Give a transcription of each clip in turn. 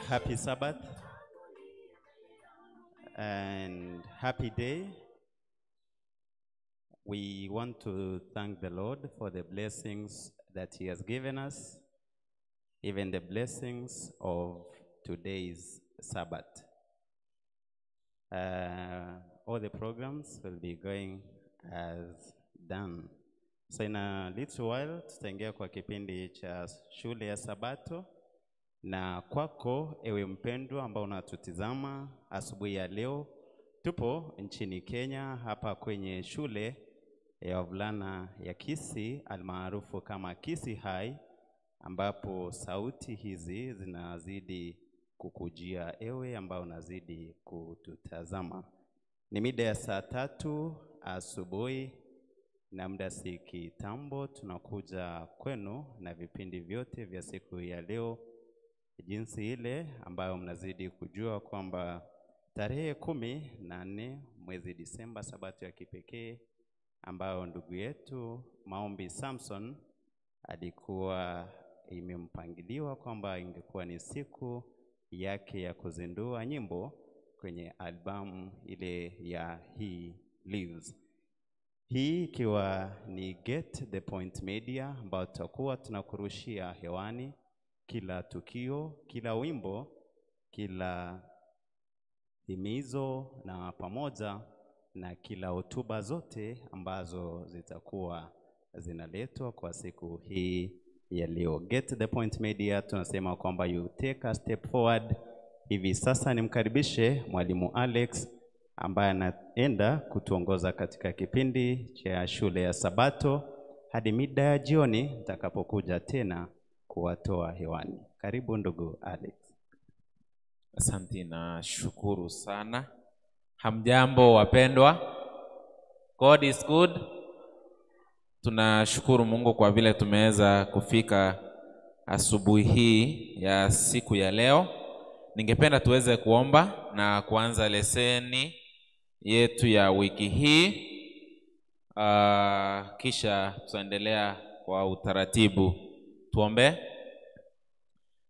Happy Sabbath and happy day. We want to thank the Lord for the blessings that He has given us, even the blessings of today's Sabbath. All the programs will be going as done. So in a little while tutaingia kwa kipindi cha shule ya Sabato. Na kwako ewe mpendwa ambao unatutizama asubuhi ya leo, tupo nchini Kenya hapa kwenye shule ya wavulana ya Kisii almaarufu kama Kisii High, ambapo sauti hizi zinazidi kukujia ewe ambao unazidi kututazama. Ni mida ya saa 3 asubuhi na muda si kitambo tunakuja kwenu na vipindi vyote vya siku ya leo, jinsi ile ambayo mnazidi kujua kwamba tarehe 14 mwezi Disemba, Sabato ya kipekee ambayo ndugu yetu Maombi Samson alikuwa imempangiliwa kwamba ingekuwa ni siku yake ya kuzindua nyimbo kwenye albamu ile ya He Lives. Hii ikiwa ni Get the Point Media ambayo tutakuwa tunakurushia hewani kila tukio, kila wimbo, kila himizo na pamoja na kila hotuba zote ambazo zitakuwa zinaletwa kwa siku hii ya leo. Get the Point Media tunasema kwamba you take a step forward. Hivi sasa nimkaribishe Mwalimu Alex ambaye anaenda kutuongoza katika kipindi cha shule ya Sabato hadi mida ya jioni nitakapokuja tena kuwatoa hewani. Karibu ndugu Alex. Asante na shukuru sana. Hamjambo wapendwa. God is good. Tunashukuru Mungu kwa vile tumeweza kufika asubuhi hii ya siku ya leo. Ningependa tuweze kuomba na kuanza leseni yetu ya wiki hii. Kisha tutaendelea kwa utaratibu. Tuombe.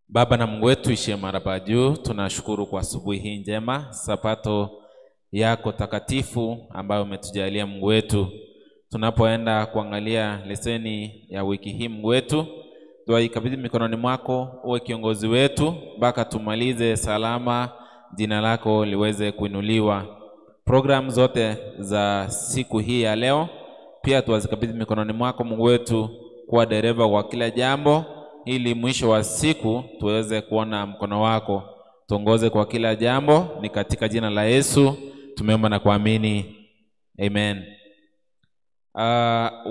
Baba na Mungu wetu ishie mara pa juu, tunashukuru kwa asubuhi hii njema, Sabato yako takatifu ambayo umetujalia Mungu wetu. Tunapoenda kuangalia leseni ya wiki hii Mungu wetu, tuwaikabidhi mikononi mwako, uwe kiongozi wetu mpaka tumalize salama, jina lako liweze kuinuliwa. Program zote za siku hii ya leo pia tuwazikabidhi mikononi mwako Mungu wetu, kuwa dereva wa kila jambo, ili mwisho wa siku tuweze kuona mkono wako. Tuongoze kwa kila jambo, ni katika jina la Yesu tumeomba na kuamini. Amen.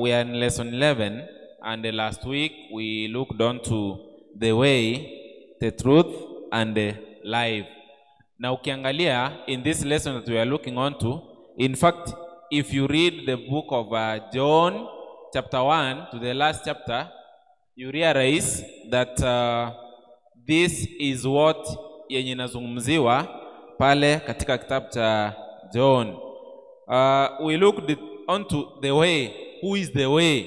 We are in lesson 11, and last week we looked on to the way, the truth and the life. Na ukiangalia in this lesson that we are looking on to, in fact, if you read the book of John chapter 1 to the last chapter, you realize that this is what yenye inazungumziwa pale katika kitabu cha John. We looked onto the way. Who is the way?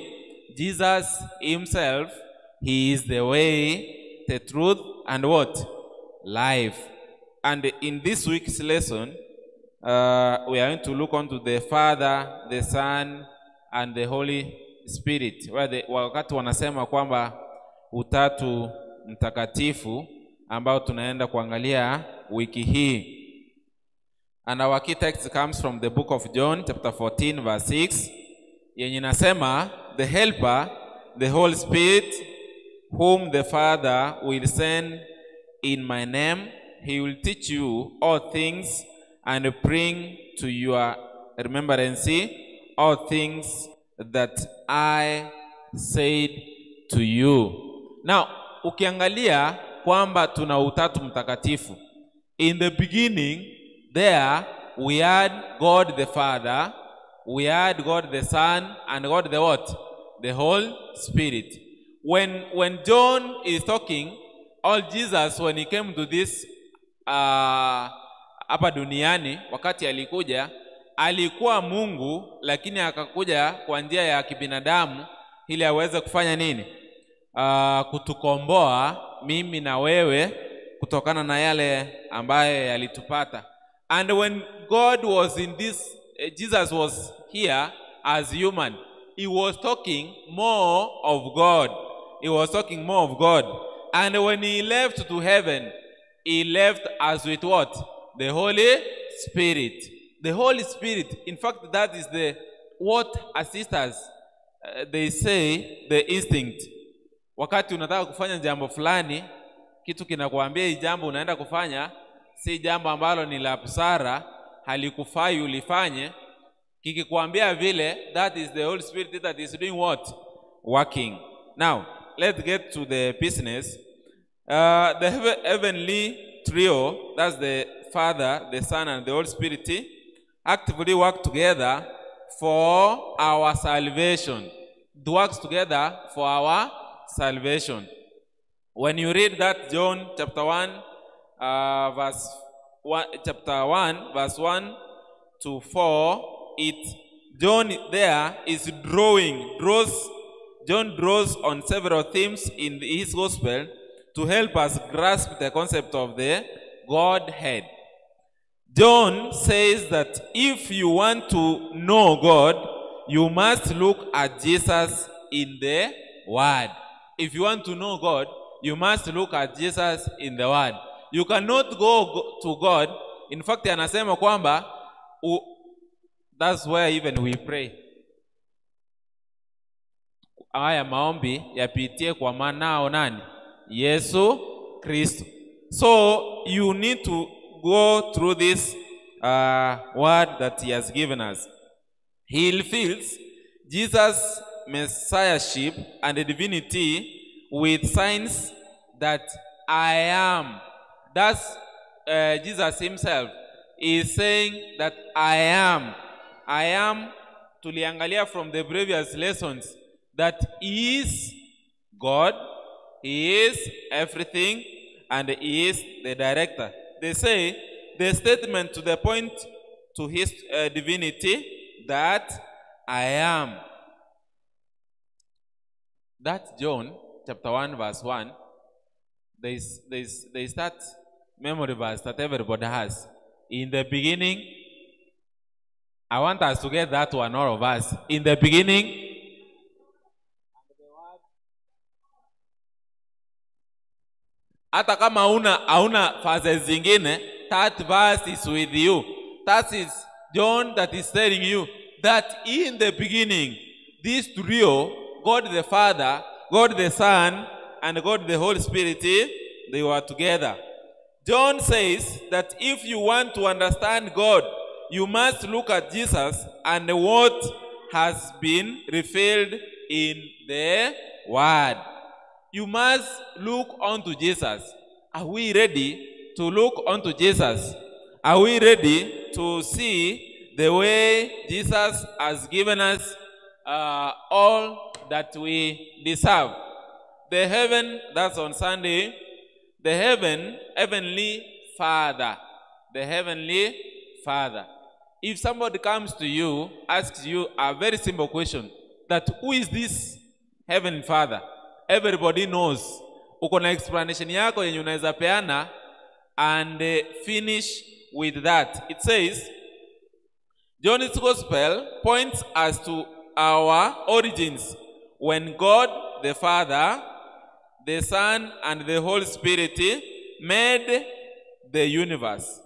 Jesus himself, he is the way, the truth, and what? Life. And in this week's lesson, we are going to look onto the Father, the Son, and the Holy Spirit. Wakati wanasema kwamba utatu mtakatifu ambao tunaenda kuangalia wiki hii. And our key text comes from the book of John chapter 14 verse 6, yenye inasema, the helper, the Holy Spirit, whom the Father will send in my name, he will teach you all things and bring to your remembrance all things that I said to you. Now, ukiangalia kwamba tuna utatu mtakatifu. In the beginning, there we had God the Father, we had God the Son, and God the what? The Holy Spirit. When John is talking, all Jesus when he came to this hapa duniani, wakati alikuja, alikuwa Mungu, lakini akakuja kwa njia ya kibinadamu ili aweze kufanya nini? Kutukomboa mimi na wewe kutoka kutokana na yale ambayo yalitupata. And when God was in this, Jesus was here as human, he was talking more of God. He was talking more of God. And when he left to heaven, he left us with what? The Holy Spirit. The Holy Spirit, in fact, that is the what assists us. They say the instinct. Wakati unataka kufanya jambo fulani, kitu kinakuambia hii jambo unaenda kufanya si jambo ambalo ni la busara, halikufai ulifanye. Kikikwambia vile, that is the Holy Spirit that is doing what? Working. Now, let's get to the business. The heavenly trio, that's the Father, the Son, and the Holy Spirit, actively work together for our salvation. It works together for our salvation. When you read that John chapter 1, verse 1, chapter 1, verse 1 to 4, it John there is John draws on several themes in his gospel to help us grasp the concept of the Godhead. John says that if you want to know God, you must look at Jesus in the Word. If you want to know God, you must look at Jesus in the Word. You cannot go to God. In fact, anasema kwamba that's where even we pray. Haya maombi yapitie kwa manao nani? Yesu Kristo. So you need to go through this word that he has given us. He reveals Jesus' messiahship and divinity with signs that I am. That's Jesus himself is saying that I am. I am, tuliangalia from the previous lessons, that he is God, he is everything, and he is the director. They say the statement to the point to his divinity that I am. That John chapter 1 verse 1, there is that memory verse that everybody has. In the beginning, I want us to get that one, all of us. In the beginning, hata kama hauna verses zingine, that verse is with you. That is John that is telling you that in the beginning, this trio, God the Father, God the Son, and God the Holy Spirit, they were together. John says that if you want to understand God, you must look at Jesus and what has been revealed in the Word. You must look unto Jesus. Are we ready to look unto Jesus? Are we ready to see the way Jesus has given us all that we deserve? The heaven, that's on Sunday, the heavenly Father. The heavenly Father. If somebody comes to you, asks you a very simple question, that who is this heavenly Father? Everybody knows. Uko na explanation yako yenye unaweza peana and finish with that. It says, John's Gospel points us to our origins when God the Father, the Son, and the Holy Spirit made the universe.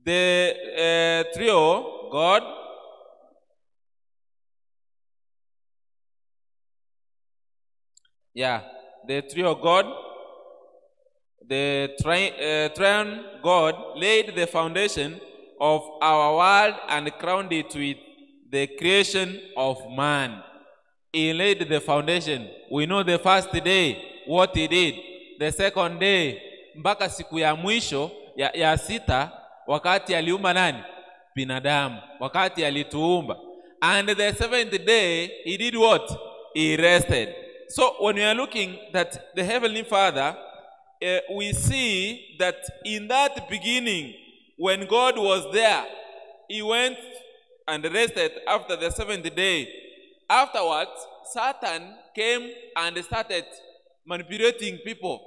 The trio, God, the trio God, the triune God laid the foundation of our world and crowned it with the creation of man. He laid the foundation. We know the first day what he did. The second day, mpaka siku ya mwisho ya sita, wakati aliumba nani? Binadamu. Wakati alituumba. And the seventh day, he did what? He rested. So when we are looking at the Heavenly Father, we see that in that beginning, when God was there, he went and rested after the seventh day. Afterwards, Satan came and started manipulating people.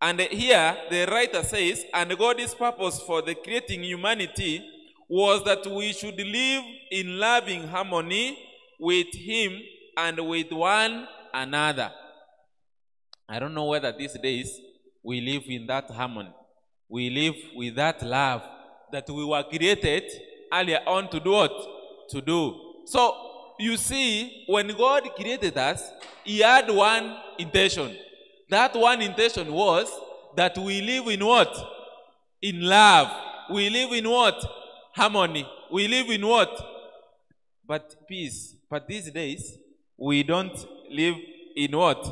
And here the writer says, and God's purpose for the creating humanity was that we should live in loving harmony with him and with one another. I don't know whether these days we live in that harmony. We live with that love that we were created earlier on to do what? To do. So, you see, when God created us, he had one intention. That one intention was that we live in what? In love. We live in what? Harmony. We live in what? But peace. But these days, we don't live in what?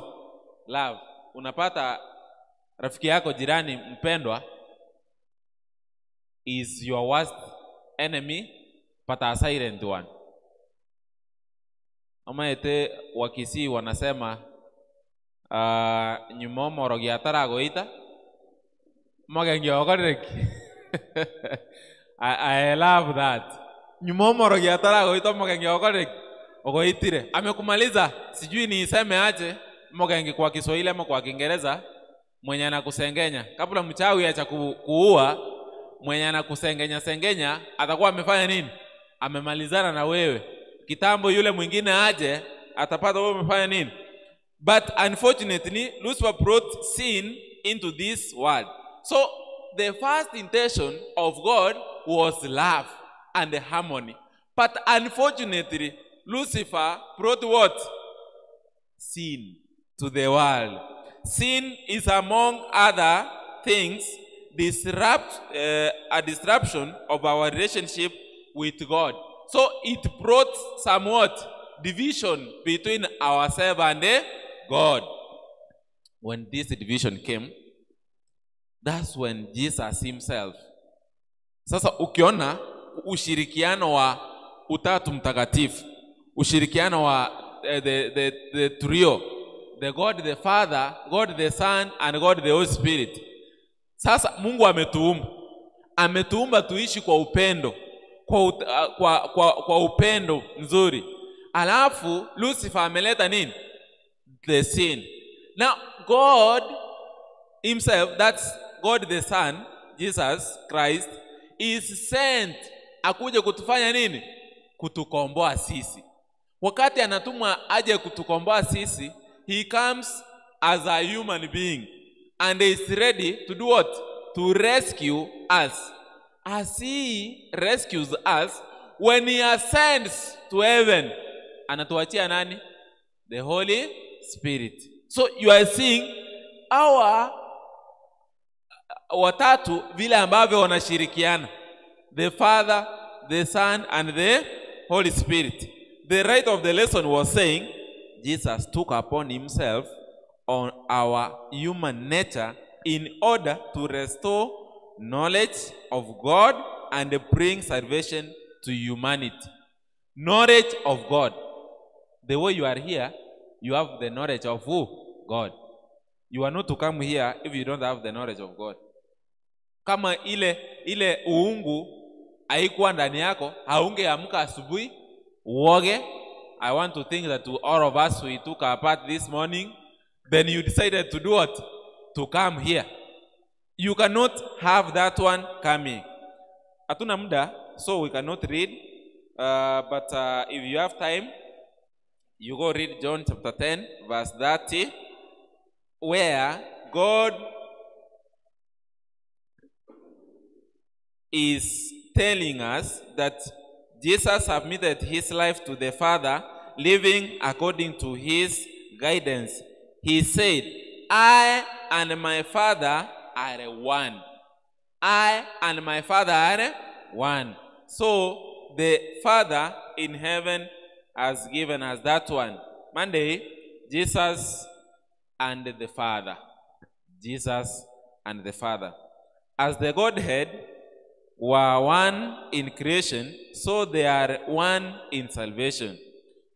Love. Unapata rafiki yako jirani mpendwa is your worst enemy, but a silent one. Ama ete Wakisii wanasema nyuma morogi ataragoita mogengi okorereki. I love that. Nyuma morogi ataragoita mogengi okorereki ogoitire. Amekumaliza, sijui niiseme aje mogengi kwa Kiswahili ama kwa Kiingereza, mwenye anakusengenya. Kabla mchawi acha kuua, mwenye anakusengenya sengenya atakuwa amefanya nini? Amemalizana na wewe. Kitambo yule mwingine aje atapata wewe umefanya nini? But unfortunately, Lucifer brought sin into this world. So the first intention of God was love and harmony. But unfortunately, Lucifer brought what? Sin to the world. Sin is, among other things, a disruption of our relationship with God. So it brought somewhat division between ourselves and God. When this division came, that's when Jesus himself. Sasa ukiona ushirikiano wa Utatu Mtakatifu, ushirikiano wa the trio, the God the Father, God the Son, and God the Holy Spirit. Sasa Mungu ametuumba. Ametuumba tuishi kwa upendo, kwa upendo mzuri. Alafu Lucifer ameleta nini? The sin. Now God himself, that's God the Son, Jesus Christ, is sent akuje kutufanya nini? Kutukomboa sisi. Wakati anatumwa aje kutukomboa sisi, he comes as a human being and is ready to do what? To rescue us. As he rescues us, when he ascends to heaven, anatuachia nani? The Holy Spirit. So you are seeing our watatu vile ambavyo wanashirikiana. The Father, the Son, and the Holy Spirit. The writer of the lesson was saying, Jesus took upon himself on our human nature in order to restore knowledge of God and bring salvation to humanity. Knowledge of God. The way you are here, you have the knowledge of who? God. You are not to come here if you don't have the knowledge of God. Kama ile uungu haikuwa ndani yako, haungeamka asubuhi uoge. I want to think that to all of us we took our part this morning, then you decided to do what? To come here. You cannot have that one coming. Hatuna muda, so we cannot read. But if you have time, you go read John chapter 10, verse 30, where God is telling us that Jesus submitted his life to the Father, living according to his guidance. He said, I and my Father are one. I and my Father are one. So the Father in heaven has given us that one. Monday, Jesus and the Father. Jesus and the Father. As the Godhead were one in creation, so they are one in salvation.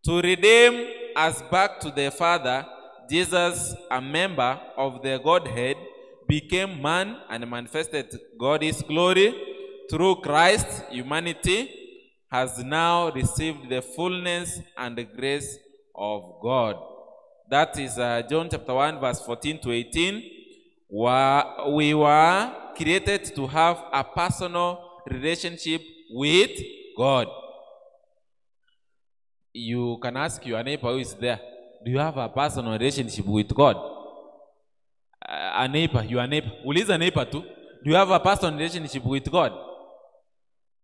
To redeem us back to the Father, Jesus, a member of the Godhead, became man and manifested God's glory. Through Christ, humanity has now received the fullness and the grace of God. That is John chapter 1, verse 14 to 18, We were created to have a personal relationship with God. You can ask your neighbor who is there, do you have a personal relationship with God? A neighbor, your neighbor. Uliza neighbor too. Do you have a personal relationship with God?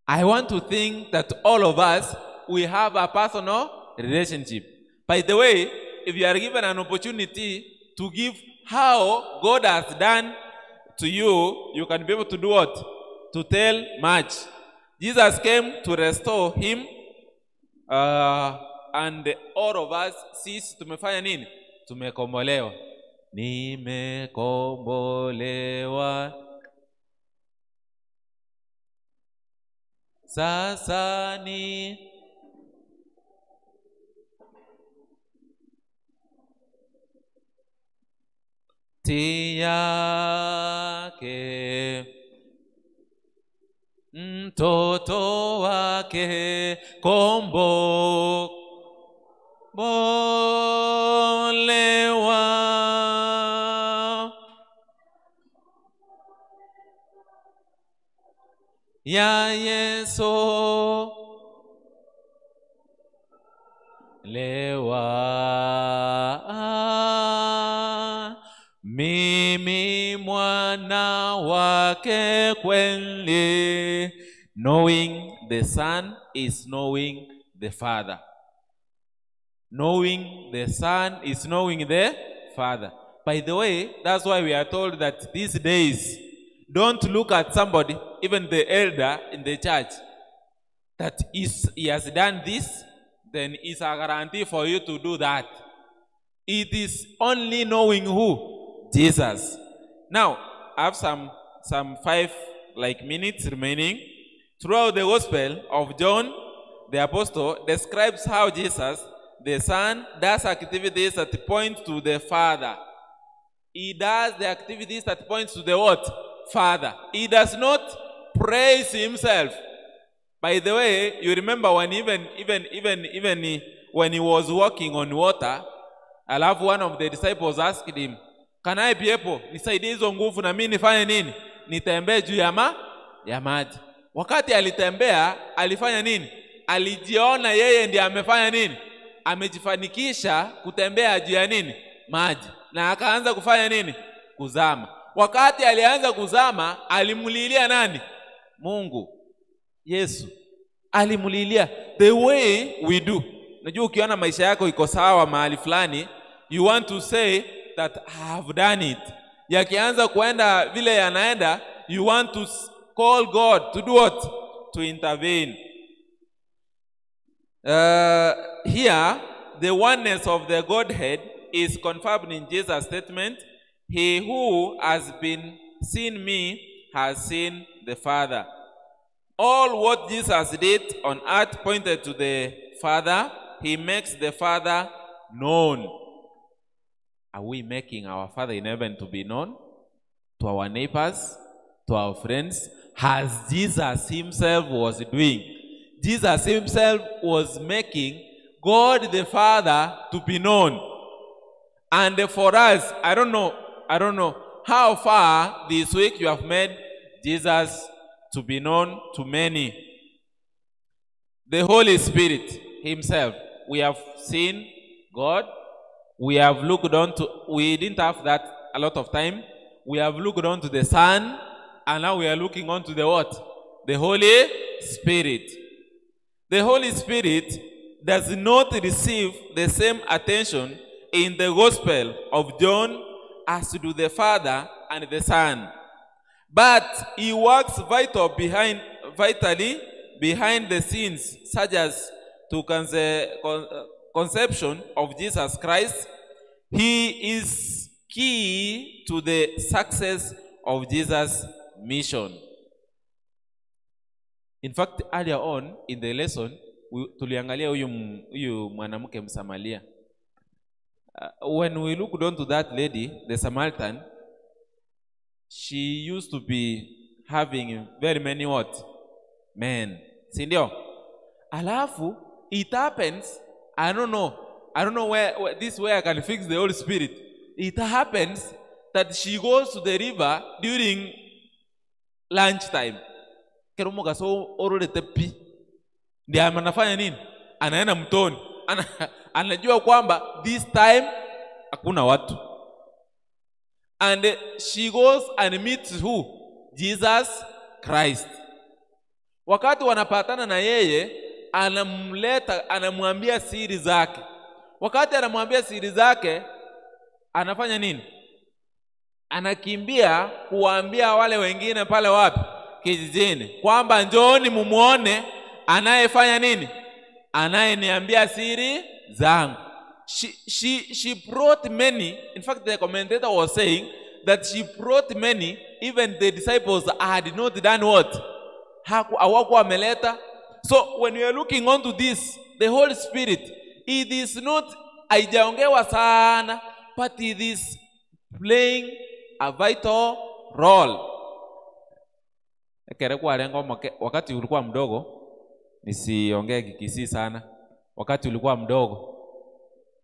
I want to think that all of us, we have a personal relationship. By the way, if you are given an opportunity to give how God has done to you, you can be able to do what? To tell much. Jesus came to restore him, and all of us, sisi tumefanya nini? Tumekombolewa. Nimekombolewa. Sasa ni ti yake, mtoto wake kombo bolewa. Ya Yesu lewa, mimi mwana wake kweli. Knowing the Son is knowing the Father. Knowing the Son is knowing the Father. By the way, that's why we are told that these days, don't look at somebody, even the elder in the church, that is, he has done this, then it's a guarantee for you to do that. It is only knowing who? Jesus. Now, I have some 5 minutes remaining. Throughout the Gospel of John, the apostle describes how Jesus, the Son, does activities that point to the Father. He does the activities that point to the what? Father. He does not praise himself. By the way, you remember when even when he was walking on water, alafu one of the disciples asked him, can I be able, nisaidie hizo nguvu na mimi nifanye nini? Nitembee juu ya maji. Wakati alitembea, alifanya nini? Alijiona yeye ndiye amefanya nini? Amejifanikisha kutembea juu ya nini? Maji. Na akaanza kufanya nini? Kuzama. Wakati alianza kuzama, alimlilia nani? Mungu. Yesu. Alimlilia. The way we do. Unajua ukiona maisha yako iko sawa mahali fulani, you want to say that I have done it. Yakianza kuenda vile yanaenda, you want to call God to do what? To intervene. Here, the oneness of the Godhead is confirmed in Jesus' statement, he who has been seen me has seen the Father. All what Jesus did on earth pointed to the Father. He makes the Father known. Are we making our Father in heaven to be known to our neighbors, to our friends, as Jesus himself was doing? Jesus himself was making God the Father to be known. And for us, I don't know how far this week you have made Jesus to be known to many. The Holy Spirit himself, we have seen God. We have looked on to, we didn't have that a lot of time. We have looked on to the Son, and now we are looking on to the what? The Holy Spirit. The Holy Spirit does not receive the same attention in the Gospel of John as do the Father and the Son. But he works vitally behind the scenes, such as to conception of Jesus Christ. He is key to the success of Jesus' mission. In fact, earlier on in the lesson, tuliangalia huyu mwanamke Msamaria. When we looked onto that lady, the Samaritan, she used to be having very many what? Men. Si ndio? Alafu, it happens, I don't know where this way I can fix the Holy Spirit. It happens that she goes to the river during lunchtime. Kero mugaso ororete pi. Ndiye anafanya nini? Anaenda mtoni. Anajua kwamba this time hakuna watu. And she goes and meets who? Jesus Christ. Wakati wanapatana na yeye, anamleta, anamwambia siri zake. Wakati anamwambia siri zake, anafanya nini? Anakimbia kuwaambia wale wengine pale wapi? Kijijini. Kwamba njooni mumuone anayefanya nini? Anayeniambia siri zangu. She brought many. In fact, the commentator was saying that she brought many, even the disciples had not done what? Hawakuwa wameleta. So when we are looking onto this, the Holy Spirit, it is not haijaongewa sana, but it is playing a vital role. Wakati ulikuwa mdogo, nisiongee Kikisii sana. Wakati ulikuwa mdogo,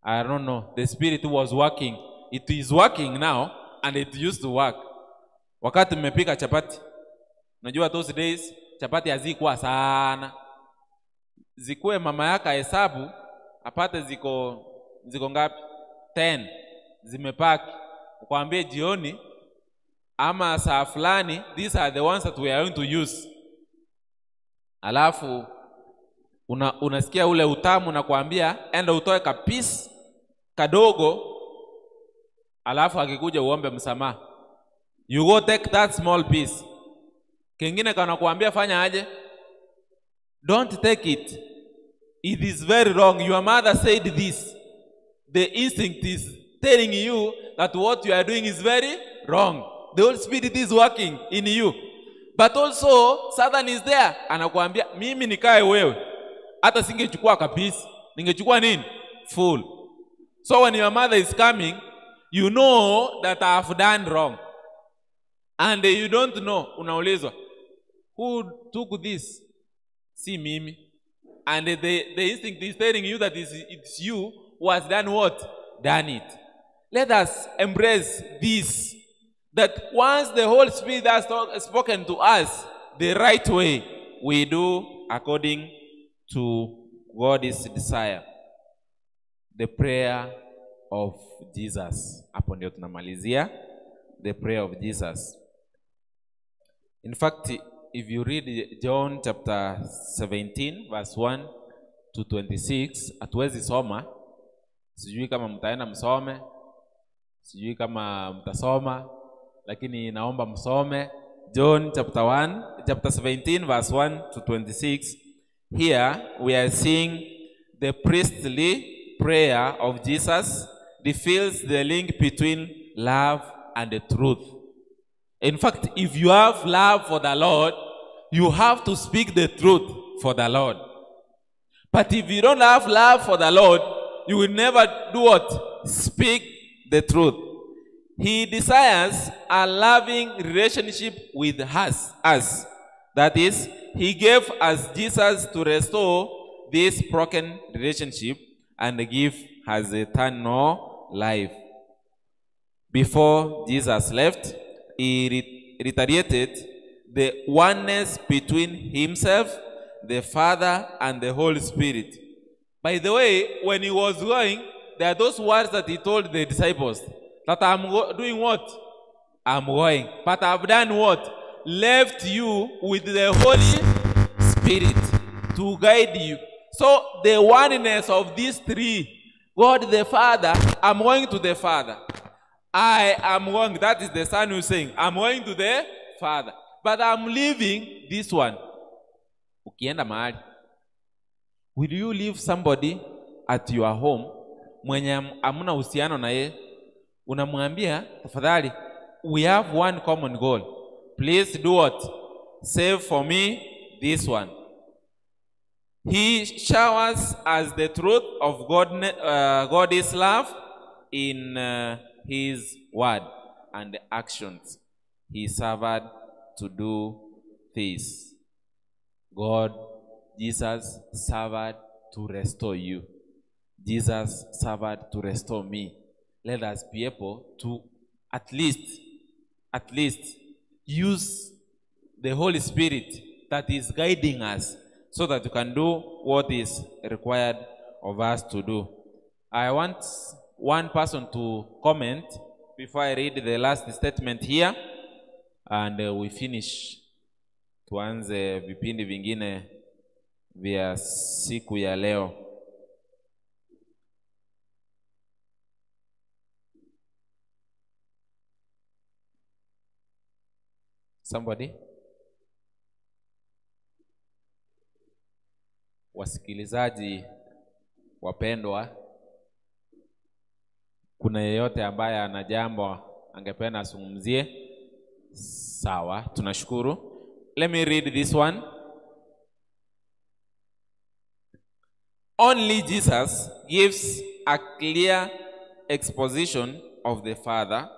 I don't know, the Spirit was working. It is working now and it used to work. Wakati mmepika chapati, unajua those days chapati hazikuwa sana. Zikuwe mama yaka hesabu apate ziko ngapi? 10 zimepaki. Ukwambie jioni ama saa fulani, these are the ones that we are going to use. Alafu unasikia ule utamu na kuambia enda utoe kapisi kadogo, alafu akikuja uombe msamaha. You go take that small piece. Kingine kana kuambia fanya aje? Don't take it. It is very wrong. Your mother said this. The instinct is telling you that what you are doing is very wrong. The Holy Spirit is working in you. But also, Satan is there. Anakuambia, mimi nikae wewe. Hata singechukua kapisi. Ningechukua nini? Full. So when your mother is coming, you know that I have done wrong. And you don't know. Unaulizwa, who took this? Si mimi. And the instinct is telling you that it's you who has done what? Done it. Let us embrace this. That once the Holy Spirit has spoken to us the right way, we do according to God's desire. The prayer of Jesus. Hapo ndio tunamalizia the prayer of Jesus. In fact, if you read John chapter 17 verse 1 to 26, hatuwezi soma. Sijui kama mtaenda msome, sijui kama mtasoma, lakini naomba msome John chapter 17 verse 1 to 26. Here we are seeing the priestly prayer of Jesus reveals the link between love and the truth. In fact, if you have love for the Lord, you have to speak the truth for the Lord. But if you don't have love for the Lord, you will never do what? Speak the truth. He desires a loving relationship with us. That is, he gave us Jesus to restore this broken relationship and give us eternal life. Before Jesus left, he reiterated the oneness between himself, the Father, and the Holy Spirit. By the way, when he was going, there are those words that he told the disciples, that I'm doing what? I'm going. But I've done what? Left you with the Holy Spirit to guide you. So the oneness of these three, God the Father, I'm going to the Father. I am going, that is the Son who is saying, I'm going to the Father. But I'm leaving this one. Ukienda mahali, will you leave somebody at your home mwenye hamna uhusiano na yeye? Unamwambia, tafadhali, we have one common goal. Please do what? Save for me this one. He showers us the truth of God, God's love in his word and actions. He suffered to do this. God, Jesus suffered to restore you. Jesus suffered to restore me. Let us be able to At least use the Holy Spirit that is guiding us so that you can do what is required of us to do. I want one person to comment before I read the last statement here and we finish. Tuanze vipindi vingine vya siku ya leo. Somebody? Wasikilizaji wapendwa, kuna yeyote ambaye ana jambo angependa azungumzie? Sawa, tunashukuru. Let me read this one. Only Jesus gives a clear exposition of the Father.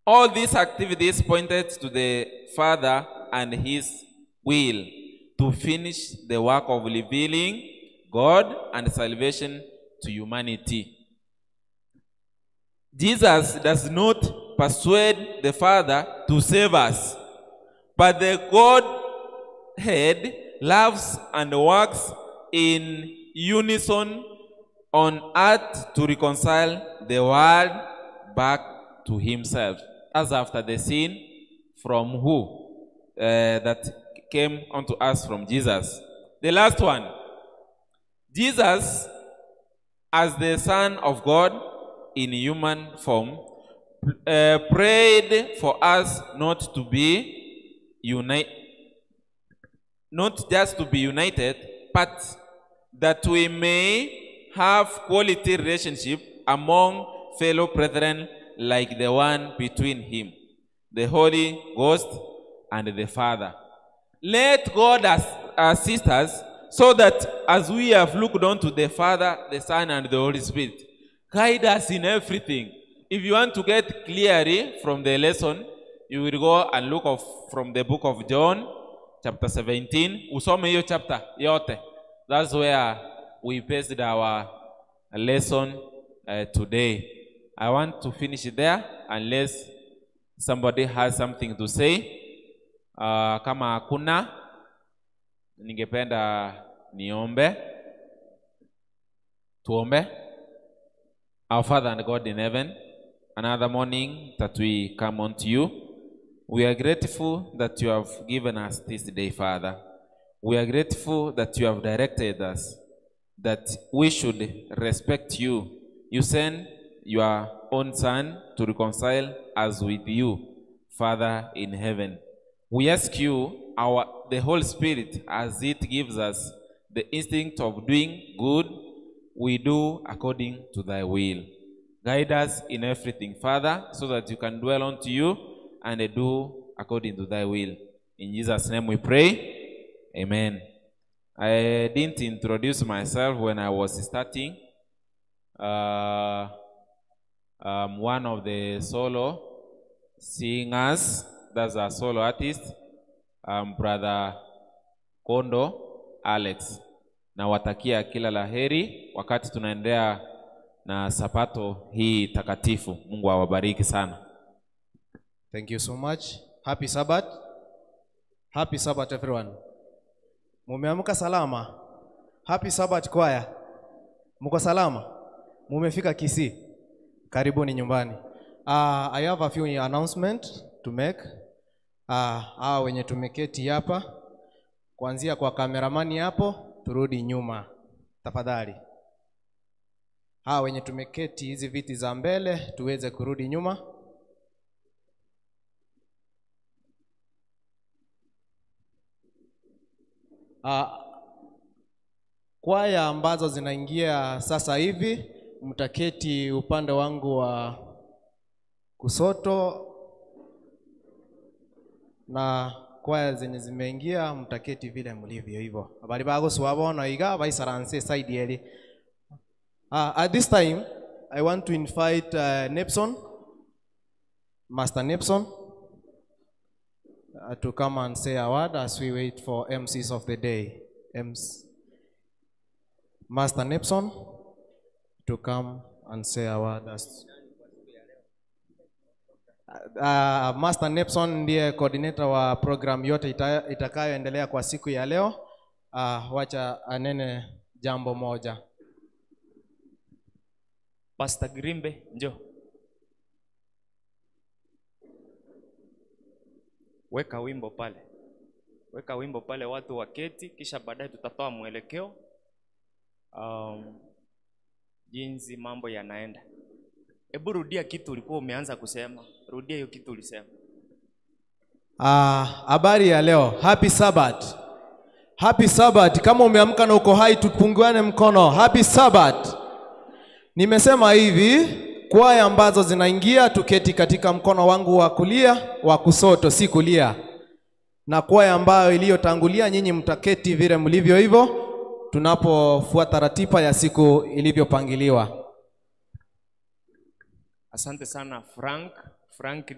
All these activities pointed to the Father and his will to finish the work of revealing God and salvation to humanity. Jesus does not persuade the Father to save us, but the Godhead loves and works in unison on earth to reconcile the world back to himself. As after the sin from who? That came unto us from Jesus. The last one. Jesus, as the Son of God in human form, prayed for us not to be not just to be united, but that we may have quality relationship among fellow brethren like the one between him, the Holy Ghost, and the Father. Let God assist us so that as we have looked unto the Father, the Son, and the Holy Spirit, guide us in everything. If you want to get clearly from the lesson, you will go and look from the book of John, chapter 17. Usome hiyo chapter yote. That's where we based our lesson today. I want to finish it there unless somebody has something to say. Kama hakuna, ningependa niombe. Tuombe. Our Father and God in heaven, another morning that we come unto you. We are grateful that you have given us this day, Father. We are grateful that you have directed us, that we should respect you. You send your own Son to reconcile us with you, Father in heaven. We ask you, the Holy Spirit, as it gives us the instinct of doing good, we do according to thy will. Guide us in everything, Father, so that you can dwell unto you and do according to thy will. In Jesus' name we pray. Amen. I didn't introduce myself when I was starting. One of the solo singers, that's a solo artist, Brother Kondo Alex. Nawatakia kila laheri wakati tunaendelea na sabato hii takatifu. Mungu awabariki sana. Thank you so much. Happy Sabbath. Happy Sabbath everyone. Mumeamka salama? Happy Sabbath choir. Mko salama? Mumefika Kisii? Karibuni nyumbani. I have a few announcements to make. Wenye tumeketi hapa, kuanzia kwa kameramani hapo, turudi nyuma tafadhali. Wenye tumeketi hizi viti za mbele, tuweze kurudi nyuma. Kwaya ambazo zinaingia sasa hivi, mtaketi upande wangu wa kusoto, na kwaya zenye zimeingia mtaketi vile mlivyo hivyo. Habari bago suwabona iga baisaranse side yeli. At this time I want to invite Nepson, Master Nepson, to come and say a word as we wait for MCs of the day. Master Nepson to come and say a word as Master Nepson ndiye coordinator wa program yote itakayoendelea kwa siku ya leo. Wacha anene jambo moja. Pastor Grimbe, njoo. Weka wimbo pale. Weka wimbo pale watu waketi, kisha baadaye tutatoa mwelekeo jinsi mambo yanaenda. Hebu rudia kitu ulikuwa umeanza kusema. Rudia hiyo kitu ulisema. Habari ya leo. Happy Sabbath. Happy Sabbath. Kama umeamka na uko hai tupunguane mkono. Happy Sabbath. Nimesema hivi, kwaya ambazo zinaingia tuketi katika mkono wangu wa kulia, wa kusoto, si kulia. Na kwaya ambayo iliyotangulia nyinyi mtaketi vile mlivyo hivyo tunapofuata ratiba ya siku ilivyopangiliwa. Asante sana Frank. Frank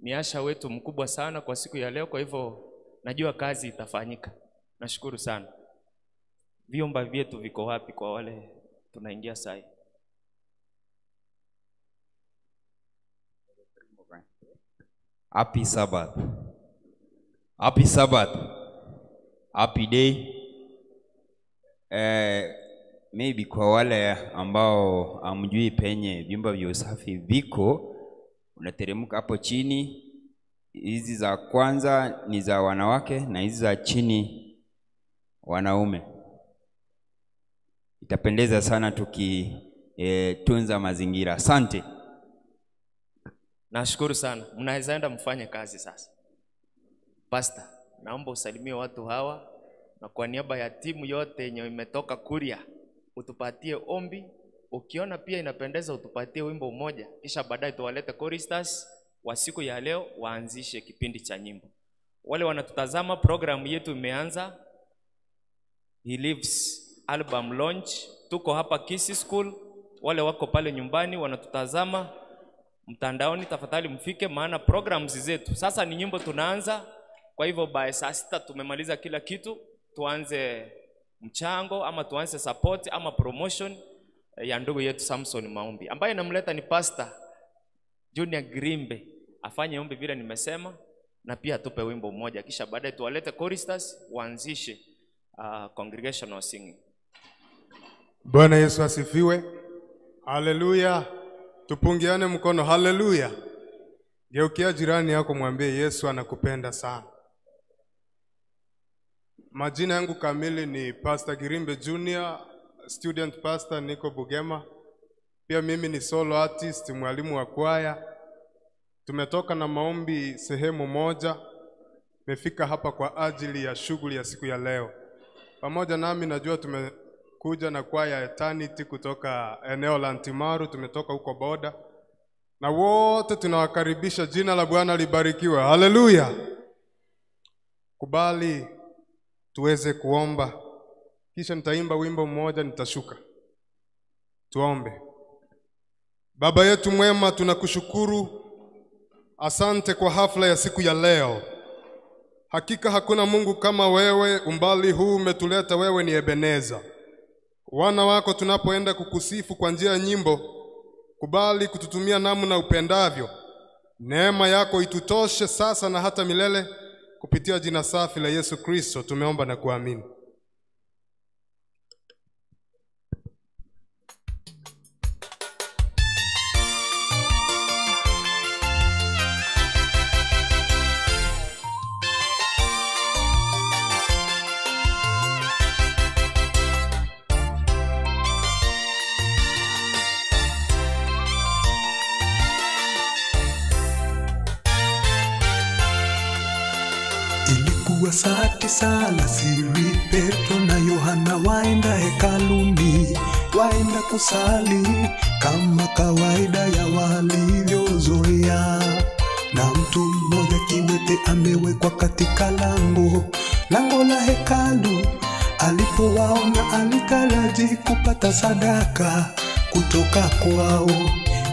ni asha wetu mkubwa sana kwa siku ya leo, kwa hivyo najua kazi itafanyika. Nashukuru sana. Vyumba vyetu viko wapi kwa wale tunaingia sai? Happy Sabbath. Happy Sabbath. Happy day. Maybe kwa wale ambao hamjui penye vyumba vya usafi viko, unateremka hapo chini. Hizi za kwanza ni za wanawake na hizi za chini wanaume. Itapendeza sana tukitunza mazingira. Asante. Nashukuru sana. Mnaweza enda mfanye kazi sasa. Pastor, naomba usalimie watu hawa na kwa niaba ya timu yote yenye imetoka Kuria utupatie ombi. Ukiona pia inapendeza utupatie wimbo mmoja, kisha baadaye tuwalete choristers wa siku ya leo waanzishe kipindi cha nyimbo. Wale wanatutazama, programu yetu imeanza. He Lives album launch. Tuko hapa Kisii School. Wale wako pale nyumbani wanatutazama mtandaoni, tafadhali mfike, maana programs zetu sasa ni nyimbo tunaanza. Kwa hivyo by saa 6 tumemaliza kila kitu, tuanze mchango ama tuanze support ama promotion ya ndugu yetu Samson Maombi, ambaye namleta ni Pastor Junior Grimbe afanye ombi vile nimesema, na pia tupe wimbo mmoja, kisha baadaye tuwalete choristers waanzishe congregational singing. Bwana Yesu asifiwe. Haleluya. Tupungiane mkono. Haleluya. Geukia jirani yako mwambie Yesu anakupenda sana. Majina yangu kamili ni Pastor Girimbe Junior, student pastor niko Bugema. Pia mimi ni solo artist, mwalimu wa kwaya. Tumetoka na maombi sehemu moja. Nimefika hapa kwa ajili ya shughuli ya siku ya leo. Pamoja nami najua tumekuja na kwaya Eternity kutoka eneo la Ntimaru, tumetoka huko boda. Na wote tunawakaribisha, jina la Bwana libarikiwe. Haleluya. Kubali tuweze kuomba. Kisha nitaimba wimbo mmoja nitashuka. Tuombe. Baba yetu mwema, tunakushukuru. Asante kwa hafla ya siku ya leo. Hakika hakuna Mungu kama wewe. Umbali huu umetuleta wewe, ni Ebeneza. Wana wako tunapoenda kukusifu kwa njia ya nyimbo, kubali kututumia namna upendavyo. Neema yako itutoshe sasa na hata milele, kupitia jina safi la Yesu Kristo tumeomba na kuamini. Saa 9 alasiri, Petro na Yohana waenda hekaluni, waenda kusali kama kawaida ya walivyozoea. Na mtu mmoja kiwete amewekwa katika lango la hekalu. Alipowaona alitaraji kupata sadaka kutoka kwao.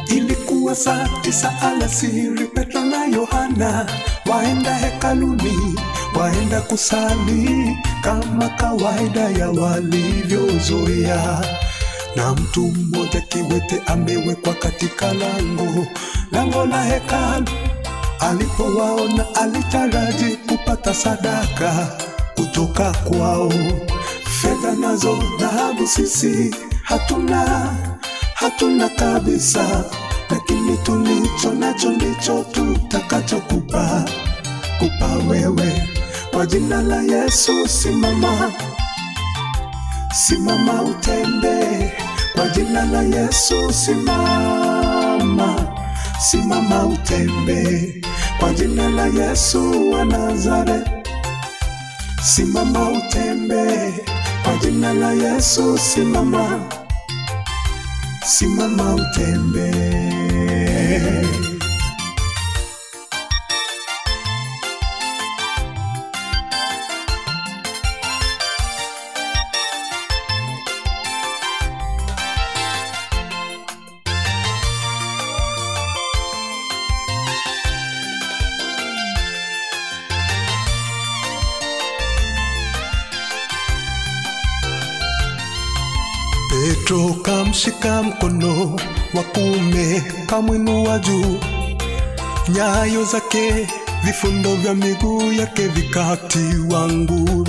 Ilikuwa saa 9 alasiri, Petro na Yohana waenda hekaluni, waenda kusali kama kawaida ya walivyozoea. Na mtu mmoja kiwete amewekwa katika lango, lango la hekalu. Alipowaona alitaraji kupata sadaka kutoka kwao. Fedha nazo dhahabu sisi hatuna, hatuna kabisa, lakini tulicho nacho ndicho tutakachokupa, kupa wewe. Kwa jina la Yesu simama, simama utembee. Kwa jina la Yesu simama, simama utembee. Kwa jina la Yesu wa Nazareth, simama utembee. Kwa jina la Yesu simama, simama utembee. Petro kamshika mkono wa kuume, kamwinua juu, nyayo zake vifundo vya miguu yake vikatiwa nguvu.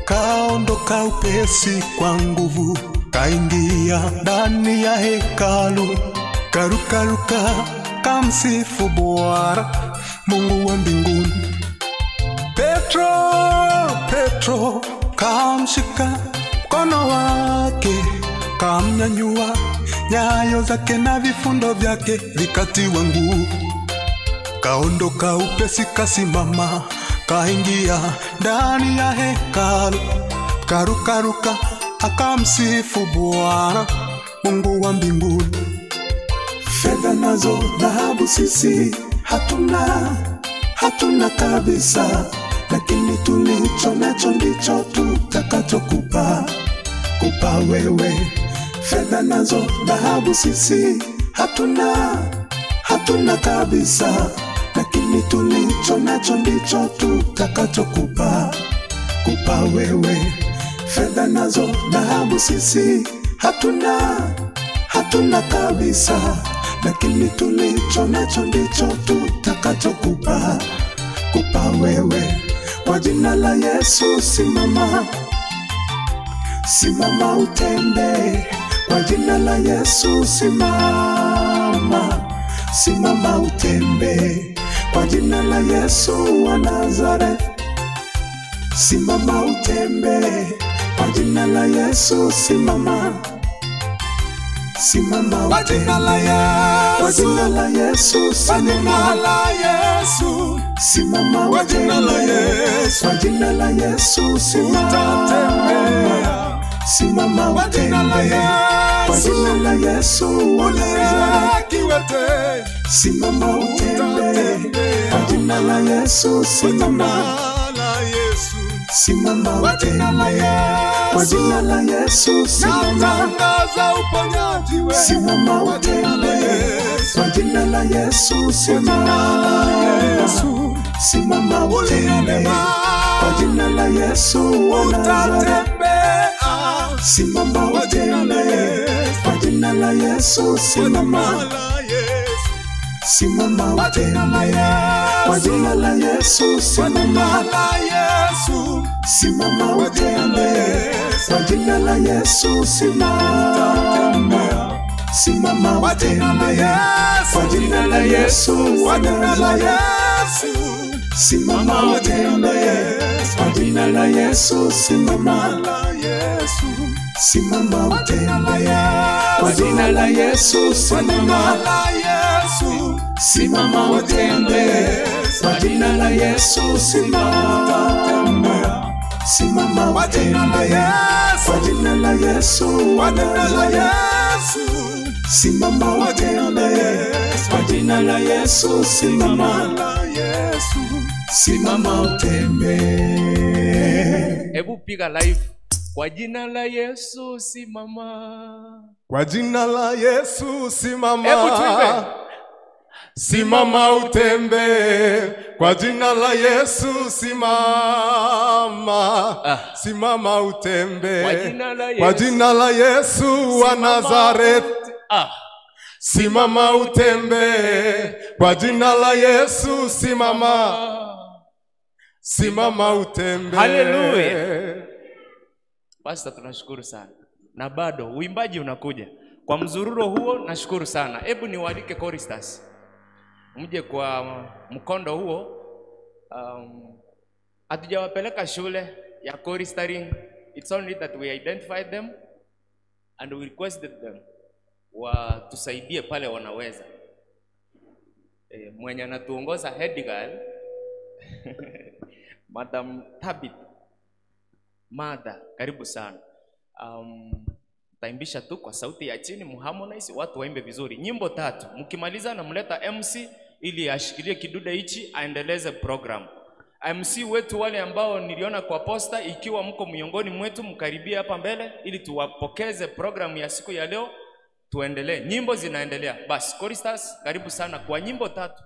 Kaondoka upesi kwa nguvu, kaingia ndani ya hekalu, karukaruka kamsifu Bwana Mungu wa mbinguni. Petro, Petro kamshika mkono wake, kamnyanyua, nyayo zake na vifundo vyake vikatiwa nguvu. Kaondoka upesi kasimama, kaingia ndani ya hekalu, karukaruka akamsifu Bwana Mungu wa mbinguni. Fedha nazo dhahabu sisi hatuna, hatuna kabisa, lakini tulicho nacho ndicho tutakachokupa, kupa wewe. Fedha nazo dhahabu sisi hatuna, hatuna kabisa, lakini tulicho nacho ndicho tutakachokupa, kupa wewe. Fedha nazo dhahabu sisi hatuna, hatuna kabisa, lakini tulicho nacho ndicho tutakachokupa, kupa wewe. Kwa jina la Yesu simama, simama utembee. Kwa jina la Yesu simama, simama utembee. Kwa jina la Yesu wa Nazareth, simama utembee. Kwa jina la Yesu simama, simama utembee. Kwa jina la Yesu simama, simama utembee. Kwa jina la Yesu simama, simama utembee. Kwa jina la Yesu wa Nazareth, simama utembee. Kwa jina la Yesu simama, simama utembee. Kwa jina la Yesu simama, simama utembee. Kwa jina la Yesu simama, simama utembee. Kwa jina la Yesu wa Nazareth, simama utembee. Kwa jina la Yesu simama, simama utembee. Kwa jina la Yesu simama, simama utembee. Kwa jina la Yesu simama, simama utembee. Kwa jina la Yesu wa Nazareth, simama utembee. Kwa jina la Yesu simama, simama utembee. Kwa jina la Yesu simama, simama utembee. Kwa jina la Yesu simama, simama utembee. Kwa jina la Yesu wa Nazareth, simama utembee. Kwa jina la Yesu simama, simama utembee. Hebu piga live. Kwa jina la Yesu simama. Kwa jina la Yesu simama. Hebu tuimbe. Simama utembee kwa jina la Yesu, simama. Simama utembee kwa jina la Yesu wa Nazareth. Simama utembee kwa jina la Yesu, simama. Simama utembee. Hallelujah. Pastor, tunashukuru sana. Na bado uimbaji unakuja. Kwa mzururo huo nashukuru sana. Hebu niwaalike choristers mje kwa mkondo huo. Hatujawapeleka shule ya choristering. It's only that we identified them and we requested them watusaidie pale wanaweza. Mwenye anatuongoza head girl Madam Tabit Mada, karibu sana. Taimbisha tu kwa sauti ya chini, muharmonize, watu waimbe vizuri. Nyimbo tatu. Mkimaliza namleta MC ili ashikilie kidude hichi aendeleze program. MC wetu wale ambao niliona kwa posta, ikiwa mko miongoni mwetu mkaribia hapa mbele ili tuwapokeze program ya siku ya leo, tuendelee. Nyimbo zinaendelea. Bas, choristers, karibu sana kwa nyimbo tatu.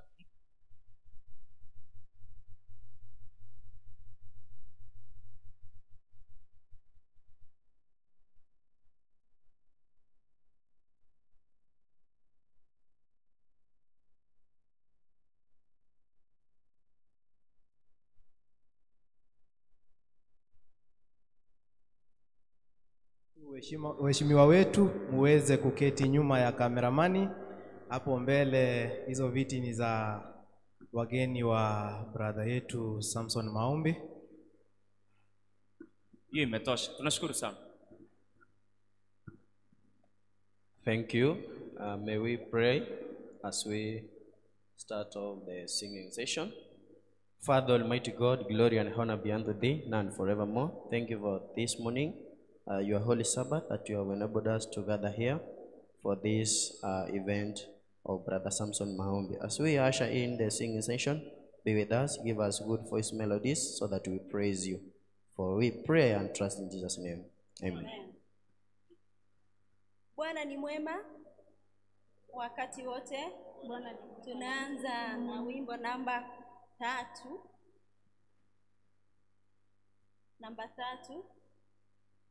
Waheshimiwa wetu muweze kuketi nyuma ya kameramani. Hapo mbele hizo viti ni za wageni wa brother yetu Samson Maombi. Hiyo imetosha. Tunashukuru sana. Thank you. May we pray as we start off the singing session. Father Almighty God, glory and honor be unto thee, now and forevermore. Thank you for this morning, your holy Sabbath, that you have enabled us to gather here for this event of Brother Samson Maombi. As we usher in the singing session, be with us, give us good voice melodies so that we praise you. For we pray and trust in Jesus' name. Amen. Amen. Bwana ni mwema wakati wote. Bwana, tunaanza na wimbo namba 3. Namba 3.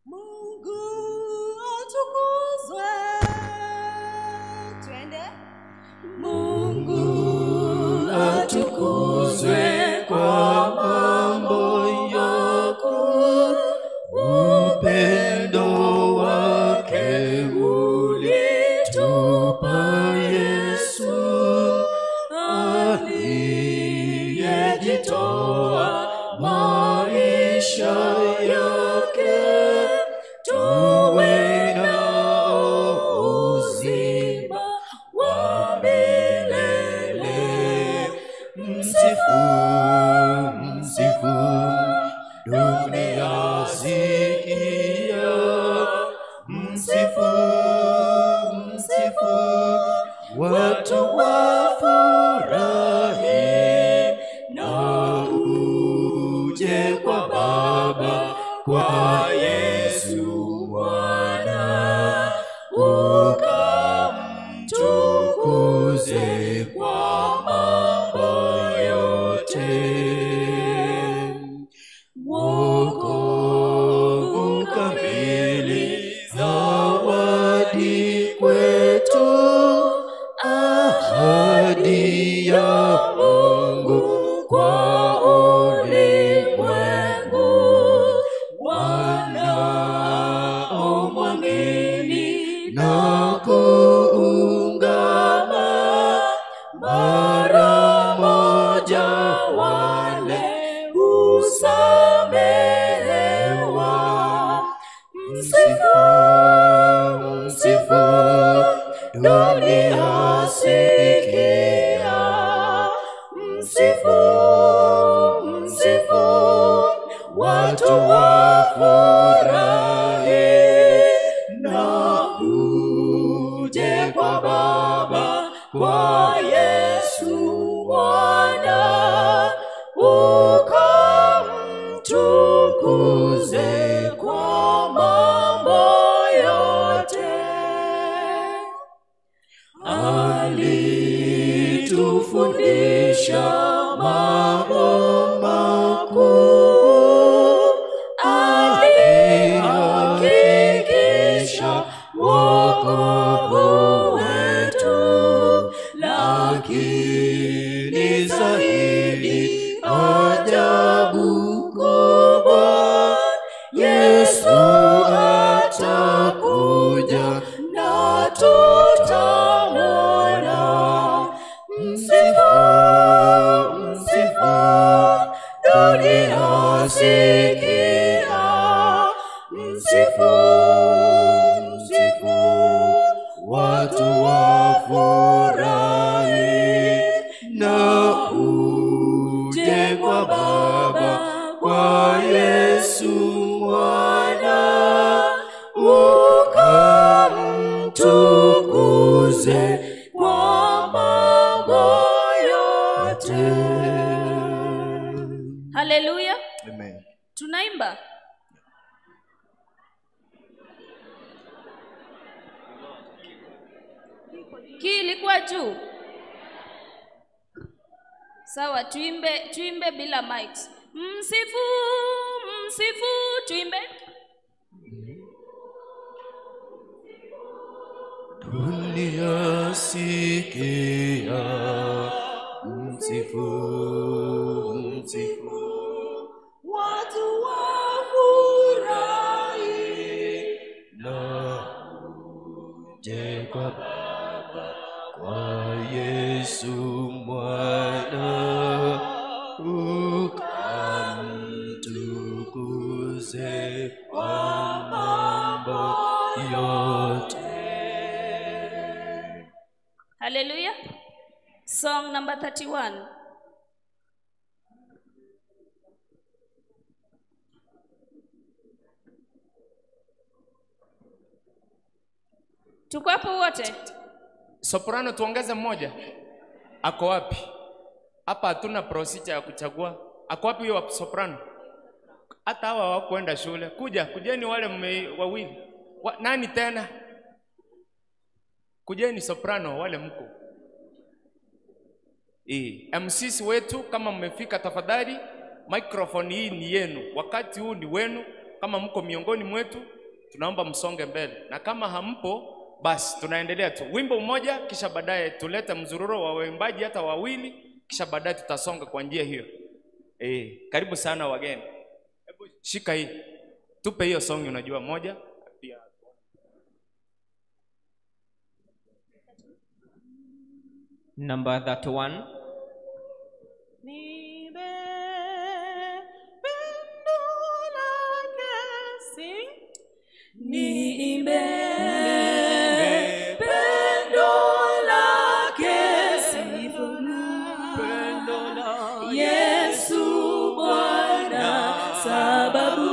Mungu atukuzwe. Twende. Mungu atukuzwe kwa mambo yako, upendo wake ulitupa Yesu, aliyejitoa maisha yake tuwe na uzima wa milele. Msifu, msifu, dunia sikia. Msifu, msifu, watu wafurahi. Na uje kwa Baba, kwa Yesu Mwana, ukamtukuze kwa mambo yote. Wokovu kamili, zawadi kwetu, ahadi ya Mungu kwa ulimwengu. Wanaomwamini na kuungama, mara moja wale husamehewa. Msifu, msifu, dunia sikia. Msifu, msifu, watu wafurahi. Na uje kwa Baba, kwa Yesu Mwana, ukamtukuze kwa mambo yote. Alitufundisha mambo makuu, alihakikisha wokovu wetu, lakini zaidi ajabu kubwa, Yesu atakuja na tutamwona. Msifu, msifu, dunia sikia. Msifu, msifu, watu wafurahi. Na uje kwa Baba, kwa Yesu Mwana, ukamtukuze kwa mambo yote. Haleluya. Amen. Tunaimba. Kii ilikuwa juu. Sawa, tuimbe bila mics. Msifu, msifu, tuimbe. Dunia sikia, msifu, msifu, watu wafurahi. Na uje kwa Baba, kwa Yesu Mwana, ukamtukuze kwa mambo yote. Hallelujah. Song number 31. Tuko hapo wote? Soprano tuongeze mmoja. Ako wapi? Hapa hatuna procedure ya kuchagua. Ako wapi huyo wa soprano? Hata hawa hawakuenda shule. Kuja, kujeni wale wawili. Nani tena? Kujeni soprano wale mko. MCs wetu kama mmefika tafadhali, microphone hii ni yenu. Wakati huu ni wenu. Kama mko miongoni mwetu, tunaomba msonge mbele. Na kama hampo, basi tunaendelea tu. Wimbo mmoja kisha baadaye tulete mzururo wa waimbaji hata wawili, kisha baadaye tutasonga kwa njia hiyo. Karibu sana wageni. Hebu shika hii. Tupe hiyo song unajua moja. Pia Number 31. Niimbe pendo lake, sifu pendo la Yesu Bwana, sababu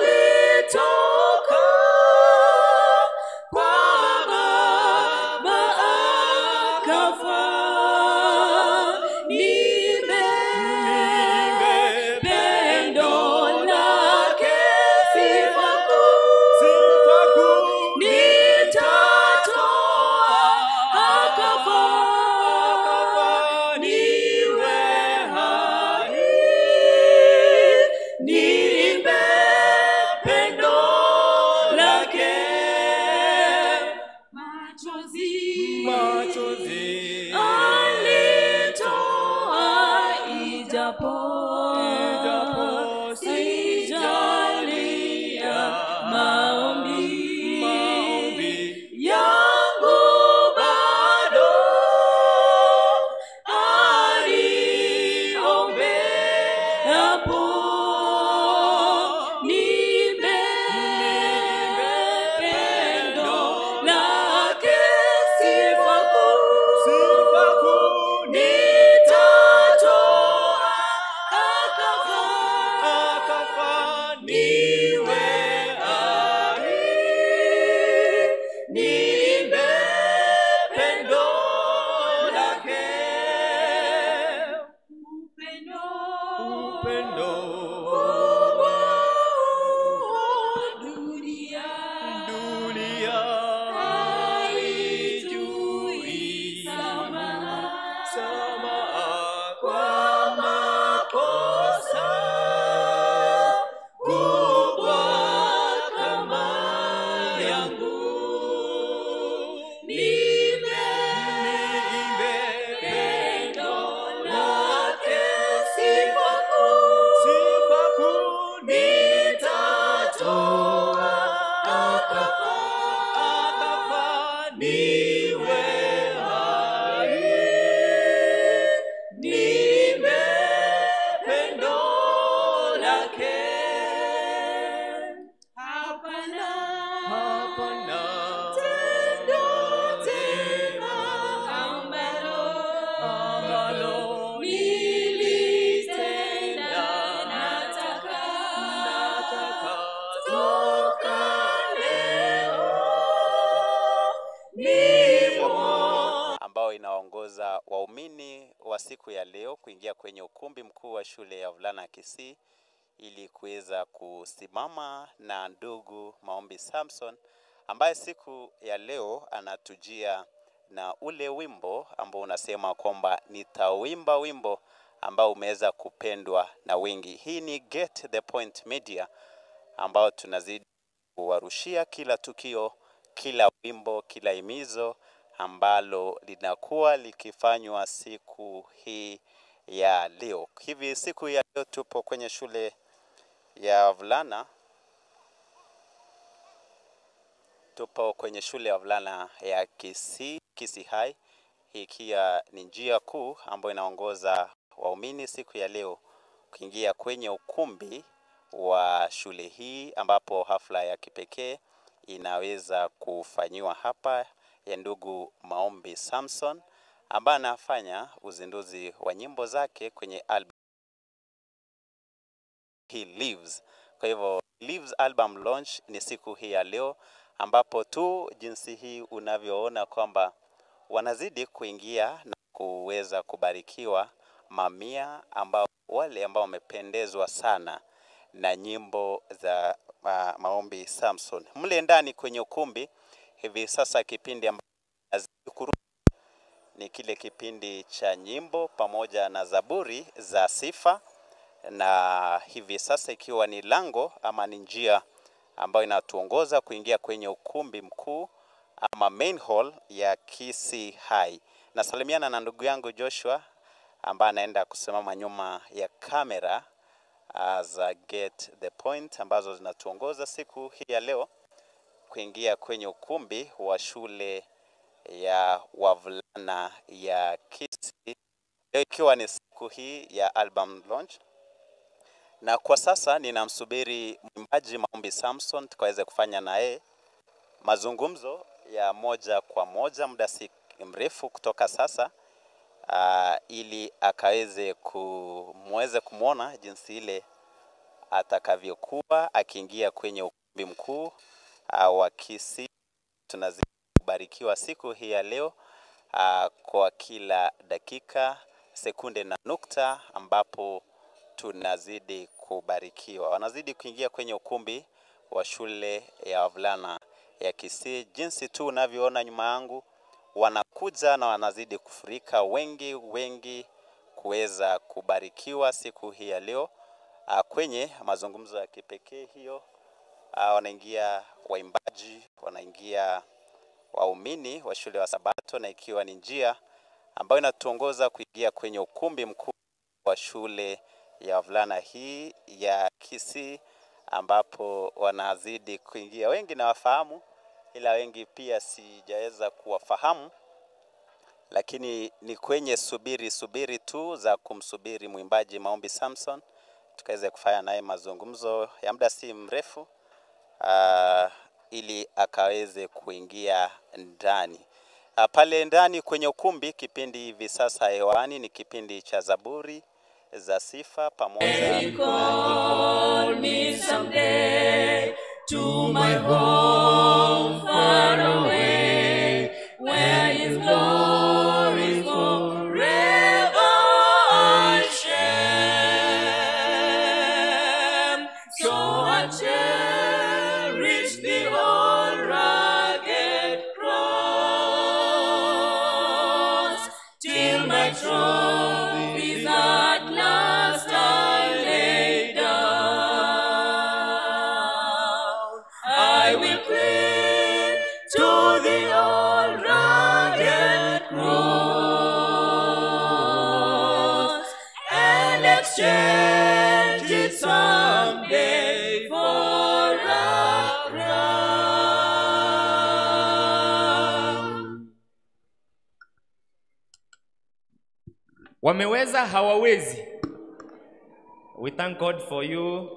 alitoka kwa Baba akafa. Niimbe pendo lake, sifa kuu nitatoa, akafa niwe hai. Niimbe pendo lake, machozi alitoa, ijapo sijalia, maombi yangu bado aliombeapo. Niimbe pendo lake, sifa kuu nitatoa, niwe hai, niimbe pendo lake. Hapana, hapana tendo tena ambalo, ambalo nilitenda. Nataka, nataka toka leo niwo ambao inaongoza waumini wa siku ya leo kuingia kwenye ukumbi mkuu wa shule ya wavulana Kisii ili kuweza kusimama na ndugu Maombi Samson ambaye siku ya leo anatujia na ule wimbo ambao unasema kwamba nitauimba wimbo ambao umeweza kupendwa na wengi. Hii ni Get the Point Media ambao tunazidi kuwarushia kila tukio, kila wimbo, kila himizo ambalo linakuwa likifanywa siku hii ya leo. Hivi siku ya leo tupo kwenye shule ya wavulana, tupo kwenye shule ya wavulana ya Kisii, Kisii High, hii ikiwa ni njia kuu ambayo inaongoza waumini siku ya leo kuingia kwenye ukumbi wa shule hii ambapo hafla ya kipekee inaweza kufanyiwa hapa ya ndugu Maombi Samson ambaye anafanya uzinduzi wa nyimbo zake kwenye album He Lives. Kwa hivyo Lives album launch ni siku hii ya leo, ambapo tu jinsi hii unavyoona kwamba wanazidi kuingia na kuweza kubarikiwa mamia ambao wale ambao wamependezwa sana na nyimbo za Maombi Samson. Mle ndani kwenye ukumbi hivi sasa, kipindi ambacho ni kile kipindi cha nyimbo pamoja na zaburi za sifa, na hivi sasa ikiwa ni lango ama ni njia ambayo inatuongoza kuingia kwenye ukumbi mkuu ama main hall ya Kisii High. Nasalimiana na ndugu yangu Joshua ambaye anaenda kusimama nyuma ya kamera za Get the Point ambazo zinatuongoza siku hii ya leo kuingia kwenye ukumbi wa shule ya wavulana ya Kisii, leo ikiwa ni siku hii ya album launch. Na kwa sasa ninamsubiri mwimbaji Maombi Samson tukaweze kufanya naye mazungumzo ya moja kwa moja muda si mrefu kutoka sasa, ili akaweze kumweze kumwona jinsi ile atakavyokuwa akiingia kwenye ukumbi mkuu wa Kisii. Tunazidi kubarikiwa siku hii ya leo kwa kila dakika, sekunde na nukta ambapo tunazidi kubarikiwa. Wanazidi kuingia kwenye ukumbi wa shule ya wavulana ya Kisii. Jinsi tu unavyoona nyuma yangu, wanakuja na wanazidi kufurika wengi wengi kuweza kubarikiwa siku hii ya leo kwenye mazungumzo ya kipekee hiyo. Wanaingia waimbaji, wanaingia waumini wa shule wa Sabato, na ikiwa ni njia ambayo inatuongoza kuingia kwenye ukumbi mkuu wa shule ya wavulana hii ya Kisii, ambapo wanazidi kuingia wengi na wafahamu, ila wengi pia sijaweza kuwafahamu, lakini ni kwenye subiri subiri tu za kumsubiri mwimbaji Maombi Samson tukaweze kufanya naye mazungumzo ya muda si mrefu, ili akaweze kuingia ndani. Pale ndani kwenye ukumbi, kipindi hivi sasa hewani ni kipindi cha Zaburi za Sifa pamoja na Call me someday to my home far away, where His glory forever I share. So I cherish the old rugged cross till my trophies at last I lay down. I will cling to the old rugged cross and exchange it someday for a crown. Wameweza, hawawezi. We thank God for you.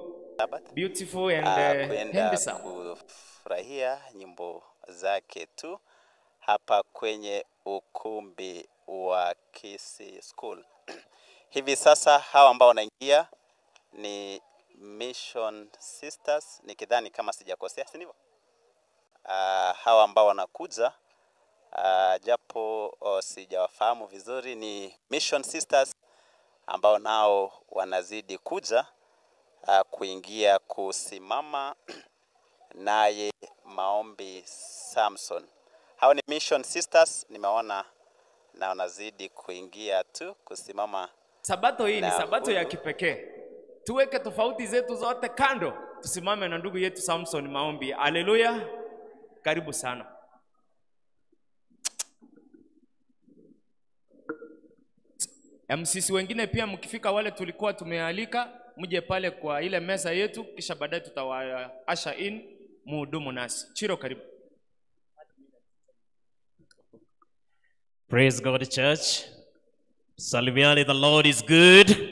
Beautiful and kwenda handsome. Kufurahia nyimbo zake tu hapa kwenye ukumbi wa Kisii School. Hivi sasa hawa ambao wanaingia ni Mission Sisters, nikidhani kama sijakosea, si ndivyo? Hawa ambao wanakuja japo sijawafahamu vizuri ni Mission Sisters ambao nao wanazidi kuja kuingia kusimama naye Maombi Samson. Hao ni Mission Sisters, nimeona na wanazidi kuingia tu kusimama. Sabato hii ni na sabato ya huyu. Kipekee. Tuweke tofauti zetu zote kando, tusimame na ndugu yetu Samson Maombi. Haleluya. Karibu sana. MCC wengine pia mkifika, wale tulikuwa tumealika, mje pale kwa ile meza yetu, kisha baadaye tutawa usher in muhudumu nasi. Chiro, karibu. Praise God, church. Salimiani, the Lord is good.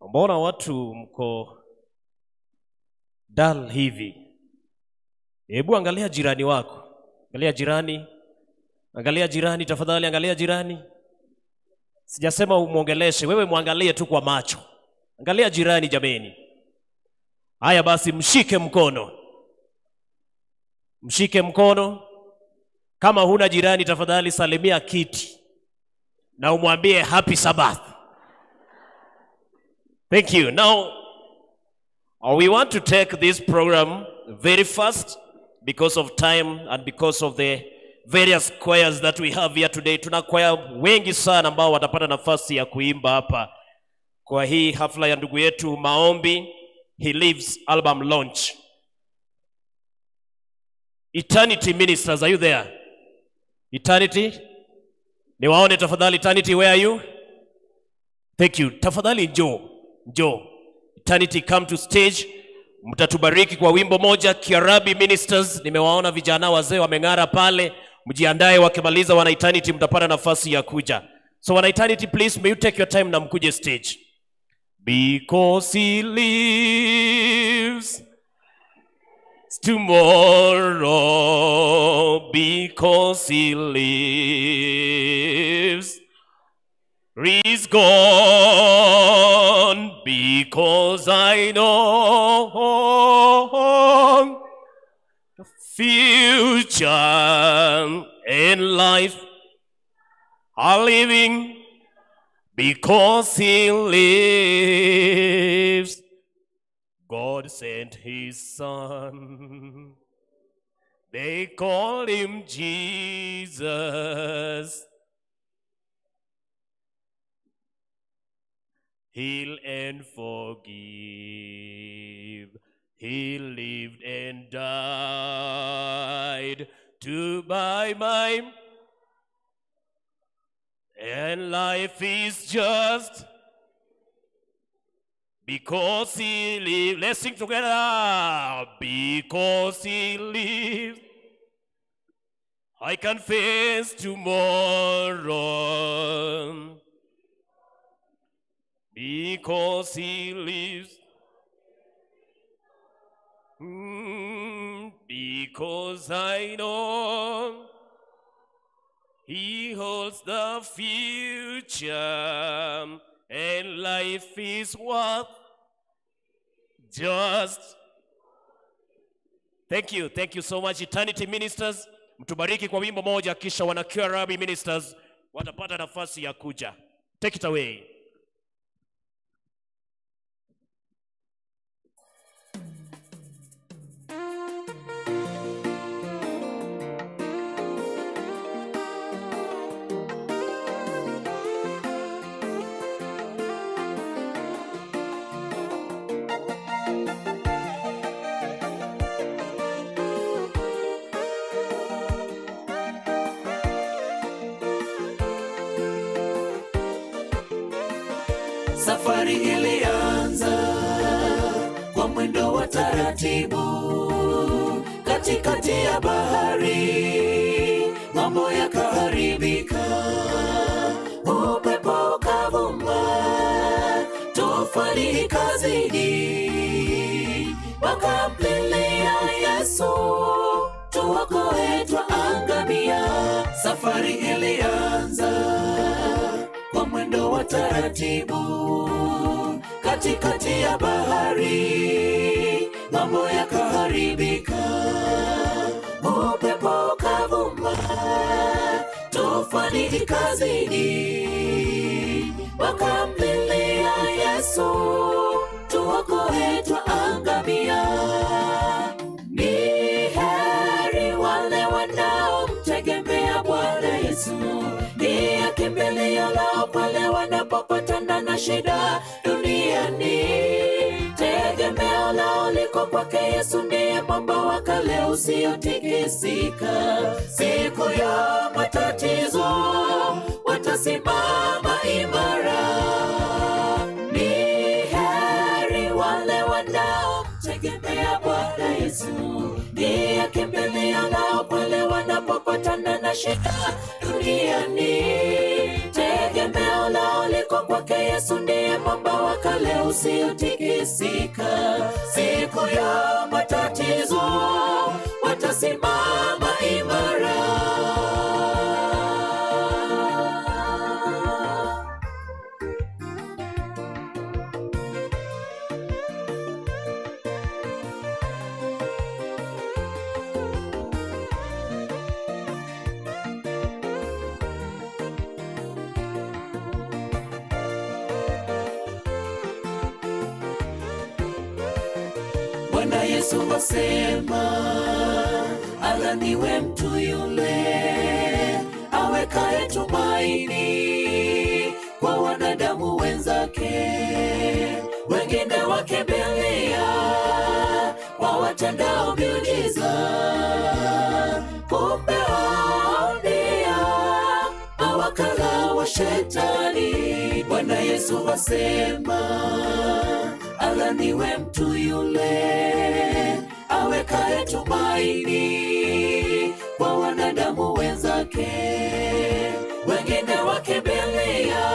Mbona watu mko dull hivi? Hebu angalia jirani wako. Angalia jirani. Angalia jirani tafadhali, angalia jirani. Sijasema umuongeleshe, wewe muangalie tu kwa macho. Angalia jirani jameni. Haya basi, mshike mkono. Mshike mkono. Kama huna jirani tafadhali salimia kiti na umwambie happy Sabbath. Thank you. Now, we want to take this program very fast because of time and because of the various choirs that we have here today. Tuna kwaya wengi sana ambao watapata nafasi ya kuimba hapa kwa hii hafla ya ndugu yetu Maombi He Lives album launch. Eternity Ministers, are you there? Eternity? Niwaone tafadhali. Eternity, where are you? Thank you. Tafadhali njoo. Njoo. Eternity, come to stage. Mtatubariki kwa wimbo moja. Kiarabi Ministers, nimewaona vijana wazee wameng'ara pale. Mjiandae, wakimaliza wana Eternity mtapata nafasi ya kuja. So wana Eternity, please may you take your time na mkuje stage. Because he lives tomorrow, because he lives, is gone, because I know the future and life are living, because he lives. God sent his son. They call him Jesus. Heal and forgive. He lived and died to buy my. And life is just because he lives. Let's sing together. Because he lives, I can face tomorrow. Because he lives. Because I know he holds the future, and life is worth just. Thank you. Thank you so much, Eternity Ministers. Mtubariki kwa wimbo moja, kisha wana Kiarabi Ministers watapata nafasi ya kuja. Take it away. Safari ilianza kwa mwendo wa taratibu, katikati ya bahari mambo yakaharibika. tufani ikazidi, wakamlilia Yesu, tuokoe twaangamia. Safari ilianza kwa mwendo wa taratibu, katikati ya bahari mambo yakaharibika, upepo ukavuma, tufani ikazidi, wakamlilia Yesu, tuokoe twaangamia. Ni heri wale wanaomtegemea Bwana Yesu, ndiye kimbilio lao pale wanapopatana na shida duniani. Tegemeo lao liko kwake Yesu, ndiye mwamba wa kale usiotikisika. Siku ya matatizo watasimama imara. Ni heri wale wanaomtegemea Bwana Yesu, ndiye kimbilio lao pale wanapopatana na shida duniani. Tegemeo lao liko kwake Yesu, ndiye mwamba wa kale usiotikisika. Siku ya matatizo watasimama imara. Bwana Yesu asema, alaniwe mtu yule awekaye tumaini kwa wanadamu wenzake, wengine wakimbilia kwa watendao miujiza, kumbe wao ndio mawakala wa shetani. Bwana Yesu asema, alaniwe mtu yule awekaye tumaini kwa wanadamu wenzake, wengine wakimbilia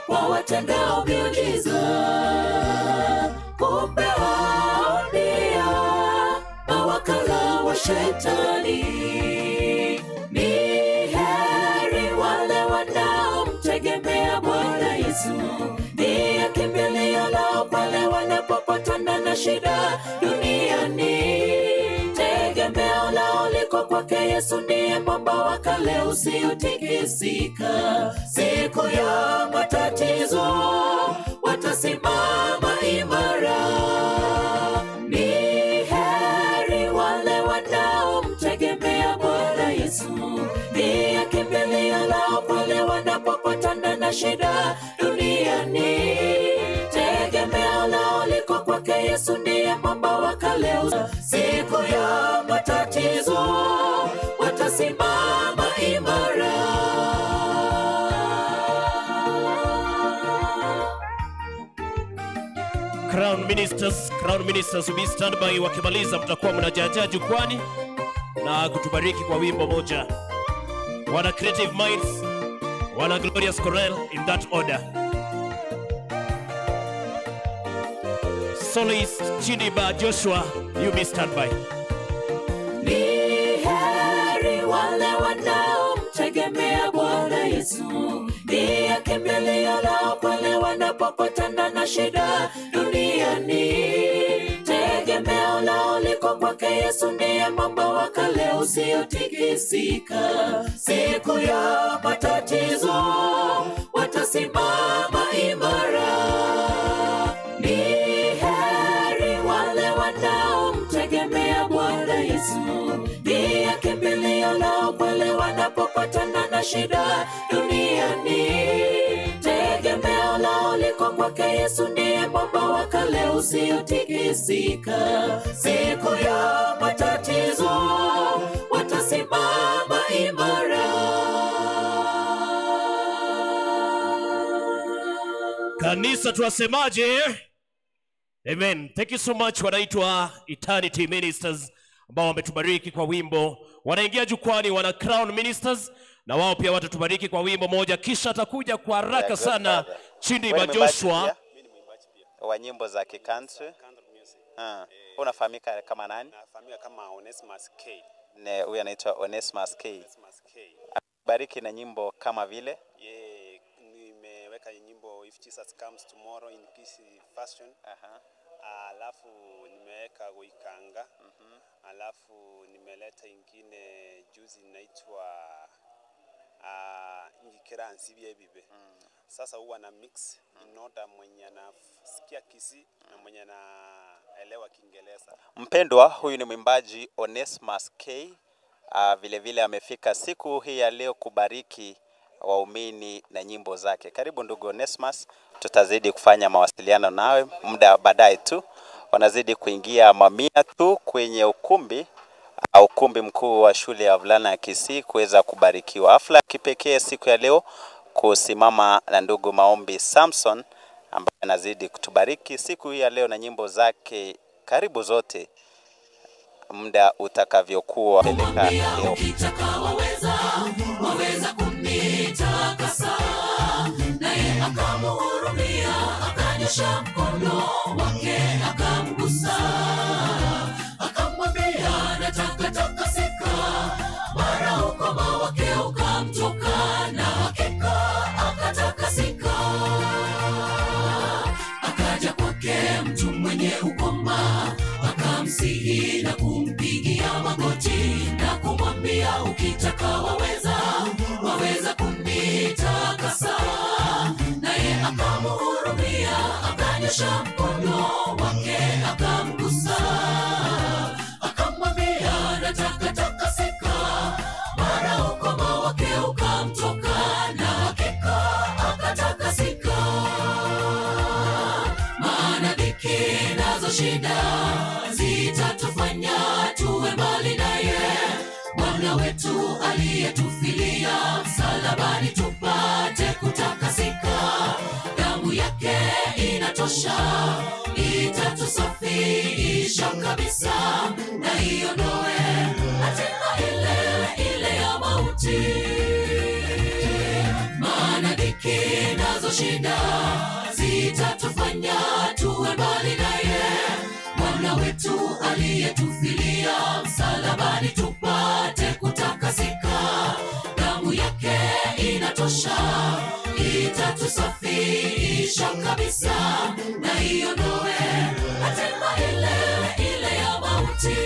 kwa watendao miujiza, kumbe wao ndio mawakala wa shetani. Ni heri wale wanaomtegemea Bwana Yesu, ndiye kimbilio lao pale wanapopatana na shida duniani. Tegemeo lao liko kwake Yesu, ndiye mwamba wa kale usiotikisika. Siku ya matatizo watasimama imara. Ni heri wale wanaomtegemea Bwana Yesu, ndiye kimbilio lao pale wanapopatana na shida duniani. Tegemeo lao liko kwake Yesu, ndiye mwamba wa kale. Siku ya matatizo watasimama imara. Crown Ministers will be standby. Wakimaliza mtakuwa mnajaja jukwani na kutubariki kwa wimbo moja. Wana Creative Minds, wana Glorious Chorale, in that order. Soloist Chindiba Joshua, you be standby. Ni heri wale wanaomtegemea Bwana Yesu, ndiye kimbilio lao pale wanapopatana na shida duniani. Tegemeo lao liko kwake Yesu, ndiye mwamba wa kale usiotikisika. Siku ya matatizo watasimama imara. Ni heri wale wanaomtegemea Bwana Yesu, ndiye kimbilio lao pale wanapopatana na shida duniani. Tegemeo lao liko kwake Yesu, ndiye mwamba wa kale usiotikisika. Siku ya matatizo watasimama imara. Kanisa tuwasemaje? Amen. Thank you so much. Wanaitwa Eternity Ministers ambao wametubariki kwa wimbo. Wanaingia jukwani, wana Crown Ministers, na wao pia watatubariki kwa wimbo moja, kisha atakuja kwa haraka sana Chindiba Joshua. Mimi ni mwimbaji. Wa nyimbo za kikantri. Unafahamika kama nani? Nafahamika kama Onesmus K. Ne, huyu anaitwa Onesmus K. Onesmus K. Bariki na nyimbo kama vile nimeweka nyimbo If Jesus Comes Tomorrow in Kisii Fashion. Alafu nimeweka Goikanga. Alafu nimeleta ingine juzi inaitwa Ngikira Nsibye Bibe. Sasa huwa na mix in order mwenye anasikia Kisii na mwenye anaelewa Kiingereza. Mpendwa, huyu ni mwimbaji Onesmus K. Vile vile amefika siku hii ya leo kubariki waumini na nyimbo zake. Karibu ndugu Onesmus, tutazidi kufanya mawasiliano nawe muda baadaye tu. Wanazidi kuingia mamia tu kwenye ukumbi mkuu wa shule ya wavulana ya Kisii kuweza kubarikiwa. Hafla kipekee siku ya leo kusimama na ndugu Maombi Samson ambaye anazidi kutubariki siku hii ya leo na nyimbo zake karibu zote muda utakavyokuwa peleka leo. Waweza kunitakasa, naye akamuhurumia, akanyosha mkono wake akamgusa, akamwambia nataka takasika. Mara ukoma wake ukamtoka na hakika akatakasika. Akaja kwake mtu mwenye ukoma, akamsihi na kumpigia magoti na kumwambia ukitaka waweza kunitakasa. Naye akamuhurumia, akanyosha mkono wake akamgusa, akamwambia nataka takasika. Mara ukoma wake ukamtoka na hakika akatakasika. Maana dhiki nazo shida zitatufanya tuwe mbali naye, Bwana wetu aliyetufilia msalabani tupate kutakasika. Damu yake inatosha, itatusafisha kabisa, na iondoe hatima ile ile ya mauti. Maana dhiki nazo shida zitatufanya tuwe mbali naye, Bwana wetu aliyetufilia msalabani tupate kutakasika. Damu yake inatosha, itatusafisha kabisa, na iondoe hatima ile ile ya mauti.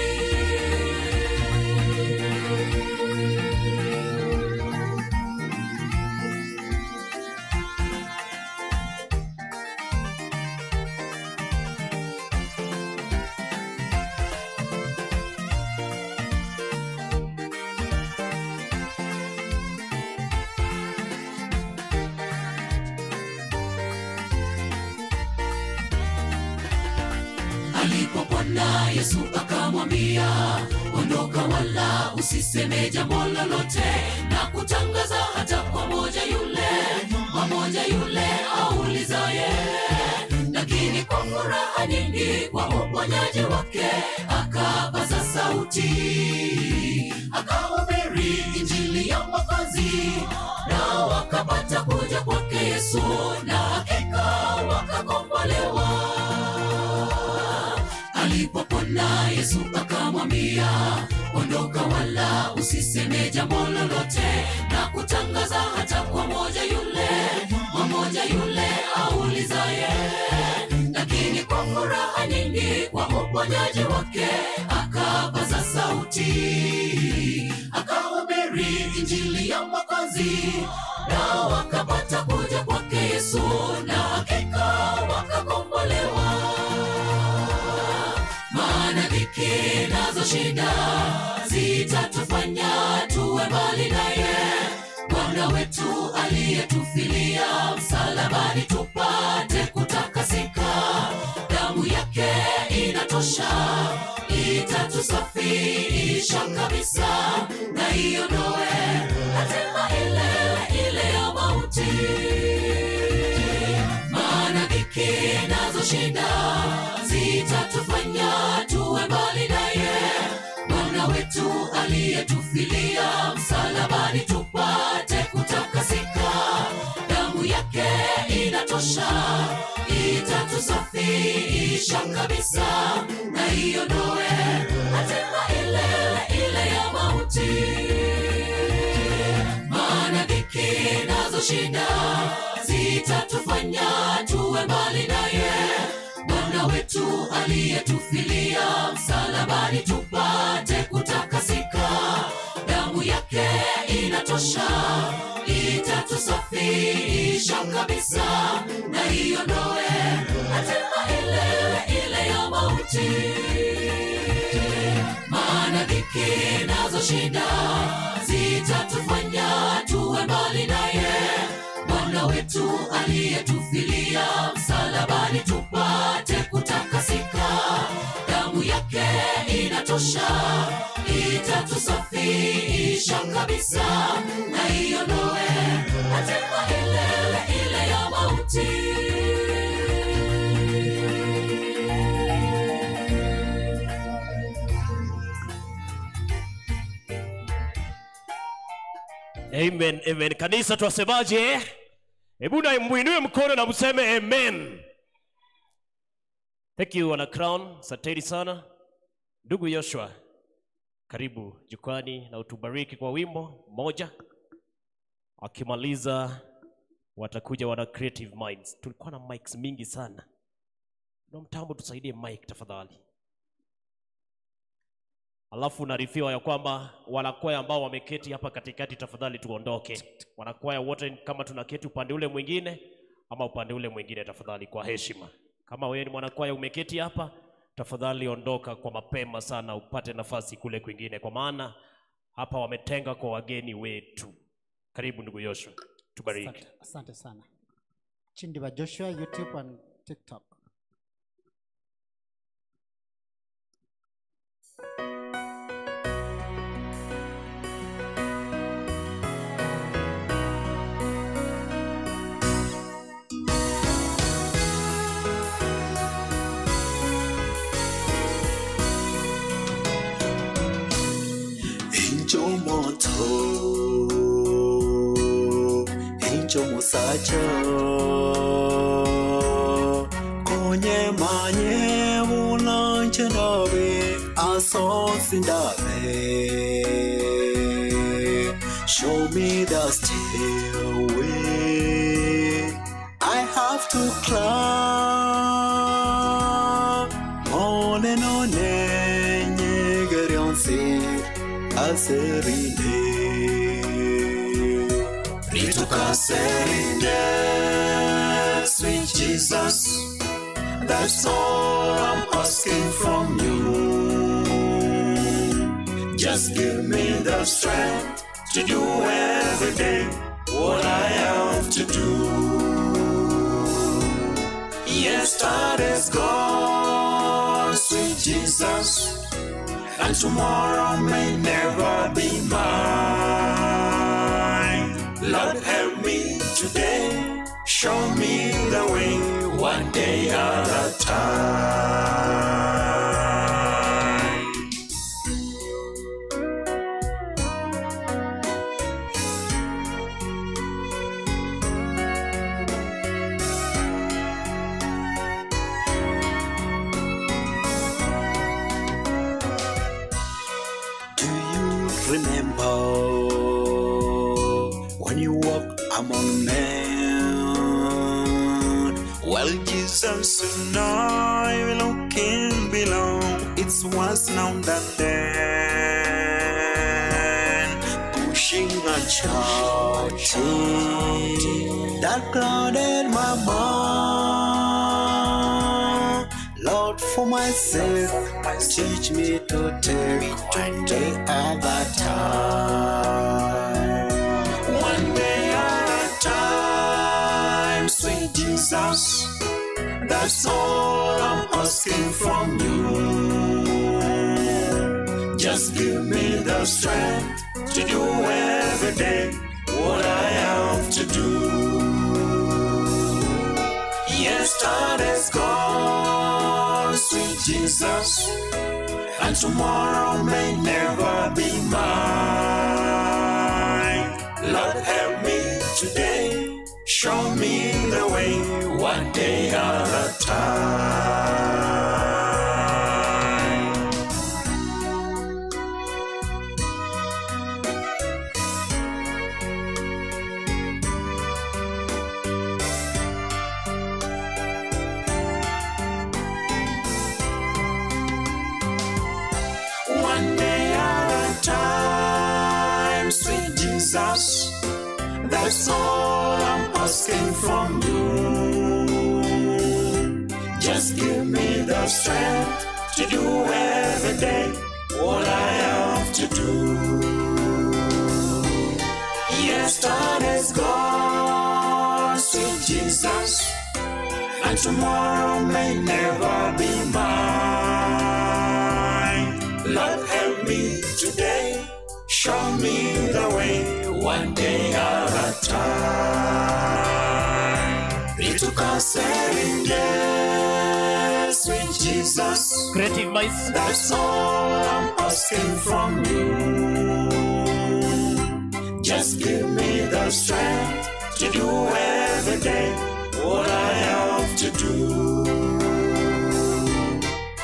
Alipopona Yesu akamwambia, ondoka wala usiseme jambo lolote, na kutangaza hata kwa moja yule aulizaye. Lakini kwa furaha nyingi kwa uponyaji wake akapaza sauti, akahubiri injili ya Mwokozi, na wakapata kuja kwake Yesu, na hakika wakakombolewa. Alipopona Yesu akamwambia, ondoka wala usiseme jambo lolote, na kutangaza hata kwa moja yule aulizaye. Lakini kwa furaha nyingi kwa uponyaji wake akapaza sauti, akahubiri injili ya Mwokozi, na wakapata kuja kwake Yesu, na hakika wakakombolewa. Maana dhiki nazo shida zitatufanya tuwe mbali naye, Bwana wetu aliyetufilia msalabani tupate kutakasika. Damu yake inatosha, itatusafisha kabisa, na iondoe hatima ile ile ya mauti. Maana dhiki nazo shida zitatufanya tuwe mbali naye, Bwana wetu aliyetufilia msalabani tupate kutakasika. Damu yake inatosha, itatusafisha itatusafisha kabisa na iondoe hatima ile ile ya mauti. Maana dhiki nazo shida zitatufanya tuwe mbali naye Bwana wetu aliyetufilia msalabani tupate kutakasika. Damu yake inatosha, itatusafisha kabisa na iondoe hatima ile ile ya mauti. Maana dhiki nazo shida zitatufanya tuwe mbali naye Bwana wetu aliyetufilia msalabani tupate kutakasika. Damu yake inatosha, itatusafisha kabisa na iondoe hatima ile ile ya mauti. Amen, amen. Kanisa twasemaje? Hebu na muinue mkono na mseme amen. Thank you wana Crown, asanteni sana. Ndugu Joshua, karibu jukwani na utubariki kwa wimbo mmoja. Akimaliza watakuja wana Creative Minds. Tulikuwa na mics mingi sana. Na mtambo tusaidie mic tafadhali. Alafu naarifiwa ya kwamba wanakwaya ambao wameketi hapa katikati tafadhali tuondoke. Wanakwaya wote kama tunaketi upande ule mwingine ama upande ule mwingine tafadhali kwa heshima. Kama wewe ni mwanakwaya umeketi hapa tafadhali ondoka kwa mapema sana upate nafasi kule kwingine, kwa maana hapa wametenga kwa wageni wetu. Karibu ndugu Joshua, tubariki. Asante, asante sana. Chindiba Joshua, YouTube and TikTok. Injo moto, injo musacha, konye manye mulanje ndabe, asosi ndabe. Show me the stairway I have to climb. On and on, nyegerionsi aserinde. Ritukaserinde, sweet Jesus, that's all I'm asking from you. Just give me the strength to do every day what I have to do. Yesterday's gone, sweet Jesus, and tomorrow may never be mine. Lord, help me today, show me the way, one day at a time. Do you remember when you walk among men? Well, Jesus and I were looking below. It was now that then, pushing and shouting, that clouded my mind. Lord, for my sake, teach me to take one day at a time. One day at a time, sweet Jesus, that's all I'm asking from you. Just give me the strength to do every day what I have to do. Yesterday's gone, sweet Jesus, and tomorrow may never be mine. Lord, help me today, show me the way, one day at a time. Jesus, that's all I'm asking from you. Just give me the strength to do every day what I have to do. Yesterday's gone, sweet Jesus, and tomorrow may never be mine. Lord, help me today, show me the way, one day at a time. Ritukaserinde, sweet Jesus, Creative Minds. That's all I'm asking from you. Just give me the strength to do every day what I have to do.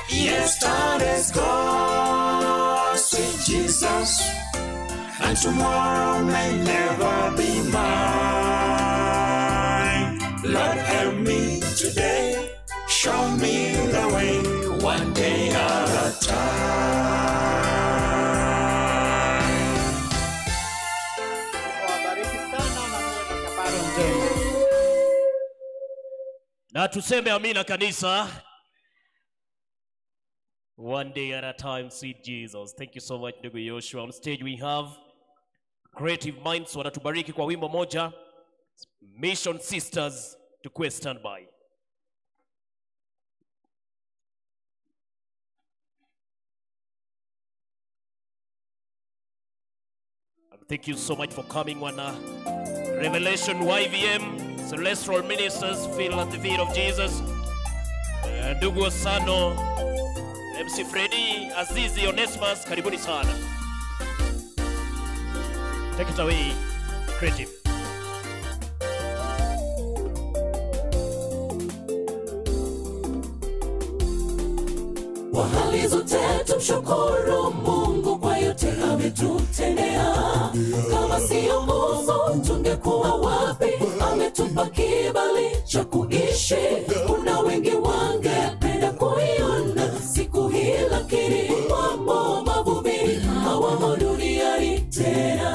Yesterday's gone, sweet Jesus, and tomorrow may never be mine. Lord, help me today, show me the way, one day at a time. Wabariki sana na muwe na sabato njema. Na tuseme amina kanisa. One day at a time, sweet Jesus. Thank you so much, ndugu Yoshua. On stage we have Creative Minds wanatubariki kwa wimbo moja. Mission Sisters, tukue standby. And thank you so much for coming, wana Revelation YVM, Celestial Ministers, feel at the feet of Jesus. Ndugu Osano, MC Freddy, Azizi, Onesmus, karibuni sana. Take it away, Creative. Kwa hali zote tumshukuru Mungu kwa yote ametutendea. Kama siyo Mungu tungekuwa wapi? Ametupa kibali cha kuishi. Kuna wengi wangependa kuiona siku hii, lakini wamo mavumbini, hawamo duniani tena.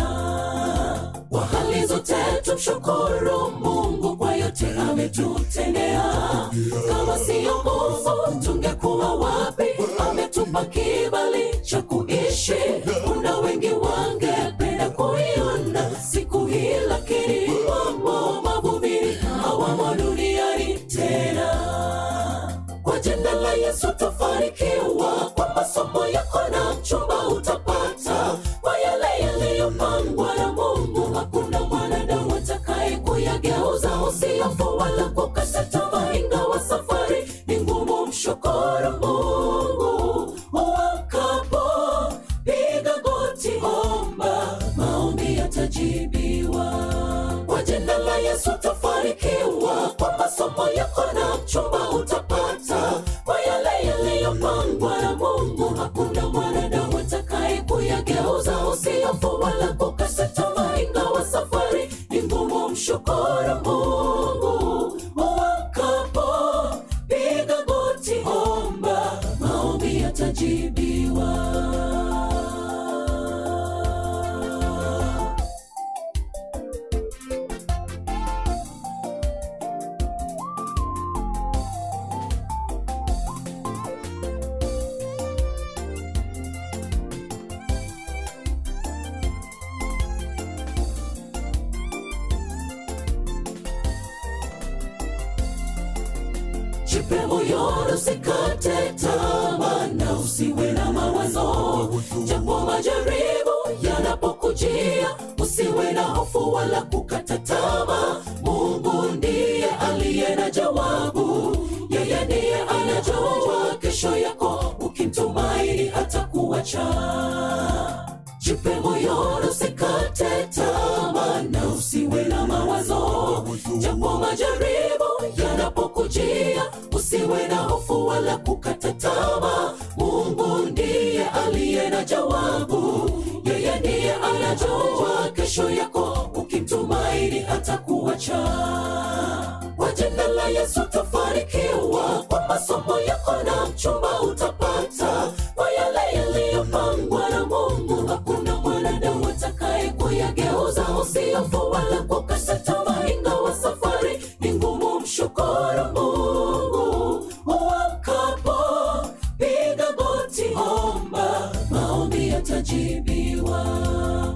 Kwa hali zote tumshukuru Mungu kwa yote ametutendea. Kama siyo Mungu tungekuwa wapi? Ametupa kibali cha kuishi. Kuna wengi wangependa kuiona siku hii, lakini wamo mavumbini, hawamo duniani tena. Kwa jina la Yesu tafarikiwa, kwa masomo yako na mchumba utapata. Kwa yale yaliyopangwa na Mungu, hakuna mwanadamu atakaye kuyageuza. Usihofu wala kukata tamaa, ingawa safari ni ngumu, mshukuru Mungu. Uamkapo piga goti, omba, maombi yatajibiwa. Kwa jina la Yesu tafarikiwa, kwa masomo yako na mchumba utapata. Kwa yale yaliyopangwa na Mungu, hakuna mwanadamu atakaye kuyageuza. Usihofu wala kukata tamaa, ingawa safari ni ngumu, mshukuru Mungu. Uamkapo piga goti, omba, maombi yatajibiwa. Jipe moyo, usikate tamaa na usiwe na mawazo. Japo majaribu yanapokujia, usiwe na hofu wala kukata tamaa. Mungu ndiye aliye na jawabu, yeye ndiye anajua kesho yako, ukimtumaini hatakuacha. Jipe moyo, usikate tamaa na usiwe na mawazo. Japo majaribu yanapokujia, usiwe na hofu wala kukata tamaa. Mungu ndiye aliye na jawabu, yeye ndiye anajua kesho yako, ukimtumaini hatakuacha. Kwa jina la Yesu tafarikiwa, kwa masomo yako na mchumba utapata. Kwa yale yaliyopangwa na Mungu, hakuna mwanadamu atakaye kuyageuza. kuyageuza. Usihofu wala kukata tamaa, ingawa safari ni ngumu, mshukuru Mungu. Uamkapo piga goti, omba, maombi yatajibiwa.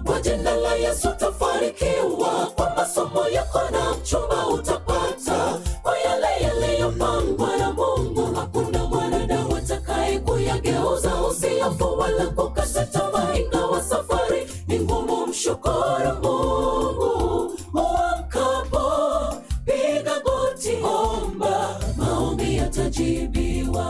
Kwa jina la Yesu utafanikiwa, kwa masomo yako na mchumba utapata. Kwa yale yaliyopangwa na Mungu, hakuna mwanadamu atakaye kuyageuza. Usihofu wala kukata tamaa, ingawa safari ni ngumu, mshukuru Mungu. Uamkapo piga goti, omba, maombi yatajibiwa.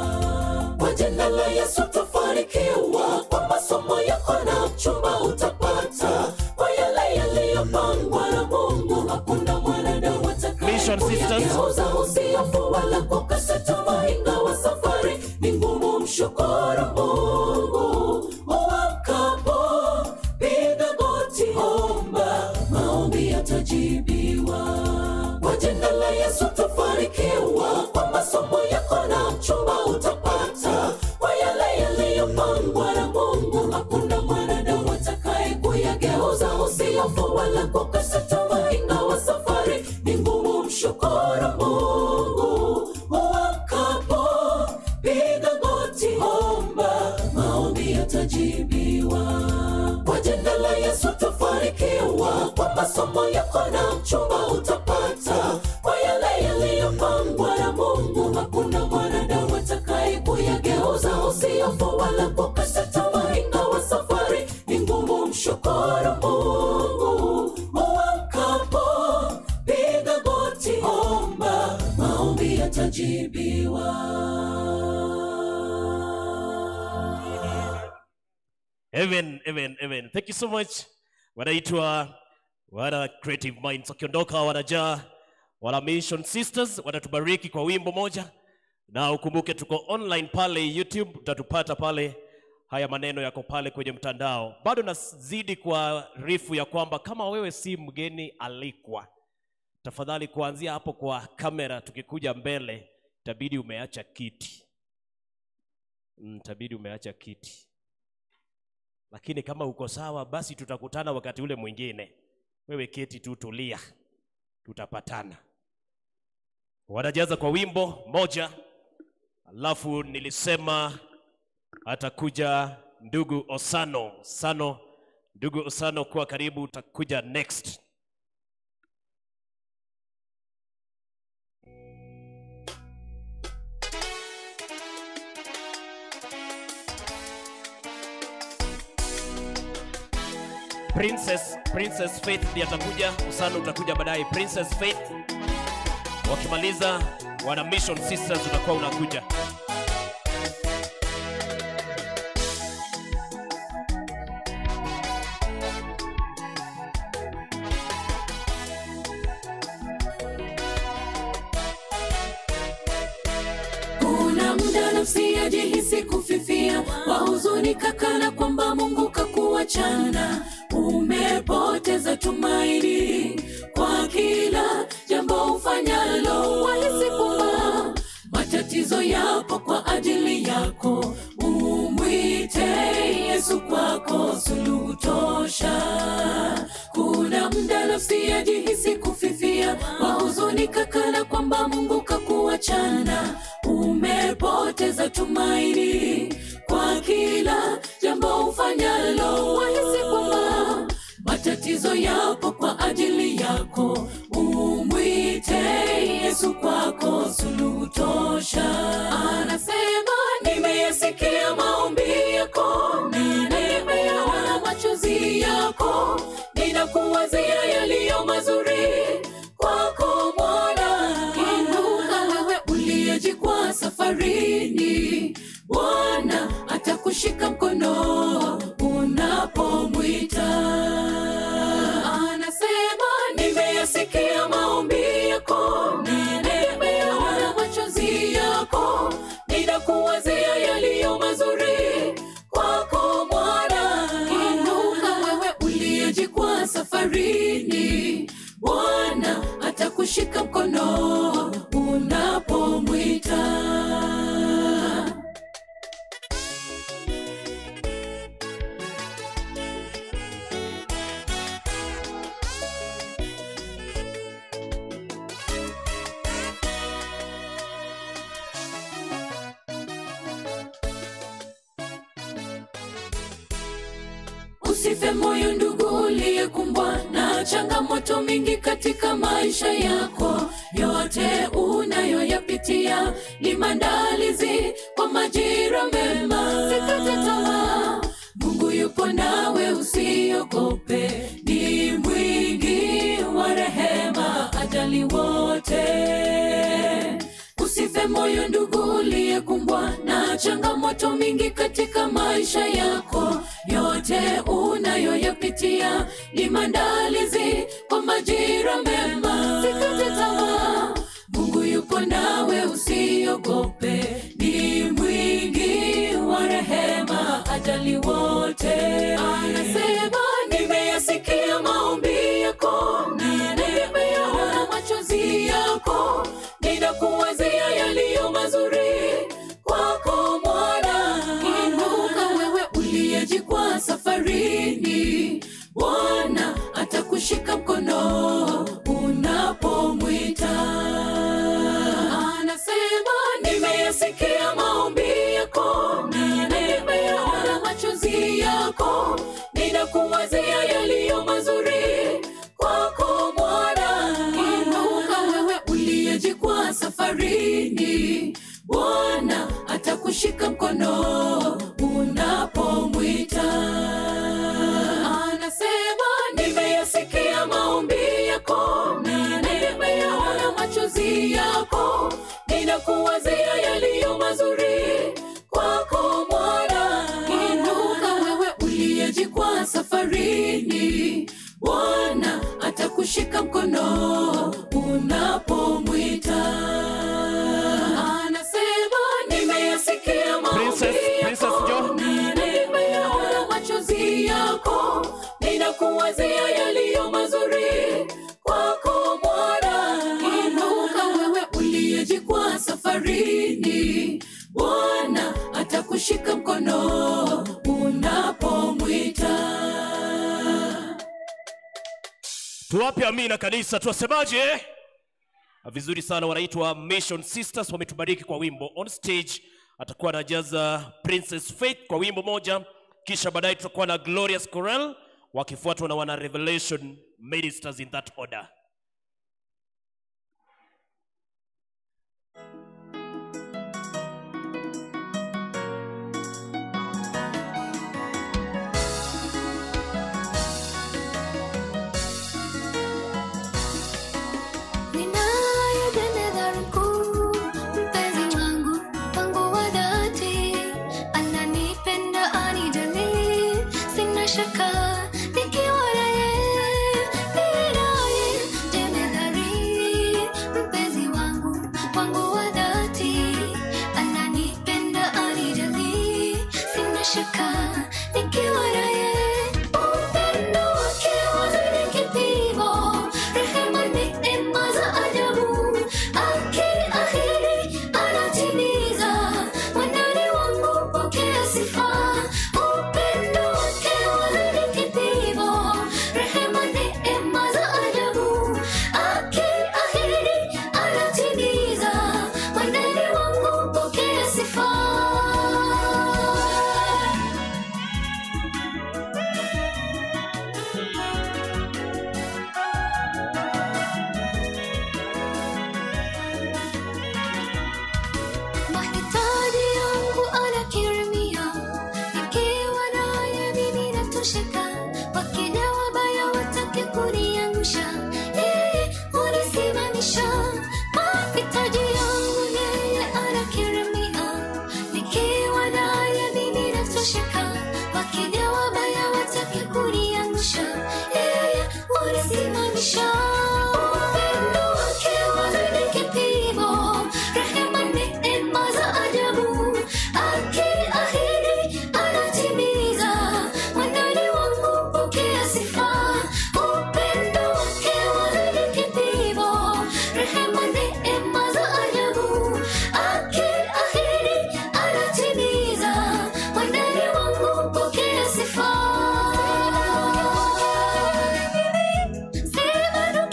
Kwa jina la Yesu utafanikiwa, kwa masomo yako na mchumba utapata. Kwa yale yaliyopangwa na Mungu, hakuna mwanadamu atakaye Mission Sisters. kuyageuza. Usihofu wala kukata tamaa, ingawa safari ni ngumu, mshukuru Mungu. Uamkapo piga goti, omba, maombi yatajibiwa. Kwa jina la Yesu utafanikiwa, kwa masomo yako na mchumba utapata. Kwa yale yaliyopangwa na Mungu, hakuna mwanadamu atakaye kuyageuza. Usihofu wala kukata tamaa, ingawa safari ni ngumu, mshukuru Mungu. Uamkapo piga goti, omba, maombi yatajibiwa. Kwa jina la Yesu utafanikiwa, kwa masomo yako na mchumba utapata. Kwa yale yaliyopangwa na Mungu, hakuna mwanadamu atakaye kuyageuza. Usihofu wala kukata tamaa, ingawa safari ni ngumu, mshukuru Mungu. Uamkapo piga goti, omba, maombi yatajibiwa. Amen, amen, amen. Thank you so much. Wanaitwa wana Creative Minds. Wakiondoka wanajaa wana Mission Sisters, watatubariki kwa wimbo moja. Na ukumbuke tuko online pale YouTube, utatupata pale. Haya maneno yako pale kwenye mtandao. Bado nazidi kwa rifu ya kwamba kama wewe si mgeni alikwa, tafadhali kuanzia hapo kwa kamera, tukikuja mbele itabidi umeacha kiti. Itabidi umeacha kiti. Lakini kama uko sawa, basi tutakutana wakati ule mwingine. Wewe keti tu, tulia, tutapatana. Wanajaza kwa wimbo moja, alafu nilisema atakuja ndugu Osano. Sano, ndugu Osano, kuwa karibu, utakuja next. Princess Faith ndiye atakuja. Osano utakuja baadaye. Princess Faith wakimaliza, wana Mission Sisters utakuwa unakuja. Kuna muda nafsi yajihisi kufifia, wahuzunika kana kwamba Mungu kakuachana. Umepoteza tumaini kwa kila jambo ufanyalo, wahisi kwamba matatizo yapo kwa ajili yako. Umwite Yesu kwako suluhu tosha. Kuna muda nafsi yajihisi kufifia, wahuzunika kana kwamba Mungu kakuachana. Umepoteza tumaini kwa kila jambo ufanyalo, wahisi kwamba matatizo yapo kwa ajili yako. Umwite Yesu kwako suluhu tosha. Anasema nimeyasikia maombi yako, nimeyaona machozi yako, ninakuwazia yaliyo mazuri kwako Bwana. Inuka wewe uliyejikwaa safarini, Bwana atakushika mkono unapomwita. Anasema nimeyasikia maombi yako, nimeyaona machozi yako, ninakuwazia yaliyo mazuri kwako Bwana. Inuka wewe uliyejikwaa safarini, Bwana atakushika mkono unapomwita. Usife moyo ndugu uliyekumbwa na changamoto mingi katika maisha yako. Yote unayoyapitia ni maandalizi kwa majira mema. Sikate tamaa, Mungu yupo nawe, usiogope. Ni mwingi wa rehema, ajali wote. Usife moyo ndugu uliyekumbwa na changamoto mingi katika maisha yako. Yote unayoyapitia ni maandalizi kwa majira mema. Sikate tamaa, Mungu yupo nawe, usiogope. Ni mwingi wa rehema, ajali wote. Anasema nimeyasikia maombi yako, nimeyaona machozi yako, ninakuwazia yaliyo mazuri kwako Bwana. Inuka wewe uliyejikwaa safarini, Bwana atakushika mkono unapomwita. Anasema nimeyasikia maombi yako, nimeyaona machozi yako, ninakuwazia yaliyo mazuri kwako Bwana. Inuka wewe uliyejikwaa safarini, Bwana atakushika mkono unapomwita. Anasema nimeyasikia maombi yako, nimeyaona machozi yako, ninakuwazia yaliyo mazuri kwako Bwana. Inuka wewe uliyejikwaa safarini, Bwana atakushika mkono unapomwita. Anasema nimeyasikia maombi yako, nimeyaona machozi yako, ninakuwazia yaliyo mazuri kwako Bwana. Inuka wewe uliyejikwaa safarini, Bwana atakushika mkono unapomwita. Tuwape amina kanisa, tuwasemaje? Vizuri sana, wanaitwa Mission Sisters, wametubariki kwa wimbo. On stage atakuwa anajaza Princess Faith kwa wimbo moja, kisha baadaye tutakuwa na Glorious Chorale wakifuatwa na wana Revelation Ministers in that order. Sema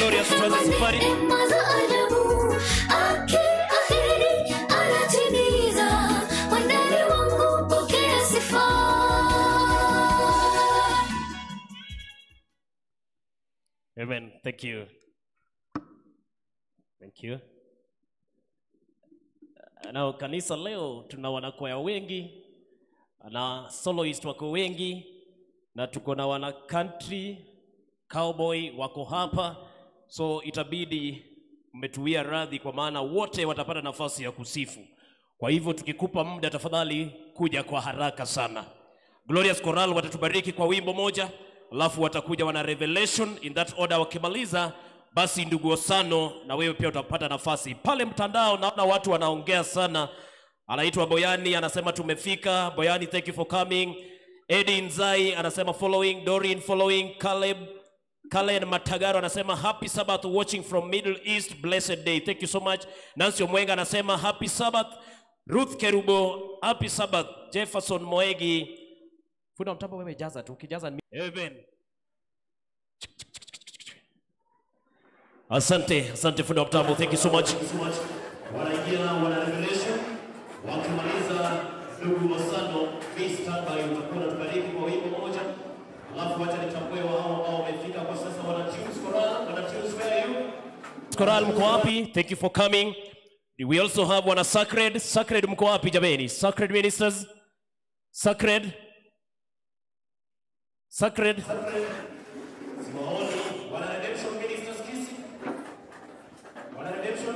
Glorious tuanze safari. Neema za ajabu, akiahidi anatimiza. Wandani wangu pokea sifa. Amen. Thank you. Thank you. Now kanisa leo tuna wanakwaya wengi na soloist wako wengi na tuko na wana country cowboy wako hapa, so itabidi mmetuia radhi kwa maana wote watapata nafasi ya kusifu. Kwa hivyo tukikupa muda tafadhali kuja kwa haraka sana. Glorious Choral watatubariki kwa wimbo moja, alafu watakuja wana Revelation in that order. Wakimaliza basi ndugu Osano na wewe pia utapata nafasi. Pale mtandao naona watu wanaongea sana. Anaitwa Boyani anasema tumefika. Boyani, thank you for coming. Eddie Nzai anasema following. Doreen following. Caleb Kalen Matagaro anasema happy Sabbath, watching from Middle East, blessed day. Thank you so much. Nancy Omwenga anasema happy Sabbath. Ruth Kerubo, happy Sabbath. Jefferson Moegi. Funda mtambo wewe jaza tu, ukijaza ni Amen. Asante, asante fundi mtambo. Thank you so much. Wanaingia wana Revelation. Wakimaliza ndugu Masano, please stand by, utakuwa unatubariki kwa wimbo mmoja. Alafu wacha nitambue wao ambao wamefika kwa sasa. Wana Tunes Choral, wana Tunes, where are you? Choral mko wapi? Thank you for coming. We also have wana Sacred. Sacred mko wapi jameni? Sacred ministers. Sacred. Sacred. Siwaoni. Wana Redemption ministers kisi. Wana Redemption.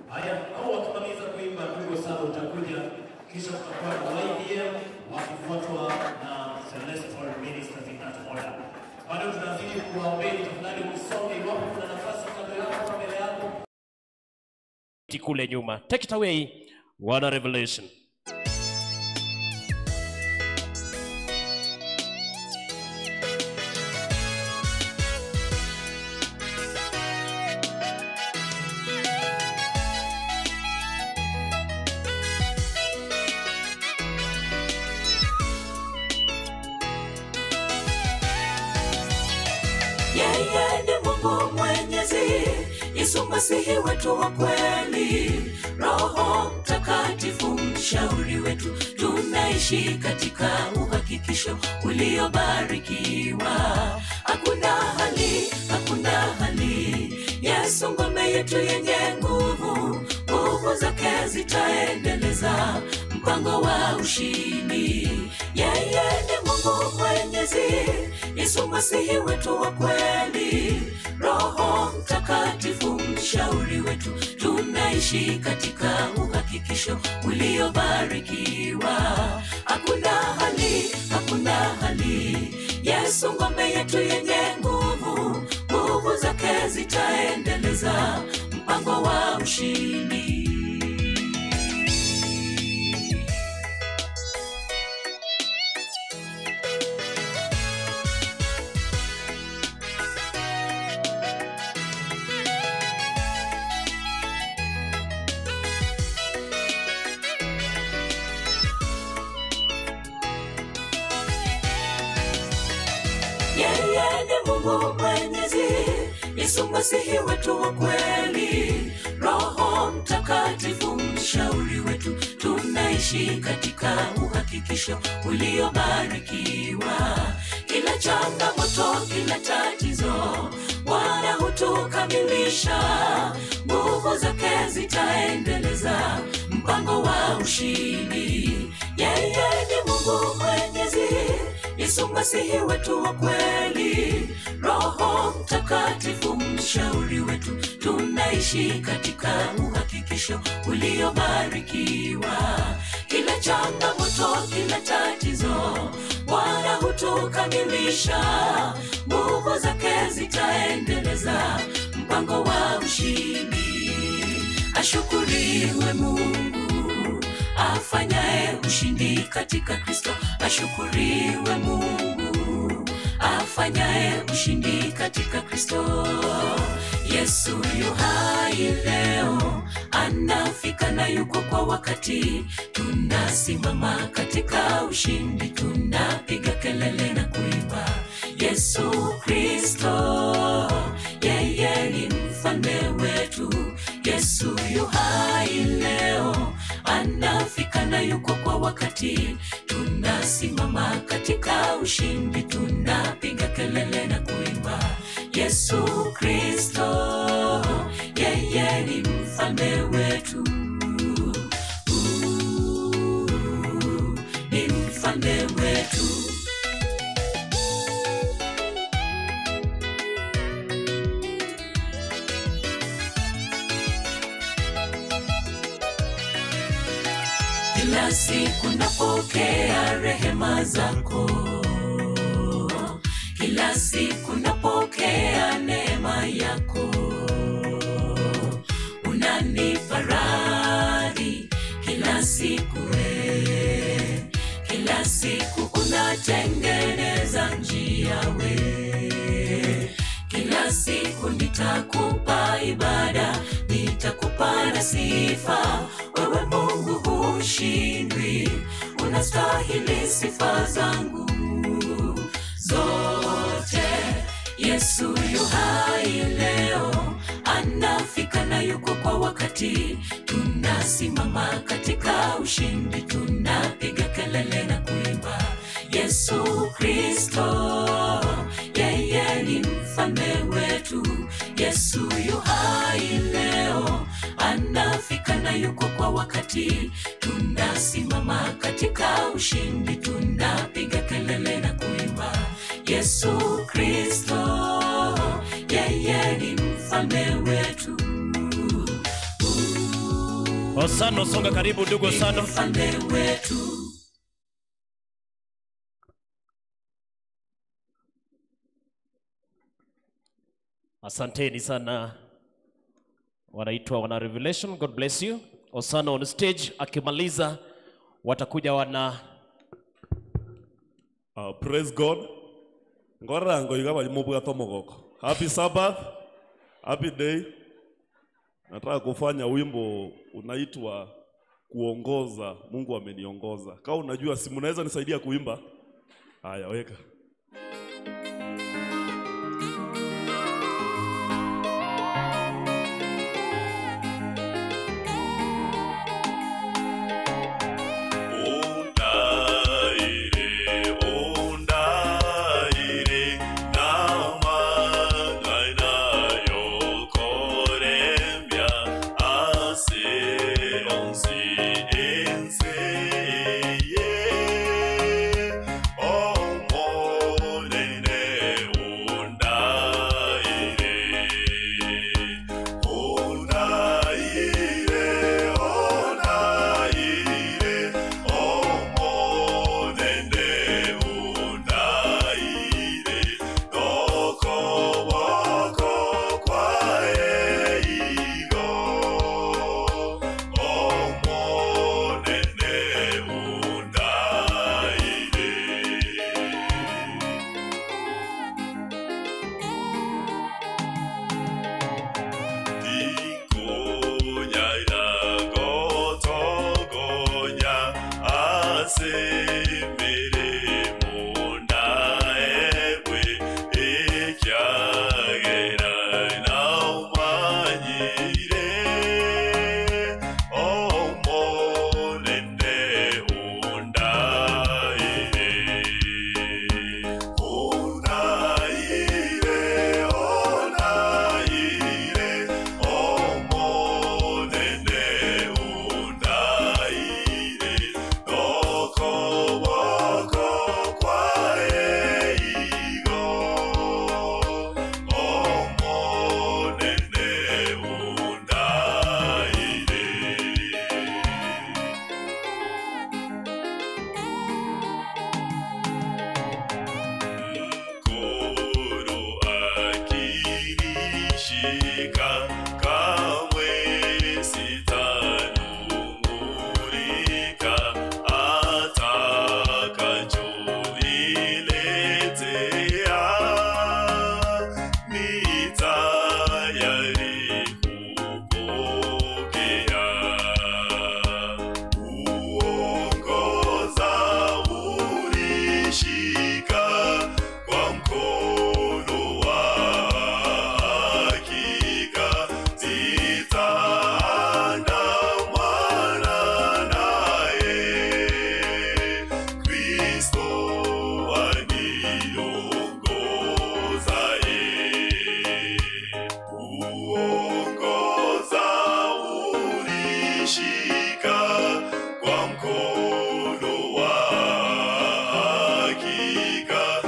Haya, hao wakimaliza kuimba ndugu sana utakuja, kisha tutakuwa na YBM wakifuatwa na Celestial Ministers in that order. Bado tunazidi kuwaombeni, tafadhali msonge iwapo kuna nafasi kando yako mbele yako. Kule nyuma. Take it away, wana Revelation. Yeye ni Mungu Mwenyezi, Yesu Masihi wetu wa kweli, Roho Mtakatifu mshauri wetu. Tunaishi katika uhakikisho uliobarikiwa. Hakuna hali, hakuna hali, Yesu ngome yetu yenye nguvu. Nguvu zake zitaendeleza mpango wa ushindi. Yeye ni Mungu Mwenyezi, Yesu Masihi wetu wa kweli, Roho Mtakatifu mshauri wetu. Tunaishi katika uhakikisho uliobarikiwa. Hakuna hali, hakuna hali, Yesu ngome yetu yenye nguvu. Nguvu zake zitaendeleza mpango wa ushindi. Yeye ni Mungu Mwenyezi, Yesu Masihi wetu wa kweli, Roho Mtakatifu mshauri wetu. Tunaishi katika uhakikisho uliobarikiwa. Kila changamoto, kila tatizo, Bwana hutukamilisha. Nguvu zake zitaendeleza mpango wa ushindi. Yeye ni Mungu Mwenyezi, Yesu Masihi wetu wa kweli, Roho Mtakatifu mshauri wetu. Tunaishi katika uhakikisho uliobarikiwa. Kila changamoto, kila tatizo, Bwana hutukamilisha. Nguvu zake zitaendeleza mpango wa ushindi. Ashukuriwe Mungu afanyaye ushindi katika Kristo. Ashukuriwe Mungu afanyaye ushindi katika Kristo. Yesu yu hai leo, anafika na yuko kwa wakati. Tunasimama katika ushindi, tunapiga kelele na kuimba Yesu Kristo. wakati. Tunasimama katika ushindi, tunapiga kelele na kuimba Yesu Kristo, yeye ni mfalme wetu. Ni mfalme wetu. Kila siku napokea rehema zako, kila siku napokea neema yako. Unanipa radhi kila siku, kila siku unatengeneza njia we. Kila siku nitakupa ibada, nitakupa na sifa. Wewe Mungu hushindwi, unastahili sifa zangu zote. Yesu yu hai leo, anafika na yuko kwa wakati. Tunasimama katika ushindi, tunapiga kelele na kuimba Yesu Kristo, yeye ni mfalme wetu. Yesu yu hai leo, anafika na yuko kwa wakati. Tunasimama katika ushindi, tunapiga kelele na kuimba Yesu Kristo, yeye ni mfalme wetu. Osano, songa karibu ndugu Osano. Mfalme wetu. Asanteni sana. Wanaitwa wana Revelation. God bless you. Osano on stage. Akimaliza watakuja wana Praise God. Ngorango igawa limobwa tomogoko. Happy Sabbath. Happy day. Nataka kufanya wimbo unaitwa Kuongoza. Mungu ameniongoza. Kama unajua si mnaweza nisaidia kuimba? Haya, weka. Oh,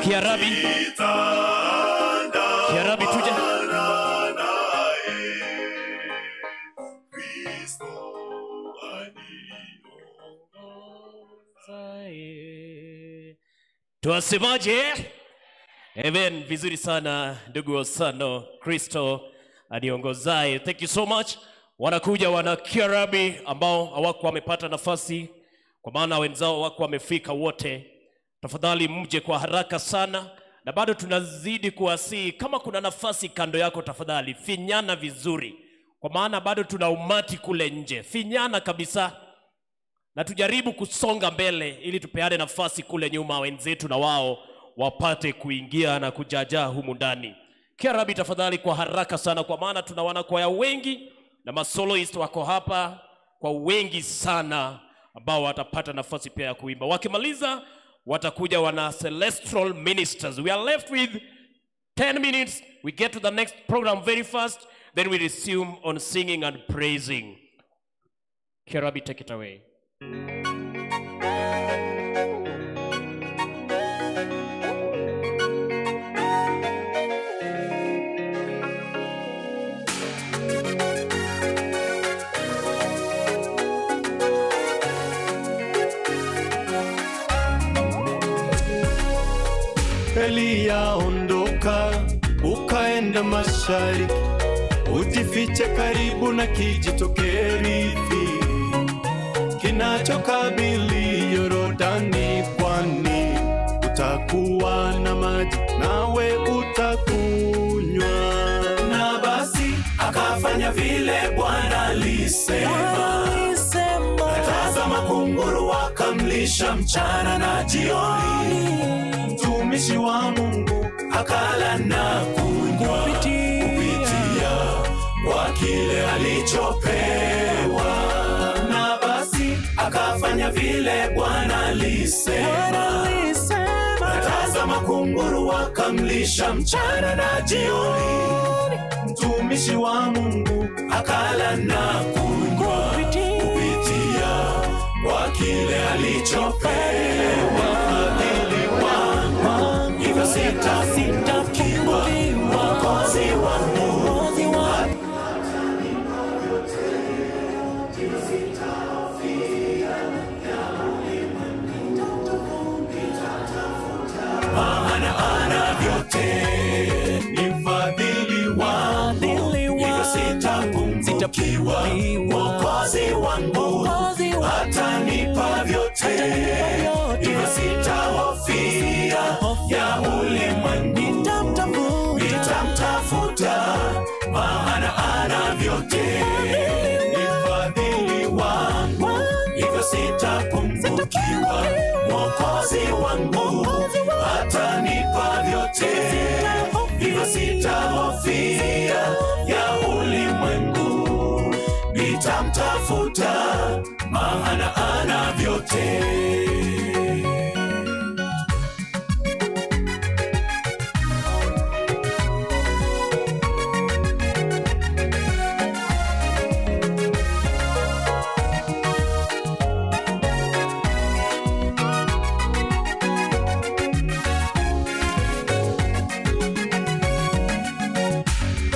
Kiarabi. Kiarabi tuje. Tuwasemaje? Amen. Vizuri sana ndugu Osano, Kristo aniongozaye. Thank you so much. Wanakuja wana Kiarabi ambao hawako wamepata nafasi kwa maana wenzao wako wamefika wote. Tafadhali mje kwa haraka sana, na bado tunazidi kuwasihi kama kuna nafasi kando yako tafadhali finyana vizuri, kwa maana bado tuna umati kule nje. Finyana kabisa na tujaribu kusonga mbele ili tupeane nafasi kule nyuma wenzetu na wao wapate kuingia na kujajaa humu ndani. Kiarabi tafadhali kwa haraka sana, kwa maana tuna wanakwaya wengi na masoloist wako hapa kwa wengi sana ambao watapata nafasi pia ya kuimba. Wakimaliza watakuja wana Celestial Ministers. We are left with 10 minutes. We get to the next program very fast. Then we resume on singing and praising. Kiarabi, take it away. Eliya, ondoka ukaenda mashariki, ujifiche karibu na kijito Kerithi kinachokabili Yordani, kwani utakuwa na maji nawe utakunywa. Na basi akafanya vile Bwana alisema. Tazama, kunguru wakamlisha mchana na jioni. Mtumishi wa Mungu akala na kunywa kupitia kwa kile alichopewa. Na basi akafanya vile Bwana alisema. Tazama, kunguru wakamlisha mchana na jioni. Mtumishi wa Mungu akala na kunywa kupitia kwa kile alichopewa. Fadhili wangu, hivyo sitapungukiwa, Mwokozi wangu. Maana ana vyote, ni mfadhili wangu, hivyo sitapungukiwa, Mwokozi wangu atanipa vyote, hivyo sitahofia ya ulimwengu. Nitamtafuta, maana ana vyote, ni mfadhili wangu, hivyo sitapungukiwa, Mwokozi wangu atanipa vyote, hivyo sitahofia ya ulimwengu. Nitamtafuta, maana ana vyote.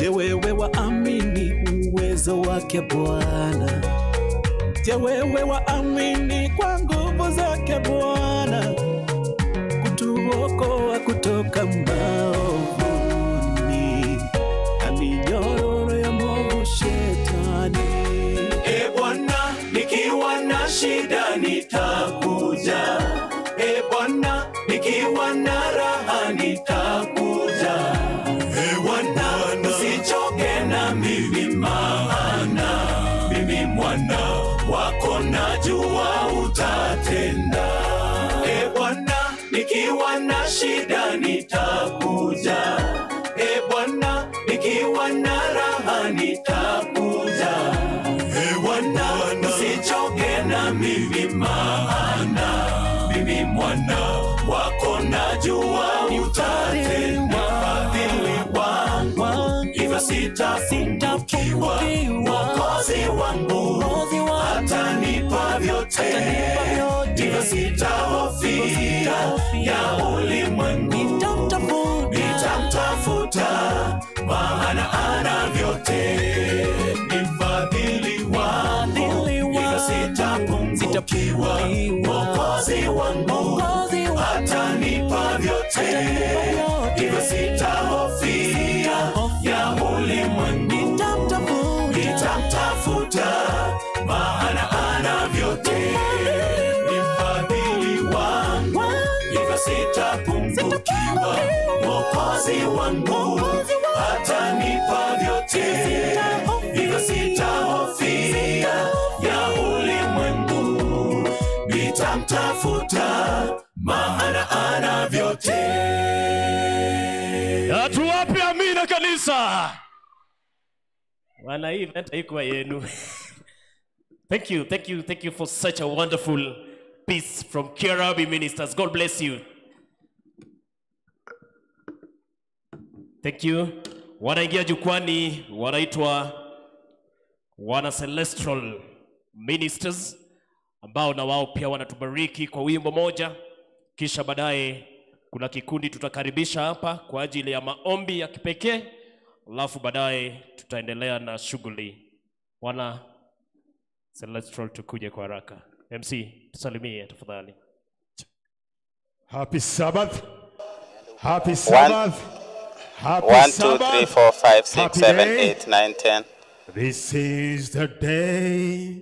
Je, wewe waamini uwezo wake Bwana? Je, wewe waamini kwa nguvu zake Bwana kutuokoa kutoka maovuni na minyororo ya mwovu Shetani? E Bwana, nikiwa na shida nitakuja. E Bwana, nikiwa na raha nitakuja. E Bwana, usichoke na mimi, maana mimi mwana wako najua utatenda. E Bwana, nikiwa na shida nitakuja. E Bwana, nikiwa na raha nitakuja. E Bwana, usichoke na mimi, maana mimi mwana wako najua utatenda. Fadhili wangu, hivyo sitapungukiwa, Mwokozi wangu atanipa vyote, hivyo sitahofia ya ulimwengu. Mwokozi wangu atanipa vyote, hivyo sitahofia ya ulimwengu. Nitamtafuta maana ana vyote, ni mfadhili wangu, hivyo sitapungukiwa. Mwokozi wangu atanipa vyote, hivyo sitahofia ya ulimwengu. Nitamtafuta maana ana vyote. Tuwape amina kanisa. Wana hii event haikuwa yenu. Thank you, thank you, thank you for such a wonderful piece from Kiarabi Ministers. God bless you. Thank you. Wanaingia jukwani, wanaitwa wana Celestial Ministers, ambao na wao pia wanatubariki kwa wimbo moja. Kisha baadaye kuna kikundi tutakaribisha hapa kwa ajili ya maombi ya kipekee, alafu baadaye tutaendelea na shughuli. Wana Celestial, tukuje kwa haraka. MC, tusalimie tafadhali. Happy Sabbath. Happy Sabbath. Happy 1, 2, Sabbath. 3, 4, 5, 6, Happy 7, day. 8, 9, 10. This is the day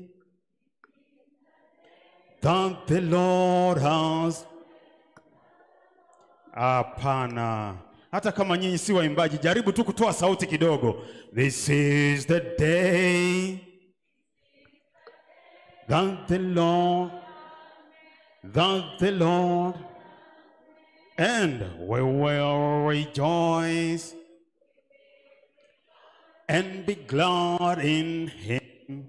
that the Lord has. Hapana. Hata kama nyinyi si waimbaji, jaribu tu kutoa sauti kidogo. This is the day that the Lord, and we will rejoice and be glad in him.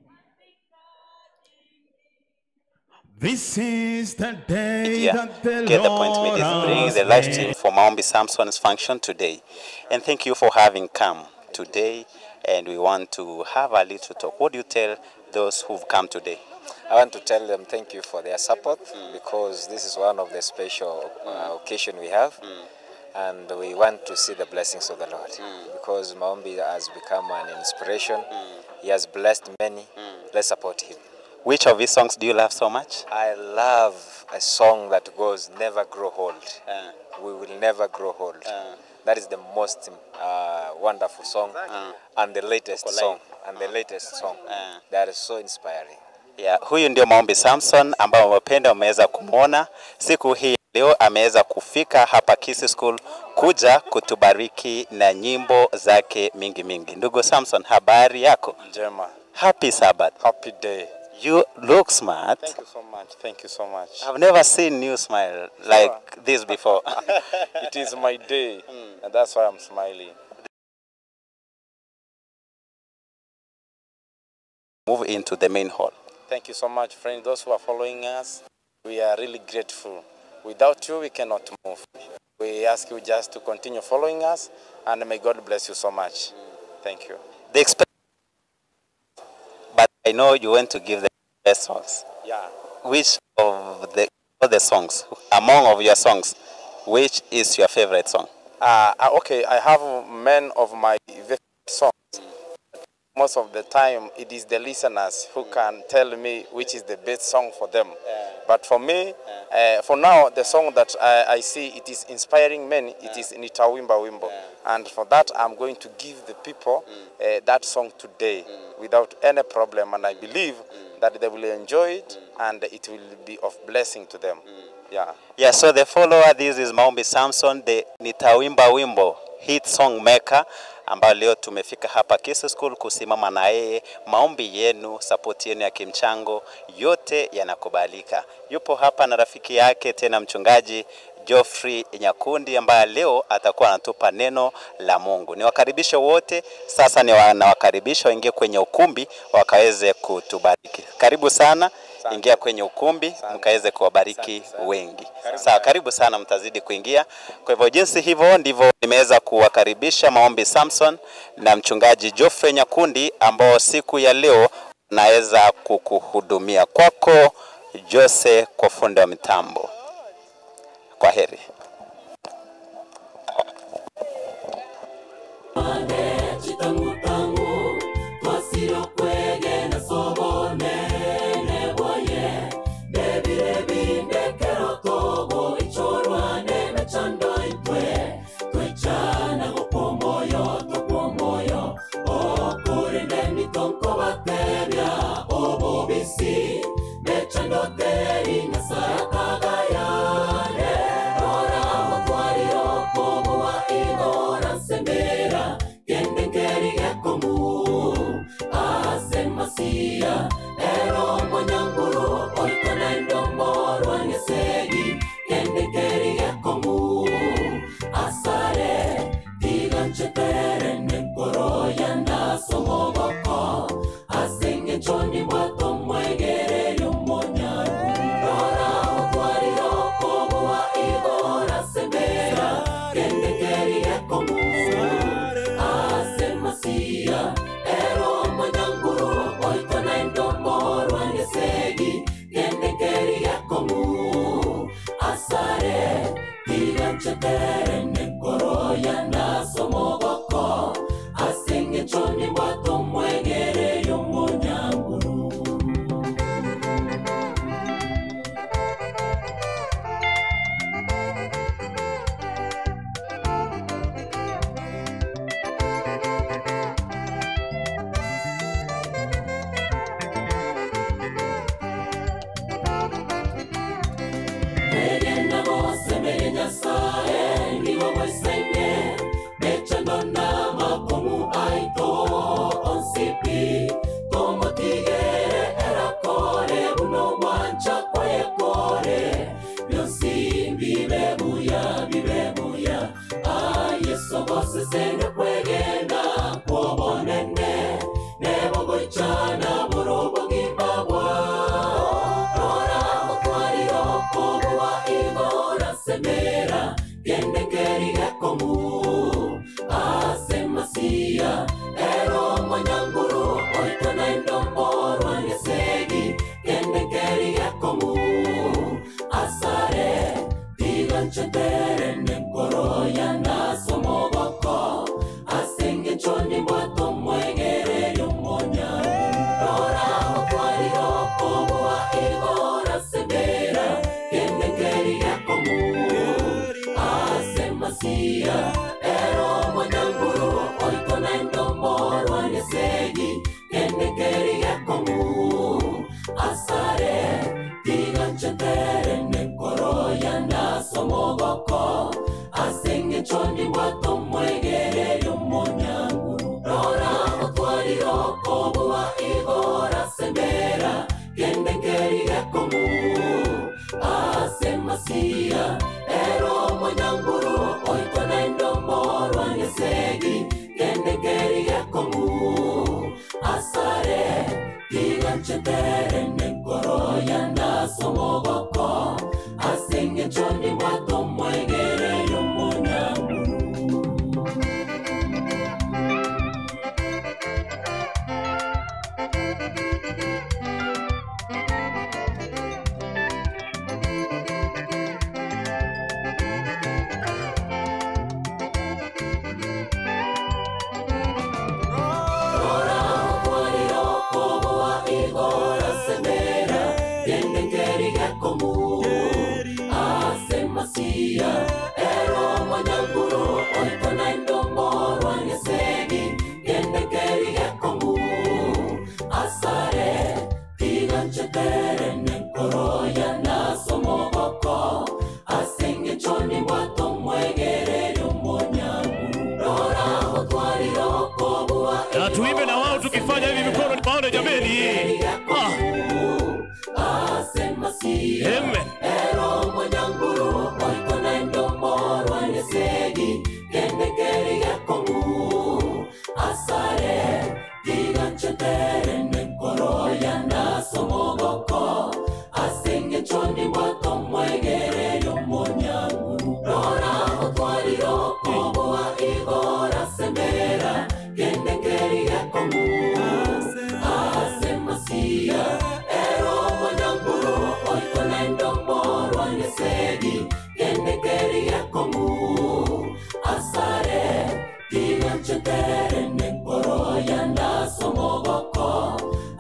This is the day Media. that the Get the Point Lord Media is bringing has the live made. stream for Maombi Samson's function today. And thank you for having come today. And we want to have a little talk. What do you tell those who've come today? I want to tell them thank you for their support, because this is one of the special occasion we have, and we want to see the blessings of the Lord, because Maombi has become an inspiration. He has blessed many. Let's support him. Which of his songs do you love so much? I love a song that goes, "Never grow old." We will never grow old. That is the most wonderful song, and the latest song, and the latest song. That is so inspiring. Yeah, huyu ndio Maombi Samson ambao wapenda wameweza kumwona siku hii leo. Ameweza kufika hapa Kisii School kuja kutubariki na nyimbo zake mingi mingi. Ndugu Samson, habari yako? Njema. Happy Sabbath. Happy day. You look smart. Thank you so much. Thank you so much. I've never seen you smile like this before. It is my day, and that's why I'm smiling. Move into the main hall. Thank you so much, friends. Those who are following us, we are really grateful. Without you, we cannot move. We ask you just to continue following us, and may God bless you so much. Thank you. They expect, but I know you want to give the best songs. Yeah. Which of the all the songs, among of your songs, which is your favorite song? Okay, I have many of my favorite songs. Most of the time, it is the listeners who can tell me which is the best song for them. But for me, for now, the song that I see it is inspiring many, it is Nitawimba Wimbo. And for that, I'm going to give the people that song today without any problem. And I believe that they will enjoy it and it will be of blessing to them. Yeah. Yeah, so the follower, this is Maombi Samson, the Nitawimba Wimbo hit song maker, ambayo leo tumefika hapa Kisii School kusimama na yeye. Maombi yenu, support yenu ya kimchango, yote yanakubalika. Yupo hapa na rafiki yake tena mchungaji Geoffrey Nyakundi ambaye leo atakuwa anatupa neno la Mungu. Niwakaribishe wote sasa, nawakaribisha waingie kwenye ukumbi wakaweze kutubariki. Karibu sana. Ingia kwenye ukumbi mkaweze kuwabariki wengi. Sawa, karibu sana, mtazidi kuingia. Kwa hivyo jinsi hivyo ndivyo nimeweza kuwakaribisha Maombi Samson na mchungaji Geoffrey Nyakundi ambao siku ya leo naweza kukuhudumia. Kwako Jose, kwa fundi wa mitambo. Kwa heri. Bye. nenkoro yanasomogoko asenge choni bwato mwegere yomonyanguru. Nyasaye niwo wesene mechando na makomu aito onsipi tomotigere erakore buno wancha kwekore byosi bibebuya bibebuya ayeso bose sene kwegenda kwobonene nebogoichana borobogimabwa rora otwariro koboa igora semera kendekeriga komu asemasia ero monyanguru oitona endomorwa nesegi kendekeriga komu asare tiganchetere nenkoro yanasomogoko asenge choni bwato mwegere yomonya rora otwariro koboa igora semera kendekeriga komu asemasia ero monyanguru oitona endomorwa nesegi kendekeriga komu asare tiganchetere nenkoro yanasomogoko asenge choni bwato mwegere yomonyanguru rora otwariro koboa igora semera kendekeriga komu asemasia ero monyanguru oitona endomorwa nesegi kendekeriga komu asare tiganchetere nenkoro yanasomogoko asenge choni bwato mwegere yomonyanguru. Rora otwariro koboa igora semera kendekeriga komu asemasia ero monyanguru oitona endomorwa nesegi kendekeriga komu asare tiganchetere nenkoro yanasomogoko asenge choni bwato mwegere yomonyanguru rora otwariro koboa Na tuimbe na wao tukifanya hivi mikono nipaone jameni. Asemasia Amen. ero monyanguru oitona endomorwa nesegi kendekeriga komu asare tiganchetere nenkoro yanasomogoko asenge choni bwato mwegere yomonyanguru rora otwariro koboa igora semera kendekeriga komu asemasia ero monyanguru oitona endomorwa nesegi kendekeriga komu asare tiganchetere nenkoro yanasomogoko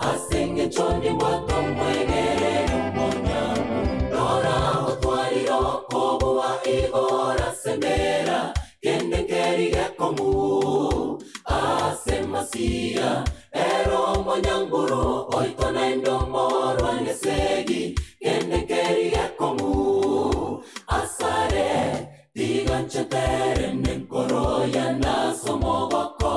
asenge choni bwato mwegere yomonyanguru rora otwariro koboa igora semera kendekeriga komu asemasia ero monyanguru oitona endomorwa nesegi kendekeriga komu asare tiganchetere nenkoro yanasomogoko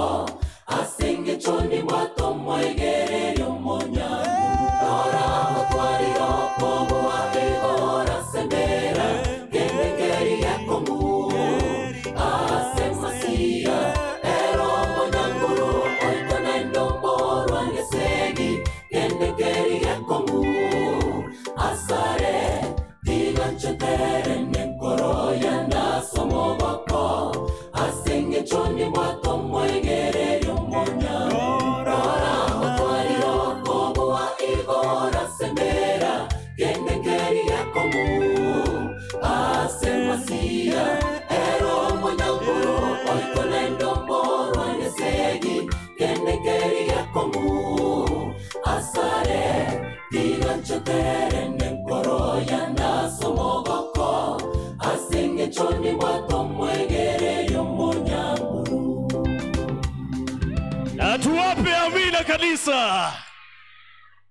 kanisa.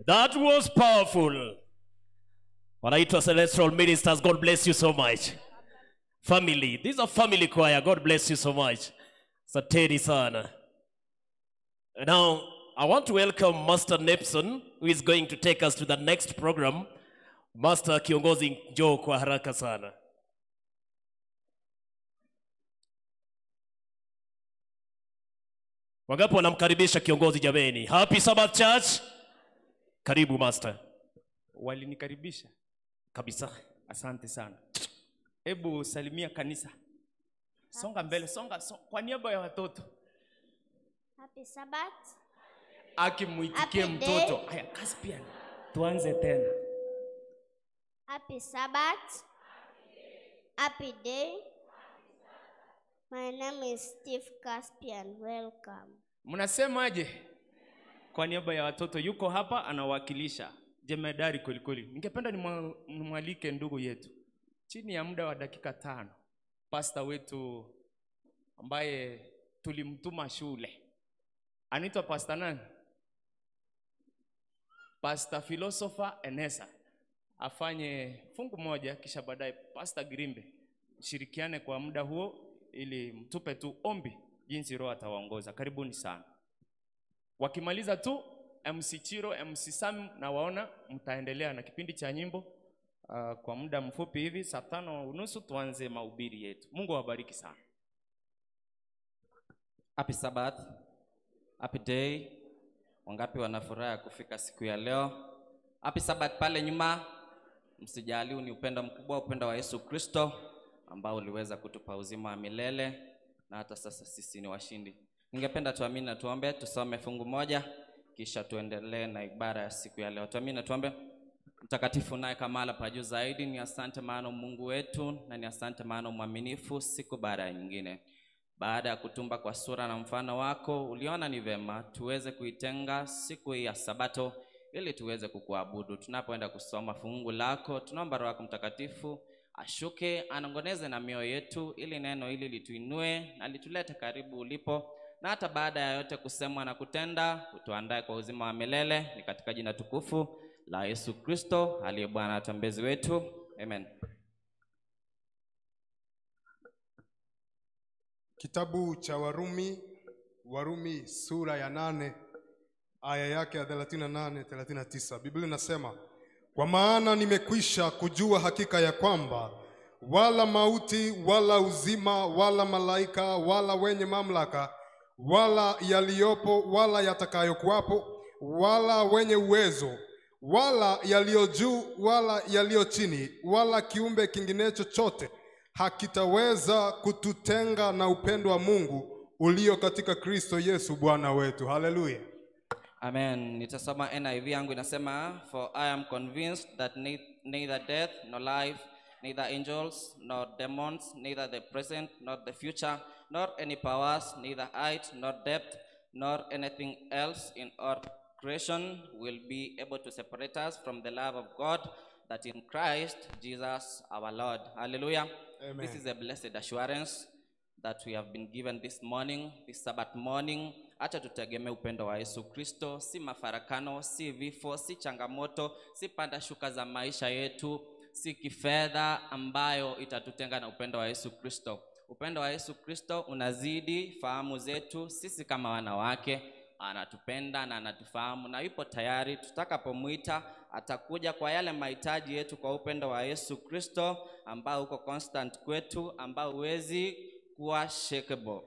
That was powerful. Wanaitwa Celestial Ministers. God bless you so much. Family. This is a family choir. God bless you so much. Sateri sana. Now, I want to welcome Master Nepson, who is going to take us to the next program. Master kiongozi, njoo kwa haraka sana. Wangapi wanamkaribisha kiongozi jameni? Happy Sabbath Church. Karibu Master. Walinikaribisha kabisa. Asante sana. Hebu salimia kanisa. Songa mbele, songa, songa. Kwa niaba ya watoto. Happy Sabbath. Akimuitikie mtoto. Haya, Caspian. Tuanze tena. Happy Sabbath. Happy day. My name is Steve Caspian. Welcome. Mnasemaje? Kwa niaba ya watoto yuko hapa anawakilisha jemedari kweli kweli. Ningependa nimwalike ndugu yetu chini ya muda wa dakika 5. Pastor wetu ambaye tulimtuma shule. Anaitwa Pastor nani? Pastor Philosopher Enesa. Afanye fungu moja kisha baadaye Pastor Grimbe shirikiane kwa muda huo ili mtupe tu ombi jinsi Roho atawaongoza. Karibuni sana. Wakimaliza tu MC Chiro, MC Sam na waona mtaendelea na kipindi cha nyimbo kwa muda mfupi hivi saa 5:30 tuanze mahubiri yetu. Mungu awabariki sana. Happy Sabbath. Happy day. Wangapi wana furaha kufika siku ya leo? Happy Sabbath pale nyuma. Msijali, ni upendo mkubwa, upendo wa Yesu Kristo ambao uliweza kutupa uzima wa milele na hata sasa sisi ni washindi. Ningependa tuamini na tuombe, tusome fungu moja kisha tuendelee na ibada ya siku ya leo. Tuamini na tuombe. Mtakatifu naye kamala pa juu zaidi, ni asante maana Mungu wetu na ni asante maana mwaminifu siku baada ya nyingine. Baada ya kutumba kwa sura na mfano wako, uliona ni vema tuweze kuitenga siku ya Sabato ili tuweze kukuabudu. Tunapoenda kusoma fungu lako, tunaomba Roho yako Mtakatifu ashuke, anongoneze na mioyo yetu ili neno hili lituinue na litulete karibu ulipo. Na hata baada ya yote kusemwa na kutenda, utuandae kwa uzima wa milele. Ni katika jina tukufu la Yesu Kristo aliye Bwana na mtembezi wetu. Amen. Kitabu cha Warumi, Warumi sura ya 8 aya yake ya 38 39. Biblia inasema, kwa maana nimekwisha kujua hakika ya kwamba wala mauti wala uzima wala malaika wala wenye mamlaka wala yaliyopo wala yatakayokuwapo wala wenye uwezo wala yaliyo juu wala yaliyo chini wala kiumbe kingine chochote hakitaweza kututenga na upendo wa Mungu ulio katika Kristo Yesu Bwana wetu. Haleluya. Amen. Nitasoma NIV yangu inasema, for I am convinced that neither death nor life, neither angels nor demons, neither the present nor the future, nor any powers, neither height nor depth, nor anything else in all creation will be able to separate us from the love of God that in Christ Jesus our Lord. Hallelujah. Amen. This is a blessed assurance that we have been given this morning, this Sabbath morning. Acha tutegemee upendo wa Yesu Kristo, si mafarakano, si vifo, si changamoto, si panda shuka za maisha yetu, si kifedha ambayo itatutenga na upendo wa Yesu Kristo. Upendo wa Yesu Kristo unazidi fahamu zetu sisi kama wanawake. Anatupenda na anatufahamu na yupo tayari tutakapomuita atakuja kwa yale mahitaji yetu kwa upendo wa Yesu Kristo ambao uko constant kwetu, ambao huwezi kuwa shakeable.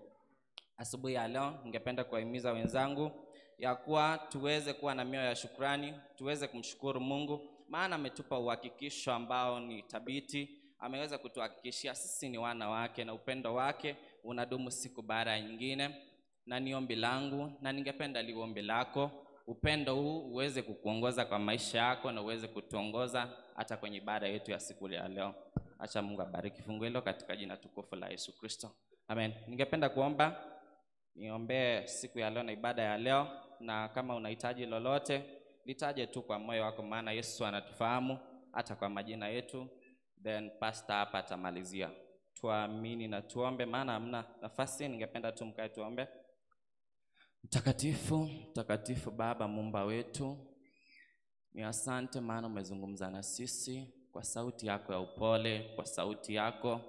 Asubuhi ya leo ningependa kuwahimiza wenzangu ya kuwa tuweze kuwa na mioyo ya shukrani, tuweze kumshukuru Mungu maana ametupa uhakikisho ambao ni thabiti. Ameweza kutuhakikishia sisi ni wana wake na upendo wake unadumu siku baada ya nyingine. Na ni ombi langu na ningependa liwe ombi lako, upendo huu uweze kukuongoza kwa maisha yako na uweze kutuongoza hata kwenye ibada yetu ya siku ya leo. Acha Mungu abariki fungu hilo katika jina tukufu la Yesu Kristo. Amen. Ningependa kuomba, niombee siku ya leo na ibada ya leo, na kama unahitaji lolote litaje tu kwa moyo wako, maana Yesu anatufahamu hata kwa majina yetu. Then pastor hapa atamalizia. Tuamini na tuombe, maana hamna nafasi. Ningependa tu mkae tuombe. Mtakatifu, mtakatifu Baba Muumba wetu, ni asante maana umezungumza na sisi kwa sauti yako ya upole, kwa sauti yako,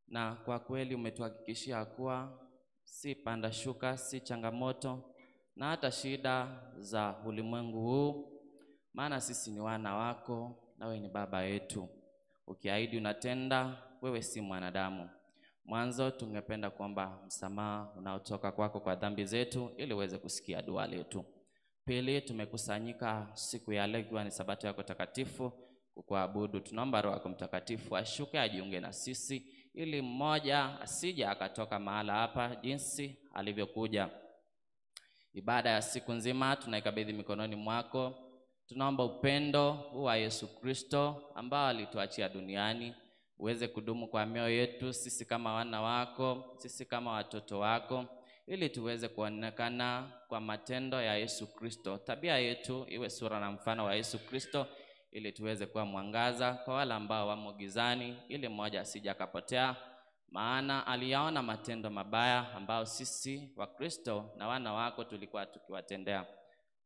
na kwa kweli umetuhakikishia kuwa si panda shuka, si changamoto na hata shida za ulimwengu huu, maana sisi ni wana wako na wewe ni baba yetu. Ukiahidi unatenda, wewe si mwanadamu. Mwanzo tungependa kuomba msamaha unaotoka kwako kwa dhambi zetu ili uweze kusikia dua letu. Pili, tumekusanyika siku ya leo ikiwa ni Sabato yako takatifu kukuabudu. Tunaomba Roho yako Mtakatifu ashuke ajiunge na sisi ili mmoja asije akatoka mahala hapa jinsi alivyokuja. Ibada ya siku nzima tunaikabidhi mikononi mwako. Tunaomba upendo wa Yesu Kristo ambao alituachia duniani uweze kudumu kwa mioyo yetu sisi kama wana wako, sisi kama watoto wako, ili tuweze kuonekana kwa matendo ya Yesu Kristo. Tabia yetu iwe sura na mfano wa Yesu Kristo, ili tuweze kuwa mwangaza kwa wale ambao wamo gizani, ili mmoja asije akapotea. Maana aliyaona matendo mabaya ambao sisi wa Kristo na wana wako tulikuwa tukiwatendea.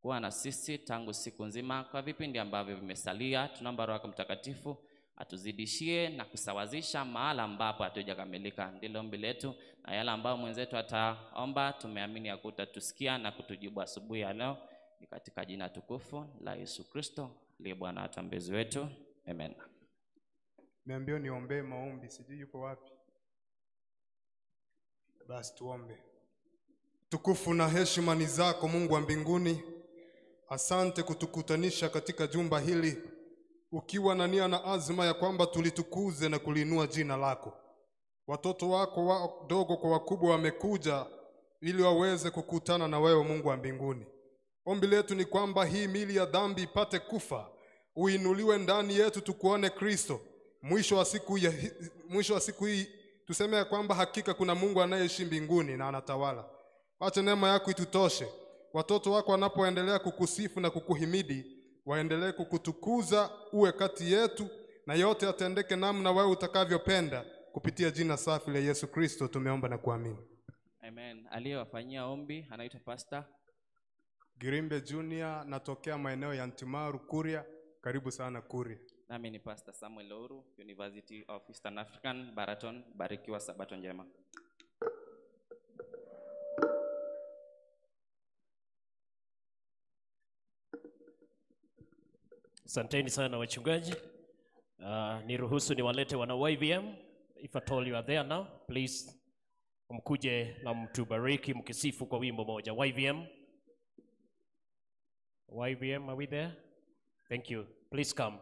Kuwa na sisi tangu siku nzima kwa vipindi ambavyo vimesalia. Tunaomba Roho yako Mtakatifu atuzidishie na kusawazisha mahala ambapo hatujakamilika. Ndilo ombi letu, na yale ambayo mwenzetu ataomba tumeamini ya kutatusikia na kutujibu asubuhi ya leo, ni katika jina tukufu la Yesu Kristo aliye Bwana na mwombezi wetu. Amen. Niambiwa niombee maombi, sijui yupo wapi. Basi tuombe. Tukufu na heshima ni zako Mungu wa mbinguni. Asante kutukutanisha katika jumba hili ukiwa na nia na azma ya kwamba tulitukuze na kuliinua jina lako. Watoto wako wadogo kwa wakubwa wamekuja ili waweze kukutana na wewe Mungu wa mbinguni. Ombi letu ni kwamba hii mili ya dhambi ipate kufa, uinuliwe ndani yetu tukuone Kristo. Mwisho wa siku hii tuseme ya kwamba hakika kuna Mungu anayeishi mbinguni na anatawala. Acha neema yako itutoshe. Watoto wako wanapoendelea kukusifu na kukuhimidi, waendelee kukutukuza, uwe kati yetu, na yote yatendeke namna wewe utakavyopenda, kupitia jina safi la Yesu Kristo tumeomba na kuamini. Amen. Aliyewafanyia ombi anaitwa Pastor Girimbe Junior, natokea maeneo ya Ntimaru, Kuria. Karibu sana Kuria. Nami ni Pastor Samuel Ouru, University of Eastern African, Baraton. Barikiwa Sabato njema. Asanteni sana wachungaji. Niruhusu niwalete wana YVM. If at all you are there now, please mkuje na mtubariki mkisifu kwa wimbo moja. YVM. YVM, are we there? Thank you. Please come.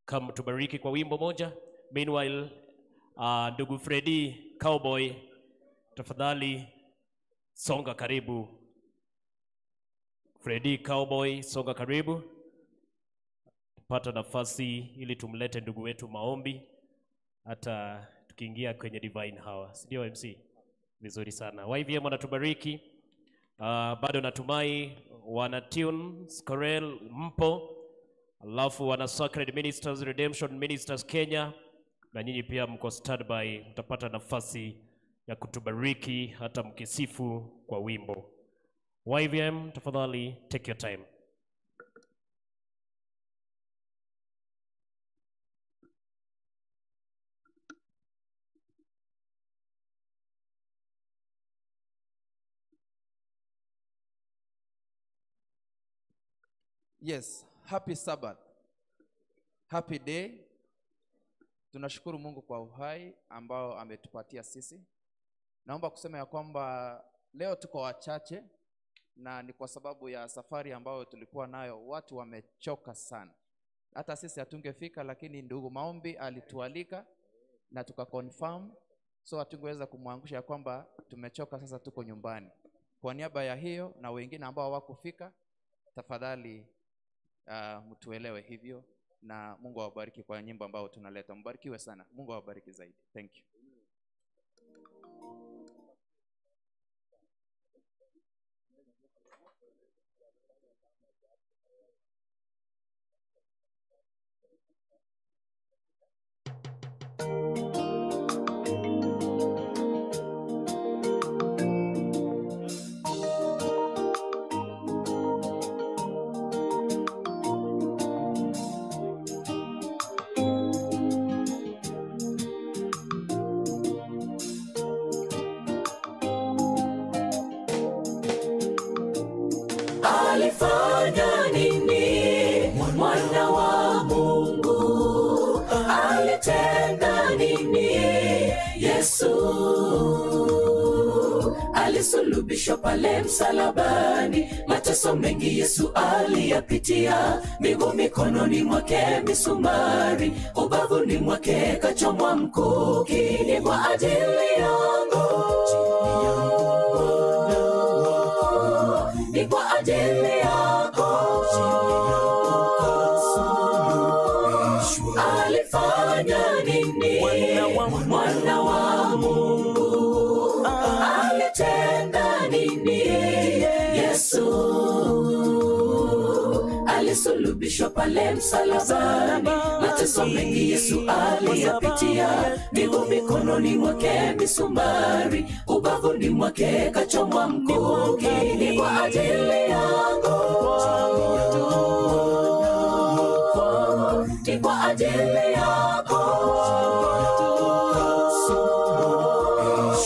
Come tubariki kwa wimbo moja. Meanwhile, ndugu Freddy Cowboy, tafadhali songa karibu. Freddy Cowboy, songa karibu. Pata nafasi ili tumlete ndugu wetu maombi hata tukiingia kwenye divine hour. Si ndio MC? Vizuri sana. YVM wanatubariki. Bado natumai wana tune Scorel mpo, alafu wana Sacred Ministers, Redemption Ministers Kenya, na nyinyi pia mko standby, mtapata nafasi ya kutubariki hata mkisifu kwa wimbo. YVM, tafadhali take your time. Yes, happy Sabbath. Happy day. Tunashukuru Mungu kwa uhai ambao ametupatia sisi. Naomba kusema ya kwamba leo tuko wachache na ni kwa sababu ya safari ambayo tulikuwa nayo, watu wamechoka sana. Hata sisi hatungefika, lakini ndugu Maombi alitualika na tukaconfirm, so hatungeweza kumwangusha ya kwamba tumechoka, sasa tuko nyumbani. Kwa niaba ya hiyo na wengine ambao hawakufika, tafadhali mtuelewe hivyo, na Mungu awabariki kwa nyimbo ambao tunaleta. Mbarikiwe sana. Mungu awabariki zaidi. Thank you. Alifanya nini mwana wa Mungu? Alitenda nini Yesu? Alisulubishwa pale msalabani, mateso mengi Yesu aliyapitia, miguu mikononi mwake misumari, ubavuni mwake kachomwa mkuki, ni kwa ajili yangu, ni kwa ajili yako. Alifanya nini mwana wa Mungu? Alitenda nini Yesu? Alisulubishwa pale msalabani, mateso mengi Yesu aliyapitia, miguu mikononi mwake misumari, ubavuni mwake kachomwa mkuki, ni kwa ajili yangu, ni kwa ajili yako.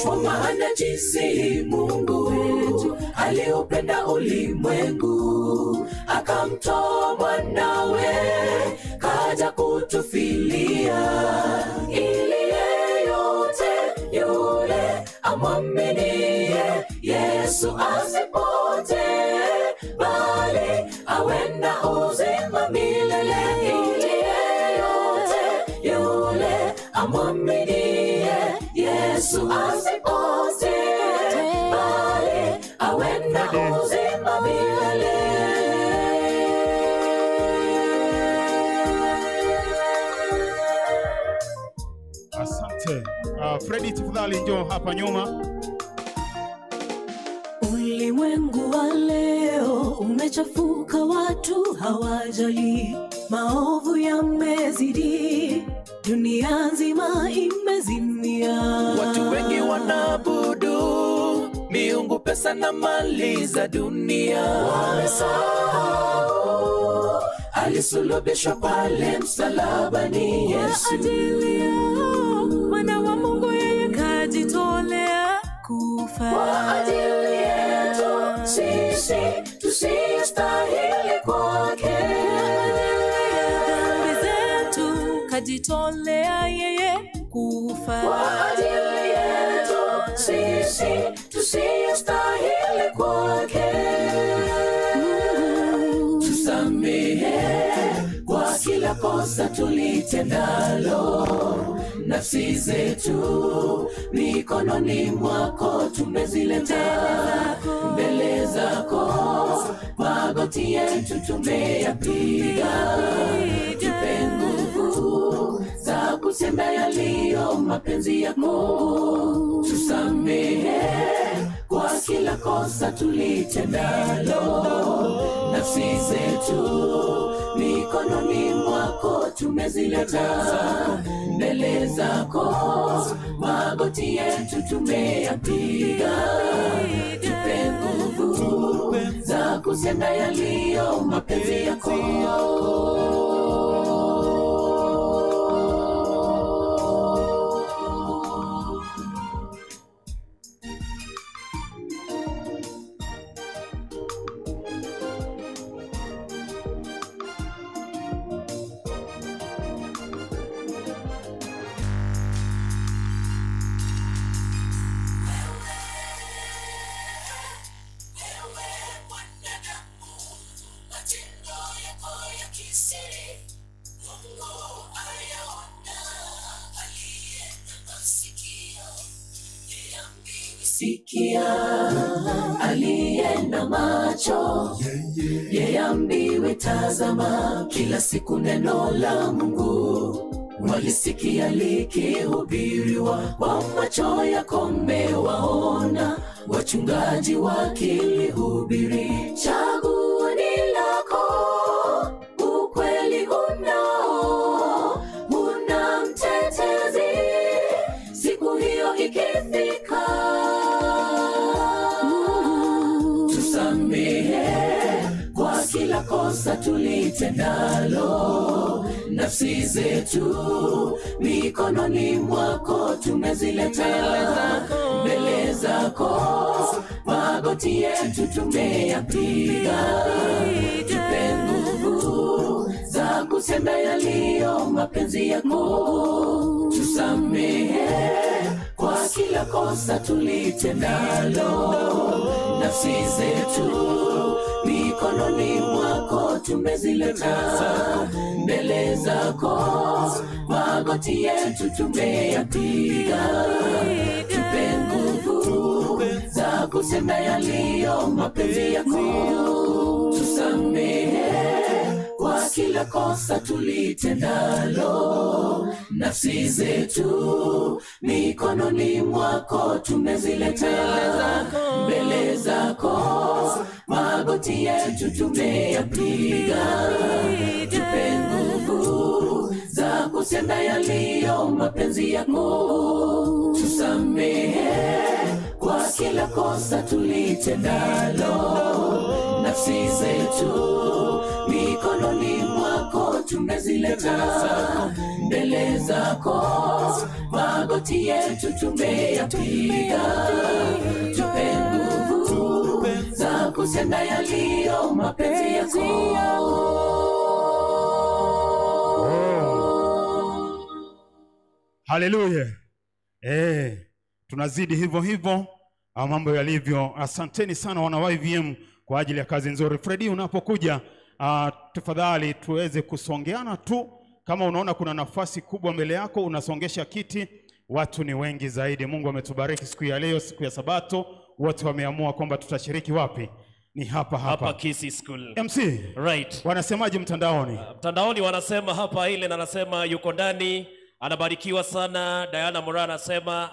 Kwa maana jinsi Mungu wetu aliupenda ulimwengu, akamtoa mwanawe kaja kutufilia, ili yeyote yule amwaminie Yesu asipotee, bali awe na uzima milele. Ili yeyote yule amwaminie Yesu asipotee, bali awe na uzima milele. Asante. Freddy, tafadhali njoo hapa nyuma. Ulimwengu wa leo umechafuka, watu hawajali, maovu yamezidi, dunia nzima imezimia. Watu wengi wanaabudu miungu, pesa na mali za dunia. Wamesahau alisulubishwa pale msalabani Yesu. Kwa ajili yao mwana wa Mungu yeye kajitolea kufa. Kwa ajili yetu sisi tusiyostahili kwake, dhambi zetu kajitolea yeye kufa. Kwa ajili yetu sisi tusiyostahili kwake, tusamehe kwa kila kosa tulitendalo, nafsi zetu mikononi mwako tumezileta, mbele zako magoti yetu tumeyapiga, tupe nguvu za kusema yaliyo mapenzi yako, tusamehe kwa kila kosa tulitendalo, nafsi zetu mikononi mwako tumezileta, mbele zako magoti yetu tumeyapiga, tupe nguvu za kusema yaliyo mapenzi yako. Sikia, aliye na macho yeye ambiwe tazama, kila siku neno la Mungu walisikia likihubiriwa, kwa macho yako umewaona wachungaji wakilihubiri. Chaguo ni lako, ukweli unao, huna mtetezi siku hiyo ikifika. Tusamehe kwa kila kosa tulitendalo, nafsi zetu mikononi mwako tumezileta, mbele zako magoti Magoti yetu tumeyapiga, tupe nguvu za kutenda yaliyo mapenzi yako. Tusamehe kwa kila kosa tulitendalo, nafsi zetu mikononi mwako tumezileta mbele zako. Magoti yetu tumeyapiga, tupe nguvu za kutenda yaliyo mapenzi yako. Tusamehe kwa kila kosa tulitendalo, nafsi zetu mikononi mwako tumezileta mbele zako. Magoti yetu tumeyapiga, tupe nguvu za kutenda yaliyo mapenzi yako. Tusamehe kwa kila kosa tulitendalo, nafsi zetu mikononi mwako tumezileta mbele zako. Magoti yetu tumeyapiga, tupe nguvu za kutenda yaliyo mapenzi yako. Haleluya. Tunazidi hivyo hivyo mambo yalivyo. Asanteni sana wana YVM kwa ajili ya kazi nzuri. Freddy, unapokuja tafadhali tuweze kusongeana tu. Kama unaona kuna nafasi kubwa mbele yako, unasongesha kiti. Watu ni wengi zaidi. Mungu ametubariki siku ya leo, siku ya Sabato. Watu wameamua kwamba tutashiriki wapi? Ni hapa hapa. Hapa Kisii School. MC. Right. Wanasemaje mtandaoni? Mtandaoni wanasema hapa ile na anasema yuko ndani, anabarikiwa sana. Diana Mora anasema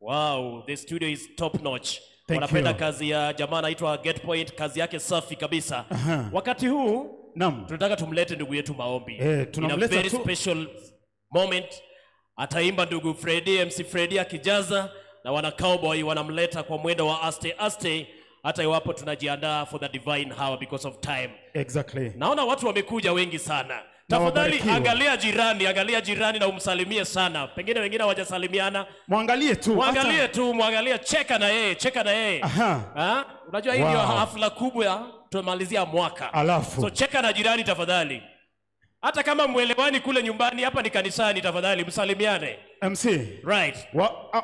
wow, the studio is top notch. Wanapenda kazi ya jamaa anaitwa Get Point, kazi yake safi kabisa. Wakati huu naam, tunataka tumlete ndugu yetu maombi. Tunamleta in a very special moment. Ataimba ndugu Freddy, MC Freddy akijaza na wana Cowboy wanamleta kwa mwendo wa aste aste, hata iwapo tunajiandaa for the divine hour because of time. Exactly. Naona watu wamekuja wengi sana. Tafadhali angalia jirani, angalia jirani na umsalimie sana. Pengine wengine hawajasalimiana. Mwangalie tu. Mwangalie tu, mwangalie, cheka na yeye, cheka na yeye. Aha. Unajua hii ndio hafla kubwa tumalizia mwaka. Alafu. So cheka na jirani tafadhali. Hata kama mwelewani kule nyumbani, hapa ni kanisani, tafadhali msalimiane. MC. Right.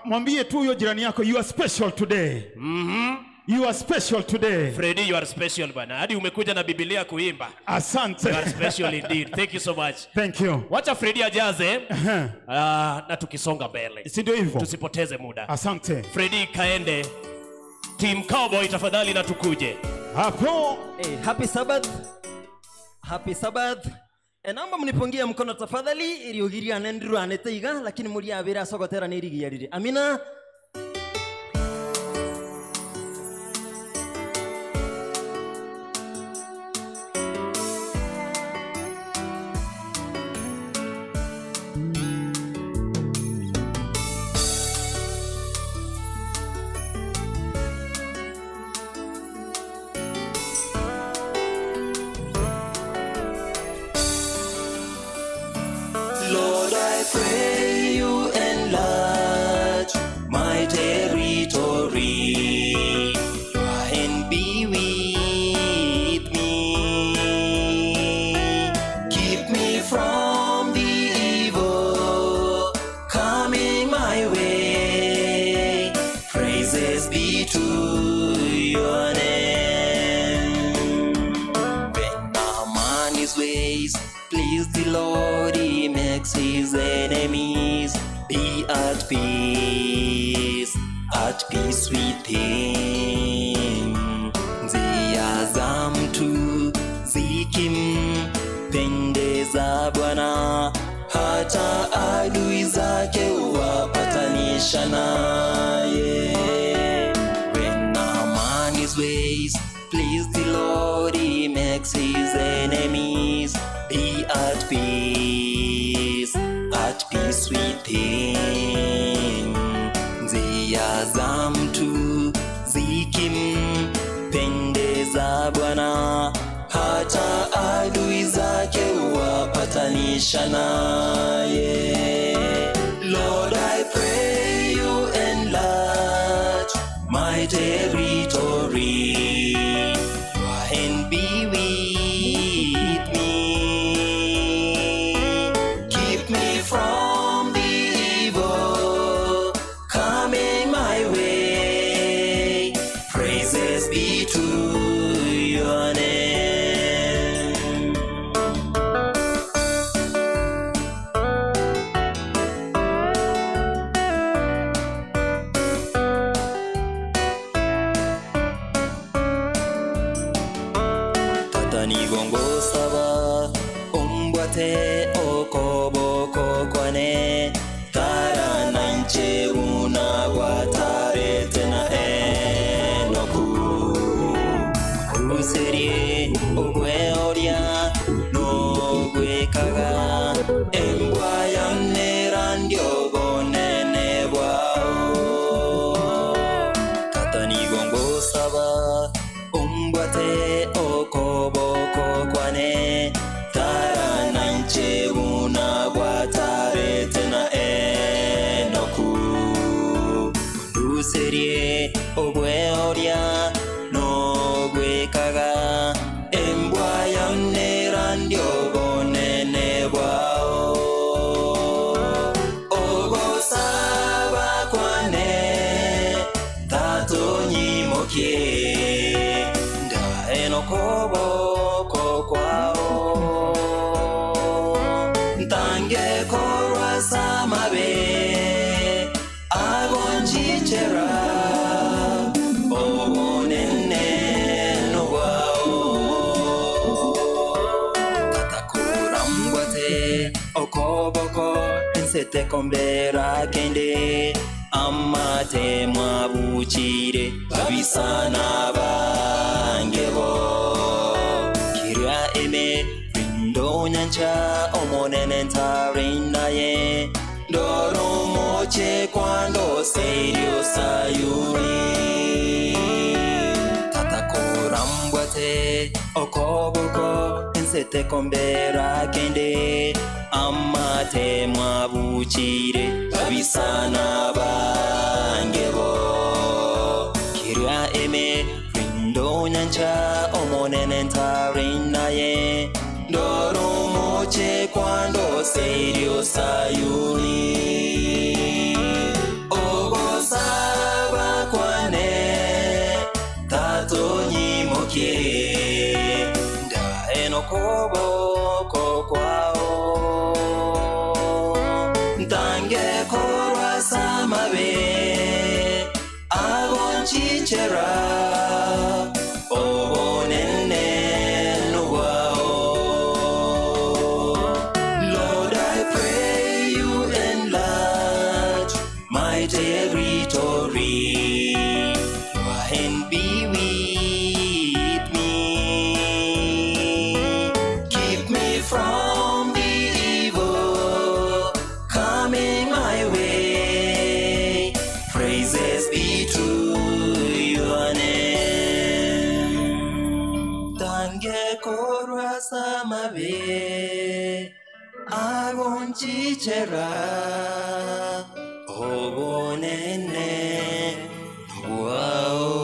Mwambie tu huyo jirani yako, you are special today. Mhm. You are special today. Freddy, you are special bana. Hadi umekuja na Biblia kuimba. Asante. You are special indeed. Thank you so much. Thank you. Wacha Freddy ajaze. Na tukisonga mbele. Si ndio hivyo? Tusipoteze muda. Asante. Freddy kaende. Team Cowboy tafadhali na tukuje. Hapo. Hey, happy Sabbath. Happy Sabbath. Naomba mnipungie mkono tafadhali iriugiria nendiru aneteiga lakini muri abira sogotera nirigiarire. Amina. Lord, I pray you enlarge my territory and be with me. Keep me from the evil coming my way. Praises be to your name. When a man his ways please the Lord, he makes his enemies be at peace with him. Njia za mtu zikimpendeza Bwana, hata adui zake huwapatanisha naye. When a man his ways please the Lord, he makes his enemies be at peace with him. Njia za mtu zikimpendeza Bwana, hata adui zake huwapatanisha naye. Lord, I pray you enlarge my my territory. Your hand be with me. Keep me from the evil coming my way. Praises be to your name. Tata nigongosaba umbwate okoboko kwane tarana nche unagwatarete na enoku uruserie ogweoria nogwekaga embwa yanera ndiobonene bwao. Tata nigongosaba umbwate okoboko kwane tarana nche unagwatarete na enoku uruserie ogweoria nogwekaga embwa yanera ndiobonene bwao. Ogosaba kwane tatonyimokie ndaenokoboko kwao ntange korwa samabe agonchichera obonene nobwao. Tatakurambwate okoboko ensete kombera kende amate mwabuchire babisana bangebo kirya eme rindo nyancha omonene ntarinaye ndoromoche kwando serio sayuri. Tatakurambwate okoboko ensete kombera kende amate mwabuchire babisana bangebo kirya eme rindo nyancha omonene ntarinaye ndoromoche kwando serio sayuri. Ogosaba kwane tatonyimokie ndaenokoboko kwao ntange korwa samabe agonchichera obonene nobwao. Lord, I pray you enlarge my territory. Your hand be with me. Keep me from the evil coming my way. Praises be to your name. Tange korwa samabe agonchichera obonene nobwao.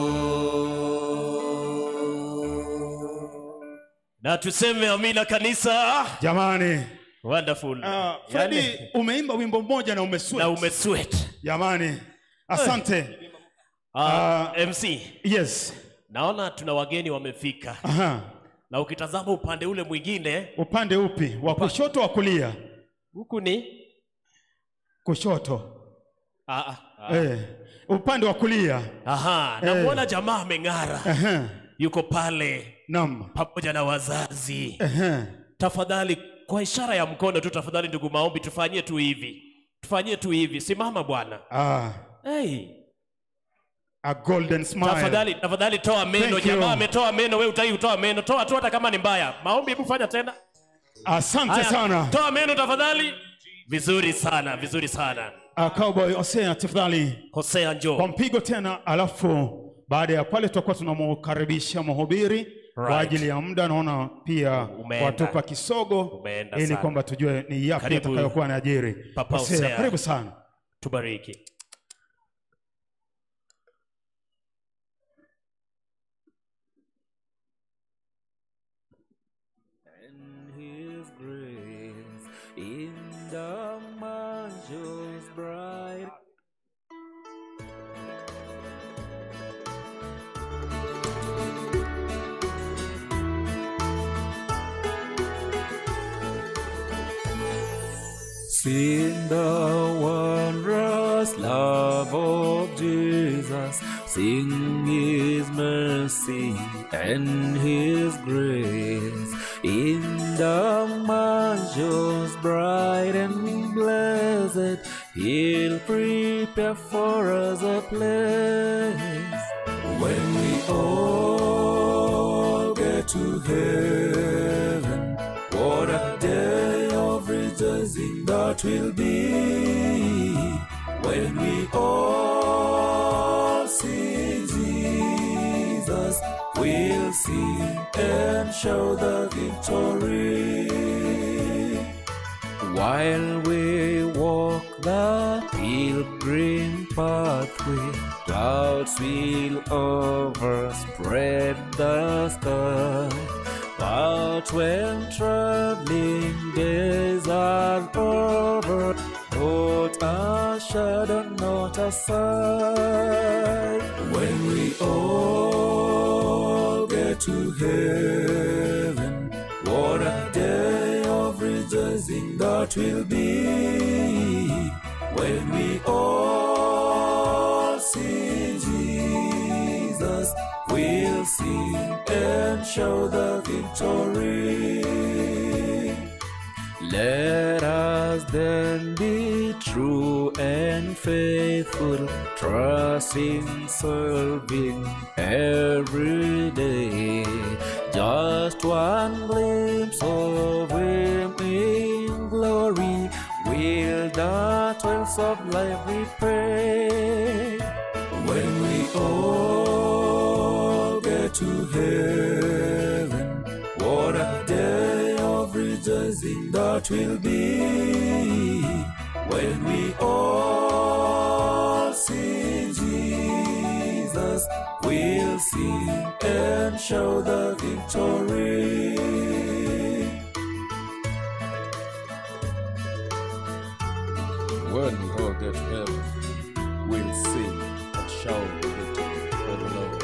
Na tuseme amina kanisa. Jamani. Wonderful. Freddy, umeimba wimbo mmoja na umesweat. Na umesweat. Jamani. Asante. MC. Yes. Naona tuna wageni wamefika. Aha. Na ukitazama upande ule mwingine. Upande upi? Wa kushoto wa kulia? Huku ni kushoto. Upande wa kulia. Aha, namuona jamaa ameng'ara. Yuko pale. Naam. Pamoja na wazazi. Tafadhali kwa ishara ya mkono tu tafadhali ndugu maombi tufanyie tu hivi. Tufanyie tu hivi. Simama bwana. Hey. A golden smile. Tafadhali, tafadhali toa meno. Jamaa ametoa meno, wewe utaki kutoa meno. Toa tu hata kama ni mbaya. Maombi hebu fanya tena. Asante sana. Toa meno tafadhali. Vizuri sana, vizuri sana. Cowboy Hosea tafadhali. Hosea njoo. Kwa mpigo tena alafu baada ya pale tutakuwa tunamkaribisha mhubiri kwa ajili ya muda. Naona pia watupa kisogo ili kwamba tujue ni yapi atakayokuwa anaajiri. Papa Hosea, Hosea, karibu sana. Tubariki. And His grace in the mansions bright. Sing the wondrous love of Jesus, sing His mercy and His grace. In the mansions bright and blessed, He'll prepare for us a place. When we all get to heaven, what a day of rejoicing that will be. When we all see Jesus, we'll see and show the victory. While we walk the pilgrim pathway, clouds will overspread the sky. But when traveling days are over, not a shadow, not a sigh. When we all get to heaven, what a day of rejoicing that will be. When we all see Jesus, we'll see and show the victory. Let us then be true and faithful, trusting, serving every day. Just one glimpse of Him in glory will the toils of life repay. When we all get to heaven, what a day of rejoicing that will be. When we all see Jesus, we'll see and show the victory. When we all get to heaven, we'll sing and shout the victory for the Lord.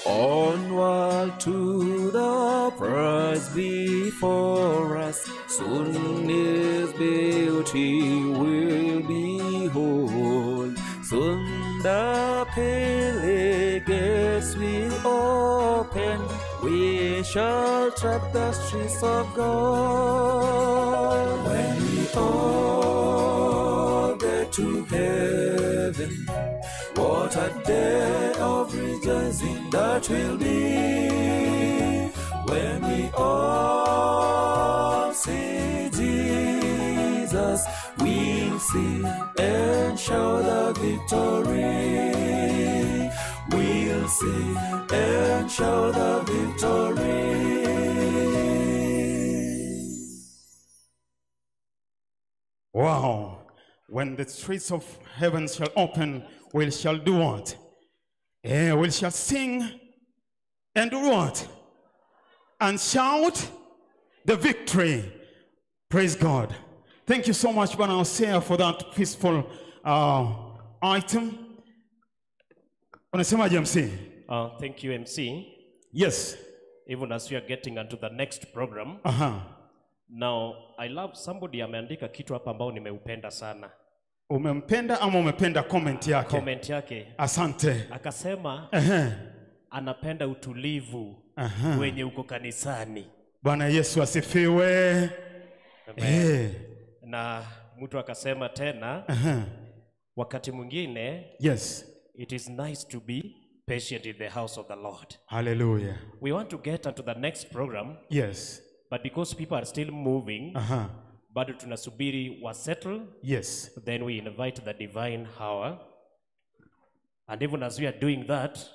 Onward to the prize before us, soon His beauty we'll behold. Soon the pearly gates will open, we shall tread the streets of gold. When we all get to heaven, what a day of rejoicing that will be. When we all see Jesus, we'll see and show the victory. We'll see and show the victory. Wow. When the streets of heaven shall open, we shall do what? We shall sing and do what? And shout the victory. Praise God. Thank you so much, Bwana Hosea, for that peaceful item. Unasemaje, MC? Thank you, MC. Yes. Even as we are getting into the next program. Now, I love somebody ameandika kitu hapa ambao nimeupenda sana. Umempenda ama umependa comment yake? Comment yake. Asante. Akasema anapenda utulivu wenye uko kanisani. Bwana Yesu asifiwe. Na mtu akasema tena wakati mwingine, yes, it is nice to be patient in the house of the Lord. Hallelujah. We want to get into the next program. Yes. But because people are still moving, bado tunasubiri wa settle. Yes. Then we invite the divine hour. And even as we are doing that,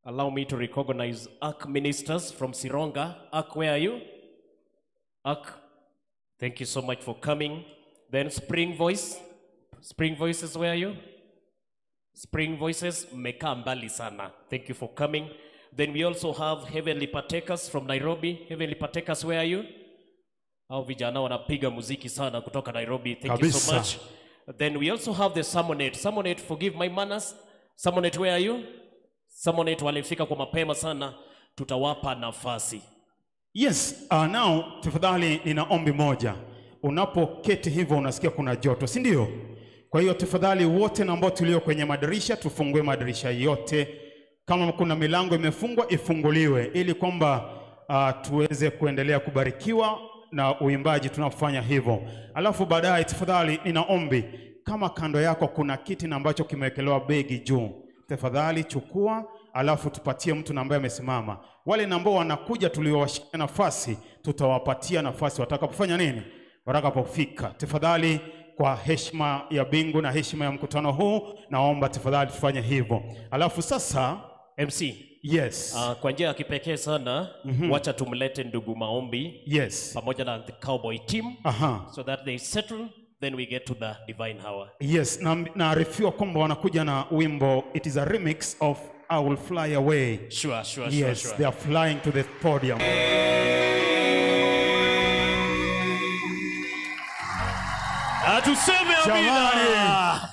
allow me to recognize ARC ministers from Sironga. ARC, where are you? ARC, thank you so much for coming. Then Spring Voice. Spring Voices, where are you? Spring Voices, mmekaa mbali sana. Thank you for coming. Then we also have Heavenly Partakers from Nairobi. Heavenly Partakers, where are you? Hao vijana wanapiga muziki sana kutoka Nairobi. Thank you so Kabisa. Much. Then we also have the Sermonette. Sermonette, forgive my manners. Sermonette, where are you? Sermonette walifika kwa mapema sana. Tutawapa nafasi. Yes, now tafadhali nina ombi moja. Unapoketi hivyo unasikia kuna joto, si ndio? Kwa hiyo tafadhali wote na ambao tulio kwenye madirisha tufungue madirisha yote. Kama kuna milango imefungwa ifunguliwe ili kwamba tuweze kuendelea kubarikiwa na uimbaji tunafanya hivyo. Alafu baadaye tafadhali nina ombi, kama kando yako kuna kiti na ambacho kimewekelewa begi juu, tafadhali chukua, alafu tupatie mtu na ambaye amesimama. Wale na ambao wanakuja tuliowashika nafasi, tutawapatia nafasi watakapofanya nini? Watakapofika. Tafadhali kwa heshima ya bingu na heshima ya mkutano huu, naomba tafadhali tufanye hivyo. Alafu sasa MC. Yes. Kwa njia ya kipekee sana, wacha tumlete ndugu Maombi. Yes. Pamoja na the Cowboy team. So that they settle, then we get to the divine hour. Yes, naarifiwa kwamba wanakuja na wimbo, it is a remix of I Will Fly Away. Sure, Yes, sure. They are flying to the podium. Atuseme amina.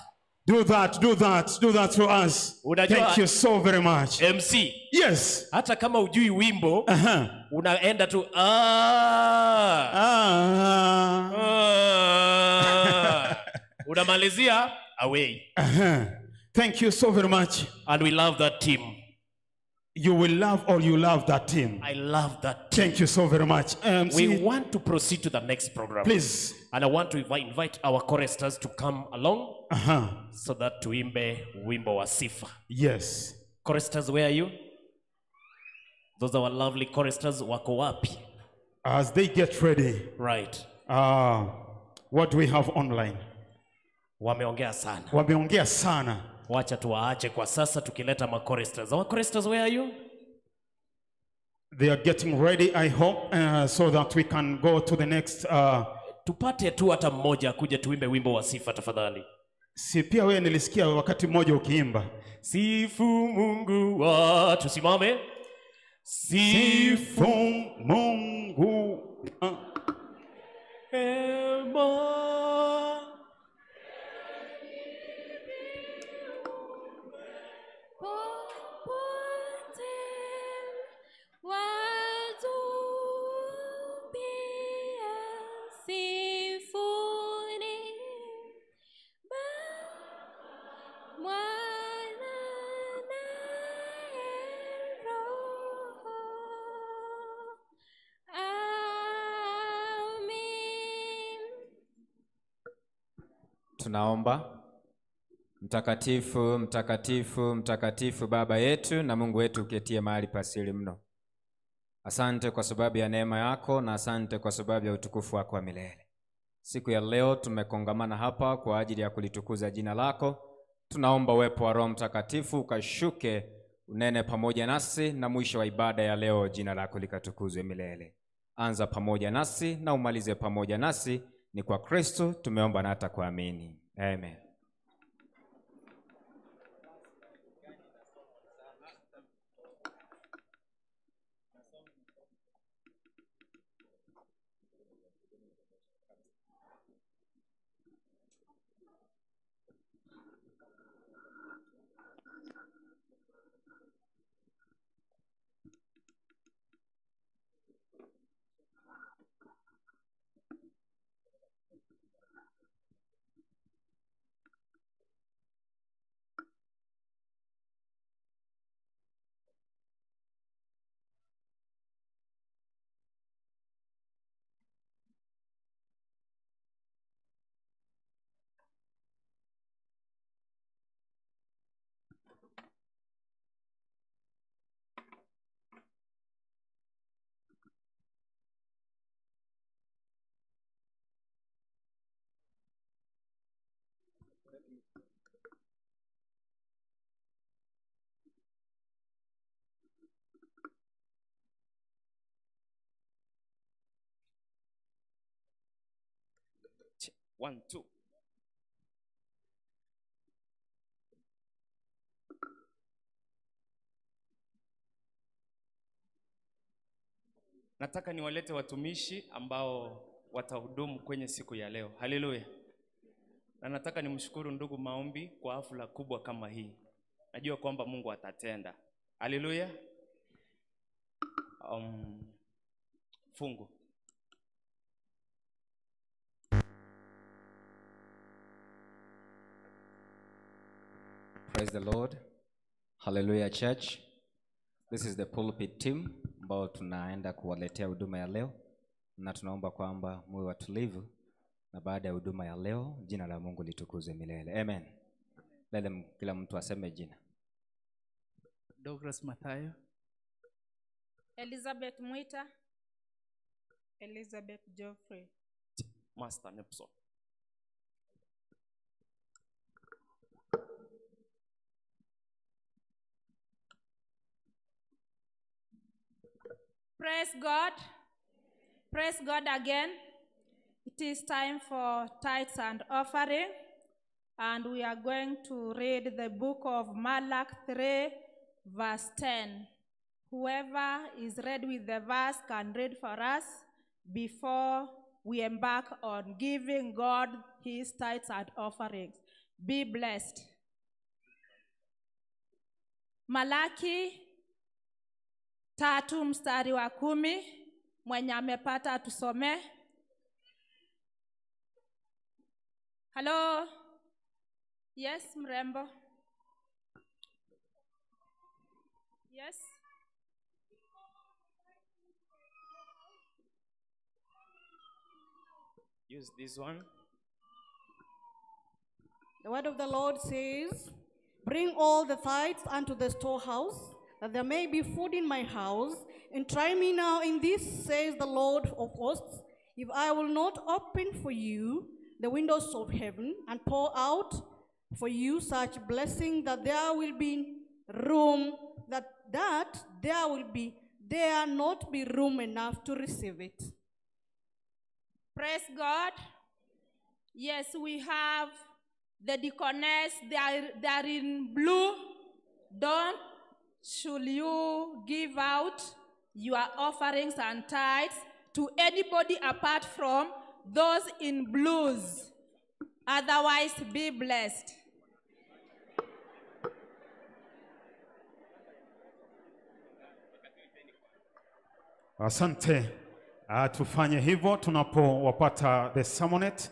Do that, do that, do that for us. Unajua, Thank you so very much. MC. Yes. Hata kama hujui wimbo, unaenda tu, Unamalizia away. Thank you so very much. And we love that team. You will love or you love that team. I love that team. Thank you so very much. We want to proceed to the next program. Please. And I want to invite our choristers to come along so that tuimbe wimbo wa sifa. Yes. Choristers, where are you? Those are our lovely choristers. Wako wapi? As they get ready. Right. What do we have online? Wameongea sana. Wameongea sana. Wacha tuwaache kwa sasa tukileta ma-choristers. Our choristers, where are you? They are getting ready, I hope, so that we can go to the next. Tupate tu hata mmoja kuja tuimbe wimbo wa sifa tafadhali. Si pia wewe nilisikia wakati mmoja ukiimba. Sifu Mungu wa, tusimame. Sifu Mungu wa. Ema. Tunaomba. Mtakatifu, mtakatifu, mtakatifu Baba yetu na Mungu wetu uketie mahali pasiri mno. Asante kwa sababu ya neema yako na asante kwa sababu ya utukufu wako wa milele. Siku ya leo tumekongamana hapa kwa ajili ya kulitukuza jina lako. Tunaomba uwepo wa Roho Mtakatifu ukashuke, unene pamoja nasi, na mwisho wa ibada ya leo jina lako likatukuzwe milele. Anza pamoja nasi na umalize pamoja nasi. Ni kwa Kristo tumeomba na hata kuamini. Amen. 1, 2. Nataka niwalete watumishi ambao watahudumu kwenye siku ya leo. Haleluya. Na nataka nimshukuru ndugu Maombi kwa hafla kubwa kama hii. Najua kwamba Mungu atatenda. Haleluya. Fungu. Praise the Lord. Hallelujah Church. This is the pulpit team ambao tunaenda kuwaletea huduma ya leo, na tunaomba kwamba muwe watulivu, na baada ya huduma ya leo jina la Mungu litukuzwe milele. Amen. Lele kila mtu aseme jina. Douglas Mathayo. Elizabeth Mwita. Elizabeth Geoffrey. Master Nepso. Praise God. Praise God again. It is time for tithes and offering, and we are going to read the book of Malachi 3, verse 10. Whoever is read with the verse can read for us before we embark on giving God his tithes and offerings. Be blessed. Malaki 3:10, mwenye amepata tusome. Hello? Yes, mrembo. Yes. Use this one. The word of the Lord says, "Bring all the tithes unto the storehouse, that there may be food in my house, and try me now in this, says the Lord of hosts, if I will not open for you the windows of heaven and pour out for you such blessing that there will be room, that there will be there not be room enough to receive it." Praise God. Yes, we have the deaconess. They are in blue. Don't should you give out your offerings and tithes to anybody apart from those in blues. Otherwise, be blessed. Asante. Tufanye hivyo tunapowapata the sermonette.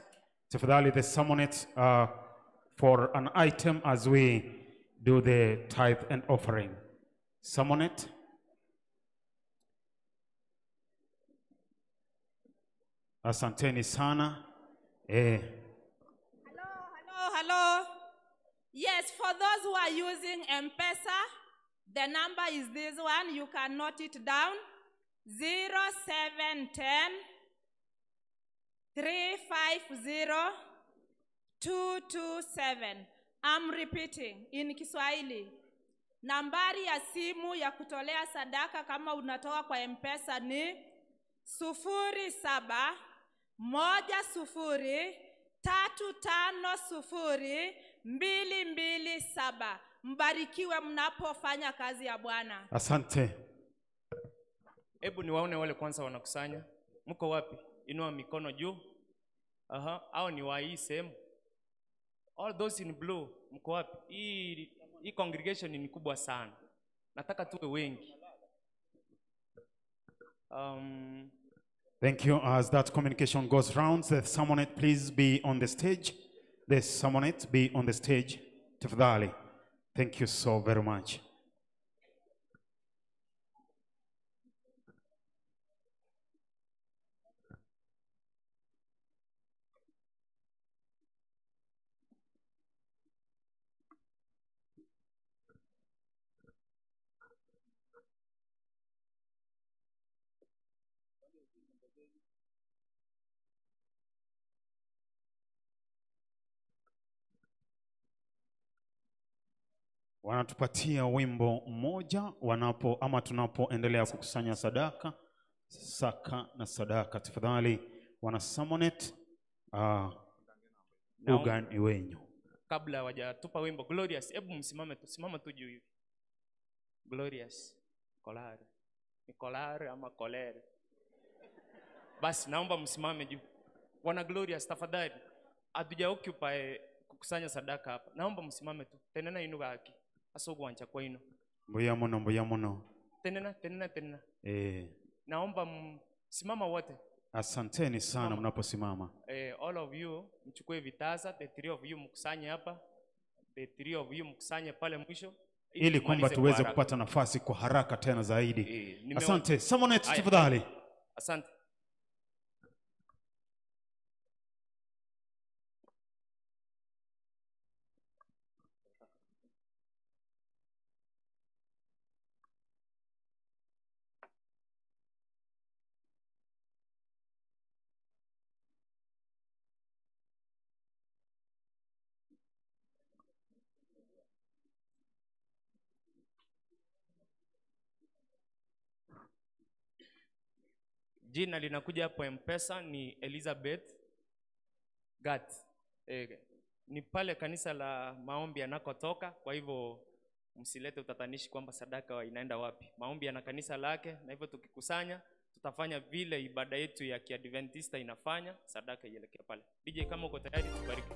Tafadhali the sermonette for an item as we do the tithe and offering. Sermonette. Asanteni sana. Hello, hello, hello. Yes, for those who are using M-Pesa, the number is this one. You can note it down. 0710 350 227. I'm repeating in Kiswahili. Nambari ya simu ya kutolea sadaka kama unatoa kwa M-Pesa ni 07 10 350 227. Mbarikiwe mnapofanya kazi ya Bwana. Asante. Hebu niwaone wale kwanza wanakusanya. Mko wapi? Inua mikono juu. Aha, hao ni wa hii sehemu. All those in blue, mko wapi? Hii congregation ni kubwa sana. Nataka tuwe wengi. Thank you. As that communication goes round, the sermonette please be on the stage. The sermonette be on the stage. Tafadhali. Thank you so very much. Wanatupatia wimbo mmoja wanapo ama tunapoendelea kukusanya sadaka, saka na sadaka. Tafadhali wana sermonette, ugani wenyu. Kabla hawajatupa wimbo Glorious, hebu msimame tu, simama tu juu hivi. Glorious, Kolare. Ni Kolare ama Kolere? Basi naomba msimame juu. Wana Glorious, tafadhali. Hatuja occupy kukusanya sadaka hapa. Naomba msimame tu. Tenena inu gaki. Asogo kwa ino. Mbuya muno, mbuya muno. Tenena, tenena, tenena. Eh. Naomba simama wote. Asanteni sana mnaposimama. All of you mchukue vitasa, the three of you mkusanye hapa. The three of you mkusanye pale mwisho. Ili kwamba tumalize kwa tuweze haraka. Kupata nafasi kwa haraka tena zaidi. Eh. Asante. Samonet, Haya. tafadhali. Asante. Jina linakuja hapo M-Pesa ni Elizabeth Gat. Ni pale kanisa la maombi anakotoka, kwa hivyo msilete utatanishi kwamba sadaka inaenda wapi. Maombi yana kanisa lake, na hivyo tukikusanya tutafanya vile ibada yetu ya Kiadventista inafanya, sadaka ielekee pale. DJ, kama uko tayari, tubariki.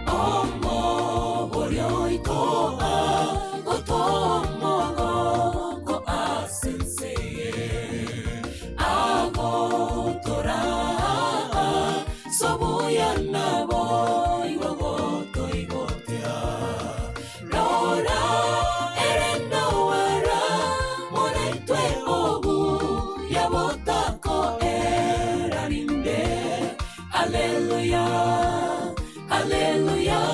Omo borioitoa gotomogo ko asenseye agotora sobuya nabo igogotoigotea rora erendowara moraitwe obu yabotako erarinde. Hallelujah. Hallelujah,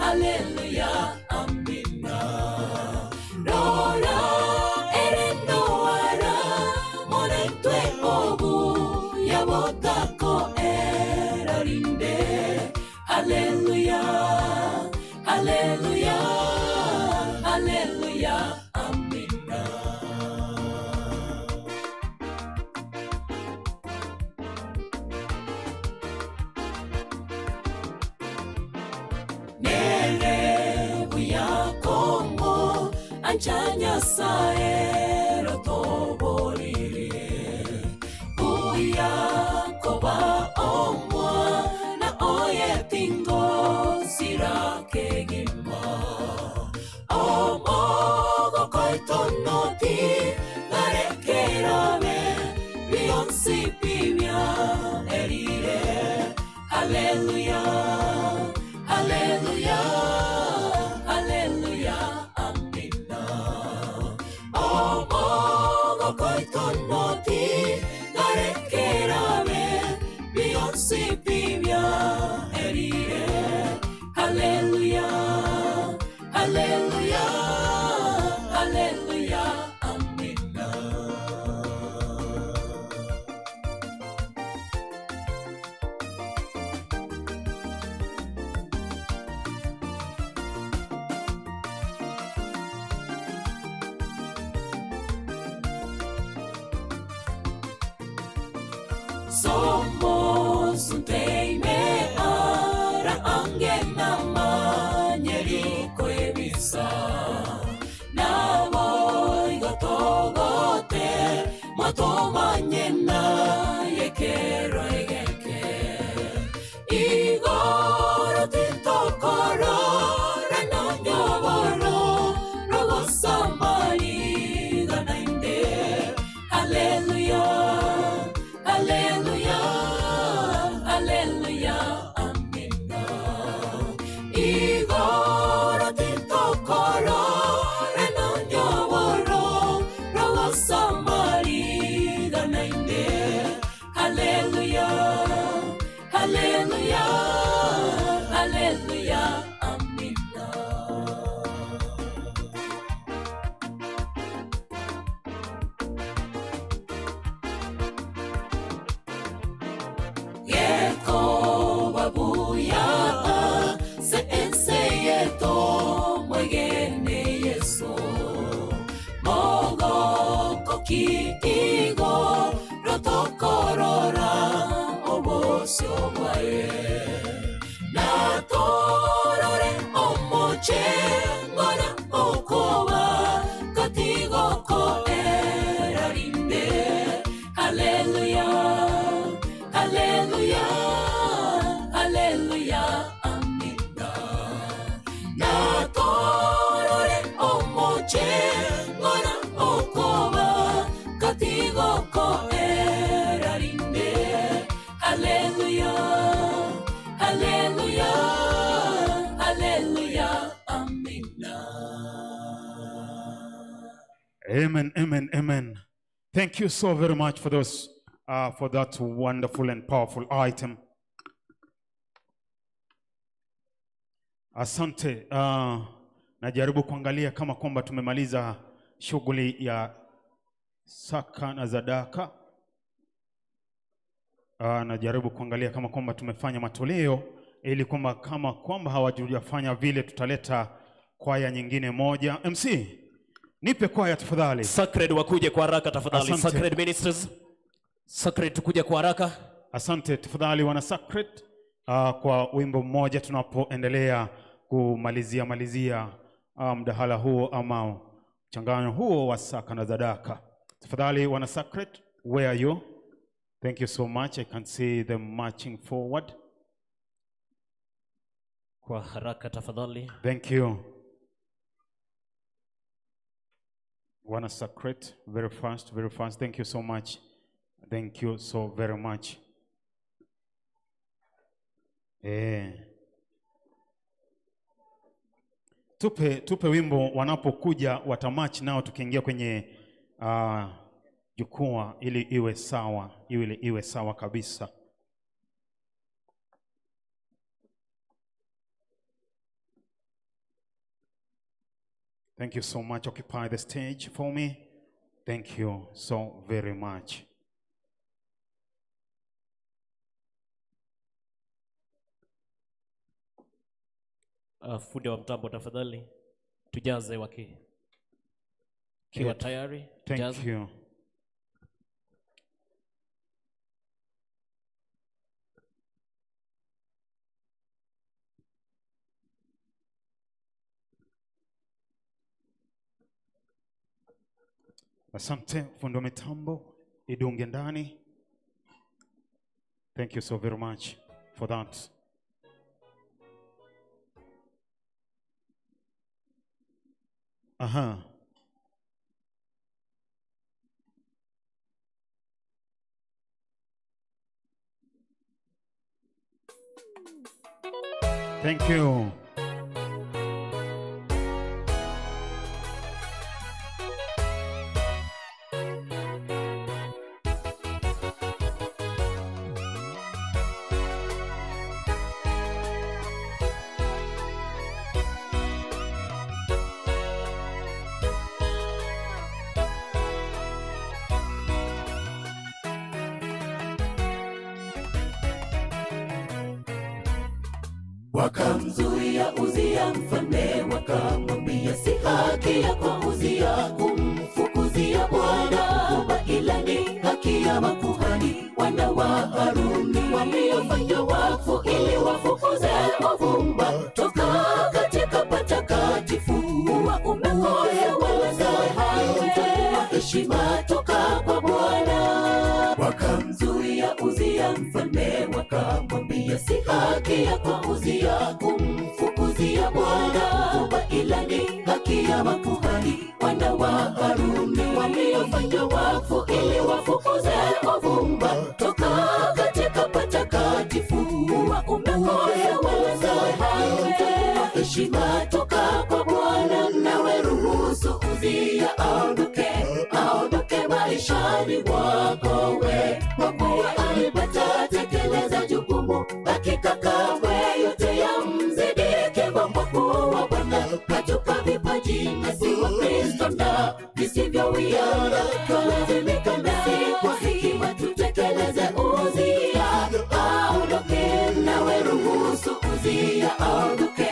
hallelujah, amina. Rora erendoara, moraitwe obu, yabotako erarinde. Hallelujah, hallelujah, hallelujah, amina. Nere buyakongo anchanya saero toborire buyakoba omwa na oye tingo sirakegima omogo koitonoti garekerabe bionsi pibia erire. Hallelujah. Hallelujah, hallelujah, amina. Omogo koitonoti garekerabe bionsi pibia erire. Hallelujah, hallelujah, hallelujah, amina. Somos un teime ara angena manyeriko ebisa nabo igotogote mwatomanyena yekero egeke igoro tintokoro ranonyoboro rogosamariga nainde. Hallelujah. Hallelujah, hallelujah. Naki igo rotokorora obosio bwaye na torore omoche ngora okoba katigo ko erarinde. Hallelujah, hallelujah, hallelujah, amina. Na torore omoche ngora okoba katigo ko erarinde. Hallelujah, hallelujah, hallelujah, amina. Amen, amen, amen. Thank you so very much for those, for that wonderful and powerful item. Asante. Najaribu kuangalia kama kwamba tumemaliza shughuli ya saka na zadaka. Najaribu kuangalia kama kwamba tumefanya matoleo, ili kwamba kama kwamba hawajafanya vile tutaleta kwaya nyingine moja. MC, nipe kwaya tafadhali. Sacred wakuje kwa haraka tafadhali. Asante. Sacred ministers. Sacred tukuje kwa haraka. Asante tafadhali wana Sacred, kwa wimbo mmoja tunapoendelea kumalizia mdahala huo ama mchanganyo huo wa saka na zadaka. Tafadhali wana Sacred, where are you? Thank you so much. I can see them marching forward. Kwa haraka tafadhali. Thank you. Wana Sacred, very fast, very fast. Thank you so much. Thank you so very much. Tupe wimbo wanapokuja watamach nao tukiingia kwenye jukwaa ili iwe sawa, ili iwe sawa kabisa. Thank you so much. Occupy the stage for me. Thank you so very much. Fundi wa mtambo tafadhali tujaze waki kiwa tayari. Thank you. Asante fundi wa mitambo, idunge ndani. Thank you so very much for that. Aha. Thank you. Wakamzuia Uzia mfalme, wakamwambia si haki yako Uzia kumfukuzia Bwana, ila ni haki ya makuhani wana wa Haruni waliofanywa wakfu ili wafukuze uvumba toka katika patakatifu. Huwa umekosa wala hautapewa heshima toka kwa Bwana. Wakamzuia Uzia mfalme, wakamwambia si haki yako Uzia kumfukuzia Bwana, ila ni haki ya makuhani wana wa Haruni waliofanywa wakfu ili wafukuze uvumba toka katika patakatifu. Huwa umekosa wala hautapewa heshima toka kwa Bwana. Nawe ruhusu Uzia aondoke, aondoke maishani mwako we, kwa kuwa alipata tekeleza jukumu, hakika kamwe yote yamzidike. Kwa kuwa Bwana katupa vipaji na si wa Kristo na visivyowiana, twalazimika nasi kwa hekima tutekeleze. Uzia aondoke, nawe ruhusu Uzia aondoke,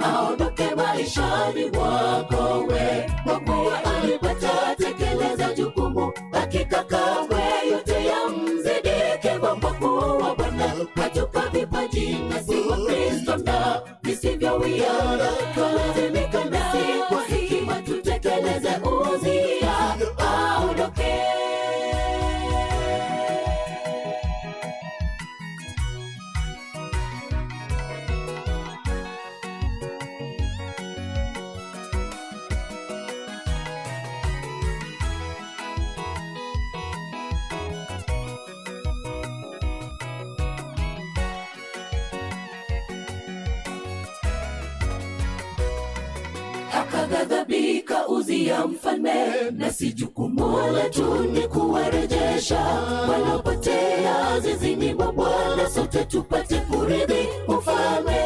aondoke maishani mwako we, kwa kuwa alipata tekeleza jukumu, visivyowiana. Twalazimika nasi kwa hekima tutekeleze Uzia aondoke. Akaghadhabika Uzia mfalme, na si jukumu letu ni kuwarejesha walopotea zizini mwa Bwana, sote tupate kurithi ufalme.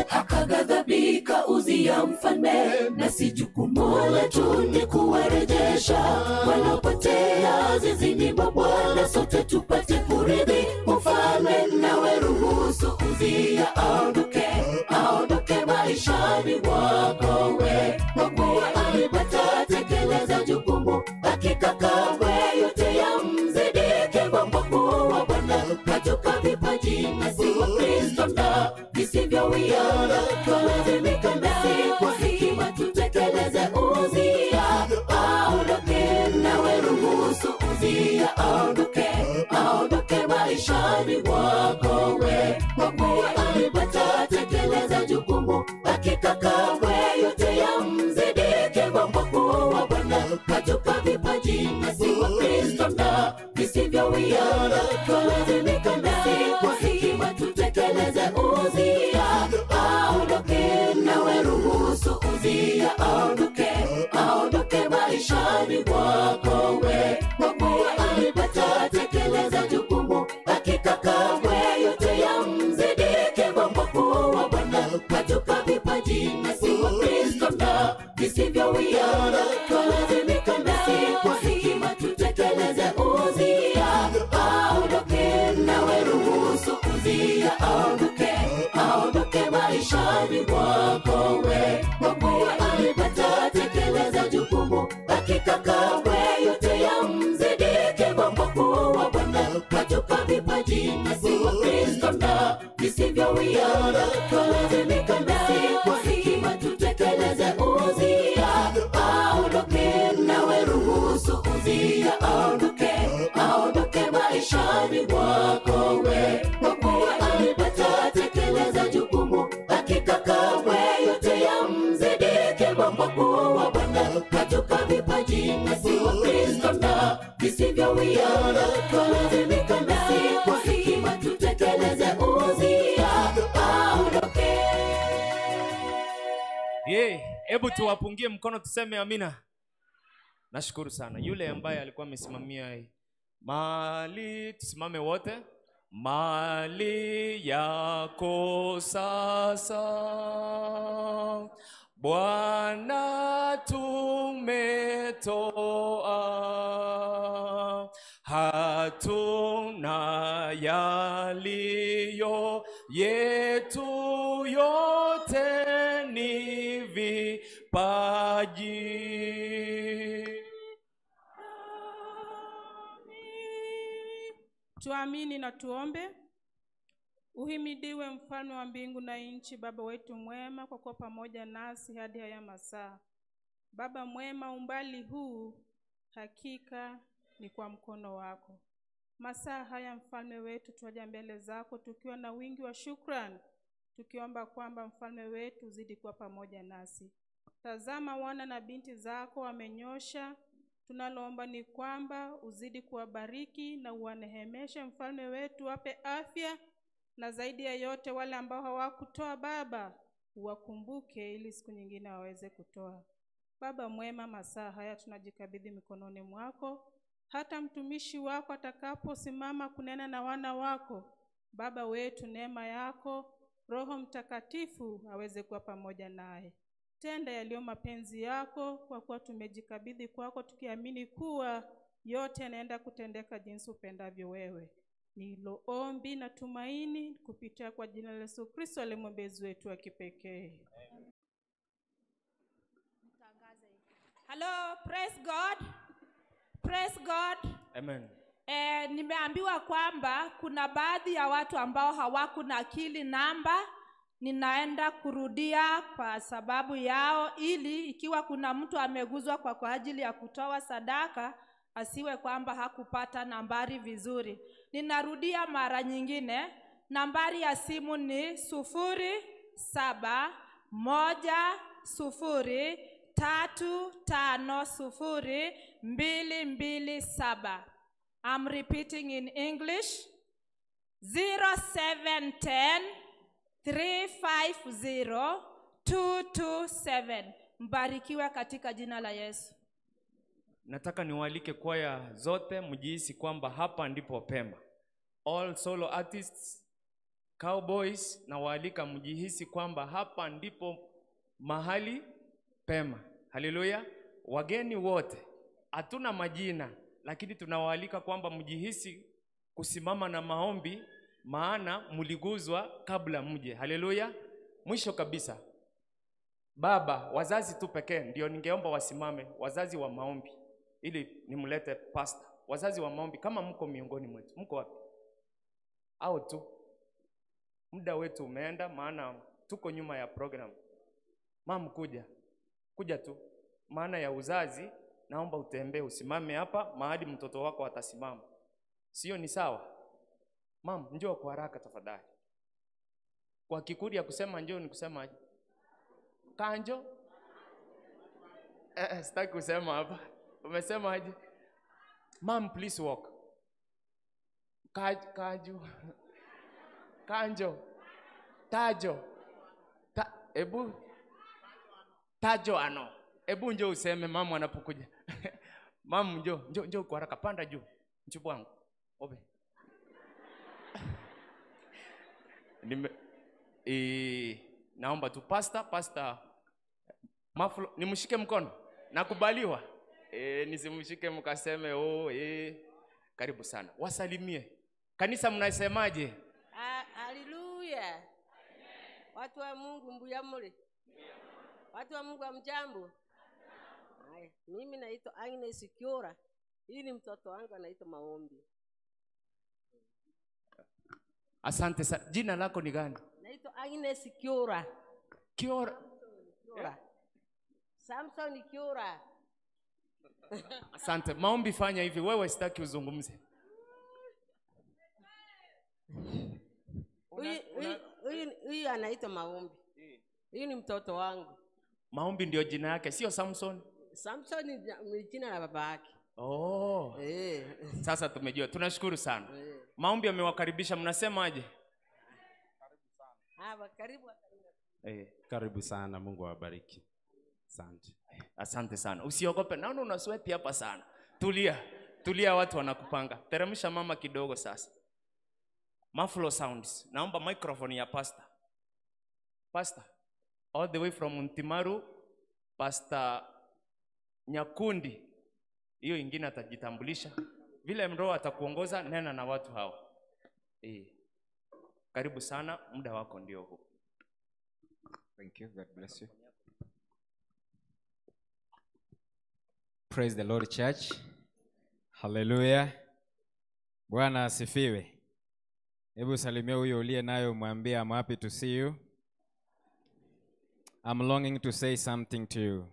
Akaghadhabika Uzia mfalme, na si jukumu letu ni kuwarejesha walopotea zizini mwa Bwana, sote tupate kurithi ufalme. Nawe ruhusu Uzia aondoke, aondoke maishani mwako we, kwa kuwa alipata tekeleza jukumu, hakika kamwe yote yamzidike. Kwa kuwa Bwana katupa vipaji na si wa Kristo na visivyowiana. Twalazimika nasi kwa hekima tutekeleze Uzia aondoke. Nawe ruhusu Uzia aondoke, aondoke maishani mwako we, kwa kuwa alipata tekeleza jukumu, hakika kamwe yote yamzidike. Kwa kuwa Bwana katupa vipaji na si wa Kristo na visivyowiana. Twalazimika nasi kwa hekima tutekeleze Uzia aondoke. Nawe ruhusu Uzia aondoke, aondoke maishani mwako we, kwa kuwa alipata tekeleza jukumu, hakika kamwe yote yamzidike. Kwa kuwa Bwana katupa vipaji na si wa Kristo na visivyowiana. Twalazimika nasi kwa hekima tutekeleze Uzia aondoke. Nawe ruhusu Uzia aondoke, aondoke maishani mwako we, kwa kuwa alipata tekeleza jukumu, hakika kamwe yote yamzidike. Kwa kuwa Bwana katupa vipaji na si wa Kristo na visivyowiana. Twalazimika nasi kwa hekima tutekeleze Uzia aondoke. Nawe ruhusu Uzia aondoke, aondoke maishani mwako we, kwa kuwa alipata tekeleza jukumu, hakika kamwe yote yamzidike. Kwa kuwa Bwana katupa vipaji na si wa Kristo na visivyowiana. Twalazimika nasi kwa hekima tutekeleze Uzia aondoke. Hebu tuwapungie mkono tuseme amina. Nashukuru sana yule ambaye alikuwa amesimamia hii mali. Tusimame wote. Mali yako sasa Bwana tumetoa, hatuna yaliyo yetu, yote ni vipaji. Tuamini na tuombe. Uhimidiwe mfalme wa mbingu na nchi, Baba wetu mwema, kwa kuwa pamoja nasi hadi haya masaa. Baba mwema, umbali huu hakika ni kwa mkono wako. Masaa haya mfalme wetu, tuaja mbele zako tukiwa na wingi wa shukrani, tukiomba kwamba mfalme wetu uzidi kuwa pamoja nasi. Tazama wana na binti zako wamenyosha, tunaloomba ni kwamba uzidi kuwabariki na uwanehemeshe mfalme wetu, wape afya, na zaidi ya yote wale ambao hawakutoa Baba uwakumbuke ili siku nyingine waweze kutoa. Baba mwema, masaa haya tunajikabidhi mikononi mwako, hata mtumishi wako atakaposimama kunena na wana wako, Baba wetu, neema yako Roho Mtakatifu aweze kuwa pamoja naye. Tenda yaliyo mapenzi yako, kwa kuwa tumejikabidhi kwako tukiamini kuwa yote yanaenda kutendeka jinsi upendavyo wewe. Nilo ombi na tumaini kupitia kwa jina la Yesu Kristo aliye mwombezi wetu wa kipekee. Hello, praise God. Praise God. Amen. Nimeambiwa kwamba kuna baadhi ya watu ambao hawakuna akili namba Ninaenda kurudia kwa sababu yao, ili ikiwa kuna mtu ameguzwa kwa ajili ya kutoa sadaka, asiwe kwamba hakupata nambari vizuri. Ninarudia mara nyingine, nambari ya simu ni 0710350227. I'm repeating in English. 0710 350 227. Mbarikiwe katika jina la Yesu. Nataka niwaalike kwaya zote mjihisi kwamba hapa ndipo pema. All solo artists, cowboys, na waalika mjihisi kwamba hapa ndipo mahali pema. Haleluya. Wageni wote, hatuna majina, lakini tunawaalika kwamba mjihisi kusimama na maombi, maana mliguzwa kabla mje. Haleluya. Mwisho kabisa, baba, wazazi tu pekee ndio ningeomba wasimame, wazazi wa maombi, ili nimlete pastor. Wazazi wa maombi, kama mko miongoni mwetu, mko wapi? Au tu muda wetu umeenda, maana tuko nyuma ya program. Mam, kuja tu, maana ya uzazi, naomba utembee, usimame hapa mahali mtoto wako atasimama. Sio ni sawa? Mam, njoo kwa haraka tafadhali. Kwa Kikuria kusema njoo ni kusema aje? Kanjo? Sitaki kusema hapa. Umesema aje? Mam, please walk. Kaju. Kanjo. Tajo. Ebu. Tajo ano. Ebu njoo useme mamu anapokuja. Mamu njoo, njoo kwa haraka, panda juu. Mchubu wangu. Obe. Naomba tu pastor Maflo, nimshike mkono. Nakubaliwa. Nisimshike mkaseme karibu sana. Wasalimie. Kanisa mnasemaje? Haleluya. Watu wa Mungu mbuyamule. Watu wa Mungu amjambo. Haya, mimi naitwa Agnes Kiora. Hii ni mtoto wangu anaitwa Maombi. Asante sana. Jina lako ni gani? Naitwa Agnes Kiora. Kiora. Kiora. Samson Kiora. Asante. Maombi, fanya hivi, wewe sitaki uzungumze. Huyu anaitwa Maombi. Huyu ni mtoto wangu. Maombi ndio jina yake, sio Samson. Samson ni jina la baba yake. Oh. Sasa tumejua. Tunashukuru sana. Maombi amewakaribisha, mnasemaje? Karibu sana. Karibu. Karibu sana, Mungu awabariki. Asante. Asante sana. Usiogope. Naona una sweat hapa sana. Tulia. Tulia, watu wanakupanga. Teremsha mama kidogo sasa. Maflo Sounds. Naomba microphone ya pastor. Pastor, all the way from Ntimaru, Pastor Nyakundi. Hiyo ingine atajitambulisha. Vile mroho atakuongoza, nena na watu hao. Karibu sana, muda wako ndio huu. Thank you. God bless you. Praise the Lord, church. Hallelujah. Bwana asifiwe. Hebu salimia huyo uliye nayo, mwambie I'm happy to see you. I'm longing to say something to you.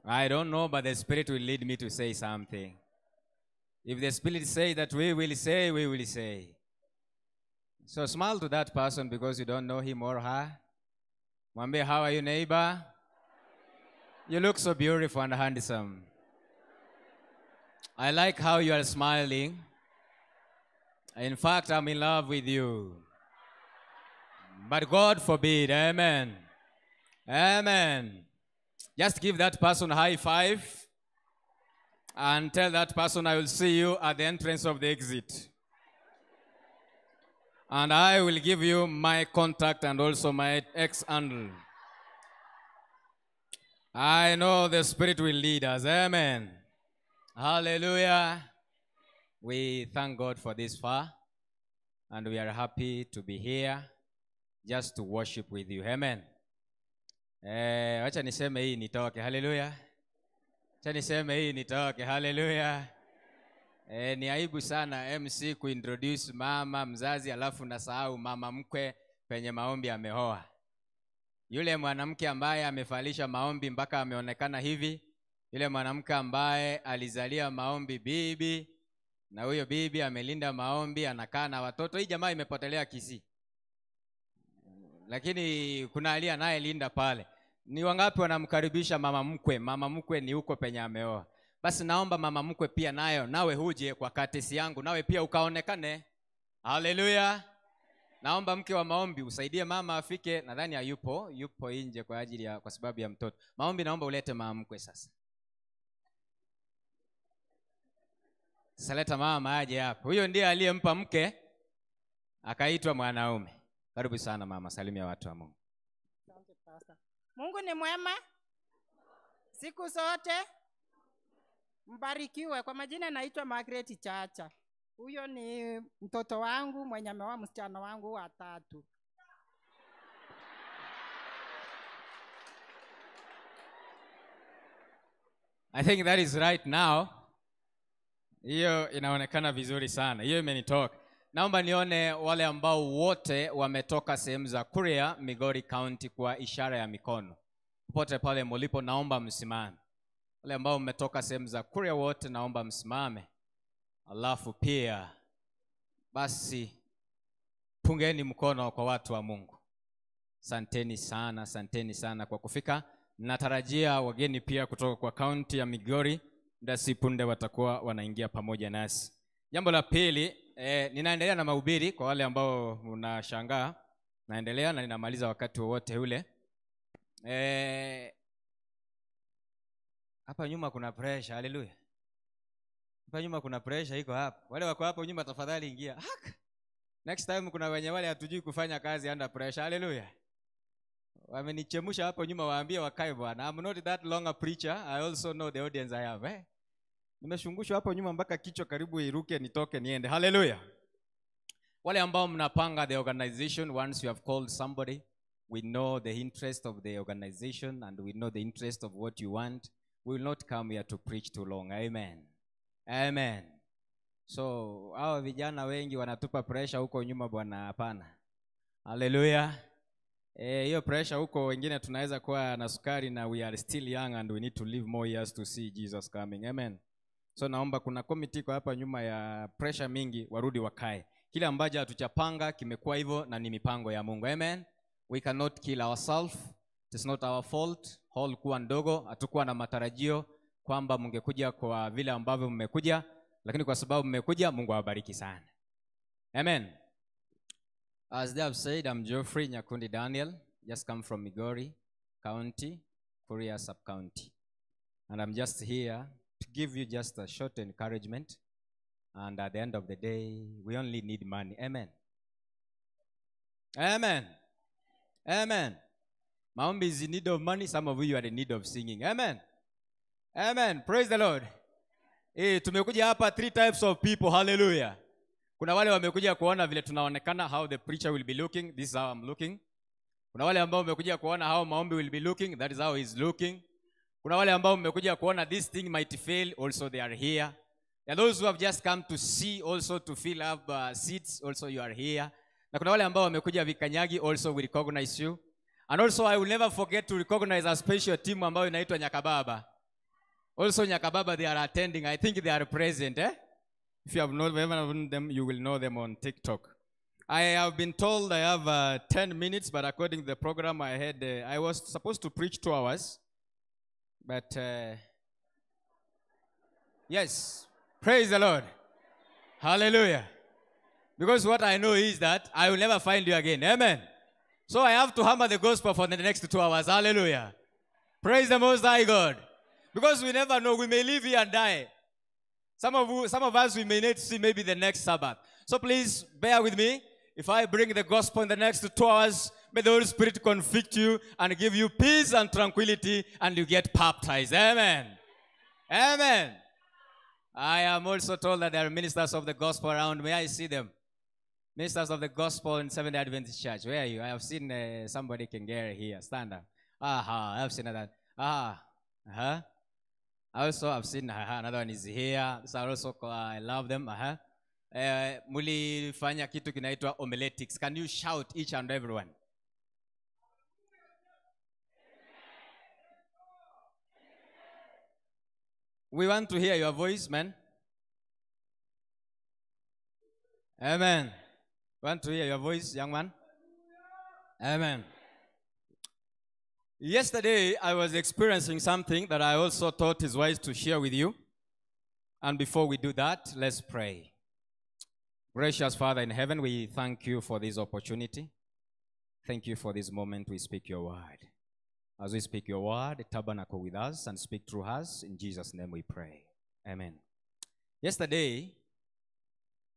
I don't know, but the Spirit will lead me to say something. If the Spirit say that we will say, we will say. So smile to that person because you don't know him or her. Mwambie, how are you, neighbor? You look so beautiful and handsome. I like how you are smiling. In fact, I'm in love with you. But God forbid, amen. Amen. Just give that person a high five and tell that person, I will see you at the entrance of the exit. And I will give you my contact and also my ex-handle. I know the Spirit will lead us. Amen. Hallelujah. We thank God for this far, and we are happy to be here just to worship with you. Amen. Wacha niseme hii nitoke. Hallelujah. Wacha niseme hii nitoke. Hallelujah. Ni aibu sana MC kuintroduce mama mzazi alafu nasahau mama mkwe penye Maombi ameoa. Yule mwanamke ambaye amefalisha Maombi mpaka ameonekana hivi, yule mwanamke ambaye alizalia Maombi bibi, na huyo bibi amelinda Maombi, anakaa na watoto. Hii jamaa imepotelea Kisii, lakini kuna aliye anayelinda pale. Ni wangapi wanamkaribisha mama mkwe? Mama mkwe ni huko penye ameoa. Basi naomba mama mkwe pia nayo, nawe huje kwa katesi yangu, nawe pia ukaonekane. Haleluya. Naomba mke wa Maombi usaidie mama afike. Nadhani hayupo, yupo nje kwa ajili ya, kwa sababu ya mtoto. Maombi, naomba ulete mama mkwe sasa. Sasa leta mama aje hapa. Huyo ndiye aliyempa mke akaitwa mwanaume. Karibu sana mama, salimia watu wa Mungu. Asante pastor. Mungu ni mwema siku zote. Mbarikiwe. Kwa majina naitwa Margaret Chacha. Huyo ni mtoto wangu mwenye ameoa msichana wangu wa tatu. I think that is right now. Hiyo inaonekana vizuri sana. Hiyo imenitoka. Naomba nione wale ambao wote wametoka sehemu za Kuria, Migori County kwa ishara ya mikono. Popote pale mlipo naomba msimame. Wale ambao mmetoka sehemu za Kuria wote naomba msimame. Alafu pia basi pungeni mkono kwa watu wa Mungu. Asanteni sana, asanteni sana kwa kufika. Natarajia wageni pia kutoka kwa kaunti ya Migori muda si punde watakuwa wanaingia pamoja nasi. Jambo la pili, ninaendelea na mahubiri kwa wale ambao unashangaa. Naendelea na ninamaliza wakati wowote ule. Hapa nyuma kuna pressure, haleluya. Hapa nyuma kuna pressure iko hapa. Wale wako hapo nyuma tafadhali ingia. Hak. Next time kuna wenye wale hatujui kufanya kazi under pressure. Haleluya. Wamenichemusha hapo nyuma, waambie wakae bwana. I'm not that long a preacher. I also know the audience I have. Nimeshungushwa hapo nyuma mpaka kichwa karibu iruke nitoke niende. Haleluya. Wale ambao mnapanga the organization, once you have called somebody, we know the interest of the organization and we know the interest of what you want. We will not come here to preach too long. Amen. Amen. So, hawa vijana wengi wanatupa pressure huko nyuma bwana, hapana. Haleluya. Hiyo pressure huko wengine tunaweza kuwa na sukari na we are still young and we need to live more years to see Jesus coming. Amen. So naomba kuna committee kwa hapa nyuma ya pressure mingi warudi wakae. Kile ambacho hatuchapanga kimekuwa hivyo na ni mipango ya Mungu. Amen. We cannot kill ourselves. It is not our fault. Hall kuwa ndogo, hatukuwa na matarajio kwamba mngekuja kwa vile ambavyo mmekuja, lakini kwa sababu mmekuja, Mungu awabariki sana. Amen. As they have said, I'm Geoffrey Nyakundi Daniel, just come from Migori County, Kuria Sub-County. And I'm just here to give you just a short encouragement. And at the end of the day, we only need money. Amen. Amen. Amen. Maombi is in need of money. Some of you are in need of singing. Amen. Amen. Praise the Lord. Tumekuja hapa three types of people. Hallelujah. Kuna wale wamekuja kuona vile tunaonekana, how the preacher will be looking. This is how I'm looking. Kuna wale ambao wamekuja kuona how Maombi will be looking. That is how he's looking. Kuna wale ambao wamekuja kuona this thing might fail. Also they are here. There are those who have just come to see, also to fill up seats. Also you are here. Na kuna wale ambao wamekuja vikanyagi. Also we recognize you. And also I will never forget to recognize a special team ambayo inaitwa Nyakababa. Also Nyakababa, they are attending. I think they are present, eh? If you have not ever known them, you will know them on TikTok. I have been told I have 10 minutes, but according to the program I had, I was supposed to preach 2 hours. But, yes, praise the Lord. Hallelujah. Because what I know is that I will never find you again. Amen. So I have to hammer the gospel for the next 2 hours. Hallelujah. Praise the Most High God. Because we never know, we may live here and die. Some of us, we may need to see maybe the next Sabbath. So please bear with me. If I bring the gospel in the next 2 hours, may the Holy Spirit convict you and give you peace and tranquility, and you get baptized. Amen. Amen. I am also told that there are ministers of the gospel around. May I see them? Ministers of the gospel in Seventh-day Adventist Church. Where are you? I have seen somebody Kengere here. Stand up. Aha, I have seen that. Ah, uh-huh. I also have seen another one is here. So I also I love them. Uh-huh. Mulifanya kitu kinaitwa homiletics. Can you shout each and everyone? We want to hear your voice, man. Amen. Want to hear your voice, young man? Amen. Yesterday, I was experiencing something that I also thought is wise to share with you. And before we do that, let's pray. Gracious Father in heaven, we thank you for this opportunity. Thank you for this moment we speak your word. As we speak your word, tabernacle with us and speak through us. In Jesus' name we pray. Amen. Yesterday,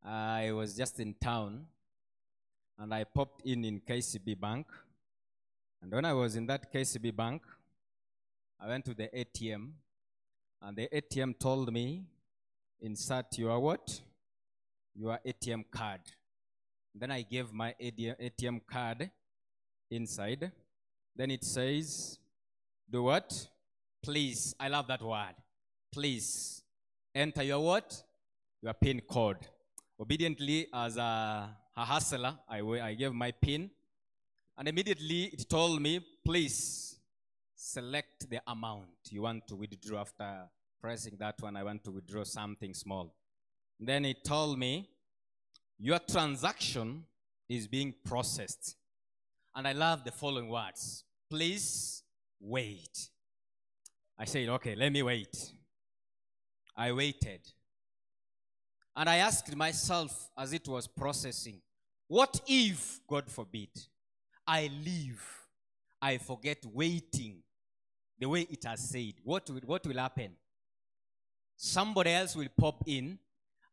I was just in town and I popped in KCB Bank. And when I was in that KCB Bank, I went to the ATM, and the ATM told me, insert your what? Your ATM card. Then I gave my ATM card inside. Then it says, do what? Please. I love that word. Please. Enter your what? Your PIN code. Obediently, as a hustler, I gave my PIN. And immediately it told me, please select the amount you want to withdraw. After pressing that one, I want to withdraw something small. Then it told me, your transaction is being processed. And I love the following words. Please wait. I said, okay, let me wait. I waited. And I asked myself as it was processing, what if, God forbid, I leave, I forget waiting the way it has said? What will happen? Somebody else will pop in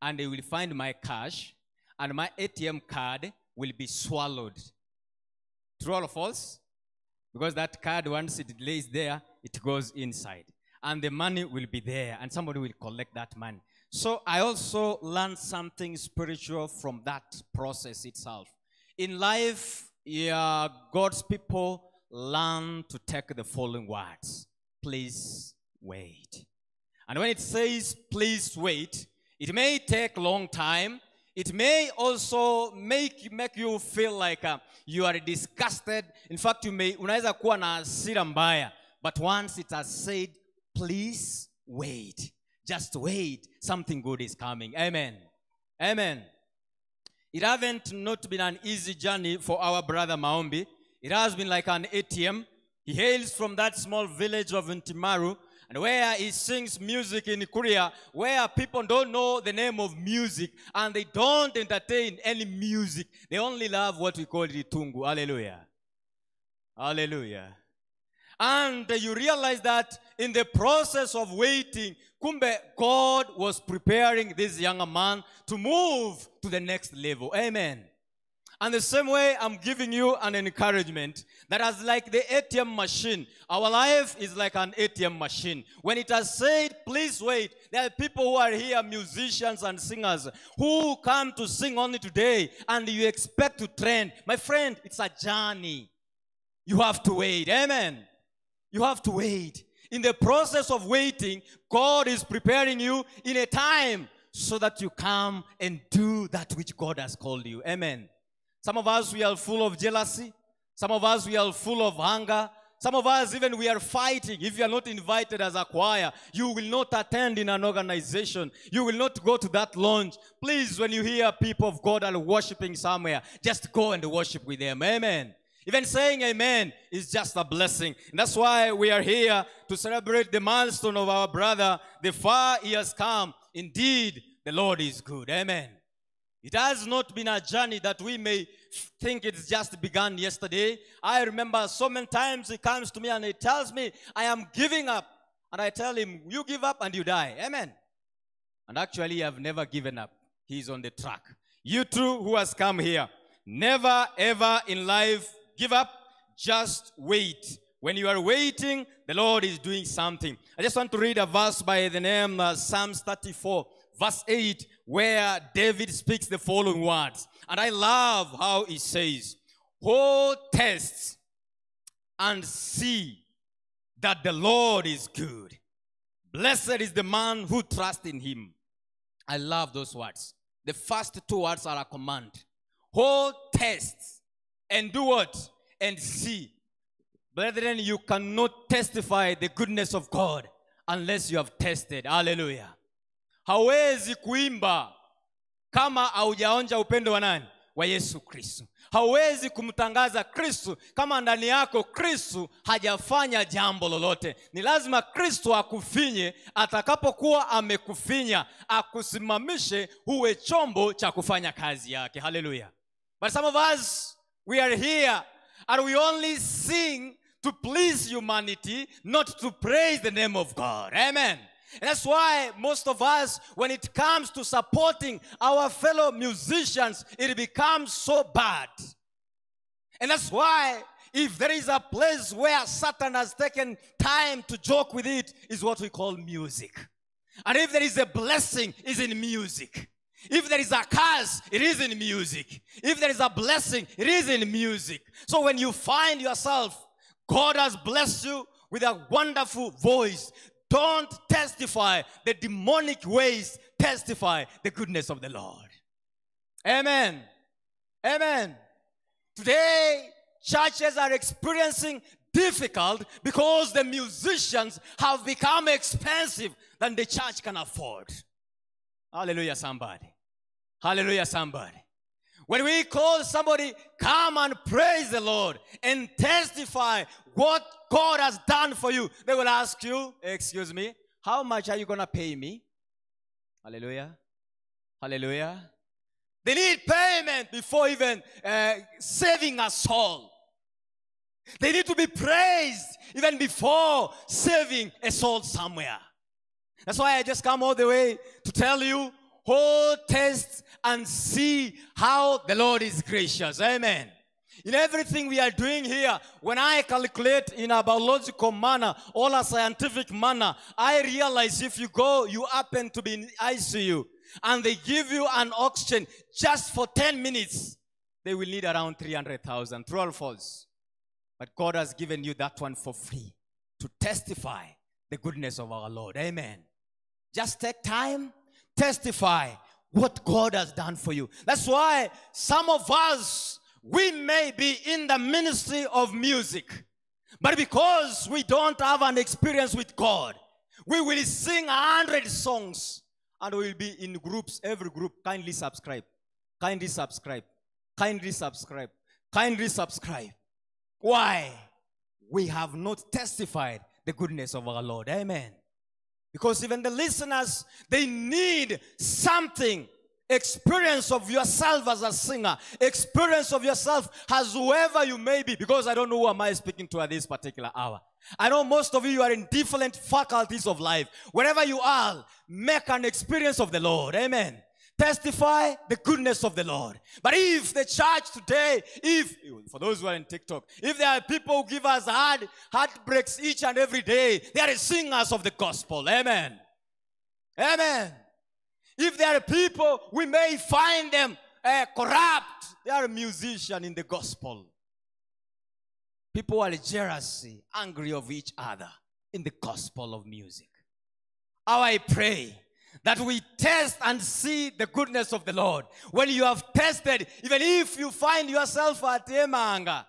and they will find my cash and my ATM card will be swallowed. True or false? Because that card, once it lays there, it goes inside. And the money will be there and somebody will collect that money. So I also learned something spiritual from that process itself. In life, yeah, God's people learn to take the following words. Please wait. And when it says, please wait, it may take a long time. It may also make you feel like you are disgusted. In fact, you may unaweza kuwa na hasira mbaya. But once it has said, please wait. Just wait. Something good is coming. Amen. Amen. It haven't not been an easy journey for our brother Maombi. It has been like an ATM. He hails from that small village of Ntimaru, and where he sings music in Korea, where people don't know the name of music, and they don't entertain any music. They only love what we call Ritungu. Hallelujah. Hallelujah. And you realize that in the process of waiting, kumbe, God was preparing this younger man to move to the next level. Amen. And the same way, I'm giving you an encouragement that as like the ATM machine, our life is like an ATM machine. When it has said, please wait, there are people who are here, musicians and singers, who come to sing only today, and you expect to trend. My friend, it's a journey. You have to wait. Amen. You have to wait. In the process of waiting, God is preparing you in a time so that you come and do that which God has called you. Amen. Some of us, we are full of jealousy. Some of us, we are full of hunger. Some of us, even we are fighting. If you are not invited as a choir, you will not attend in an organization. You will not go to that launch. Please, when you hear people of God are worshiping somewhere, just go and worship with them. Amen. Even saying amen is just a blessing. And that's why we are here to celebrate the milestone of our brother. The far he has come. Indeed, the Lord is good. Amen. It has not been a journey that we may think it's just begun yesterday. I remember so many times he comes to me and he tells me, I am giving up. And I tell him, you give up and you die. Amen. And actually, I've never given up. He's on the track. You too who has come here, never ever in life give up. Just wait. When you are waiting, the Lord is doing something. I just want to read a verse by the name Psalms 34, verse 8, where David speaks the following words. And I love how he says, "Oh, test and see that the Lord is good. Blessed is the man who trusts in him." I love those words. The first two words are a command. Hold, test, and do what? And see. Brethren, you cannot testify the goodness of God unless you have tested. Hallelujah. Hawezi kuimba kama haujaonja upendo wa nani? Wa Yesu Kristo. Hauwezi kumtangaza Kristo kama ndani yako Kristo hajafanya jambo lolote. Ni lazima Kristo akufinye. Atakapokuwa amekufinya, akusimamishe uwe chombo cha kufanya kazi yake. Hallelujah. But some of us, we are here and we only sing to please humanity, not to praise the name of God. Amen. And that's why most of us, when it comes to supporting our fellow musicians, it becomes so bad. And that's why if there is a place where Satan has taken time to joke with it, is what we call music. And if there is a blessing, it's in music. If there is a curse, it is in music. If there is a blessing, it is in music. So when you find yourself, God has blessed you with a wonderful voice. Don't testify the demonic ways. Testify the goodness of the Lord. Amen. Amen. Today, churches are experiencing difficult because the musicians have become expensive than the church can afford. Hallelujah, somebody. Hallelujah, somebody. When we call somebody, come and praise the Lord and testify what God has done for you, they will ask you, excuse me, how much are you going to pay me? Hallelujah. Hallelujah. They need payment before even saving a soul. They need to be praised even before saving a soul somewhere. That's why I just come all the way to tell you, hold, test, and see how the Lord is gracious. Amen. In everything we are doing here, when I calculate in a biological manner or a scientific manner, I realize if you go, you happen to be in ICU, and they give you an oxygen just for 10 minutes, they will need around 300,000, true or false. But God has given you that one for free to testify the goodness of our Lord. Amen. Just take time, testify what God has done for you. That's why some of us, we may be in the ministry of music, but because we don't have an experience with God, we will sing 100 songs and we will be in groups. Every group, kindly subscribe, kindly subscribe, kindly subscribe, kindly subscribe. Why? We have not testified the goodness of our Lord. Amen. Because even the listeners, they need something. Experience of yourself as a singer. Experience of yourself as whoever you may be. Because I don't know who am I speaking to at this particular hour. I know most of you are in different faculties of life. Wherever you are, make an experience of the Lord. Amen. Testify the goodness of the Lord. But if the church today, if, for those who are in TikTok, if there are people who give us heartbreaks each and every day, they are singers of the gospel. Amen. Amen. If there are people, we may find them corrupt. They are musicians in the gospel. People are jealous, angry of each other in the gospel of music. How I pray that we test and see the goodness of the Lord. When you have tested, even if you find yourself at Emanga,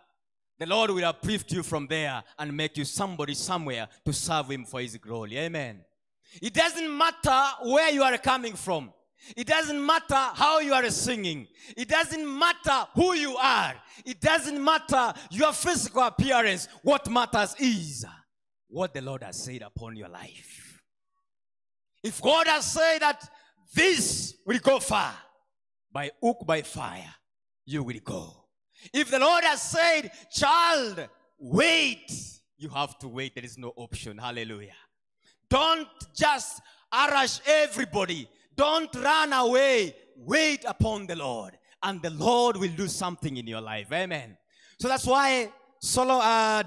the Lord will uplift you from there and make you somebody somewhere to serve him for his glory. Amen. It doesn't matter where you are coming from. It doesn't matter how you are singing. It doesn't matter who you are. It doesn't matter your physical appearance. What matters is what the Lord has said upon your life. If God has said that this will go far, by hook, by fire, you will go. If the Lord has said, child, wait, you have to wait. There is no option. Hallelujah. Don't just harass everybody. Don't run away. Wait upon the Lord, and the Lord will do something in your life. Amen. So that's why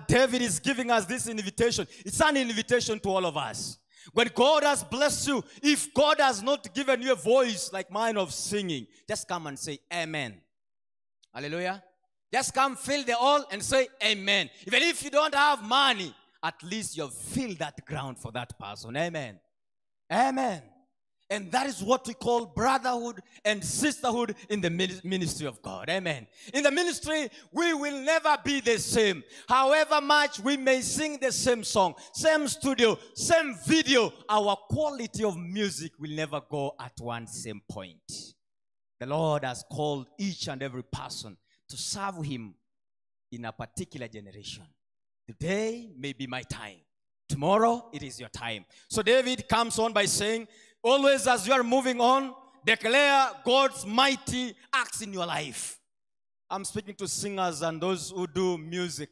David is giving us this invitation. It's an invitation to all of us. When God has blessed you, if God has not given you a voice like mine of singing, just come and say amen. Hallelujah. Just come fill the hall and say amen. Even if you don't have money, at least you've filled that ground for that person. Amen. Amen. And that is what we call brotherhood and sisterhood in the ministry of God. Amen. In the ministry, we will never be the same. However much we may sing the same song, same studio, same video, our quality of music will never go at one same point. The Lord has called each and every person to serve him in a particular generation. Today may be my time. Tomorrow, it is your time. So David comes on by saying, always as you are moving on, declare God's mighty acts in your life. I'm speaking to singers and those who do music.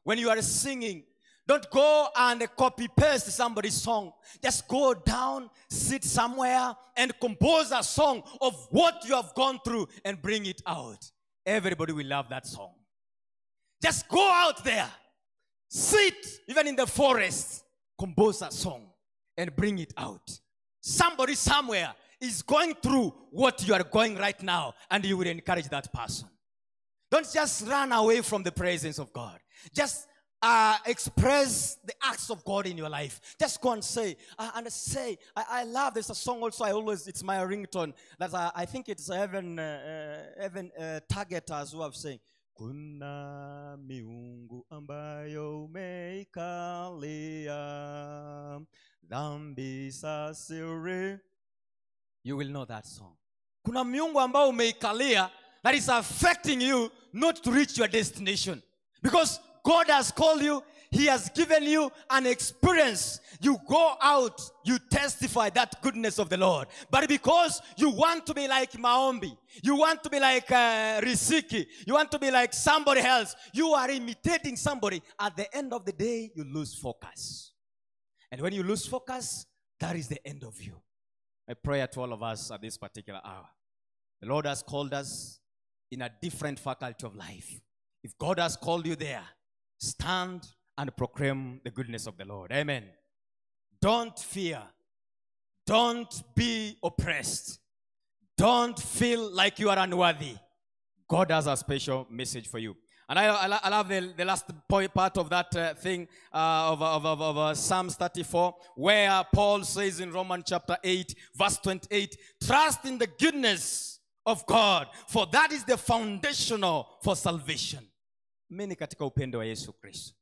When you are singing, don't go and copy-paste somebody's song. Just go down, sit somewhere, and compose a song of what you have gone through and bring it out. Everybody will love that song. Just go out there, sit, even in the forest, compose a song and bring it out. Somebody somewhere is going through what you are going right now, and you will encourage that person. Don't just run away from the presence of God. Just express the acts of God in your life. Just go and say, I love, there's a song also, I always, it's my ringtone, that I think it's even targeters who have saying, Kuna miungu ambayo umeikalia, dhambi za siri. You will know that song. Kuna miungu ambayo umeikalia that is affecting you not to reach your destination. Because God has called you, he has given you an experience. You go out, you testify that goodness of the Lord. But because you want to be like Maombi, you want to be like Riziki, you want to be like somebody else, you are imitating somebody. At the end of the day, you lose focus. And when you lose focus, that is the end of you. My prayer to all of us at this particular hour. The Lord has called us in a different faculty of life. If God has called you there, stand and proclaim the goodness of the Lord. Amen. Don't fear. Don't be oppressed. Don't feel like you are unworthy. God has a special message for you. And I love the last point, part of that thing of Psalms 34, where Paul says in Romans chapter 8, verse 28, trust in the goodness of God, for that is the foundational for salvation. Mimi katika upendo wa Yesu Kristo.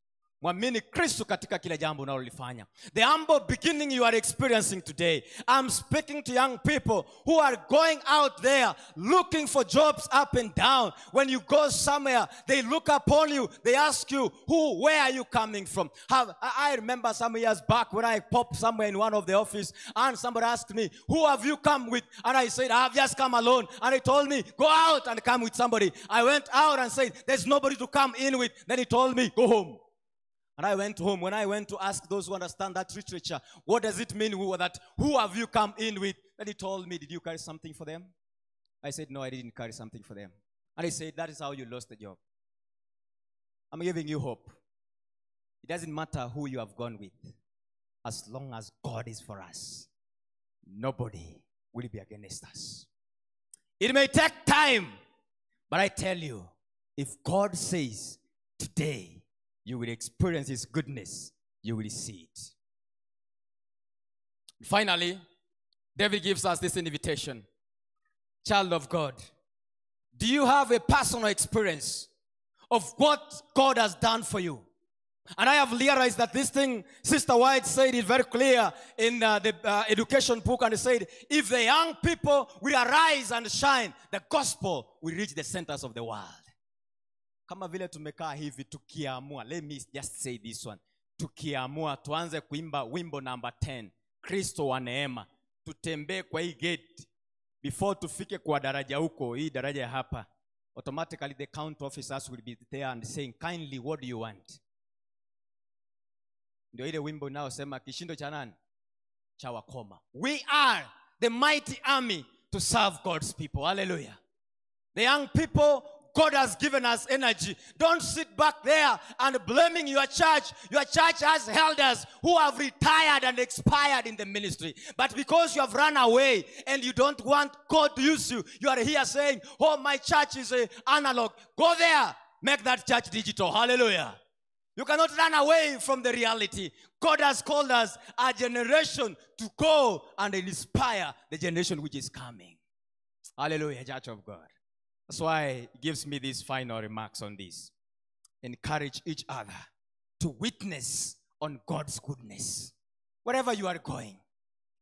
Mwamini Kristo katika kila jambo unalolifanya. The humble beginning you are experiencing today. I'm speaking to young people who are going out there looking for jobs up and down. When you go somewhere, they look upon you. They ask you, who, where are you coming from? I remember some years back when I popped somewhere in one of the office and somebody asked me, who have you come with? And I said, I've just come alone. And he told me, go out and come with somebody. I went out and said, there's nobody to come in with. Then he told me, go home. And I went home. When I went to ask those who understand that literature, what does it mean who have you come in with? Then he told me, did you carry something for them? I said, no, I didn't carry something for them. And he said, that is how you lost the job. I'm giving you hope. It doesn't matter who you have gone with. As long as God is for us, nobody will be against us. It may take time, but I tell you, if God says today, you will experience his goodness. You will see it. Finally, David gives us this invitation. Child of God, do you have a personal experience of what God has done for you? And I have realized that this thing, Sister White said it very clear in the education book, and he said, if the young people will arise and shine, the gospel will reach the centers of the world. Kama vile tumekaa hivi tukiamua, let me just say this one. Tukiamua tuanze kuimba wimbo number 10, Kristo wa neema. Tutembee kwa hii gate before tufike kwa daraja huko, hii daraja hapa. Automatically the county officers will be there and saying, kindly, what do you want? Ndio ile wimbo inayosema kishindo cha nani? Cha wakoma. We are the mighty army to serve God's people. Hallelujah. The young people, God has given us energy. Don't sit back there and blaming your church. Your church has elders who have retired and expired in the ministry. But because you have run away and you don't want God to use you, you are here saying, oh, my church is analog. Go there. Make that church digital. Hallelujah. You cannot run away from the reality. God has called us a generation to go and inspire the generation which is coming. Hallelujah, Church of God. That's why he gives me these final remarks on this. Encourage each other to witness on God's goodness. Wherever you are going,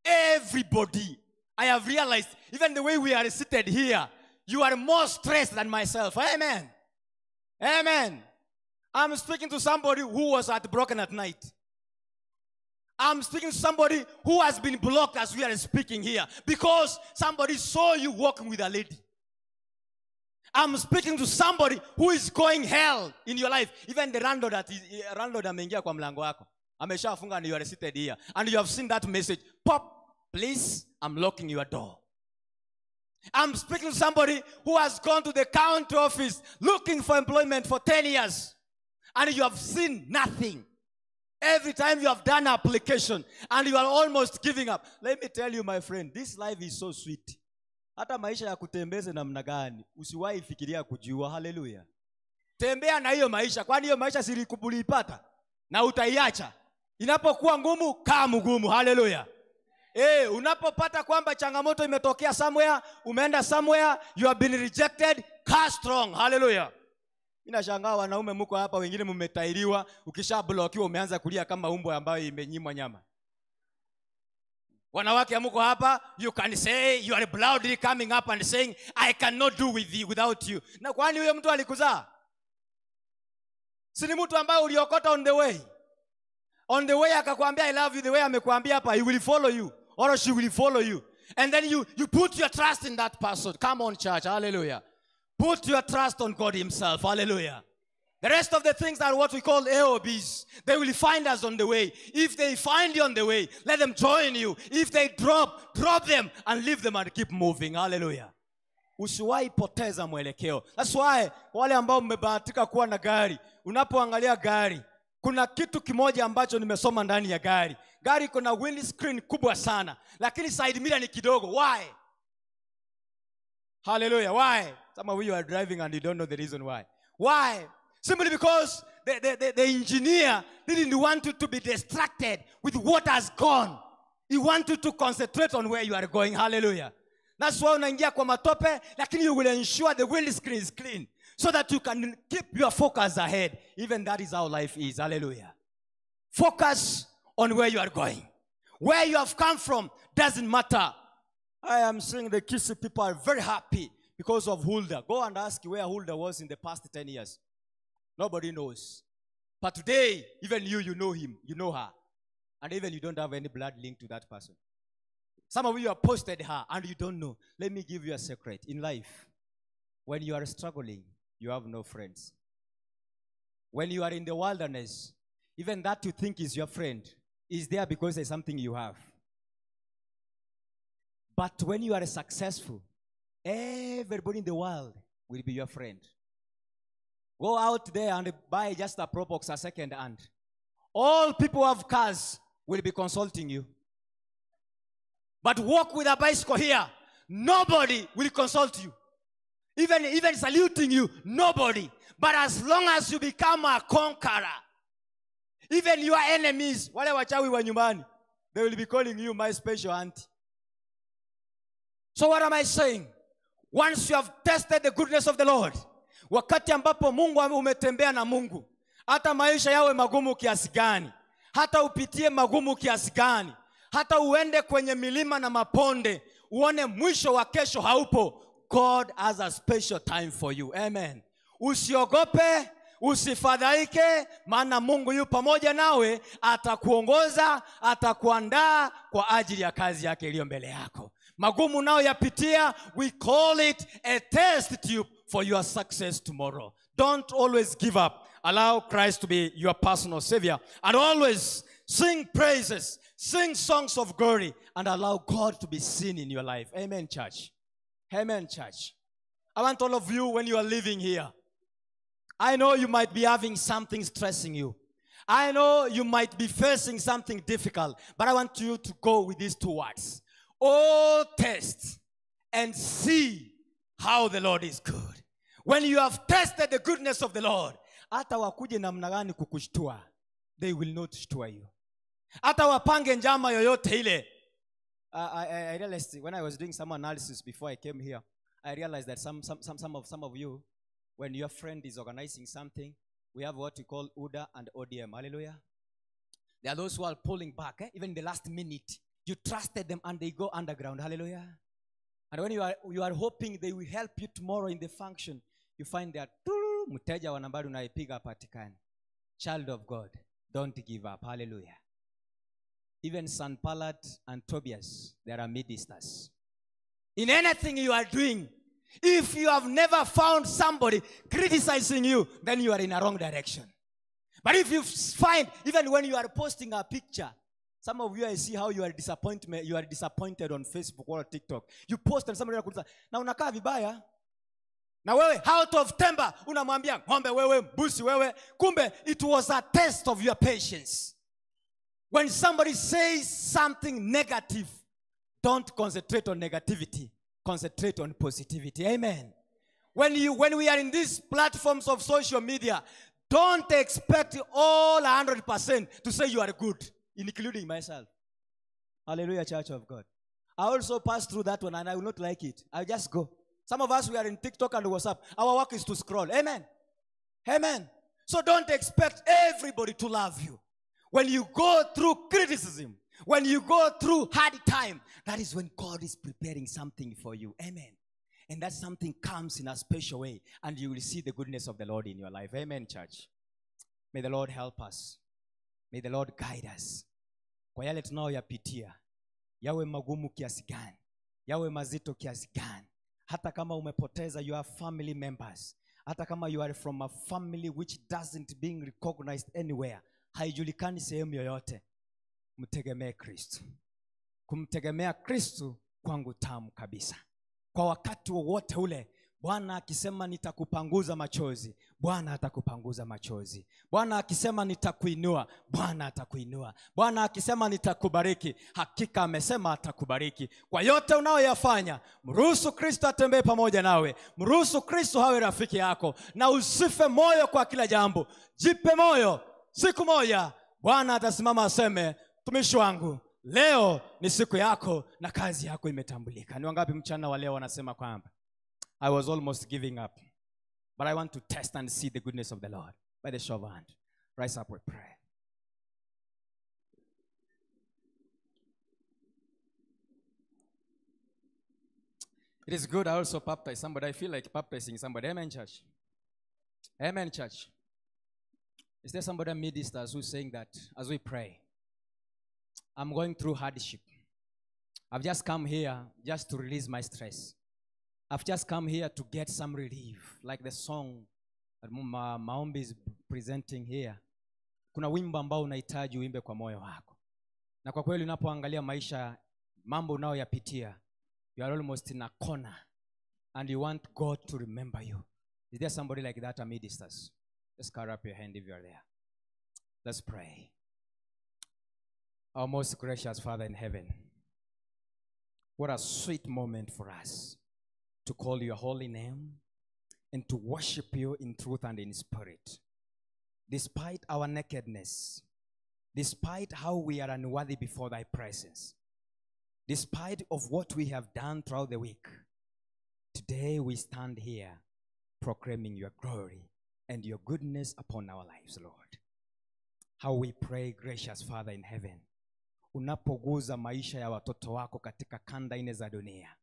everybody, I have realized, even the way we are seated here, you are more stressed than myself. Amen. Amen. I'm speaking to somebody who was heartbroken at night. I'm speaking to somebody who has been blocked as we are speaking here because somebody saw you walking with a lady. I'm speaking to somebody who is going hell in your life. Even the landlord that is landlord ameingia kwa mlango wako. Ameshafunga and you are seated here. And you have seen that message. Pop, please, I'm locking your door. I'm speaking to somebody who has gone to the county office looking for employment for 10 years. And you have seen nothing. Every time you have done application and you are almost giving up. Let me tell you, my friend, this life is so sweet. Hata maisha ya kutembeze namna gani, usiwahi fikiria kujiua. Hallelujah. Tembea na hiyo maisha, kwani hiyo maisha silikubuliipata na utaiacha. Inapokuwa ngumu, kaa mgumu. Hallelujah. Unapopata kwamba changamoto imetokea somewhere, umeenda somewhere, you have been rejected, kaa strong. Hallelujah. Ninashangaa wanaume mko hapa, wengine mmetairiwa, ukishablokiwa umeanza kulia kama umbwa ambayo imenyimwa nyama. Wanawake mko hapa, you can say you are proudly coming up and saying I cannot do with you without you. Na kwani huyo mtu alikuzaa? Si ni mtu ambaye uliokota on the way. On the way akakwambia I love you, the way amekwambia hapa, he will follow you or she will follow you. And then you put your trust in that person. Come on, church. Hallelujah. Put your trust on God himself. Hallelujah. The rest of the things are what we call AOBs. They will find us on the way. If they find you on the way, let them join you. If they drop, drop them and leave them and keep moving. Hallelujah. Usiwahi poteza mwelekeo. That's why wale ambao mmebahatika kuwa na gari, unapoangalia gari, kuna kitu kimoja ambacho nimesoma ndani ya gari. Gari kuna windscreen kubwa sana, lakini side mirror ni kidogo. Why? Hallelujah. Why? Some of you are driving and you don't know the reason why. Why? Simply because the engineer didn't want you to be distracted with what has gone. He wanted you to concentrate on where you are going. Hallelujah. That's why unaingia kwa matope, lakini you will ensure the windscreen is clean so that you can keep your focus ahead. Even that is how life is. Hallelujah. Focus on where you are going. Where you have come from doesn't matter. I am seeing the Kisii people are very happy because of Hulda. Go and ask where Hulda was in the past 10 years. Nobody knows. But today, even you know him, you know her. And even you don't have any blood link to that person. Some of you have posted her and you don't know. Let me give you a secret. In life, when you are struggling, you have no friends. When you are in the wilderness, even that you think is your friend is there because there's something you have. But when you are successful, everybody in the world will be your friend. Go out there and buy just a Probox, a second hand. All people who have cars will be consulting you. But walk with a bicycle here, nobody will consult you. Even saluting you, nobody. But as long as you become a conqueror, even your enemies, wale wachawi wa nyumbani, they will be calling you my special auntie. So what am I saying? Once you have tested the goodness of the Lord, wakati ambapo Mungu umetembea na Mungu, hata maisha yawe magumu kiasi gani, hata upitie magumu kiasi gani, hata uende kwenye milima na maponde, uone mwisho wa kesho haupo, God has a special time for you. Amen. Usiogope, usifadhaike, maana Mungu yu pamoja nawe, atakuongoza, atakuandaa kwa ajili ya kazi yake iliyo mbele yako. Magumu nao yapitia, we call it a test tube for your success tomorrow. Don't always give up. Allow Christ to be your personal savior. And always sing praises, sing songs of glory, and allow God to be seen in your life. Amen, church. Amen, church. I want all of you, when you are living here, I know you might be having something stressing you. I know you might be facing something difficult, but I want you to go with these two words. Oh, test and see how the Lord is good. When you have tested the goodness of the Lord, Hata wakuje namna gani kukushtua, they will not shtua you. Hata wapange njama yoyote ile. I realized when I was doing some analysis before I came here, I realized that some of you, when your friend is organizing something, we have what we call UDA and ODM. Hallelujah. There are those who are pulling back, even in the last minute. You trusted them and they go underground. Hallelujah. And when you are hoping they will help you tomorrow in the function, you find that mteja wa nambari unaipiga hapatikani. Child of God, don't give up. Hallelujah. Even Sanballat and Tobias, there are midisters. In anything you are doing, if you have never found somebody criticizing you, then you are in a wrong direction. But if you find, even when you are posting a picture, some of you, I see how you are disappointed on Facebook or TikTok. You post and somebody anakuuliza, na unakaa vibaya. Na wewe, out of temper, unamwambia, ng'ombe wewe, mbuzi wewe. Kumbe, it was a test of your patience. When somebody says something negative, don't concentrate on negativity. Concentrate on positivity. Amen. When we are in these platforms of social media, don't expect all 100% to say you are good, including myself. Hallelujah, Church of God. I also pass through that one and I will not like it. I'll just go. Some of us, we are in TikTok and WhatsApp. Our work is to scroll. Amen. Amen. So don't expect everybody to love you. When you go through criticism, when you go through hard time, that is when God is preparing something for you. Amen. And that something comes in a special way, and you will see the goodness of the Lord in your life. Amen, church. May the Lord help us. May the Lord guide us. Kwa yale tunayoyapitia, yawe magumu kiasi gani, yawe mazito kiasi gani, hata kama umepoteza your family members, hata kama you are from a family which doesn't being recognized anywhere, haijulikani sehemu yoyote, mtegemee Kristo. Kumtegemea Kristo kwangu tamu kabisa. Kwa wakati wowote ule, Bwana akisema nitakupanguza machozi, Bwana atakupanguza machozi. Bwana akisema nitakuinua, Bwana atakuinua. Bwana akisema nitakubariki, hakika amesema atakubariki. Kwa yote unayoyafanya, mruhusu Kristo atembee pamoja nawe. Mruhusu Kristo awe rafiki yako, na usife moyo kwa kila jambo. Jipe moyo, siku moja Bwana atasimama aseme, mtumishi wangu, leo ni siku yako na kazi yako imetambulika. Ni wangapi mchana wa leo wanasema kwamba I was almost giving up, but I want to test and see the goodness of the Lord. By the show of hand, rise up, we pray. It is good I also baptize somebody. I feel like baptizing somebody. Amen, church. Amen, church. Is there somebody amidst us who's saying that as we pray, I'm going through hardship. I've just come here just to release my stress. I've just come here to get some relief, like the song that Maombi is presenting here. Kuna wimbo ambao unahitaji uimbe kwa moyo wako. Na kwa kweli unapoangalia maisha, mambo unayoyapitia, you are almost in a corner and you want God to remember you. Is there somebody like that amidst us? Just carry up your hand if you are there. Let's pray. Our most gracious Father in heaven, what a sweet moment for us to call your holy name and to worship you in truth and in spirit. Despite our nakedness, despite how we are unworthy before thy presence, despite of what we have done throughout the week, today we stand here proclaiming your glory and your goodness upon our lives, Lord. How we pray, gracious Father in heaven, unapoguza maisha ya watoto wako katika kanda nne za dunia,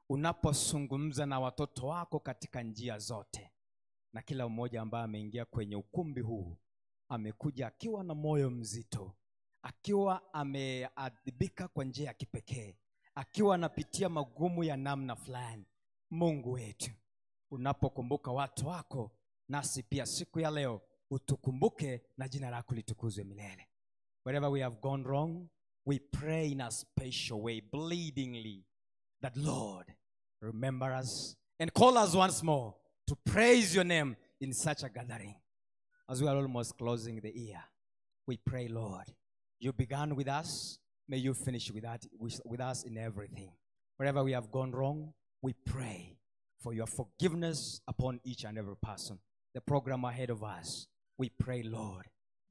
unapozungumza na watoto wako katika njia zote, na kila mmoja ambaye ameingia kwenye ukumbi huu amekuja akiwa na moyo mzito, akiwa ameadhibika kwa njia ya kipekee, akiwa anapitia magumu ya namna fulani, Mungu wetu, unapokumbuka watu wako, nasi pia siku ya leo utukumbuke na jina lako litukuzwe milele. Wherever we have gone wrong, we pray in a special way, bleedingly, that Lord, remember us and call us once more to praise your name in such a gathering. As we are almost closing the year, we pray, Lord, you began with us, may you finish with us in everything. Wherever we have gone wrong, we pray for your forgiveness upon each and every person. the program ahead of us. We pray, Lord,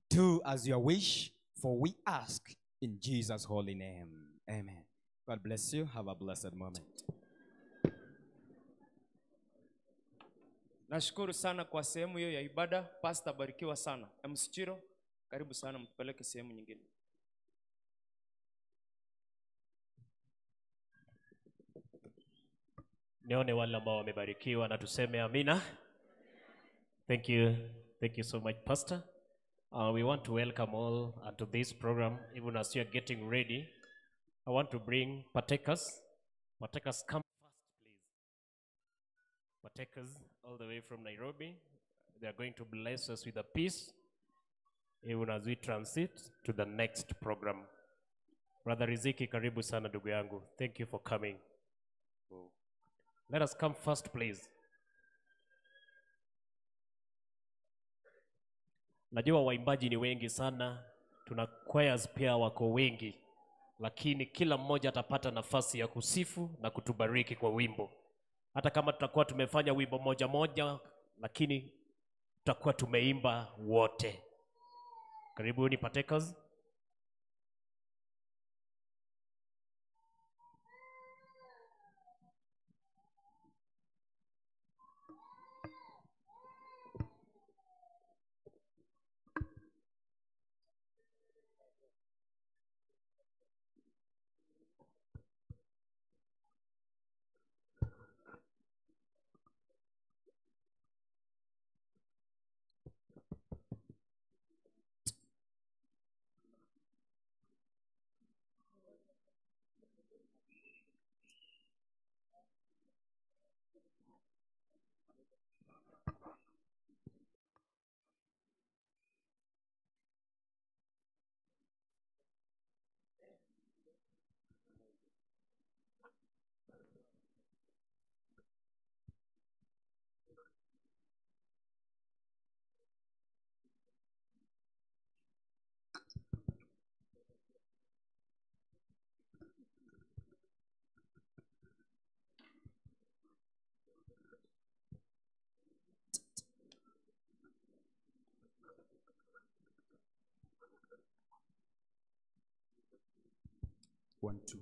do as your wish, for we ask in Jesus' holy name. Amen. God bless you. Have a blessed moment. Nashukuru sana kwa sehemu hiyo ya ibada. Pastor, barikiwa sana. MC Chiro, karibu sana, mtupeleke sehemu nyingine. Nione wale ambao wamebarikiwa na tuseme amina. Thank you. Thank you so much, Pastor. We want to welcome all to this program. Even as you are getting ready, I want to bring partakers. Partakers, come first, please. Partakers all the way from Nairobi. They are going to bless us with a peace, even as we transit to the next program. Brother Riziki, karibu sana ndugu yangu. Thank you for coming. Let us come first, please. Najua waimbaji ni wengi sana, tuna choirs pia wako wengi, lakini kila mmoja atapata nafasi ya kusifu na kutubariki kwa wimbo. Hata kama tutakuwa tumefanya wimbo moja moja, lakini tutakuwa tumeimba wote. Karibuni partakers. 1, 2.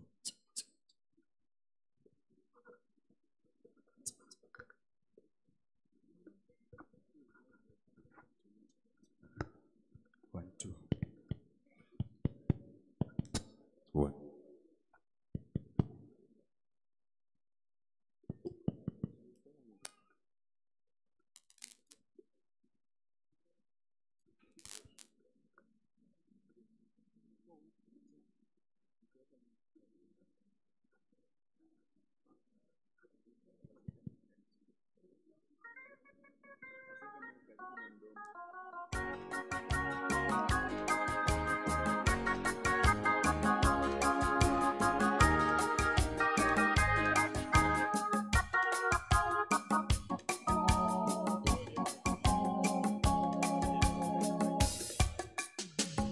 1, 2. 1.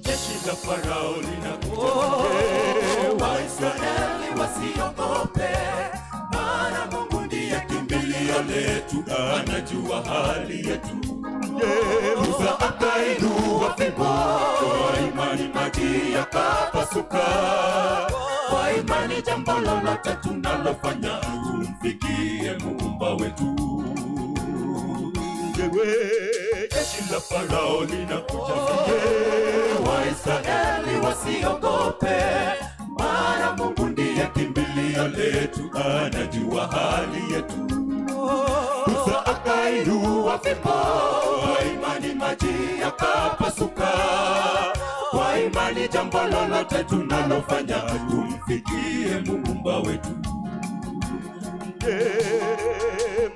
Jeshi la Farao linakuja, Waisraeli wasiogope, maana Mungu ndiye kimbilio letu, anajua hali yetu. Musa akainua fimbo, kwa imani maji yakapasuka. Kwa imani jambo lolote tunalofanya, tumfikie Muumba wetu. Jeshi la Farao linakuja, Waisraeli wasiogope, maana Mungu ndiye kimbilio letu, anajua hali yetu. Musa akainua fimbo, kwa imani maji yakapasuka. Kwa imani jambo lolote tunalofanya, tumfikie Muumba wetu.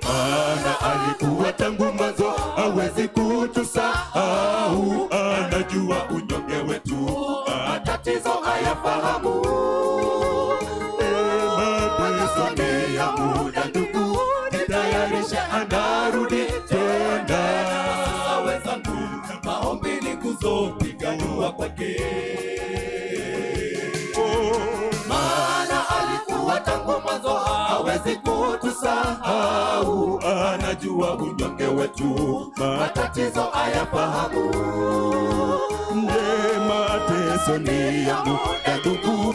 Maana alikuwa tangu mwanzo, hawezi kutusahau, anajua unyonge wetu, matatizo hayafahamu. Mateso ni ya muda ndugu, jitayarishe anarudi tena. Sasa wenzangu, maombi ni nguzo, piga dua kwake. Maana alikuwa tangu mwanzo, hawezi kutusahau, kutusahau, anajua unyonge wetu, matatizo ayafahamu. Mateso ni ya muda ndugu.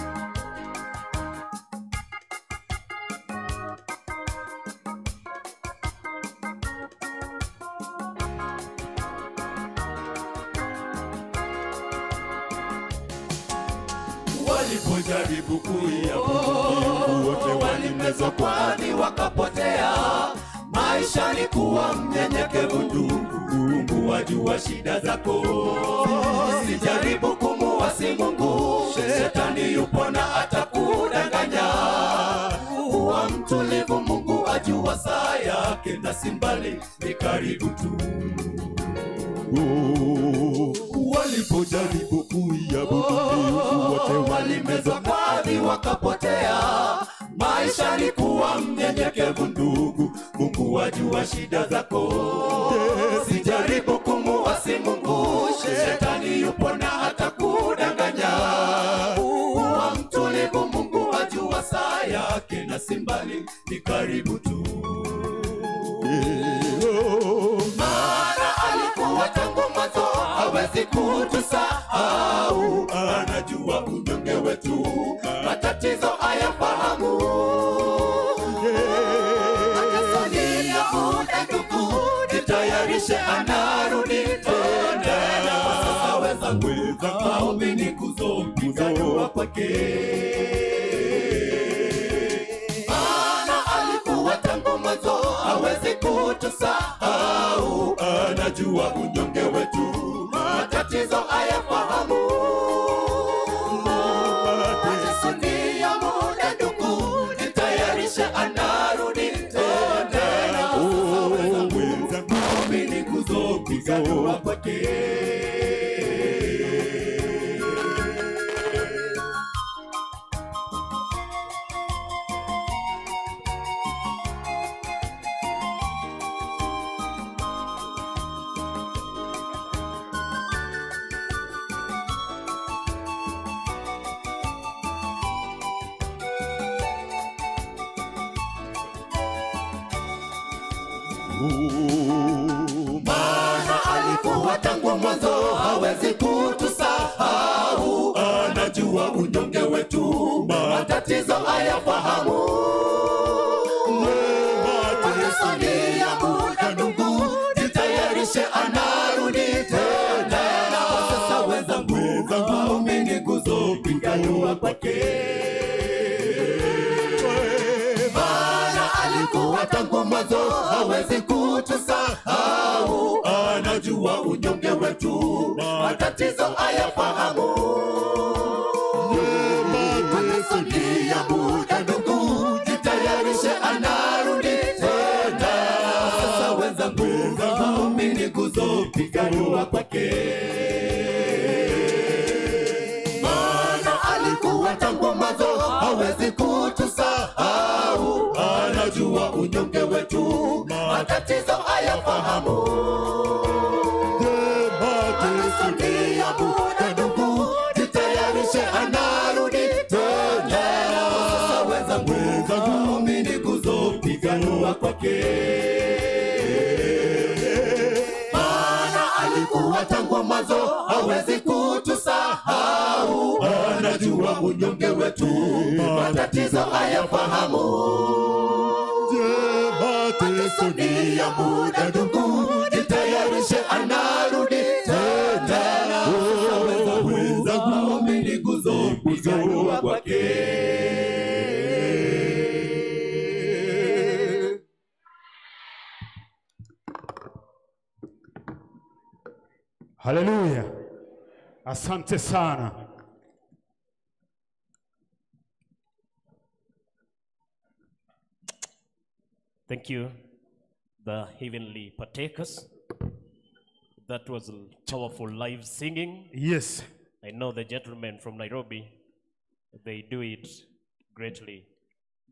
Walipojaribu kuiabudu wote walimezwa, kwani wakapotea. Maisha ni kuwa mnyenyekevu ndugu, Mungu wajua shida zako. Usijaribu kumuasi Mungu, shetani yupo na atakudanganya. Kuwa mtulivu, Mungu ajua saa yake, na si mbali, ni karibu tu. Walipojaribu kuiabudu miungu wote walimezwa, kwani wakapotea. Maisha ni kuwa mnyenyekevu ndugu, Mungu wajua shida zako. Usijaribu kumuasi Mungu, shetani yupo na atakudanganya. Kuwa mtulivu, Mungu ajua saa yake, na si mbali, ni karibu tu. Maana alikuwa tangu mwanzo, hawezi kutusahau, anajua unyonge wetu, matatizo ayafahamu. Mateso ni ya muda ndugu, jitayarishe, anarudi tena. Kwa sasa wenzangu, maombi ni nguzo, piga dua kwake. Maana alikuwa tangu mwanzo, hawezi kutusahau, anajua unyonge wetu, matatizo ayafahamu. Mateso ni ya muda ndugu, jitayarishe, anarudi tena. Maombi ni nguzo, piga dua kwake. Maana alikuwa tangu mwanzo, hawezi kutusahau, anajua unyonge wetu, matatizo ayafahamu. Mateso ni ya muda ndugu, jitayarishe, anarudi tena. Kwa sasa wenzangu, maombi ni nguzo, piga dua kwake. Maana alikuwa tangu mwanzo, hawezi kutusahau, anajua unyonge wetu, matatizo ayafahamu. Mateso ni ya muda ndugu, jitayarishe, anarudi tena. Sasa wenzangu, maombi ni nguzo, piga dua kwake. Maana alikuwa tangu mwanzo, hawezi kutusahau, anajua unyonge wetu, matatizo ayafahamu. Mateso ni ya muda ndugu, jitayarishe, anarudi tena. Sasa wenzangu, maombi ni nguzo, piga dua kwake. Maana alikuwa tangu mwanzo, hawezi kutusahau, anajua unyonge wetu, matatizo ayafahamu. Mateso ni ya muda ndugu, jitayarishe, anarudi tena. Wenzangu, maombi ni nguzo, piga dua kwake. Haleluya, asante sana. Thank you, the heavenly partakers. That was powerful live singing. Yes. I know the gentlemen from Nairobi, they do it greatly.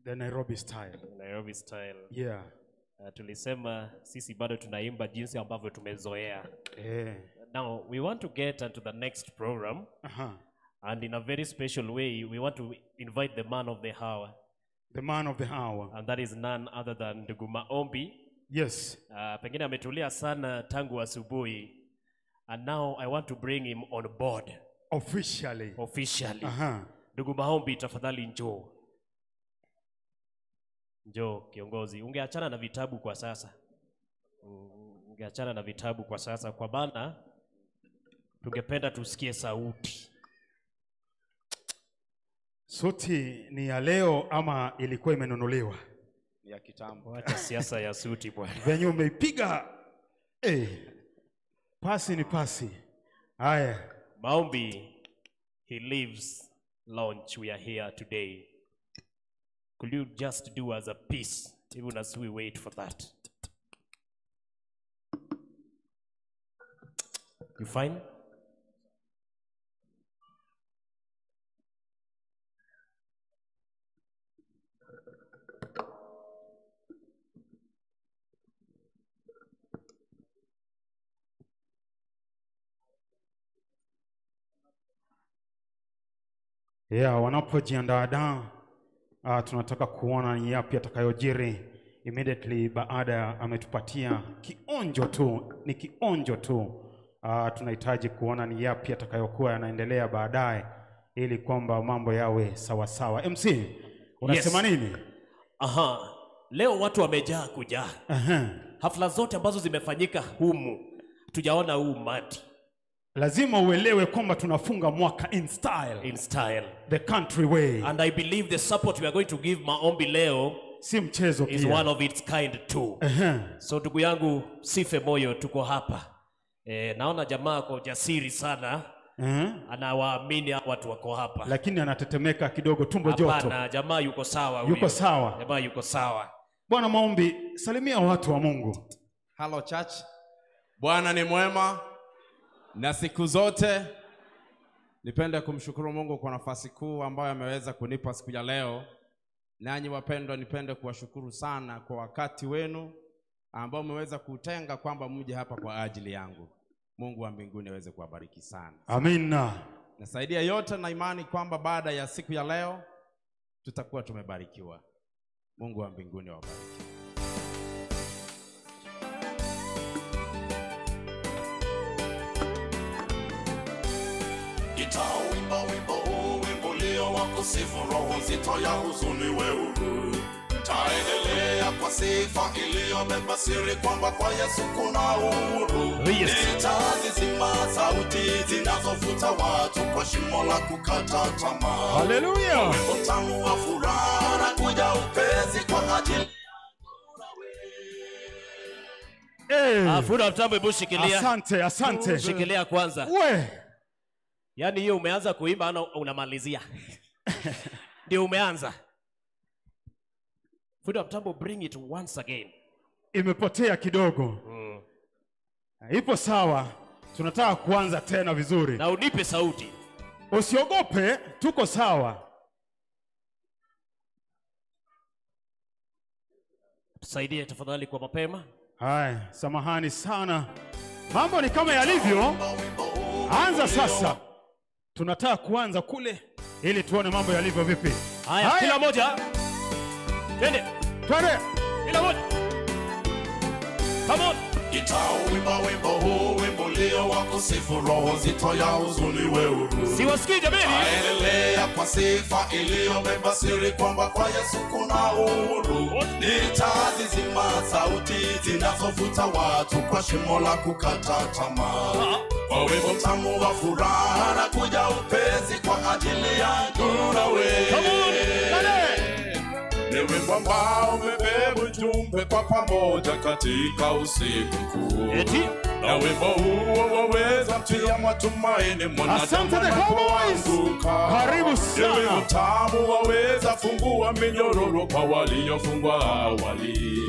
The Nairobi style. Nairobi style. Yeah. Tulisema sisi bado tunaimba jinsi ambavyo tumezoea. Eh. Now, we want to get into the next program. Uh-huh. And in a very special way, we want to invite the man of the hour, The man of the hour. And that is none other than Ndugu Maombi. Yes. Pengine ametulia sana tangu asubuhi. And now I want to bring him on board. Officially. Officially. Ndugu Maombi, tafadhali njoo. Njoo kiongozi. Ungeachana na vitabu kwa sasa. Ungeachana na vitabu kwa sasa kwa maana tungependa tusikie sauti. Suti ni ya leo ama ilikuwa imenunuliwa? Ni ya kitambo. Acha siasa ya suti bwana. Venye umeipiga pasi ni pasi. Haya. Maombi, he leaves launch. We are here today. Could you just do us a piece even as we wait for that? You fine? Yeah, wanapojiandaa tunataka kuona ni yapi atakayojiri immediately baada ametupatia kionjo tu, ni kionjo tu. Tunahitaji kuona ni yapi atakayokuwa yanaendelea baadaye ili kwamba mambo yawe sawa sawa. MC, unasema nini? Aha. Leo watu wamejaa kujaa. Hafla zote ambazo zimefanyika humu tujaona huu umati. Lazima uelewe kwamba tunafunga mwaka in style. In style. The country way. And I believe the support we are going to give Maombi leo si mchezo pia. Is one of its kind too. So ndugu yangu, sife moyo, tuko hapa. Naona jamaa kwa ujasiri sana. Anawaamini watu wako hapa. Lakini anatetemeka kidogo, tumbo joto. Hapana, jamaa yuko sawa huyo. Yuko sawa. Jamaa yuko sawa. Bwana Maombi, salimia watu wa Mungu. Hello church. Bwana ni mwema na siku zote. Nipende kumshukuru Mungu kwa nafasi kuu ambayo ameweza kunipa siku ya leo. Nanyi wapendwa, nipende kuwashukuru sana kwa wakati wenu ambao mmeweza kutenga kwamba mje hapa kwa ajili yangu. Mungu wa mbinguni aweze kuwabariki sana. Amina. Nasaidia yote na imani kwamba baada ya siku ya leo tutakuwa tumebarikiwa. Mungu wa mbinguni awabariki. Nitauimba wimbo huu, wimbo leo wa kusifu, roho nzito ya huzuni weuru. Taendelea kwa sifa iliyobeba siri kwamba kwa Yesu kuna uhuru. Yes. Nitazizima sauti zinazovuta watu kwa shimo la kukata tamaa. Haleluya. Wimbo mtamu wa furaha na kuja upesi kwa ajili. Fuda mtambo, hebu shikilia. Asante, asante. Shikilia kwanza. We. Yaani hiyo umeanza kuimba na unamalizia. Ndio umeanza. Fuda mtambo, bring it once again. Imepotea kidogo. Ipo sawa. Tunataka kuanza tena vizuri. Na unipe sauti. Usiogope, tuko sawa. Tusaidie tafadhali kwa mapema. Haya, samahani sana. Mambo ni kama yalivyo. Anza sasa. Tunataka kuanza kule ili tuone mambo yalivyo vipi. Haya, kila moja. Twende. Twende. Kila moja. Come on. Nitauimba wimbo huu, wimbo leo wa kusifu, roho nzito ya huzuni weuru. Siwasikii jameni. Taendelea kwa sifa iliyobeba siri kwamba kwa Yesu kuna uhuru. Nitazizima sauti zinazovuta watu kwa shimo la kukata tamaa. Kwa wimbo mtamu wa furaha na kuja upesi kwa ajili yangu na wewe. Come on. Ni wimbo ambao umebeba ujumbe kwa pamoja katika usiku mkuu. Na wimbo huo waweza mtia matumaini mwanadamu. Asante the Cowboys. Karibu sana. Ni wimbo tamu waweza fungua minyororo kwa waliofungwa awali.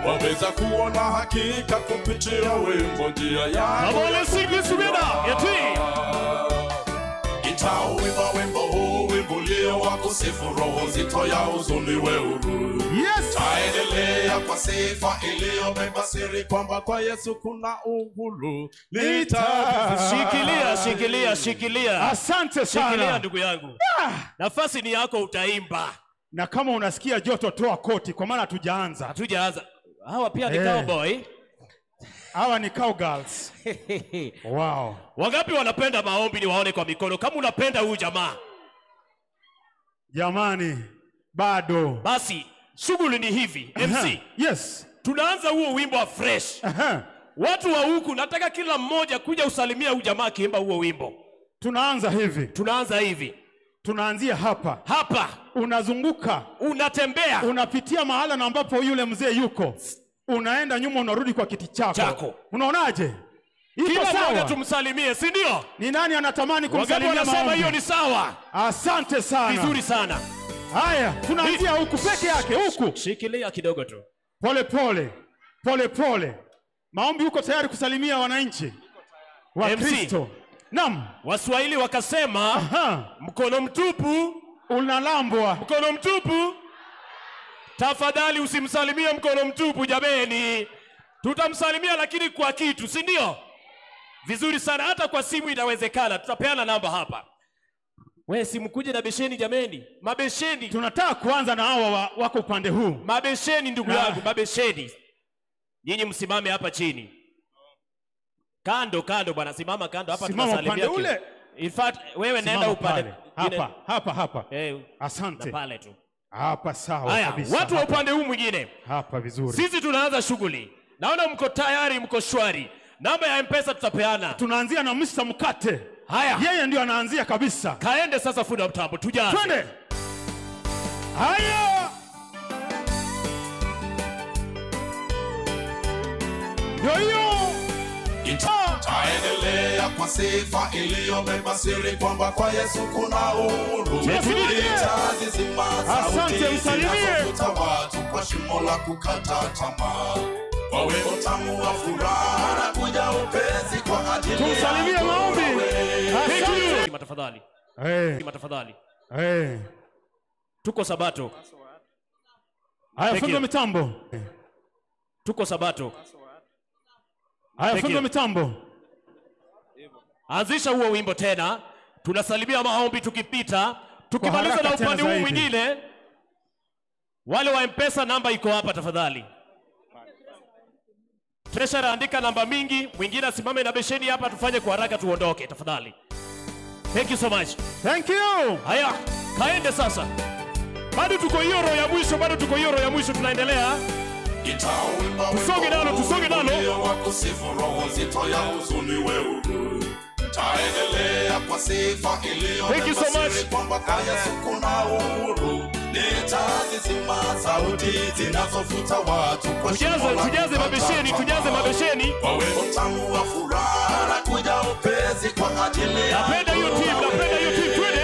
Waweza kuona hakika kupitia wimbo njia yako. Nitauimba wimbo huu, wimbo leo wa kusifu, roho nzito ya huzuni weuru. Yes. Taendelea kwa sifa iliyobeba siri kwamba kwa Yesu kuna uhuru. Shikilia, shikilia, shikilia. Asante sana. Shikilia ndugu yangu. Nafasi ni yako, utaimba. Na kama unasikia joto toa koti, kwa maana hatujaanza. Hatujaanza. Hawa pia ni cowboy. Hawa ni cowgirls. Wow. Wangapi wanapenda maombi ni waone kwa mikono. Kama unapenda huyu jamaa. Jamani, bado. Basi shughuli ni hivi, MC. Yes. Tunaanza huo wimbo wa fresh. Watu wa huku nataka kila mmoja kuja usalimia huyu jamaa akiimba huo wimbo. Tunaanza hivi. Tunaanza hivi. Tunaanzia hapa. Hapa. Unazunguka, unatembea, unapitia mahala na ambapo yule mzee yuko. Unaenda nyuma, unarudi kwa kiti chako. Unaonaje? Iko Kila sawa? mmoja tumsalimie, si ndio? Ni nani anatamani kumsalimia? Wangapi wanasema maombi? hiyo ni sawa? Asante sana. Vizuri sana. Haya, tunaanzia huku peke yake huku. Shikilia kidogo tu. Pole pole. Pole pole. Maombi, uko tayari kusalimia wananchi wa MC. Kristo? Naam. Waswahili wakasema mkono mtupu unalambwa. Mkono mtupu. Tafadhali usimsalimie mkono mtupu jameni. Tutamsalimia lakini kwa kitu, si ndio? Vizuri sana, hata kwa simu inawezekana. Tutapeana namba hapa. We simkuje na besheni jameni. Mabesheni. Tunataka kuanza na hawa wako upande huu. Mabesheni ndugu yangu, mabesheni. Nyinyi msimame hapa chini. Kando kando bwana, simama kando hapa Simama tunasalimia. upande ule. In fact, wewe Simama nenda upande pale. Hapa, hapa, hapa. Asante. Na pale tu. Hapa sawa Haya, kabisa. watu wa Hapa. upande huu mwingine. Hapa vizuri. Sisi tunaanza shughuli. Naona mko tayari, mko shwari. Namba ya M-Pesa tutapeana. Tunaanzia na Mr. Mkate. Haya. Yeye ndio anaanzia kabisa. Kaende sasa fundi wa mtambo, tujaze. Twende. Haya. Ndio hiyo. Taendelea kwa sifa iliyobeba siri kwamba kwa Yesu kuna uhuru. Nitazizima sauti Asante, msalimie. zinazovuta watu kwa shimo la kukata tamaa. Kwa wimbo tamu wa furaha na kuja upesi kwa ajili Tumsalimie yako maombi. wewe. Asante. Tafadhali. Tafadhali. Tuko Sabato. Haya, Thank fundi you. mitambo. Tuko Sabato. Haya, Thank fundi you. mitambo. Anzisha huo wimbo tena. Tunasalimia maombi tukipita. Tukimaliza haraka na tena upande huu zaidi. mwingine. Wale wa M-Pesa namba iko hapa tafadhali. Treasurer andika namba mingi, mwingine asimame na besheni hapa tufanye kwa haraka tuondoke tafadhali. Thank you so much. Thank you. Haya, kaende sasa. Bado tuko hiyo roho ya mwisho, bado tuko hiyo roho ya mwisho tunaendelea. Tusonge nalo, tusonge nalo. Wa kusifu roho nzito ya huzuni wewe. Taendelea kwa sifa iliyo Thank you so much. siri kwamba kwa Yesu kuna uhuru. Nitazizima sauti zinazovuta watu kwa shimo Tujaze, la tujaze kukata mabesheni, tamaa. tujaze mabesheni. Kwa wimbo tamu wa furaha na kuja upesi kwa ajili yako. Napenda hiyo team, napenda hiyo team. Twende.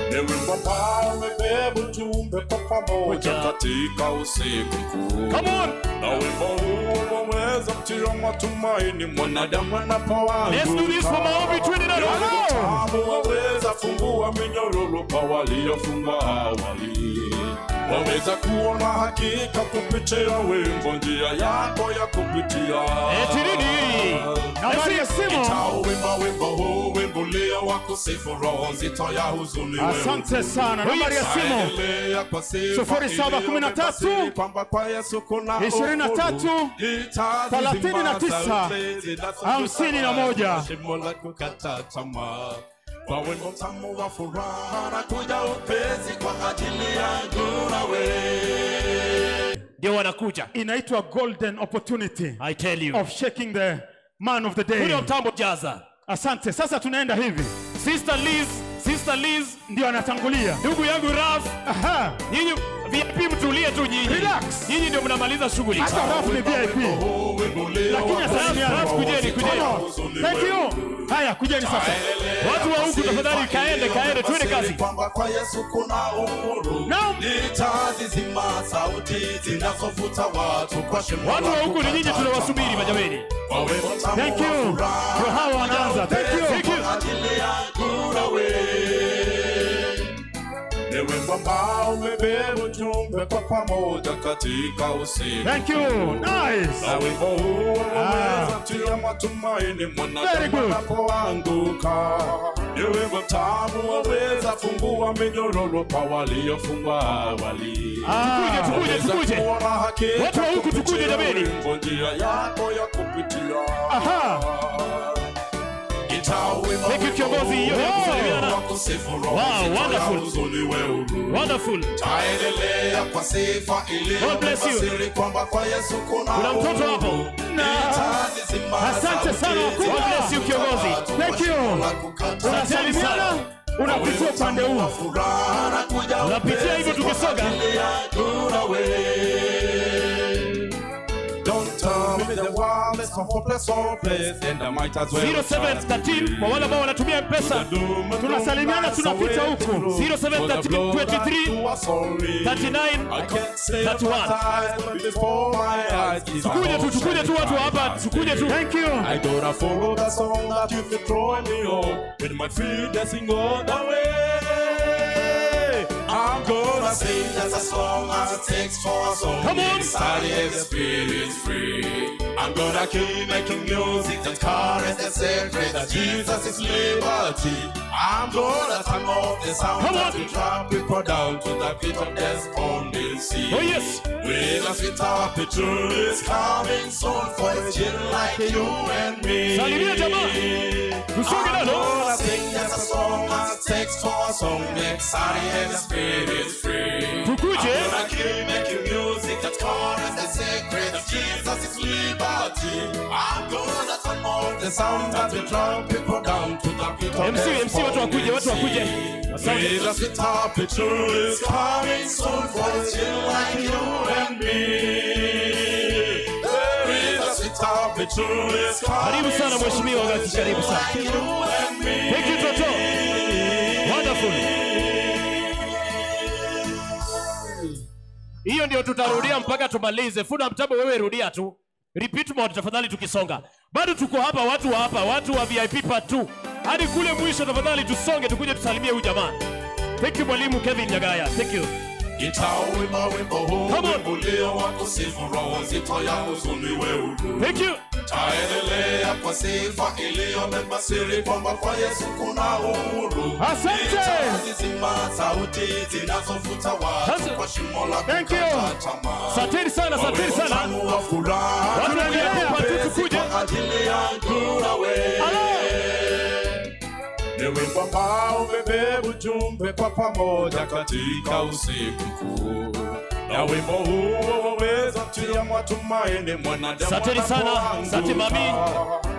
Ni wimbo ambao umebeba ujumbe kwa pamoja katika usiku mkuu. Come on. Na wimbo huu waweza kutia matumaini mwanadamu anapoanguka. Let's do this for maombi, twende nalo. Ni wimbo tamu waweza fungua minyororo kwa waliofungwa awali. Waweza kuona hakika kupitia wimbo njia yako ya kupitia. Eti nini? Nambari ya simu. Nitauimba wimbo huu, wimbo ulio wa kusifu roho nzito ya huzuni wewe. Asante sana. Nambari ya simu. Taendelea kwa sifa 0713 iliyobeba kwamba kwa Yesu kuna 23 39 51. Shimo la kukata tamaa. Kwa wimbo mtamu wa furaha na kuja upesi kwa ajili yangu na wewe. Ndio wanakuja. Inaitwa golden opportunity. I tell you. Of shaking the man of the day. Huyo mtambo jaza. Asante. Sasa tunaenda hivi. Sister Liz, Sister Liz ndio anatangulia. Ndugu yangu Raf. Aha. Nyinyi VIP mtulie tu nyinyi. Relax. Nyinyi ndio mnamaliza shughuli. Hata Raf ni VIP. Lakini asalimiane. Raf, kujeni, kujeni. Thank you. Haya, kujeni sasa. Watu wa huku tafadhali kaende, kaende, twende kazi. Kwamba kwa Yesu kuna uhuru. Naam. Nitazizima sauti zinazovuta watu kwa shimo. Watu wa huku ni nyinyi tunawasubiri majameni. Kwa wimbo tamu Thank wa you. furaha Ndio hawa wanaanza. Thank you. Thank you. kwa ajili yangu na wewe. Ni wimbo ambao umebeba ujumbe kwa pamoja katika usiku. Thank you. Nice. Na wimbo huu waweza tia matumaini Very mwanadamu good. anapoanguka. Ni wimbo mtamu waweza fungua minyororo kwa waliofungwa awali. Tukuje, tukuje, tukuje. Watu wa huku tukuje jameni. Wimbo njia yako ya kupitia. Aha. Thank you kiongozi, hiyo ya kusalimiana. Wow, wonderful. Wonderful. Taendelea kwa sifa iliyo God bless you. siri kwamba kwa Yesu kuna Kuna mtoto hapo. Asante sana wakubwa. God bless you kiongozi. Thank you. Unasalimiana, unapitia upande huu. Unapitia hivyo tukisonga. Don't tell me the world is so hopeless, hopeless, and I might as well 0713 kwa wale ambao wanatumia M-Pesa. Tunasalimiana, tunapita huku. 0713 23 39 31. Tukuje tu, tukuje tu watu hapa, tukuje tu. Thank you. I gotta follow the song that you've been throwing me on, with my feet dancing all the way. I'm gonna sing just as long as it takes for a song. Come on. Inside the spirit's free. I'm gonna keep making music that carries the secret that Jesus is liberty. I'm gonna turn off the sound that will drag people down to the pit of despondency. Oh yes. With a sweet happy truth is coming soon for a child like you and me. Salimia jamaa. Tusonge I'm nalo. gonna sing just as long as it takes for a song. Excited, the spirit is free. Tukuje. I'm gonna keep making music that carries the secret of Jesus is liberty. I'm gonna turn off the sound that will drag people down to the pit of MC, MC, watu wakuje, watu wakuje. Asante. With a sweet happy truth is coming soon for a child like you and me. There is a sweet happy truth is coming Karibu sana soon mheshimiwa for a Gati, karibu child sana. like you and me. Thank you Toto. Wonderful. Hiyo ndio tutarudia mpaka tumalize. Funa mtambo wewe rudia tu. Repeat mode tafadhali tukisonga. Bado tuko hapa watu wa hapa, watu wa VIP part 2. Hadi kule mwisho tafadhali tusonge tukuje tusalimie huyu jamaa. Thank you mwalimu Kevin Nyagaya. Thank you. Nitauimba wimbo huu, Come on. wimbo ulio wa kusifu roho nzito ya huzuni we huru. Thank you. Taendelea kwa sifa iliyobeba siri kwamba kwa Yesu kuna uhuru. Asante. Nitazizima sauti zinazovuta watu kwa shimo la Thank you. kukata tamaa. Asanteni sana, asanteni sana. Wawe mfano wa furaha Watu wa VIP part 2 upesi tukuje. kwa ajili yangu na wewe. Ni wimbo ambao umebeba ujumbe kwa pamoja katika usiku mkuu. Na wimbo huo waweza tia matumaini mwanadamu Asanteni sana, asante mami.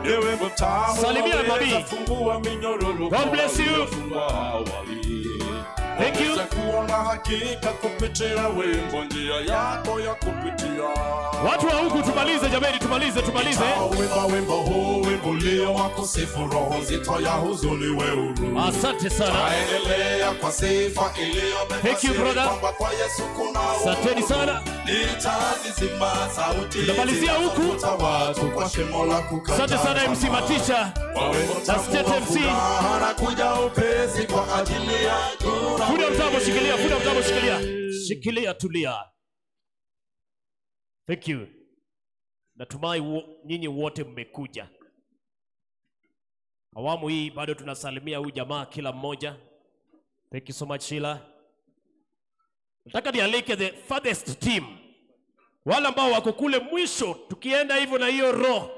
Ni wimbo mtamu Salimia waweza mami. fungua minyororo God kwa bless you. waliofungwa awali. Thank you. Waweza kuona hakika kupitia wimbo njia yako ya kupitia. Watu wa huku tumalize jameni, tumalize, tumalize. Wimba wimbo huu, wimbo ulio wa kusifu roho nzito ya huzuni we huru. Asante sana. Taendelea kwa sifa iliyobeba Thank you, siri brother. kwamba kwa Yesu kuna uhuru. Asanteni sana. Nitazizima sauti Tunamalizia huku. zinazovuta watu kwa shimo la kukata Asante sana MC tamaa. Matisha Kwa wimbo na mtamu State wa MC. furaha na kuja upesi kwa ajili yangu na Funa mtambo wewe. shikilia, funa mtambo shikilia. Shikilia, tulia. Thank you. Natumai nyinyi wote mmekuja. Awamu hii bado tunasalimia huyu jamaa kila mmoja. Thank you so much Sheila. Nataka nialike the farthest team. Wale ambao wako kule mwisho, tukienda hivyo na hiyo roho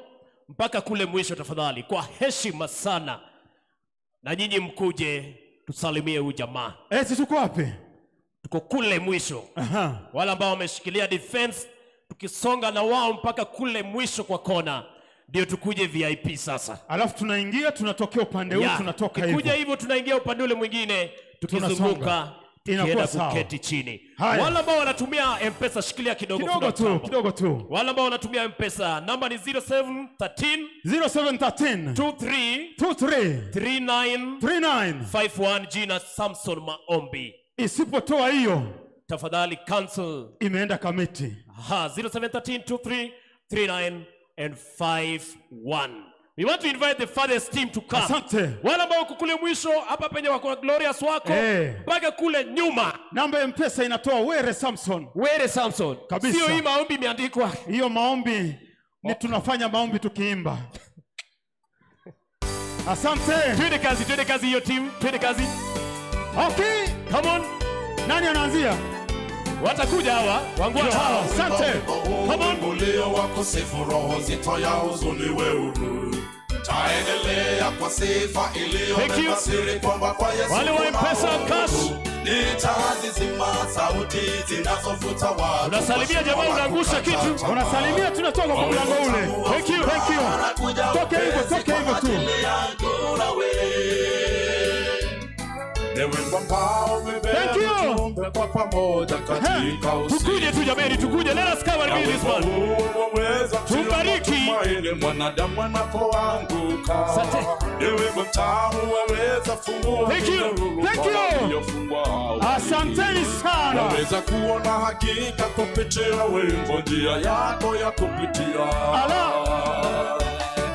mpaka kule mwisho tafadhali, kwa heshima sana. Na nyinyi mkuje tusalimie huyu jamaa. Sisi tuko wapi? Tuko kule mwisho. Aha. Wale ambao wameshikilia defense, tukisonga na wao mpaka kule mwisho kwa kona, ndio tukuje VIP sasa. Alafu tunaingia tunatokea upande huu, tunatoka hivyo. Tukikuja hivyo tunaingia upande ule mwingine, tukizunguka Tunasonga. tukienda Inakuwa sawa. kuketi chini. Haya. Wale ambao wanatumia M-Pesa shikilia kidogo, Kidogo futa tu, mtambo. kidogo tu. Wale ambao wanatumia M-Pesa namba ni 0713 0713 23 23 39 39 51, jina Samson Maombi. Isipotoa hiyo tafadhali cancel. Imeenda kamiti. Aha, 0713 23 39 and 51. We want to invite the father's team to come. Asante. Wale ambao wako kule mwisho hapa penye wako Glorious wako mpaka kule nyuma. Namba ya M-Pesa inatoa Were Samson. Were Samson. Kabisa. Sio hii maombi imeandikwa. Hiyo maombi ni tunafanya maombi tukiimba. Asante. Twende kazi, twende kazi hiyo team, twende kazi. Okay. Come on. Nani anaanzia? Watakuja hawa, wangwana hawa. Asante. Come on. Ulio wa kusifu roho nzito ya huzuni weuru. Taendelea kwa sifa iliyo na siri kwamba kwa Yesu wale wa M-Pesa cash nitazizima sauti zinazovuta watu. Unasalimia jamaa, unaangusha kitu. Unasalimia, tunatoka kwa mlango ule. Thank you. Thank you. Toke hivyo, toke hivyo tu. Thank you. Tukuje tu jamani, tukuje. Let us come and be this one. Tubariki. Mwanadamu anapoanguka. Thank you. Thank you. Asanteni sana. Waweza kuona hakika kupitia wimbo njia yako ya kupitia. Ala.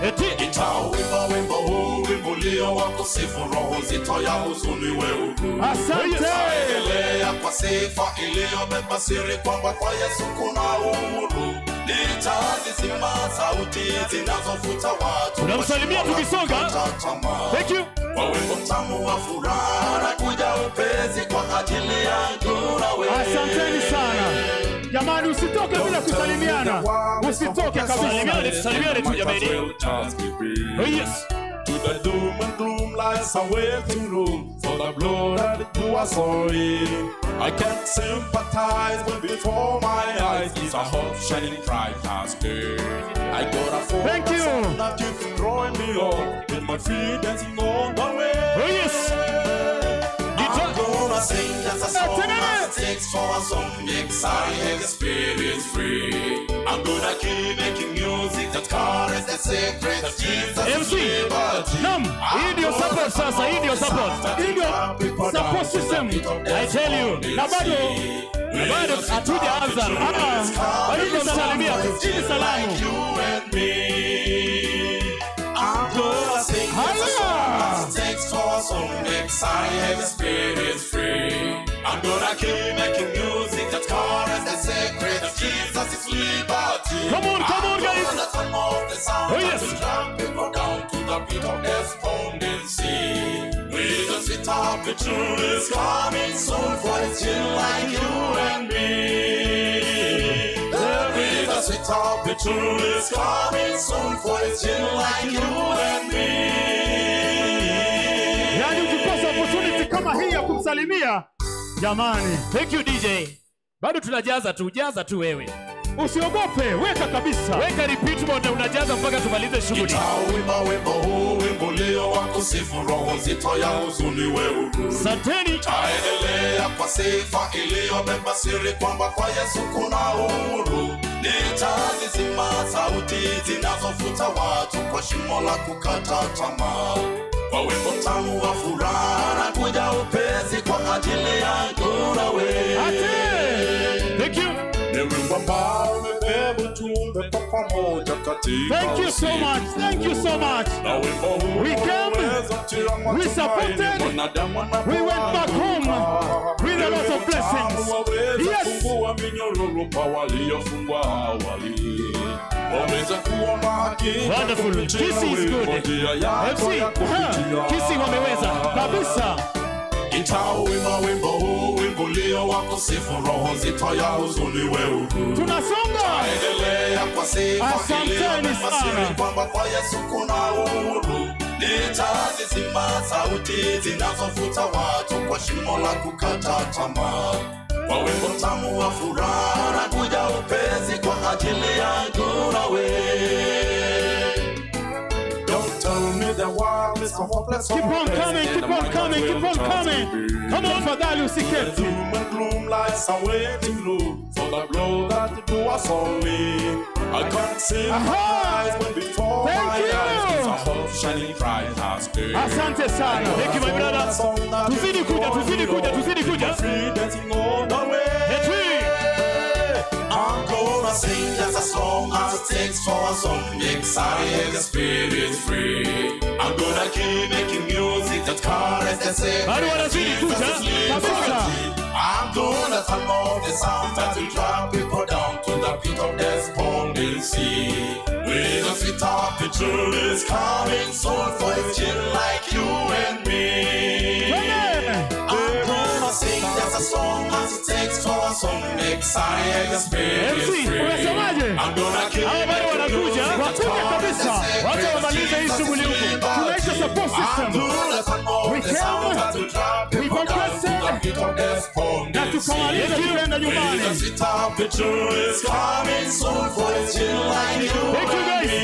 Eti nitauimba wimbo huu, wimbo ulio wa kusifu roho nzito ya huzuni wewe. Asante. Endelea kwa sifa iliyobeba siri kwamba kwa Yesu kuna uhuru. Nitazizima sauti zinazovuta watu. Unamsalimia tukisonga. Thank you. Kwa wimbo mtamu wa furaha na kuja upesi kwa ajili yangu na wewe. Asanteni sana. Jamani, usitoke bila kusalimiana. Usitoke kabisa. Salimiane, salimiane tu jamani. Oh yes. To the doom and gloom lies a waiting room for the blood that you are sorry. I can't sympathize when before my eyes is a hope shining bright as day. I got a phone. Thank you. That keeps drawing me up with my feet dancing on the way. Oh yes. I'm gonna sing just a song as it takes for a song. Makes I have the spirit free. I'm gonna keep making music that carries the secret of Jesus. MC. Naam. Hii ndio support sasa, hii ndio support. Hii ndio support system. I tell you. Na bado bado hatujaanza. Bado tunamsalimia tu. Hii ni salamu. You and me. I'm gonna sing just a song as it takes for a song. Makes I have the spirit free. I'm gonna keep making music that carries the secret of Jesus is liberty. Come on, come on, guys. I'm gonna turn off the sound. Oh, yes. And drag people down to the pit of despondency. With a sweet opportunity is coming soon for a chill like you and me. There is a sweet opportunity is coming soon for a chill like you and me. Yaani ukikosa opportunity kama hii ya kumsalimia, jamani. Thank you DJ. Bado tunajaza tu, jaza tu wewe. Usiogope, weka kabisa. Weka repeat mode na unajaza mpaka tumalize shughuli. Nitauimba wimbo huu, wimbo ulio wa kusifu roho nzito ya huzuni wewe. Asanteni. Taendelea kwa sifa iliyobeba siri kwamba kwa Yesu kuna uhuru. Nitazizima sauti zinazovuta watu kwa shimo la kukata tamaa. Kwa wimbo mtamu wa furaha na kuja upesi kwa ajili yangu na wewe. Ate. Thank you. Ni wimbo ambao umebeba ujumbe kwa pamoja katika Thank you so much. Thank you so much. Na wimbo huu We came, we supported, we went back home with a lot of blessings. Yes. Fungua minyororo kwa waliofungwa awali. Waweza kuona hakika Wonderful. kupitia Kisi is wimbo good. njia yako MC. ya kupitia. Kisi wameweza. Kabisa. Nitauimba wimbo huu, wimbo ulio wa kusifu roho nzito ya huzuni wewe. Tunasonga. Endelea kwa sifa Asanteni iliyobeba sana. siri kwamba kwa Yesu kuna uhuru. Nitazizima sauti zinazovuta watu kwa shimo la kukata tamaa. Kwa wimbo mtamu wa furaha na kuja upesi kwa ajili yangu na wewe. Don't tell me the world is a hopeless Keep on coming, keep on coming, keep on coming. Come on. Tafadhali usiketi. Doom and gloom lies a waiting room for the blow that do us all in. I can't see my Aha. eyes when before Thank my you. eyes is a hope shining bright as day. Asante sana. Thank you my brother. Tuzidi kuja, tuzidi kuja, tuzidi kuja. Free dancing all the way. Eti. I'm gonna sing just as long as it takes for a song. Makes I have the spirit free. I'm gonna keep making music that carries the secret. Bado wanazidi kuja. Jesus is Kabisa. liberty. I'm gonna turn off the sound that will drag people down to the the pit of despondency. With a sweet picture is coming soon for his children like you and me. I'm gonna sing just as long as it takes for a song makes I experience free. I'm gonna keep making music. Wakuja kabisa. Wacha wamalize hii shughuli huku. Tunaita support system. We came, we progressed, na tukamaliza tukaenda nyumbani. Thank you guys.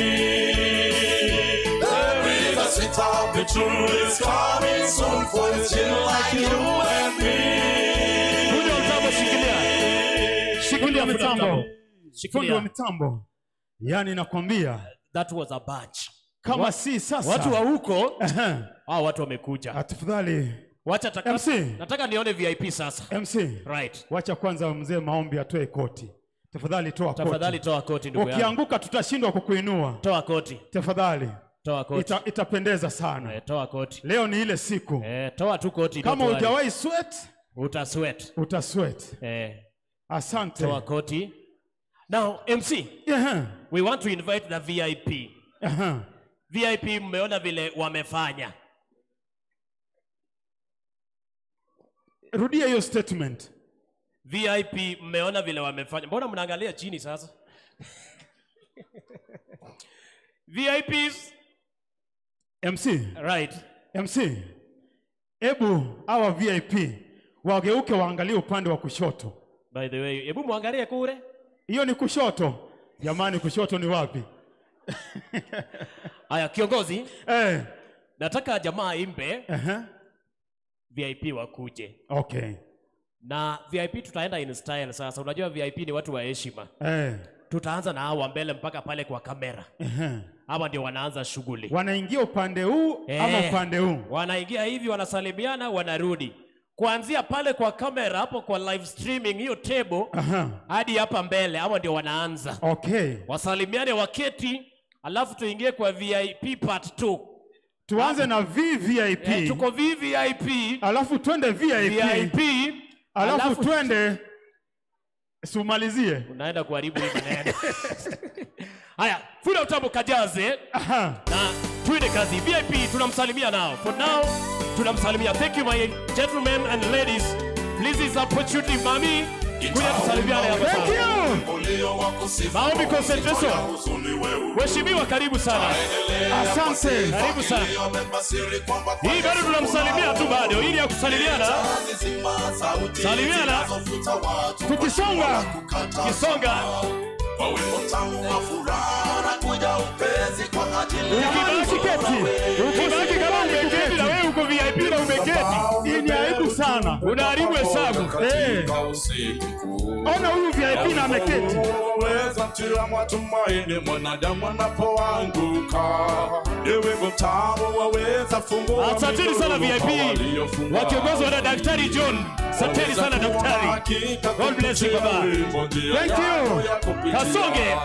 Fundi mtambo shikilia. Shikilia mitambo. Shikilia. Fundi wa mitambo. Yaani nakwambia that was a batch. Kama si sasa. Watu wa huko hao watu wamekuja. Tafadhali. Wacha MC. Nataka nione VIP sasa. MC. Right. Wacha kwanza mzee maombi atoe koti. Tafadhali toa koti. Tafadhali toa koti ndugu yangu. Ukianguka tutashindwa kukuinua. Toa koti. Tafadhali. Toa koti. Itapendeza sana. Toa koti. Leo ni ile siku. Toa tu koti. Kama hujawahi sweat, uta sweat. Uta sweat. Asante. Toa koti. Now MC. We want to invite the VIP. VIP mmeona vile wamefanya. Rudia hiyo statement. VIP mmeona vile wamefanya. Mbona mnaangalia chini sasa? VIPs. MC. Right. MC. Ebu hawa VIP wageuke waangalie upande wa kushoto. By the way, ebu muangalie kule. Hiyo ni kushoto. Jamani, kushoto ni wapi? Haya kiongozi. Nataka jamaa imbe. VIP wakuje. Okay. Na VIP tutaenda in style sasa. Unajua VIP ni watu wa heshima. Tutaanza na hawa mbele mpaka pale kwa kamera. Hawa ndio wanaanza shughuli. Wanaingia upande huu ama upande huu? Wanaingia hivi, wanasalimiana, wanarudi. Kuanzia pale kwa kamera hapo kwa live streaming hiyo table hadi hapa mbele, hawa ndio wanaanza. Okay. Wasalimiane, waketi, alafu tuingie kwa VIP part 2. Tuanze na VVIP. Tuko VVIP. Alafu twende VIP. VIP. Alafu twende sumalizie. Unaenda kuharibu hii maneno. Haya, funda utambo kajaze. Na tuende kazi. VIP tunamsalimia nao. For now tunamsalimia. Thank you my gentlemen and ladies. Please is opportunity mami. Kuja kusalimiana hapa. Thank you. Maombi concentration. Mheshimiwa karibu sana. Asante. Karibu sana. Hii bado tunamsalimia tu bado. Ili ya kusalimiana. Salimiana. Tukisonga. Kisonga. Ukibaki kama umeketi na wewe uko VIP na umeketi. Hii ni aibu sana. Unaharibu hesabu. Ona huyu VIP na ameketi. Waweza mtia matumaini mwanadamu anapoanguka. Ewe mtamu waweza fungua. Asanteni sana VIP. Wakiongozwa na Daktari John. Asanteni sana daktari. God bless you baba. Thank you. Kasonge.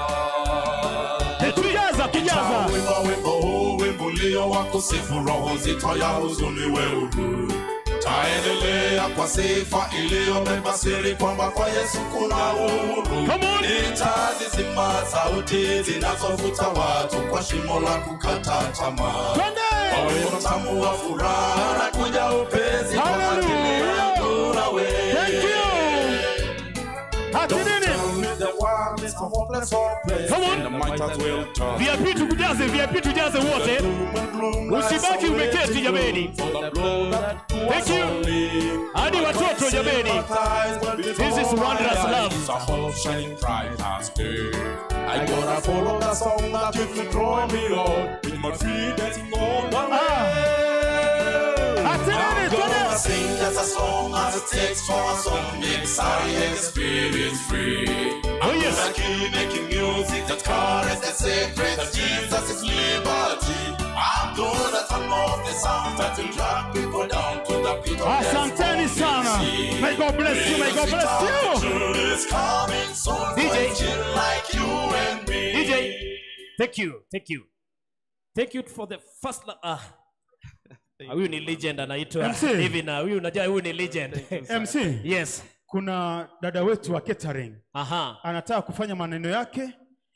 Tujaza, tujaza. Wimbo wimbo ulio wa kusifu roho zito ya huzuni wewe. Taendelea kwa sifa iliyobeba siri kwamba kwa Yesu kuna uhuru. Nitazizima sauti zinazovuta watu kwa shimo la kukata tamaa. Kwa wimbo mtamu wa furaha na kuja upesi kwa ajili yangu na wewe. Thank you. Hatinini. Come on. VIP tukujaze, VIP tujaze wote. Usibaki umeketi jameni. Thank you. Hadi watoto jameni. This is wondrous love. I gotta follow the song that you could draw me on. With my feet dancing on the way. I'm gonna sing just as long as it takes for a song makes I experience free. Oh yes. I'm gonna keep making music that carries the secret that Jesus is liberty. I'm gonna turn off the sound that will drag people down to the pit of Asanteni sana. May God bless you. May God bless you. Is coming soon. DJ, like you and me. DJ, thank you, thank you, thank you for the first. Huyu ni legend anaitwa hivi na huyu unajua huyu ni legend. MC. Yes. Kuna dada wetu wa catering. Aha. Anataka kufanya maneno yake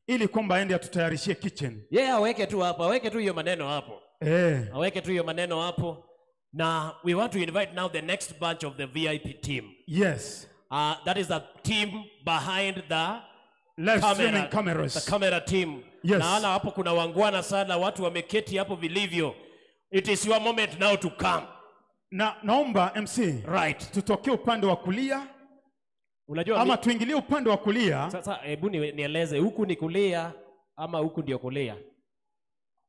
ili kwamba aende atutayarishie kitchen. Yeye aweke tu hapo, aweke tu hiyo maneno hapo. Aweke tu hiyo maneno hapo. Na we want to invite now the next bunch of the VIP team. Yes. That is the team behind the live streaming cameras. The camera team. Yes. Naona hapo kuna wangwana sana, watu wameketi hapo vilivyo. It is your moment now to come. Na naomba MC. Right. Tutokee upande wa kulia. Unajua ama tuingilie upande wa kulia. Sasa hebu nieleze, huku ni kulia ama huku ndio kulia?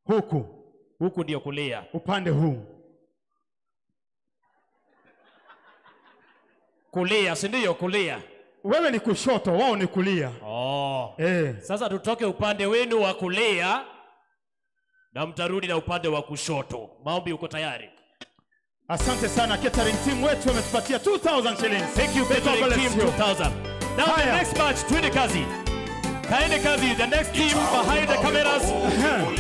Huku. Huku ndio kulia. Upande huu. Kulia, si ndio kulia? Wewe ni kushoto, wao ni kulia. Oh. Sasa tutoke upande wenu wa kulia na mtarudi na upande wa kushoto. Maombi, uko tayari? Asante sana catering team wetu wametupatia 2000 shillings. Thank you catering team, 2000. Now the next batch, twende kazi. Kaende kazi, the next team behind the cameras.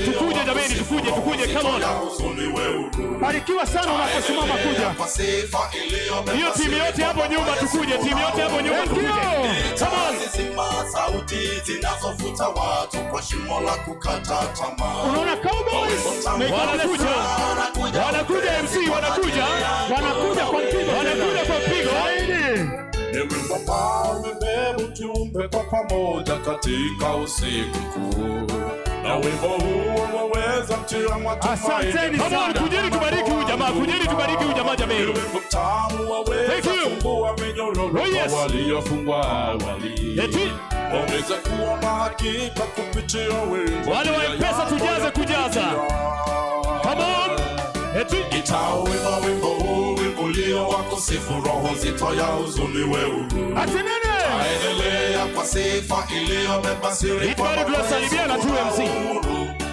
Tukuje jameni, tukuje, tukuje, come on. Barikiwa sana unaposimama kuja. Hiyo timu yote hapo nyuma tukuje, timu yote hapo nyuma tukuje. Come on. Sauti zinazovuta watu kwa shimo la kukata tamaa. Unaona Cowboys? Wanakuja. Wanakuja MC, wanakuja. Wanakuja kwa mpigo. Wanakuja kwa mpigo. Ni wimbo ambao umebeba ujumbe kwa pamoja katika usiku kuu. Na wimbo huo waweza mtia matumaini. Come on, kujeni tubariki huyu jamaa, kujeni tubariki huyu jamaa jameni. Wimbo mtamu waweza kufungua minyororo kwa waliofungwa awali. Eti waweza kuwa na hakika kupitia wimbo. Wale wa M-Pesa tujaze kujaza. Come on. Eti itawimba wimbo huu, wimbo ulio wa kusifu roho nzito ya huzuni wewe. Ati nini? Taendelea kwa sifa iliyobeba siri kwa bado tunasalimiana tu MC.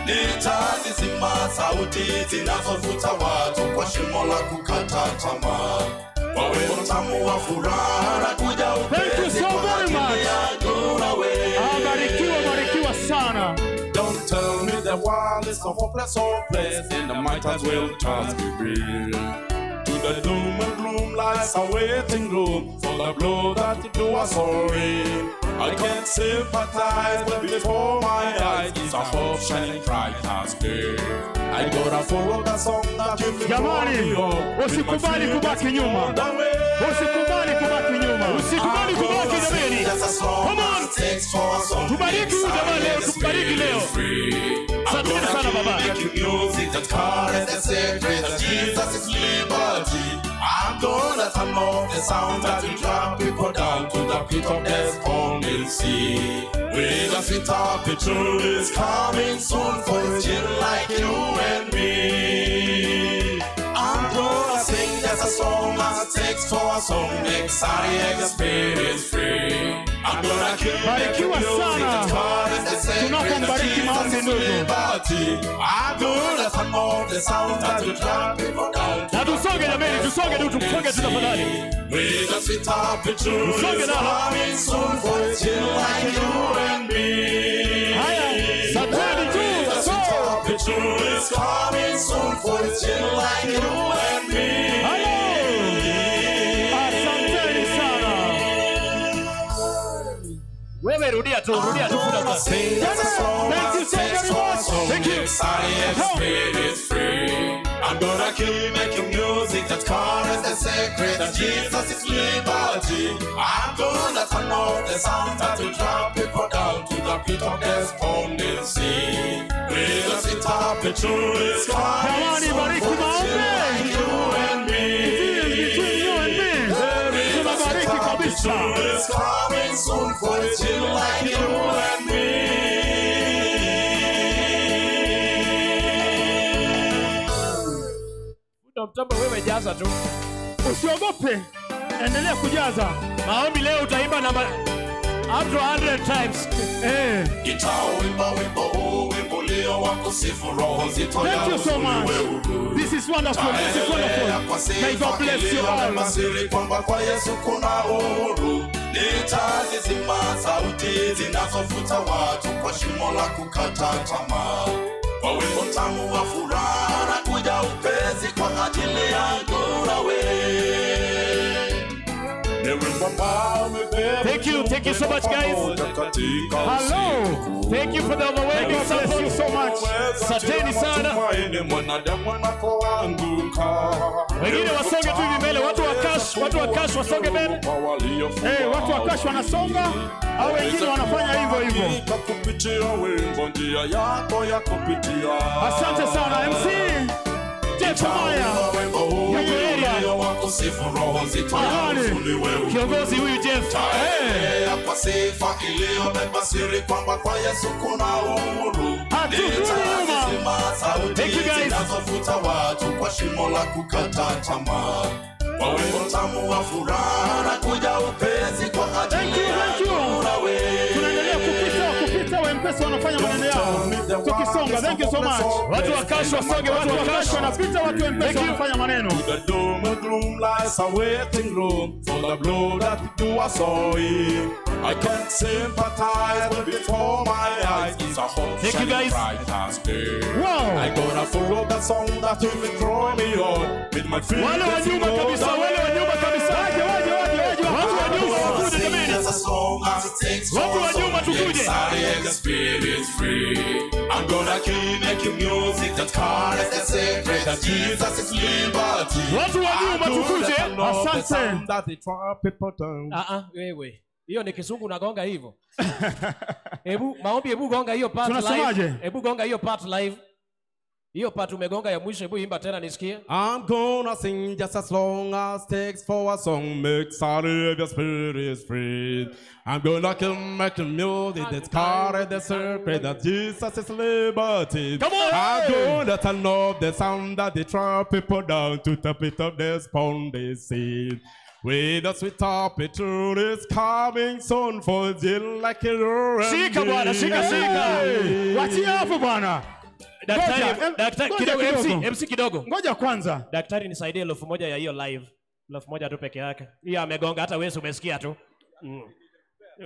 Nitazizima sauti zinazovuta watu kwa shimo la kukata tamaa. Kwa wimbo mtamu wa furaha kuja upesi. Thank you so very much. Barikiwa, barikiwa sana. Don't tell me the world is a hopeless old place, and I might as well just be real. To the doom and gloom lies a waiting room for the blow that do us all in. I can't sympathize, but before my eyes is a hope shining bright as day. I gotta follow the song that you Jamani, usikubali kubaki nyuma. Usikubali kubaki nyuma. Usikubali kubaki jamani. Come on. Tubariki huyu jamaa leo, tubariki leo. Asante sana baba. Music that carries the secret that Jesus is liberty. I'm gonna turn off the sound that will drag people down to the pit of despondency. With a sweet picture is coming soon for a child like you and me. I'm gonna sing just a song as it takes for a song. Exciting experience free. I'm gonna keep Barikiwa sana. Tunapombariki maombi ndugu. I'm gonna turn off the sound that will drag people down. Na tusonge jameni, tusonge tu, tusonge tu tafadhali. With a sweet picture Tusonge is na. coming soon for a child like you and me. Haya, satani tu. With a sweet picture is coming soon for a child like you and me. Asanteni sana. Wewe rudia tu, rudia tu kuna Thank you so very much. Thank you. Free. I'm gonna keep making music that carries the secret that Jesus is liberty. I'm gonna turn off the sound that will drag people down to the pit of despondency. With a sweet picture is coming Jamani, soon bariki for a maombi. child like you and me. It is between you and me. Tunabariki kabisa. Picture is coming soon for a child like you and me. Mtambo wewe jaza tu. Usiogope, endelea kujaza. Maombi leo utaimba na up to 100 times. Itawimba wimbo huu, wimbo ulio wa kusifu roho nzito ya Thank you so huzuni much. wewe. This is wonderful. This is wonderful. May God bless you all. Siri kwamba kwa Yesu kuna uhuru. Nitazizima sauti zinazovuta watu kwa shimo la kukata tamaa. Kwa wimbo mtamu wa furaha na kuja upesi kwa ajili yangu na wewe. Ni Thank you so much guys. Hello. Thank you for the overwhelming God bless support. you so much. Asanteni sana. Wengine wasonge tu hivi mbele, watu wa cash, watu wa cash wasonge mbele. Hey, watu wa cash wanasonga au wengine wanafanya hivyo hivyo. Kupitia wimbo njia yako ya kupitia. Asante sana MC Jeff Maya. Kiongozi huyu Jeff. Kwa sifa iliyobeba siri kwamba kwa Yesu kuna uhuru. Nitazima sauti zinazovuta watu kwa shimo la kukata tamaa. Kwa wimbo mtamu wa furaha na kuja upesi kwa ajili yako na wewe. Tunaendelea kupita wa M-Pesa wanafanya maneno yao. Tukisonga, thank you so much. Watu wa cash wasonge, watu wa cash wanapita, watu wa M-Pesa wanafanya maneno. The doom and gloom lies a waiting room for the blow that you are sowing. I can't sympathize, but before my eyes is a hope Thank you guys. Bright as day. Wow. I gonna follow that song that will throw me on with my feet. Wale wa nyuma kabisa, wale wa nyuma kabisa. Waje, waje, waje, waje. Watu wa nyuma wakuje jameni. Watu wa nyuma tukuje. I'm gonna keep making music that carries the secret that Jesus is liberty. Watu wa nyuma tukuje. Asante. Wewe. Hiyo ni Kisungu unagonga hivyo. Hebu maombi, hebu gonga hiyo part live. Hebu gonga hiyo part live. Hiyo part umegonga ya mwisho, hebu imba tena nisikie. I'm gonna sing just as long as takes for a song makes out of your spirit is free. I'm gonna keep making music that's carry the secret that Jesus is liberty. Come on! I'm gonna turn off the sound that they throw people down to top it up the spawn they see. With a sweet truth is coming soon for you like a roar. Shika bwana, shika, shika. Wachia hapo bwana. Daktari, daktari kidogo, MC kidogo. Ngoja kwanza. Daktari nisaidie 1000 ya hiyo live. 1000 tu peke yake. Hiyo amegonga hata wewe umesikia tu.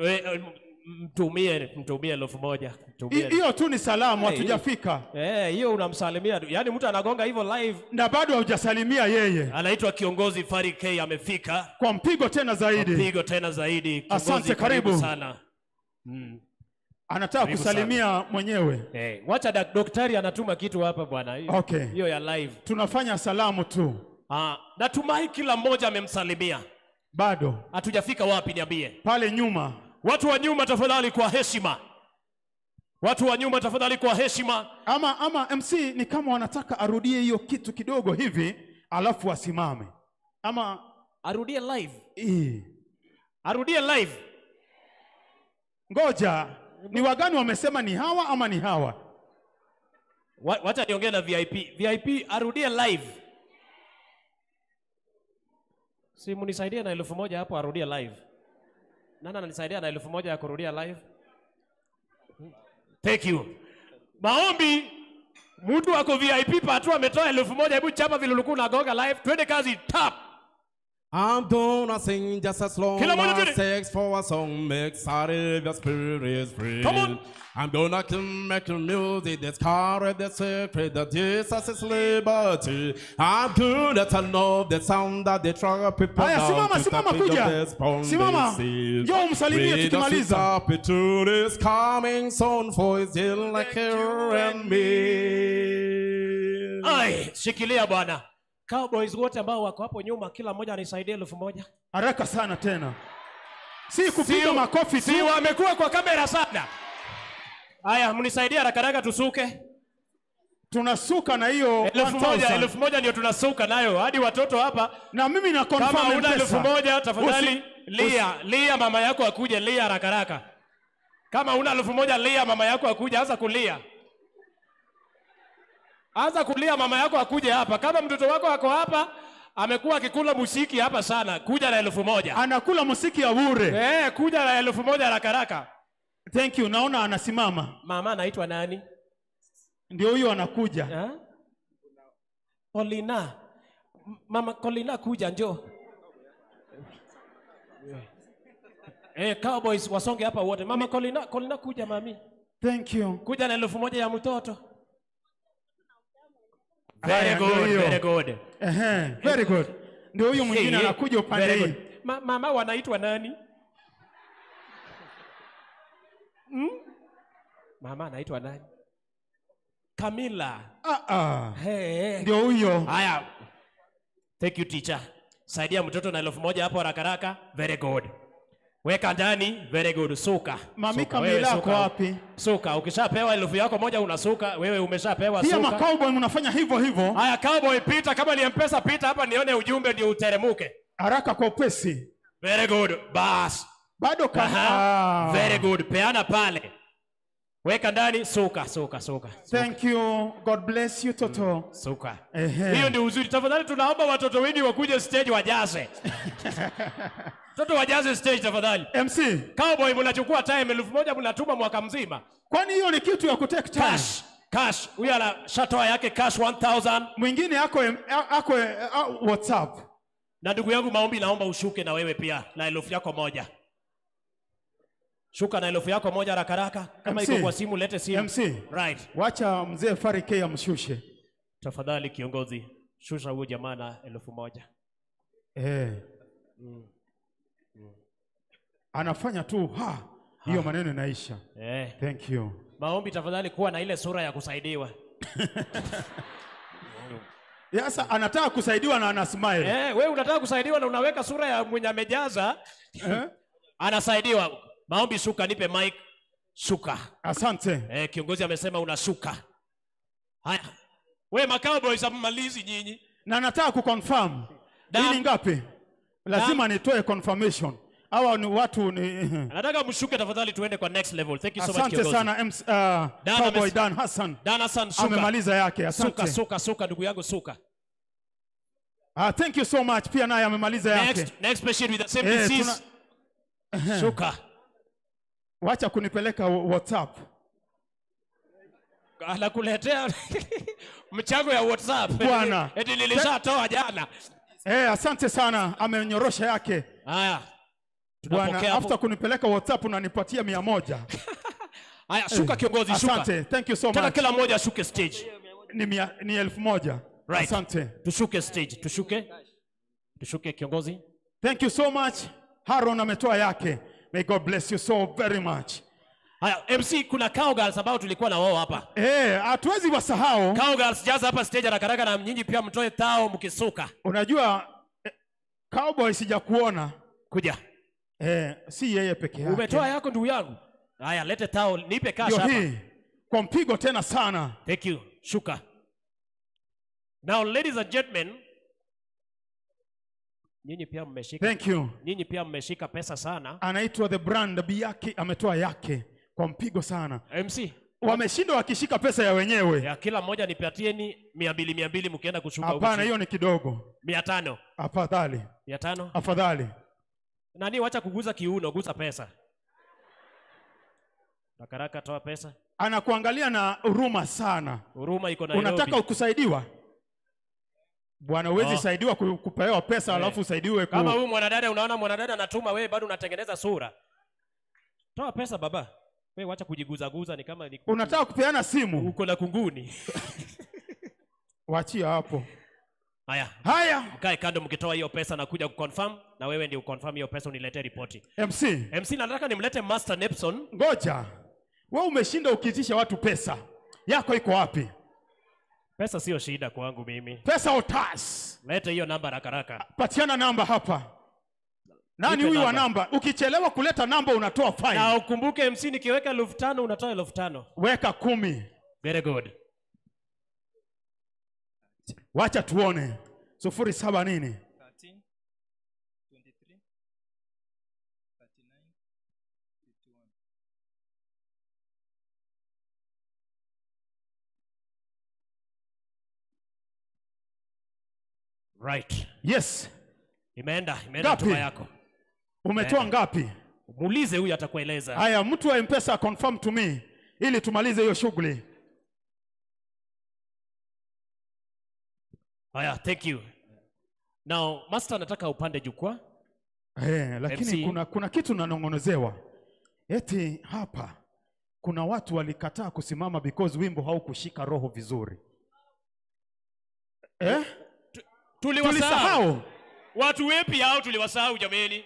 We, mtumie 1000. Mtumie. Hiyo tu ni salamu, hatujafika. Hiyo unamsalimia. Yaani mtu anagonga hivyo live na bado hujasalimia yeye. Anaitwa kiongozi Fari K amefika. Kwa mpigo tena zaidi. Kwa mpigo tena zaidi. Kiongozi, asante, karibu sana. Anataka kusalimia mwenyewe. Wacha daktari anatuma kitu hapa bwana. Okay. Hiyo ya live. Tunafanya salamu tu. Natumai kila mmoja amemsalimia. Bado. Hatujafika wapi niambie? Pale nyuma. Watu wa nyuma tafadhali kwa heshima. Watu wa nyuma tafadhali kwa heshima. Ama MC ni kama wanataka arudie hiyo kitu kidogo hivi alafu asimame. Ama arudie live. Arudie live. Ngoja. Ni wagani wamesema ni hawa ama ni hawa? Wacha niongee na VIP. VIP arudie live. Si mnisaidie na 1000 hapo arudie live. Nani ananisaidia na 1000 ya kurudia live? Thank you. Maombi, mtu ako VIP patu ametoa 1000, hebu chapa vile ulikuwa unagonga live. Twende kazi, tap. I'm gonna sing just as long as takes for a song makes out of your spirit is free. Come on. I'm gonna keep making music that's carry the secret that Jesus is liberty. I'm gonna turn off the sound that they throw people Haya, down simama, to simama stop it kuja. of this pound Simama. they see. Njoo umsalimie With the tukimaliza. sweet truth is coming soon for it's still like you and me. Ai, shikilia bwana. Cowboys wote ambao wako hapo nyuma, kila mmoja anisaidie 1000. Haraka sana tena. Si kupiga makofi tu. Si wamekuwa kwa kamera sana. Haya, mnisaidie haraka haraka tusuke. Tunasuka na hiyo 1000, 1000 ndio tunasuka nayo hadi watoto hapa. Na mimi na confirm kama una M-Pesa. 1000 tafadhali lia, lia mama yako akuje, lia haraka haraka. Kama una 1000 lia mama yako akuje, anza kulia. Anza kulia mama yako akuje hapa. Kama mtoto wako ako hapa, amekuwa akikula musiki hapa sana, kuja na 1000. Anakula musiki ya bure. Kuja na 1000 haraka haraka. Thank you. Naona anasimama. Mama anaitwa nani? Ndio huyo anakuja. Colina. Mama Colina kuja njoo. Cowboys wasonge hapa wote. Mama Colina, Colina kuja mami. Thank you. Kuja na 1000 ya mtoto. Very good, very good. Very good. Ndio huyu mwingine anakuja upande hii. Mama wanaitwa nani? Mama anaitwa nani? Camila. Hey. Ndio huyo. Haya. Thank you teacher. Saidia mtoto na 1000 hapo haraka haraka. Very good. Weka ndani, very good. Suka. Mami Suka. Camila Wewe ako wapi? Suka. Ukishapewa 1000 yako moja unasuka, wewe umeshapewa Pia suka. makauboy mnafanya hivyo hivyo. Haya cowboy pita, kama ni M-Pesa pita hapa nione ujumbe ndio uteremuke. Haraka kwa upesi. Very good. Bas. Bado Very good. Peana pale. Weka ndani, suka, suka, suka. Thank you. God bless you Toto. Suka. Ehe. Hiyo ndio uzuri. Tafadhali tunaomba watoto wengi wakuje stage wajaze. Watoto wajaze stage tafadhali. MC. Cowboy mnachukua time 1000 mnatuma mwaka mzima. Kwani hiyo ni kitu ya kutake time? Cash. Cash. Huyu anashatoa yake cash 1000. Mwingine ako WhatsApp. Na ndugu yangu maombi, naomba ushuke na wewe pia na 1000 yako moja. Shuka na 1000 yako moja haraka haraka. Kama iko kwa simu lete simu. MC. Right. Wacha mzee Farike amshushe. Tafadhali kiongozi, shusha huyo jamaa na 1000. Anafanya tu hiyo maneno inaisha. Thank you. Maombi tafadhali kuwa na ile sura ya kusaidiwa. Sasa anataka kusaidiwa na ana smile. Wewe unataka kusaidiwa na unaweka sura ya mwenye amejaza. Anasaidiwa. Maombi shuka, nipe mic. Shuka. Asante. Kiongozi amesema unashuka. Haya. Wewe makao boys ammalizi nyinyi. Na nataka kuconfirm. Hii ni ngapi? Lazima nitoe confirmation. Hawa ni watu ni Nataka mshuke tafadhali tuende kwa next level. Thank you so much Asante kiongozi. sana Cowboy Dan Hassan. Dan Hassan shuka. Amemaliza yake. Asante. Suka suka suka ndugu yangu suka. Thank you so much. Pia naye amemaliza yake. Next patient with the same disease. Shuka. Wacha kunipeleka WhatsApp. Anakuletea mchango ya WhatsApp. Bwana. Eti nilishatoa jana. Asante sana. Amenyorosha yake. Haya. Bwana, after kunipeleka WhatsApp unanipatia 100. Haya, shuka kiongozi, shuka. Asante. Thank you so much. Tena kila mmoja ashuke stage. Ni 1000. Right. Asante. Tushuke stage, tushuke. Tushuke kiongozi. Thank you so much. Haron ametoa yake. May God bless you so very much. Haya, MC kuna cowgirls ambao tulikuwa na wao hapa. Hatuwezi wasahau. Cowgirls jaza hapa stage haraka haraka na nyinyi pia mtoe tao mkisuka. Unajua cowboy sijakuona. Kuja. Si yeye peke yake. Umetoa yako ndugu yangu. Haya, lete tao, nipe cash hapa. Hii, kwa mpigo tena sana. Thank you. Shuka. Now ladies and gentlemen, nyinyi pia mmeshika. Thank you. Nyinyi pia mmeshika pesa sana. Anaitwa The Brand Biyaki ametoa yake kwa mpigo sana. MC. Wameshindwa wakishika pesa ya wenyewe. Ya kila mmoja nipatieni 200 200 mkienda kushuka huko. Hapana, hiyo ni kidogo. 500. Afadhali. 500. Afadhali. Nani wacha kuguza kiuno, guza pesa. Rakaraka toa pesa. Anakuangalia na huruma sana. Huruma iko Nairobi. Unataka kusaidiwa? Bwana huwezi saidiwa kupewa pesa alafu usaidiwe Kama huyu mwanadada unaona mwanadada anatuma wewe bado unatengeneza sura. Toa pesa baba. Wewe wacha kujiguza guza ni kama ni Unataka kupeana simu? Uko na kunguni. Waachia hapo. Haya. Haya. Mkae kando mkitoa hiyo pesa na kuja kuconfirm na wewe ndio uconfirm hiyo pesa uniletee ripoti. MC. MC nataka nimlete Master Nepson. Ngoja. Wewe umeshinda ukiitisha watu pesa. Yako iko wapi? Pesa sio shida kwangu mimi. Pesa otas. Lete hiyo namba haraka haraka. Patiana namba hapa. Nani huyu wa namba? Ukichelewa kuleta namba unatoa fine. Na ukumbuke MC nikiweka 5000 unatoa 5000. Weka 10. Very good. Wacha tuone. 07 nini? 13 23 39 51. Right. Yes. Imeenda tuma yako. Umetoa ngapi? Muulize huyu atakueleza. Haya, mtu wa M-Pesa confirm to me ili tumalize hiyo shughuli. Haya, thank you. Now, Master nataka upande jukwaa. Lakini MC... kuna kitu nanongonezewa. Eti hapa kuna watu walikataa kusimama because wimbo haukushika roho vizuri. Tulisahau. Watu wepi hao tuliwasahau jameni?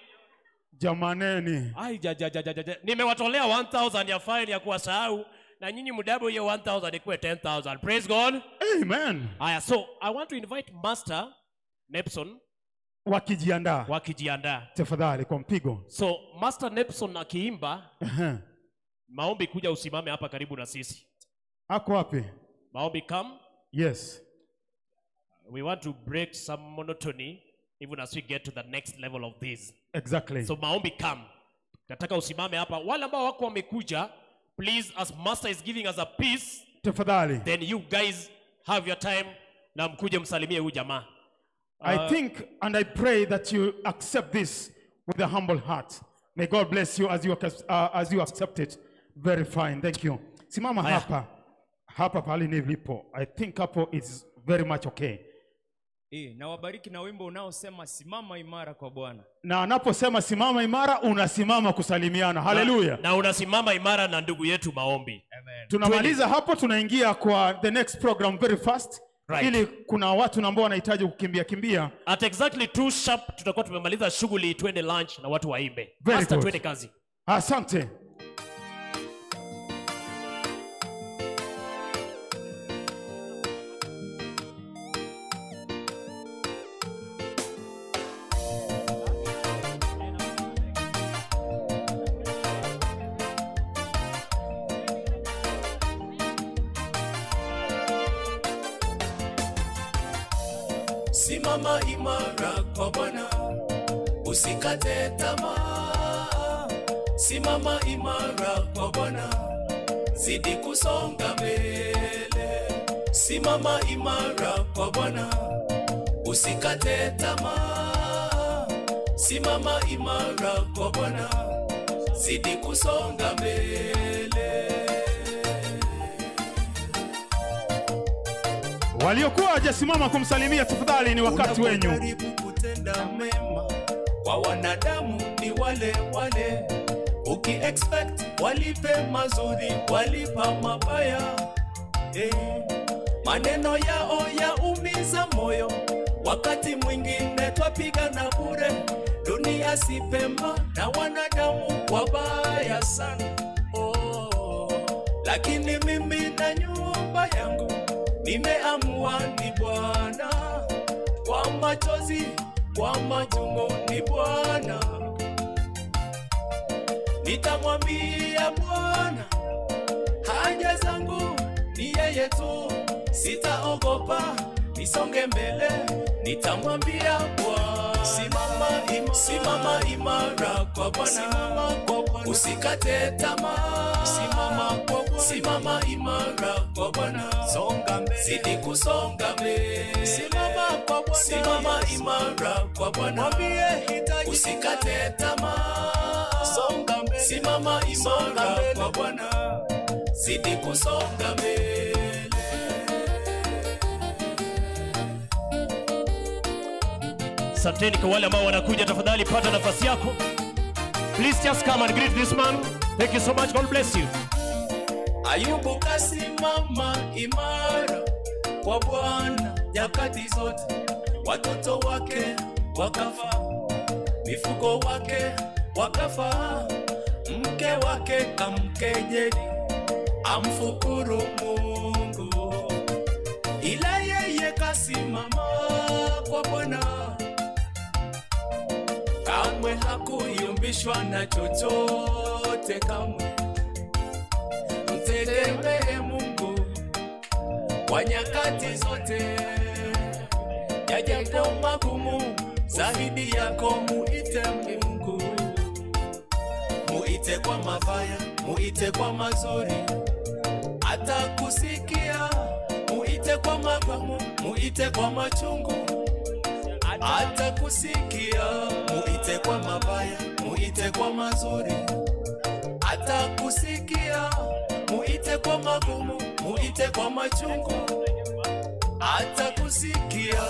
Jamaneni. Ai, ja, ja, ja, ja, ja. Nimewatolea 1000 ya fine ya kuwasahau na nyinyi mdabo hiyo 1000 ikuwe 10,000. Praise God. Amen. Aya, so I want to invite Master Nepson wakijiandaa. Wakijiandaa. Tafadhali kwa mpigo. So Master Nepson akiimba, maombi kuja usimame hapa karibu na sisi. Ako wapi? Maombi come. Yes. We want to break some monotony even as we get to the next level of this. Exactly. So maombi come. Nataka usimame hapa. Wale ambao wako wamekuja, please, as Master is giving us a piece, tafadhali, then you guys have your time na mkuje msalimie huyu jamaa. I think and I pray that you accept this with a humble heart. May God bless you as you accept it. Very fine. Thank you. Simama hapa. Hapa pahali nilipo. I think hapo is very much okay. Na wabariki na wimbo unaosema simama imara kwa Bwana. Na anaposema simama imara, unasimama kusalimiana. Hallelujah. Na unasimama imara na ndugu yetu maombi. Amen. Tunamaliza hapo, tunaingia kwa the next program very fast. Right. Ili kuna watu ambao wanahitaji kukimbia kimbia. At exactly 2 sharp tutakuwa tumemaliza shughuli, twende lunch na watu waimbe. Master, twende kazi. Asante. Simama imara kwa Bwana, usikate tamaa. Simama imara kwa Bwana, zidi kusonga mbele. Simama imara kwa Bwana, usikate tamaa. Simama imara kwa Bwana, zidi kusonga mbele. Waliokuwa hawajasimama kumsalimia tafadhali, ni wakati wenyu. Unapojaribu kutenda mema kwa wanadamu ni wale wale, uki expect walipe mazuri, walipa mabaya. Maneno yao yaumiza moyo, wakati mwingine twapigana bure. Dunia si pema na wanadamu wabaya sana. Oh, lakini mimi na nyumba yangu nimeamua ni Bwana, kwa machozi, kwa machungu ni Bwana. Nitamwambia Bwana haja zangu, ni yeye tu, sitaogopa, nisonge mbele. Nitamwambia Bwana, simama imara kwa Bwana, usikate tamaa. Simama imara kwa Bwana, songa mbele, zidi kusonga mbele. Simama imara kwa Bwana, usikate tamaa. Songa mbele, simama imara kwa Bwana, zidi kusonga mbele. Asanteni kwa wale ambao wanakuja, tafadhali pata nafasi yako. Please just come and greet this man. Thank you so much. God bless you. Ayubu kasimama imara kwa Bwana nyakati zote. Watoto wake wakafa, mifugo wake wakafa, mke wake kamkejeli, amfukuru Mungu. Ila yeye kasimama kwa Bwana, kamwe hakuyumbishwa na chochote kamwe. Mtegemee Mungu kwa nyakati zote, yajapo magumu zaidi yako muite Mungu. Muite kwa mabaya, muite kwa mazuri, atakusikia. Muite kwa magumu, muite kwa machungu, atakusikia. Muite kwa mabaya, muite kwa mazuri, atakusikia. Muite kwa magumu, muite kwa machungu, atakusikia.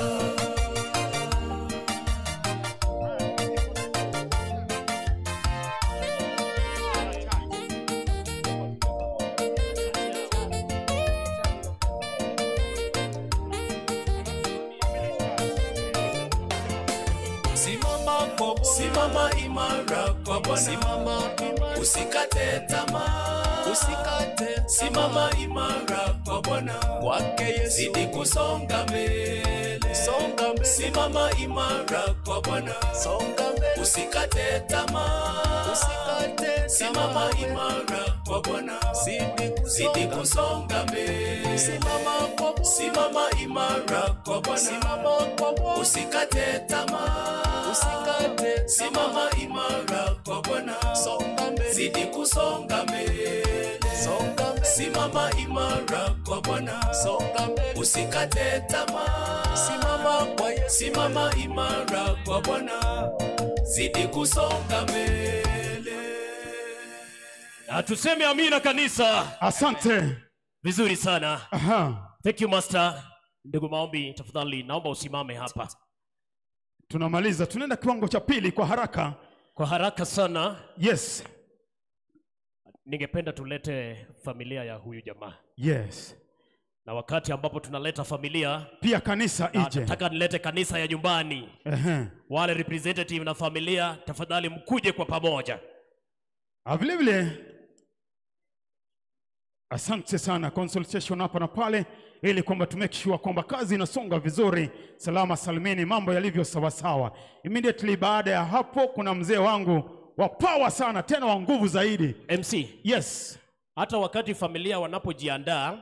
kwa Bwana. Simama imara kwa Bwana. Simama imara. Usikate tamaa. Usikate. Simama imara kwa Bwana. Kwake Yesu. Zidi kusonga mbele. Songa mbele. Simama imara kwa Bwana. Songa mbele. Usikate tamaa. Usikate. Simama imara kwa Bwana. Zidi kusonga mbele. Simama kwa Bwana. Simama imara kwa Bwana. Simama kwa Bwana. Usikate tamaa. Usikate. Simama imara kwa Bwana. Songa mbele. Zidi kusonga mbele. Songa mbele. Simama imara kwa Bwana. Songa mbele. Usikate tamaa. Simama kwa Yesu. Simama imara kwa Bwana. Zidi kusonga mbele. Na tuseme amina kanisa. Asante. Vizuri sana. Aha. Thank you master. Ndugu Maombi, tafadhali naomba usimame hapa. Tunamaliza, tunaenda kiwango cha pili kwa haraka. Kwa haraka sana. Yes. Ningependa tulete familia ya huyu jamaa. Yes. Na wakati ambapo tunaleta familia, pia kanisa ije. Nataka nilete kanisa ya nyumbani. Wale representative na familia, tafadhali mkuje kwa pamoja. Vile vile asante sana consultation hapa na pale, ili kwamba to make sure kwamba kazi inasonga vizuri salama salimini, mambo yalivyo sawa sawa. Immediately baada ya hapo kuna mzee wangu wa power sana tena wa nguvu zaidi, MC. Yes. Hata wakati familia wanapojiandaa,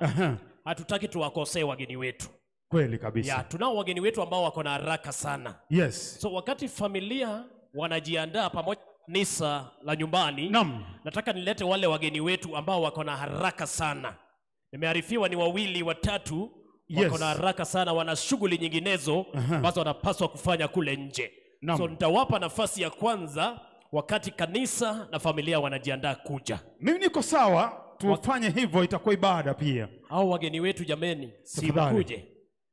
hatutaki tuwakosee wageni wetu. Kweli kabisa. Ya, tunao wageni wetu ambao wako na haraka sana. Yes. So wakati familia wanajiandaa pamoja kanisa la nyumbani, naam, nataka nilete wale wageni wetu ambao wako na haraka sana. Nimearifiwa ni wawili watatu wako na haraka sana, wana shughuli nyinginezo ambazo wanapaswa kufanya kule nje. Naam. So nitawapa nafasi ya kwanza wakati kanisa na familia wanajiandaa kuja. Mimi niko sawa, tufanye hivyo, itakuwa ibada pia. Hao wageni wetu jameni, si mkuje.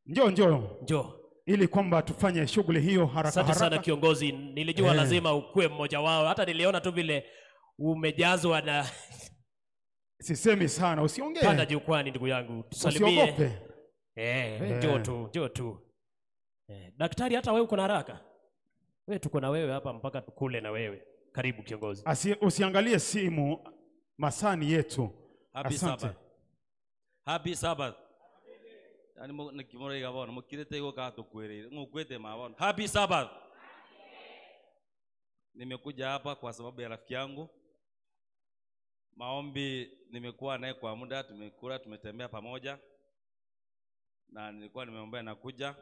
Njoo njoo. Njoo. Ili kwamba tufanye shughuli hiyo haraka haraka. Asante sana kiongozi, nilijua lazima ukue mmoja wao. Hata niliona tu vile umejazwa na Sisemi sana, usiongee. Panda jukwani ndugu yangu, tusalimie. Usiogope. Njoo tu, njoo tu. Daktari, hata wewe uko na haraka? Wewe tuko na wewe hapa mpaka tukule na wewe. Karibu kiongozi. Usiangalie simu, masani yetu. Happy Asante. Sabbath. Happy Sabbath. Yani nikimorega bona mukirete iko ka tukwere ngukwete mabona. Happy Sabbath. Nimekuja hapa kwa sababu ya rafiki yangu Maombi. Nimekuwa naye kwa muda, tumekula, tumetembea pamoja, na nilikuwa nimeombea na kuja,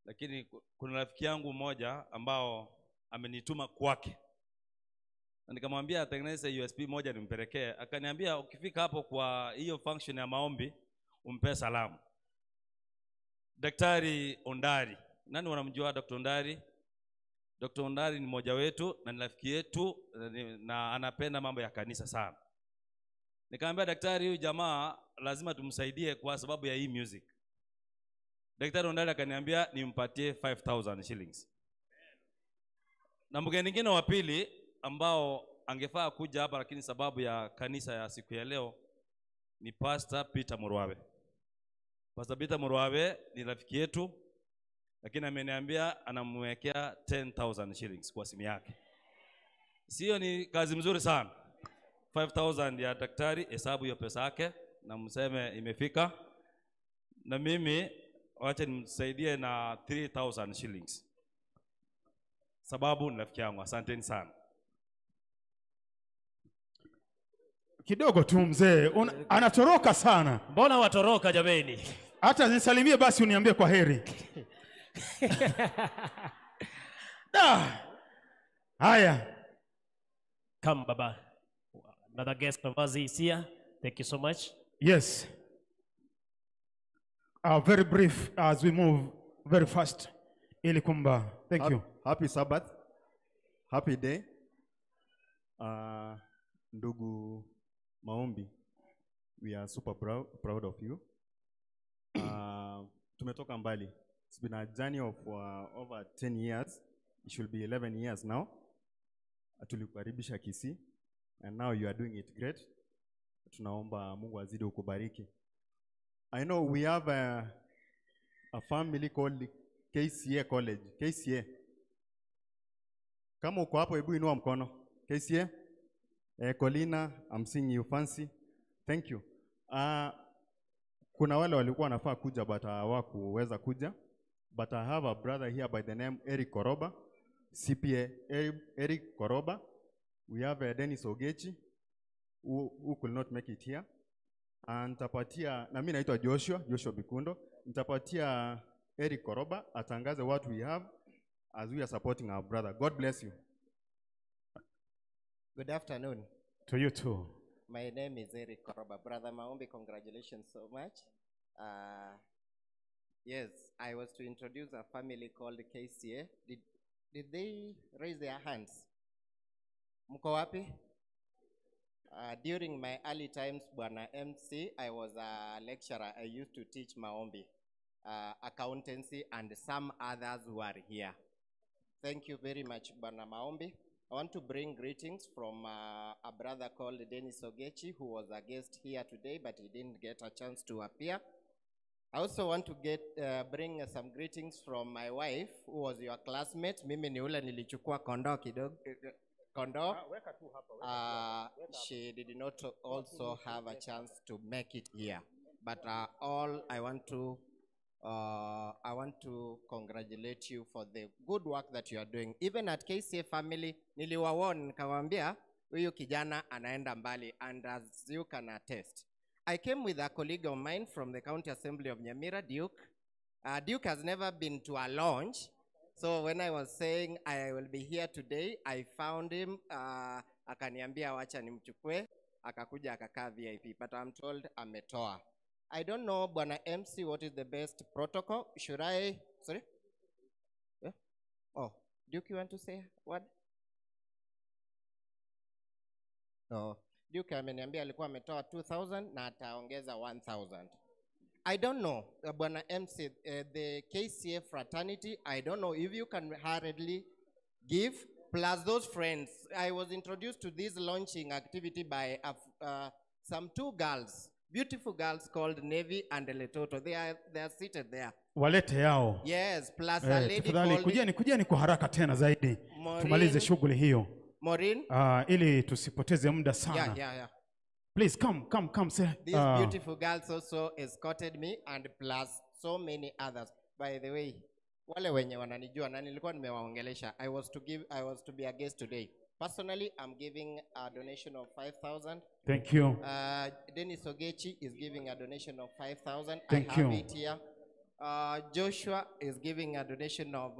lakini kuna rafiki yangu mmoja ambao amenituma kwake, na nikamwambia atengeneze USB moja nimpelekee. Akaniambia ukifika hapo kwa hiyo function ya maombi umpe salamu Daktari Ondari. Nani wanamjua Dr. Ondari? Dr. Ondari ni mmoja wetu na ni rafiki yetu na anapenda mambo ya kanisa sana. Nikamwambia daktari, huyu jamaa lazima tumsaidie kwa sababu ya hii music. Daktari Ondari akaniambia nimpatie 5000 shillings. Na mgeni mwingine wa pili ambao angefaa kuja hapa lakini sababu ya kanisa ya siku ya leo ni Pastor Peter Murwabe. Pastor Peter Murwabe ni rafiki yetu, lakini ameniambia anamwekea 10,000 shillings kwa simu yake. Sio ni kazi mzuri sana. 5,000 ya daktari, hesabu hiyo pesa yake na mseme imefika. Na mimi wacha nimsaidie na 3,000 shillings. Sababu ni rafiki yangu. Asanteni sana. Kidogo tu mzee, anatoroka sana. Mbona watoroka jameni? Hata nisalimie basi uniambie kwa heri. Haya. Come baba. Another guest of us is here. Thank you so much. Yes. Very brief as we move very fast. Ili kumba. Thank you. Happy Sabbath. Happy day. Ndugu Maombi, we are super proud of you. Tumetoka mbali. It's been a journey of over 10 years. It should be 11 years now. Tulikukaribisha Kisii, and now you are doing it great. Tunaomba Mungu azidi kukubariki. I know we have a family called KCA College. KCA. Kama uko hapo, hebu inua mkono. KCA, Colina, I'm seeing you, Fancy. Thank you. Kuna wale walikuwa wanafaa kuja but hawakuweza kuja. But I have a brother here by the name Eric Koroba, CPA Eric Koroba. We have Dennis Ogechi who could not make it here. And nitapatia, na mimi naitwa Joshua Bikundo. Nitapatia Eric Koroba atangaze what we have as we are supporting our brother. God bless you. Good afternoon. To you too. My name is Eric Koroba. Brother Maombi, congratulations so much. Yes, I was to introduce a family called KCA. Did they raise their hands? Mko wapi? During my early times, Bwana MC, I was a lecturer. I used to teach Maombi, accountancy, and some others who are here. Thank you very much, Bwana Maombi. I want to bring greetings from a brother called Dennis Ogechi, who was a guest here today, but he didn't get a chance to appear. I also want to bring some greetings from my wife, who was your classmate. Mimi ni ule nilichukua kondoo kidogo. Kondoo. She did not also have a chance to make it here. But all I want to congratulate you for the good work that you are doing. Even at KCA family, niliwawarn nikawaambia huyu kijana anaenda mbali, and as you can attest. I came with a colleague of mine from the County Assembly of Nyamira, Duke. Duke has never been to a launch. So when I was saying I will be here today, I found him. Akaniambia wacha nimchukue. Akakuja akakaa VIP. But I'm told ametoa. I don't know, Bwana MC, what is the best protocol? Should I? Sorry? Yeah? Oh, Duke, you want to say what? No. Duke ameniambia alikuwa ametoa 2,000 na ataongeza 1,000. I don't know, Bwana MC, the KCA fraternity, I don't know if you can hurriedly give, plus those friends. I was introduced to this launching activity by some two girls, beautiful girls called Nevi and Letoto. They are seated there. Walete yao. Yes, plus a lady called... Kujeni kwa haraka tena zaidi. Maureen, tumalize shughuli hiyo. Maureen? Ili tusipoteze muda sana. Yeah. Please come say. These beautiful girls also escorted me, and plus so many others. By the way, wale wenye wananijua na nilikuwa nimewaongelesha. I was to be a guest today. Personally, I'm giving a donation of 5,000. Thank you. Dennis Ogechi is giving a donation of 5,000. Thank I have you. it here. Joshua is giving a donation of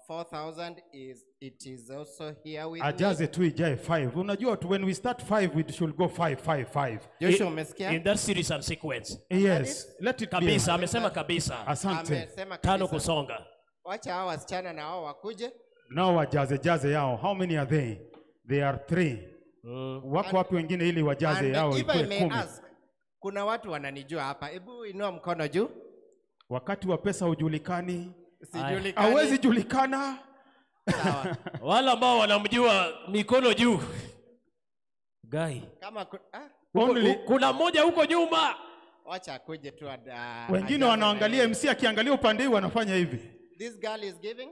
4,000. It is also here with Ajaze me. Tu ijae 5. Unajua tu, when we start 5, we should go 5, 5, 5. Joshua, umesikia? In that series and sequence. Yes. Let it kabisa, be. Amesema kabisa. Asante. Amesema kabisa. 5 kusonga. Wacha hao wasichana na wao wakuje. Nao wajaze jaze yao. How many are they? They are 3. Wako wapi wengine ili wajaze yao if I ikuwe may 10? ask, kuna watu wananijua hapa. Hebu inua mkono juu. Wakati wa pesa hujulikani. Sijulikani. Hawezi julikana. Sawa. Wala ambao wanamjua mikono juu. Guy. Kama kuna mmoja huko nyuma. Wacha akuje tu. Wengine wanaangalia MC akiangalia upande huu wanafanya hivi. This girl is giving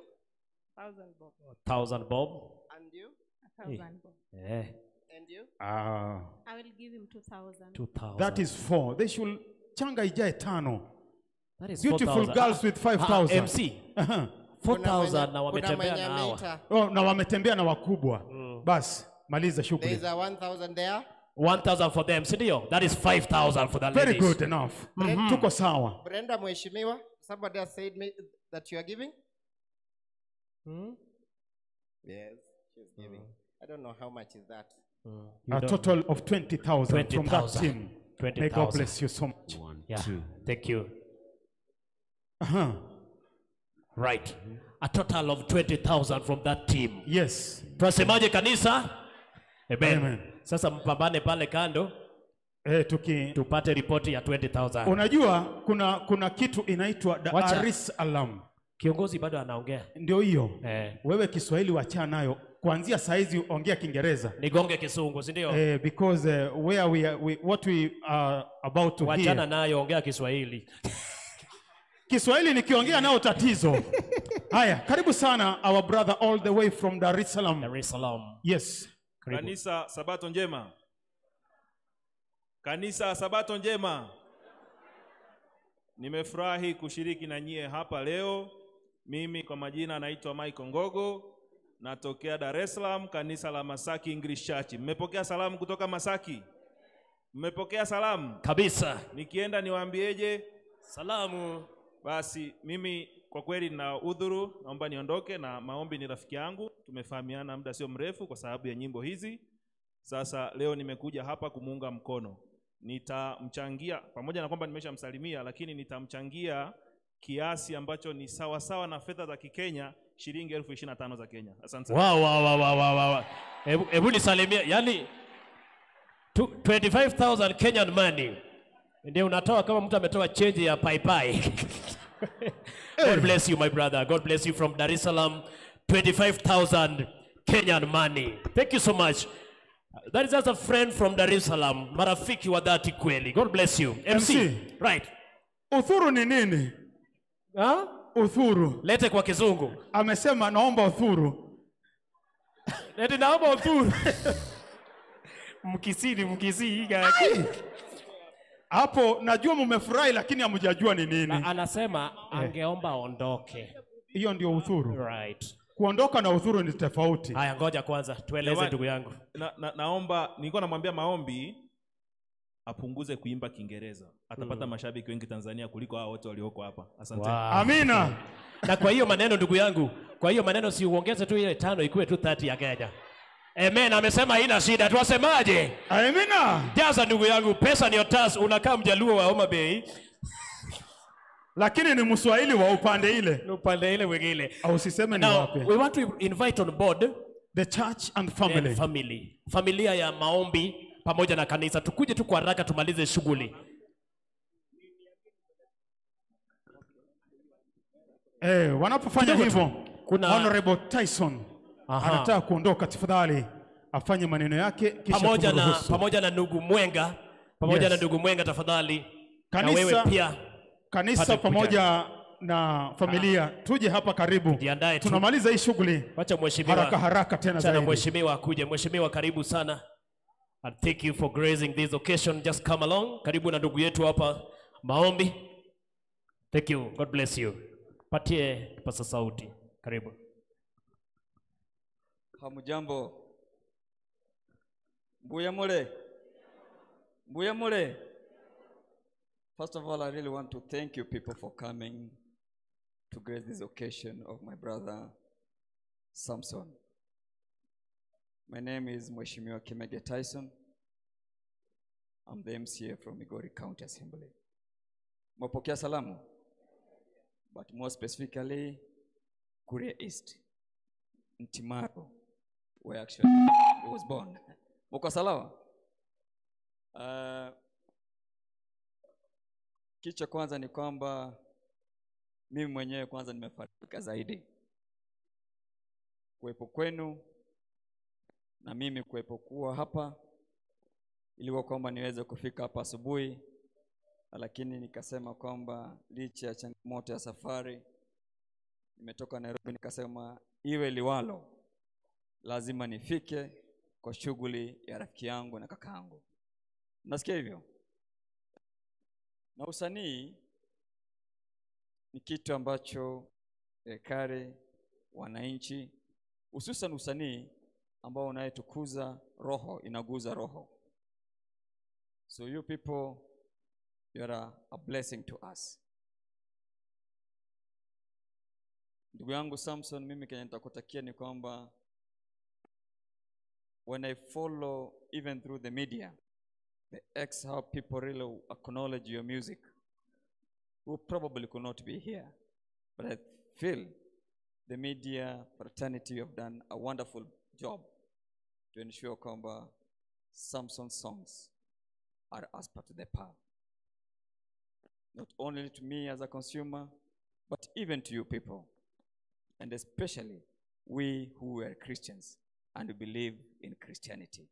1,000 bob. 1,000 bob. And you? 1,000 bob. Yeah. And you? I will give him 2,000. 2,000. That is 4. They should changa ijae 5. That is beautiful 4, girls with 5,000. MC. 4,000 na wametembea na hawa. Oh, na wametembea na wakubwa. Bas, maliza shughuli. There is a 1,000 there. 1,000 for them, si ndio? That is 5,000 for the ladies. Very good enough. Tuko sawa. Brenda mheshimiwa, somebody has said me that you are giving? Yes, she's giving. I don't know how much is that. A total of 20,000 from that team. 20,000. May God bless you so much. 1, 2. Thank you. Right. A total of 20,000 from that team. Yes. Tunasemaje kanisa? Amen. Amen. Sasa mpambane pale kando. Tupate ripoti ya 20,000. Unajua kuna kitu inaitwa Dar es Salaam. Kiongozi bado anaongea. Ndio hiyo. Wewe Kiswahili wachana nayo. Kuanzia saizi ongea Kiingereza. Nigonge Kisungu, si ndio? Because where we are, what we are about to hear. Wachana nayo, ongea Kiswahili. Kiswahili nikiongea nao tatizo. Haya, karibu sana our brother all the way from Dar es Salaam. Dar es Salaam. Yes. Karibu. Kanisa, Sabato njema. Kanisa, Sabato njema. Nimefurahi kushiriki na nyie hapa leo. Mimi kwa majina naitwa Michael Ngogo, natokea Dar es Salaam, kanisa la Masaki English Church. Mmepokea salamu kutoka Masaki? Mmepokea salamu? Kabisa. Nikienda niwaambieje? Salamu. Basi mimi kwa kweli na udhuru, naomba niondoke, na Maombi ni rafiki yangu, tumefahamiana muda sio mrefu kwa sababu ya nyimbo hizi. Sasa leo nimekuja hapa kumuunga mkono. Nitamchangia, pamoja na kwamba nimeshamsalimia, lakini nitamchangia kiasi ambacho ni sawa sawa na fedha za Kikenya, shilingi 25,000 za Kenya. Asante sana. Wow. Hebu nisalimie, yani 25,000 Kenyan money. Ndio unatoa kama mtu ametoa change ya pai pai. God bless you my brother. God bless you from Dar es Salaam. 25,000 Kenyan money. Thank you so much. That is just a friend from Dar es Salaam. Marafiki wa dhati kweli. God bless you. MC. Right. Uthuru ni nini? Ha? Uthuru. Lete kwa kizungu. Amesema naomba uthuru. Lete naomba uthuru. Mkisii higa. Hapo najua mmefurahi lakini hamjajua ni nini. Na anasema angeomba ondoke. Hiyo ndio uthuru. Right. Kuondoka na uthuru ni tofauti. Haya, ngoja kwanza tueleze ndugu yangu. Naomba, nilikuwa namwambia Maombi apunguze kuimba Kiingereza. Atapata mashabiki wengi Tanzania kuliko hao wote walioko hapa. Asante. Wow. Amina. Na kwa hiyo maneno ndugu yangu, kwa hiyo maneno si uongeze tu ile 5 ikuwe tu 30 ya Kenya. Amen, amesema haina shida. Tuwasemaje? Amina. Jaza ndugu yangu, pesa ni otas, unakaa mjaluo wa Homa Bay. Lakini ni Mswahili wa upande ile. Ni upande ile wengine. Au usiseme ni wapi. We want to invite on board the church and family. And family. Familia ya Maombi pamoja na kanisa. Tukuje tu kwa haraka tumalize shughuli. Wanapofanya hivyo, kuna Honorable Tyson. Anataka kuondoka, tafadhali afanye maneno yake kisha pamoja na ndugu Mwenga, pamoja yes. na ndugu Mwenga tafadhali. Kanisa, na wewe pia kanisa pamoja na familia tuje hapa karibu. Tunamaliza hii shughuli. Wacha mheshimiwa haraka haraka tena zaidi. Mheshimiwa akuje. Mheshimiwa karibu sana. And thank you for gracing this occasion. Just come along. Karibu na ndugu yetu hapa Maombi. Thank you. God bless you. Patie pasa sauti. Karibu. Hamujambo. Mbuya mule. Mbuya mule. First of all, I really want to thank you people for coming to grace this occasion of my brother Samson. My name is Mheshimiwa Kimege Tyson. I'm the MCA from Migori County Assembly. Mwapokea salamu, but more specifically, Kuria East, Ntimaru, where actually he was born. Mko salama? Kitu cha kwanza ni kwamba mimi mwenyewe kwanza nimefarijika zaidi kuwepo kwenu na mimi kuwepo kuwa hapa. Ilikuwa kwamba niweze kufika hapa asubuhi, lakini nikasema kwamba licha ya changamoto ya safari, nimetoka Nairobi, nikasema iwe liwalo, lazima nifike kwa shughuli ya rafiki yangu na kakaangu. Nasikia hivyo? Na usanii ni kitu ambacho serikali, wananchi, hususan usanii ambao unayetukuza roho, inaguza roho. So you people, you are a blessing to us. Ndugu yangu Samson, mimi kenye nitakutakia ni kwamba when I follow even through the media, the ex how people really acknowledge your music, who probably could not be here, but I feel the media fraternity have done a wonderful job to ensure kwamba Samson's songs are as per to the power. Not only to me as a consumer, but even to you people, and especially we who are Christians and we believe in Christianity,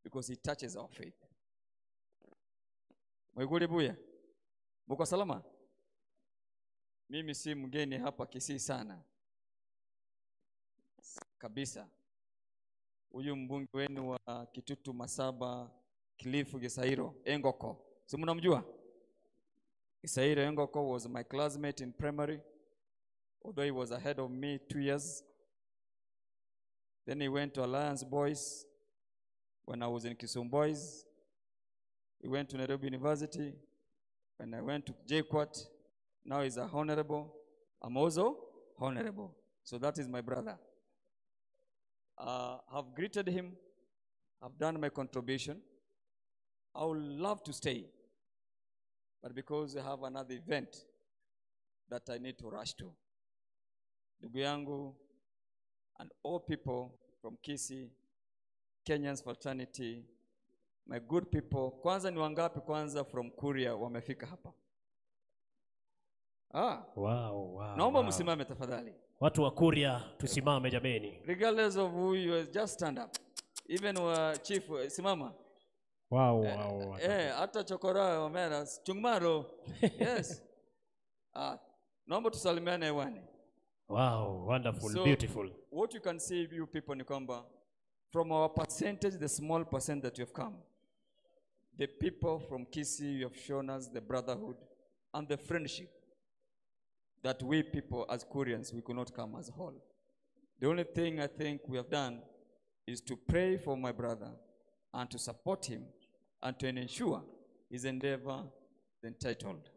because it touches our faith. Mwiguli buya, muko salama? Mimi si mgeni hapa Kisii sana. kabisa. Huyu mbunge wenu wa Kitutu Masaba Kilifi Gisairo Engoko. Si mnamjua? Gisairo Engoko was my classmate in primary, although he was ahead of me 2 years. Then he went to Alliance Boys when I was in Kisumu Boys. He went to Nairobi University. When I went to JKUAT, now he's a honorable. I'm also honorable. So that is my brother. I've greeted him. I've done my contribution. I would love to stay, but because I have another event that I need to rush to. Ndugu yangu and all people from Kisii, Kenyans fraternity, my good people. Kwanza ni wangapi kwanza from Kuria wamefika hapa? Ah. Wow. Naomba msimame tafadhali. Watu wa Kuria tusimame jameni. Regardless of who you are, just stand up. Even chief simama. Wow. Hata chokora omera chungmaro. Yes. Naomba tusalimiane hewani. Wow, wonderful, so, beautiful. What you can see you people ni kwamba from our percentage, the small percent that you have come, the people from Kisii, you have shown us the brotherhood and the friendship that we people as Koreans, we could not come as a whole. The only thing I think we have done is to pray for my brother and to support him and to ensure his endeavor is entitled.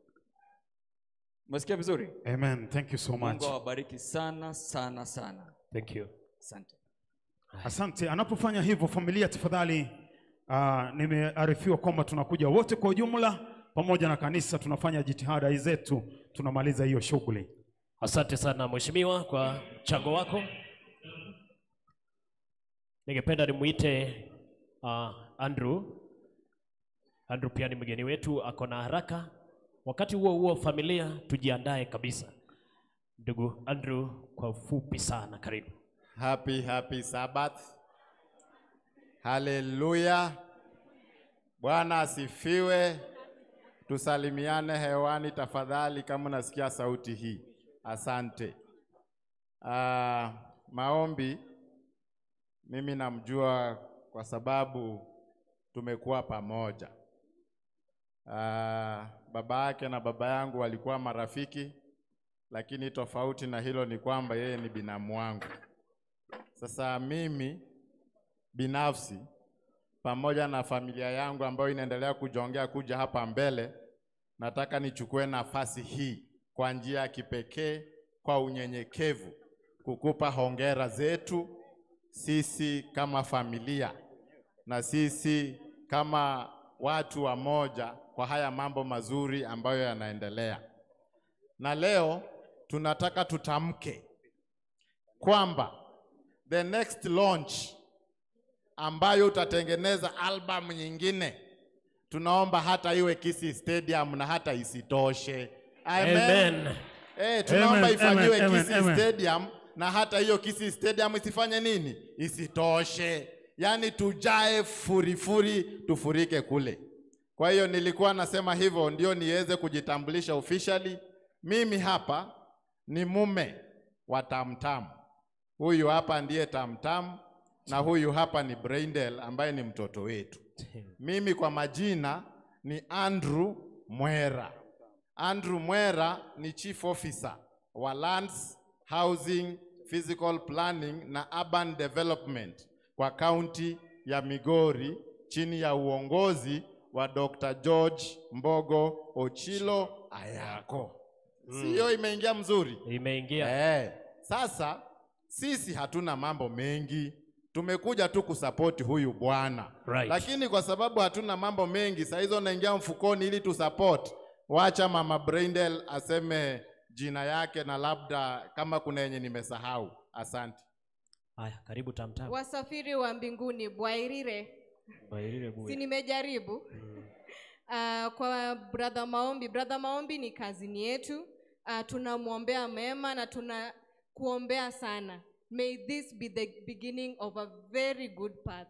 Umesikia vizuri? Amen. Thank you so much. Mungu awabariki sana sana sana. Thank you. Asante. Asante. Anapofanya hivyo familia, tafadhali, nimearifiwa kwamba tunakuja wote kwa ujumla pamoja na kanisa, tunafanya jitihada zetu, tunamaliza hiyo shughuli. Asante sana mheshimiwa kwa mchango wako. Ningependa nimuite Andrew. Andrew pia ni mgeni wetu, ako na haraka. Wakati huo huo familia tujiandae kabisa. Ndugu Andrew, kwa ufupi sana, karibu. Happy, happy Sabbath. Hallelujah. Bwana asifiwe. Tusalimiane hewani tafadhali kama unasikia sauti hii. Asante. Maombi, mimi namjua kwa sababu tumekuwa pamoja. Baba yake na baba yangu walikuwa marafiki, lakini tofauti na hilo ni kwamba yeye ni binamu wangu. Sasa mimi binafsi pamoja na familia yangu ambayo inaendelea kujongea kuja hapa mbele, nataka nichukue nafasi hii kwa njia ya kipekee, kwa unyenyekevu, kukupa hongera zetu sisi kama familia na sisi kama watu wa moja kwa haya mambo mazuri ambayo yanaendelea. Na leo tunataka tutamke kwamba the next launch ambayo utatengeneza album nyingine, tunaomba hata iwe Kisii Stadium na hata isitoshe. Amen. Amen. Tunaomba ifanyiwe Kisii Stadium na hata hiyo Kisii Stadium isifanye nini? Isitoshe. Yani tujae furifuri, tufurike kule. Kwa hiyo nilikuwa nasema hivyo ndio niweze kujitambulisha officially. Mimi hapa ni mume wa Tamtam. Huyu hapa ndiye Tamtam na huyu hapa ni Braindel ambaye ni mtoto wetu. Mimi kwa majina ni Andrew Mwera. Andrew Mwera ni Chief Officer wa Lands, Housing, Physical Planning na Urban Development kwa kaunti ya Migori chini ya uongozi wa Dr. George Mbogo Ochilo Ayako. Sio imeingia mzuri? Imeingia. Sasa sisi hatuna mambo mengi. Tumekuja tu kusupport huyu bwana. Right. Lakini kwa sababu hatuna mambo mengi, saa hizo naingia mfukoni ili tu support. Wacha Mama Braindel aseme jina yake na labda kama kuna yenye nimesahau. Asante. Haya, karibu Tamtam. Wasafiri wa mbinguni, bwairire. Bwairire buya. Si nimejaribu. Kwa Brother Maombi. Brother Maombi ni kazini yetu. Tunamuombea mema na tunakuombea sana. May this be the beginning of a very good path.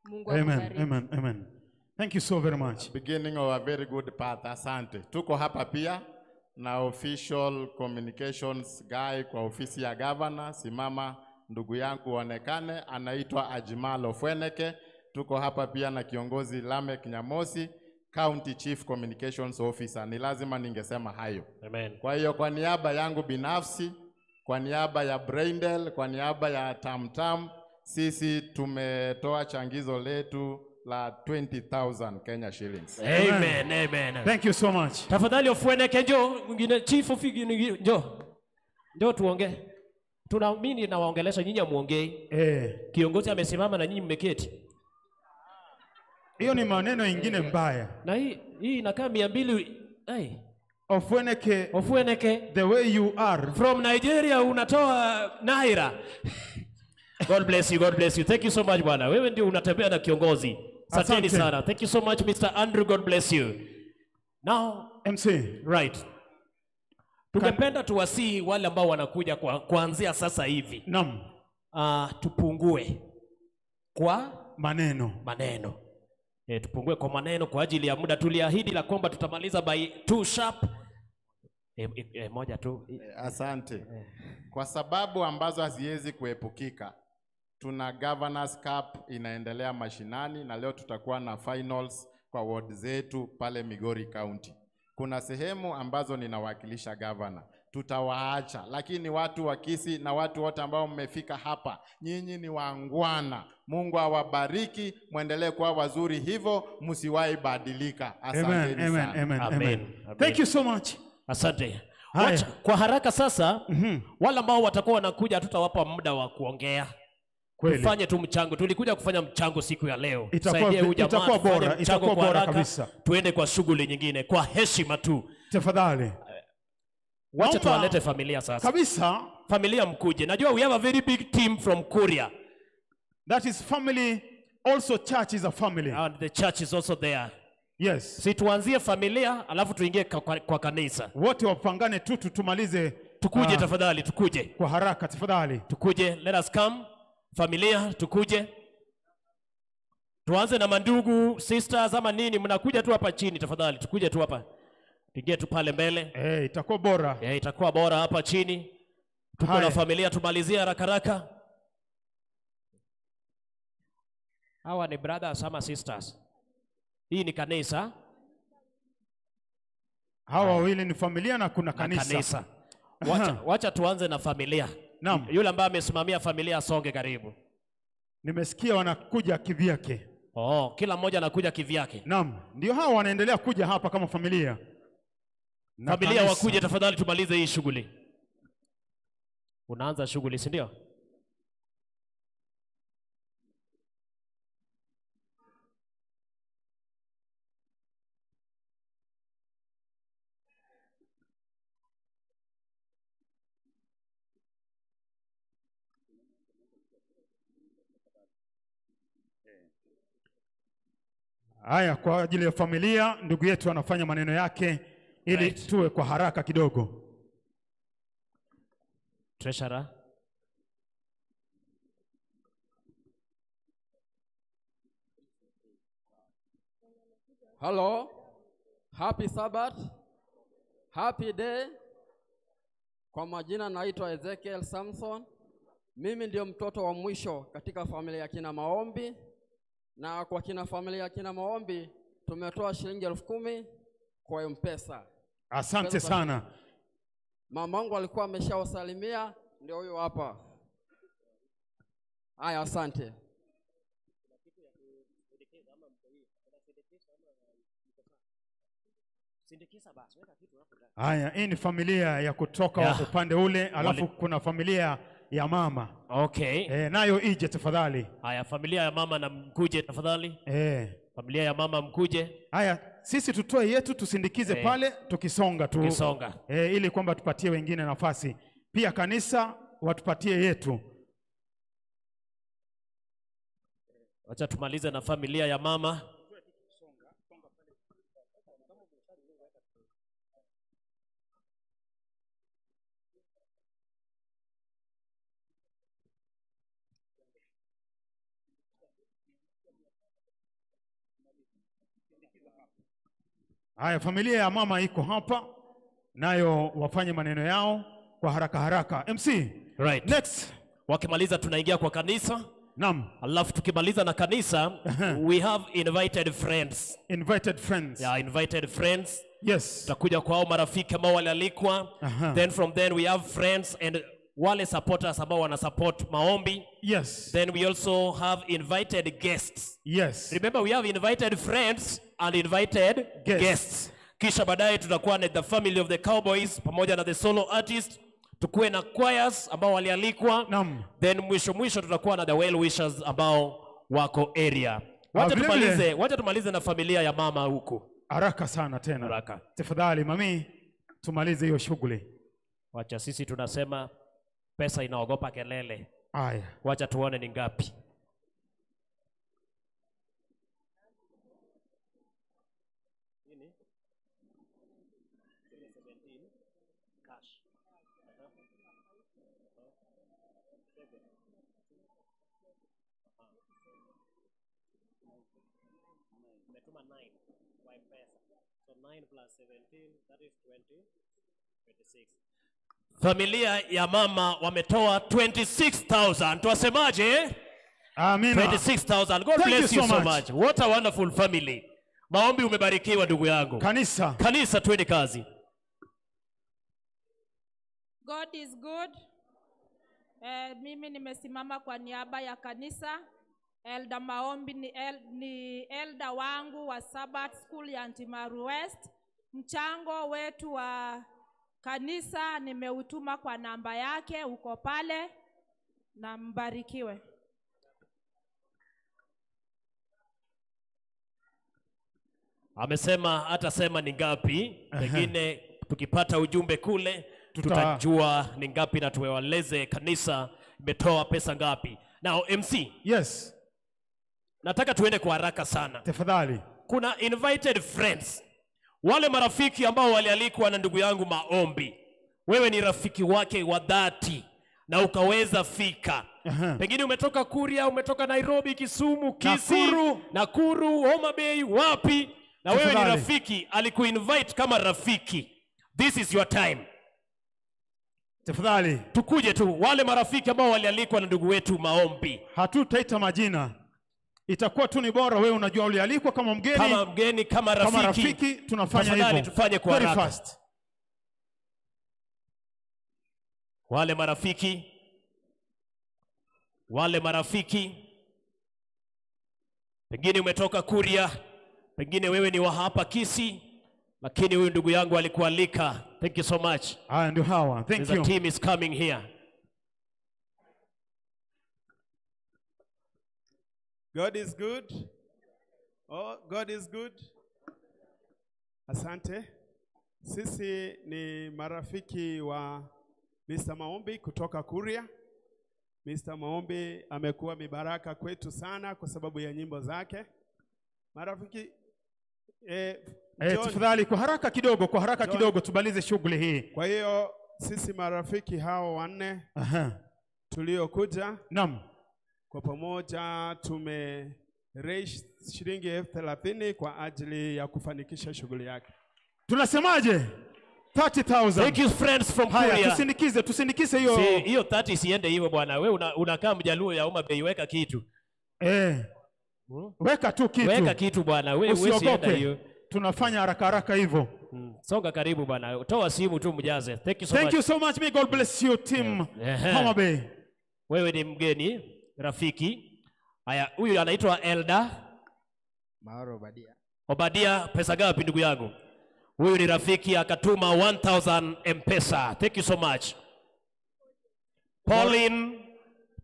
Mungu akubariki. Amen, amen. Thank you so very much. Beginning of a very good path. Asante. Tuko hapa pia na official communications guy kwa ofisi ya governor. Simama ndugu yangu uonekane, anaitwa Ajmal Ofweneke. Tuko hapa pia na kiongozi Lamek Nyamosi, County Chief Communications Officer. Ni lazima ningesema hayo. Amen. Kwa hiyo kwa niaba yangu binafsi, kwa niaba ya Braindel, kwa niaba ya Tamtam, sisi tumetoa changizo letu la 20,000 Kenya shillings. Amen, amen. Thank you so much. Tafadhali Ofweneke njoo, mwingine chief ofiki njoo. Njoo tuongee. Tunaamini na waongelesha nyinyi hamuongei. Kiongozi amesimama na nyinyi mmeketi. Hiyo ni maneno ingine mbaya. Na hii inakaa 200. Ai. Ofweneke. Ofweneke. The way you are. From Nigeria unatoa naira. God bless you, God bless you. Thank you so much bwana. Wewe ndio unatembea na kiongozi. Asanteni sana. Thank you so much Mr. Andrew, God bless you. Now MC. Right. Tungependa tuwasihi wale ambao wanakuja kuanzia sasa hivi. Naam. Tupungue kwa maneno. Maneno. Tupungue kwa maneno kwa ajili ya muda. Tuliahidi la kwamba tutamaliza by 2 sharp. Moja tu. Asante. Kwa sababu ambazo haziwezi kuepukika, tuna Governors Cup inaendelea mashinani na leo tutakuwa na finals kwa ward zetu pale Migori County. Kuna sehemu ambazo ninawakilisha governor, tutawaacha, lakini watu wa Kisii na watu wote ambao mmefika hapa, nyinyi ni waangwana. Mungu awabariki, muendelee kuwa wazuri hivyo, msiwahi badilika. Asante sana. Amen, amen, amen. Thank you so much. Asante. Wacha, kwa haraka sasa, wale ambao watakuwa wanakuja tutawapa muda wa kuongea. Tufanye tu mchango. Tulikuja kufanya mchango siku ya leo. Saidie huyu jamaa. Itakuwa bora, itakuwa bora kabisa. Tuende kwa shughuli nyingine kwa heshima tu. Tafadhali. Wacha tuwalete familia sasa. Kabisa. Familia mkuje. Najua we have a very big team from Korea. That is family. Also church is a family. And the church is also there. Yes. Si tuanzie familia alafu tuingie kwa kanisa. Wote wapangane tu tumalize. Tukuje tafadhali, tukuje. Kwa haraka tafadhali. Tukuje, let us come. Familia tukuje. Tuanze na mandugu, sisters ama nini, mnakuja tu hapa chini tafadhali, tukuje tu hapa. Tuingie tu pale mbele. Itakuwa bora. Itakuwa bora hapa chini. Tuko na familia, tumalizie haraka haraka. Hawa ni brothers ama sisters. Hii ni kanisa. Hawa wawili ni familia na kuna kanisa. Kanisa. Wacha tuanze na familia. Naam. Yule ambaye amesimamia familia asonge karibu. Nimesikia wanakuja kivyake. Oh, kila mmoja anakuja kivyake. Naam, ndio hao wanaendelea kuja hapa kama familia. Na familia kanisa. Wakuje tafadhali tumalize hii shughuli. Unaanza shughuli, si ndio? Haya, kwa ajili ya familia, ndugu yetu anafanya maneno yake ili tuwe kwa haraka kidogo. Treasurer. Hello. Happy Sabbath. Happy day. Kwa majina naitwa Ezekiel Samson. Mimi ndio mtoto wa mwisho katika familia ya kina Maombi. Na kwa kina familia kina Maombi tumetoa shilingi 10,000 kwa M-Pesa. Asante sana. Mamangu alikuwa ameshawasalimia, ndio huyo hapa. Haya, asante. Haya, hii ni familia ya kutoka upande ule, alafu kuna familia ya mama. Okay. Nayo ije tafadhali. Haya, familia ya mama na mkuje tafadhali. Familia ya mama mkuje. Haya, sisi tutoe yetu tusindikize pale tukisonga tu. Tukisonga. Ili kwamba tupatie wengine nafasi. Pia kanisa watupatie yetu. Wacha tumalize na familia ya mama. Haya, familia ya mama iko hapa, nayo wafanye maneno yao kwa haraka haraka. MC. Right. Next. Wakimaliza tunaingia kwa kanisa. Naam. Alafu tukimaliza na kanisa, we have invited friends. Invited friends. Yeah, invited friends. Yes. Tutakuja kwa hao marafiki ambao walialikwa. Then from then we have friends and wale supporters ambao wana support maombi. Yes. Then we also have invited guests. Yes. Remember we have invited friends and invited guests. Kisha baadaye tutakuwa na the family of the Cowboys pamoja na the solo artist, tukuwe na choirs ambao walialikwa. Naam. Then mwisho mwisho tutakuwa na the well wishers ambao wako area. Wacha Vile tumalize, vile. wacha tumalize na familia ya mama huku. Haraka sana tena. Haraka. Tafadhali mami, tumalize hiyo shughuli. Wacha sisi tunasema pesa inaogopa kelele. Aya. Wacha tuone ni ngapi. Umetuma 9 kwa M-Pesa. So 9 plus 17, that is 20, 26. Familia ya mama wametoa 26,000. Tuwasemaje? Amina. 26,000. God Thank bless you you so so much. much. What a wonderful family. Maombi umebarikiwa ndugu yangu. Kanisa. Kanisa, twende kazi. God is good. Mimi nimesimama kwa niaba ya kanisa. Elder Maombi ni elder wangu wa Sabbath School ya Ntimaru West. Mchango wetu wa kanisa nimeutuma kwa namba yake, uko pale, na mbarikiwe. Amesema hatasema ni ngapi, pengine tukipata ujumbe kule tutajua ni ngapi na tuweleze kanisa imetoa pesa ngapi. Now MC. Yes. Nataka tuende kwa haraka sana. Tafadhali. Kuna invited friends. Wale marafiki ambao walialikwa na ndugu yangu Maombi. Wewe ni rafiki wake wa dhati na ukaweza fika. Pengine umetoka Kuria, umetoka Nairobi, Kisumu, Kisii, Nakuru, Homa Bay, wapi? Na wewe ni rafiki, alikuinvite kama rafiki. This is your time. Tafadhali. Tukuje tu wale marafiki ambao walialikwa na ndugu wetu Maombi. Hatutaita majina. Itakuwa tu ni bora wewe unajua ulialikwa kama mgeni. Kama mgeni, kama rafiki. Kama rafiki tunafanya hivyo. Tafadhali tufanye kwa Very haraka. fast. Wale marafiki. Wale marafiki. Pengine umetoka Kuria, pengine wewe ni wa hapa Kisii, lakini huyu ndugu yangu alikualika. Thank you so much. Haya ndio hawa. Thank There's a you. team is coming here. God is good. Oh, God is good. Asante. Sisi ni marafiki wa Mr. Maombi kutoka Kuria. Mr. Maombi amekuwa mibaraka kwetu sana kwa sababu ya nyimbo zake. Marafiki John, Tafadhali kwa haraka kidogo, kwa haraka John. kidogo tumalize shughuli hii. Kwa hiyo sisi marafiki hao wanne tuliokuja, naam, kwa pamoja tume raise shilingi 30,000 kwa ajili ya kufanikisha shughuli yake. Tunasemaje? 30,000. Thank you friends from Haya, Kuria. tusindikize hiyo. Si, hiyo 30 isiende hivyo bwana. Wewe unakaa Mjaluo ya Homa Bay, weka kitu. Weka tu kitu. Weka kitu bwana. Wewe usiende Usiogope. hiyo. Tunafanya haraka haraka hivyo. Songa karibu bwana. Toa simu tu mjaze. Thank you so Thank much. you so much. May God bless you team. Homa Bay. Wewe ni mgeni, rafiki. Haya, huyu anaitwa Elda Maoro Obadia. Obadia, pesa ngapi ndugu yangu? Huyu ni rafiki akatuma 1000 M-Pesa. Thank you so much. Pauline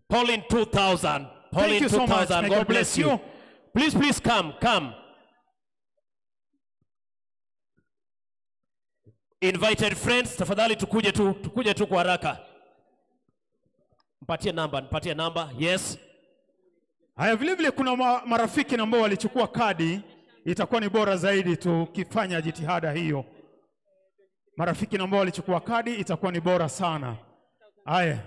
2000. Pauline Thank you so much. 2000. May God bless you. Please, please come, come. Invited friends, tafadhali tukuje tu kwa haraka. Mpatie namba. Yes. Haya, vile vile kuna marafiki ambao walichukua kadi, itakuwa ni bora zaidi tukifanya jitihada hiyo. Marafiki ambao walichukua kadi itakuwa ni bora sana. Haya.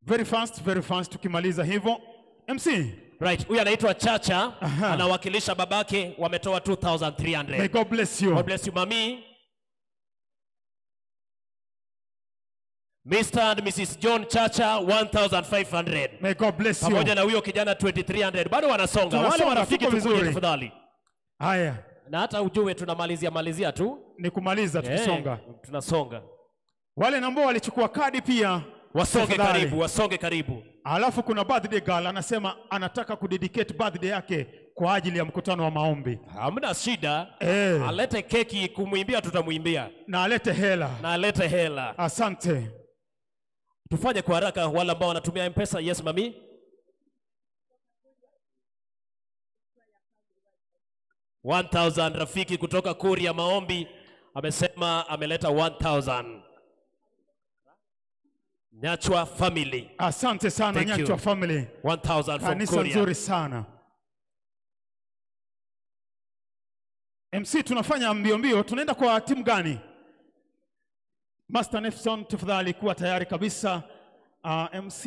Very fast, very fast tukimaliza hivyo. MC. Right, huyu anaitwa Chacha, anawakilisha babake, wametoa 2300. May God bless you. God bless you mami. Mr. and Mrs. John Chacha 1500. May God bless you. Pamoja na huyo kijana 2300. Bado wanasonga. Wale Tunasonga, marafiki tuko tukuje vizuri. tafadhali. Haya. Na hata ujue tunamalizia malizia tu. Ni kumaliza tukisonga. Tunasonga. Wale ambao walichukua kadi pia Wasonge tafadhali. karibu, wasonge karibu. Alafu kuna birthday girl anasema anataka kudedicate birthday yake kwa ajili ya mkutano wa maombi. Hamna shida. Alete keki, kumwimbia tutamwimbia. Na alete hela. Na alete hela. Asante. Tufanye kwa haraka wale ambao wanatumia M-Pesa. Yes mami. 1000 rafiki kutoka Kuria Maombi amesema ameleta 1000. Nyachwa family. Asante sana. Thank you. Nyachwa family. 1000 from Kanisa Kuria. nzuri sana. MC tunafanya mbio mbio, tunaenda kwa timu gani? Master Nefson tafadhali kuwa tayari kabisa. MC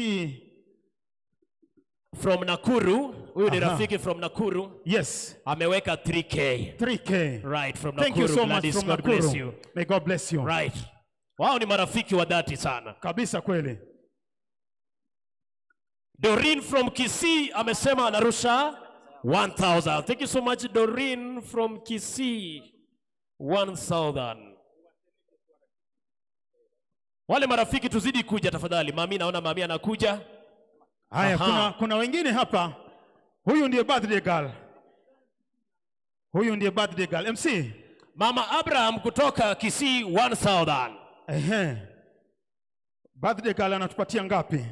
from Nakuru, huyu ni Aha. rafiki from Nakuru. Yes. Ameweka 3K. 3K. Right, from Thank you Nakuru. so much Gladys, from God bless Nakuru. you. May God bless you. Right. Wao ni marafiki wa dhati sana. Kabisa kweli. Doreen from Kisii amesema anarusha 1000. Thank you so much Doreen from Kisii. 1000. Wale marafiki tuzidi kuja tafadhali. Mami, naona mami anakuja. Haya, kuna wengine hapa. Huyu ndiye birthday girl. Huyu ndiye birthday girl. MC. Mama Abraham kutoka Kisii 1000. Ehe. Birthday girl anatupatia ngapi?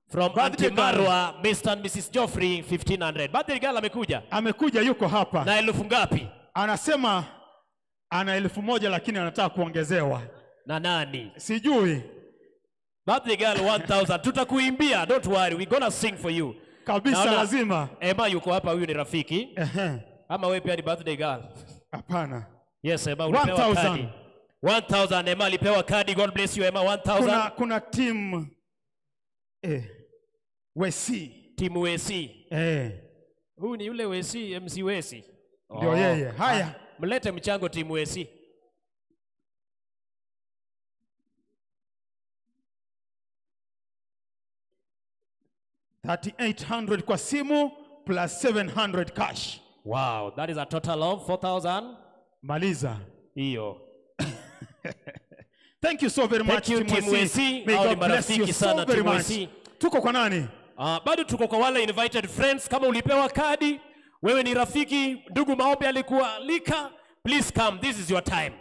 From Birthday Auntie Marwa, Mr. and Mrs. Geoffrey 1500. Birthday girl amekuja. Amekuja, yuko hapa. Na elfu ngapi? Anasema ana 1000 lakini anataka kuongezewa. Na nani? Sijui. Birthday girl 1000. Tutakuimbia, don't worry, we gonna sing for you. Kabisa. Naona lazima. Emma yuko hapa, huyu ni rafiki. Ehe. Ama wewe pia ni birthday girl? Hapana. Yes, Emma ulipewa 1000. kadi. 1000 Emma alipewa kadi. God bless you Emma, 1000. Kuna team Wesi. Team Wesi. Huyu ni yule Wesi, MC Wesi. Ndio yeye. Haya. Mlete mchango team Wesi. $3,800 kwa simu plus 700 cash. Wow, that is a total of 4,000. Maliza. Hiyo. Thank you so very Thank much you, Team Team Wesi. Wesi. May Hao ni God bless you marafiki so sana, very Team much. Wesi. Tuko kwa nani? Bado tuko kwa wale invited friends. Kama ulipewa kadi, wewe ni rafiki, ndugu Maombi alikualika, please come, this is your time.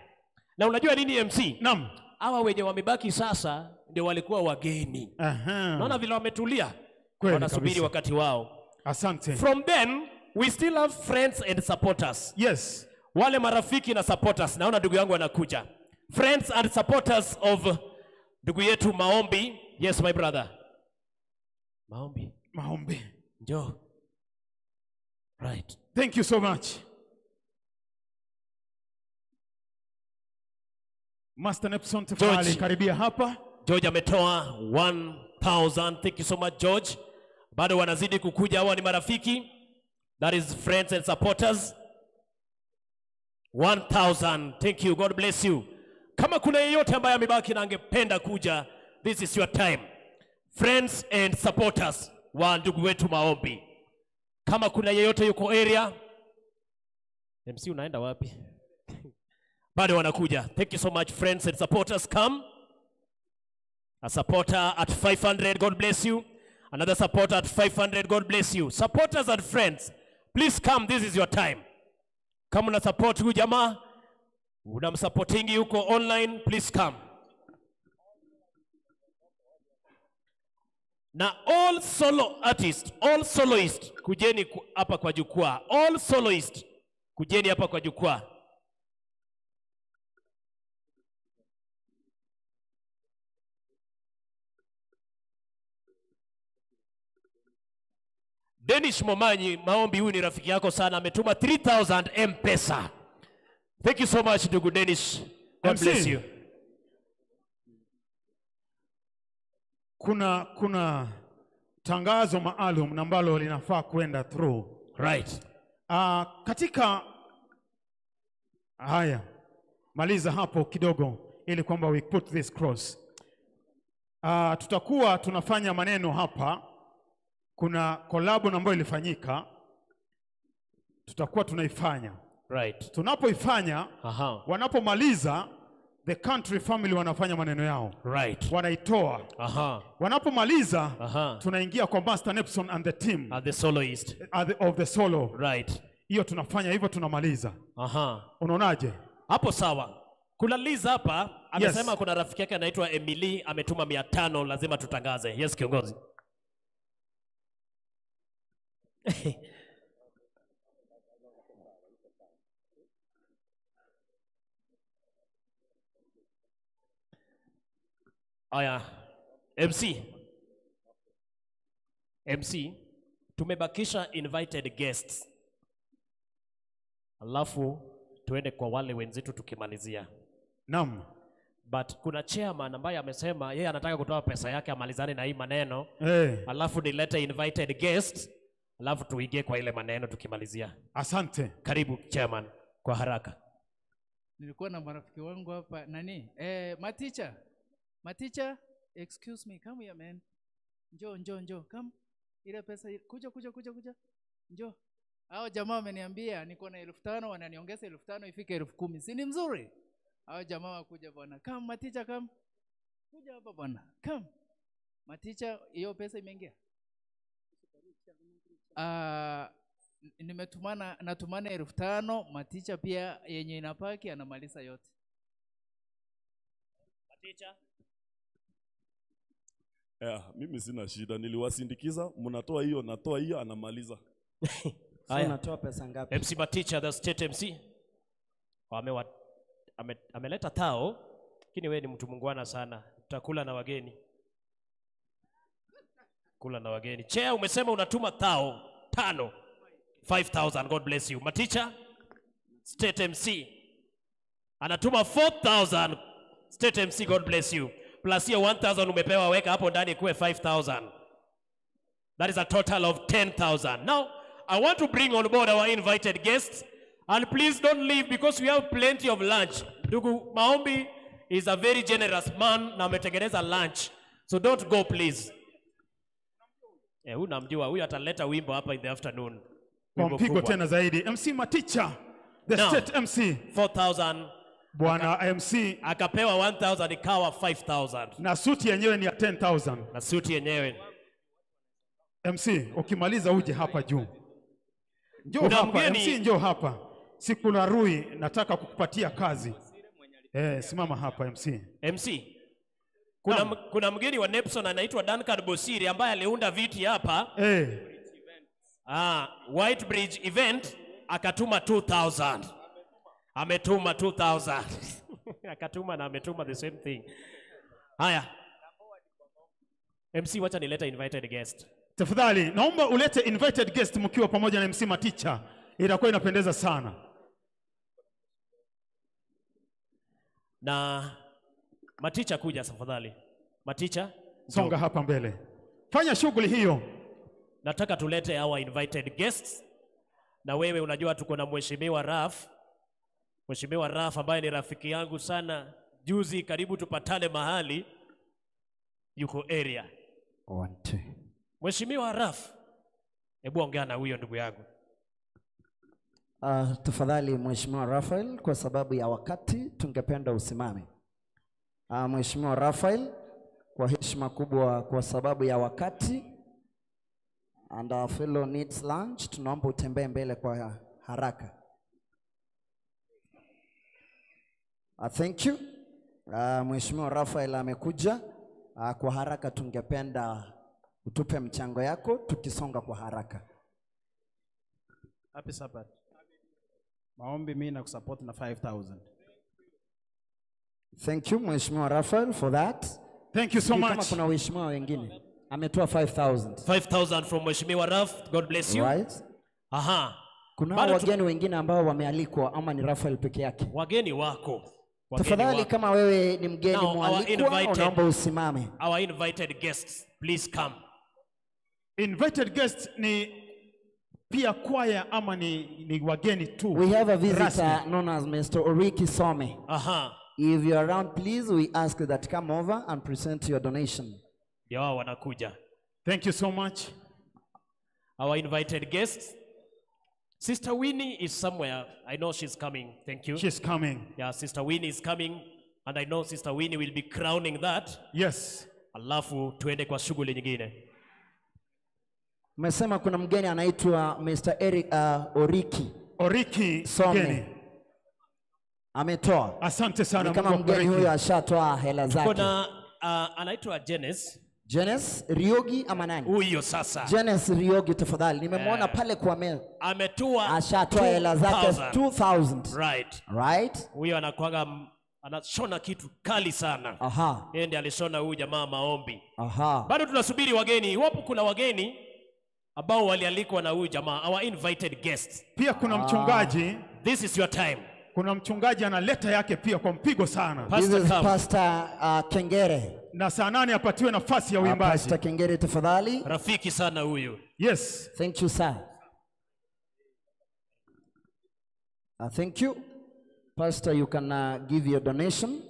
Na unajua nini MC? Naam. Hawa wenye wamebaki sasa ndio walikuwa wageni. Naona vile wametulia. Kweli Wanasubiri kabisa. wakati wao. Asante. From then we still have friends and supporters. Yes. Wale marafiki na supporters. Naona ndugu yangu anakuja. Friends and supporters of ndugu yetu Maombi. Yes my brother. Maombi. Maombi. Njoo. Right. Thank you so much. Master Nepson tafadhali George. karibia hapa. George ametoa 1000. Thank you so much George. Bado wanazidi kukuja, hawa ni marafiki. That is friends and supporters. 1000. Thank you. God bless you. Kama kuna yeyote ambaye amebaki na angependa kuja, this is your time. Friends and supporters wa ndugu wetu Maombi. Kama kuna yeyote yuko area, MC unaenda wapi? Bado wanakuja. Thank you so much friends and supporters. Come. A supporter at 500, God bless you. Another supporter at 500, God bless you. Supporters and friends, please come, this is your time. Kama una support huyu jamaa, unamsupportingi huko online, please come. Na all solo artists, all soloists, kujeni hapa kwa jukwaa. All soloists, kujeni hapa kwa jukwaa. Dennis Momanyi, Maombi huyu ni rafiki yako sana, ametuma 3000 M-Pesa. Thank you so much ndugu Dennis. God MC. bless you. Kuna tangazo maalum ambalo linafaa kwenda through. Right. Katika haya, maliza hapo kidogo. ili kwamba we put this cross. Tutakuwa tunafanya maneno hapa. Kuna collab ambayo ilifanyika, tutakuwa tunaifanya. Right. Tunapoifanya, wanapomaliza the country family wanafanya maneno yao. Right. Wanaitoa. Wanapomaliza, tunaingia kwa Master Nepson and the team. And the soloist. Of the solo. Right. Hiyo tunafanya hivyo, tunamaliza. Unaonaje? Hapo sawa. Kuna Liz hapa amesema, yes, kuna rafiki yake anaitwa Emily ametuma 500, lazima tutangaze. Yes, kiongozi. Aya, MC. MC, tumebakisha invited guests. Alafu tuende kwa wale wenzetu tukimalizia. Naam. But kuna chairman ambaye amesema yeye anataka kutoa pesa yake amalizane na hii maneno. Hey. Alafu nilete invited guests, alafu tuingie kwa ile maneno tukimalizia. Asante. Karibu chairman kwa haraka. Nilikuwa na marafiki wangu hapa nani? Maticha. Maticha, excuse me, come here man. Njoo, njoo, njoo, come. Ile pesa kuja, kuja, kuja, kuja. Njoo. Hao jamaa wameniambia niko na 5,000, wananiongeza 5,000 ifike 10,000. Si ni mzuri? Hao jamaa wakuja bwana. Come Maticha, come. Kuja hapa bwana. Come. Maticha, hiyo pesa imeingia. Nimetumana, natumana 5,000, Maticha pia yenye inapaki anamaliza yote. Maticha. Yeah, mimi sina shida, niliwasindikiza, mnatoa hiyo, natoa hiyo, anamaliza. Haya. Unatoa pesa ngapi? MC Maticha, the state MC. Ameleta tao, lakini wewe ni mtu mungwana sana. Utakula na wageni. Kula na wageni. Chair, umesema unatuma tao 5. 5,000, God bless you. Maticha, state MC. Anatuma 4,000. State MC, God bless you. Plus hiyo 1,000 umepewa, weka hapo ndani kuwe 5,000. That is a total of 10,000. Now, I want to bring on board our invited guests. And please don't leave because we have plenty of lunch. Ndugu Maombi is a very generous man na ametengeneza lunch. So don't go please. Huyu namjua, huyu ataleta wimbo hapa in the afternoon. Kwa mpigo tena zaidi. MC Maticha, the now, state MC. 4,000. Bwana MC akapewa 1,000 ikawa 5,000. Na suti yenyewe ni ya 10,000. Na suti yenyewe. MC, ukimaliza uje hapa juu. Njoo hapa, MC njoo hapa. Siku la rui nataka kukupatia kazi. Simama hapa MC. MC. Kuna mgeni wa Nepson anaitwa Duncan Bosiri ambaye aliunda viti hapa. White Bridge event akatuma 2,000. Ametuma 2,000. Akatuma na ametuma the same thing. Haya. MC, wacha nileta invited guest. Tafadhali, naomba ulete invited guest mkiwa pamoja na MC Maticha. Itakuwa inapendeza sana. Na Maticha kuja tafadhali. Maticha, songa hapa mbele. Fanya shughuli hiyo. Nataka tulete our invited guests. Na wewe unajua tuko na Mheshimiwa Raf. Mheshimiwa Raf ambaye ni rafiki yangu sana. Juzi karibu tupatane mahali, yuko area. 1 2. Mheshimiwa Raf, hebu ongea na huyo ndugu yangu. Tafadhali Mheshimiwa Raphael, kwa sababu ya wakati tungependa usimame. Mheshimiwa Raphael, kwa heshima kubwa, kwa sababu ya wakati and our fellow needs lunch, tunaomba utembee mbele kwa haraka. Thank you. Mheshimiwa Raphael amekuja. Kwa haraka tungependa utupe mchango yako tukisonga kwa haraka. Happy Sabbath. Maombi mimi nakusupport na 5,000. Thank you Mheshimiwa Raphael for that. Thank you so much. Kama kuna waheshimiwa wengine ametoa 5,000. 5,000 from Mheshimiwa Raf. God bless you. Right. Aha. Kuna wageni wengine ambao wamealikwa ama ni Raphael peke yake? Wageni wako. Tafadhali kama wewe ni mgeni mwalikwa, unaomba usimame. Our invited guests, please come. Invited guests ni pia kwaya ama ni wageni tu? We have a visitor known as Mr. Oriki Some. Aha. If you are around, please, we ask that come over and present your donation. Ndio wao wanakuja. Thank you so much. Our invited guests. Sister Winnie is somewhere. I know she's coming. Thank you. She's coming. Yeah, Sister Winnie is coming. And I know Sister Winnie will be crowning that. Yes. Alafu tuende kwa shughuli nyingine. Umesema kuna mgeni anaitwa Mr. Eric Oriki. Oriki Some. Mgeni. Ametoa. Asante sana. Ni kama Mungu mgeni akubariki. huyo ashatoa hela zake. Kuna anaitwa Jenes. Jenes Riogi ama nani? Huyo sasa. Jenes Riogi tafadhali. Nimemwona Eh. pale kwa mail. Ametoa Ashatoa hela zake 2000. 2000. Right. Right? Huyo anakuwaga anashona kitu kali sana. Aha. Yeye ndiye alishona huyu jamaa maombi. Aha. Bado tunasubiri wageni. Iwapo kuna wageni ambao walialikwa na huyu jamaa, our invited guests. Pia kuna mchungaji. This is your time. Kuna mchungaji analeta yake pia kwa mpigo sana. This is Pastor Kengere. Na saa 8 apatiwe nafasi ya uimbaji. Pastor Kengere tafadhali. Rafiki sana huyu. Yes. Thank you sir. Thank you. Pastor, you can give your donation.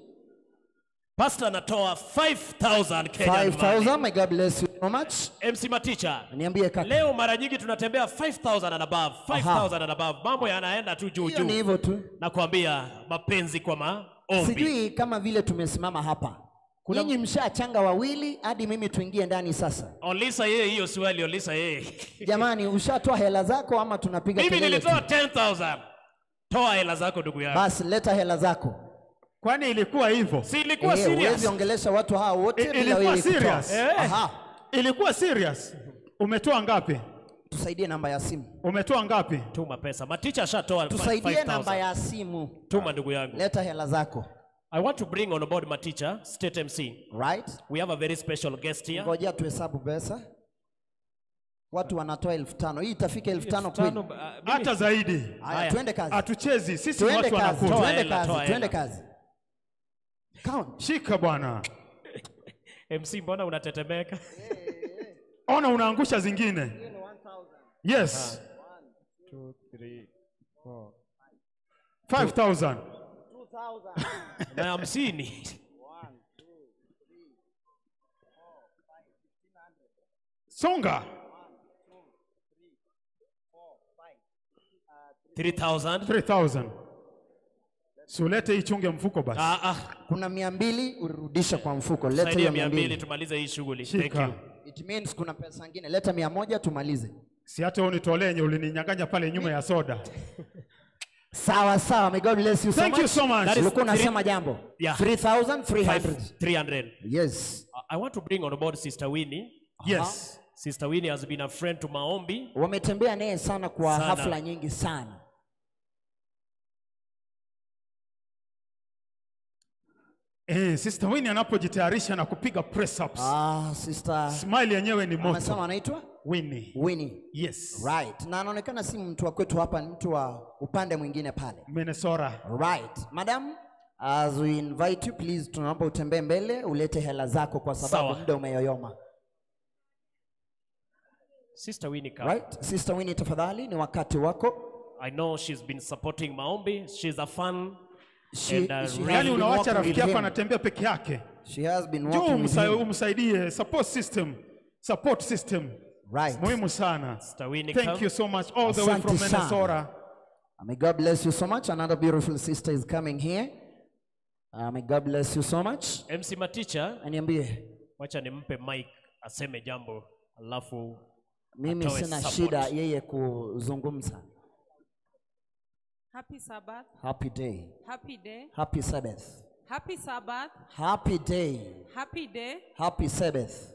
Pastor anatoa 5,000 Kenyan 5,000. money. May God bless you so much. MC Maticha. Niambie kaka. Leo mara nyingi tunatembea 5,000 and above, 5,000 and above. Mambo yanaenda tu juu Hiyo juu. ni hivyo tu. Nakwambia mapenzi kwa maombi. Sijui kama vile tumesimama hapa. Nyinyi mshachanga wawili hadi mimi tuingie ndani sasa. Olisa yeye hiyo swali, Olisa yeye. Jamani, ushatoa hela zako ama tunapiga Mimi kelele tu? nilitoa 10,000. Toa hela zako ndugu yangu. Basi leta hela zako. Kwani ilikuwa hivyo? Si ilikuwa serious. Huwezi ongelesha watu hawa wote bila Ilikuwa wewe kutoa. serious. Aha. Ilikuwa serious. Umetoa ngapi? Tusaidie namba ya simu. Umetoa ngapi? Tuma pesa. Maticha ashatoa Tusaidie 5,000. namba ya simu. Tuma ndugu yangu. Leta hela zako. I want to bring on board Maticha, State MC. Right. We have a very special guest here. Ngoja tuhesabu pesa. Watu wanatoa 5,000. Hii itafika 5,000 kweli? Hata zaidi. Haya, twende kazi. Hatuchezi, sisi ni Twende watu kazi, wanakula. twende kazi, twende kazi. Count. Shika bwana. MC, mbona unatetemeka? Ona unaangusha zingine. Yes. 2, 3, 4. 5,000. Na 50. Songa. 3,000. 3,000. Sulete ichunge mfuko basi. Kuna 200 urudisha kwa mfuko. Leta Saidia hiyo 200 200. tumalize hii shughuli. Thank Shika. you. It means kuna pesa nyingine. Leta 100 tumalize. Si hata unitolee yenye ulininyang'anya pale nyuma ya soda. Sawa sawa. May God bless you so Thank much. you so much. That is Ulikuwa unasema jambo. Yeah. 3,300. 300. Yes. I want to bring on board Sister Winnie. Yes. Sister Winnie has been a friend to Maombi. Wametembea naye sana kwa Sana. hafla nyingi sana. Sister Winnie anapojitayarisha na kupiga press ups. Sister. Smile yenyewe ni moto. Amesema anaitwa Winnie. Winnie. Yes. Right. Na anaonekana si mtu wa kwetu hapa, ni mtu wa upande mwingine pale. Minnesota. Right. Madam, as we invite you, please tunaomba utembee mbele, ulete hela zako kwa sababu muda umeyoyoma. Sister Winnie come. Right? Sister Winnie tafadhali, ni wakati wako. I know she's been supporting Maombi. She's a fan. She, And, she has Yaani been unawacha walking rafiki with yako him. anatembea peke yake. She has been Njoo walking with him. umsaidie support system. Support system. Right. Muhimu sana. Sister Winnie Thank come. you so much all the way from Asante sana. Minnesota. May God bless you so much. Another beautiful sister is coming here. May God bless you so much. MC Maticha, Niambie. wacha nimpe mic aseme jambo alafu Mimi atoe sina support. shida yeye kuzungumza. Happy Sabbath. Happy day. Happy day. Happy Sabbath. Happy Sabbath. Happy day. Happy day. Happy Sabbath.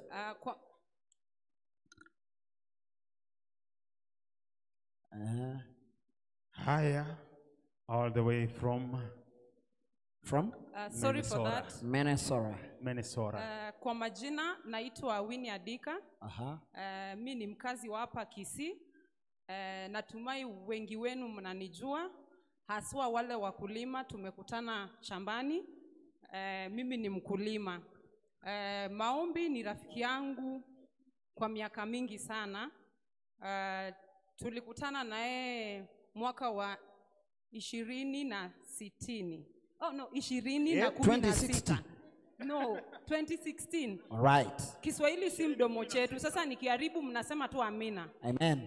Haya, all the way from From? Sorry for that. Minnesota. Minnesota. Kwa majina naitwa Winnie Adika. Aha. Mi ni mkazi wa hapa Kisii. Natumai wengi wenu mnanijua, haswa wale wakulima, tumekutana shambani. Mimi ni mkulima. Maombi ni rafiki yangu kwa miaka mingi sana. Tulikutana na yeye mwaka wa 2060. Oh no, 20 Yeah, na 16. 2060. No, 2016. All right. Kiswahili si mdomo chetu. Sasa nikiharibu mnasema tu amina. Amen.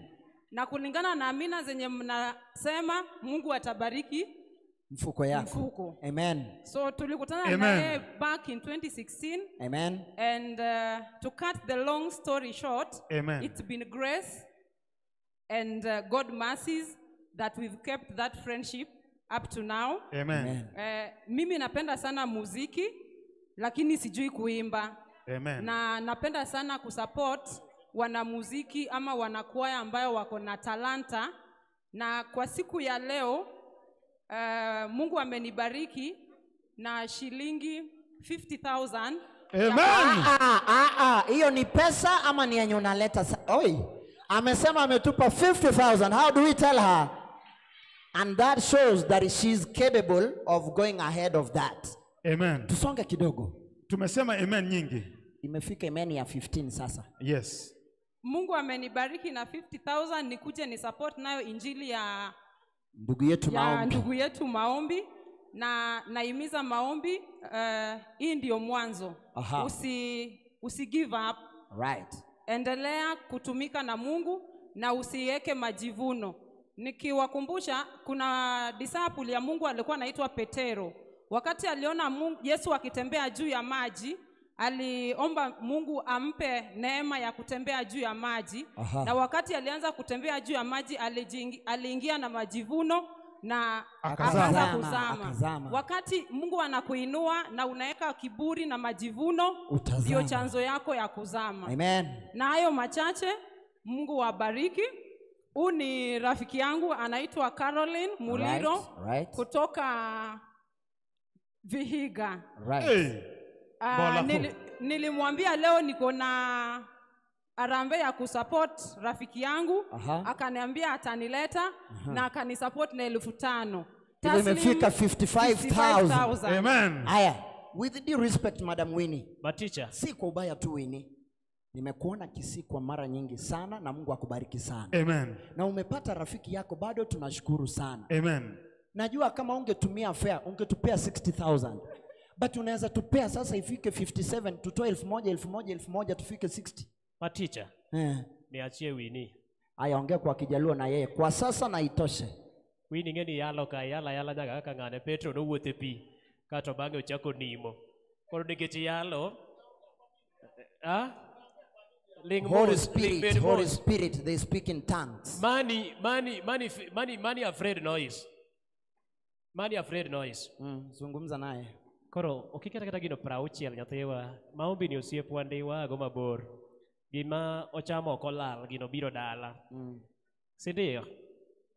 Na kulingana na amina zenye mnasema, Mungu atabariki Mfuko yako. Mfuko. Amen. So tulikutana Amen. naye back in 2016. Amen. And to cut the long story short, Amen. It's been grace and God mercies that we've kept that friendship up to now. Amen. Amen. Mimi napenda sana muziki lakini sijui kuimba. Amen. Na napenda sana kusupport wanamuziki ama wanakwaya ambayo wako na talanta, na kwa siku ya leo Mungu amenibariki na shilingi 50,000. Hiyo ni pesa ama ni yenye unaleta? Oi, amesema ametupa 50,000. How do we tell her? And that shows that she's capable of going ahead of that. Amen. Tusonge kidogo. Tumesema amen nyingi. Imefika amen ya 15 sasa. Yes. Mungu amenibariki na 50,000 nikuje ni support nayo injili ya ndugu yetu Maombi. Ndugu yetu Maombi, na naimiza Maombi, hii ndio mwanzo. Aha. Usi give up. Right. Endelea kutumika na Mungu na usiweke majivuno. Nikiwakumbusha kuna disciple ya Mungu alikuwa anaitwa Petero. Wakati aliona Mungu, Yesu akitembea juu ya maji, aliomba Mungu ampe neema ya kutembea juu ya maji. Aha. Na wakati alianza kutembea juu ya maji, aliingia na majivuno na akaanza kuzama. Wakati Mungu anakuinua na unaweka kiburi na majivuno, ndio chanzo yako ya kuzama. Amen. Na hayo machache, Mungu wabariki. Huu ni rafiki yangu anaitwa Caroline Muliro. Right. Kutoka Vihiga. Right. Hey. Nilimwambia leo niko na harambee ya kusupport rafiki yangu. Aha. Akaniambia atanileta. Aha. Na akanisupport na 5,000. Imefika 55,000. Amen. Haya, with due respect Madam Winnie. But teacher, si kwa ubaya tu Winnie. Nimekuona Kisii kwa mara nyingi sana na Mungu akubariki sana. Amen. Na umepata rafiki yako bado, tunashukuru sana. Amen. Najua kama ungetumia fare ungetupea 60,000. But unaweza tupea sasa ifike 57, tutoe 1,000 1,000 1,000 tufike 60. But teacher, niachie Winnie. Aya, ongea kwa Kijaluo na yeye kwa sasa na itoshe. Winnie ngeni yalo ka yala yala nyaka kaka ngane Petro nowuothe pi kato bang'e ochako nimo. Koro nikech yalo, Ling Holy mos, Spirit, ling Holy mos. Spirit, they speak in tongues. Money afraid noise. Money afraid noise. Zungumza naye. Koro okiketa kata gino 60 nyathiwa, Maombi ni osiepwa ndi wago mabor. Gima ochamo ok olal, gino biro dala. Si ndio?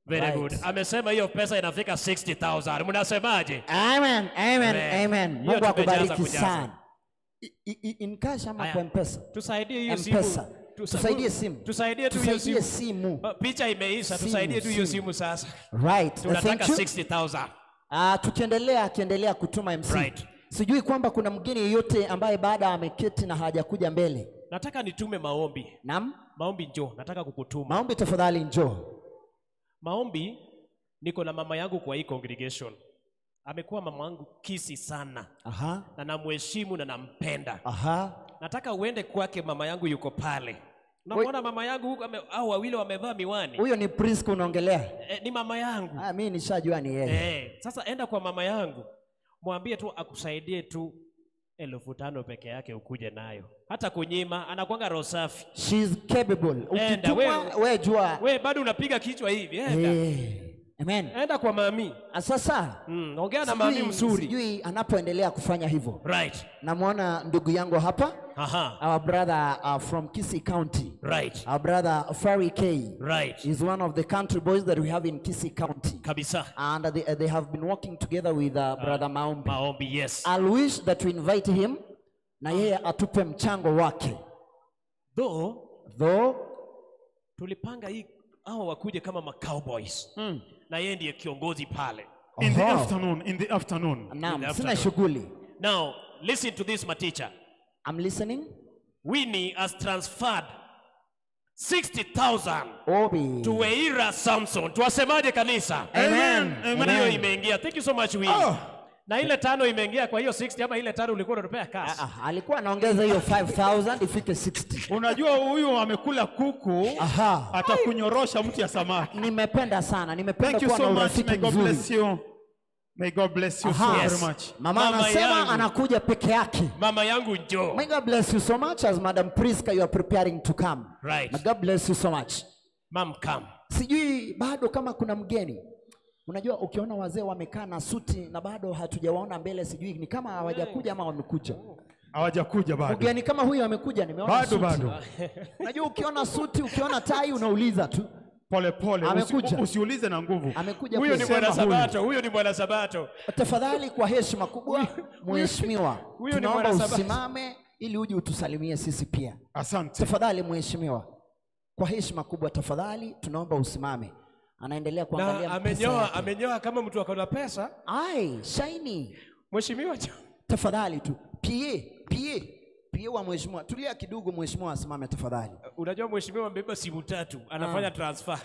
Very Right. good. Amesema hiyo pesa inafika 60,000. Mnasemaje? Amen, amen, amen. Hiyo Mungu tumejaza akubariki kujaza. sana. In cash ama Aya. kwa M-Pesa? Tusaidie hiyo simu. M-Pesa. Tusaidie simu. Tusaidie tu hiyo Tusaidie simu. simu. Picha imeisha, tusaidie tu hiyo simu sasa. Right. Tunataka Thank you. 60,000. Tukiendelea kutuma MC. Right. Sijui kwamba kuna mgeni yeyote ambaye baada ameketi na hajakuja mbele. Nataka nitume maombi. Naam. Maombi njoo, nataka kukutuma. Maombi tafadhali njoo. Maombi, niko na mama yangu kwa hii congregation. Amekuwa mama wangu Kisii sana. Aha. Na namheshimu na nampenda. Aha. Nataka uende kwake, mama yangu yuko pale. Unamuona mama yangu huko au wawili wamevaa miwani. Huyo ni Priska unaongelea? Ni mama yangu. Mimi nishajua ni yeye. Sasa enda kwa mama yangu. Mwambie tu akusaidie tu 5,000 peke yake ukuje nayo. Hata kunyima, anakuanga roho safi. She's capable. Enda, Ukitumwa wewe jua. Wewe bado unapiga kichwa hivi, enda. Amen. Enda kwa mami. Sasa ongea na mami mzuri. Sijui anapoendelea kufanya hivyo. Right. Namuona ndugu yangu hapa. Aha. Our brother from Kisii County. Right. Our brother Fari K. Right. Is one of the country boys that we have in Kisii County. Kabisa. And they have been working together with brother Maombi. Maombi, yes. I'll wish that we invite him na yeye atupe mchango wake. Though tulipanga hii hao wakuje kama ma cowboys. Na yeye ndiye kiongozi pale. In the afternoon, in the afternoon. Naam, In the sina afternoon. shughuli. Now, listen to this, my teacher. I'm listening. Winnie has transferred 60,000 Obi to Weira Samson. Tuwasemaje kanisa? Amen. Amen. Hiyo imeingia. Thank you so much, Winnie. Oh. Na ile 5 imeingia kwa hiyo 60 ama ile 5 ulikuwa unatupea cash? Alikuwa anaongeza hiyo 5000 ifike 60. Unajua huyu amekula kuku, atakunyorosha mti ya samaki. Nimependa sana, nimependa Thank you kuwa so na much. urafiki May God mzuri. bless you. May God bless you so very much. Mama anasema anakuja peke yake. Mama yangu njoo. May God bless you so much as Madam Priska you are preparing to come. Right. May God bless you so much. Mom come. Sijui bado kama kuna mgeni. Unajua ukiona wazee wamekaa na suti na bado hatujawaona mbele, sijui ni kama hawajakuja ama wamekuja. Hawajakuja bado. Mgeni kama huyu amekuja, nimeona Bado suti. bado. Unajua ukiona suti, ukiona tai unauliza tu. Pole pole, Amekuja. usiulize na nguvu. Amekuja Huyo ni kusema bwana huyu. Sabato, huyo ni bwana Sabato. Tafadhali kwa heshima kubwa, mheshimiwa, huyu ni tunaomba bwana Sabato. usimame ili uje utusalimie sisi pia. Asante. Tafadhali mheshimiwa, kwa heshima kubwa tafadhali tunaomba usimame. Anaendelea kuangalia Na mpesa amenyoa, yake. amenyoa kama mtu akona pesa. Ai, shiny. Mheshimiwa, tafadhali tu. PA wa mheshimiwa, tulia kidogo mheshimiwa asimame tafadhali. Unajua mheshimiwa amebeba simu 3, anafanya transfer.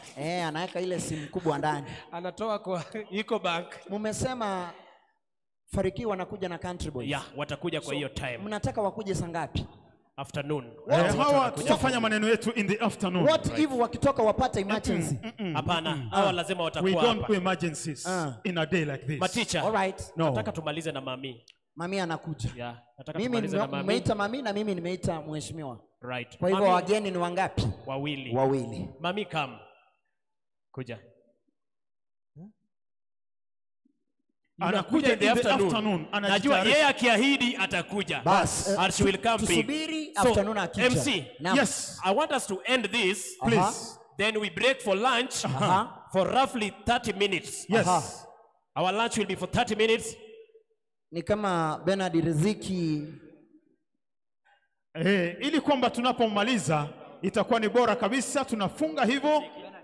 Anaweka ile simu kubwa ndani. Anatoa kwa Ecobank. Mumesema Fariki wanakuja na Country Boys. Yeah, watakuja kwa hiyo time. Mnataka wakuje saa ngapi? Afternoon. Hawa tutafanya maneno yetu in the afternoon. What if wakitoka wapate emergency? Hapana, hawa lazima We watakuwa don't hapa. do emergencies in a day like this. Maticha. All right. No. Nataka tumalize na mami. Mami anakuja. Yeah, nataka Mimi tumalize na mami. nimeita mami na mimi nimeita mheshimiwa. Right. Kwa hivyo Mami- wageni ni wangapi? Wawili. Wawili. Mami come. Kuja. Anakuja in the afternoon. Najua Anajitayarisha. yeye akiahidi atakuja. Bas. And she will come big. Tusubiri afternoon akija. MC, Naam. Yes. I want us to end this. Please. Then we break for lunch for roughly 30 minutes. Yes. Our lunch will be for 30 minutes. Ni kama Bernard Riziki. Ili kwamba tunapomaliza itakuwa ni bora kabisa, tunafunga hivyo,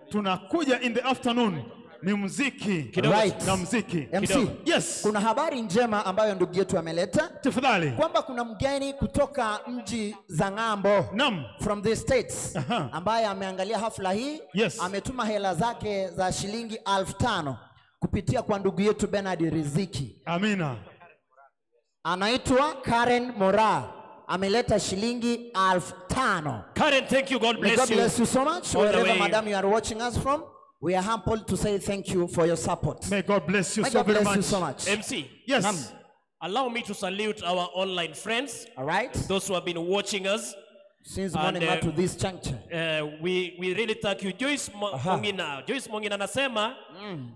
tunakuja in the afternoon ni muziki Right. na muziki. MC. Yes. Kuna habari njema ambayo ndugu yetu ameleta. Tafadhali. Kwamba kuna mgeni kutoka mji za ng'ambo. Naam. From the States. Ambaye ameangalia hafla hii. Yes. Ametuma hela zake za shilingi 5,000 kupitia kwa ndugu yetu Bernard Riziki. Amina. Anaitwa Karen Mora. Ameleta shilingi 5,000. Karen, thank you. God May bless God you. bless you so much. All the Wherever, way. madam, you are watching us from, we are humbled to say thank you for your support. May God bless you May so God very bless you much. so much. MC. Yes. Naam. Allow me to salute our online friends. All right. Those who have been watching us. Since And, morning up to this juncture. We really thank you. Joyce Mongina. Joyce Mongina anasema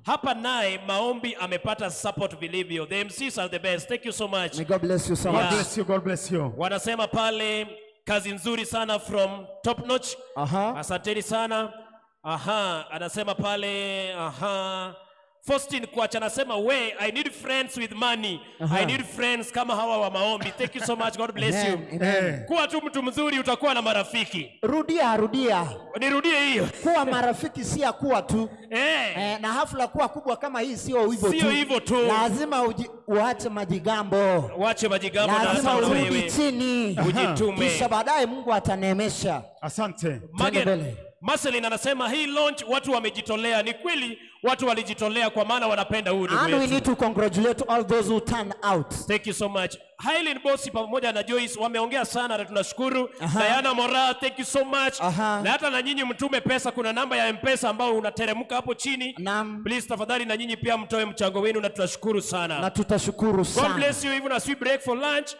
hapa naye maombi amepata support vilivyo. The MCs are the best. Thank you so much. May God bless you so God much. bless you, God bless you. Wanasema pale kazi nzuri sana from top notch. Asanteni sana. Aha, anasema pale aha. Faustin Kwacha anasema we I need friends with money. I need friends kama hawa wa maombi. Thank you so much. God bless Amen, you. amen. Kuwa tu mtu mzuri utakuwa na marafiki. Rudia, rudia. Nirudie hiyo. Kuwa marafiki si ya kuwa tu. Na hafla kuwa kubwa kama hii sio hivyo tu. Sio hivyo tu. Lazima uache majigambo. Wache majigambo na Lazima hasa urudi wewe. chini. Ujitume. Kisha baadaye Mungu ataneemesha. Asante. Twende mbele. Marceline anasema hii launch watu wamejitolea. Ni kweli watu walijitolea kwa maana wanapenda huu ndugu And we yetu. need to congratulate all those who turned out. Thank you so much. Hailin Bosi pamoja na Joyce wameongea sana na tunashukuru. Diana Mora, thank you so much. Na hata na nyinyi mtume pesa, kuna namba ya M-Pesa ambayo unateremka hapo chini. Naam. Please tafadhali na nyinyi pia mtoe mchango wenu na tunashukuru sana. Na tutashukuru God sana. bless you even as we break for lunch.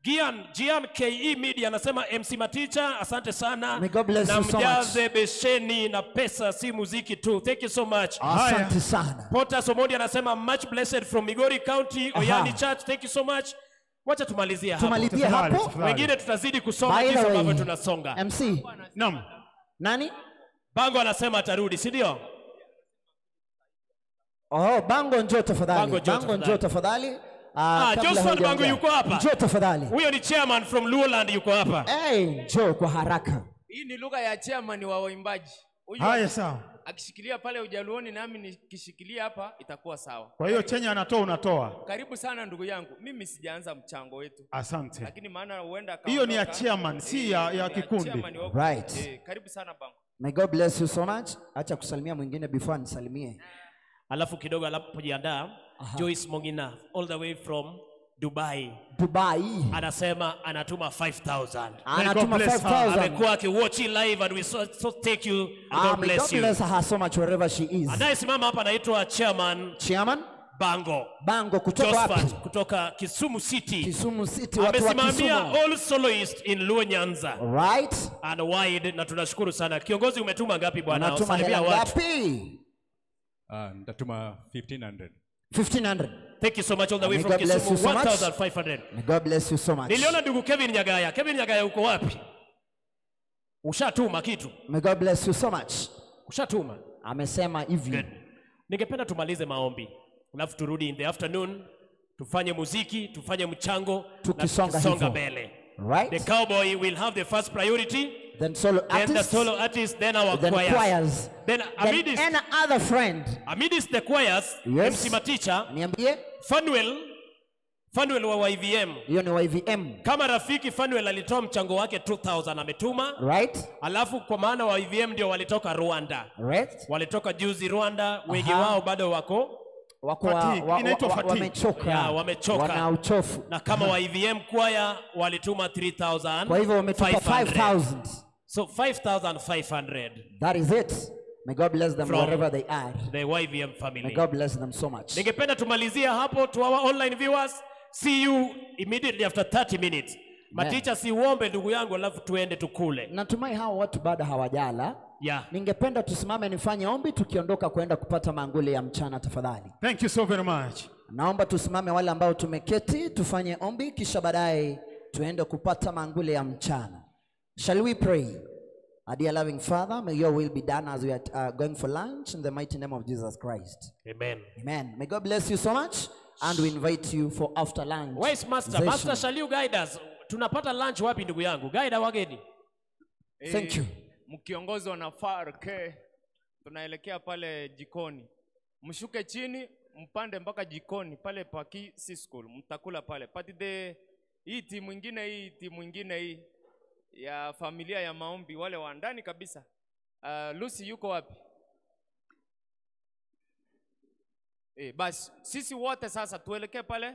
Gian KE Media anasema MC Maticha asante sana. May God bless na you so much. mjaze besheni na pesa si muziki tu. Thank you so much. Asante sana. Potter Somondi anasema much blessed from Migori County, Oyani Church. Thank you so much. Wacha tumalizie hapo. Tumalizie hapo. Wengine tutazidi kusoma By the jinsi way, ambavyo tunasonga. MC. Naam. Nani? Bango anasema atarudi, si ndio? Oh, Bango njoo tafadhali. Bango njoo Bango njoo tafadhali. Kabla Joshua hujaongea. Bango yuko hapa. Njoo tafadhali. Huyo ni chairman from Luoland yuko hapa. Hey, njoo kwa haraka. Hii ni lugha ya chairman wa waimbaji. Huyu Haya, sawa. Akishikilia pale Ujaluoni nami nikishikilia hapa itakuwa sawa. Kwa hiyo chenye anatoa unatoa. Karibu sana ndugu yangu. Mimi sijaanza mchango wetu. Asante. Lakini maana huenda Hiyo ni ya akaondoka. chairman, si ya kikundi. Chairman wako. Right. Karibu sana Bango. May God bless you so much. Acha kusalimia mwingine before anisalimie. Alafu kidogo anapojiandaa. Joyce Mongina all the way from Dubai. Dubai. Anasema anatuma 5,000. Anatuma 5,000. Amekuwa akiwatch live and we so thank you. God May bless God you. bless her so much wherever she is. Anayesimama hapa anaitwa Chairman. Chairman Bango. Bango kutoka wapi? Josephat kutoka Kisumu City. Kisumu City, watu wa Amesimamia Kisumu. all soloists in Luo Nyanza. Right. And wide, na tunashukuru sana. Kiongozi, umetuma ngapi bwana? Unatuma Salimia hela watu. ngapi? Nitatuma 1500. 1500. Thank you so much all the way May from God bless Kisumu you so much. 1500. May God bless you so much. Niliona ndugu Kevin Nyagaya. Kevin Nyagaya uko wapi? Ushatuma kitu? May God bless you so much. Ushatuma? Amesema hivi. Ningependa tumalize maombi. Alafu turudi in the afternoon, tufanye muziki, tufanye mchango, na Tukisonga tukisonga hivyo. mbele. Right? The cowboy will have the first priority. Then solo Then the artists. solo artists, then our Then choirs. choirs. Then Then amidst, any other friend. amidst the choirs, Yes. MC Maticha, Niambie. Fanuel wa YVM. Hiyo ni YVM. Kama rafiki Fanuel alitoa mchango wake 2000 ametuma. Right? Alafu kwa maana wa YVM ndio walitoka Rwanda. Right? Walitoka juzi Rwanda, wengi Aha. wao bado wako Wako wamechoka. Yeah, wamechoka. Wana uchofu. Na kama wa YVM choir walituma 3000. Kwa hivyo wametupa 5000. So 5500. That is it. May God bless them From wherever they are. The YVM family. May God bless them so much. Ningependa tumalizia hapo to our online viewers. See you immediately after 30 minutes. Maticha, si uombe ndugu yangu alafu tuende tukule. Natumai hao watu bado hawajala. Yeah. Ningependa tusimame nifanye ombi tukiondoka kwenda kupata maanguli ya mchana tafadhali. Thank you so very much. Naomba tusimame wale ambao tumeketi tufanye ombi kisha baadaye tuende kupata maanguli ya mchana. Shall we pray? Our dear loving Father, may your will be done as we are going for lunch in the mighty name of Jesus Christ. Amen. Amen. May God bless you so much and we invite you for after lunch. Where is Master? session. Master, shall you guide us? Tunapata lunch wapi ndugu yangu? Guide wageni. Thank you. Mkiongozwa na FARK tunaelekea pale jikoni. Mshuke chini, mpande mpaka jikoni pale pa Kisii School, mtakula pale. But the hii timu ingine hii timu ingine hii ya familia ya maombi wale wa ndani kabisa. Lucy yuko wapi? Basi sisi wote sasa tuelekee pale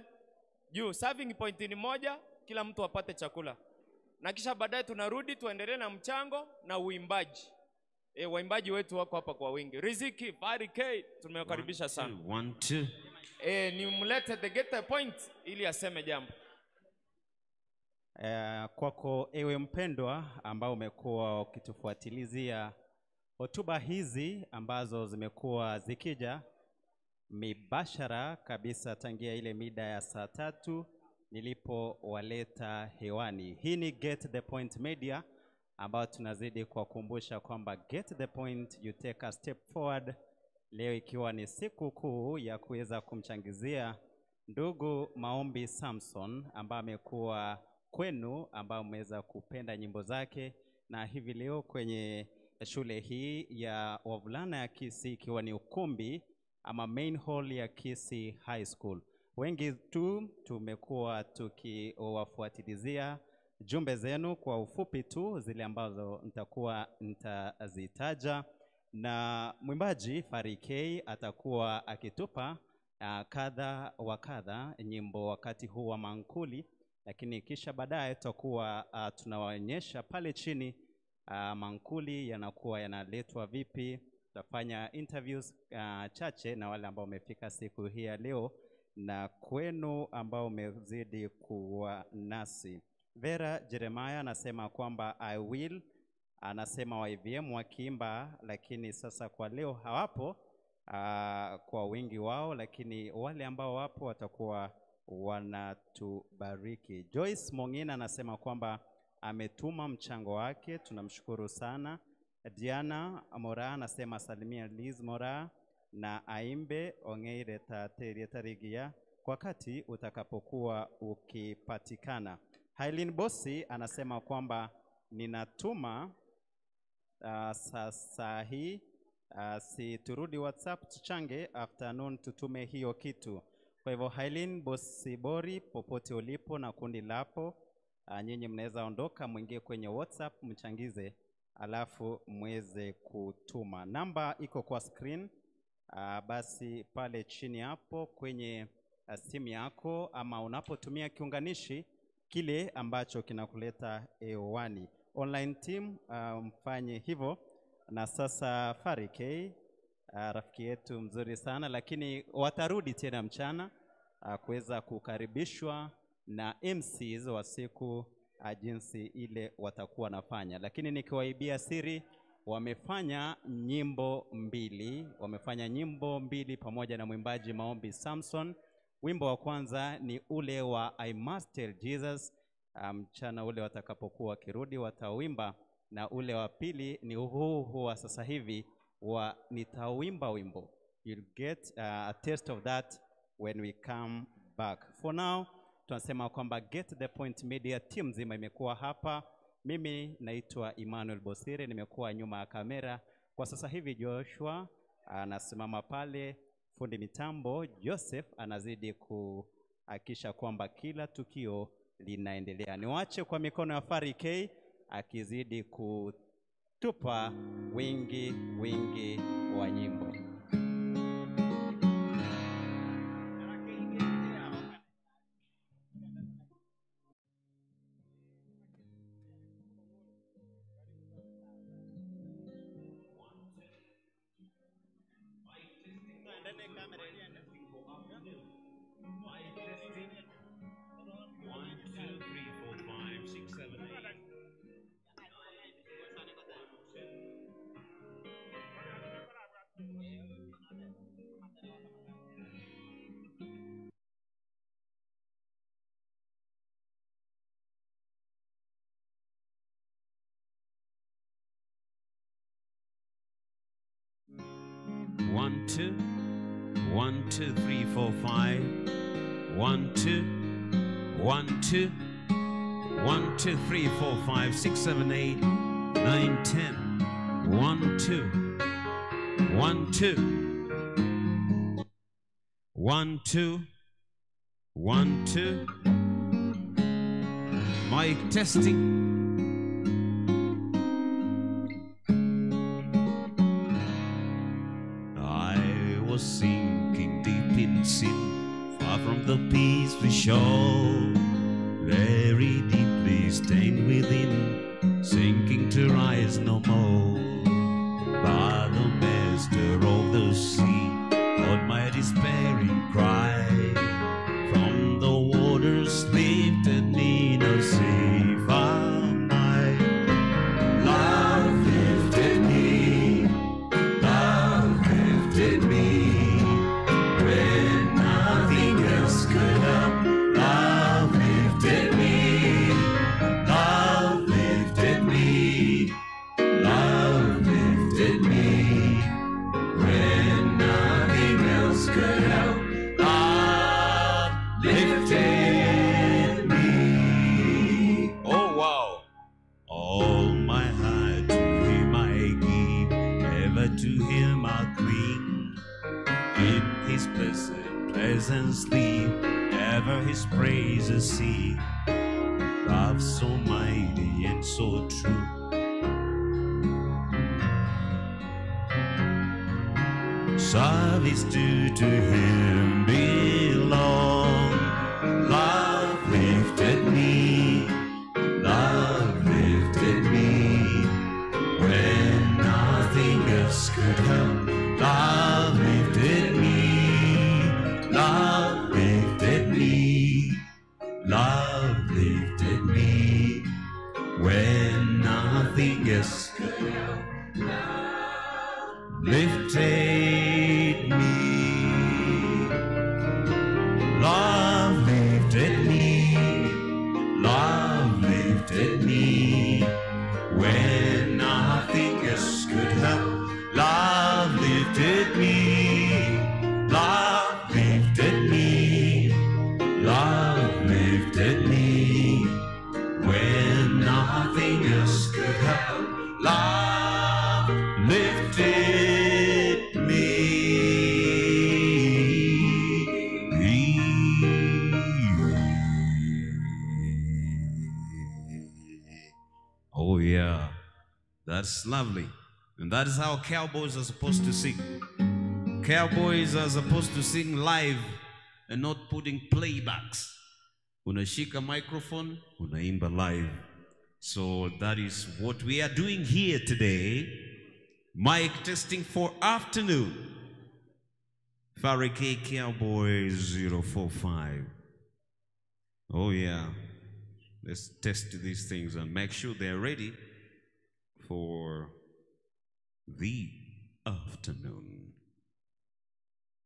juu. Serving point ni moja, kila mtu apate chakula. Na kisha baadaye tunarudi tuendelee na mchango na uimbaji. Waimbaji wetu wako hapa kwa wingi. Riziki, Fari K, tumewakaribisha sana. 1 2. Nimlete the get the point ili aseme jambo. Kwako ewe mpendwa ambao umekuwa ukitufuatilizia hotuba hizi ambazo zimekuwa zikija mibashara kabisa tangia ile mida ya saa 3 nilipowaleta hewani. Hii ni Get the Point Media ambao tunazidi kuwakumbusha kwamba Get the Point, you take a step forward. Leo ikiwa ni siku kuu ya kuweza kumchangizia ndugu Maombi Samson ambaye amekuwa kwenu, ambao mmeweza kupenda nyimbo zake, na hivi leo kwenye shule hii ya wavulana ya Kisii ikiwa ni ukumbi ama main hall ya Kisii High School. Wengi tu tumekuwa tukiwafuatilizia jumbe zenu kwa ufupi tu zile ambazo nitakuwa nitazitaja, na mwimbaji Fari K atakuwa akitupa kadha wa kadha nyimbo wakati huu wa mankuli, lakini kisha baadaye tutakuwa tunawaonyesha pale chini mankuli yanakuwa yanaletwa vipi. Tutafanya interviews chache na wale ambao wamefika siku hii ya leo na kwenu ambao umezidi kuwa nasi. Vera Jeremiah anasema kwamba I will, anasema YVM wakiimba, lakini sasa kwa leo hawapo kwa wingi wao, lakini wale ambao wapo watakuwa wanatubariki. Joyce Mongina anasema kwamba ametuma mchango wake, tunamshukuru sana. Diana Mora anasema salimia Liz Mora na aimbe ongeire taterie tarigia kwa wakati utakapokuwa ukipatikana. Hailin Bosi anasema kwamba ninatuma sasa hii, si turudi WhatsApp tuchange afternoon tutume hiyo kitu. Kwa hivyo Hailin Bosi Bori, popote ulipo na kundi lapo, nyinyi mnaweza ondoka mwingie kwenye WhatsApp mchangize alafu mweze kutuma. Namba iko kwa screen Basi pale chini hapo kwenye simu yako ama unapotumia kiunganishi kile ambacho kinakuleta hewani. Online team, mfanye hivyo. Na sasa Farikei, rafiki yetu mzuri sana, lakini watarudi tena mchana kuweza kukaribishwa na MCs wa siku jinsi ile watakuwa nafanya. Lakini nikiwaibia siri, wamefanya nyimbo mbili, wamefanya nyimbo mbili pamoja na mwimbaji Maombi Samson. Wimbo wa kwanza ni ule wa I Must Tell Jesus, mchana ule watakapokuwa wakirudi watawimba, na ule wa pili ni huu wa sasa hivi wa nitawimba wimbo. You'll get a taste of that when we come back. For now, tunasema kwamba Get The Point Media team nzima imekuwa hapa. Mimi naitwa Emmanuel Bosire, nimekuwa nyuma ya kamera. Kwa sasa hivi Joshua anasimama pale, fundi mitambo Joseph anazidi kuhakikisha kwamba kila tukio linaendelea. Niwache kwa mikono ya Farikei akizidi kutupa wingi wingi wa nyimbo. One, 2, 1, 2, 3, 4, 5. 1, 2, 1, 2, 1, 2, 3, 4, 5, 6, 7, 8, 9, 10. 1, 2, 1, 2, 1, 2, 1, 2. Mic testing. Sinking deep in sin, far from the peaceful shore, very deeply stained within, sinking to rise no more. But the master of the sea heard my despairing cry, from the waters lifted me, no safe am I. Love lifted me, love lifted me. Presence leave, ever his praises see. Love so mighty and so true. Service due to him belong. Love lifted me, love lifted me. When nothing else could help, love lifted me. Love lifted me, love lifted me, when nothing else could help, love lifted me. Love lifted me, love lifted me, when nothing else could help, love lifted me. Love lifted me, love lifted me, when nothing else could help, love lifted me. Oh yeah, that's lovely. And that is how cowboys are supposed to sing. Cowboys are supposed to sing live and not putting playbacks. Unashika microphone, unaimba live. So that is what we are doing here today. Mic testing for afternoon. Farike Cowboys 045. Oh yeah. Let's test these things and make sure they're ready for the afternoon.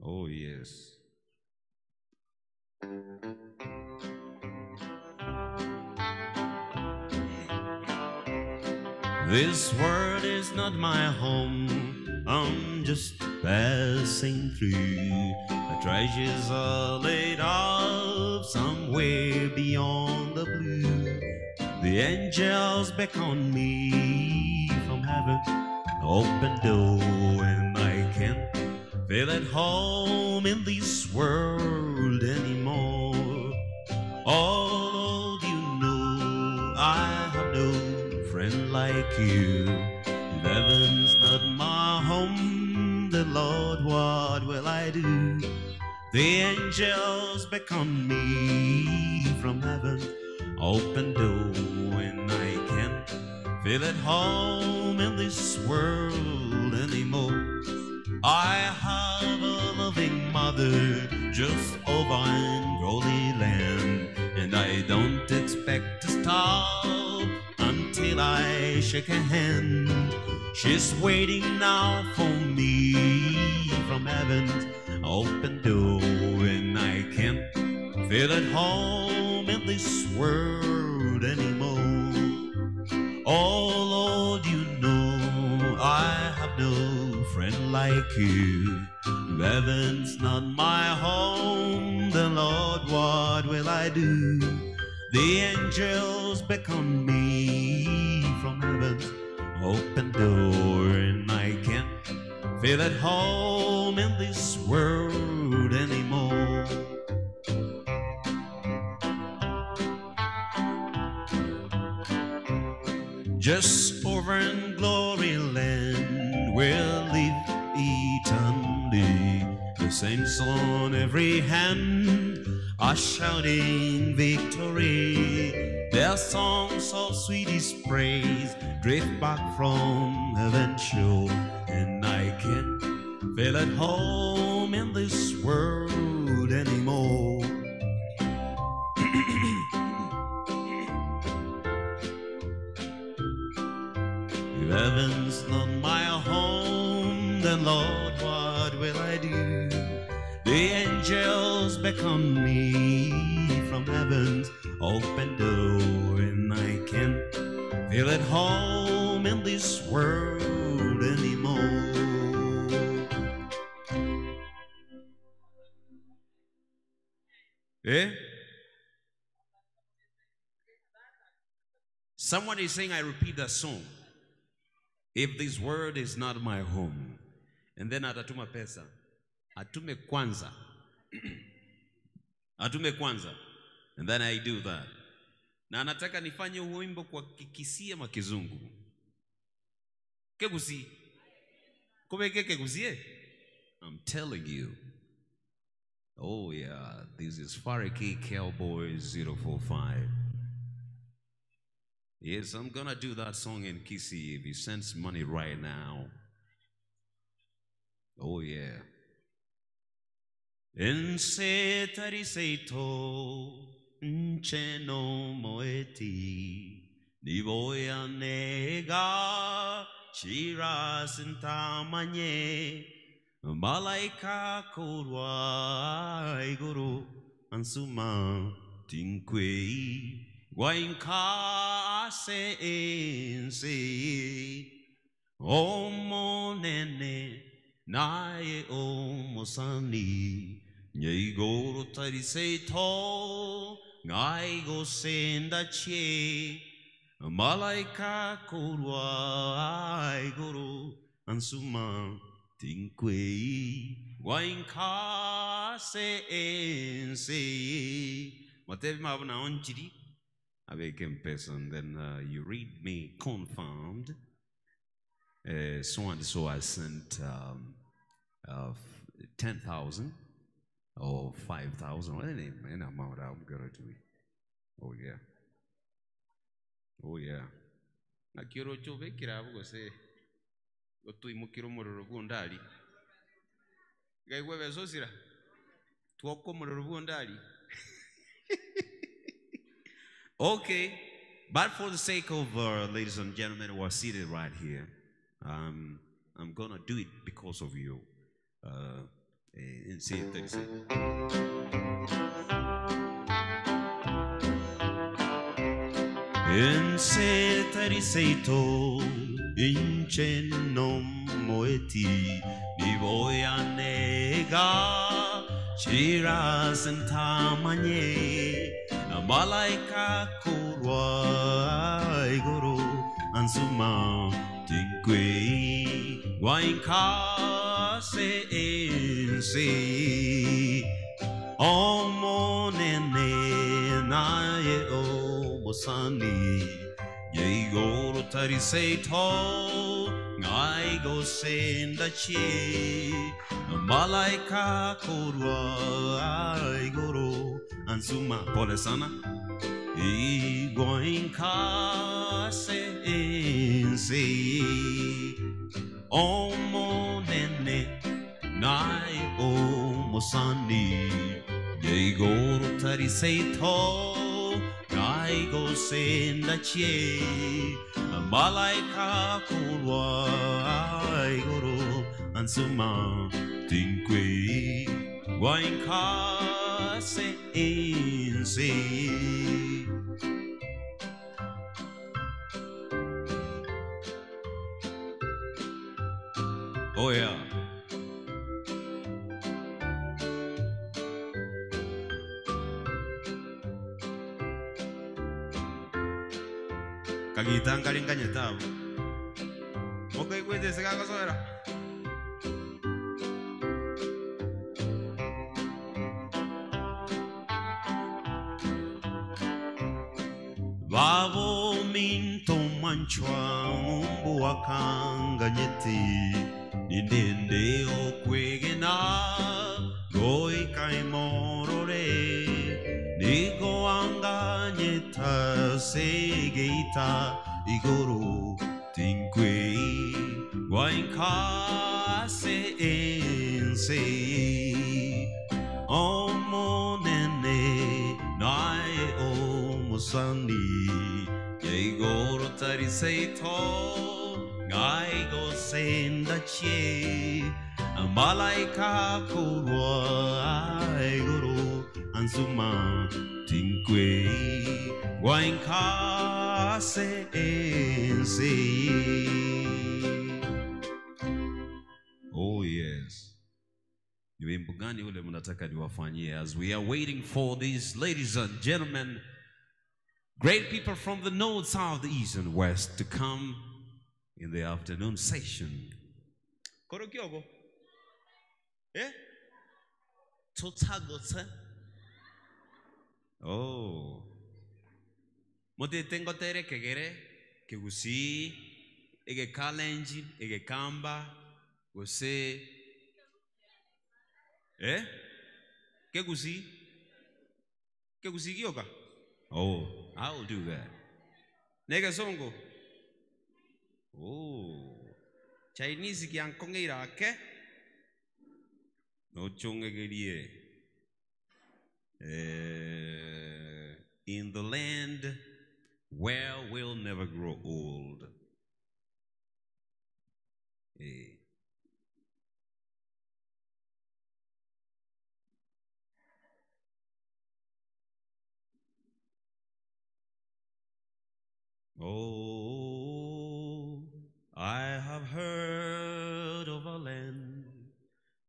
Oh yes. This world is not my home, I'm just passing through. The treasures are laid up somewhere beyond the blue. The angels beckon me from heaven, open door, and I can't feel at home in this world anymore. Oh Lord, you know I have no friend like you. If heaven's not my home, then Lord, what will I do? The angels beckon me from heaven, open door, and I can't feel at home in this world anymore. I have a loving mother just over in Holy Land, and I don't expect to stop until I shake her hand. She's waiting now for me from heaven's open door, and I can't feel at home in this world anymore. Oh Lord, you know I have no friend like you. If heaven's not my home, then Lord, what will I do? The angels beckon me from heaven's open door, and I can't feel at home in this world anymore. Just over in glory land we'll live eternally. The saints on every hand are shouting victory. Their songs of sweetest praise drift back from heaven's shore, and I can't feel at home in this world anymore. If heaven's not my home, then Lord, what will I do? The angels beckon me from heaven's open door, and I can't feel at home in this world anymore. Eh? Someone is saying I repeat that song. If this world is not my home. And then atatuma pesa. Atume kwanza. Atume kwanza. And then I do that. Na anataka nifanye wimbo kwa Kikisii ama Kizungu. Kegusi. Kubeke kegusie. I'm telling you. Oh yeah, this is Fariki Cowboys 045. Yes, I'm gonna do that song in Kisii if he sends money right now. Oh yeah. Nse tariseito nche no moeti nivoya nega shira sintamanye malaika korwa igoro ansuma tinkwei guainka se ense omonene nae omosani nyegoro tariseito ngaigo senda che malaika korwa igoro ansuma tinkwei guainka se ense matevi mabuna onchiri abeke mpesa, and then you read me confirmed. So and so I sent 10,000 or 5,000 or any amount I'm gonna do it. Oh yeah. Oh yeah. Nakiro chubekira bugose gotuimukira umuriro bwundali. Gaigwe bezosira. Tuoko umuriro bwundali. Okay, but for the sake of ladies and gentlemen who are seated right here, I'm gonna do it because of you. In C36. In C36, in moeti, ni voy a negar, chira sentamanye. Malaika kurwa igoro ansuma tinkwe wainka se ense omonene naye omosani yeigoro tariseito ngaigo sendachi malaika kurwa igoro ansuma pole sana igoinka se ense omonene nai omosani yeigoro tariseito ngaigo sendachi malaika kurwa igoro ansuma tinkwe wainka se ense. Oh yeah. Kagitanga linganyetabo. Mokai kwete sekakosora. Babo minto manchwa mumbu wakanganyeti nindende okwegena goika imorore nigo anganyeta segeita igoro tinkwe wainka se ense omonene nae omosani yeigoro tariseito ngaigo sendachi malaika kurwa igoro ansuma tinkwe wainka se ense. Oh yes. Ni wimbo gani ule mnataka niwafanyie as we are waiting for these ladies and gentlemen, great people from the north, south, east and west to come in the afternoon session. Korokiogo. Eh? Totagotse. Oh. Mote tengo tere kegere, kegusi, ege kalenji, ege kamba, gose. Eh? Kegusi? Kegusi gioka? Oh, I will do that. Nega songo. Oh. Chinese kiankongeira ke? No chongegerie. In the land where we'll never grow old. Eh. Oh, I have heard of a land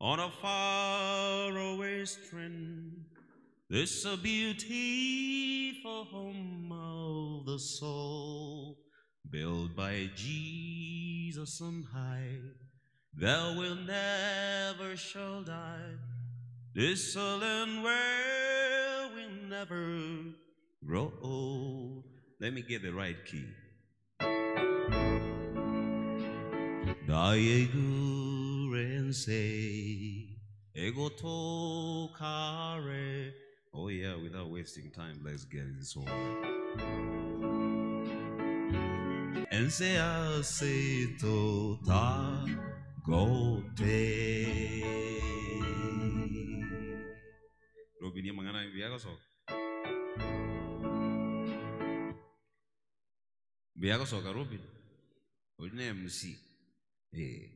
on a faraway strand. This a beautiful home of the soul, built by Jesus on high. There will never shall die. This a land where we never grow old. Let me get the right key. Dayegurense Egotokare. Oh yeah, without wasting time, let's get this over. Ense aseto ta gote. Robin mangana biago so. Biago so ka Robin. Odine MC. Eh.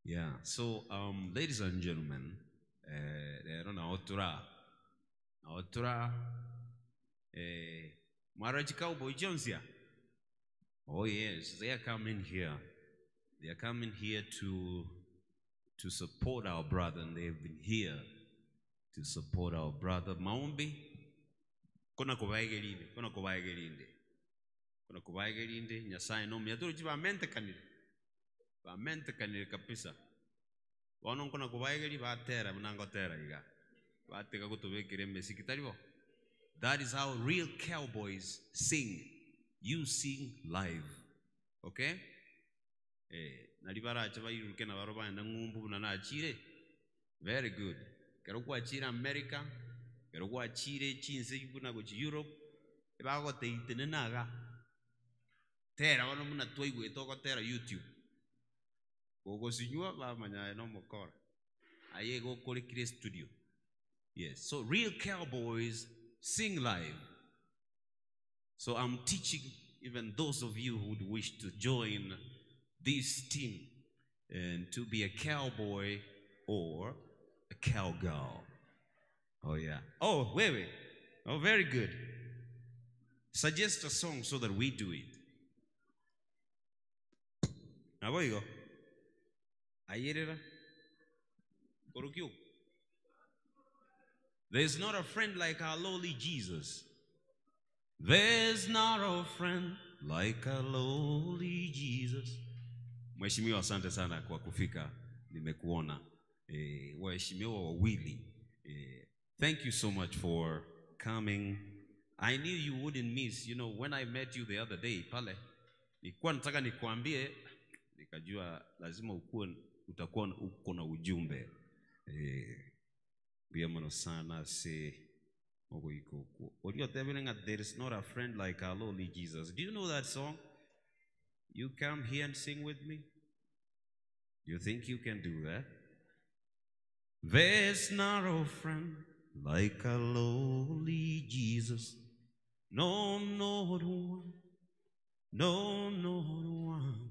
Yeah, so ladies and gentlemen, lero na otura. Na otura Maraji Cowboy Jones here. Oh yes, they are coming here. They are coming here to support our brother, and they have been here to support our brother Maombi. Kona kubaegelinde, kona kubaegelinde. Kona kubaegelinde, Nyasaye no miyaturu jiba mente kanire. Ba mente kanire kabisa. Bono nkona kubaegeli batera munango tera iga. Bateka kutubekere mesiki taribo. That is how real cowboys sing. You sing live. Okay? Nalibara chaba iruke na baroba na ngumbu na nachire. Very good. Kero kwa chira America, kero kwa chire chinse ibuna gochi Europe, ebago te itenenaga. Tera bono muna twaigwe toko tera YouTube. Gogo sinywa ba manya no mokora. Aye go kore kire studio. Yes, so real cowboys sing live. So I'm teaching even those of you who would wish to join this team and to be a cowboy or a cowgirl. Oh yeah. Oh, wait. Oh, very good. Suggest a song so that we do it. Now, where you go? Ayerera. Korokyo. There's not a friend like our lowly Jesus. There's not a friend like our lowly Jesus. Mheshimiwa, asante sana kwa kufika. Nimekuona. Waheshimiwa wawili. Thank you so much for coming. I knew you wouldn't miss. You know, when I met you the other day, pale, nilikuwa nataka nikuambie, nikajua lazima utakuwa uko na ujumbe. Bia sana se there is not a friend like our lowly Jesus. Do you know that song? You come here and sing with me? You think you can do that? There's not a friend like our lowly Jesus. No, not one. No, not one.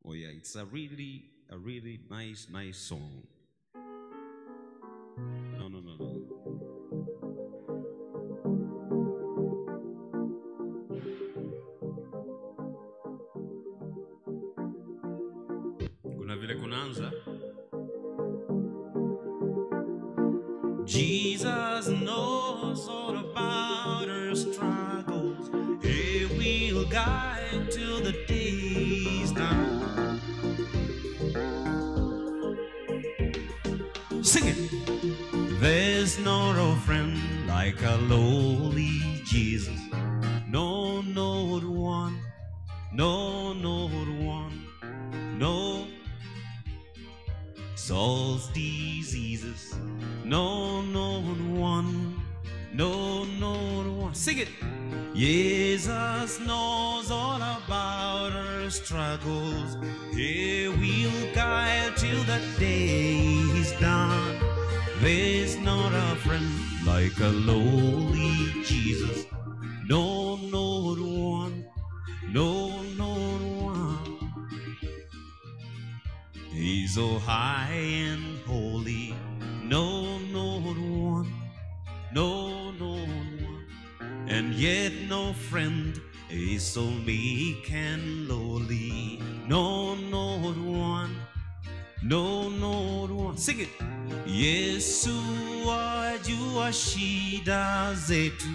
Oh yeah, it's a really nice song. No. Kuna vile kunaanza. Jesus knows all about our struggles. He will guide till the day's done. Sing it. There's not a friend like a lowly Jesus. No, not one. No, not one. No. Solves diseases. No, not one. No, not one. Sing it. Jesus knows all about our struggles. He will guide till the day is done. There's not a friend like a lowly Jesus. No, not one. No, not one. He's so high and holy. No, not one. No, not one. And yet no friend is so meek and lowly. No, not one. No, not one. Sing it. Yesu ajua shida zetu,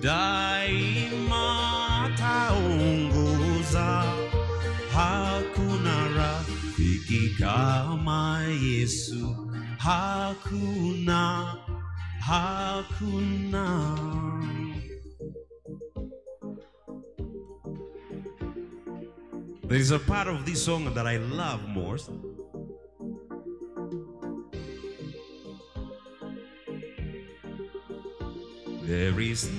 daima ataongoza. Hakuna rafiki kama Yesu, hakuna, hakuna. There is a part of this song that I love most. There is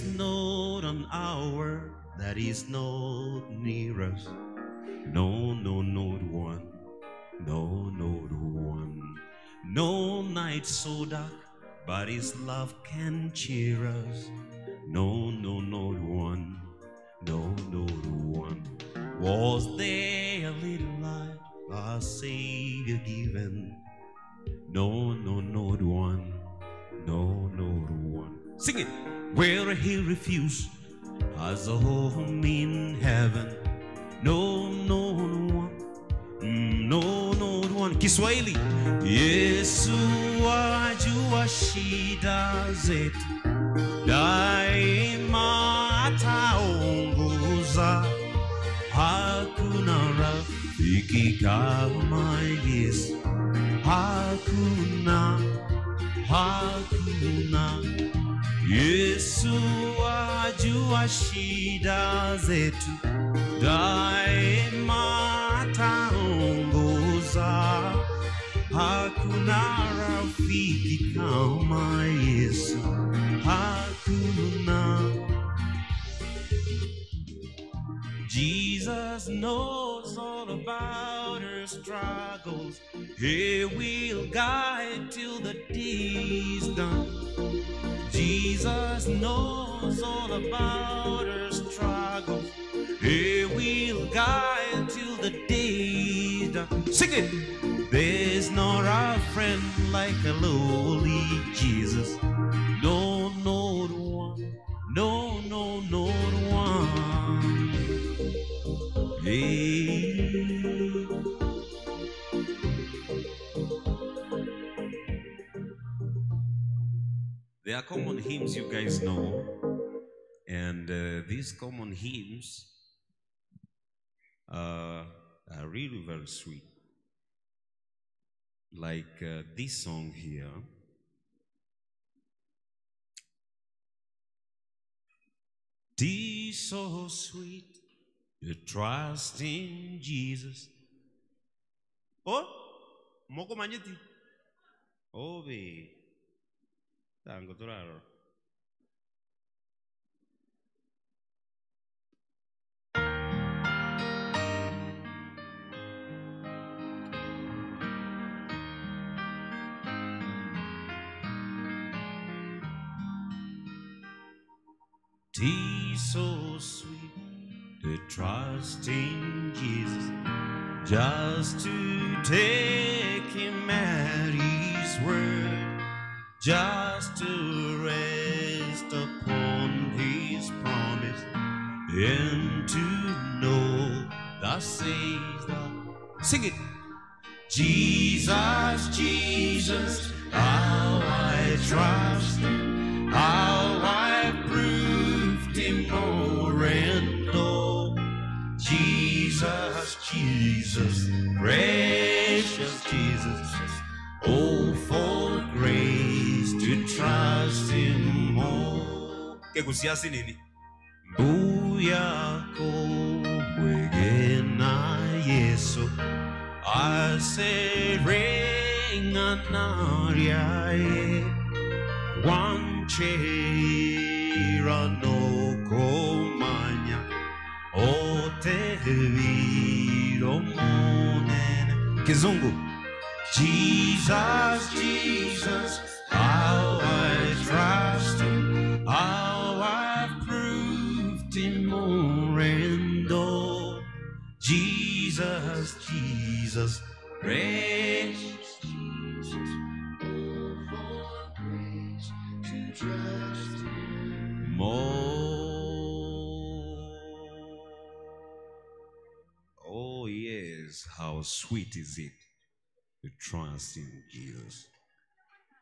not an hour that is not near us. No, no, not one. No, not one. No night so dark, but His love can cheer us. No, no, not one. No, not one. Was there a little light our Savior given? No, no, not one. No, not one. Sing it. Where He refused has a home in heaven. No, no, no one. No, no one. Kiswahili. Yesu ajua shida zetu, daima ataongoza. Hakuna rafiki kama Yesu. Hakuna, hakuna. Yesu ajua shida zetu, daima ataongoza. Hakuna rafiki kama Yesu. Hakuna. Jesus knows all about her struggles. He will guide till the day is done. Jesus knows all about her struggles. He will guide till the day is done. Sing it! There's not a friend like a lowly Jesus. No, not one. No, no, not one. Hey. There are common hymns you guys know, and these common hymns are really very sweet. Like this song here. 'Tis so sweet to trust in Jesus. Oh, moko manyeti. Oh, be. Tango toraro. 'Tis so sweet to trust in Jesus, just to take Him at His word, just to rest upon His promise, and to know thus says the... Sing it! Jesus, Jesus, how I trust Him, how I proved Him o'er and o'er. Jesus, Jesus, precious Jesus, oh, for grace to trust Him more. Kekusiasi nini? Mbuyako mwegena Yesu, aserenga nariae, wanchera no komanya, oteviro monene. Kizungu. Jesus, Jesus, how I trust Him, how I've proved Him o'er and o'er. Jesus, Jesus, precious Jesus, oh, for grace to trust Him more. Oh yes, how sweet is it to trust in Jesus.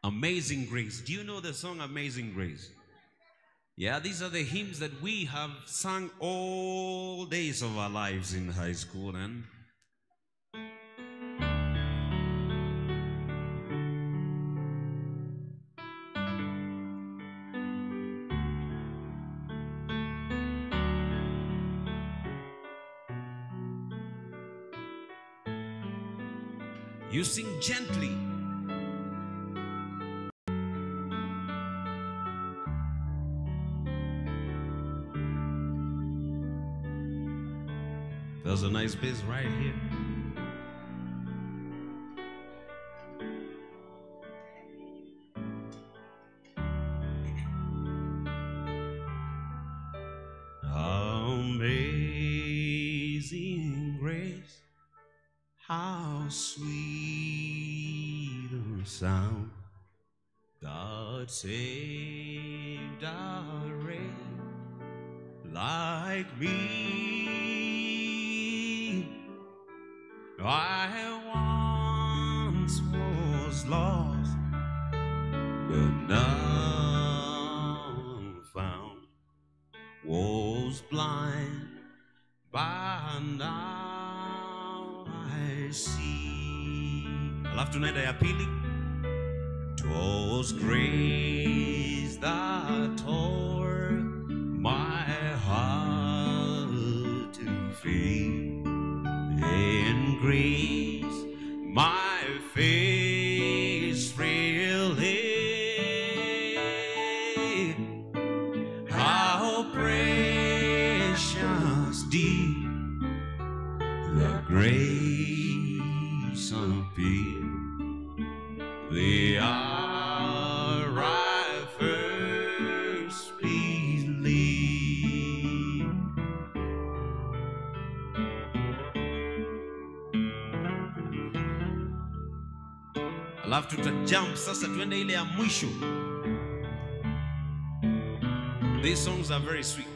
Amazing Grace. Do you know the song Amazing Grace? Yeah, these are the hymns that we have sung all days of our lives in high school. And You sing gently. There's a nice bass right here. Amazing grace, how sweet the sound that saved a wretch like me. I once was lost, but now I'm found. Was blind, but now I see. Alafu tunaenda ya pili. 'Twas grace that tore my heart to faith, and grace my face really. How precious deep the grace appeared, the hour I first believed. Alafu tutajump sasa tuende ile ya mwisho. These songs are very sweet.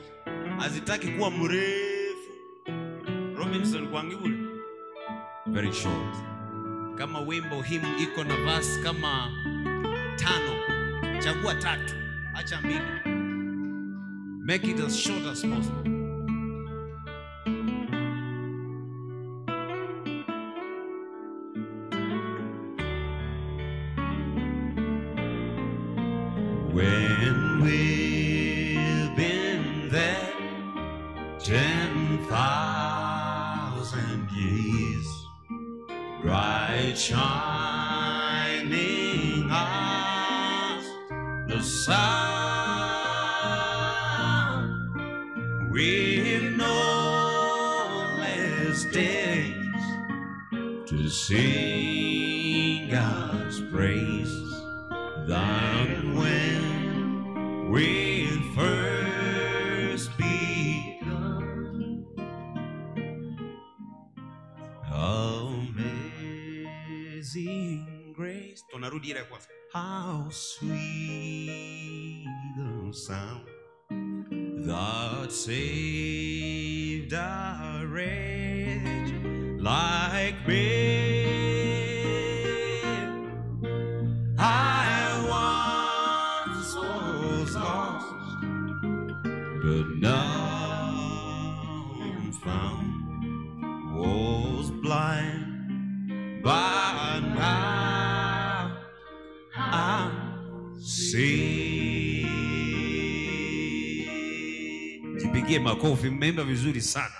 Hazitaki kuwa mrefu. Robinson Kwangibule. Very short. Kama wimbo hymn iko na verse kama 5, chagua 3, acha 2. Make it as short as possible. When we've been there 10,000 years, bright shining as the sun, we've no less days to sing God's praise than when we first begun. Amazing grace. Tunarudi ile kwanza. How sweet the sound that saved a wretch like me. I once was lost, but now I'm found. Was blind, but now I see. Jipigie makofi, mmeimba vizuri sana.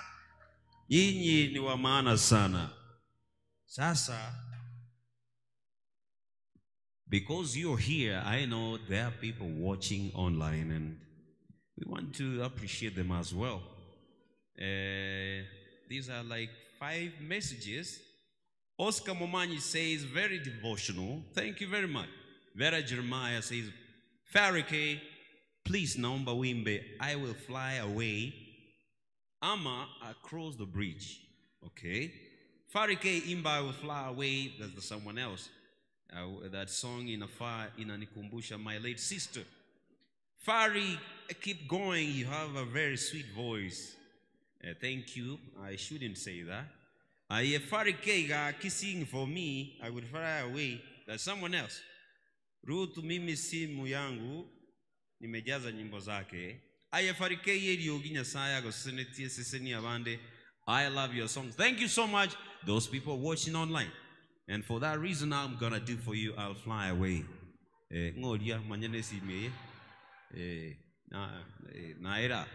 Nyinyi ni wa maana sana. Sasa, because you're here, I know there are people watching online and we want to appreciate them as well. These are like 5 messages. Oscar Momanyi says, very devotional. Thank you very much. Vera Jeremiah says, Farike, please naomba wimbe, I will fly away. Ama across the bridge. Okay. Farike imba, I will fly away. That's someone else. That song inafaa inanikumbusha my late sister. Fari, keep going. You have a very sweet voice. Thank you. I shouldn't say that. Farike kissing for me, I would fly away. That's someone else. Ruth, mimi simu yangu nimejaza nyimbo zake. Farike yeriogi Nyasaye agosenetie seseni abande. I love your songs. Thank you so much. Those people watching online. And for that reason, I'm going to do for you, I'll fly away. Ngoria manyene sime. Naira.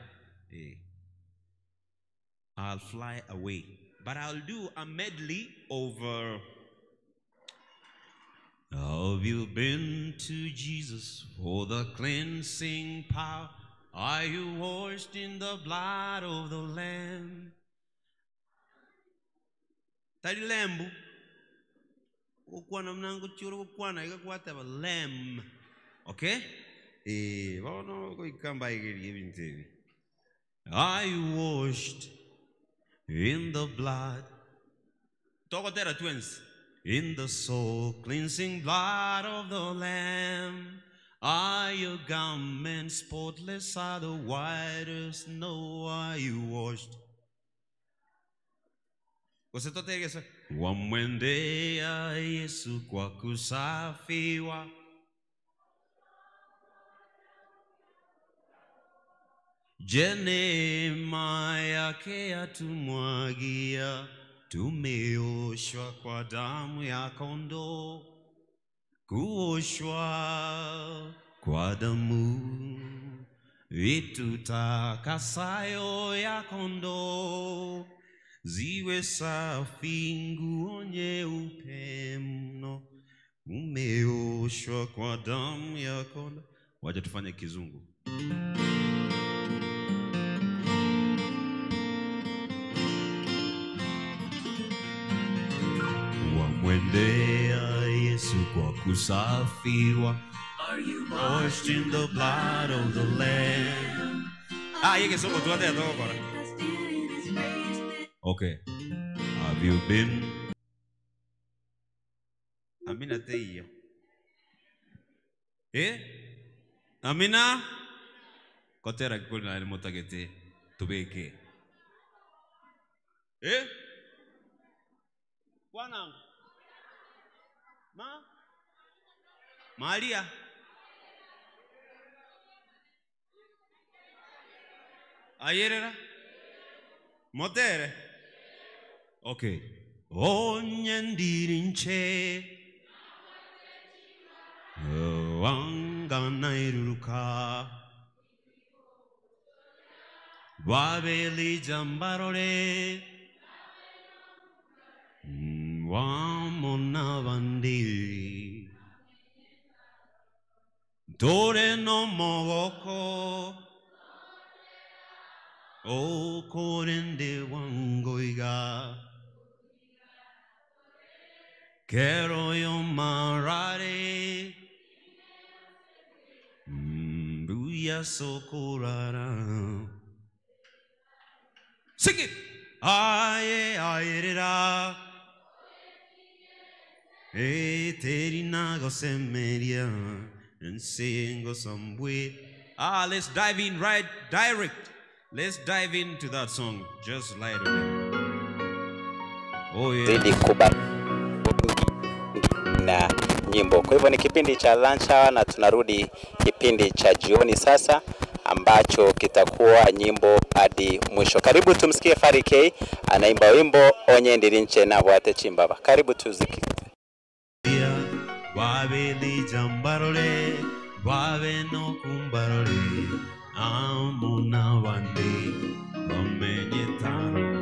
I'll fly away. But I'll do a medley over Have you been to Jesus for the cleansing power? Are you washed in the blood of the Lamb? Tari lembu. Ukwana mnangu churu ukwana ikakwata lamb. Okay? Bono kuikamba igiri. Are you washed in the blood? Tokotera twins. In the soul cleansing blood of the Lamb. Are your garments spotless? Are the white as snow? Are you washed? Wamwendea Yesu kwa kusafiwa. Je, neema yake yatumwagia, tumeoshwa kwa damu ya kondoo, kuoshwa kwa damu itutakasayo ya kondoo, ziwe safi nguo nyeupe mno, umeoshwa kwa damu ya kondoo. Wacha tufanye kizungu. Wamwendea Yesu kwa kusafiwa. Are you washed in the blood of the Lamb? Yeke songo tuate ya toko kora. Okay. Have you been? Amina teiyo. Amina? Kotera kikuli na elimotagete tubeke. Kwanangu. Ma? Maria. Ayerera? Motere? Okay. Onyendirinche wanganairuka Babeli jambarore wamona bandi Dore no mogoko O korende wangoiga Kero yo marare Mbuya sokorara. Sing it! Aye aye ra Eteri nago semeria and singo somewhere. Let's dive in right direct. Let's dive into that song just right away. Oh yeah. Zidi kubariki na nyimbo. Kwa hivyo ni kipindi cha lunch hour na tunarudi kipindi cha jioni sasa ambacho kitakuwa nyimbo hadi mwisho. Karibu tumsikie Fari K anaimba wimbo Onye Ndirinche na Bwate Chimbaba. Karibu tuziki. Wabeli jambarole, wabe no kumbarole, amuna wande, wamenyetaro,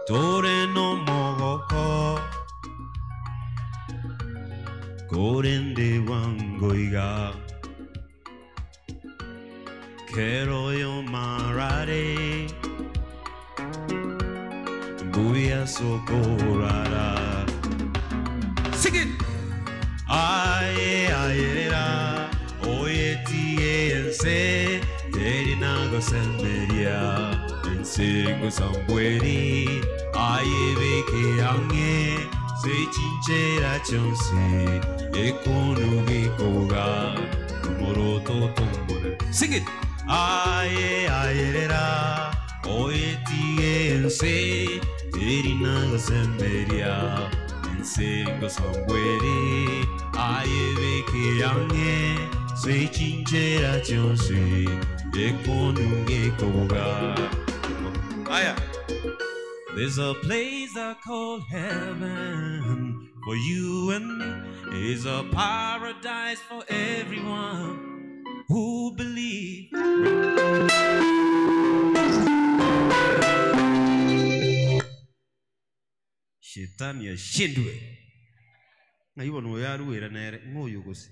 tore no mogoko, korende wangoiga, kero yo marare, buya sokorara. Sing it! Aye aye ra oye tie teri nago semeria ensengo sambueri aye beke ange se chinchera chonsi ekonugi koga moroto tombore. Sing it! Aye aye ra oye tie teri nago semeria ensengo sambueri aye beke ange se chinchera chonsi ekonuge koga. Aya. There's a place I call heaven for you and me. It's a paradise for everyone who believes. Shetani ashindwe. Ng'ai bono oyo aruera nere ng'oyo gose.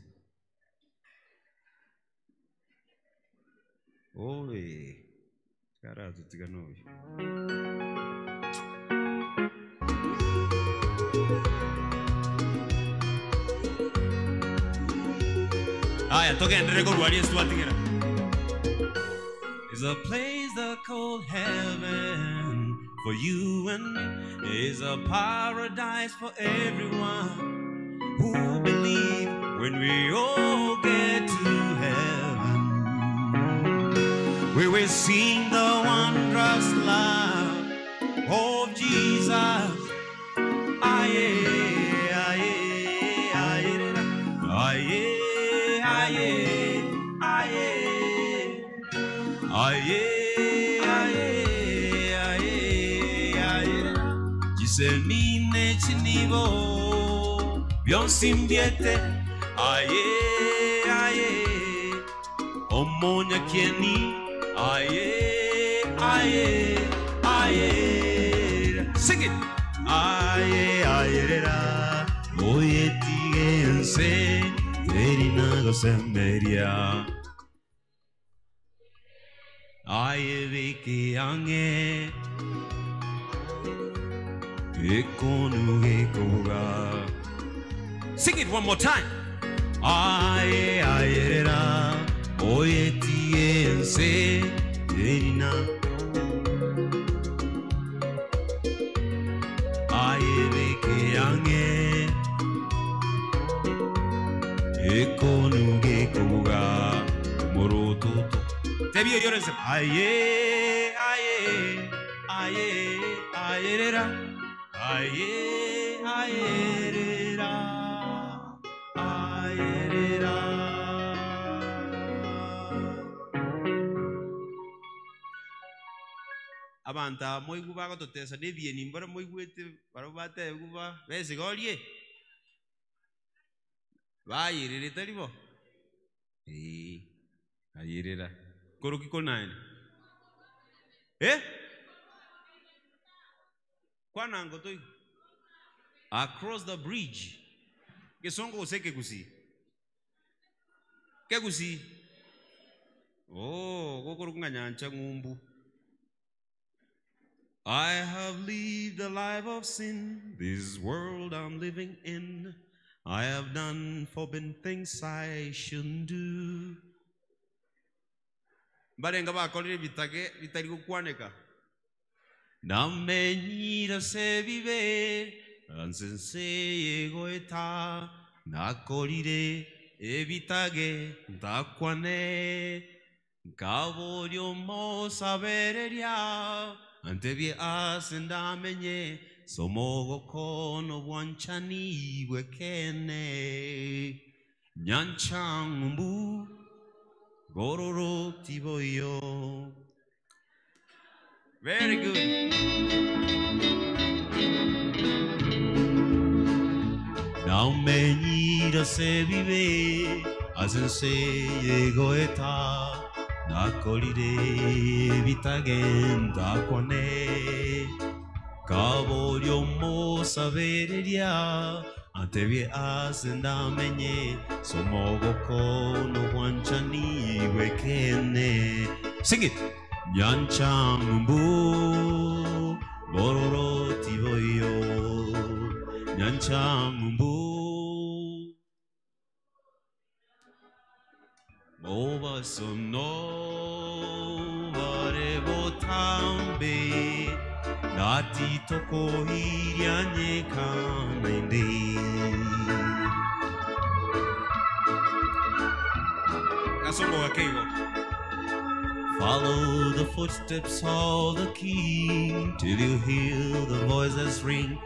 Oe karatutiga noyo. Aya, togendere korwaria ase twatigera. Is a place that called heaven for you and me. Is a paradise for everyone who believe. When we all get to heaven, we will sing the wondrous love of Jesus. Aye, aye, aye, aye, aye, aye, aye, aye, aye, aye. Jisemine chinibo byonsimbiete. Aye, aye, omonya kieni. Aye, aye, aye. Sing it. Aye, aye, ra. Oye tigense terina gosemeria. Aye viki ange ekonu ekoga. Sing it one more time. Aye, aye, ra. Oye tiense terina. Aye viki ange ekonu ekoga morototo. Tebio yorense. Aye, aye, aye, aye, ra. Aye, aye, ra. Aye, ra. Abanta moigu bagototesa nebieni mbara moigwete barobate guba besigorie bayirire ribo ayirira koroki konaene kwanango toi across the bridge gesongo oseke kusi kekusi oh gokoro nyancha ngumbu. I have lived a life of sin, this world I'm living in. I have done forbidden things I shouldn't do. Barenga bakorire bitage bitari gukwaneka. Namenyira se vive, ansense yegoeta, nakorire ebitage ndakwane, kaborio mosabereria. Antebie asendamenye somogo kono bwanchani bwekene nyanchangumbu gororo tiboyo. Very good. Naumenyira se vive asense yegoeta nakorire bitagenda kwane kaborio mosabereria antebie asendamenye somogo kono bwanchani wekene. Sing it. Nyanchangumbu bororo tiboyo nyanchangumbu obasono barebotambe nati tokohirianye kanainde. Gasongo gakeigo. Follow the footsteps of the king till you hear the voices ring.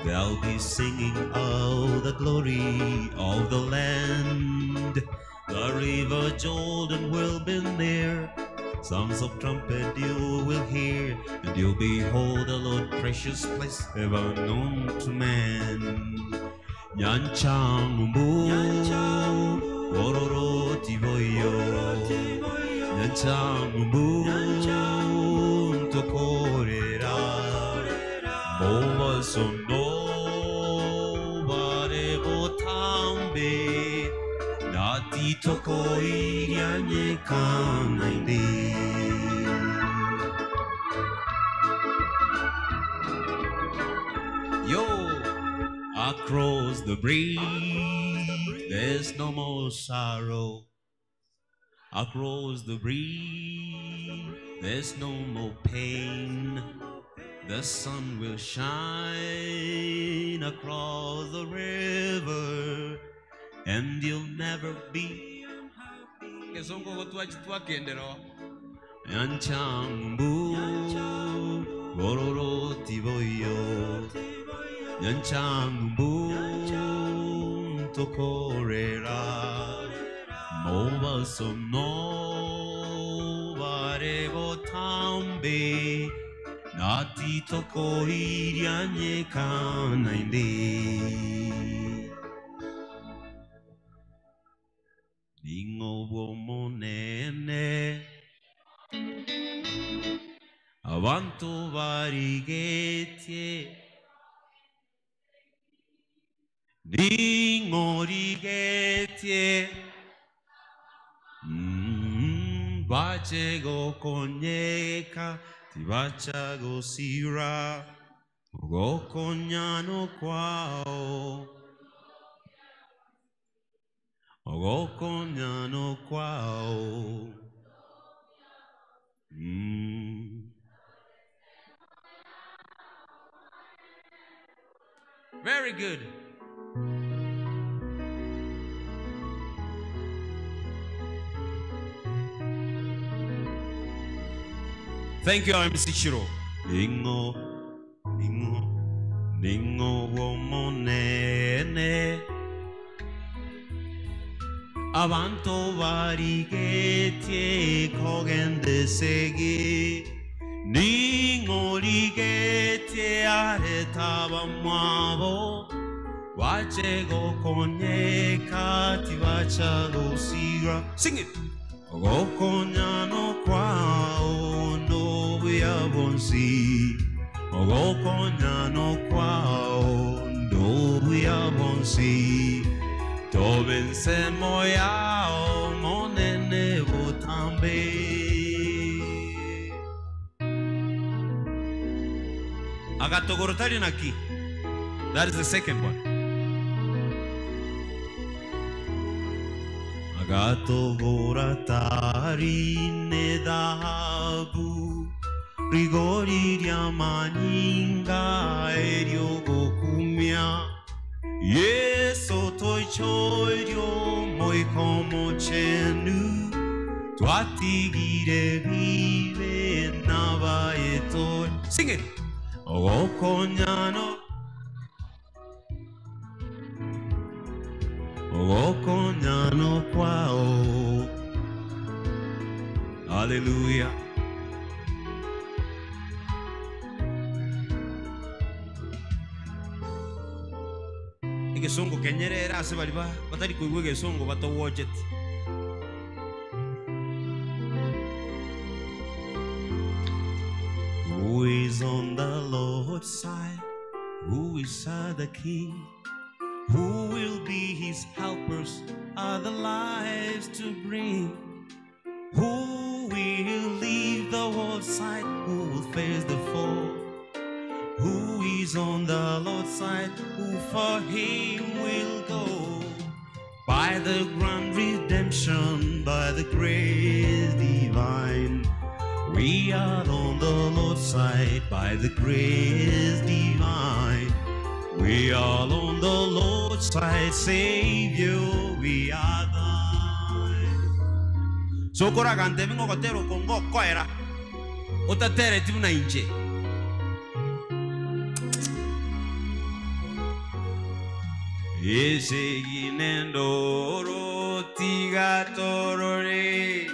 They'll be singing of the glory of the land. The river Jordan will be near. Sounds of trumpet you will hear, and you'll behold the Lord, precious place ever known to man. Nyanchangumbu ororo tiboyo Nyanchangumbu ntokorera Obasono barebotambe Nati toko Yo, across the bridge, there's no more sorrow. Across the bridge, there's no more pain. The sun will shine across the river, and you'll never be. Nyanchambu, gororo tiboyo. Nyanchambu, tokorera. Mobasono, barebo tambe. Nati toko irianye kanainde. Ningo bomonene avanto varigetie. Ningo rigetie. Bachego konyeka tibacha gosira gokonyano kwao gokonyano kwao. Very good. Thank you, MC Shiro. Ningo, ningo, ningo womonene. Avanto varigetie kogende segi. Ningo rigetie aretaba mwabo. Wachego konyeka tiwacha gosira. Sing it. Gokonyano kwao no bonsi. Gokonyano kwao no bonsi. Tobense moyao monene botambe. Agatogorotari naki. That is the second one. Agatogorotari ne dahabu. Rigori ryamaninga eryogokumya. Yeso toichoiryo moikomochenu. Twatigire bibe nabaeto. Sing it. Ogokonyano. Ogokonyano kwao. Hallelujah. Egesongo kenyerera ase bari batari kuigwa egesongo batowojete. Who is on the Lord's side? Who is the King? Who will be his helpers? Are the lives to bring? Who will leave the world's side? Who will face the foe? Who is on the Lord's side? Who for him will go? By the grand redemption, by the grace divine, we are on the Lord's side, by the grace divine. We are on the Lord's side, Savior, we are thine. Sokora gante mingo kotero kongo koera. Otatere timuna inje. Eseginendoro tigatorore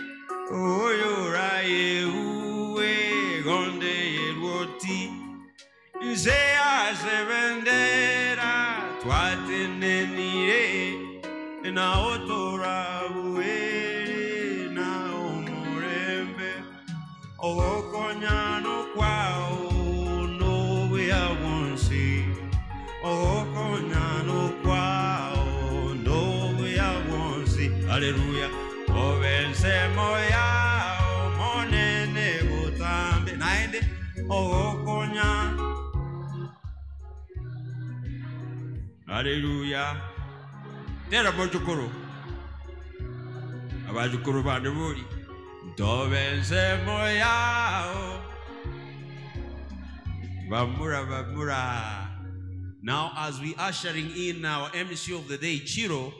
oyoraye uwe gonde yerwoti nse asebendera twatenenire na otora uere na omurembe ogokonyano kwao no we Ogokonyano kwao no we wonsi. Hallelujah. ensemo yao monene butambe naende ogokonya. Haleluya. Tera mochukuru abachukuru bande buri ntobe ensemo yao bamura bamura. Now as we ushering in our MC of the day Chiro,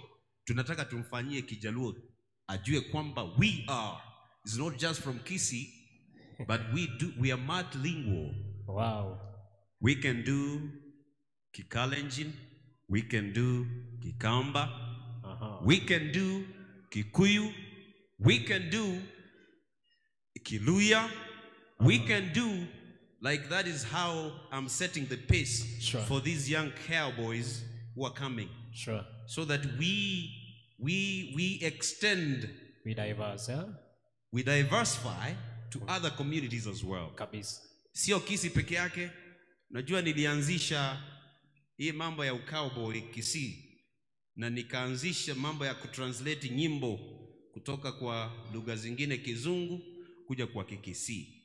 tunataka tumfanyie Kijaluo ajue kwamba we are, it's not just from Kisii, but we are multilingual. Wow. We can do Kikalenjin, we can do Kikamba, we can do Kikuyu, we can do Kiluya, we can do, like that is how I'm setting the pace for these young cowboys who are coming. Sure. So that we extend, we diverse, yeah? We diversify to other communities as well. Kabisa. Sio Kisii peke yake. Najua nilianzisha hii mambo ya cowboy Kisii na nikaanzisha mambo ya kutranslate nyimbo kutoka kwa lugha zingine Kizungu kuja kwa Kikisii.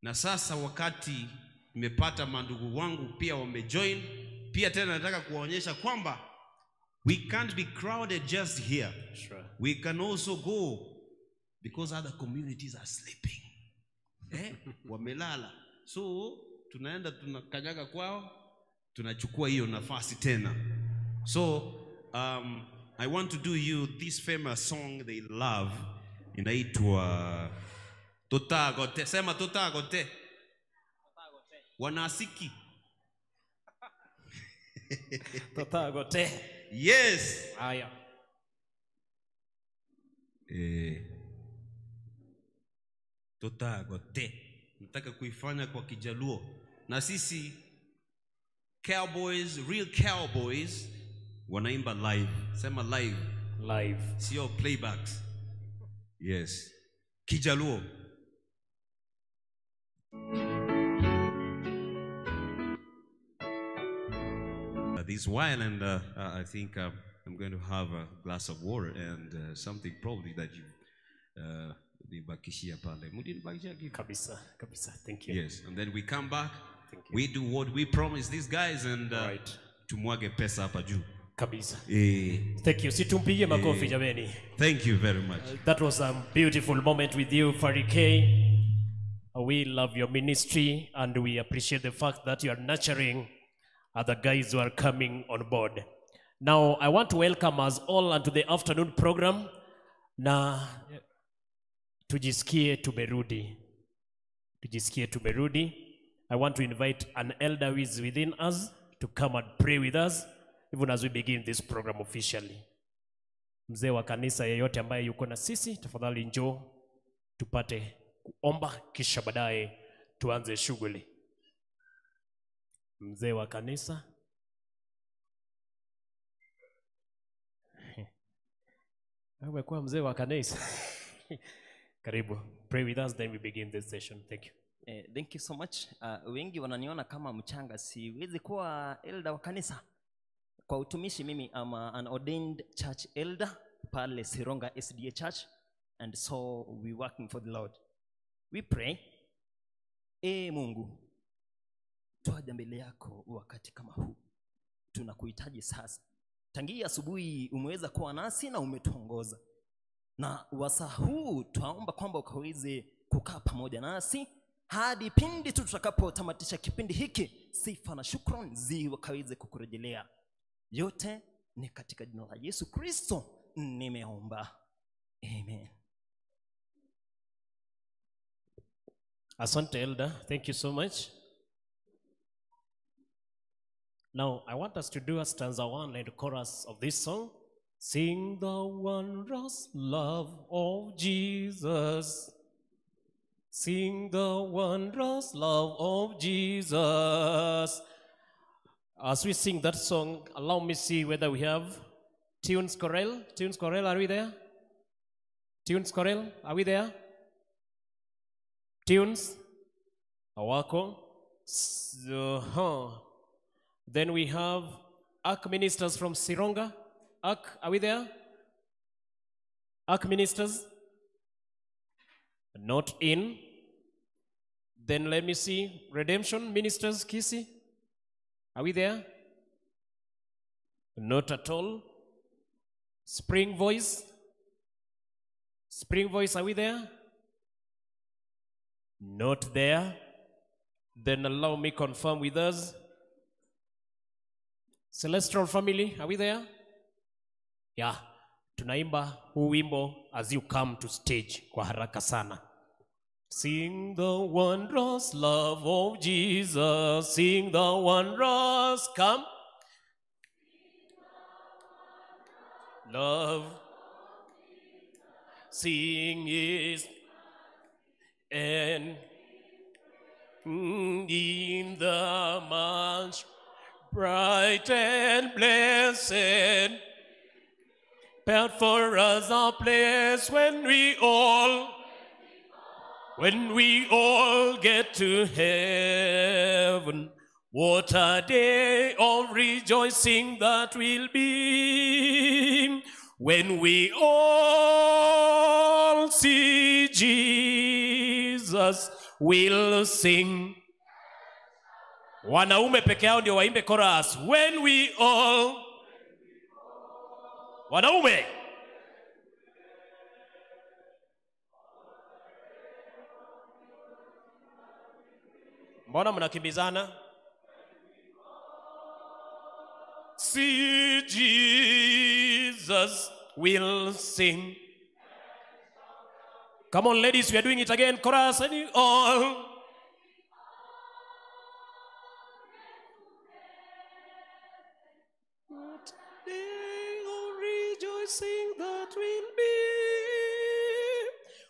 Na sasa wakati nimepata mandugu wangu pia wamejoin, pia tena nataka kuwaonyesha kwamba we can't be crowded just here. Sure. We can also go because other communities are sleeping. Wamelala. So tunaenda tunakanyaga kwao, tunachukua hiyo nafasi tena. So I want to do you this famous song they love, inaitwa Totagote. Sema totagote. Wanasiki. Totagote. Yes. Haya. Totagote. Nataka kuifanya kwa Kijaluo. Na sisi cowboys, real cowboys wanaimba live. Sema live. Live. Sio playbacks. Yes. Kijaluo. This while, and I think I'm going to have a glass of water and something probably that you nibakishia pale. Mlinibakishia kitu? Kabisa, kabisa. Thank you. Yes, and then we come back. Thank you. We do what we promised these guys and right. Tumwage pesa hapa juu. Kabisa. Thank you. Situmpige makofi jameni. Thank you very much. That was a beautiful moment with you, Farry K. We love your ministry and we appreciate the fact that you are nurturing other guys who are coming on board. Now, I want to welcome us all onto the afternoon program. Na tujisikie tumerudi. Tujisikie tumerudi. I want to invite an elder who is within us to come and pray with us even as we begin this program officially. Mzee wa kanisa yeyote ambaye yuko na sisi, tafadhali njoo tupate kuomba kisha baadaye tuanze shughuli. Mzee wa kanisa. Umekuwa mzee wa kanisa. Karibu. Pray with us, then we begin this session. Thank you. Thank you so much. Wengi wananiona kama mchanga, siwezi kuwa elder wa kanisa. Kwa utumishi mimi am an ordained church elder pale Sironga SDA Church, and so we working for the Lord. We pray. Mungu, twaja mbele yako wakati kama huu. Tunakuhitaji sasa. Tangia asubuhi umeweza kuwa nasi na umetuongoza. Na wasaa huu twaomba kwamba ukaweze kukaa pamoja nasi hadi pindi tu tutakapotamatisha kipindi hiki, sifa na shukrani ziwakaweze kukurejelea. Yote ni katika jina la Yesu Kristo nimeomba. Amen. Asante elder, thank you so much. Now, I want us to do a stanza 1 and chorus of this song. Sing the wondrous love of Jesus. Sing the wondrous love of Jesus. As we sing that song, allow me see whether we have Tunes Chorale. Tunes Chorale, are we there? Tunes Chorale, are we there? Tunes, Awako. Then we have Ark Ministers from Sironga. Ark, are we there? Ark Ministers? Not in. Then let me see. Redemption Ministers, Kisii. Are we there? Not at all. Spring Voice. Spring Voice, are we there? Not there. Then allow me confirm with us. Celestial Family, are we there? Yeah. Tunaimba huu wimbo as you come to stage kwa haraka sana. Sing the wondrous love of Jesus. Sing the wondrous, come. Love. Sing is and in the much bright and blessed, prepared for us a place when we all get to heaven. What a day of rejoicing that will be when we all see Jesus, we'll sing. Wanaume peke yao ndio waimbe chorus. When we all, wanaume. Mbona mnakimbizana? See Jesus, we'll sing. Come on, ladies, we are doing it again. Chorus, and you all. What a day of rejoicing that will be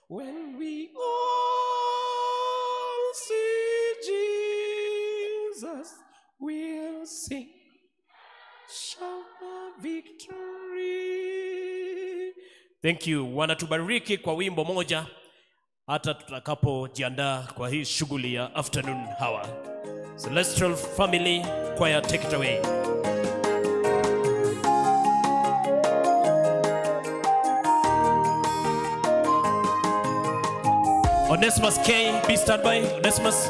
when we all see Jesus, we'll sing. Shout the victory. Thank you. Wanatubariki kwa wimbo moja hata tutakapojiandaa kwa hii shughuli ya afternoon hour. Celestial Family Choir, take it away. Onesimus K, be stand by. Onesimus.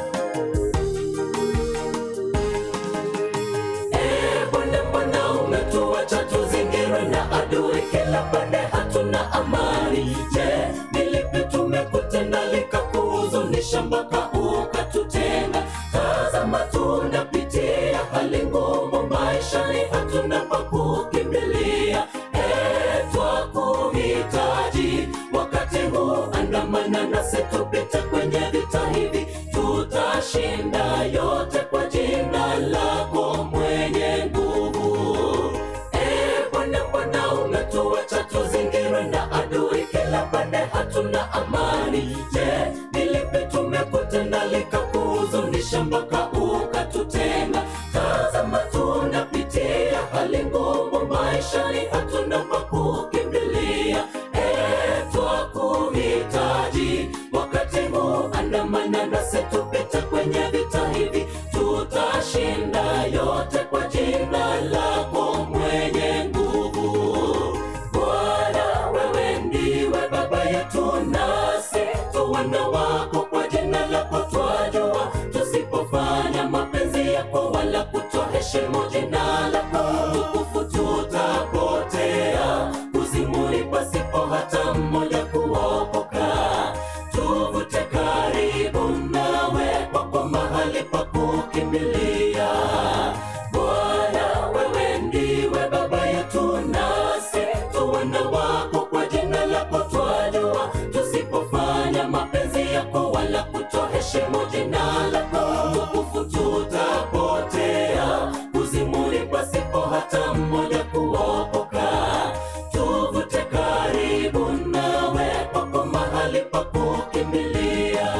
Adui kila pande hatuna amani. Je, ni lipi tumekutenda likakuhuzunisha mpaka ukatutenga? Tazama tunapitia hali ngumu maishani, hatuna pa kukimbilia. Twakuhitaji wakati huu, andamana nasi tupite kwenye vita hivi, tutashinda yote kwa jina lako mwenye nguvu. Tuacha tuzingirwe na adui kila pande, hatuna amani. Je, ni lipi tumekutenda likakuhuzunisha mpaka ukatutenga? Tazama tunapitia hali ngumu maishani, hatuna pa kukimbilia. Twakuhitaji wakati huu, andamana nasi tupite kwenye vita hivi, tutashinda yote kwa jina lako mwenye nguvu. Nasi tu wana wako, kwa jina lako twajua, tusipofanya mapenzi yako wala kutoheshimu jina lako tukufu, tutapotea kuzimuni pasipo hata mmoja kuokoka. Tuvute karibu nawe, kwako mahali pa kukimbilia. Bwana, wewe ndiwe baba yetu, nasi tu wana wako, kwa jina lako twajua, tusipofanya mapenzi yako wala kutoheshimu jina lako tukufu, tutapotea kuzimuni pasipo hata mmoja kuokoka. Tuvute karibu nawe, kwako mahali pa kukimbilia.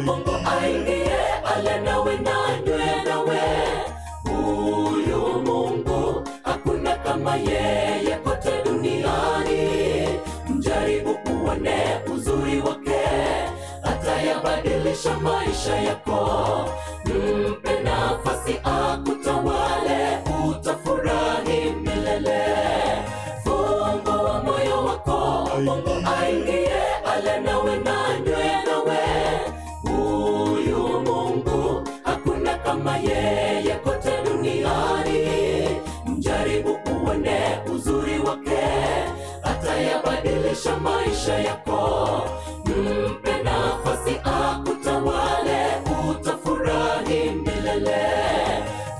Mungu aingie, ale nawe na anywe nawe. Huyu Mungu hakuna kama yeye kote duniani. Mjaribu uone uzuri wake, atayabadilisha maisha yako. Mpe nafasi akutawale, utafurahi milele. Fungua moyo wako, Mungu aingie, ale nawe na anywe nawe. Huyu Mungu hakuna kama yeye kote duniani. Mjaribu uone uzuri wake, atayabadilisha maisha yako. Mpe nafasi akutawale, utafurahi milele.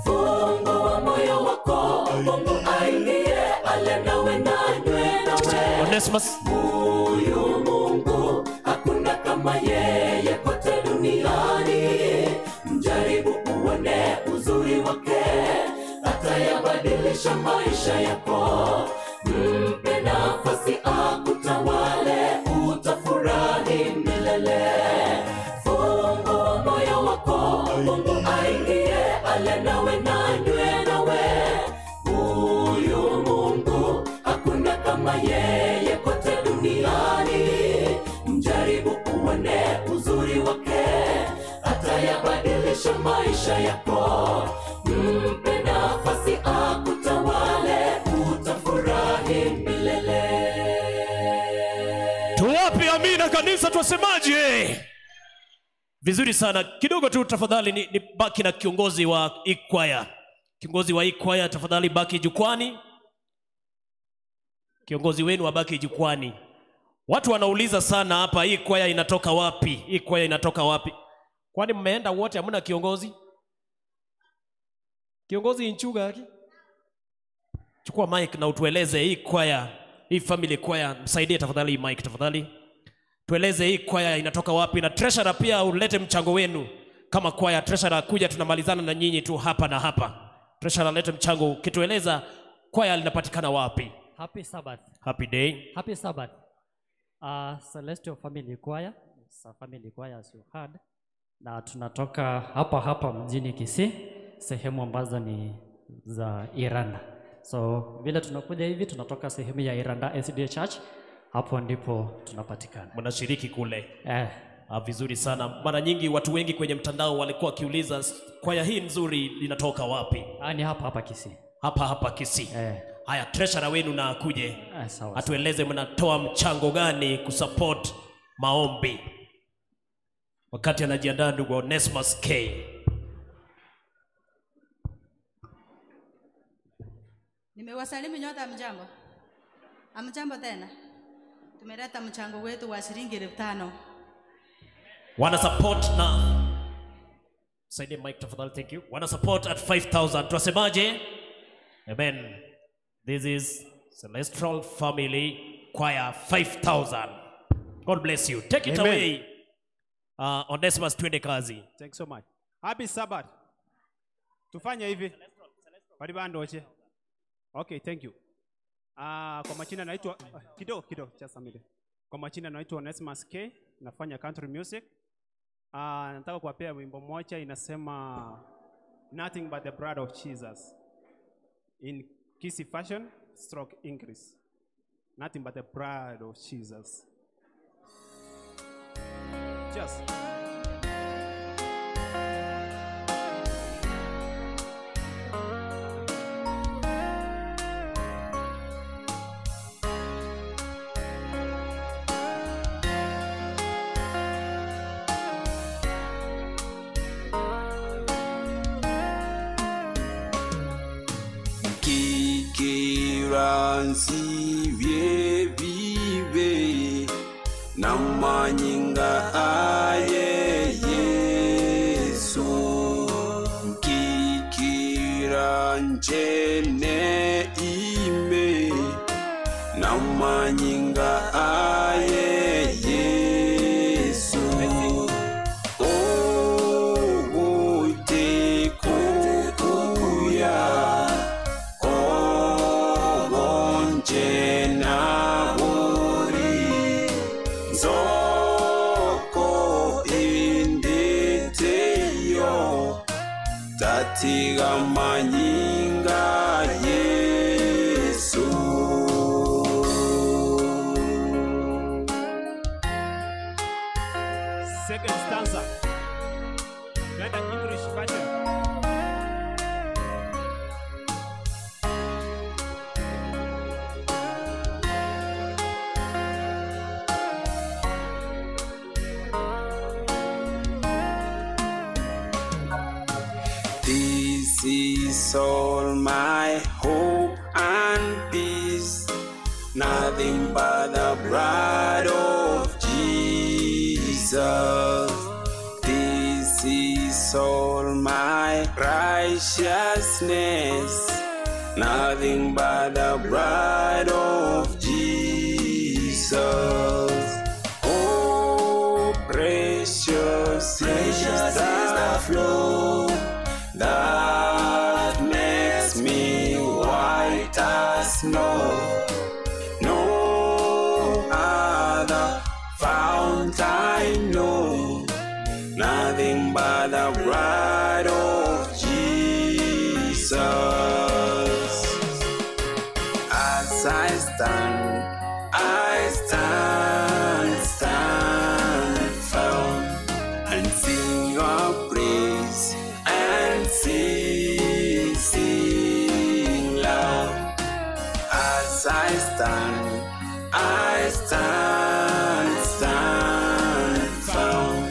Fungua moyo wako, Mungu aingie, ale nawe na anywe nawe. Onesmus. Huyu Mungu hakuna kama yeye kote duniani. Mjaribu uone uzuri wake, atayabadilisha maisha yako. Mpe nafasi akutawale, utafurahi milele. Fungua moyo wako, Mungu aingie, ale nawe na anywe nawe. Huyu Mungu hakuna kama yeye kote duniani. Mjaribu uone uzuri wake, atayabadilisha maisha yako. Mpe nafasi akutawale, utafurahi milele. Tuwape amina kanisa, twasemaje? Vizuri sana. Kidogo tu tafadhali ni baki na kiongozi wa ikwaya. Kiongozi wa ikwaya tafadhali baki jukwani. Kiongozi wenu abaki jukwani. Watu wanauliza sana hapa, hii kwaya inatoka wapi? Hii kwaya inatoka wapi? Kwani mmeenda wote hamna kiongozi? Kiongozi Inchuga haki? Chukua mic na utueleze hii kwaya, hii family kwaya, msaidie tafadhali hii mic tafadhali. Tueleze hii kwaya inatoka wapi, na treasurer pia ulete mchango wenu kama kwaya. Treasurer kuja, tunamalizana na nyinyi tu hapa na hapa. Treasurer lete mchango ukitueleza kwaya linapatikana wapi. Happy Sabbath. Happy day. Happy Sabbath. Celestial Family Choir. It's a family choir as you heard. Na tunatoka hapa hapa mjini Kisii, sehemu ambazo ni za Iranda. So vile tunakuja hivi tunatoka sehemu ya Iranda SDA Church, hapo ndipo tunapatikana. Mnashiriki kule. Vizuri sana. Mara nyingi watu wengi kwenye mtandao walikuwa wakiuliza kwaya hii nzuri linatoka wapi? Ni hapa hapa Kisii. Hapa hapa Kisii. Haya, treasurer wenu na akuje. Sawa. Atueleze mnatoa mchango gani kusupport maombi. Wakati anajiandaa ndugu Onesmus K. Nimewasalimu nyote, amjambo. Amjambo tena. Tumeleta mchango wetu wa shilingi 5,000. Wana support na saidie mic tafadhali, thank you. Wana support at 5,000. Tuwasemaje? Amen. This is Celestial Family Choir 5,000. God bless you. Take it Amen. Away. Onesmus, twende kazi. Thanks so much. Happy Sabbath. Tufanye hivi. Bali. Okay, thank you. Kwa majina naitwa kidogo just a minute. Kwa majina naitwa Onesmus K, nafanya country music. Nataka kuwapea wimbo mmoja inasema Nothing but the blood of Jesus. In Kisii fashion, stroke increase. Nothing but the blood of Jesus. Just Kikiransi vive na manyinga aye Yesu kikiranjene ime na manyinga aye Yesu ote kuya Zoko indi Tiga manyinga Yesu. Second stanza. Better English version. This is all my hope and peace, nothing but the blood of Jesus. This is all my righteousness, nothing but the blood of Jesus. Oh, precious, precious is the flow that makes me white as snow. No other fount I know, nothing but the blood of Jesus. As I stand, stand firm and sing your praise. And sing, sing loud. As I stand, stand firm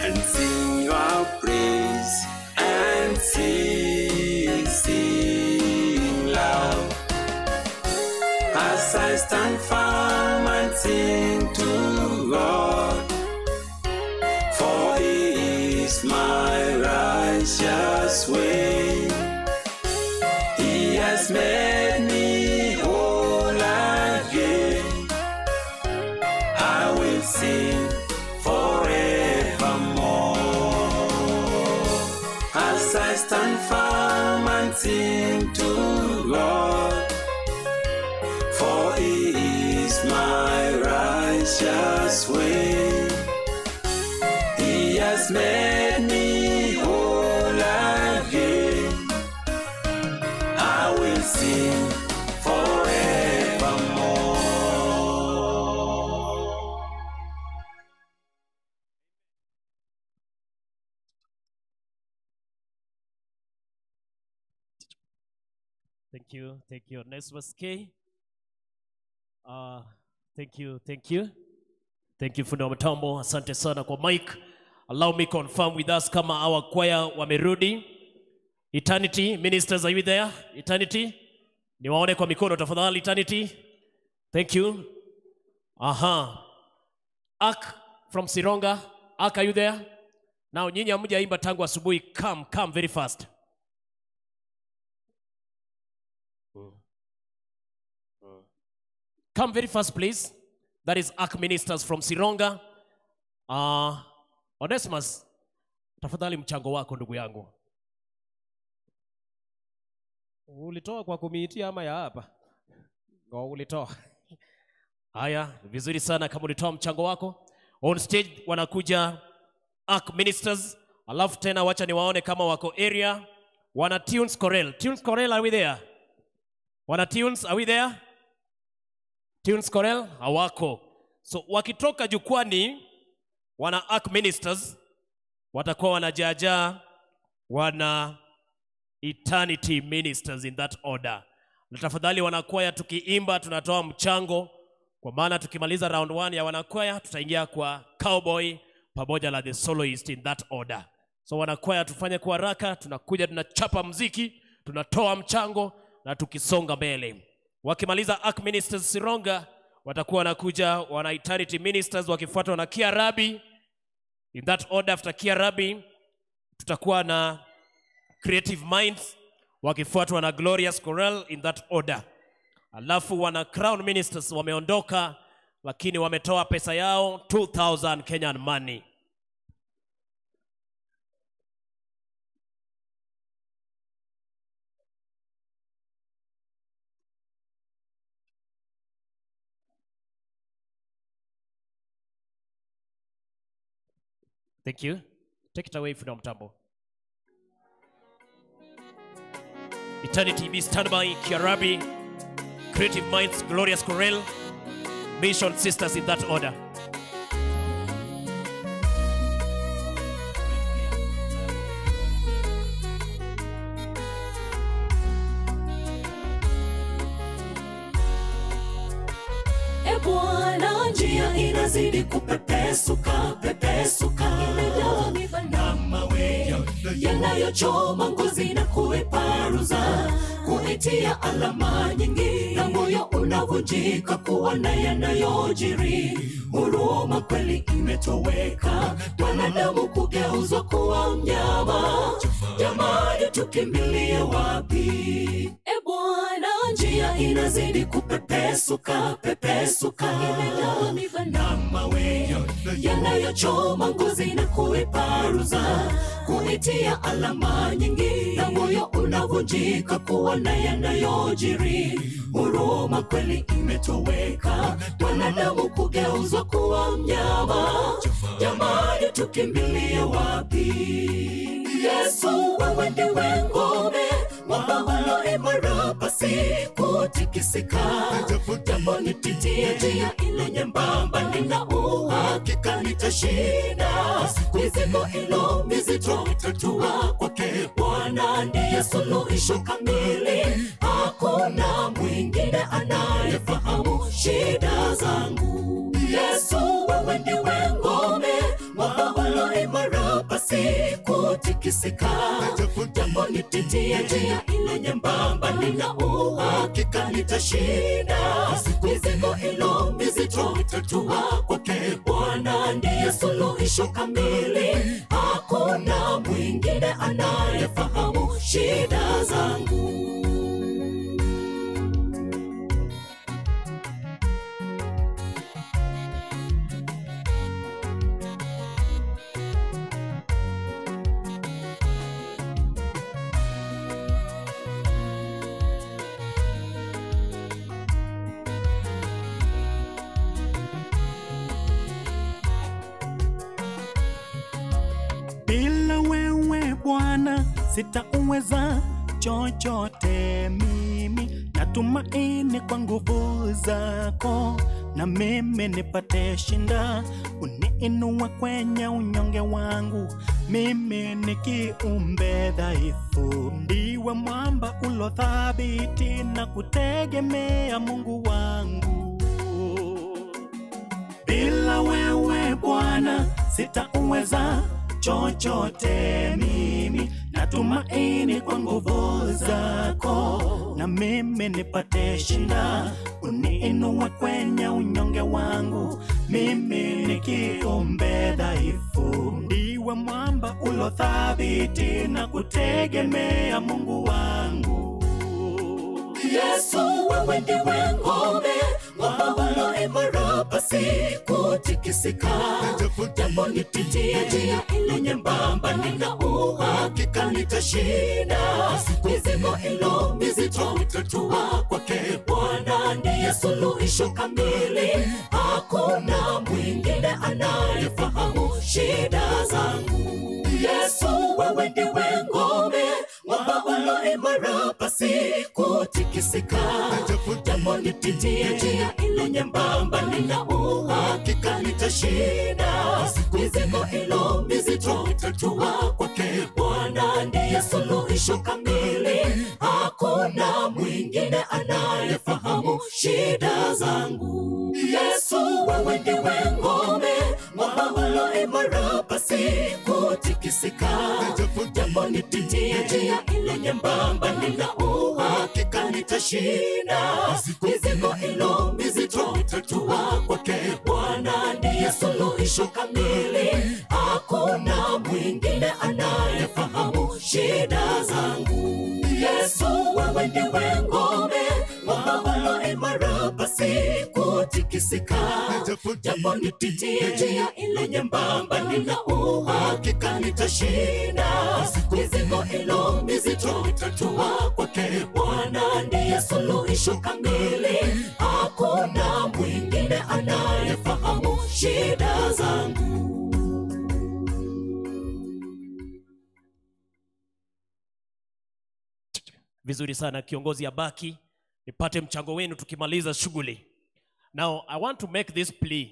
and sing your praise. And sing, sing loud. As I stand firm and sing to God, for He is my righteous way. He has made me whole again. I will sing forevermore. As I stand firm and sing to God, for He is my righteous way. He has made me whole again. I will sing forevermore. Thank you. Thank you, Onesmus K. Thank you, thank you. Thank you, Fundi wa Mtambo. Asante sana kwa mic. Allow me confirm with us kama our choir wamerudi. Eternity ministers, are you there? Eternity, niwaone kwa mikono tafadhali. Eternity, thank you. Aha. Ak from Sironga. Ak, are you there? Now nyinyi hamjaimba tangu asubuhi. Come, come very fast. Come very fast, please. That is Ak ministers from Sironga. Onesmus, tafadhali mchango wako ndugu yangu. Ulitoa kwa kumiitia ama ya hapa? Ngo ulitoa. Haya, vizuri sana kama ulitoa mchango wako. On stage wanakuja Ak ministers, alafu tena wacha niwaone kama wako area. Wana Tunes Corel. Tunes Corel, are we there? Wana Tunes, are we there? Tunes Corel hawako. So wakitoka jukwani wana Ak ministers watakuwa wanajaja wana Eternity ministers in that order. Na tafadhali wanakwaya, tukiimba tunatoa mchango, kwa maana tukimaliza round 1 ya wanakwaya tutaingia kwa cowboy pamoja na the soloist in that order. So wanakwaya tufanye kwa haraka, tunakuja tunachapa mziki, tunatoa mchango na tukisonga mbele. Wakimaliza Ak ministers Sironga watakuwa wanakuja wana Eternity ministers wakifuatwa na Kiarabi. In that order, after Kiarabi tutakuwa na Creative Minds wakifuatwa na Glorious Chorale in that order. Alafu wana Crown ministers wameondoka, lakini wametoa pesa yao 2000 Kenyan money. Thank you. Take it away from Mtambo. Eternity be standby, Kiarabi, Creative Minds, Glorious Corel, Mission Sisters in that order. E Bwana, njia inazidi kupepesuka, pepesuka, imejaa miba na mawe yanayochoma ngozi na kuiparuza, kuitia alama nyingi, na moyo unavunjika kuona yanayojiri. Huruma kweli imetoweka, wanadamu kugeuzwa kuwa mnyama. Jamani, tukimbilie wapi? E Bwana, njia inazidi kupepesuka, pepesuka, imejaa miba na mawe yanayochoma ngozi na kuiparuza, kuitia alama nyingi, na moyo unavunjika kuona yanayojiri. Huruma kweli imetoweka, wanadamu kugeuzwa kuwa mnyama. Jamani, tukimbilie wapi? Yesu, wewe ndiwe ngome, mwamba ulio imara pasipo kutikisika. Japo nipitie njia ile nyembamba, nina uhakika nitashinda. Mizigo ilo mizito nitatua kwake Bwana, ndiye suluhisho kamili. Hakuna mwingine anayefahamu shida zangu. Yesu, wewe ndiwe ngome, mwamba ulio imara pasipo kutikisika. Japo nipitie njia ile nyembamba, nina uhakika nitashinda. Mizigo ilo mizito nitatua kwake Bwana, ndiye suluhisho kamili. Hakuna mwingine anayefahamu shida zangu. Bila wewe Bwana sitaweza chochote mimi, natumaini kwa nguvu zako na mimi nipate shinda. Uniinue kwenye unyonge wangu, mimi ni kiumbe dhaifu. Ndiwe mwamba ulo thabiti na kutegemea Mungu wangu. Bila wewe Bwana sitaweza chochote mimi, natumaini kwa nguvu zako na mimi nipate shinda. Uniinue kwenye unyonge wangu, mimi ni kiumbe dhaifu. Ndiwe mwamba ulo thabiti na kutegemea Mungu wangu. Yesu, wewe ndiwe ngome, mwamba ulio imara pasipo kutikisika. Japo nipitie njia ile nyembamba, nina uhakika nitashinda. Mizigo ilo mizito nitatua kwake Bwana, ndiye suluhisho kamili. Hakuna mwingine anayefahamu shida zangu. Yesu, wewe ndiwe ngome, mwamba ulio imara pasipo kutikisika. Japo nipitie njia ile nyembamba, nina uhakika nitashinda. Mizigo ilo mizito nitatua kwake Bwana, ndiye suluhisho kamili. Hakuna mwingine anayefahamu shida zangu. Yesu, wewe ndiwe ngome, mwamba ulio imara pasipo kutikisika. Japo nipitie njia ile nyembamba, nina uhakika nitashinda. Mizigo ilo mizito nitatua kwake Bwana, ndiye suluhisho kamili. Hakuna mwingine anayefahamu shida zangu. Yesu, wewe ndiwe ngome, mwamba ulio imara pasipo kutikisika. Japo nipitie njia ile nyembamba, nina uhakika nitashinda. Mizigo ilo mizito nitatua kwake Bwana, ndiye suluhisho kamili. Hakuna mwingine anayefahamu shida zangu. Vizuri sana, kiongozi abaki, nipate mchango wenu tukimaliza shughuli. Now, I want to make this plea.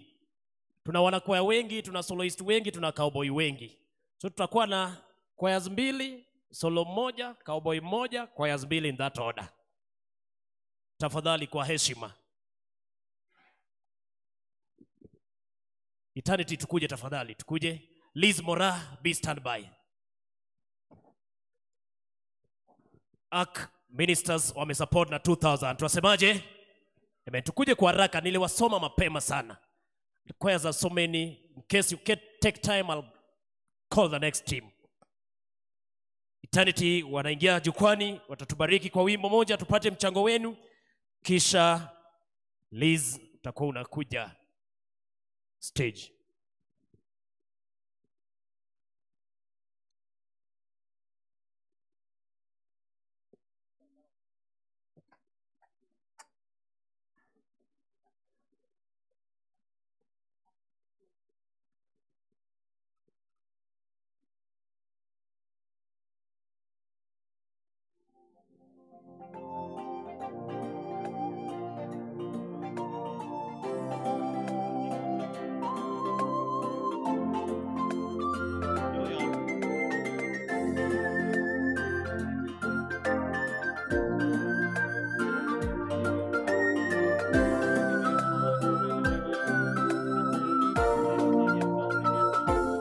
Tuna wanakwaya wengi, tuna soloist wengi, tuna cowboy wengi. So tutakuwa na choirs 2, solo 1, cowboy 1, choirs 2 in that order. Tafadhali kwa heshima. Eternity tukuje tafadhali, tukuje. Liz Mora, be standby. Ark ministers wamesupport na 2000. Tunasemaje? Amen. Tukuje kwa haraka, niliwasoma mapema sana. Choirs are so many. In case you can't take time, I'll call the next team. Eternity wanaingia jukwani, watatubariki kwa wimbo moja, tupate mchango wenu. Kisha Liz utakuwa unakuja stage.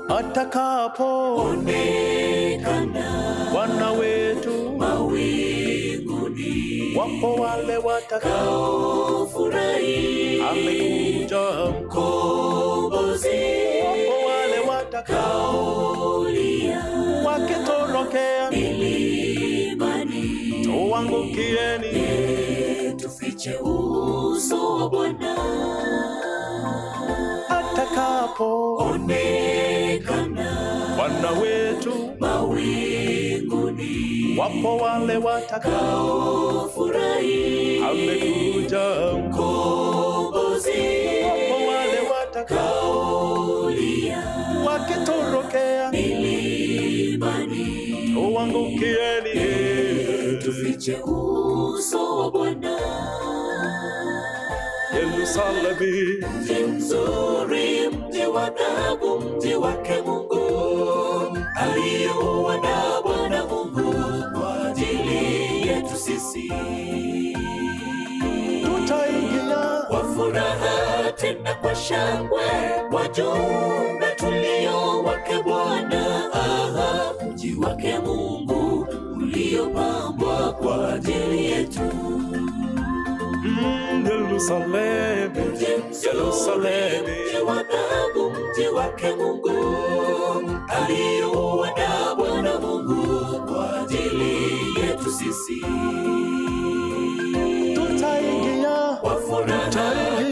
Atakapo onekana Bwana wetu mawinguni, wapo wale watakaofurahi, amekuja Mkombozi, wapo wale watakaolia, wakitorokea milimani, tuangukieni, tufiche uso wa Bwana atakapo onekana Bwana wetu mawinguni, wapo wale watakaofurahi, amekuja Mkombozi, wapo wale watakaolia, wakitorokea milimani, tuangukieni, tufiche uso wa Bwana. Yerusalemu, mji mzuri, mji wa dhahabu, mji wake Mungu aliyeuandaa Bwana Mungu kwa ajili yetu sisi. Tutaingia kwa furaha tena kwa shangwe, wajumbe tulio wake Bwana, aha, mji wake Mungu uliopambwa kwa ajili yetu. Yerusalemu, Yerusalemu, mji wa dhahabu, mji wake Mungu aliyeuandaa Bwana Mungu kwa ajili yetu sisi. Tutaingia kwa furaha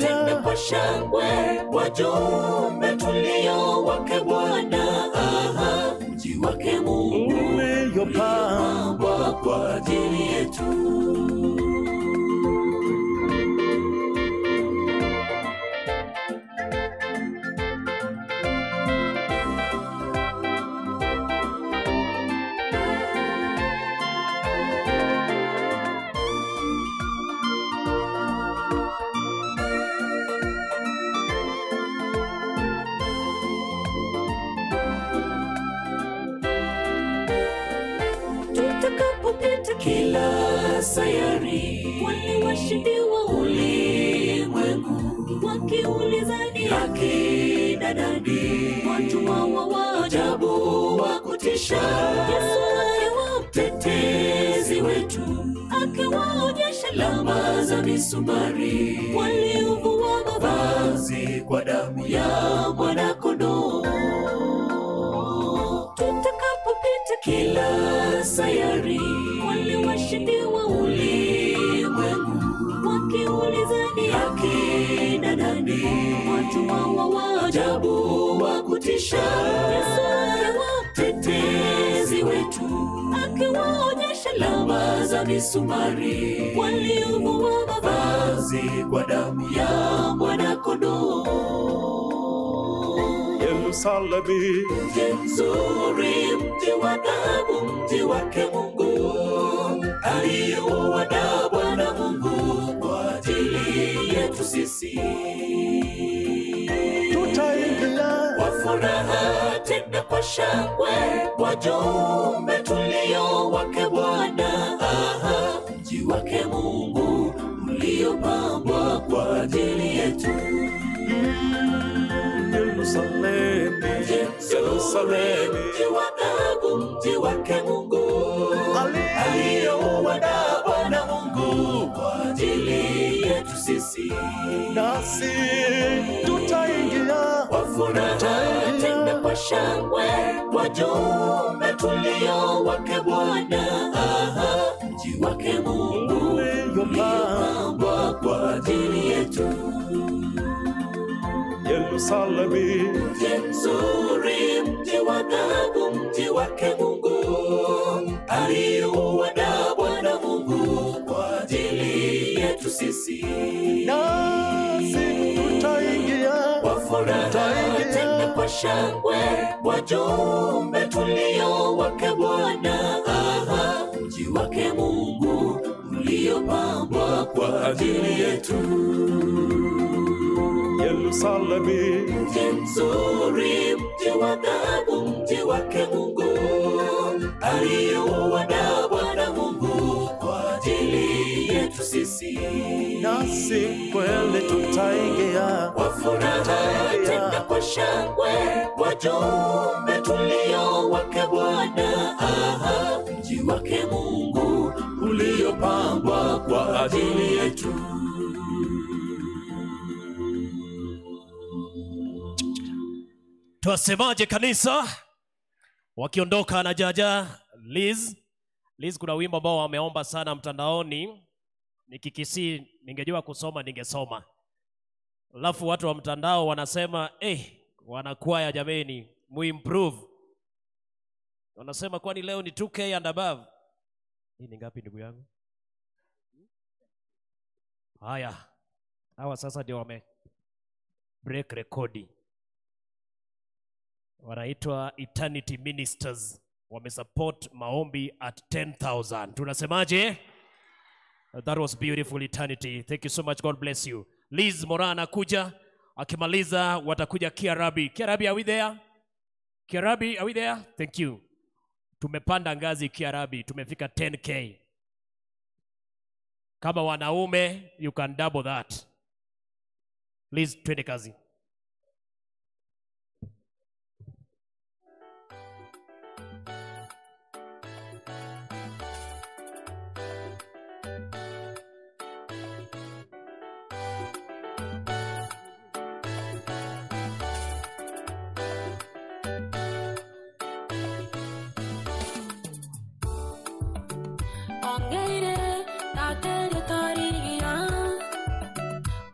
tena kwa shangwe, wajumbe tulio wake Bwana, aha, mji wake Mungu uliopambwa kwa ajili yetu. Tutakapopita kila sayari, wale washindi wa ulimwengu wakiulizani akina nani, watu wa ajabu wa kutisha, Yesu akiwa mtetezi wetu, akiwaonyesha alama za misumari, waliovua mavazi kwa damu ya Mwana-Kondoo. Tutakapopita kila sayari, wale washindi wa ulimwengu wakiulizani akina nani, watu wa ajabu wa kutisha, Yesu akiwa mtetezi wetu, akiwaonyesha alama za misumari, waliovua mavazi kwa damu ya Mwana-Kondoo. Yerusalemu, mji mzuri, mji wa dhahabu, mji wake Mungu aliyouandaa Bwana Mungu kwa ajili yetu sisi. Tutaingia kwa furaha tena kwa shangwe, wajumbe tulio wake Bwana, mji wake Mungu uliopambwa kwa ajili yetu. Yerusalemu, Yerusalemu, mji wa dhahabu, mji wake Mungu aliyouandaa Bwana Mungu kwa ajili yetu sisi. Nasi tutaingia kwa furaha tena kwa shangwe, wajumbe tulio wake Bwana, mji wake Mungu uliopambwa kwa ajili yetu. Yerusalemu, mji mzuri, mji wa dhahabu, mji wake Mungu aliyouandaa Bwana Mungu kwa ajili yetu sisi. Nasi tutaingia kwa furaha tena kwa shangwe, wajumbe tulio wake Bwana, mji wake Mungu uliopambwa kwa ajili yetu. Yerusalemu, mji mzuri, mji wa dhahabu, mji wake Mungu aliyouandaa Bwana Mungu kwa ajili yetu sisi. Nasi kweli tutaingia kwa furaha tena kwa shangwe, wajumbe tulio wake Bwana, mji wake Mungu uliopambwa kwa ajili yetu. Twasemaje kanisa? Wakiondoka na jaja Liz. Liz, kuna wimbo ambao wameomba sana mtandaoni. Nikikisi ningejua kusoma ningesoma. Alafu watu wa mtandao wanasema wanakwaya jameni, muimprove. Wanasema kwani leo ni 2K and above. Hii ni ngapi ndugu yangu? Haya. Hawa sasa ndio wame break rekodi. Wanaitwa Eternity Ministers. Wamesupport maombi at 10,000. Tunasemaje? That was beautiful, Eternity. Thank you so much. God bless you. Liz Morana kuja. Akimaliza watakuja Kiarabi. Kiarabi, are we there? Kiarabi, are we there? Thank you. Tumepanda ngazi Kiarabi. Tumefika 10K. Kama wanaume, you can double that. Liz, twende kazi. Ongeire tatere tarigia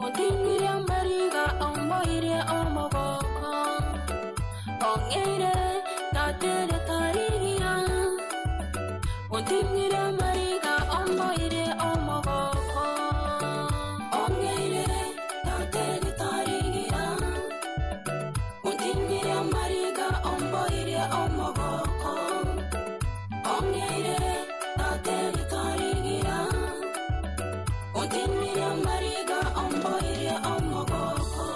ontingiria mariga omboire omogoko. Ongeire tatere tarigia ontingiria mariga omboire omogoko. Ongeire tatere tarigia ontingiria mariga omboire omogoko. Ongeire tatere tarigia ontingiria mariga omboire omogoko.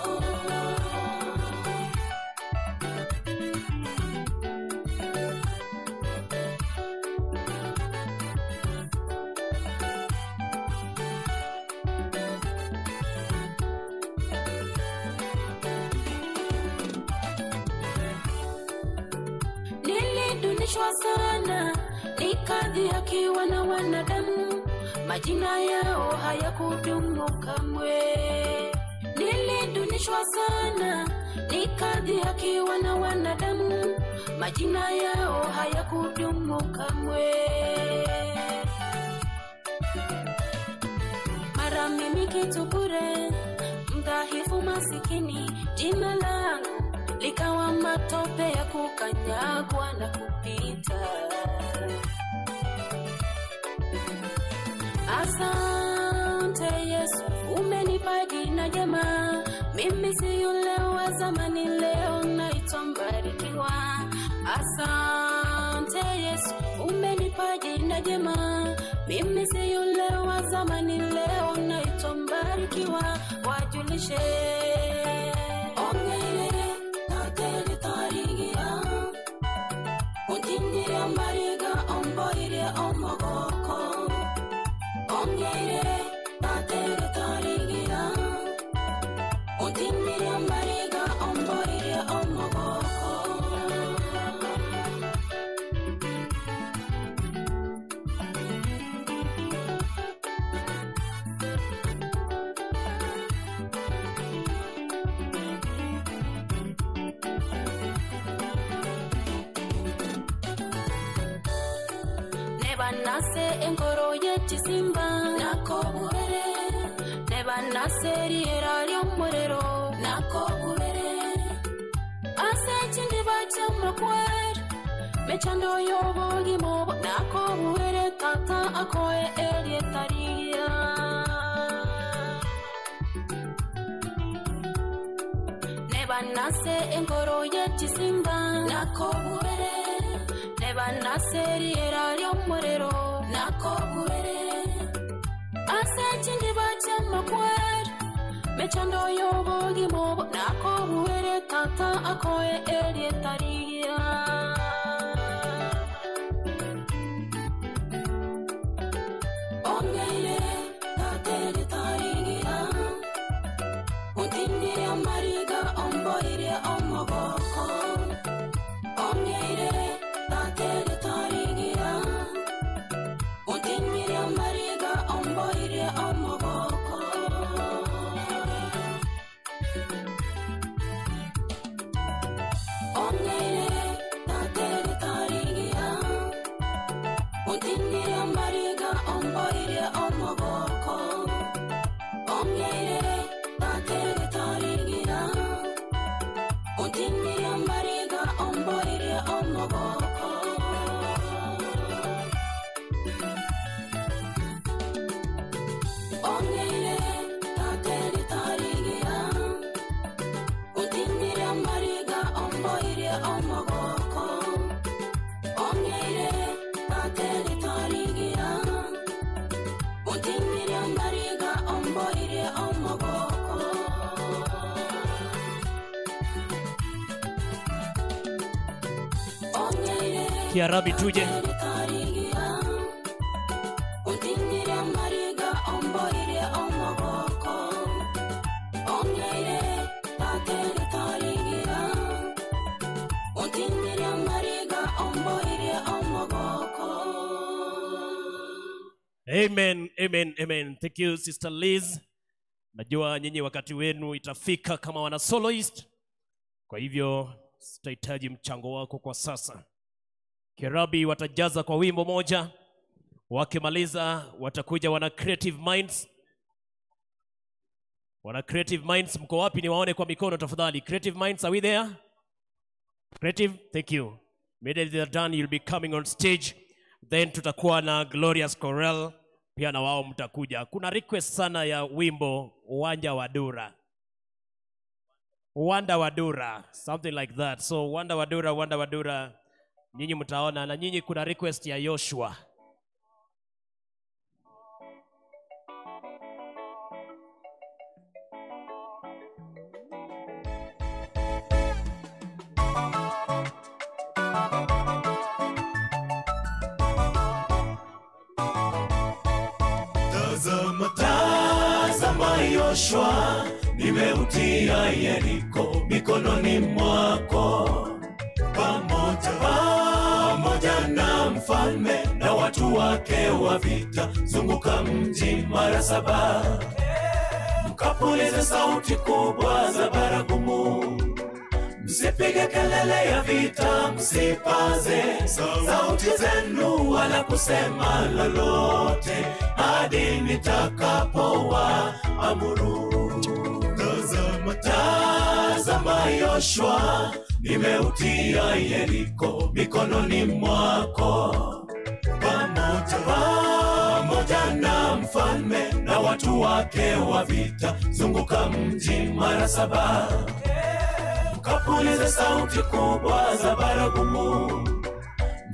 Nilidunishwa sana, nikadhihakiwa na wanadamu, majina yao hayakudumu kamwe. Nilidunishwa sana, nikadhihakiwa na wanadamu, majina yao hayakudumu kamwe. Mara mimi kitu bure, mdhaifu masikini, jina langu likawa matope ya kukanyagwa na kupita. Asante Yesu, umenipa jina jema. Mimi si yule wa zamani, leo naitwa mbarikiwa. Asante Yesu, umenipa jina jema. Mimi si yule wa zamani, leo naitwa mbarikiwa. Wajulishe ongere tateri tarigia untindire mariga omboire omogoko. Ongere tateri tarigia untindire mariga omboire omogoko. Nebanase engoro yechisimba nakobubere, nebanase riera ry'omuriro nakobubere. Ase chindiba ky'amakweri mechando y'obogimo nakobubere, tata akoe eryetarigia. Nebanase engoro yechisimba nakobubere, nebanase riera ry'omuriro nakobubere. Ase chindiba ky'amakweri mechando y'obogimo nakobubere, tata akoe eryetarigia. Ongeire tateri tarigia untindire amariga omboire omogoko. Ongeire tateri tarigia untindire amariga omboire omogoko. Ongeire tateri tarigia untindire amariga omboire omogoko. Ongeire tateri tarigia untindire amariga omboire omogoko. Ongeire tateri tarigia untindire amariga omboire omogoko. Ongeire tateri tarigia untindire amariga omboire omogoko. Ongeire Kiarabi tuje. tarigia untindire amariga omboire omogoko. Ongeire tateri tarigia untindire amariga omboire omogoko. Amen, amen, amen. Thank you Sister Liz. Najua nyinyi wakati wenu itafika kama wana soloist. Kwa hivyo sitahitaji mchango wako kwa sasa. Kerabi watajaza kwa wimbo moja. Wakimaliza watakuja wana Creative Minds. Wana Creative Minds mko wapi? Niwaone kwa mikono tafadhali. Creative Minds, are we there? Creative, thank you. Immediately they're done, you'll be coming on stage. Then tutakuwa na Glorious Chorale, pia na wao mtakuja. Kuna request sana ya wimbo Uwanja wa Dura. Uwanda wa Dura, something like that. So Uwanda wa Dura, Uwanda wa Dura, nyinyi mtaona. Na nyinyi kuna request ya Joshua. Tazama, tazama Yoshua, nimeutia Yeriko mikononi mwako, pamoja na mfalme na watu wake wa vita. Zunguka mji mara 7, mkapulize sauti kubwa za baragumu. Msipige kelele ya vita, msipaze sauti zenu wala kusema lolote hadi nitakapowaamuru. Tazama, tazama Yoshua, nimeutia Yeriko mikononi mwako, pamoja na mfalme na watu wake wa vita. Zunguka mji mara 7, mkapulize sauti kubwa za baragumu.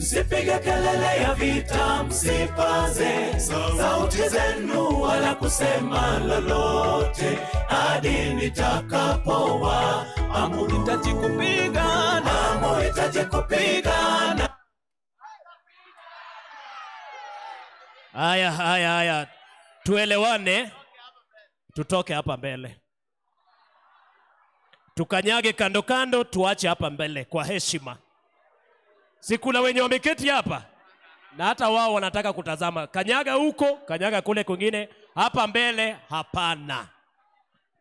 Msipige kelele ya vita, msipaze sauti zenu wala kusema lolote hadi nitakapowaamuru. Hamuhitaji kupigana, hamuhitaji kupigana. Haya, haya, haya, tuelewane, tutoke hapa mbele, tukanyage kando kando, tuache hapa mbele kwa heshima. Si kuna wenye wameketi hapa na hata wao wanataka kutazama. Kanyaga huko, kanyaga kule kwingine, hapa mbele hapana.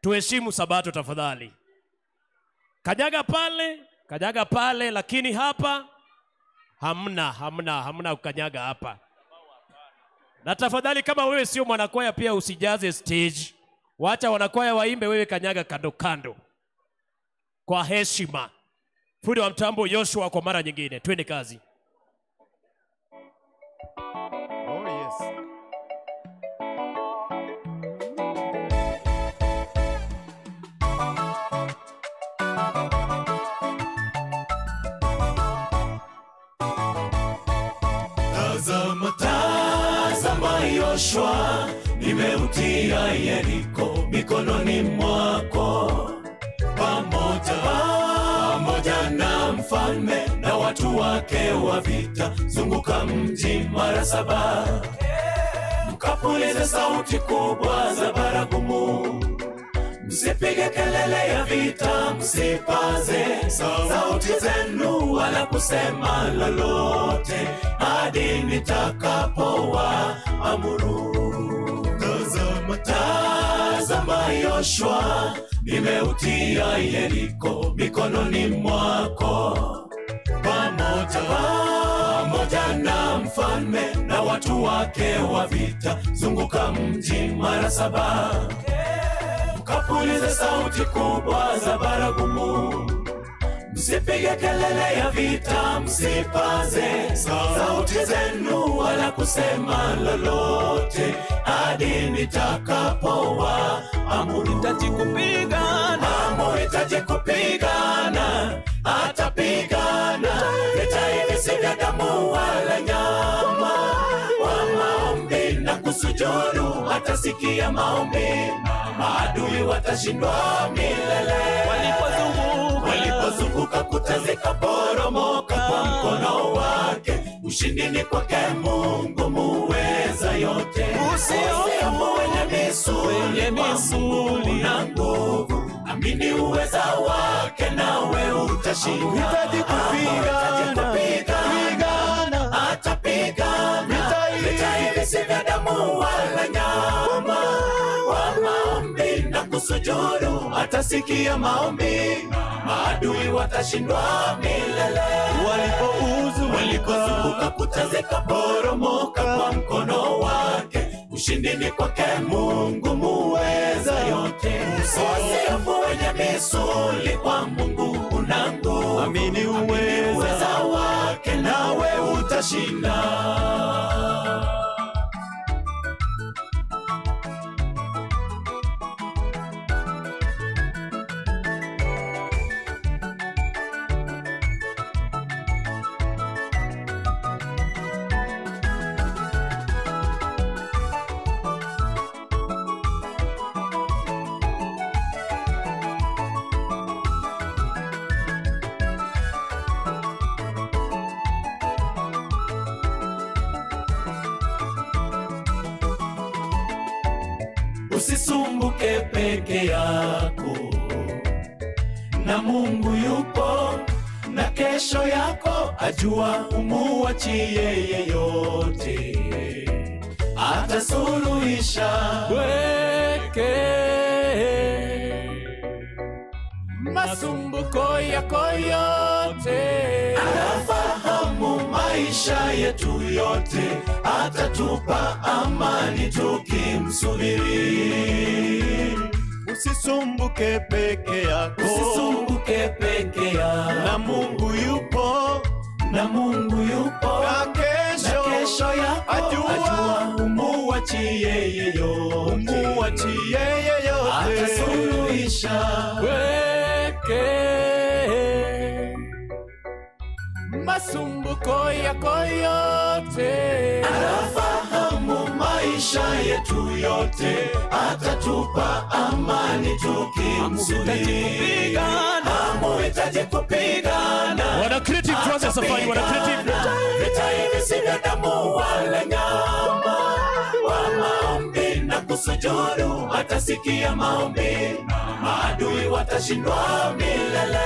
Tuheshimu Sabato tafadhali. Kanyaga pale, kanyaga pale, lakini hapa hamna, hamna, hamna kukanyaga hapa. Na tafadhali kama wewe sio mwanakwaya pia usijaze stage. Wacha wanakwaya waimbe, wewe kanyaga kando kando. Kwa heshima. Fundi wa mtambo Joshua kwa mara nyingine. Twende kazi. Oh yes. Tazama, tazama Yoshua, nimeutia Yeriko mikononi mwako, pamoja na mfalme na watu wake wa vita. Zunguka mji mara 7, mkapulize sauti kubwa za baragumu. Msipige kelele ya vita, msipaze sauti zenu wala kusema lolote hadi nitakapowaamuru. Tazama, tazama Yoshua, nimeutia Yeriko mikononi mwako, pamoja na mfalme na watu wake wa vita. Zunguka mji mara 7, mkapulize sauti kubwa za baragumu. Msipige kelele ya vita, msipaze sauti zenu wala kusema lolote hadi nitakapowaamuru. Hamuhitaji kupigana, hamuhitaji kupigana, atapigana. Vita hivi si vya damu wala nyama, kwa maombi na kusujudu atasikia maombi, maadui watashindwa milele. Walipozunguka kuta zikaporomoka kwa mkono wake, ushindi ni kwake Mungu muweza yote. Usihofu wenye misuli, kwa Mungu una nguvu, amini uweza wake nawe utashinda. Hamuhitaji kupigana, atapigana. Vita hivi si vya damu wala nyama, kwa maombi na kusujudu atasikia maombi, maadui watashindwa milele. Walipozunguka kuta zikaporomoka kwa mkono wake, ushindi ni kwake Mungu muweza yote. Usihofu wenye misuli, kwa Mungu una nguvu, amini uweza wake nawe utashinda. Usisumbuke peke yako, na Mungu yupo, na kesho yako ajua. Umuachie yeyote, atasuluhisha. Weke masumbuko yako yote, anafahamu maisha yetu yote, atatupa amani tukimsubiri. Usisumbuke peke yako, usisumbuke peke yako, na Mungu yupo, na Mungu yupo, na kesho yako ajua. Umuachie yeyote, umuachie yeyote, atasuluhisha. Weke Masumbuko yako yote, anafahamu maisha yetu yote, atatupa amani tukimsubiri. Hamuhitaji kupigana. Wana creative, tuanze safari, wana creative. Vita hivi si vya damu wala nyama, wa maombi na kusujudu atasikia maombi, maadui watashindwa milele.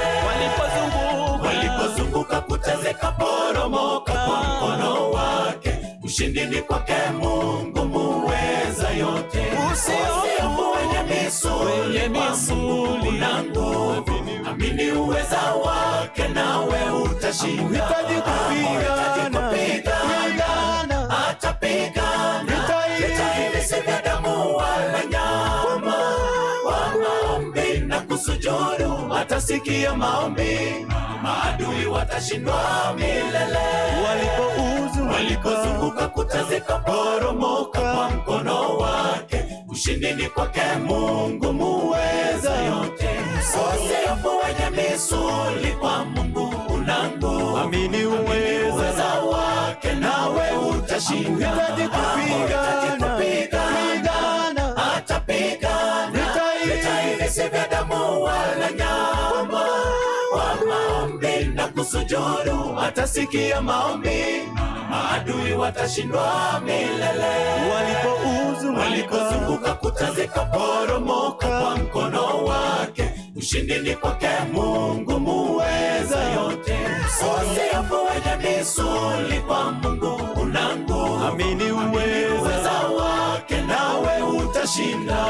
Walipozunguka kuta zikaporomoka kwa mkono wake, ushindi ni kwake Mungu muweza yote. Usihofu wenye misuli, kwa Mungu una nguvu, amini uweza wake nawe utashinda. Hamuhitaji kupigana, atapigana. Vita hivi si vya damu wala nyama, wa maombi na kusujudu atasikia maombi, maadui watashindwa milele. Walipozunguka kuta zikaporomoka kwa mkono wake, ushindi ni kwake Mungu muweza yote. Usihofu wenye misuli, kwa Mungu una nguvu, amini uweza wake nawe utashinda. Hamuhitaji kupigana, atapigana. Vita hivi si vya damu wala nyama, wa maombi na kusujudu atasikia maombi, maadui watashindwa milele. Walipozunguka kuta zikaporomoka kwa mkono wake, ushindi ni kwake Mungu muweza yote. Usihofu wenye misuli, kwa Mungu una nguvu, amini uweza wake nawe utashinda.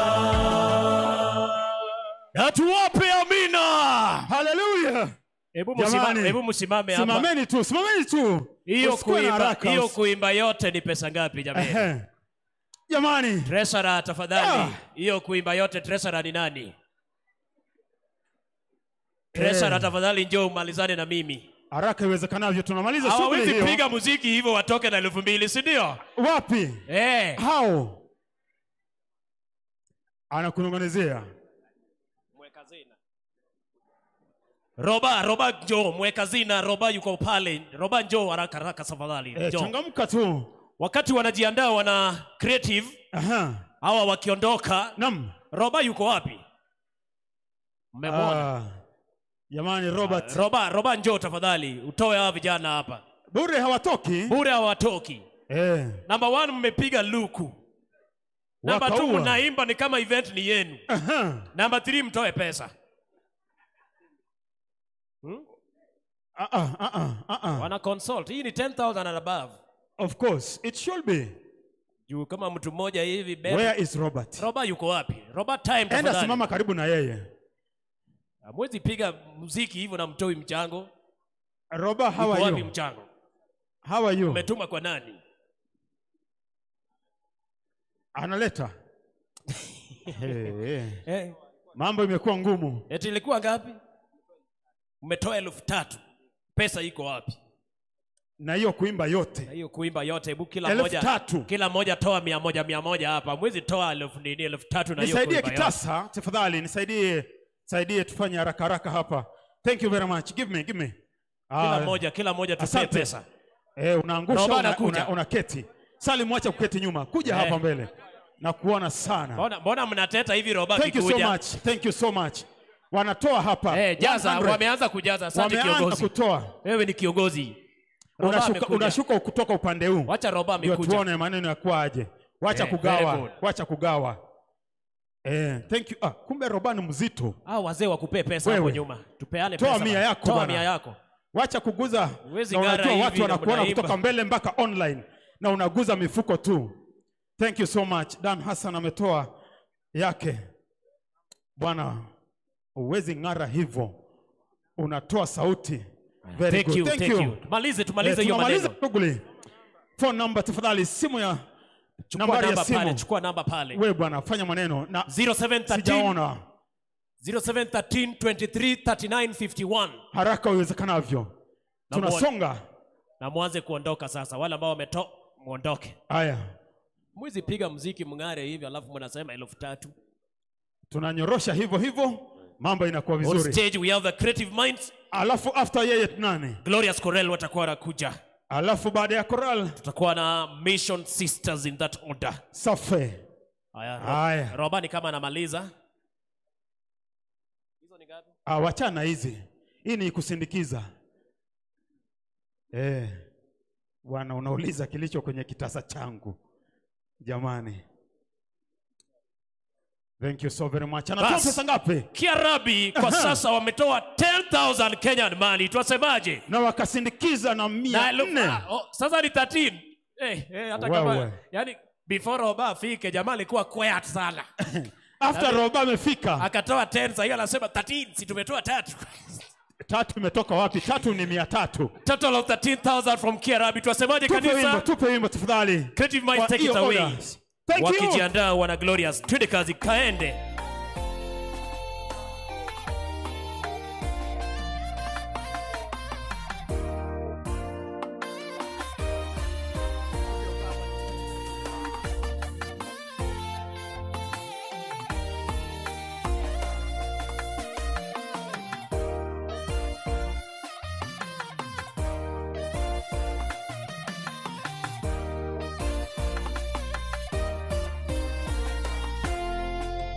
Na tuwape amina. Hallelujah. Hebu msimame hapa. Simameni tu, simameni tu. Hiyo kuimba yote ni pesa ngapi jamani? Jamani. Treasurer tafadhali. Hiyo kuimba yote treasurer ni nani? Treasurer tafadhali njoo umalizane na mimi. Haraka iwezekanavyo tunamaliza shughuli hiyo. Hawawezi piga muziki hivyo watoke na 2000, si ndio? Wapi? Hao. Anakunong'onezea. Roba njoo, mweka zina, Roba yuko pale. Roba njoo haraka haraka tafadhali. Njoo. Changamka tu. Wakati wanajiandaa wana creative. Hawa wakiondoka. Naam. Roba yuko wapi? Mmemwona? Jamani Robert. Roba njoo tafadhali, utoe hawa vijana hapa. Bure hawatoki. Bure hawatoki. Number 1 mmepiga luku. Number 2 mnaimba ni kama event ni yenu. Number 3 mtoe pesa. Wana consult. Hii ni 10,000 and above. Of course, it should be. Juu kama mtu mmoja hivi bebe. Where is Robert? Robert yuko wapi? Robert time tafadhali. Enda simama karibu na yeye. Hamwezi piga muziki hivyo na mtoi mchango. Robert, how are you? Wapi mchango? How are you? Umetuma kwa nani? Analeta. Hey. Mambo imekuwa ngumu. Eti ilikuwa ngapi? Umetoa 3,000. Pesa iko wapi? Na hiyo kuimba yote. Na hiyo kuimba yote, hebu kila mmoja. 3,000. Kila mmoja toa 100 100 hapa. Mwezi toa 3,000 na hiyo kuimba. Nisaidie kitasa tafadhali, nisaidie tufanye haraka haraka hapa. Thank you very much. Give me. Kila mmoja tupe pesa. Unaangusha una keti. Salim, acha kuketi nyuma. Kuja hapa mbele. Na kuona sana. Mbona mnateta hivi Roba kikuja? Thank you so much. Thank you so much. Wanatoa hapa. Jaza, wameanza kujaza. Asante kiongozi. Wameanza kutoa. Wewe ni kiongozi. Unashuka kutoka upande huu. Wacha Roba amekuja. Tuone maneno ya kuaje. Wacha kugawa. Wacha kugawa. Thank you. Kumbe Roba ni mzito. Wazee wakupee pesa hapo nyuma. Tupeane pesa. Toa 100 yako. Toa 100 yako. Wacha kuguza. Na unajua watu wanakuona kutoka mbele mpaka online na unaguza mifuko tu. Thank you so much. Dan Hassan ametoa yake. Bwana, uwezi ngara hivyo. Unatoa sauti. Very Thank good. you, Thank you. Tumalize hiyo maneno. Tumalize shughuli. Phone number tafadhali, simu ya nambari ya simu. Pale, chukua namba pale. Wewe bwana, fanya maneno na 0713 sijaona. 0713 23 39 51. Haraka iwezekanavyo. Tunasonga. Na muanze kuondoka sasa. Wale ambao wametoa muondoke. Haya. Mwizi piga muziki mngare hivi alafu mnasema 3,000. Tunanyorosha hivyo hivyo, mambo inakuwa vizuri. On stage we have the creative minds. Alafu after yeye nani? Glorious Chorale watakuwa wanakuja. Alafu baada ya Chorale tutakuwa na Mission Sisters in that order. Safi. Haya. Roba ni kama anamaliza. Hizo ni ngapi? Wachana hizi. Hii ni kusindikiza. Bwana unauliza kilicho kwenye kitasa changu. Jamani. Thank you so very much. Anatoa pesa ngapi? Kiarabi kwa sasa wametoa 10,000 Kenyan money. Tuwasemaje? Na wakasindikiza na 400. Sasa ni 13. Hata kama yani before Roba afike jamaa alikuwa quiet sana. After Roba amefika akatoa 10, sasa hiyo anasema 13, si tumetoa 3. 3 imetoka wapi? 3 ni 300. Total of 13,000 from Kiarabi. Tuwasemaje kanisa? Tupe wimbo tafadhali. Creative Minds, take it away. Thank you. Wakijiandaa wana Glorious. Twende kazi, kaende.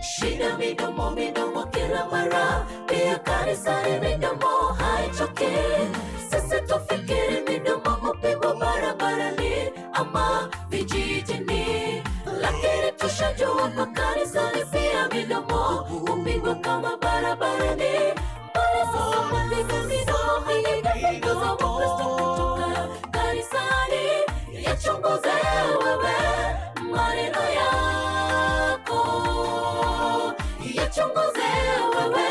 Shida midomo midomo kila mara, pia kanisani midomo haichoki. Sisi tufikiri midomo hupigwa barabarani ama vijijini, lakini tushajua kwa kanisani pia midomo hupigwa kama barabarani. Mbona sasa mwapiga midomo haijafukuza Wakristo kutoka kanisani? Yachunguze wewe maneno yako. Yachunguze wewe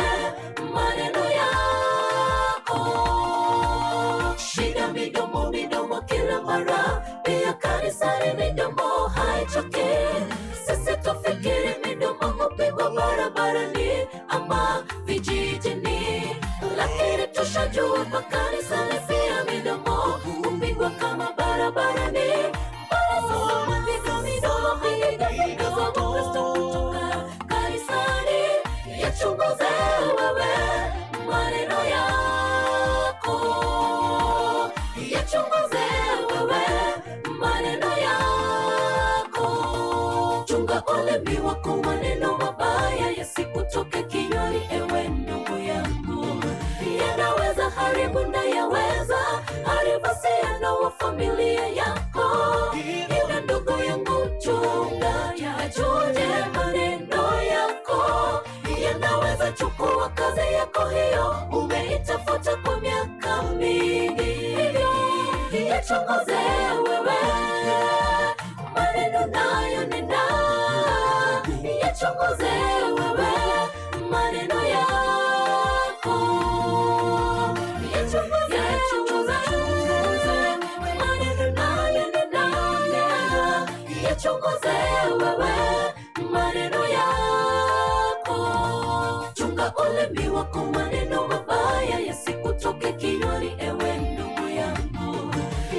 maneno yako. Shida midomo midomo kila mara, pia kanisani midomo haichoki. Sisi tufikiri midomo hupigwa barabarani ama vijijini, lakini tushajua kwa kanisani pia midomo hupigwa kama barabarani. Mbona sasa mwapiga midomo haijafukuza Wakristo kutoka kanisani? Yachunguze wewe maneno yako. Yachunguze wewe maneno yako. Chunga ulimi wako, maneno mabaya yasikutoke kinywani, ewe ndugu yangu. Yanaweza haribu na yaweza haribu uhusiano wa familia yako. Ewe ndugu yangu, chunga yachunge maneno yako. Yanaweza chukua kazi yako hiyo umeitafuta kwa miaka mingi. Yachunguze wewe maneno nayo nena. Yachunguze wewe maneno yako. Yachunguze maneno nayo nena. Yachunguze wewe maneno yako. Chunga ulimi wako, maneno mabaya yasikutoke kinywani, ewe ndugu yangu.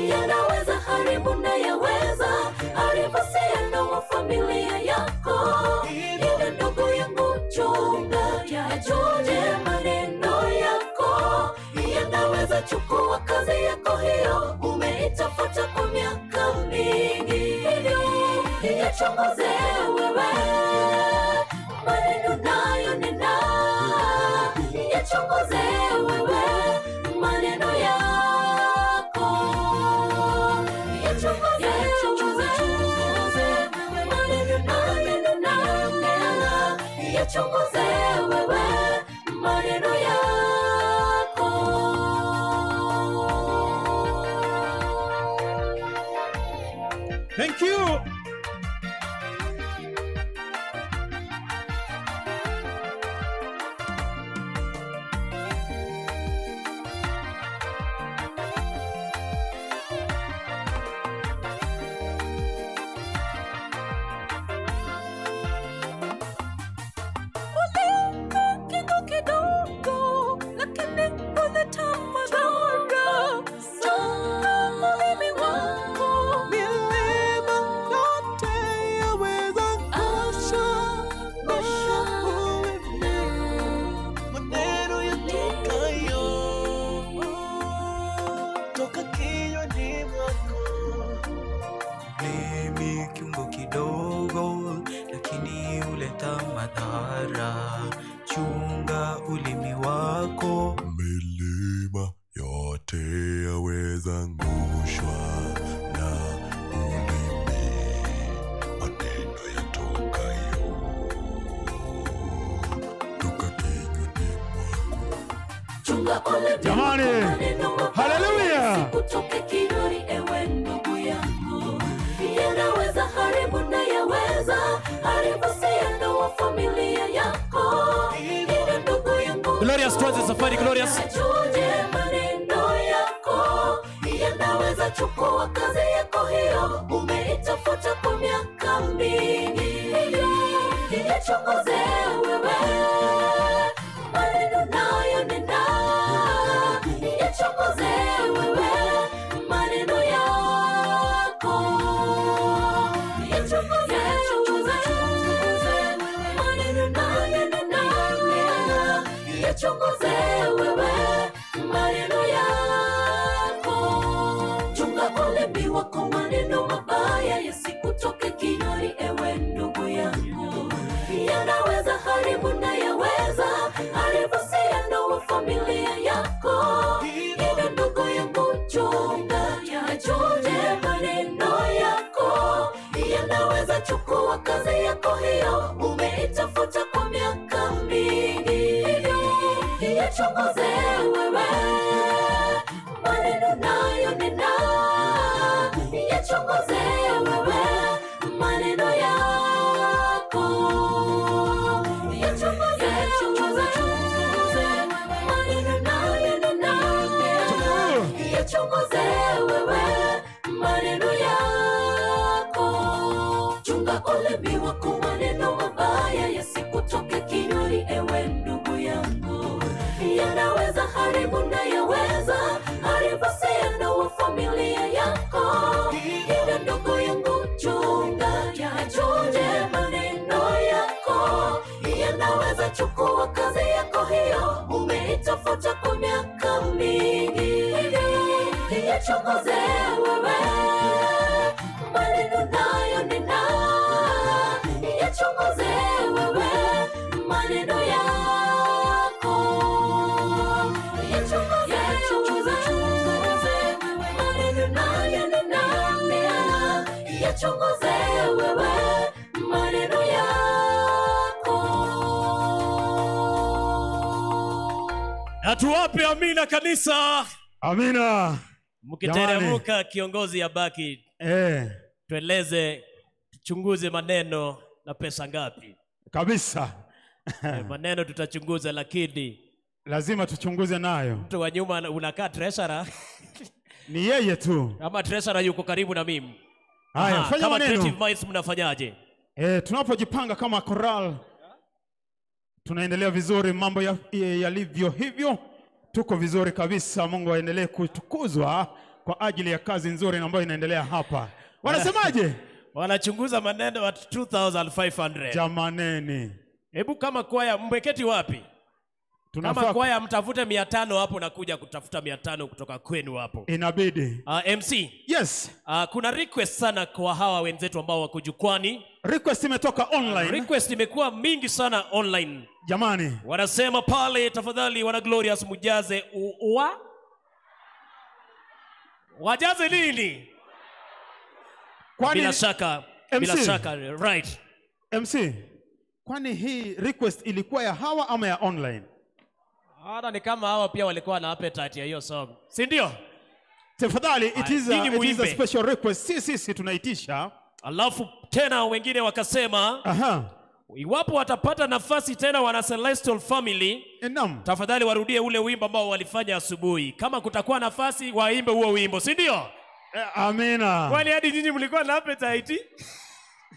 Yanaweza haribu na yaweza haribu uhusiano wa familia yako. Ewe ndugu yangu, chunga yachunge maneno yako. Yanaweza chukua kazi yako hiyo umeitafuta kwa miaka mingi. Yachunguze wewe maneno nayo nena. Yachunguze wewe maneno yako. Yachunguze maneno nayo nena. Yachunguze wewe maneno yako. Thank you. Milima kiungo kidogo, lakini huleta madhara. Chunga ulimi wako. Milima yote yaweza angushwa na ulimi, maneno yatokayo toka kinywani mwako. Chunga ulimi Jamani, wako, maneno mabaya haleluya. yasikutoke kinywani, ewe ndugu yangu. Yanaweza haribu na yaweza haribu uhusiano wa familia yako. Ila ndugu yangu, Glorious, tuanze safari, Glorious. Yachuje maneno yako, yanaweza chukua kazi yako hiyo umeitafuta kwa miaka mingi. Yachunguze wewe maneno nayo nena, yachunguze wewe maneno yako, yachunguze maneno nayo nena, yachunguze wewe maneno yako. Chunga ulimi wako, maneno mabaya yasikutoke kinywani, ewe ndugu yangu. Yanaweza haribu na yaweza haribu uhusiano wa familia yako. Ila ndugu yangu, chunga, yachunge maneno yako, yanaweza chukua kazi yako hiyo umeitafuta kwa miaka mingi. Yachunguze wewe maneno nayo nena, yachunguze wewe maneno yako, yachunguze maneno nayo nena, yachunguze wewe maneno yako. Chunga ulimi wako, maneno mabaya yasikutoke kinywani, ewe ndugu yangu. Yanaweza haribu na yaweza haribu uhusiano wa familia yako. Ila ndugu yangu, chunga, yachunge maneno yako, yanaweza chukua kazi yako hiyo umeitafuta kwa miaka mingi. Yachunguze wewe maneno nayo nena, yachunguze wewe maneno yako, yachunguze maneno nayo nena, yachunguze wewe maneno yako. Na tuwape amina kanisa. Amina. Mkiteremka kiongozi abaki. Tueleze, tuchunguze maneno na pesa ngapi. Kabisa. Maneno tutachunguza, lakini lazima tuchunguze nayo. Mtu wa nyuma unakaa treasurer. Ni yeye tu. Kama treasurer yuko karibu na mimi. Haya, fanya kama maneno. Creative Minds mnafanyaje? Tunapojipanga kama choral tunaendelea vizuri, mambo yalivyo hivyo. Tuko vizuri kabisa. Mungu aendelee kutukuzwa kwa ajili ya kazi nzuri ambayo inaendelea hapa. Wanasemaje? Wanachunguza maneno at 2500. Jamaneni. Hebu kama kwaya mmeketi wapi? Kama kwaya mtafute 500 hapo na kuja kutafuta 500 kutoka kwenu hapo. Inabidi. MC. Yes. Kuna request sana kwa hawa wenzetu ambao wako jukwani. Request imetoka online. Request imekuwa mingi sana online. Jamani. Wanasema pale tafadhali wana Glorious mujaze uwa. Wajaze nini? Kwani bila shaka, MC, bila shaka, right. MC, kwani hii request ilikuwa ya hawa ama ya online? Hata ni kama hawa pia walikuwa na appetite ya hiyo song. Si ndio? Tafadhali, it is a special request. Sisi tunaitisha. Alafu tena wengine wakasema, iwapo watapata nafasi tena wana Celestial Family, tafadhali warudie ule wimbo ambao walifanya asubuhi. Kama kutakuwa nafasi waimbe huo wimbo, si ndio? Amina. Kwani hadi nyinyi mlikuwa na appetite?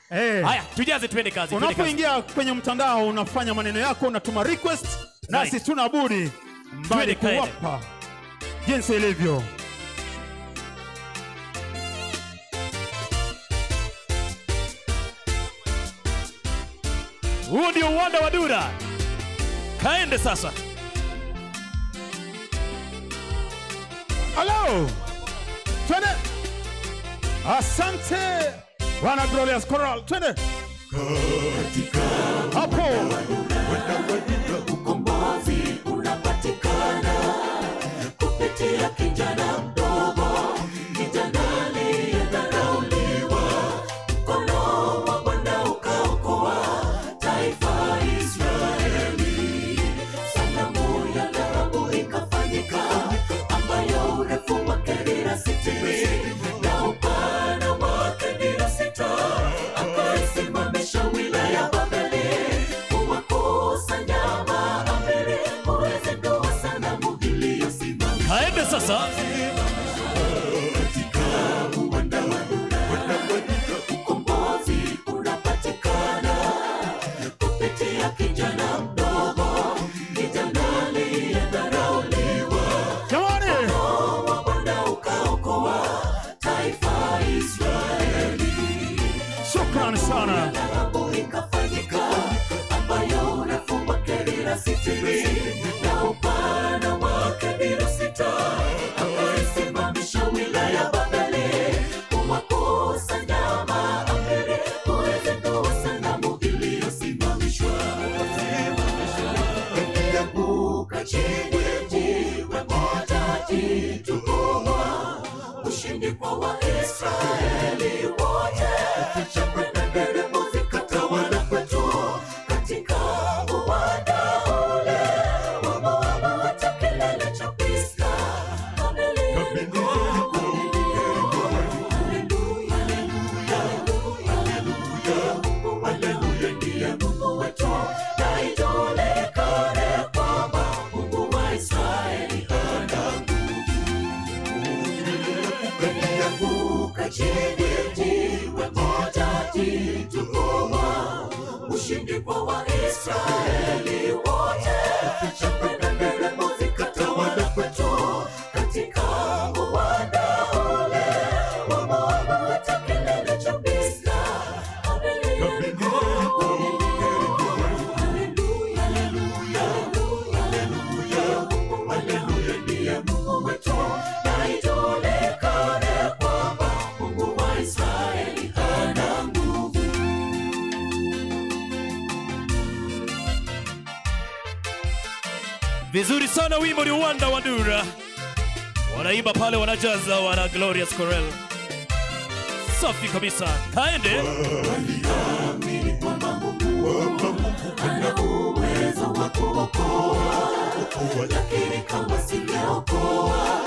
Haya, tujaze tuende kazi. Unapoingia kwenye mtandao unafanya maneno yako, unatuma request, nasi tuna budi mbali kuwapa jinsi ilivyo. Huu ndio uwanda wa Dura. Kaende sasa. Hello. Twende. Asante. Wana Glorious Choral, twende. Hapo ukombozi unapatikana kupitia kijana mdogo, kijana aliyedharauliwa. Mkono wa Bwana ukaokoa taifa Israeli. Sanamu ya dhahabu ikafanyika ambayo urefu wake ni 60 na upana wake ni 6. Akaisimamisha wilaya Babeli kuwakusanya maamiri kuizindua sanamu iliyosimama. Kaende sasa. Katika uwanda wa Dura ukombozi unapatikana kupitia kijana mdogo, kijana aliyedharauliwa. Jamani, mkono wa Bwana ukaokoa taifa Israeli. Shukrani sana. Dhahabu ikafanyika ambayo urefu wake ni 60 na upana wake ni 6. Akaisimamisha wilaya Babeli kuwakusanya maamiri kuizindua sanamu iliyosimamishwa. Ilianguka chini jiwe moja jitu kubwa, ushindi kwa Waisraeli wote. Shangwe na nderemo zikatawala kwetu katika uwanda ule wa Moabu hata kilele cha Pisga. Haleluya, ndiye Mungu wetu, na ijulikane kwamba Mungu wa Israeli ana nguvu. Ilianguka chini jiwe moja jitu kubwa, ushindi kwa Waisraeli wote. Shangwe na nderemo zikatawala kwetu katika uwanda ule wa Moabu hata kilele cha Pisga. Haleluya, ndiye Mungu wetu, na ijulikane kwamba Mungu wa Israeli ana nguvu. Vizuri sana, wimbo ni uwanda wa Dura. Wanaimba pale, wanajaza wana Glorious Choral. Safi kabisa. Kaende. Waliamini kwamba Mungu ana uwezo wa kuokoa, lakini kama singeokoa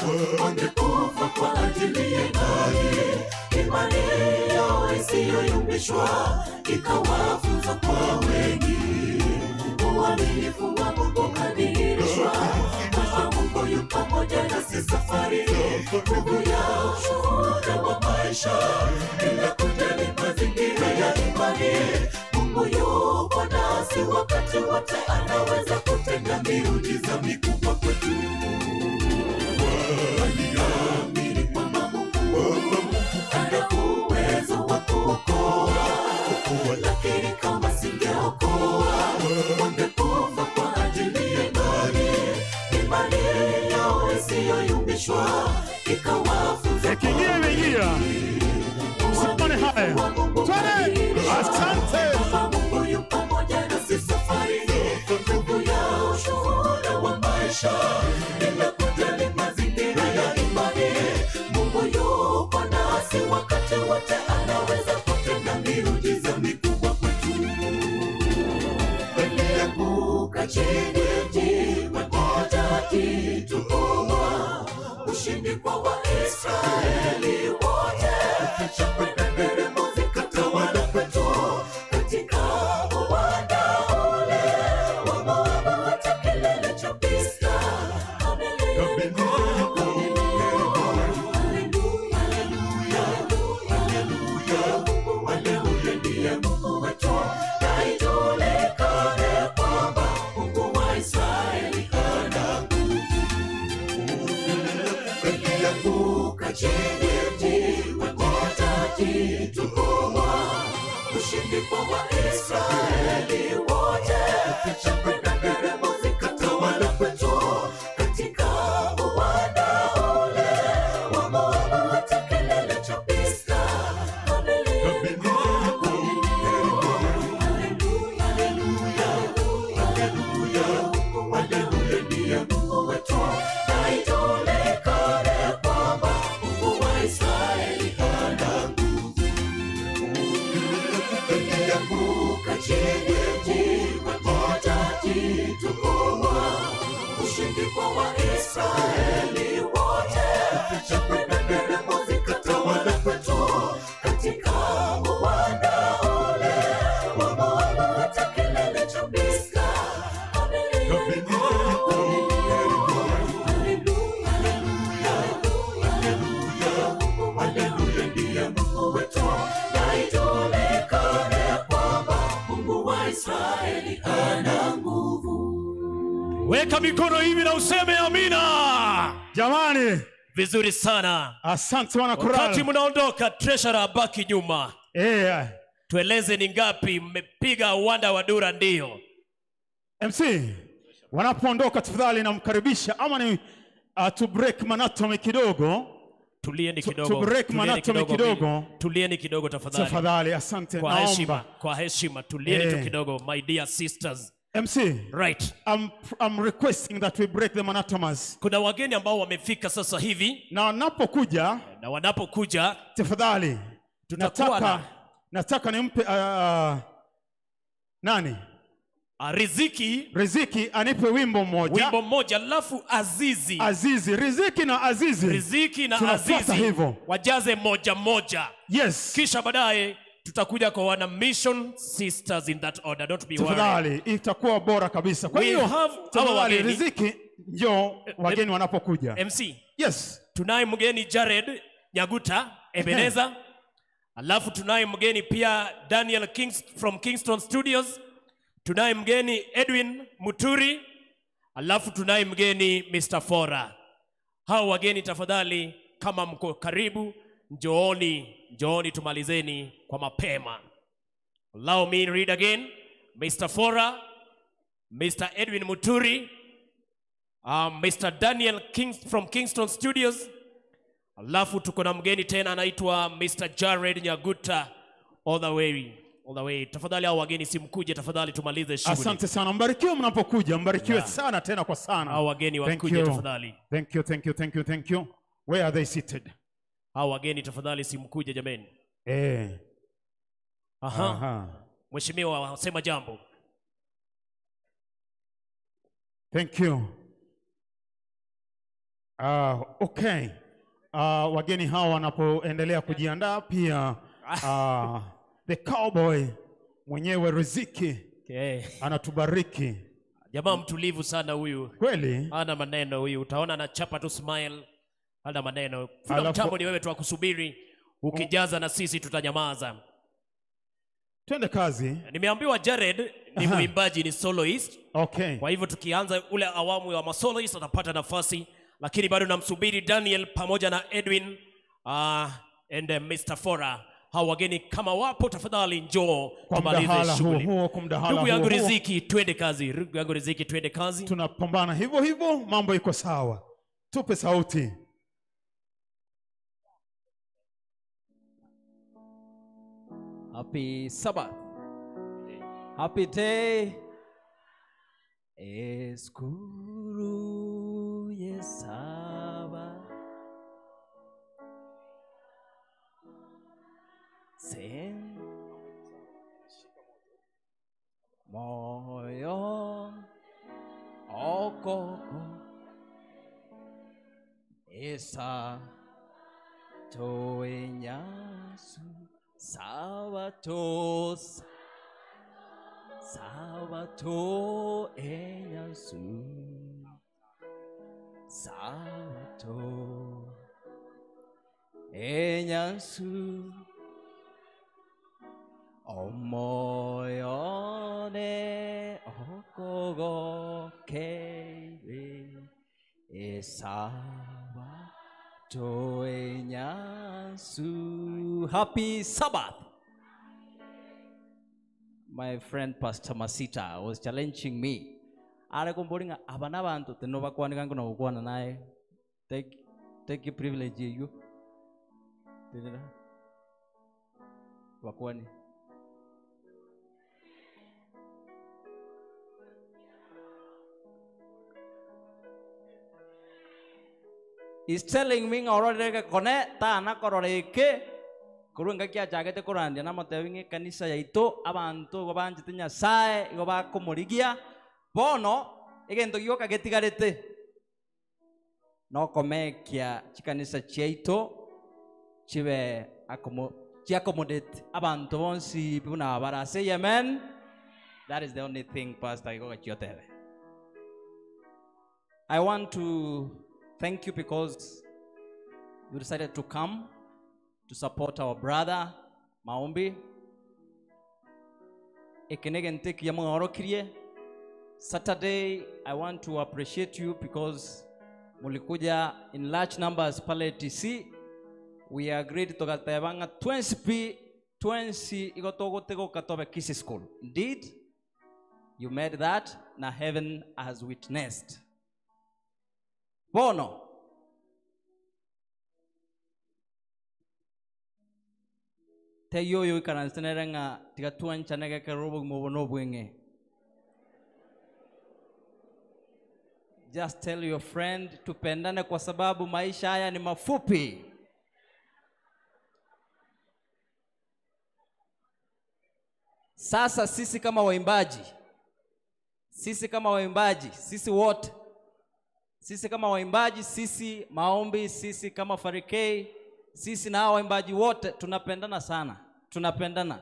wangekufa kwa ajili ya imani. Imani yao isiyoyumbishwa ikawafunza kwa wengi. Uaminifu wa Mungu ukadhihirishwa, kwamba Mungu yu pamoja nasi safarini. Nguvu ya ushuhuda wa maisha bila kujali mazingira ya imani. Mungu yupo nasi wakati wote, anaweza kutenda miujiza mikubwa kwetu. Waliamini kwamba Mungu ana uwezo wa kuokoa, lakini kama singeokoa wangekufa kwa ajili ya imani. Imani yao isiyoyumbishwa ikawafunza kwa wengi. Usione haya. Twende. Asante. Mungu yu pamoja nasi safarini, nguvu ya ushuhuda wa maisha bila kujali mazingira ya imani. Mungu yupo nasi wakati wote, anaweza kutenda miujiza mikubwa kwetu. Ilianguka chini jiwe moja jitu kubwa, ushindi kwa Waisraeli wote. Shangwe na nderemo zikatawala kwetu katika uwanda ule wa Moabu hata kilele cha Pisga. Haleluya, ndiye Mungu wetu, na ijulikane kwamba Mungu wa Israeli ana nguvu. Ilianguka chini jiwe moja jitu kubwa, ushindi kwa Waisraeli wote. Shangwe na nderemo zikatawala kwetu katika uwanda ule wa Moabu hata kilele cha Pisga. Haleluya. Kwa Waisraeli wote, shangwe na nderemo zikatawala kwetu katika uwanda ule wa Moabu hata kilele cha Pisga. Haleluya, ndiye Mungu wetu, na ijulikane kwamba Mungu wa Israeli ana nguvu. Weka mikono hivi na useme amina. Jamani, vizuri sana. Asante wana korali. Wakati mnaondoka, treasurer abaki nyuma. Tueleze ni ngapi mmepiga uwanda wa Dura ndio. MC, wanapoondoka tafadhali namkaribisha ama ni to break monotony kidogo. Tulieni kidogo. To break monotony kidogo. Tulieni kidogo tafadhali. Tafadhali, asante. Kwa naomba. heshima, kwa heshima tulieni tu kidogo, my dear sisters. MC, right. I'm requesting that we break the monotonous. Kuna wageni ambao wamefika sasa hivi. Na wanapokuja, tafadhali nataka nimpe nani? Riziki anipe wimbo mmoja. Wimbo mmoja alafu Azizi. Azizi, Riziki na Azizi. Riziki na Azizi. Hivyo. Wajaze moja moja. Yes. Kisha baadaye tutakuja kwa wana Mission Sisters in that order. Don't be worried. Tafadhali itakuwa bora kabisa. Kwa hiyo tafadhali Riziki njoo wageni wanapokuja. MC. Yes. Tunaye mgeni Jared Nyaguta Ebeneza. Alafu tunaye mgeni pia Daniel Kings from Kingston Studios. Tunaye mgeni Edwin Muturi. Alafu tunaye mgeni Mr. Fora. Hao wageni tafadhali kama mko karibu njooni, njooni tumalizeni kwa mapema. Allow me read again. Mr. Fora, Mr. Edwin Muturi, Mr. Daniel King from Kingston Studios. Alafu tuko na mgeni tena anaitwa Mr. Jared Nyaguta all the way. All the way. Tafadhali hao wageni simkuje, tafadhali tumalize shughuli. Asante sana. Mbarikiwe mnapokuja, mbarikiwe sana tena kwa sana. Hao wageni wakuje tafadhali. Thank you, thank you, thank you, thank you. Where are they seated? Hao wageni tafadhali simkuje jameni. Aha. Mheshimiwa, sema jambo. Thank you. Okay. Wageni hawa wanapoendelea kujiandaa pia the cowboy mwenyewe Riziki anatubariki. Jamaa mtulivu sana huyu. Kweli? Hana maneno huyu. Utaona anachapa tu smile. Hana maneno. Funa mtambo ni wewe tu akusubiri. Ukijaza na sisi tutanyamaza. Twende kazi. Nimeambiwa Jared ni mwimbaji, ni soloist. Okay. Kwa hivyo tukianza ule awamu ya masoloist atapata nafasi, lakini bado namsubiri Daniel pamoja na Edwin and Mr. Fora. Hao wageni kama wapo tafadhali njoo tumalize shughuli. Ndugu yangu Riziki, twende kazi. Ndugu yangu Riziki, twende kazi. Tunapambana hivyo hivyo, mambo iko sawa. Tupe sauti. Happy Sabbath. Happy day. Eskuru yesaba. Sen moyo okoko esa toenyasu sabatos sabato enyasu sabato enyasu omoyone okogo kebe esabato enyasu. Happy Sabbath. My friend Pastor Masita was challenging me. Are kumboringa abana bantu teno bakwanika ngo nokwana naye. Take your privilege you. Tenera. Bakwani. He's telling me ngorore kone ta na korore ke kurunga kia jagete korandia na motewinge kanisa yaito abantu go banjete Nyasaye go bakomorigia bono egento gioka getigarete Nokomekia chikanisa chiaito chibe accommodate abantu bonsi buna bara. Say amen. That is the only thing Pastor Igoga Chiotebe. I want to thank you because you decided to come to support our brother Maombi. Saturday, I want to appreciate you because mulikuja in large numbers pale TC. We agreed to gatebanga 20 igotogotego katobe Kisii School. Indeed, you made that, na heaven has witnessed. Bono. Te yoyo ikaransenerenga tigatuanchanega kerobo mobono bwenge. Just tell your friend tupendane kwa sababu maisha haya ni mafupi. Sasa sisi kama waimbaji, sisi wote, sisi kama waimbaji, sisi Maombi, sisi kama Farikei, sisi na hao waimbaji wote tunapendana sana, tunapendana.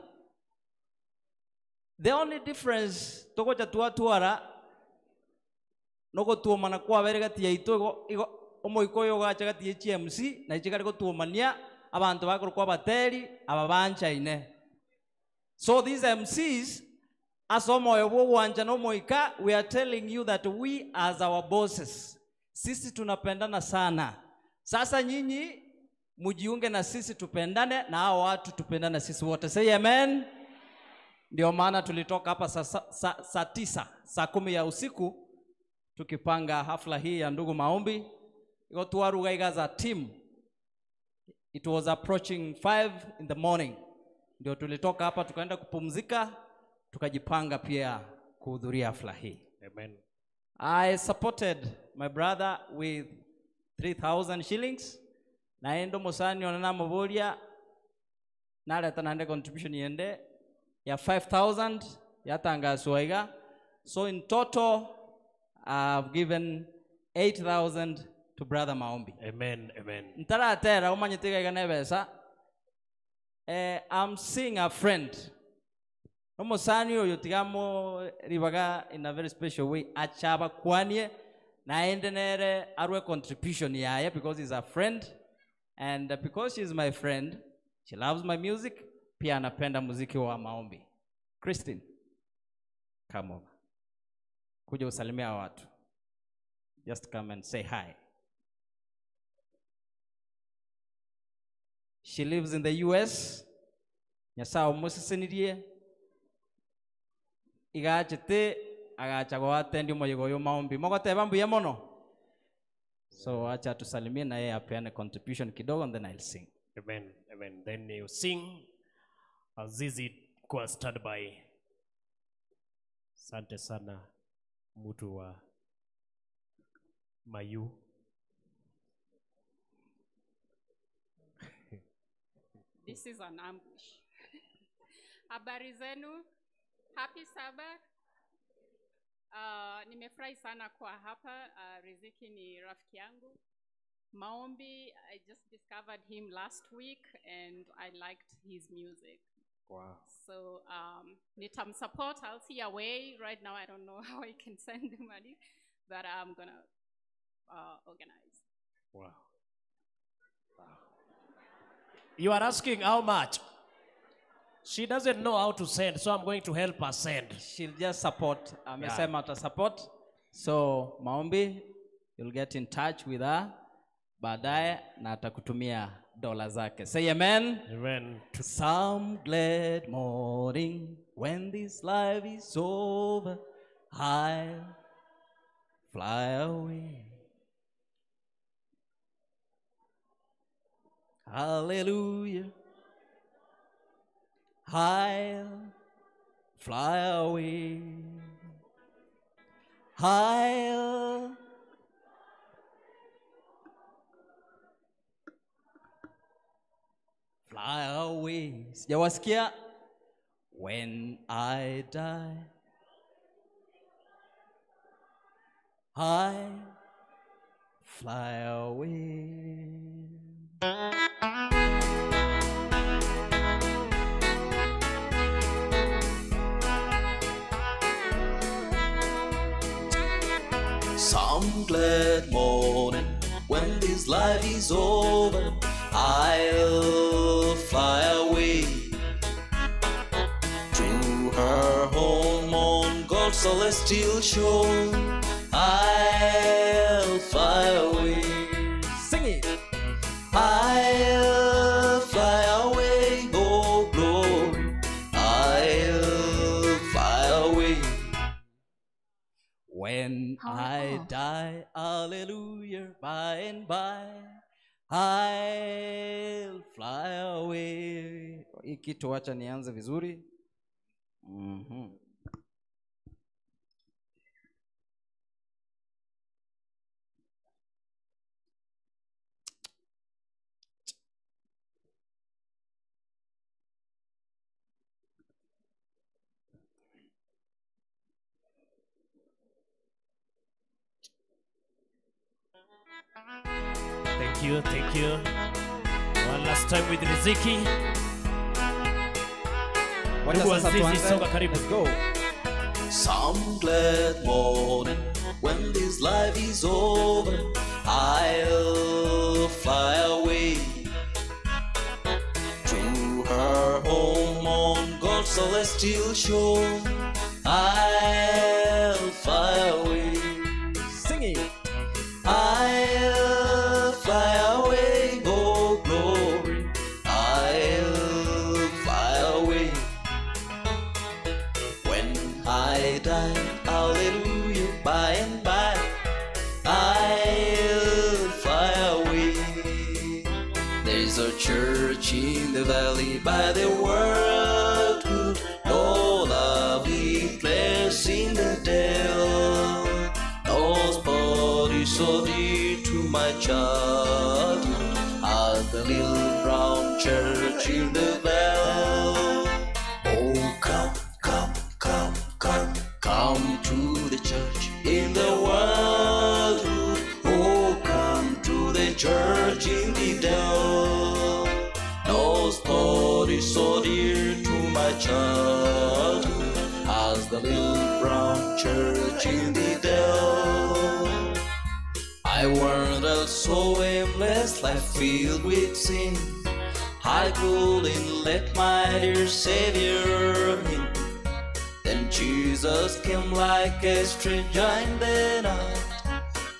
The only difference tokocha tuatuara noko tuomana kwa berega tia ito igo omoikoyo gacha gati HMC na ichikari ko tuomania abantu bakoro kwa bateri ababancha ine. So these MCs asomo wanja no moika, we are telling you that we as our bosses, sisi tunapendana sana. Sasa nyinyi mujiunge na sisi tupendane na hao watu tupendane sisi wote. Say amen. Ndio maana tulitoka hapa saa 9, saa 10 ya usiku tukipanga hafla hii ya ndugu Maombi. Iko tuwaruga za team. It was approaching 5 in the morning. Ndio tulitoka hapa tukaenda kupumzika, tukajipanga pia kuhudhuria hafla hii. Amen. I supported my brother with 3,000 shillings. Na endo mosani onana mobolia naleta nande contribution yende ya 5,000 yatangaswa iga. So in total I've given 8,000 to brother Maombi. Amen, amen. Ntaratera umanyitega iga nebesa. I'm seeing a friend. Nomosani oyo tigamo ribaga in a very special way achaba kwanie na ende nere arwe contribution yaye because he's a friend, and because she's my friend, she loves my music, pia anapenda muziki wa Maombi. Christine, come over. Kuja usalimia watu. Just come and say hi. She lives in the US. Nyasaye omusesenirie. Igachete agacha goatendi moyigo yo Maombi. Mogoteba mbuya mono. So acha tusalimie na yeye apeane contribution kidogo and then I'll sing. Amen. Amen. Then you sing. Azizi kwa standby. Asante sana mtu wa Mayu. This is an ambush. Habari zenu. Happy Sabbath. Nimefurahi sana kwa hapa. Riziki ni rafiki yangu. Maombi, I just discovered him last week and I liked his music. Wow. So nitamsupport. I'll see a way. Right now I don't know how I can send the money, but I'm gonna organize. Wow. Wow. You are asking how much? She doesn't know how to send, so I'm going to help her send. She'll just support. Amesema ata support. So Maombi, you'll get in touch with her baadaye na atakutumia dola zake. Say amen. Amen. Some glad morning when this life is over, I'll fly away. Hallelujah. I'll fly away. I'll fly away. Sijawasikia. When I die, I fly away. Some glad morning when this life is over, I'll fly away to her home on God's celestial shore. I'll fly away. Sing it. I'll fly away, oh glory. I'll fly away. When I die, hallelujah, by and by, I'll fly away. Hii kitu wacha nianze vizuri. Thank you, thank you. One last time with Riziki. Wacha Ndugu sasa Azizi, tuanze. songa karibu. Let's go. Some glad morning when this life is over, I'll fly away to her home on God's celestial shore. I'll fly away. Sing it. I'll fly away, oh glory. I'll fly away. When I die, hallelujah, by and by, I'll fly away. There's a church in the valley by the world good, no lovely place in the dale. No spot is so dear to my childhood as the little brown church in the vale. Oh, come, come, come, come, come to the church in the world. Oh, come to the church in the dale. No spot is so dear to my childhood as the little brown church in the dale. I wandered so aimless, life filled with sin. I couldn't let my dear Savior in. Then Jesus came like a stranger in the night.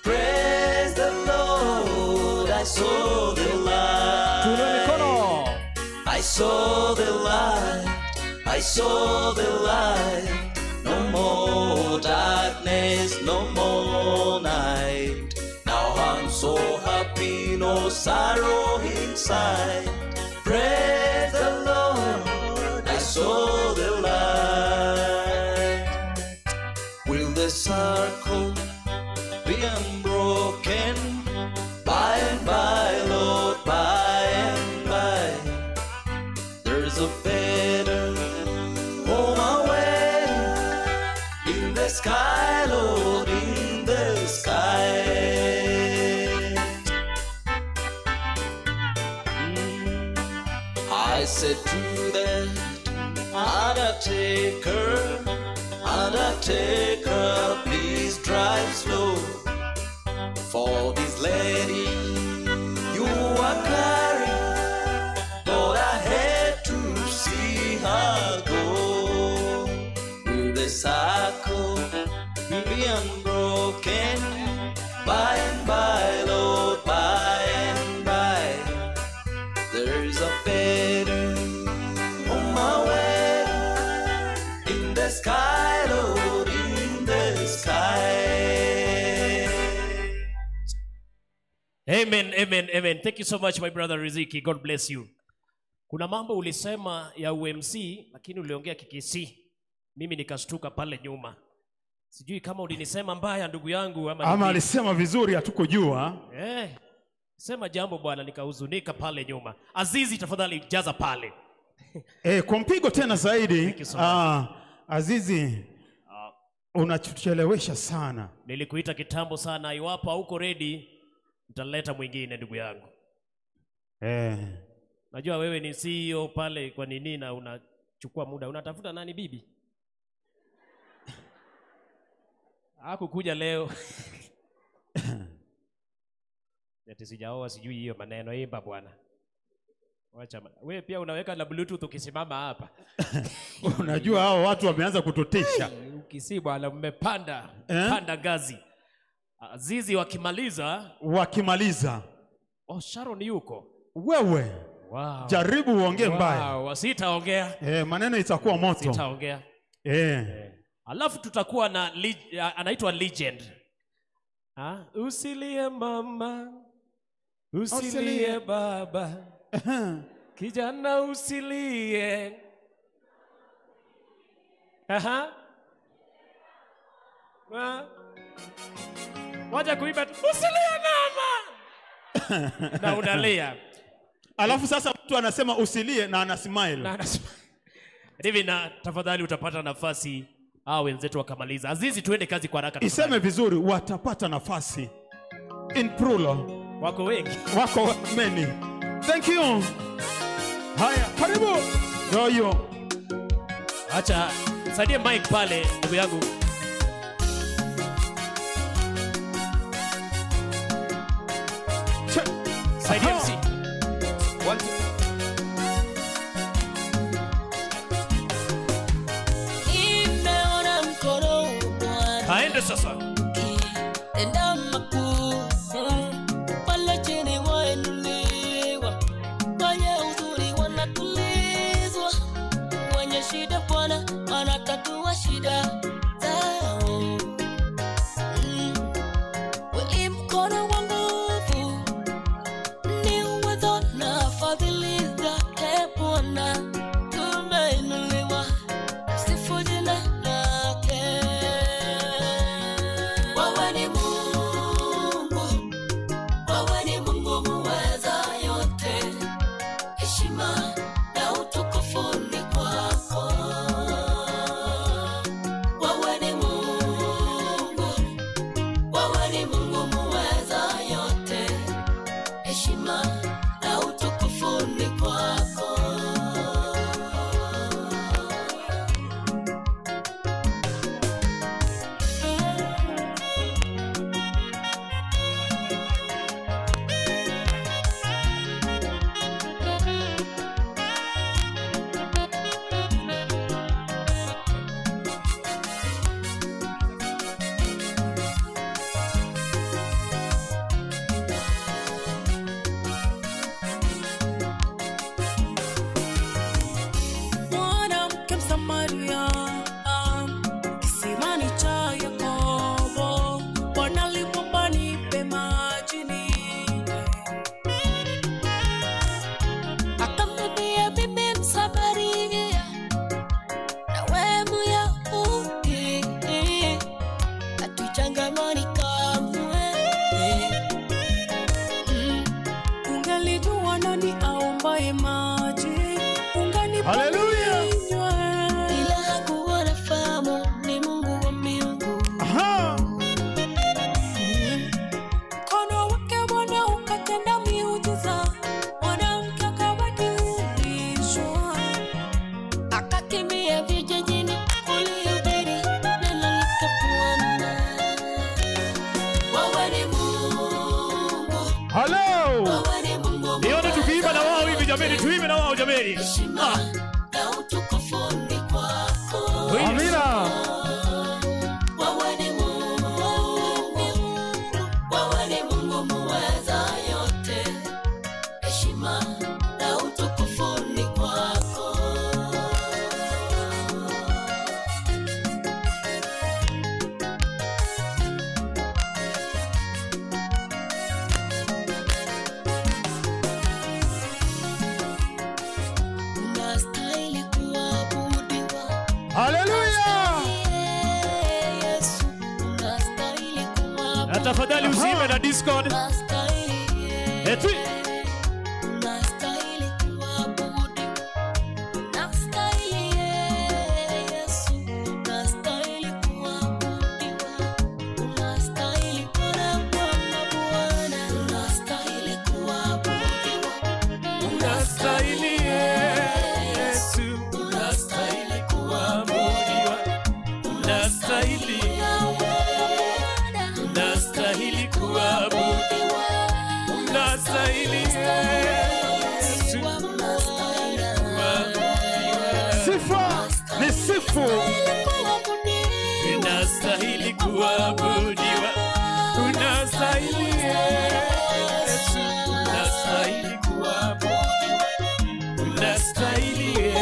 Praise the Lord, I saw the light. I saw the light, I saw the light. No more darkness, no more night. Now I'm so happy, no sorrow inside. Praise the Lord, I saw the light. Will the circle be unbroken? By and by, Lord, by and by. There's a better home away in the sky, Lord, in the sky. I said to that undertaker, undertaker, please drive slow. For this lady you are carrying, Lord, I had to see her go. Will the circle be unbroken? By and by, Lord, by and by. There's a better on my way in the sky, Lord, in the sky. Amen, amen, amen. Thank you so much my brother Riziki. God bless you. Kuna mambo ulisema ya UMC lakini uliongea Kikisii. Mimi nikashtuka pale nyuma. Sijui kama ulinisema mbaya ndugu yangu ama Ama alisema vizuri hatukujua. Sema jambo bwana, nikahuzunika pale nyuma. Azizi tafadhali jaza pale. Kwa mpigo tena zaidi. So much. Azizi, unatuchelewesha sana. Nilikuita kitambo sana, iwapo hauko ready Nitaleta mwingine ndugu yangu. Najua wewe ni CEO pale kwa nini na unachukua muda. Unatafuta nani bibi? Hakukuja leo. Ati sijaoa sijui hiyo maneno, imba bwana. Wacha wewe pia unaweka na Bluetooth ukisimama hapa. Unajua hao watu wameanza kututisha. Ukisi bwana mmepanda, panda ngazi. Azizi wakimaliza. Oh, Sharon yuko. Wewe. Wow. Jaribu uongee mbaya. Wow, sitaongea. Maneno itakuwa moto. Sitaongea. Alafu tutakuwa na anaitwa Legend. Usilie mama, usilie baba. Kijana usilie. Aha. Wacha kuimba usilie mama. Na unalia. Alafu sasa mtu anasema usilie na anasmile. Na anasmile. Hivi na tafadhali utapata nafasi hao wenzetu wakamaliza. Azizi tuende kazi kwa haraka. Iseme vizuri, watapata nafasi. In plural. Wako wengi. Wako many. Thank you. Haya, karibu. Ndio. Acha saidie mic pale ndugu yangu. Saidie MC. 1 2. Nimeona mkono wa Bwana. Kaende sasa. Tenda makuu pale chini wainuliwa, wenye uzuri wanatulizwa, wenye shida Bwana anatatua shida zao. Wewe mkono wa nguvu ni uwezo na fadhili zake Bwana, tumeinuliwa, sifu jina lake. Wewe ni Mungu, wewe ni Mungu muweza yote, heshima na utukufu ni kwako. Wewe ni Mungu, wewe ni Mungu muweza yote, heshima na utukufu ni kwako. Mwanamke Msamaria, kisimani cha Yakobo, Bwana alimwomba nipe maji ninywe. Akamwambia mimi Msamaria na wewe Myahudi, hatuchangamani kamwe. Ungelijua nani aombaye maji, unganipa Hallelujah. ninywe. Ila hakuwa anafahamu ni Mungu wa miungu. Mkono wake Bwana ukatenda miujiza, mwanamke akabadilishwa. Akakimbia vijijini kulihubiri neno lake Bwana. Wewe ni Mungu, Hello. wewe ni Mungu Nione tukiimba na wao hivi jameni, tuimbe na wao jameni. Heshima na utukufu ni kwako. Amina. Wewe ni Mungu, wewe ni Mungu muweza yote, heshima na utukufu ni kwako. Unastahili kuabudiwa. Hallelujah. Yesu, unastahili kuabudiwa. Na tafadhali usiimbe na Discord. Unastahili, Eti unastahili kuabudiwa. Unastahili, Yesu, unastahili kuabudiwa. Unastahili Bwana, Bwana, Bwana. Kukusifu. Unastahili kuabudiwa. Unastahili Yesu. Unastahili kuabudiwa. Unastahili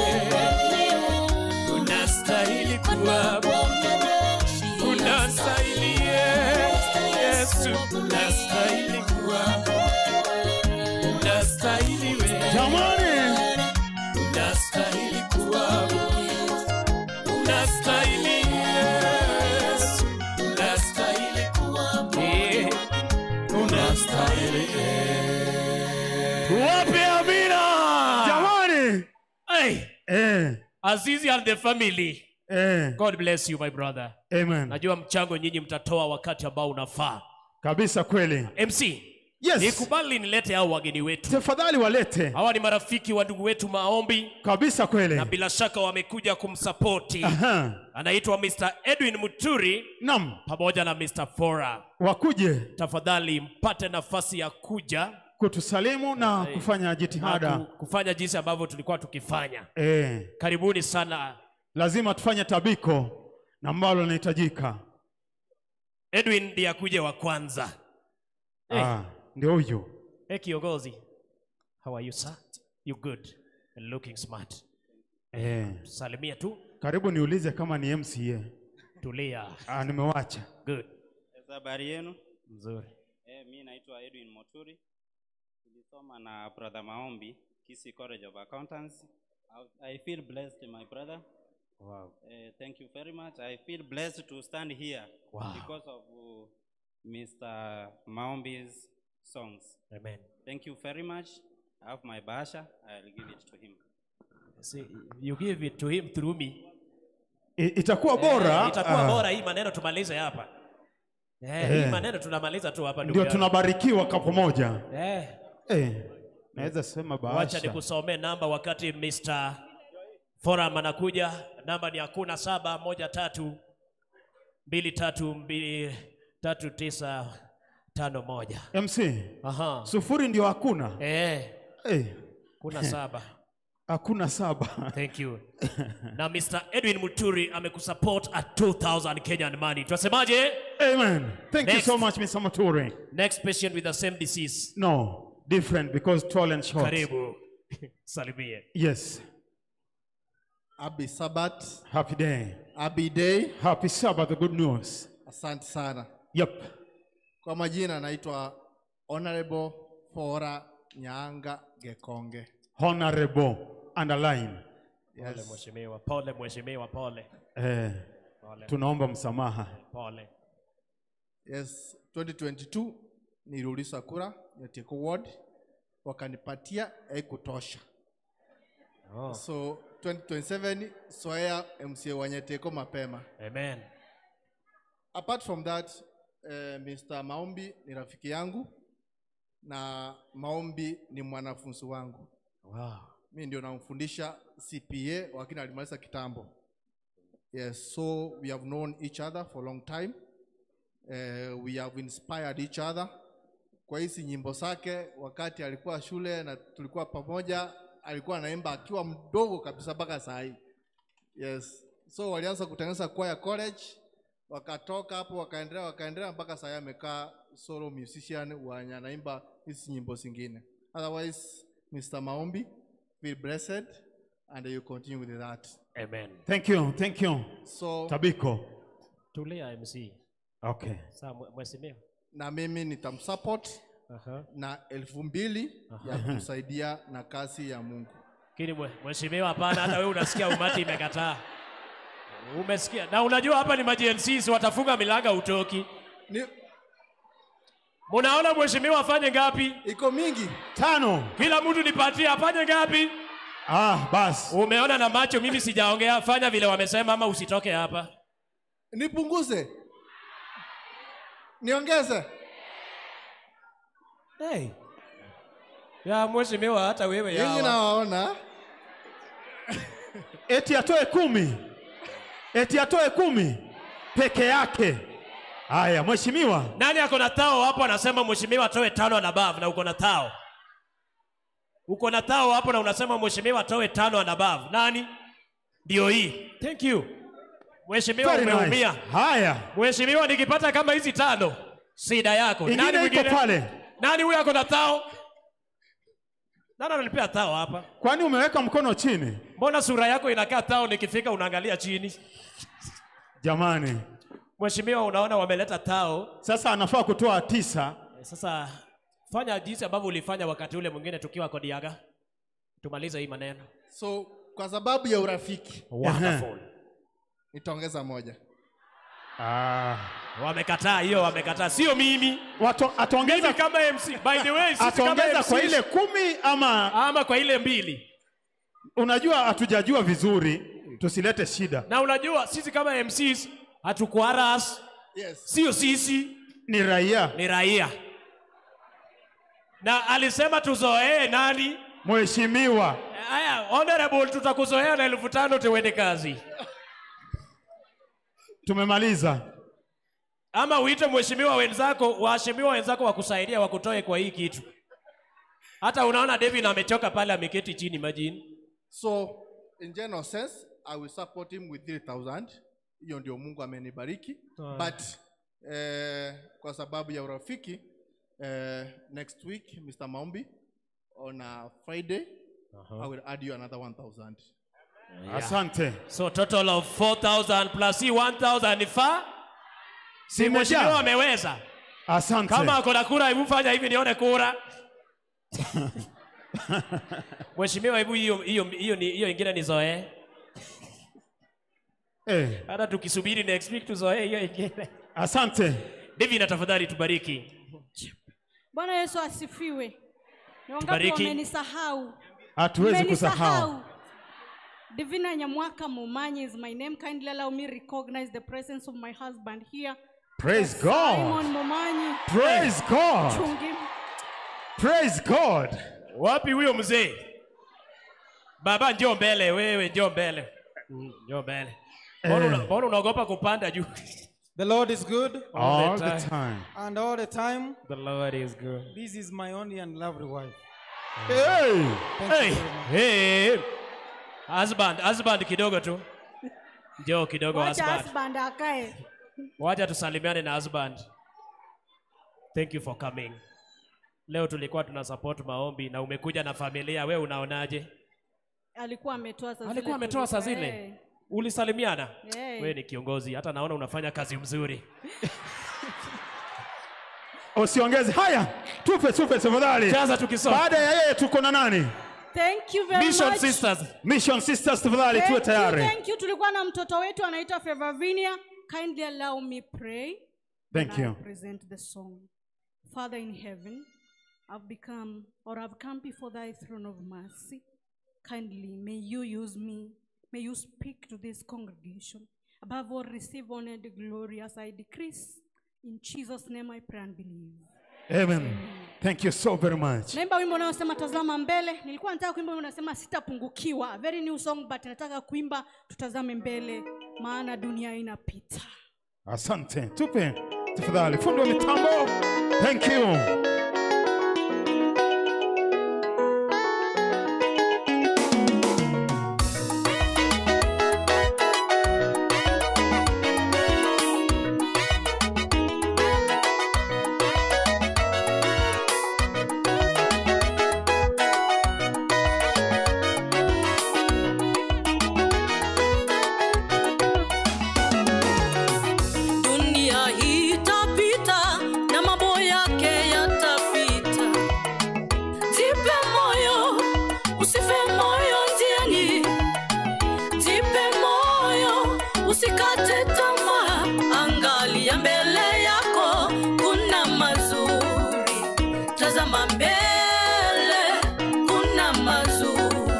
Unastahili kuabudiwa. Unastahili Yesu. Unastahili kuabudiwa. Unastahili wewe. Jamani. Unastahili kuabudiwa. Unastahili Yesu. Unastahili kuabudiwa. Unastahili. Wape amina. Jamani. Hey. Azizi and the family. God bless you my brother. Amen. Najua mchango nyinyi mtatoa wakati ambao unafaa. Kabisa kweli. MC. Yes. Nikubali nilete hao wageni wetu. Tafadhali walete. Hawa ni marafiki wa ndugu wetu Maombi. Kabisa kweli. Na bila shaka wamekuja kumsapoti. Aha. Anaitwa Mr. Edwin Muturi. Naam. Pamoja na Mr. Fora. Wakuje. Tafadhali mpate nafasi ya kuja kutusalimu na kufanya jitihada. Na kufanya jinsi ambavyo tulikuwa tukifanya. Karibuni sana. Lazima tufanye tabiko na ambalo linahitajika. Edwin ndiye akuje wa kwanza. Ndio huyu. Hey, kiongozi. How are you sir? You good and looking smart. Salimia tu. Karibu niulize kama ni MCA. Tulia. Nimewacha. Good. Habari yenu? Nzuri. Mimi naitwa Edwin Muturi. Tulisoma na brother Maombi, Kisii College of Accountants. I feel blessed, my brother. Wow. Thank you very much. I feel blessed to stand here. Wow. Because of Mr. Maombi's songs. Amen. Thank you very much. I have my bahasha. I'll give it to him. See, you give it to him through me. Itakuwa bora. Itakuwa bora hii maneno tumalize hapa. Hii maneno tunamaliza tu hapa ndugu. Ndio tunabarikiwa kwa pamoja. Naweza sema bahasha. Wacha nikusomee namba wakati Mr. Forum anakuja. Namba ni hakuna 7 1 3 2 3 2 3 9 5 1. MC. Aha. 0 ndio hakuna. Kuna 7. Hakuna 7. Thank you. Na Mr. Edwin Muturi amekusupport at 2000 Kenyan money. Tunasemaje? Amen. Thank you so much Mr. Muturi. Next patient with the same disease. No, different because tall and short. Karibu. Salimie. Yes. Happy Sabbath. Happy day. Happy day. Happy Sabbath, the good news. Asante sana. Yep. Kwa majina naitwa Honorable Fora Nyanga Gekonge. Honorable, underline. Yes. Pole mheshimiwa, pole mheshimiwa, pole. Pole. Tunaomba msamaha. Pole. Yes, 2022 niliuliza kura Nyateko Ward, wakanipatia haikutosha. Oh. So 2027 soea MCA wa Nyateko mapema. Amen. Apart from that, Mr. Maombi ni rafiki yangu na Maombi ni mwanafunzi wangu. Wow. Mimi ndio namfundisha CPA lakini alimaliza kitambo. Yes, so we have known each other for a long time. We have inspired each other. Kwa hizi nyimbo zake wakati alikuwa shule na tulikuwa pamoja, alikuwa anaimba akiwa mdogo kabisa mpaka saa hii. Yes. So walianza kutengeneza choir college, wakatoka hapo wakaendelea mpaka saa hii amekaa solo musician wenye anaimba hizi nyimbo zingine. Otherwise, Mr. Maombi, feel blessed and you continue with that. Amen. Thank you, thank you. So Tabiko. Tulia MC. Okay. Sawa mheshimiwa. Na mimi nitamsupport na 2000 ya kumsaidia na kazi ya Mungu. Lakini mheshimiwa hapana, hata wewe unasikia umati imekataa. Umesikia? Na unajua hapa ni ma-GNCs watafunga milango utoki. Munaona mheshimiwa afanye ngapi? Iko mingi. 5. Kila mtu nipatie afanye ngapi? Bas. Umeona na macho mimi sijaongea, fanya vile wamesema ama usitoke hapa. Nipunguze. Niongeze. Hey. Ya mheshimiwa hata wewe ya. Ninyi nawaona. Eti atoe 10. Eti atoe 10 peke yake. Haya mheshimiwa. Nani ako na tao hapo anasema mheshimiwa atoe 5 and above na uko na tao? Uko na tao hapo na unasema mheshimiwa atoe 5 and above. Nani? Ndio hii. Thank you. Mheshimiwa, Very nice. umeumia. Haya. Mheshimiwa, nikipata kama hizi 5, shida yako. Ingine Nani iko mwingine? pale. Nani huyo ako na tao? Nani ananipea tao hapa? Kwani umeweka mkono chini? Mbona sura yako inakaa tao nikifika unaangalia chini? Jamani. Mheshimiwa, unaona wameleta tao. Sasa anafaa kutoa 9. Sasa fanya jinsi ambavyo ulifanya wakati ule mwingine tukiwa Kodiaga. Tumalize hii maneno. So kwa sababu ya urafiki. Wonderful. Nitaongeza 1. Wamekataa hiyo, wamekataa. Sio mimi. Ataongeza mimi kama MC. By the way, sisi kama Ataongeza MC, kwa ile 10 ama kwa ile 2. Unajua hatujajua vizuri, tusilete shida. Na unajua sisi kama MCs hatukuharas. Yes. Sio sisi, ni raia. Ni raia. Na alisema tuzoee nani? Mheshimiwa. Aya, honorable, tutakuzoea na 5,000 tuende kazi. Tumemaliza. Ama uite mheshimiwa wenzako, waheshimiwa wenzako wakusaidia wakutoe kwa hii kitu. Hata unaona David amechoka pale, ameketi chini majini. So in general sense, I will support him with 3,000. Hiyo ndio Mungu amenibariki. But kwa sababu ya urafiki, next week Mr. Maombi on a Friday, I will add you another 1,000. Yeah. Asante. So total of 4,000 plus 1,000 ni fa? Si Simejaa. mheshimiwa ameweza. Asante. Kama ako na kura, hebu fanya hivi nione kura. Mheshimiwa, hebu hiyo hiyo hiyo ni hiyo ingine nizoee. Hata tukisubiri next week tuzoee hiyo ingine. Asante. David, tafadhali tubariki. Bwana Yesu asifiwe. Ni wangapi Tubariki. wamenisahau? Hatuwezi kusahau. Mmenisahau. Divina Nyamwaka Momanyi is my name. Kindly allow me recognize the presence of my husband here. Praise God. Simon Momanyi. Praise God. Chungi. Praise God. Wapi huyo mzee? Baba, njoo mbele wewe, njoo mbele. Njoo mbele. Mbona unaogopa kupanda juu? The Lord is good. All the time. And all the time. The Lord is good. This is my only and lovely wife. Hey. Thank Hey. you very much. Hey. Husband, husband kidogo tu. Njoo kidogo Wacha husband. husband akae. Wacha tusalimiane na husband. Thank you for coming. Leo tulikuwa tuna support maombi na umekuja na familia. Wewe unaonaje? Alikuwa ametoa saa zile. Alikuwa ametoa saa zile. Ulisalimiana? Hey. Wewe ni kiongozi, hata naona unafanya kazi mzuri. Usiongeze. Haya, tupe tafadhali. Jaza tukisoma. Baada ya yeye tuko na nani? Thank you very Mission much. Sisters. Mission Sisters, tafadhali tuwe Thank you, tayari. thank you. Tulikuwa na mtoto wetu anaitwa Fevavinia. Kindly allow me pray. Thank Then I you. present the song. Father in heaven, I've become or I've come before thy throne of mercy. Kindly may you use me. May you speak to this congregation. Above all, receive honor and glory as I decrease. In Jesus' name I pray and believe. Amen. Thank you so very much. Naimba wimbo unaosema tazama mbele. Nilikuwa nataka kuimba wimbo unasema sitapungukiwa. Very new song, but nataka kuimba tutazame mbele, maana dunia inapita. Asante. Tupe tafadhali fundi wa mitambo. Thank you. Dunia hii itapita na mambo yake yatapita. Jipe moyo, usife moyo njiani. Jipe moyo, usikate tamaa. Angalia mbele yako, kuna mazuri. Tazama mbele, kuna mazuri.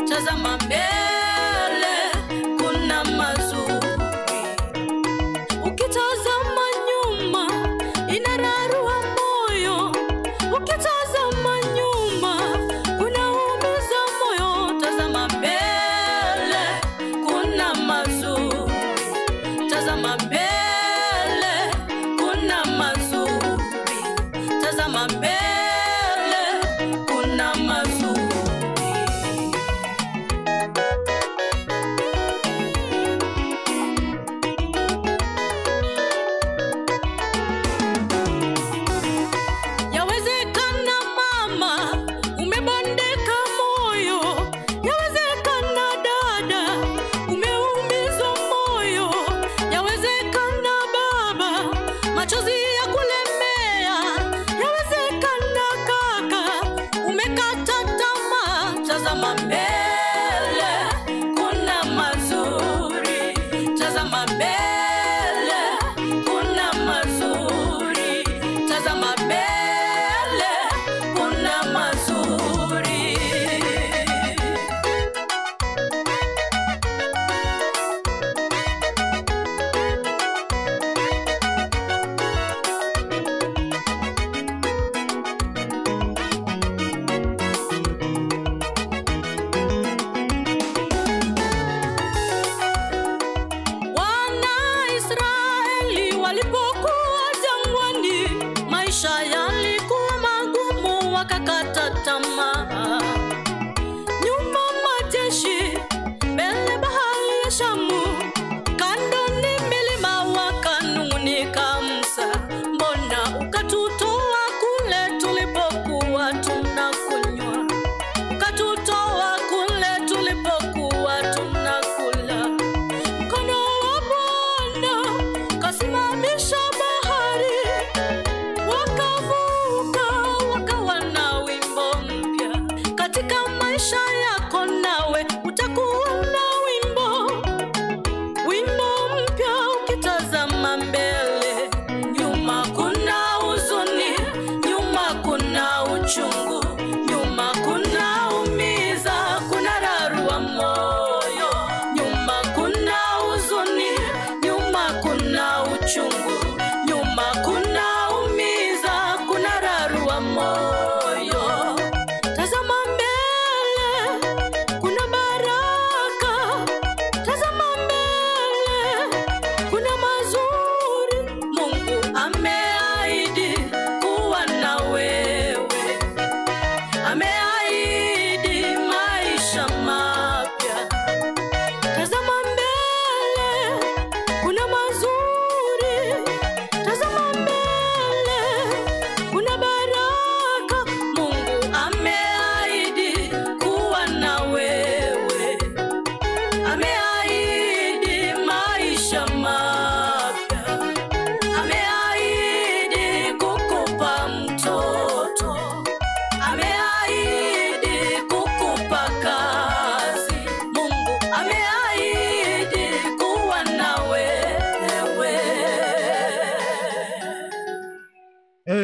Tazama mbele, kuna mazuri. Ukitazama nyuma inararua moyo, ukitazama nyuma unaumiza moyo. Tazama mbele, kuna mazuri. Tazama mbele, kuna mazuri. Tazama mbele, kuna mazuri.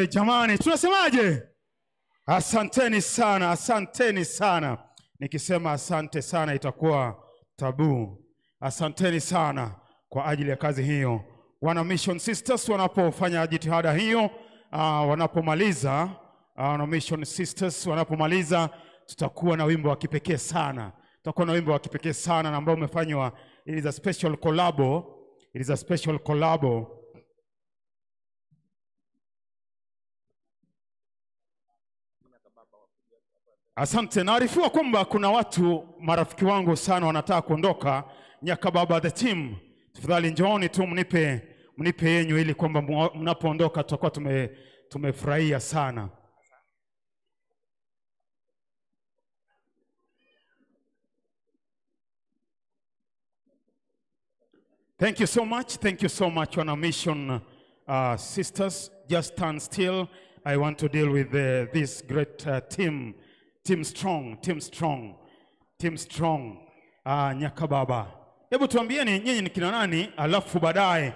Jamani, tunasemaje? Asanteni sana, asanteni sana. Nikisema asante sana itakuwa tabu. Asanteni sana kwa ajili ya kazi hiyo. Wana Mission Sisters wanapofanya jitihada hiyo, wanapomaliza, wana Mission Sisters wanapomaliza, tutakuwa na wimbo wa kipekee sana. Tutakuwa na wimbo wa kipekee sana na ambao umefanywa, it is a special collabo. It is a special collabo. Asante. Naarifiwa kwamba kuna watu marafiki wangu sana wanataka kuondoka. Nyakababa the team, tafadhali njooni tu mnipe yenyu ili kwamba mnapoondoka tutakuwa tumefurahia sana. Thank you so much. Thank you so much, Wana Mission Sisters. Just stand still. I want to deal with this great team. Team strong, team strong, team strong. Nyakababa. Hebu tuambieni nyinyi ni kina nani, alafu baadaye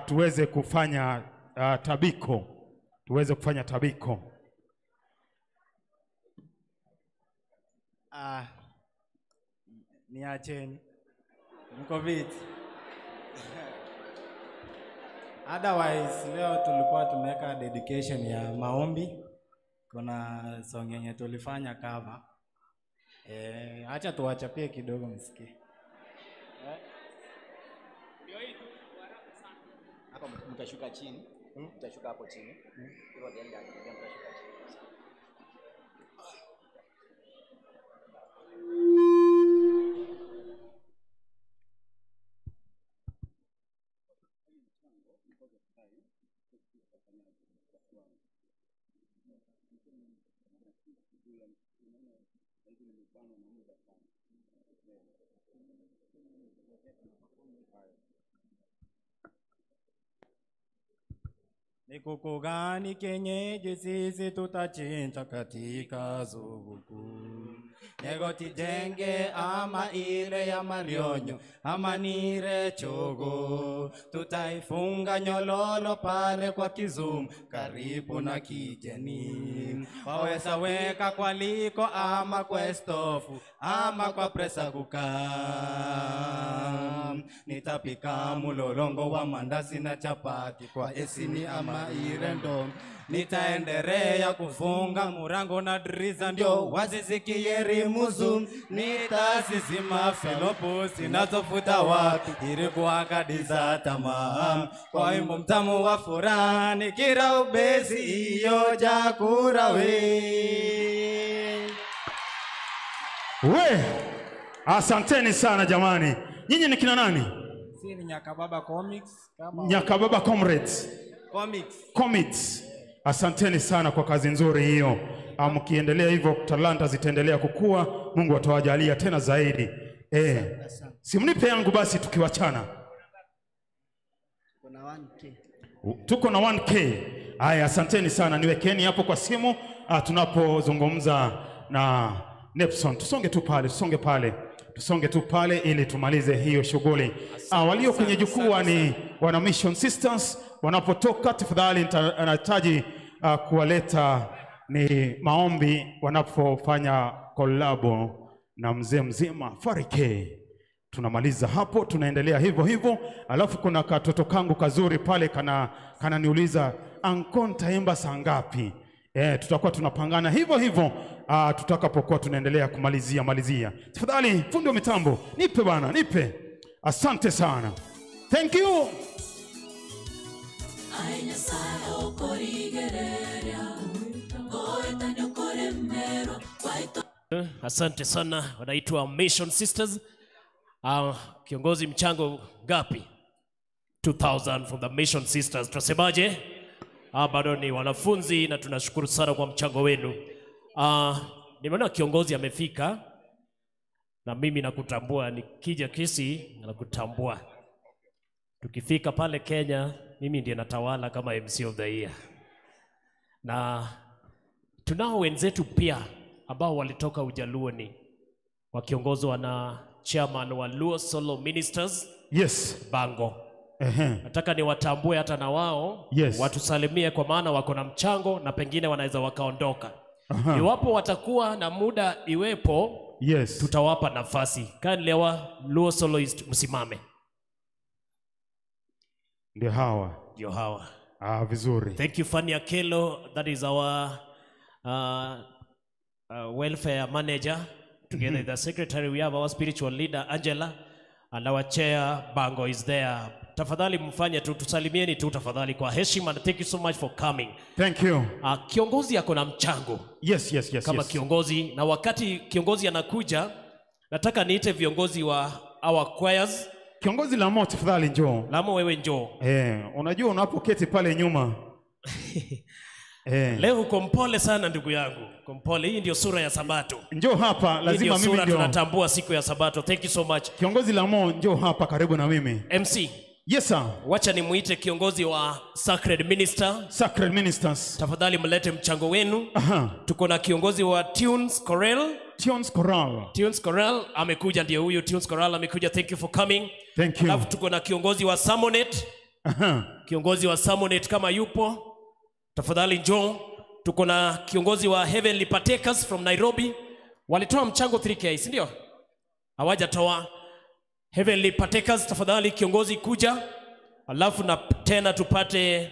tuweze kufanya tabiko. Tuweze kufanya tabiko. Niacheni. Mko vipi? Otherwise leo tulikuwa tumeweka dedication ya maombi. Kuna song yenye tulifanya cover. Acha tuwachapie kidogo msikie. Hapa mtashuka chini. Mtashuka hapo chini. Hivyo ndio mtashuka chini. Ni kuku gani kienyeji sisi tutachinja katika zuguku? Nego tijenge ama ile ya marionyo ama nire chogo. Tutaifunga nyololo pale kwa kizumu karibu na kijeni. Waweza weka kwa liko ama kwa stofu ama kwa presa kuka. Nitapika mulolongo wa mandasi na chapati kwa esini ama irendo. Nitaendelea kufunga murango na driza ndio wasisikie rimuzu. Nitasisima filopu zinazofuta watu ili kuwakadiza tamaa. Kwa wimbo mtamu wa furaha nikira ubezi iyo jakura we. We, asanteni sana jamani. Nyinyi ni kina nani? Si ni Nyakababa Comics kama Nyakababa Comrades. Comics. Comics. Asanteni sana kwa kazi nzuri hiyo. Mkiendelea hivyo talanta zitaendelea kukua, Mungu atawajalia tena zaidi. Simnipe yangu basi tukiwachana. Kuna 1K. Tuko na 1K. Haya, asanteni sana. Niwekeni hapo kwa simu tunapozungumza na Nepson. Tusonge tu pale, tusonge pale. Tusonge tu pale ili tumalize hiyo shughuli. Walio kwenye jukwaa ni wana Mission Sisters. Wanapotoka tafadhali nahitaji kuwaleta ni maombi wanapofanya kolabo na mzee mzima Farike. Tunamaliza hapo, tunaendelea hivyo hivyo. Alafu kuna katoto kangu kazuri pale kananiuliza anko nitaimba saa ngapi? Tutakuwa tunapangana hivyo hivyo tutakapokuwa tunaendelea kumalizia. Tafadhali fundi wa mitambo, nipe bana, nipe. Asante sana. Thank you. Asante sana, wanaitwa Mission Sisters. Kiongozi, mchango ngapi? 2000 from the Mission Sisters. Tunasemaje? Bado ni wanafunzi na tunashukuru sana kwa mchango wenu. Nimeona kiongozi amefika na mimi nakutambua, nikija Kisii nakutambua. Tukifika pale Kenya mimi ndiye natawala kama MC of the year. Na tunao wenzetu pia ambao walitoka Ujaluoni wakiongozwa na chairman wa Luo Solo Ministers. Yes. Bango. Nataka niwatambue hata na wao. Yes. Watusalimie kwa maana wako na mchango na pengine wanaweza wakaondoka. Iwapo watakuwa na muda iwepo, yes, tutawapa nafasi. Kindly our Luo soloist msimame. Ndio hawa. Ndio hawa. Ah, vizuri. Thank you Fanny Akelo, that is our welfare manager. Together with the secretary, we have our spiritual leader Angela, and our chair Bango is there. Tafadhali mfanye tu, tusalimieni tu tafadhali kwa heshima. Thank you so much for coming. Thank you. Kiongozi ako na mchango. Yes, yes, yes. Kama yes. Kiongozi, na wakati kiongozi anakuja, nataka niite viongozi wa our choirs. Kiongozi Lamo, tafadhali njoo. Lamo, wewe njoo. Unajua unapoketi pale nyuma. Leo uko mpole sana ndugu yangu. Uko mpole. Hii ndio sura ya Sabato. Njoo hapa, lazima mimi ndio. Tunatambua siku ya Sabato. Thank you so much. Kiongozi Lamo, njoo hapa karibu na mimi. MC. Yes sir. Wacha nimuite kiongozi wa Sacred Minister. Sacred Ministers. Tafadhali mlete mchango wenu. Tuko na kiongozi wa Tunes Choral. Tunes Choral. Tunes Choral amekuja, ndio huyu Tunes Choral amekuja. Thank you for coming. Thank you. Alafu tuko na kiongozi wa Sermonet. Kiongozi wa Sermonet kama yupo, tafadhali njoo. Tuko na kiongozi wa Heavenly Partakers from Nairobi. Walitoa mchango 3K, si ndio? Hawajatoa. Heavenly Partakers, tafadhali kiongozi kuja. Alafu na tena tupate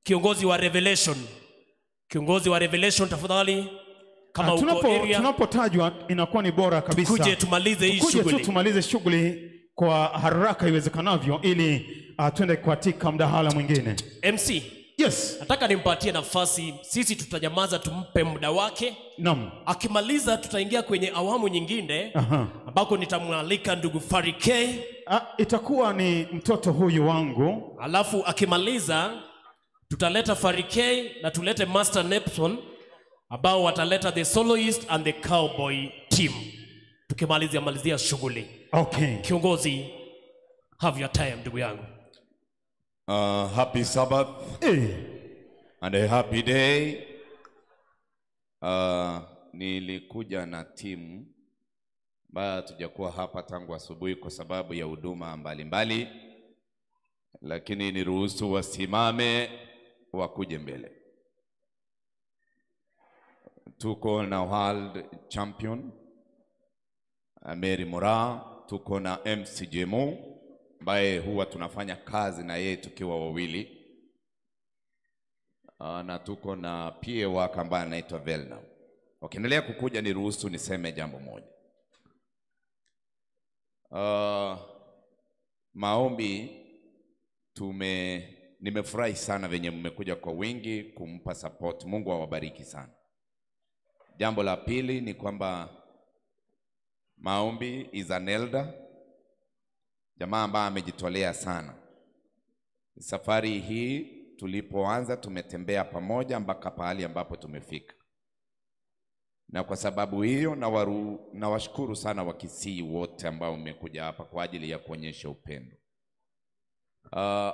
kiongozi wa Revelation. Kiongozi wa Revelation tafadhali, kama uko area. Tunapotajwa inakuwa ni bora kabisa. Tukuje tumalize hii shughuli. Tukuje tu tumalize shughuli kwa haraka iwezekanavyo ili twende katika mdahala mwingine. MC. Yes. Nataka nimpatie nafasi, sisi tutanyamaza tumpe muda wake. Naam. Akimaliza tutaingia kwenye awamu nyingine ambako nitamwalika ndugu Farike. Itakuwa ni mtoto huyu wangu. Alafu akimaliza tutaleta Farike na tulete Master Nepson ambao wataleta the soloist and the cowboy team. Tukimalizia malizia shughuli. Okay. Kiongozi, have your time ndugu yangu. Happy Sabbath and a happy day. Nilikuja na timu ambayo hatujakuwa hapa tangu asubuhi kwa sababu ya huduma mbalimbali, lakini niruhusu wasimame wakuje mbele. Tuko na world champion Mary Mora, tuko na MC Jemo ambaye huwa tunafanya kazi na yeye tukiwa wawili, na tuko na PA wake ambaye anaitwa Velna. Wakiendelea kukuja niruhusu niseme jambo moja. Maombi, nimefurahi sana venye mmekuja kwa wingi kumpa support. Mungu awabariki sana. Jambo la pili ni kwamba Maombi is an elder, jamaa ambaye amejitolea sana. Safari hii tulipoanza tumetembea pamoja mpaka pahali ambapo tumefika. Na kwa sababu hiyo nawashukuru sana Wakisii wote ambao mmekuja hapa kwa ajili ya kuonyesha upendo.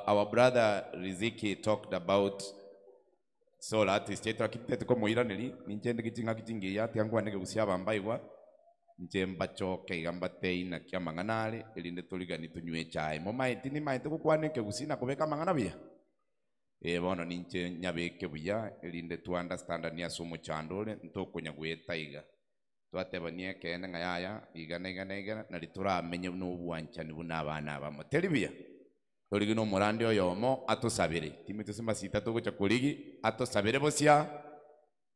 Our brother Riziki talked about soul artist yetu akitete ko moiraneri ninje kitinga kitingi yati yangu anege gusiaba mbaigwa nje mbachoke igambate ina kia mang'anare erinde torigani tunywe chai momaeti ni maete gokwaneke gusina kobeka mang'ana buya bono ninche nyabeke buya erinde tu understand ni ase omochando ore ntokonya gweta iga twatebanie kene ng'a yaya iga na iga na iga nari toramenye na obwanchani buna abana abamo teri buya torigi na omorandi oyomo atosabere timi tosemasita togocha korigi atosabere bosia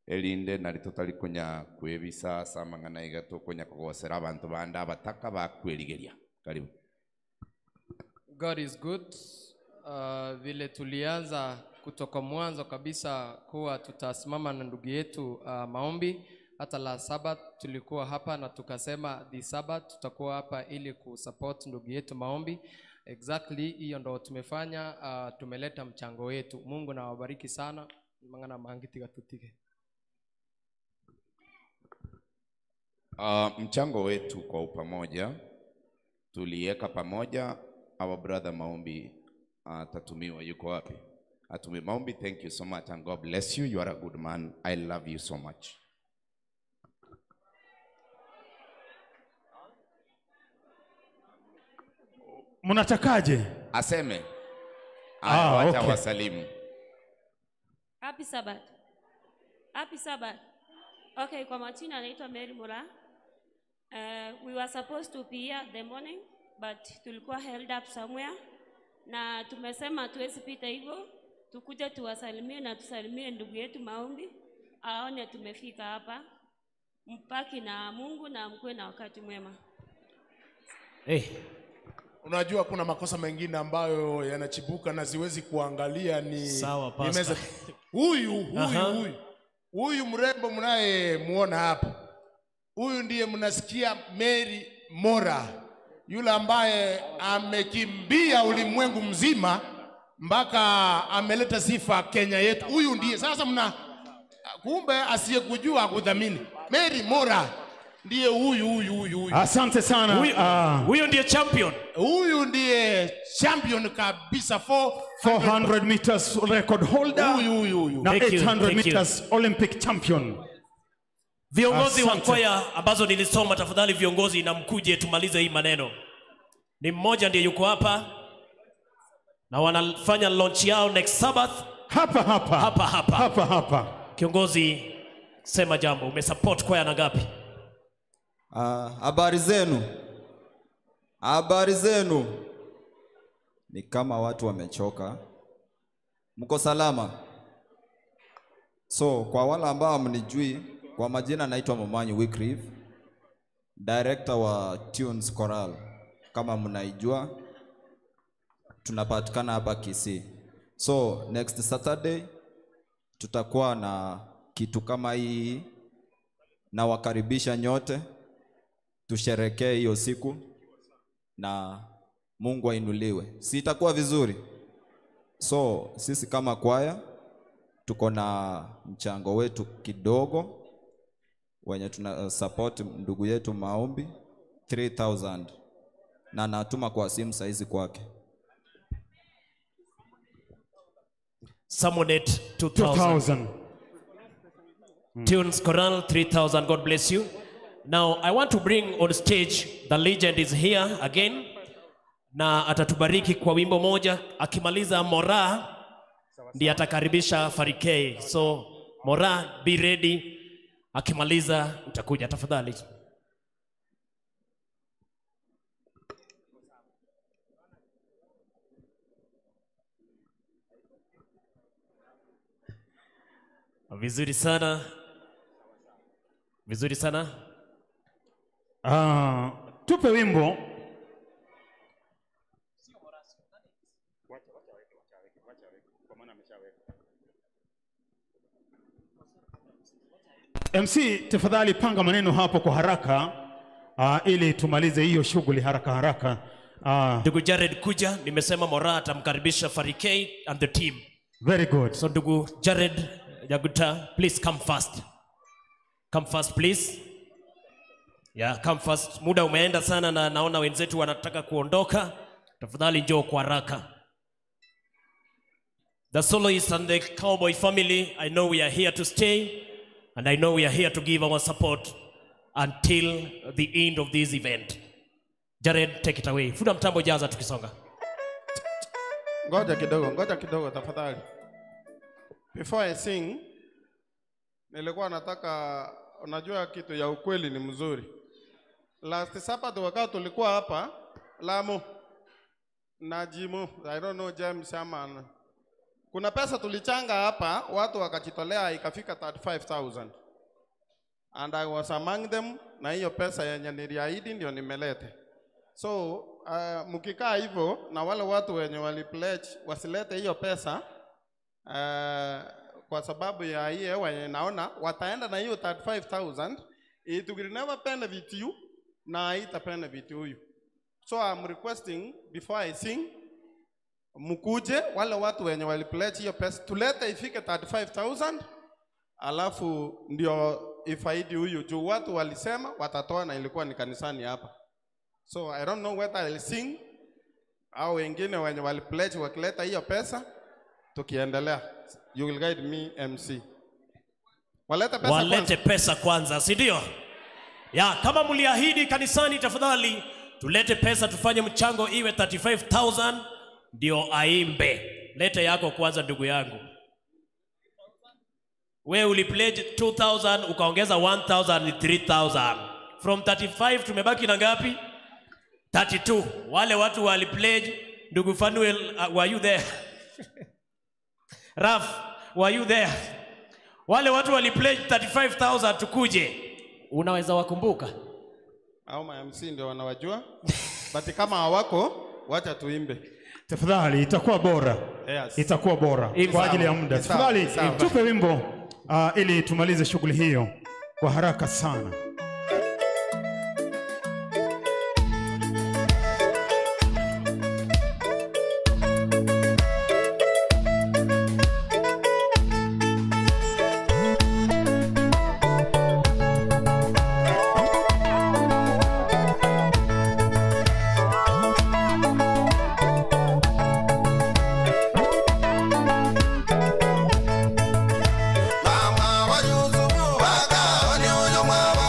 erinde nari totari konya kwebisa ase amang'ana iga tokonya kogosera abanto bande abataka bakwerigeria. Karibu. God is good. Vile tulianza kutoka mwanzo kabisa kuwa tutasimama na ndugu yetu Maombi. Hata la Sabbath tulikuwa hapa na tukasema the Sabbath tutakuwa hapa ili kusupport ndugu yetu Maombi. Exactly hiyo ndo tumefanya. Tumeleta mchango wetu. Mungu na wabariki sana. Mangana mangitiga tutike. Mchango wetu kwa pamoja tuliweka pamoja. Our brother Maombi atatumiwa, yuko wapi? Atumi Maombi, thank you so much and God bless you. You are a good man. I love you so much. Mnatakaje? Aseme. Aya, wacha okay. Wasalimu. Happy Sabbath. Happy Sabbath. Okay, kwa majina anaitwa Mary Mura. We were supposed to be here the morning, but tulikuwa held up somewhere. Na tumesema tuwezi pita hivyo, tukuje tuwasalimie na tusalimie ndugu yetu Maombi, aone tumefika hapa. Mpaki na Mungu na mkuwe na wakati mwema. Hey. Unajua kuna makosa mengine ambayo yanachibuka na siwezi kuangalia ni sawa, pastor. Huyu huyu huyu mrembo mnaye muona hapa. Huyu ndiye mnasikia Mary Mora, yule ambaye amekimbia ulimwengu mzima mpaka ameleta sifa Kenya yetu. Huyu ndiye sasa mna kumbe asiyekujua akudhamini. Mary Mora ndiye huyu huyu huyu huyu. Asante sana. Huyu ndiye champion. Huyu ndiye champion kabisa 400 meters record holder. Huyu huyu. Na 800 meters Olympic champion. Viongozi wa kwaya ambazo nilisoma, tafadhali viongozi na mkuje tumalize hii maneno. Ni mmoja ndiye yuko hapa na wanafanya launch yao next Sabbath. Hapa hapa. Hapa hapa. Hapa hapa. Kiongozi, sema jambo, umesupport kwaya na ngapi? Habari zenu. Habari zenu. Ni kama watu wamechoka. Mko salama? So, kwa wale ambao mnijui, kwa majina naitwa Momanyi Wycliffe, director wa Tunes Choral. Kama mnaijua, tunapatikana hapa Kisii. So, next Saturday tutakuwa na kitu kama hii, na wakaribisha nyote tusherekee hiyo siku na Mungu ainuliwe. Si itakuwa vizuri? So, sisi kama kwaya tuko na mchango wetu kidogo wenye tuna support ndugu yetu Maombi 3000, na natuma kwa simu saizi kwake. Samonet 2000. Tunes Choral 3000. God bless you. Now I want to bring on stage the legend is here again, na atatubariki kwa wimbo moja. Akimaliza Mora ndiye atakaribisha Farikei. So Mora, be ready. Akimaliza utakuja tafadhali. Vizuri sana. Vizuri sana. Tupe wimbo. MC, tafadhali panga maneno hapo kwa haraka ili tumalize hiyo shughuli haraka haraka. Ndugu Jared kuja, nimesema Mora atamkaribisha Farikei and the team. Very good. So ndugu Jared Jaguta, please come fast. Come fast please. Yeah, come fast. Muda umeenda sana na naona wenzetu wanataka kuondoka. Tafadhali njoo kwa haraka. The soloist and the cowboy family, I know we are here to stay. And I know we are here to give our support until the end of this event. Jared, take it away. Fuda mtambo jaza tukisonga. Ngoja kidogo tafadhali. Before I sing, nilikuwa nataka, unajua kitu ya ukweli ni mzuri. Last Sabbath wakati tulikuwa hapa, Lamu na Jimo, I don't know James ama. Kuna pesa tulichanga hapa, watu wakajitolea ikafika 35,000. And I was among them, na hiyo pesa yenye niliahidi ndio nimelete. So, mkikaa hivyo na wale watu wenye wali pledge wasilete hiyo pesa, kwa sababu ya hii hewa yenye naona wataenda na hiyo 35,000, it will never benefit you na haita benefit huyu. So I'm requesting before I sing, mkuje wale watu wenye wali pledge hiyo pesa tulete ifike 35,000, alafu ndio ifaidi huyu juu watu walisema watatoa na ilikuwa ni kanisani hapa. So I don't know whether I'll sing au wengine wenye wali pledge wakileta hiyo pesa tukiendelea. You will guide me MC. Walete pesa Walete kwanza. Pesa kwanza, si ndio? Ya, kama mliahidi kanisani tafadhali tulete pesa tufanye mchango iwe 35,000 ndio aimbe. Leta yako kwanza ndugu yangu. We ulipledge 2000 ukaongeza 1000 ni 3000. From 35 tumebaki na ngapi? 32. Wale watu walipledge, ndugu Fanuel, were you there? Raf, were you there? Wale watu walipledge 35,000 tukuje. Unaweza wakumbuka? Au ma MC ndio wanawajua. But kama hawako, wacha tuimbe. Tafadhali itakuwa bora. Yes. Itakuwa bora kwa ajili ya muda. Tafadhali tupe wimbo ili tumalize shughuli hiyo kwa haraka sana. Mama wa Yusufu wakawa ni huyo mwabo.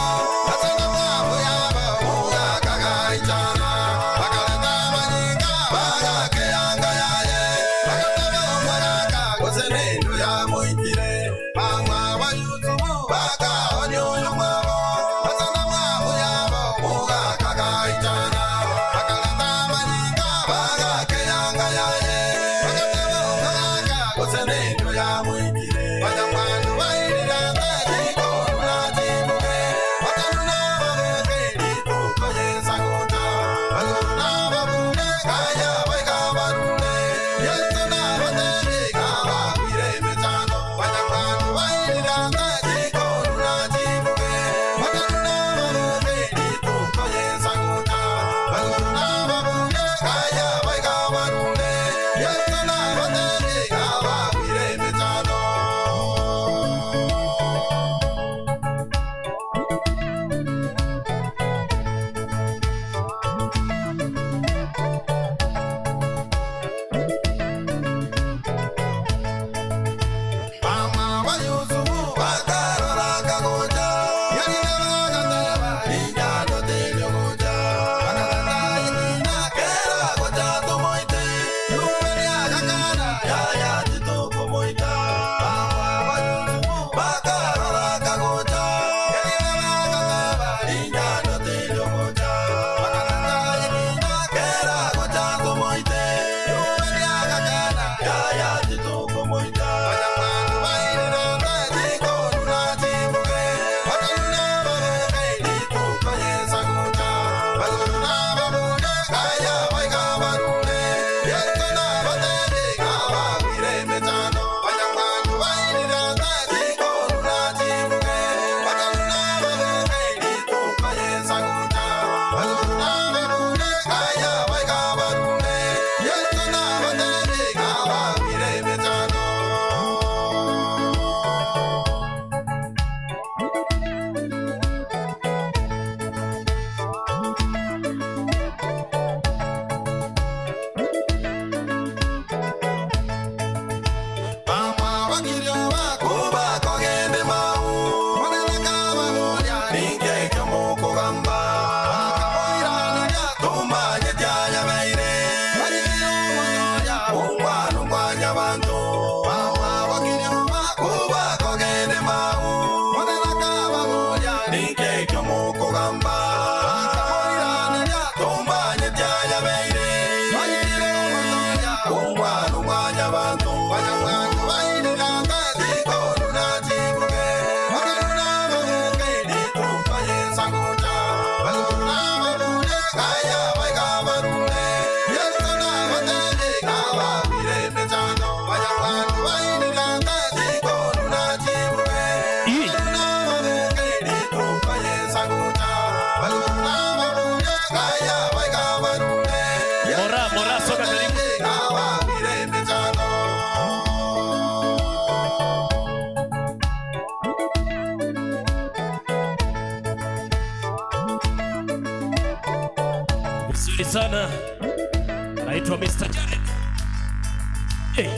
Mora, soka karibu. Vizuri sana. Naitwa Mr. Jared. Hey.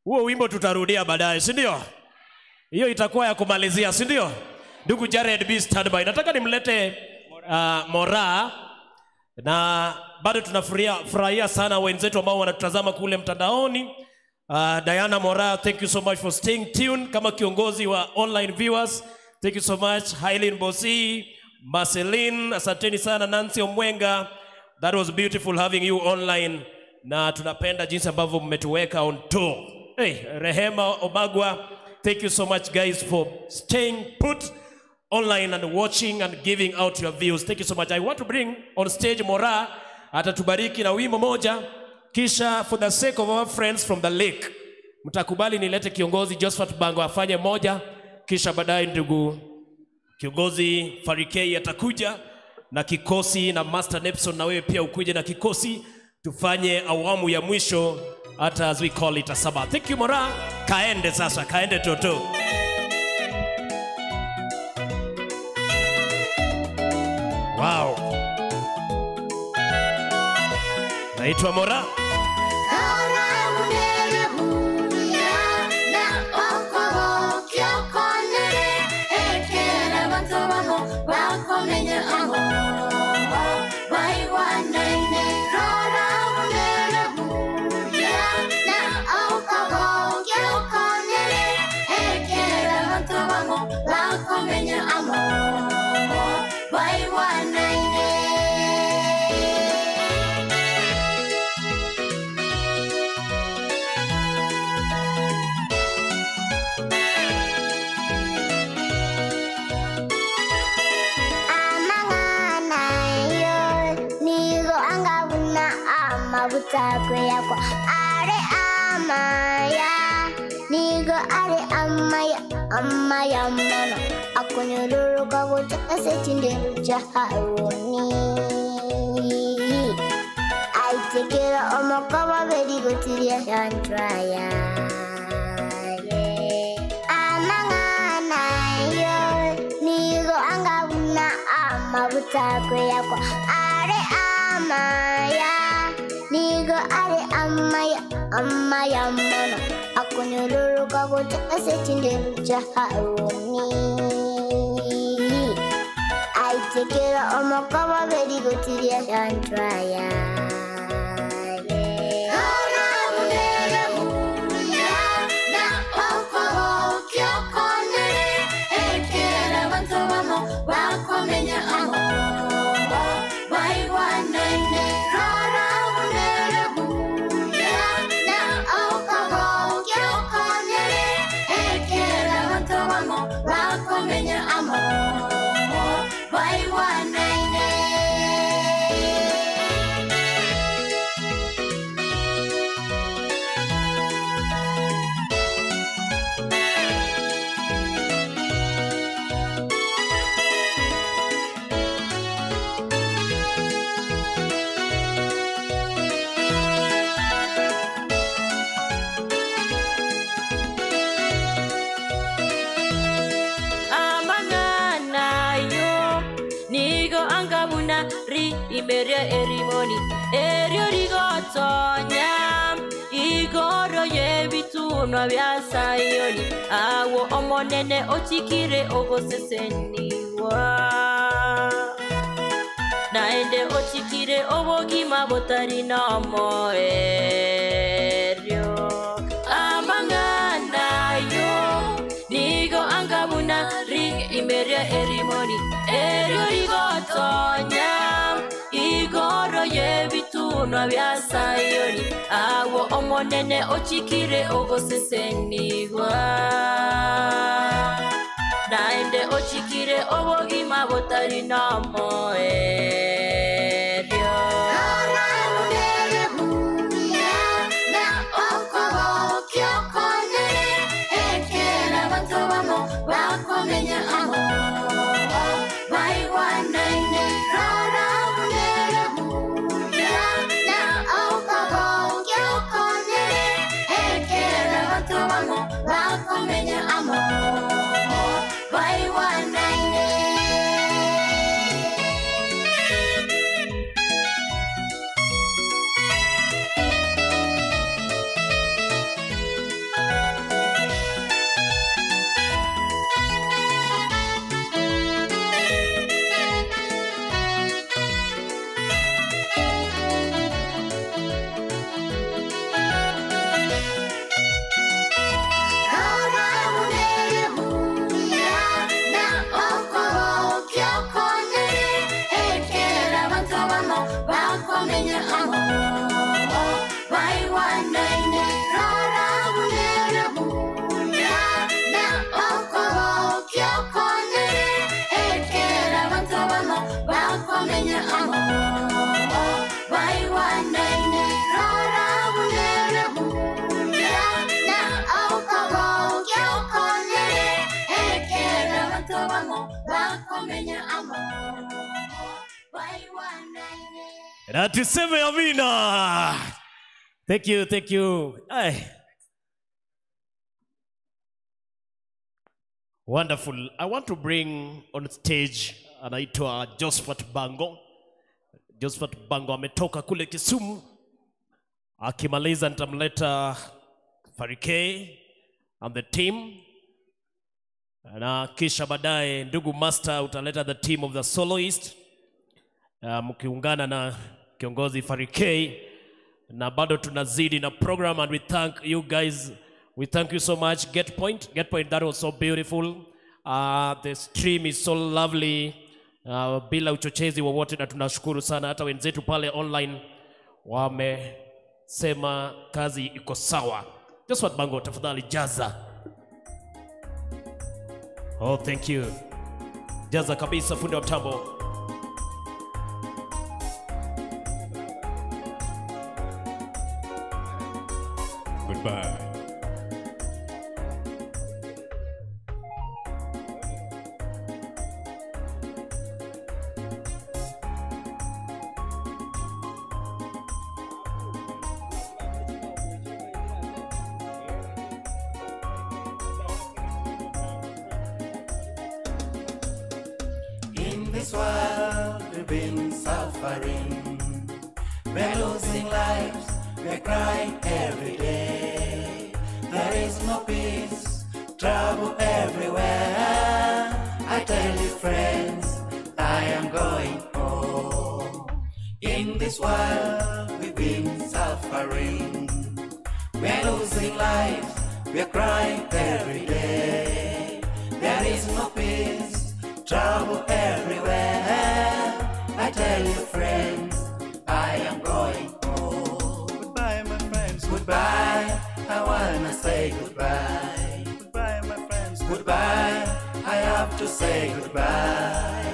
Huo wimbo tutarudia baadaye, si ndio? Hiyo itakuwa ya kumalizia, si ndio? Ndugu Jared B standby. Nataka nimlete Mora, na bado tunafurahia sana wenzetu ambao wanatutazama kule mtandaoni. Diana Mora, thank you so much for staying tuned kama kiongozi wa online viewers. Thank you so much. Hailin Bosi, Marceline, asanteni sana. Nancy Omwenga, that was beautiful having you online. Na tunapenda jinsi ambavyo mmetuweka on tour. Hey, Rehema Obagwa, thank you so much guys for staying put online and watching and giving out your views. Thank you so much. I want to bring on stage Mora, atatubariki na wimbo moja. Kisha for the sake of our friends from the lake, mtakubali nilete kiongozi Josephat Bango afanye moja, kisha baadaye ndugu kiongozi Farikei atakuja na kikosi, na Master Nepson na wewe pia ukuje na kikosi, tufanye awamu ya mwisho hata as we call it a Sabbath. Thank you Mora. Kaende sasa, kaende toto. Wow. Naitwa Mora. Are amaya nigo are amaya amaya mono akunyururuka gocha sechinde cha haruni aitekera omokoba beri gotiria yantraya amangana yo nigo angabuna amabuta kweyakwa are amaya nigo are amaya amaya mono akunyururuka gocha sechinde cha haruni aitekera omokoba beri gotiria yantraya Imeria erimoni erio rigotonya igoro yebitunwa bya Sayoni awo omonene ochikire ogoseseniwa naende ochikire obogima botari nomo erio amang'ana yo nigo angabuna ri imeria erimoni erio rigotonya igoro yebitunwa bya Sayoni awo omonene ochikire ogoseseniwa naende ochikire obogima botari nomo erio Amor, amo Waiwanaine. Na tuseme amina. Thank you, thank you. Ay. Wonderful. I want to bring on stage anaitwa Josephat Bango. Josephat Bango ametoka kule Kisumu. Akimaliza nitamleta Farike and the team. Na kisha baadaye ndugu master utaleta the team of the soloist. Mkiungana na kiongozi Farike, na bado tunazidi na program, and we thank you guys. We thank you so much. Get Point, that was so beautiful. The stream is so lovely. Bila uchochezi wowote, na tunashukuru sana hata wenzetu pale online wamesema kazi iko sawa. Josephat Bango, tafadhali jaza. Oh, thank you. Jaza kabisa fundi wa mtambo. Goodbye. In this world we've been suffering, we're losing lives, we're crying every day. There is no peace, trouble everywhere. I tell you friends, I am going home. In this world we've been suffering, we're losing lives, we're crying every day. There is no peace, trouble everywhere. I tell you friends, I am going home. Goodbye my friends, goodbye. I wanna say goodbye. Goodbye my friends, goodbye. I have to say goodbye.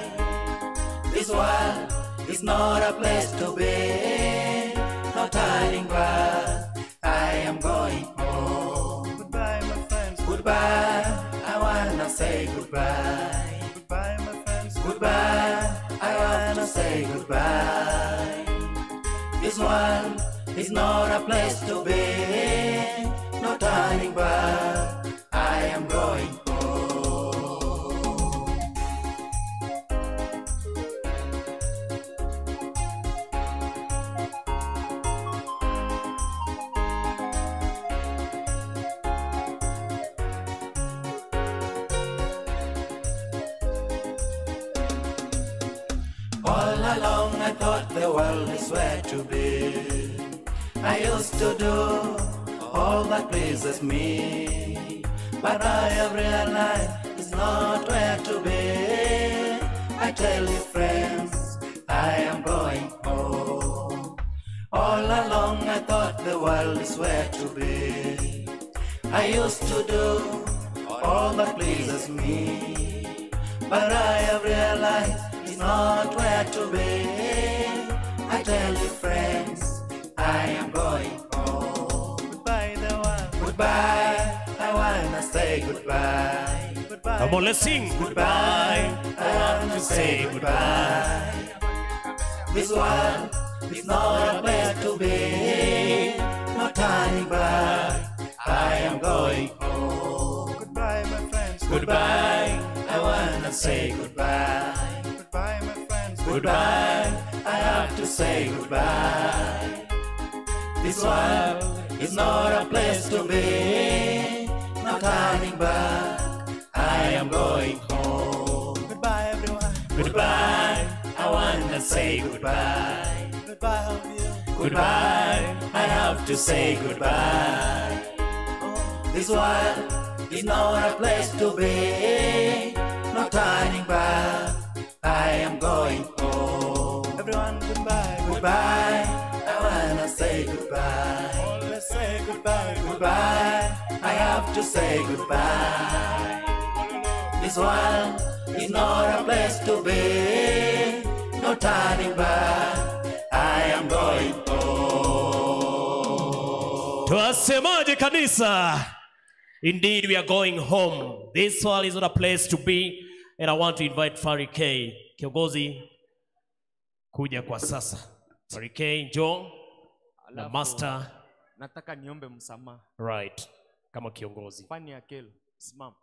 This world is not a place to be, no turning back. I am going home. Goodbye my friends, goodbye. I wanna say goodbye. Goodbye my friends, goodbye. I wanna say goodbye. This world is not a place to be, no turning back. I am going home. All along I thought the world is where to be. I used to do all that pleases me, but I have realized it's not where to be. I tell you friends, I am going home. All along I thought the world is where to be. I used to do all that pleases me, but I have realized it's not where to be. I tell you friends, I am going home. Goodbye the world. Goodbye. I wanna say goodbye. Goodbye. Come on, let's sing. Goodbye. I want to say goodbye. This world is not a place to be, no turning back. I am going home. Goodbye my friends. Goodbye. I wanna say goodbye. Goodbye my friends. Goodbye. I have to say goodbye. This world is not a place to be, no turning back. I am going home. Goodbye everyone. Goodbye. I wanna say goodbye. Goodbye, goodbye. I have to say goodbye. This world is not a place to be, no turning back. I am going home. Everyone, goodbye. Goodbye. I wanna say goodbye. Oh, let's say goodbye. Goodbye. I have to say goodbye. This world is not a place to be, no turning back. I am going home. Twasemaje kanisa? Indeed, we are going home. This world is not a place to be. And I want to invite Fari K, kiongozi, kuja kwa sasa. Fari K, njoo na Alafu, master. Nataka niombe msamaha. Right, kama kiongozi. Fani Akelo, simama.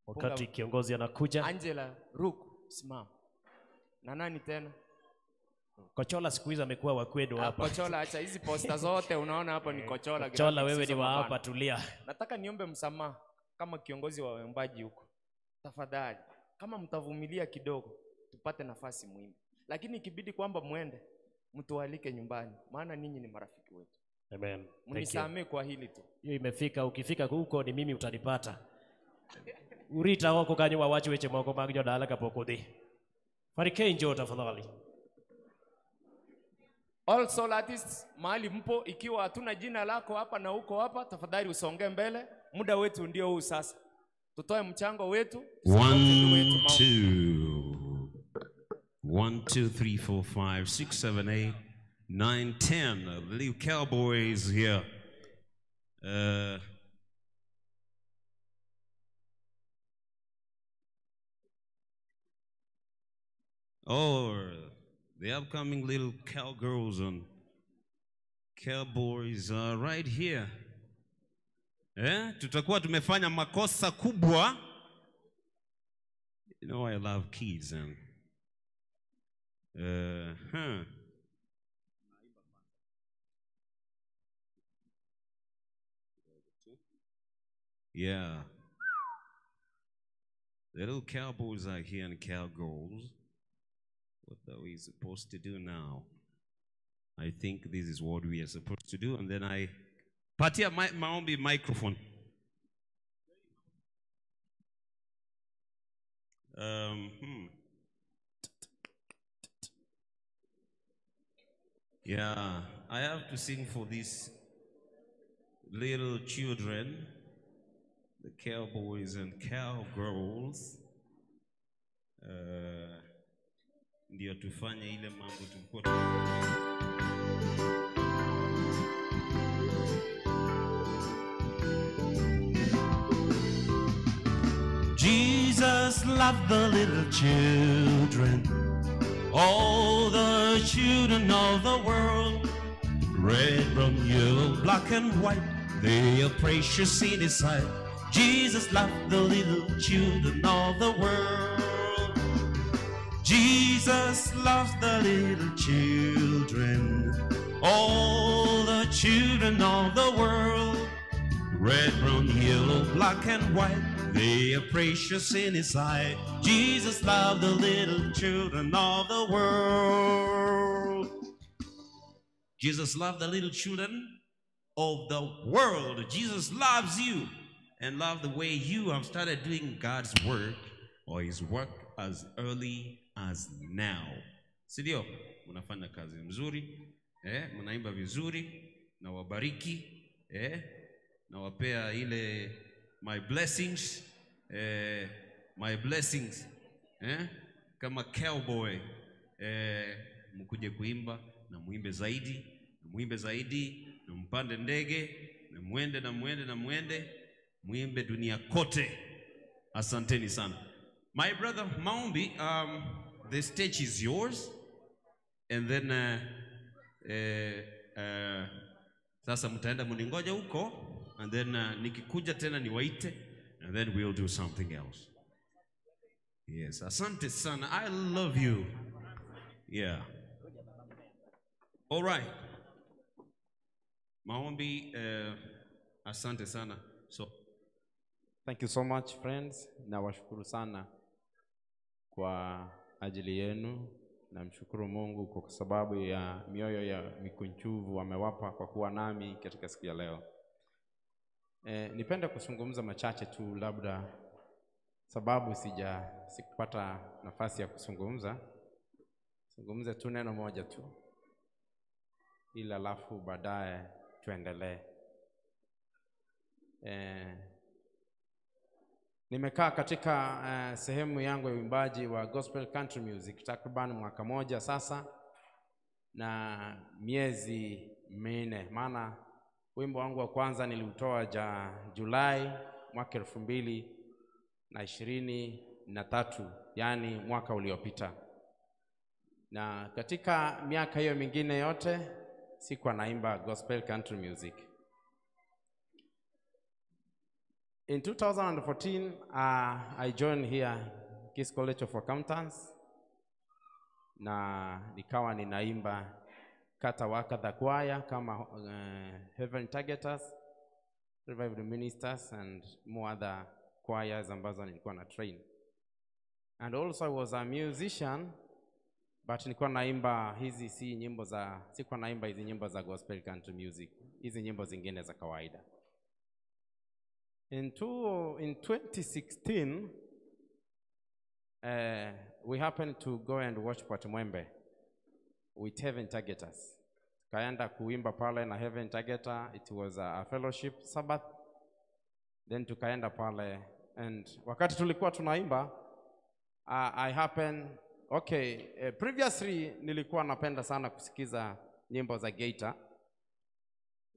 Wakati kiongozi anakuja. Angela Ruku, simama. Na nani tena? Kochola siku hizi amekuwa wa kwenu hapa. Kochola, acha hizi posta zote unaona hapo ni Kochola. Kochola, graphics wewe ni hizo wa mabana. hapa, tulia. Nataka niombe msamaha kama kiongozi wa waimbaji huko. Tafadhali, kama mtavumilia kidogo tupate nafasi muhimu. Lakini ikibidi kwamba muende, mtualike nyumbani, maana ninyi ni marafiki wetu. Amen. Thank you. Mnisamee kwa hili tu. Hiyo imefika, ukifika huko ni mimi utanipata. Urita wako kanyo wawachi weche moko mag jodala kapok odhi. Fari K, njoo tafadhali. All soul artists, mahali mpo, ikiwa hatuna jina lako hapa na uko hapa, tafadhali usonge mbele. Muda wetu ndio huu sasa. Tutoe mchango wetu. 1, 2, 1, 2, 3, 4, 5, 6, 7, 8, 9, 10. I believe Cowboy is here. Oh, the upcoming little cowgirls and cowboys are right here. Tutakuwa tumefanya makosa kubwa. You know I love kids and Yeah. The little cowboys are here and cowgirls. What are we supposed to do now? I think this is what we are supposed to do. And then I patia maombi microphone. Yeah, I have to sing for these little children, the cowboys and cowgirls. Ndio tufanye ile mambo tulikuwa. Jesus loved the little children, all the children of the world. Red, brown, yellow, black and white, they are precious in his sight. Jesus loved the little children of the world. Jesus loves the little children, all the children of the world. Red, brown, yellow, black and white, they are precious in his sight. Jesus loved the little children of the world. Jesus loved the little children of the world. Jesus loves you and loved the way you have started doing God's work or his work as early as now. Sindio? Mnafanya kazi mzuri, mnaimba vizuri, na wabariki, na wapea ile my blessings, my blessings, kama cowboy, mkuje kuimba na muimbe zaidi, na muimbe zaidi, na mpande ndege, na muende, na muende, na muende, muimbe dunia kote. Asanteni sana. My brother Maombi, the stage is yours. And then sasa mtaenda mningoja huko, and then nikikuja tena niwaite, and then we'll do something else. Yes, asante sana. I love you. Yeah. All right. Maombi, asante sana. So thank you so much friends. Nawashukuru sana kwa ajili yenu. Namshukuru Mungu kwa sababu ya mioyo ya mikunjuvu amewapa kwa kuwa nami katika siku ya leo. Nipende kuzungumza machache tu, labda sababu sikupata nafasi ya kuzungumza. Zungumze tu neno moja tu, ila alafu baadaye tuendelee. Nimekaa katika sehemu yangu ya uimbaji wa gospel country music takriban mwaka moja sasa na miezi 4. Maana wimbo wangu wa kwanza niliutoa Julai mwaka na 23, yani mwaka uliopita. Na katika miaka hiyo mingine yote sikuwa naimba gospel country music. In 2014, I joined here Kiss College of Accountants, na nikawa ninaimba kata waka the choir kama Heaven Targeters, Revived Ministers and more other choirs ambazo nilikuwa na train. And also I was a musician, but nilikuwa naimba hizi si nyimbo za, sikuwa naimba hizi nyimbo za gospel country music, hizi nyimbo zingine za kawaida. In 2016, we happened to go and watch Port Mwembe with Heaven Targeters. Tukaenda kuimba pale na Heaven Targeter. It was a fellowship Sabbath. Then tukaenda pale, and wakati tulikuwa tunaimba, I happened, okay, previously nilikuwa napenda sana kusikiza nyimbo za Geita.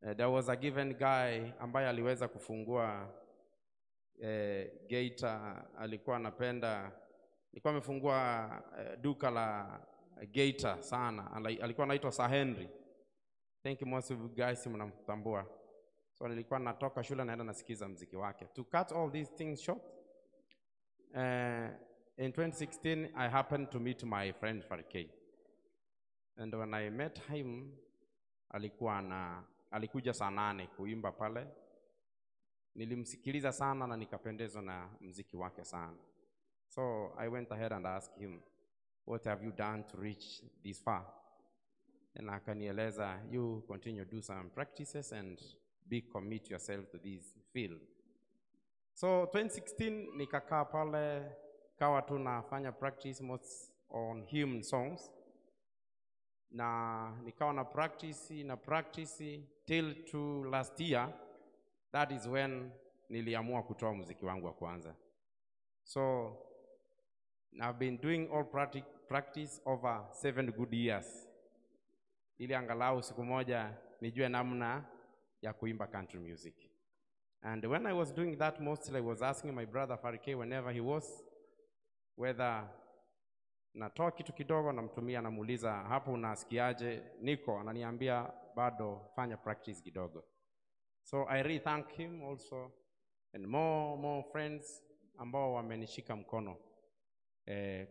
There was a given guy ambaye aliweza kufungua Geita, alikuwa anapenda, alikuwa amefungua duka la Geita sana. Alikuwa anaitwa Sir Henry. Thank you most of you guys mnamtambua. So nilikuwa natoka shule naenda nasikiza mziki wake. To cut all these things short, in 2016 I happened to meet my friend Farikei. And when I met him, alikuja saa 8 kuimba pale. Nilimsikiliza sana na nikapendezwa na mziki wake sana. So I went ahead and asked him, what have you done to reach this far? And akanieleza, you continue to do some practices and be commit yourself to this field. So 2016 nikakaa pale, kawa tu nafanya practice most on hymn songs. Na nikawa na practice till to last year. That is when niliamua kutoa muziki wangu wa kwanza. So I've been doing all practice over 7 good years, ili angalau siku moja nijue namna ya kuimba country music. And when I was doing that, mostly I was asking my brother Farikei whenever he was, whether natoa kitu kidogo namtumia, namuuliza hapo unasikiaje niko, ananiambia bado fanya practice kidogo. So I really thank him also, and more friends ambao wamenishika mkono.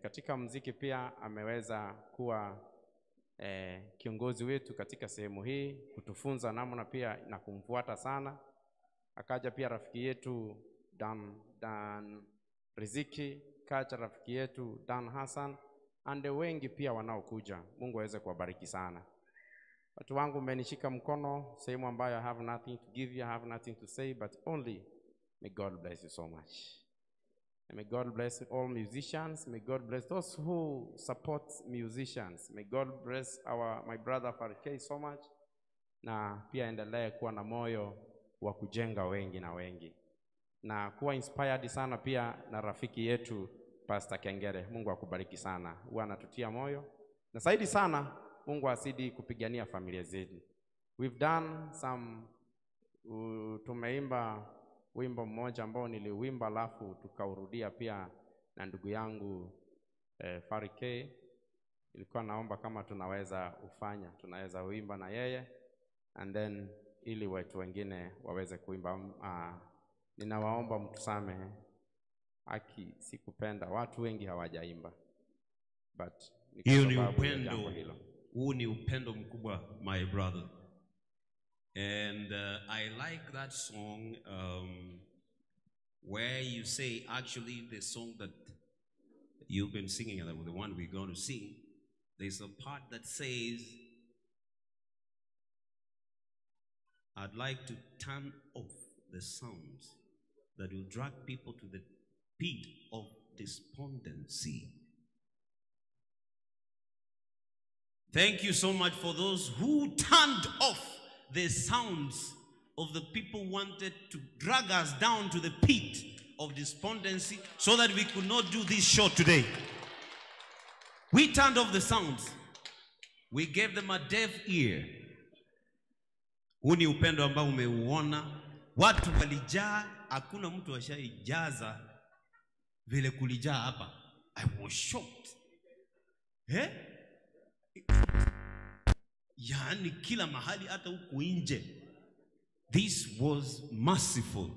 Katika mziki pia ameweza kuwa kiongozi wetu katika sehemu hii, kutufunza namna pia na kumfuata sana. Akaja pia rafiki yetu Dan Riziki, kaja rafiki yetu Dan Hassan, and wengi pia wanaokuja. Mungu aweze kuwabariki sana. Watu wangu mmenishika mkono sehemu ambayo I have nothing to give you, I have nothing to say, but only may God bless you so much. And may God bless all musicians. May God bless those who support musicians. May God bless my brother Farikei so much. Na pia endelee kuwa na moyo wa kujenga wengi na wengi. Na kuwa inspired sana pia na rafiki yetu Pastor Kengere. Mungu akubariki sana. Huwa anatutia moyo. Na zaidi sana Mungu azidi kupigania familia zetu. We've done some, tumeimba wimbo mmoja ambao niliuimba alafu tukaurudia pia na ndugu yangu Farikei. Ilikuwa naomba kama tunaweza ufanya, tunaweza uimba na yeye, and then ili watu wengine waweze kuimba. Ninawaomba mtusamehe, haki sikupenda, watu wengi hawajaimba, but hiyo ni upendo. Huu ni upendo mkubwa, my brother. And I like that song where you say, actually the song that you've been singing, and the one we're going to sing, there's a part that says, I'd like to turn off the sounds that will drag people to the pit of despondency. Thank you so much for those who turned off the sounds of the people wanted to drag us down to the pit of despondency so that we could not do this show today. We turned off the sounds. We gave them a deaf ear. Huu ni upendo ambao umeuona. Watu walijaa, hakuna mtu ashaijaza Vile kulijaa hapa. I was shocked. Eh? Yaani kila mahali hata huku nje. This was merciful.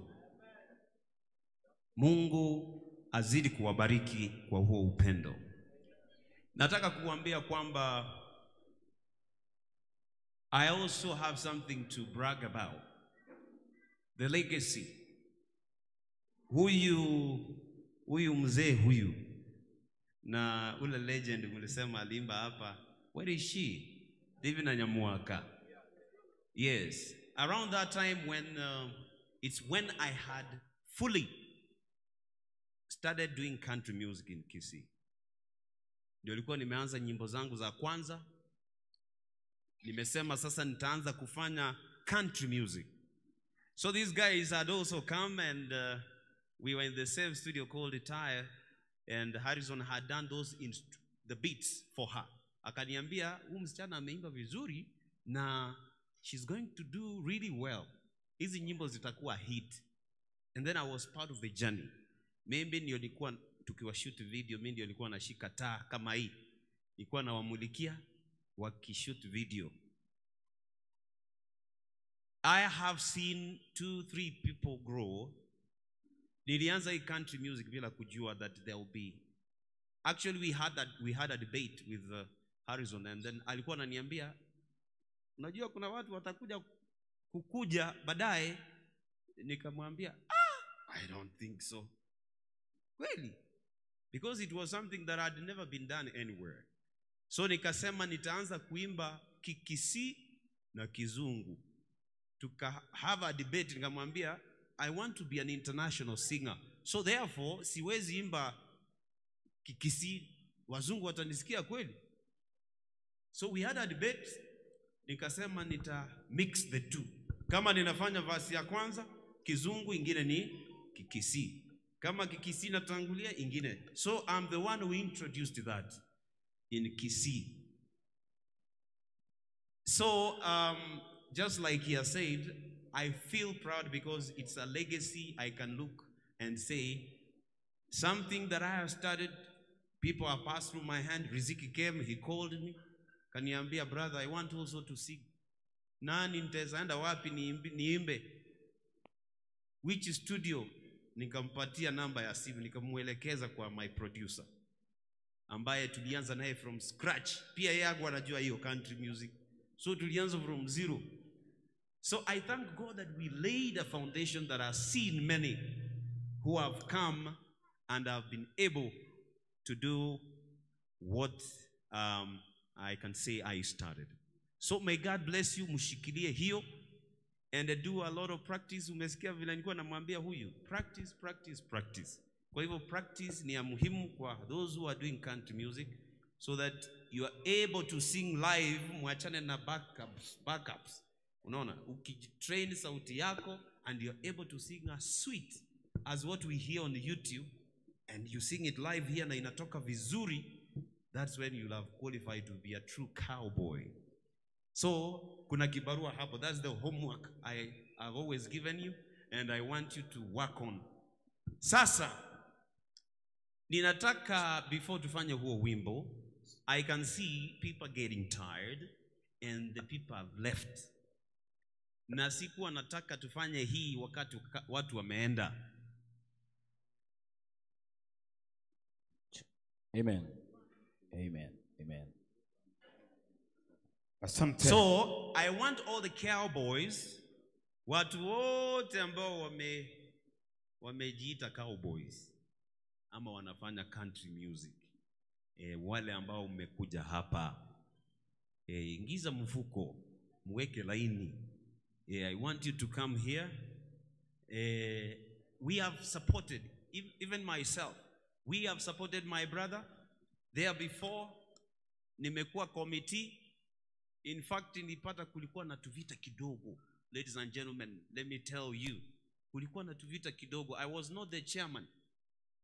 Mungu azidi kuwabariki kwa huo upendo. Nataka kuambia kwamba I also have something to brag about. The legacy. Huyu mzee huyu na ule legend mlisema alimba hapa. Where is she? David Nyamuaka. Yes. Around that time when it's when I had fully started doing country music in Kisii. Ndio nilikuwa nimeanza nyimbo zangu za kwanza. Nimesema sasa nitaanza kufanya country music. So these guys had also come and we were in the same studio called Attire, and Harrison had done those the beats for her. Akaniambia huyu msichana ameimba vizuri na she's going to do really well. Hizi nyimbo zitakuwa hit. And then I was part of the journey. Mimi ndio nilikuwa tukiwa shoot video, mimi ndio nilikuwa nashika taa kama hii. Nilikuwa nawamulikia wakishoot video. I have seen 2-3 people grow. Nilianza hii country music bila kujua that there will be. Actually we had a debate with Harrison, and then alikuwa ananiambia unajua kuna watu watakuja kukuja baadaye. Nikamwambia I don't think so. Kweli? Because it was something that had never been done anywhere. So nikasema nitaanza kuimba Kikisii na Kizungu. Tuka have a debate, nikamwambia I want to be an international singer. So therefore siwezi imba Kikisii, wazungu watanisikia kweli? So we had a debate. Nikasema nita mix the two. Kama ninafanya verse ya kwanza Kizungu, ingine ni Kikisii. Kama Kikisii natangulia, ingine. So I'm the one who introduced that in Kisii. So just like he has said, I feel proud because it's a legacy I can look and say something that I have started, people have passed through my hand. Riziki came, he called me. Kaniambia, brother, I want also to sing. Nani nitaenda wapi niimbe? Which studio? Nikampatia namba ya simu, nikamuelekeza kwa my producer ambaye tulianza naye from scratch. Pia yeye hakuwa anajua hiyo country music. So tulianza from zero. So I thank God that we laid a foundation that has seen many who have come and have been able to do what I can say I started. So may God bless you, mshikilie hiyo and do a lot of practice. Umesikia vile nilikuwa namwambia huyu, practice, practice, practice. Kwa hivyo practice ni ya muhimu kwa those who are doing country music, so that you are able to sing live. Mwachane na backups. Unaona, ukitrain sauti yako and you are able to sing as sweet as what we hear on YouTube, and you sing it live here na inatoka vizuri, that's when you'll have qualified to be a true cowboy. So kuna kibarua hapo. That's the homework I have always given you and I want you to work on. Sasa ninataka before tufanye huo wimbo, I can see people getting tired and the people have left. Na sikuwa nataka tufanye hii wakati watu wameenda. Amen. Amen. Amen. Asante. So I want all the cowboys, watu wote ambao wamejiita cowboys ama wanafanya country music, wale ambao mmekuja hapa, ingiza mfuko, muweke laini. I want you to come here. We have supported, even myself, we have supported my brother there before. Nimekuwa committee. In fact, nilipata kulikuwa na tuvita kidogo. Ladies and gentlemen, let me tell you, kulikuwa na tuvita kidogo. I was not the chairman,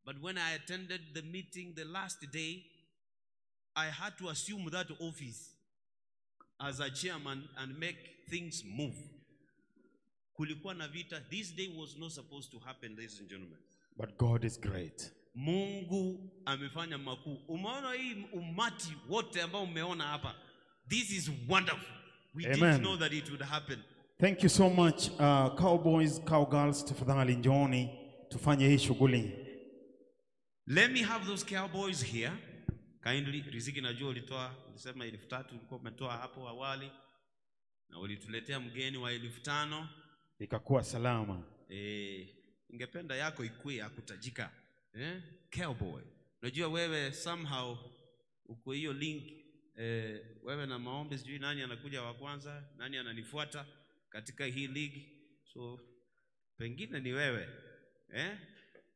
but when I attended the meeting the last day, I had to assume that office as a chairman and make things move. Kulikuwa na vita. This day was not supposed to happen, ladies and gentlemen. But God is great. Mungu amefanya makuu. Umeona hii umati wote ambao umeona hapa. This is wonderful. We Amen. Didn't know that it would happen. Thank you so much, cowboys, cowgirls, tafadhali njooni tufanye hii shughuli. Let me have those cowboys here. Kindly, Riziki najua ulitoa, ulisema 3,000 ulikuwa umetoa hapo awali na ulituletea mgeni wa 5,000. Ikakuwa salama. Ingependa yako ikue ya kutajika. Cowboy. Unajua wewe somehow uko hiyo link, wewe na maombi sijui nani anakuja wa kwanza, nani ananifuata katika hii league. So pengine ni wewe.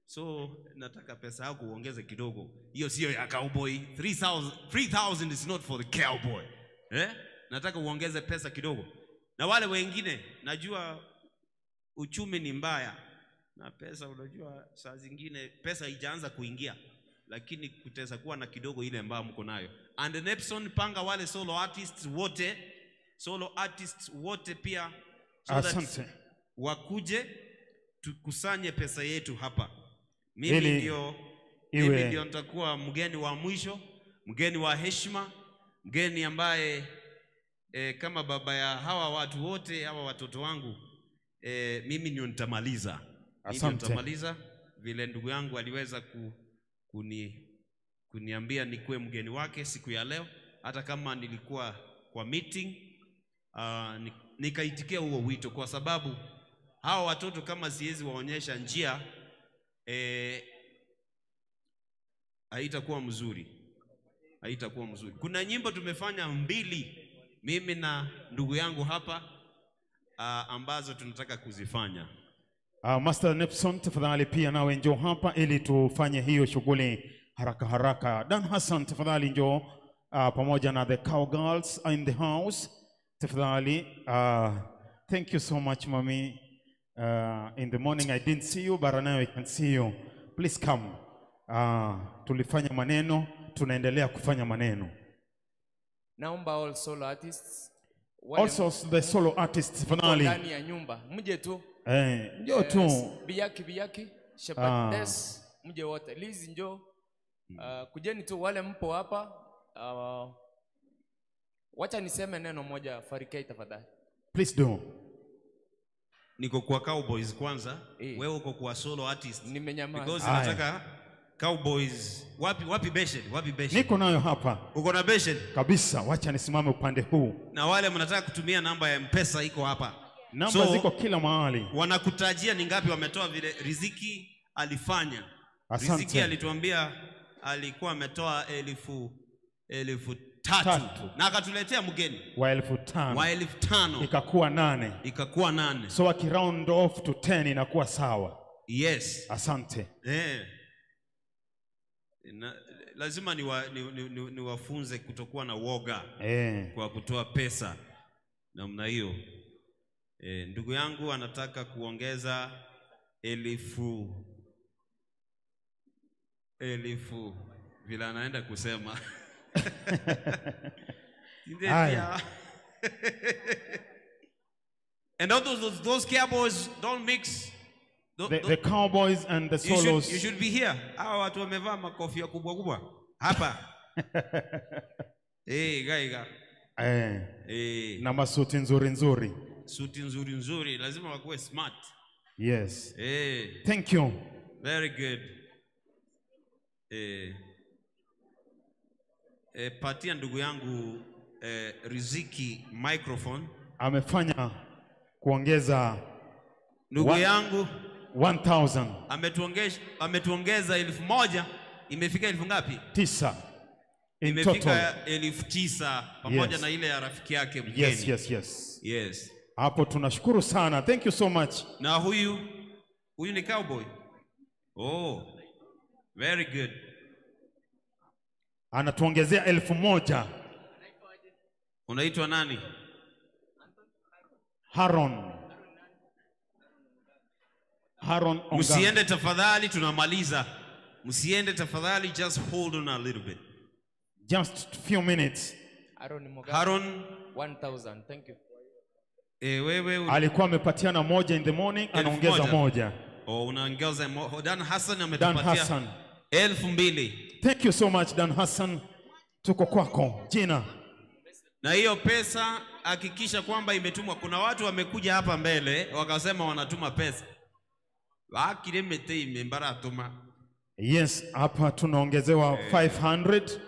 So nataka pesa yako uongeze kidogo. Hiyo sio ya cowboy. 3,000 is not for the cowboy. Nataka uongeze pesa kidogo. Na wale wengine najua uchumi ni mbaya na pesa, unajua saa zingine pesa haijaanza kuingia, lakini kutaweza kuwa na kidogo ile ambayo mko nayo. And Nepson, panga wale solo artists wote pia, so Asante. That wakuje tukusanye pesa yetu hapa. Mimi ndio nitakuwa mgeni wa mwisho, mgeni wa heshima, mgeni ambaye kama baba ya hawa watu wote, hawa watoto wangu, mimi ndio nitamaliza. Mimi nitamaliza vile ndugu yangu aliweza kuniambia nikuwe mgeni wake siku ya leo, hata kama nilikuwa kwa meeting, nikaitikia huo wito kwa sababu hawa watoto kama siwezi waonyesha njia, haitakuwa mzuri. Haitakuwa mzuri. Kuna nyimbo tumefanya 2 mimi na ndugu yangu hapa, ambazo tunataka kuzifanya. Master Nepson, tafadhali pia nawe njoo hapa ili tufanye hiyo shughuli haraka haraka. Dan Hassan, tafadhali njoo, pamoja na the cowgirls in the house. Tafadhali, thank you so much mami. In the morning I didn't see you, but now I can see you. Please come. Tulifanya maneno, tunaendelea kufanya maneno. Naomba all solo artists. Also the solo artists, finally. Ndani ya nyumba, mje tu. Njoo tu. Biyaki, Shepherdess, mje wote. Liz njoo. Kujeni tu wale mpo hapa. Wacha niseme neno moja, Farikei tafadhali. Please do. Niko kwa cowboys kwanza. Wewe uko kwa solo artist. Nimenyamaza. Because nataka cowboys. Wapi beshed? Wapi beshed? Niko nayo hapa. Uko na beshed? Kabisa, wacha nisimame upande huu. Na wale mnataka kutumia namba ya M-Pesa iko hapa. Namba ziko kila mahali. Wanakutajia ni ngapi wametoa vile Riziki alifanya. Asante. Riziki alituambia alikuwa ametoa 3,000 na akatuletea mgeni wa 5,000. Wa 5,000. Ikakuwa 8. Ikakuwa 8. So aki round off to 10 inakuwa sawa. Yes. Asante. Lazima niwafunze kutokuwa na woga kwa kutoa pesa namna hiyo. Ndugu yangu anataka kuongeza 1,000 vile anaenda kusema. Haya. And all those cowboys don't mix. The cowboys and the solos. You should be here. Hawa watu wamevaa makofia kubwa kubwa hapa. Gaiga. Na masuti nzuri nzuri. Suti nzuri nzuri, lazima wakuwe smart. Yes. Thank you. Very good. Patia ndugu yangu Riziki microphone. Amefanya kuongeza ndugu yangu 1,000. Ametuongeza 1,000. Imefika 1,000 ngapi? 9. Imefika 9,000 pamoja na ile ya rafiki yake mgeni. Yes. Hapo tunashukuru sana. Thank you so much. Na huyu ni cowboy. Oh. Very good. Anatuongezea 1,000. Unaitwa nani? Haron Onga. Msiende tafadhali, tunamaliza. Msiende tafadhali, just hold on a little bit. Just few minutes. Haron Mugabe. Haron 1,000. Thank you. Wewe alikuwa amepatiana 1 in the morning, anaongeza 1. Oh, unaongeza Dan Hassan ametupatia. Dan Hassan. 2,000. Thank you so much Dan Hassan. Tuko kwako. Jina. Na hiyo pesa hakikisha kwamba imetumwa. Kuna watu wamekuja hapa mbele wakasema wanatuma pesa. Wakiremete imembara tuma. Yes, hapa tunaongezewa 500.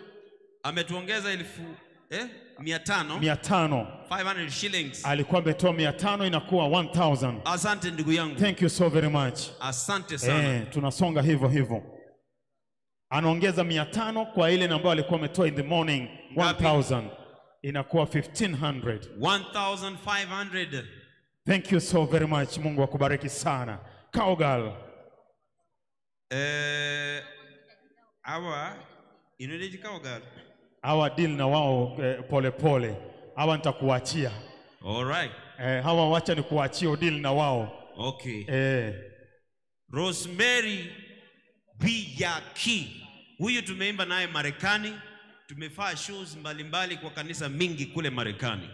Ametuongeza 500. 500. 500 shillings. Alikuwa ametoa 500 inakuwa 1000. Asante ndugu yangu. Thank you so very much. Asante sana. Tunasonga hivyo hivyo. Anaongeza 500 kwa ile ambayo alikuwa ametoa in the morning 1000. Inakuwa 1500. 1500. Thank you so very much. Mungu akubariki sana. Cowgirl. Hawa inaje cowgirl? Hawa deal na wao pole pole. Hawa nitakuachia. All right. Hawa wacha nikuachie deal na wao. Okay. Rosemary Biyaki. Huyu tumeimba naye Marekani. Tumefaa shows mbalimbali kwa kanisa mingi kule Marekani.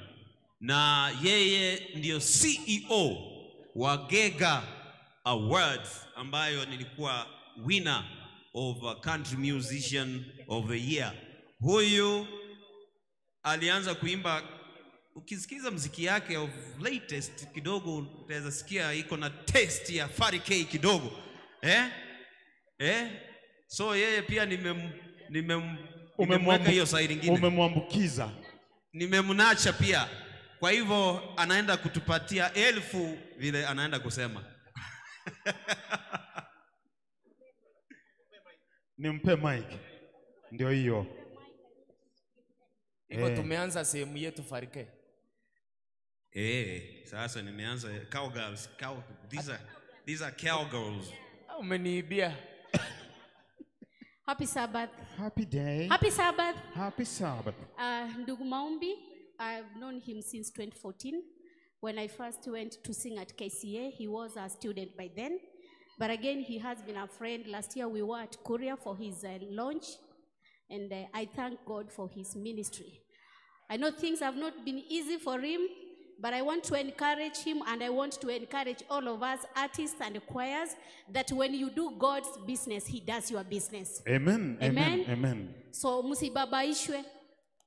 Na yeye ndio CEO wa Gega Awards ambayo nilikuwa winner of a Country Musician of the Year. Huyu alianza kuimba, ukisikiza mziki yake of latest kidogo utaweza sikia iko na taste ya Fari K kidogo. So yeye pia nimemweka hiyo side nyingine. Umemwambukiza. Nimemnacha pia. Kwa hivyo anaenda kutupatia 1000 vile anaenda kusema. Nimpe mic. Ndio hiyo. Hivyo tumeanza sehemu yetu Farike. Sasa nimeanza cowgirls, these are cowgirls. Umeniibia. Happy Sabbath. Happy day. Happy Sabbath. Happy Sabbath. Ndugu Maombi, I've known him since 2014. When I first went to sing at KCA, he was a student by then. But again, he has been a friend. Last year, we were at Korea for his launch. And I thank God for his ministry. I know things have not been easy for him, but I want to encourage him, and I want to encourage all of us, artists and choirs, that when you do God's business, he does your business. Amen. Amen. Amen. So, msibabaishwe.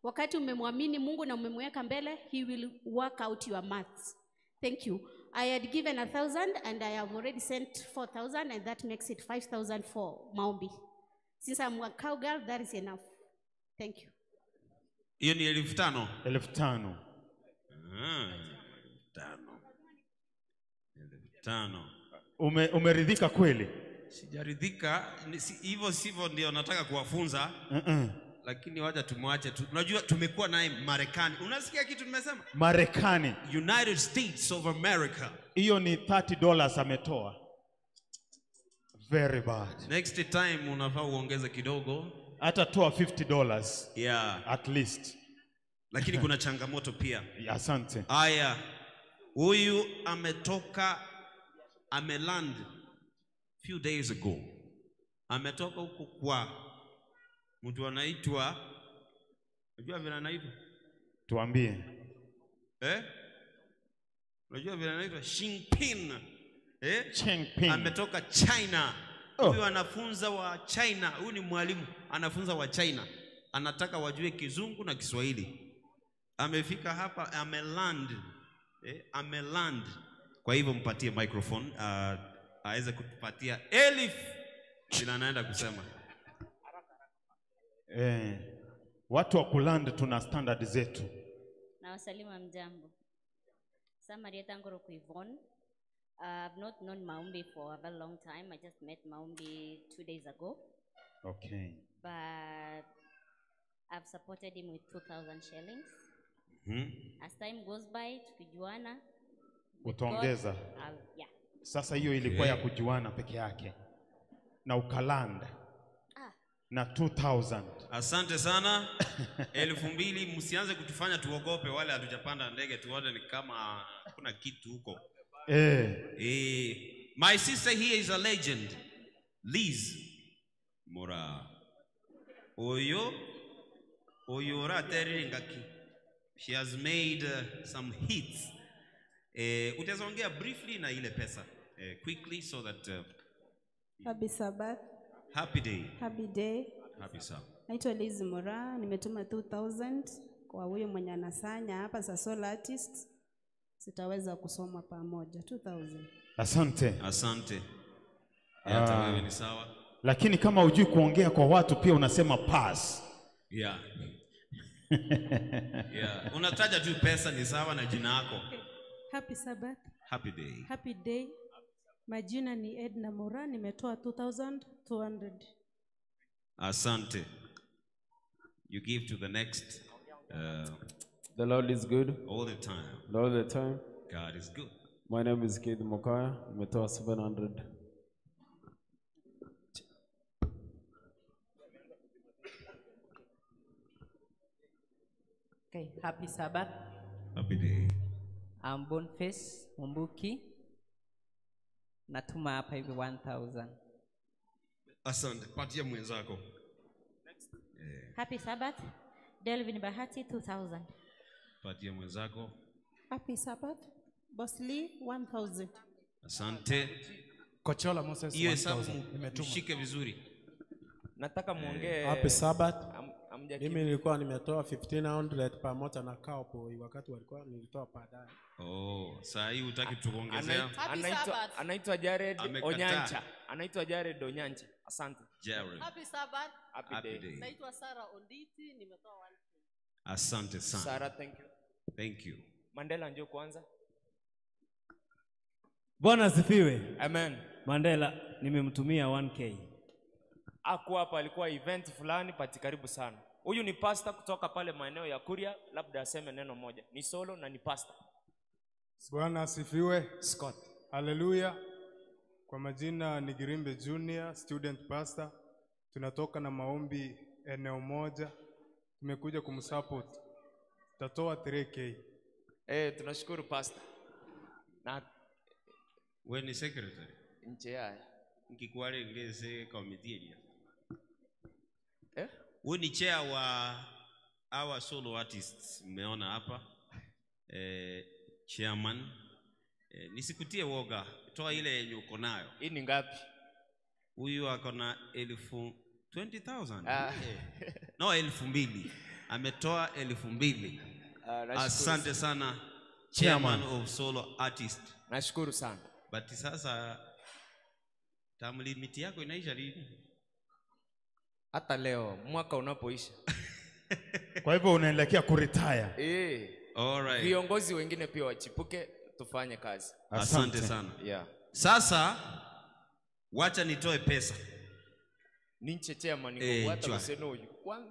Wakati umemwamini Mungu na umemweka mbele, he will work out your maths. Thank you. I had given 1,000 and I have already sent 4,000, and that makes it 5,000 for Maombi. Since I'm a cowgirl, that is enough. Thank you. Hiyo ni 5,000. 5,000. 5,000. Umeridhika kweli? Sijaridhika, hivyo sivyo ndio nataka kuwafunza. Lakini wacha tumwache tu. Unajua tumekuwa naye Marekani. Unasikia kitu nimesema? Marekani. United States of America. Hiyo ni $30 ametoa. Very bad. Next time unafaa uongeze kidogo. Hata toa $50. Yeah. At least. Lakini kuna changamoto pia. Asante. Aya. Huyu ametoka, ameland few days ago. Ametoka huko kwa mtu anaitwa, unajua vile anaitwa? Tuambie. Unajua vile anaitwa? Xi Jinping. Jinping. Ametoka China. Huyu anafunza wa China. Huyu ni mwalimu, anafunza wa China. Anataka wajue Kizungu na Kiswahili. Amefika hapa, ameland. Ameland. Kwa hivyo mpatie microphone, aweze kutupatia 1000 bila anaenda kusema. Watu wa kuland tuna standard zetu. Na wasalimu mjambo. Samarieta Ngoro Kuivon. I've not known Maombi for a very long time. I just met Maombi 2 days ago. Okay. But I've supported him with 2,000 shillings. As time goes by, tukijuana. Utaongeza. Yeah. Sasa hiyo ilikuwa ya kujuana peke yake. Na ukalanda. Na 2,000. Asante sana. 2,000. Msianze kutufanya tuogope wale hatujapanda ndege tuone ni kama kuna kitu huko. My sister here is a legend. Liz Mora. Oyo Oyora Teringaki. She has made some hits. Utaongea briefly na ile pesa. Quickly so that Happy Sabbath. Happy day. Happy day. Happy Sabbath. Naitwa Liz Mora, nimetuma 2000 kwa huyo mwenye anasanya hapa sa solo artist. Sitaweza kusoma pamoja 2000. Asante. Asante. Hata wewe ni sawa. Lakini kama hujui kuongea kwa watu pia unasema pass. Yeah. Yeah. Unataja tu pesa ni sawa na jina lako. Happy Sabbath. Happy day. Happy day. Majina ni Edna Mora, nimetoa 2200. Asante. You give to the next. The Lord is good. All the time. All the time. God is good. My name is Keith Mokaya, nimetoa 700. Okay, happy Sabbath. Happy day. I'm Boniface Mumbuki. Natuma hapa hivi 1000. Asante, patia mwenzako. Happy Sabbath. Delvin Bahati 2000. Patia mwenzako. Happy Sabbath. Boss Lee 1000. Asante. Kochola Moses Hiyo hesabu 1000. mshike vizuri. Nataka muongee. Happy Sabbath. Mimi nilikuwa nimetoa 1500 pamoja na cowboy wakati walikuwa nilitoa baadaye. Oh, saa hii hutaki tukuongezea. Anaitwa Jared Amekataa. Onyancha. Anaitwa Jared Onyancha. Asante. Jared. Happy Sabbath. Happy day. Naitwa Sarah Onditi, nimetoa 1. Asante sana. Sarah, thank you. Thank you. Mandela njoo kwanza. Bwana asifiwe. Amen. Mandela nimemtumia 1K. Hakuwa hapa, alikuwa event fulani pati karibu sana. Huyu ni pastor kutoka pale maeneo ya Kuria, labda aseme neno moja. Ni solo na ni pastor. Bwana asifiwe. Scott. Haleluya. Kwa majina ni Girimbe Junior, student pastor. Tunatoka na maombi eneo moja. Tumekuja kumsupport. Tutatoa 3K. Tunashukuru pastor. Na wewe ni secretary. Nje yaya. Nkikwale ngeze committee ya. Huyu ni chair wa our solo artists mmeona hapa. Chairman. Nisikutie woga, toa ile yenye uko nayo. Hii ni ngapi? Huyu ako na 20,000. No, 2,000. Ametoa 2,000. Asante sana chairman of solo artist. Nashukuru sana. But sasa term limit yako inaisha lini? Hata leo mwaka unapoisha. Kwa hivyo unaelekea kuretire. All right. Viongozi wengine pia wachipuke tufanye kazi. Asante sana. Yeah. Sasa wacha nitoe pesa. Ninche chairman ngo hata useno uyu.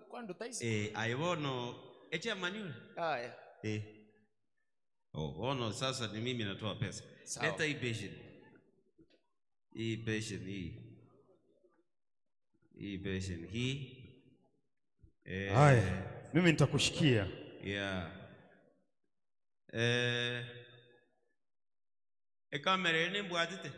Kwando taisi. Aiwono chairman yule. Haya. Oh, ono sasa ni mimi natoa pesa. Sawa. Leta hii pension. Hii pension hii. Hii pension hii. Haya, mimi nitakushikia. Yeah. Kamera ni mbwatite.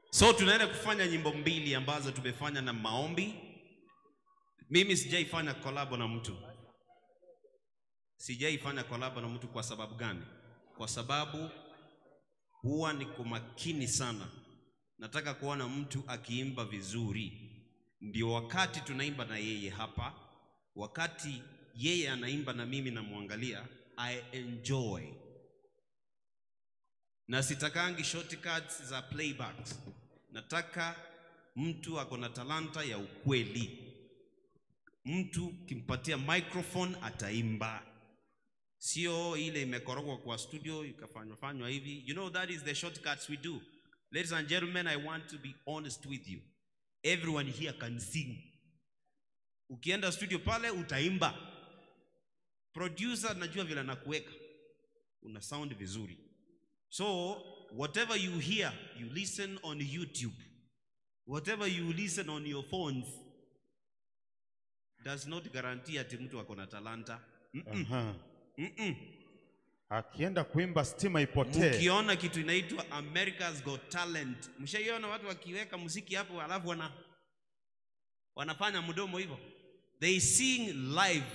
So tunaenda kufanya nyimbo mbili ambazo tumefanya na maombi. Mimi sijaifanya collab na mtu. Sijaifanya collab na mtu kwa sababu gani? Kwa sababu huwa niko makini sana. Nataka kuona mtu akiimba vizuri. Ndio wakati tunaimba na yeye hapa, wakati yeye anaimba na mimi namuangalia, I enjoy. Na sitakangi shortcuts za playbacks. Nataka mtu ako na talanta ya ukweli. Mtu kimpatia microphone ataimba. Sio ile imekorogwa kwa studio ikafanywa fanywa hivi. You know that is the shortcuts we do. Ladies and gentlemen, I want to be honest with you. Everyone here can sing. Ukienda studio pale utaimba. Producer najua vile anakuweka. Una sound vizuri. So whatever you hear, you listen on YouTube. Whatever you listen on your phones does not guarantee ati mtu ako na talanta. Akienda kuimba stima ipotee. Mkiona kitu inaitwa America's Got Talent, mshaiona watu wakiweka muziki hapo alafu wanafanya mdomo hivyo. They sing live.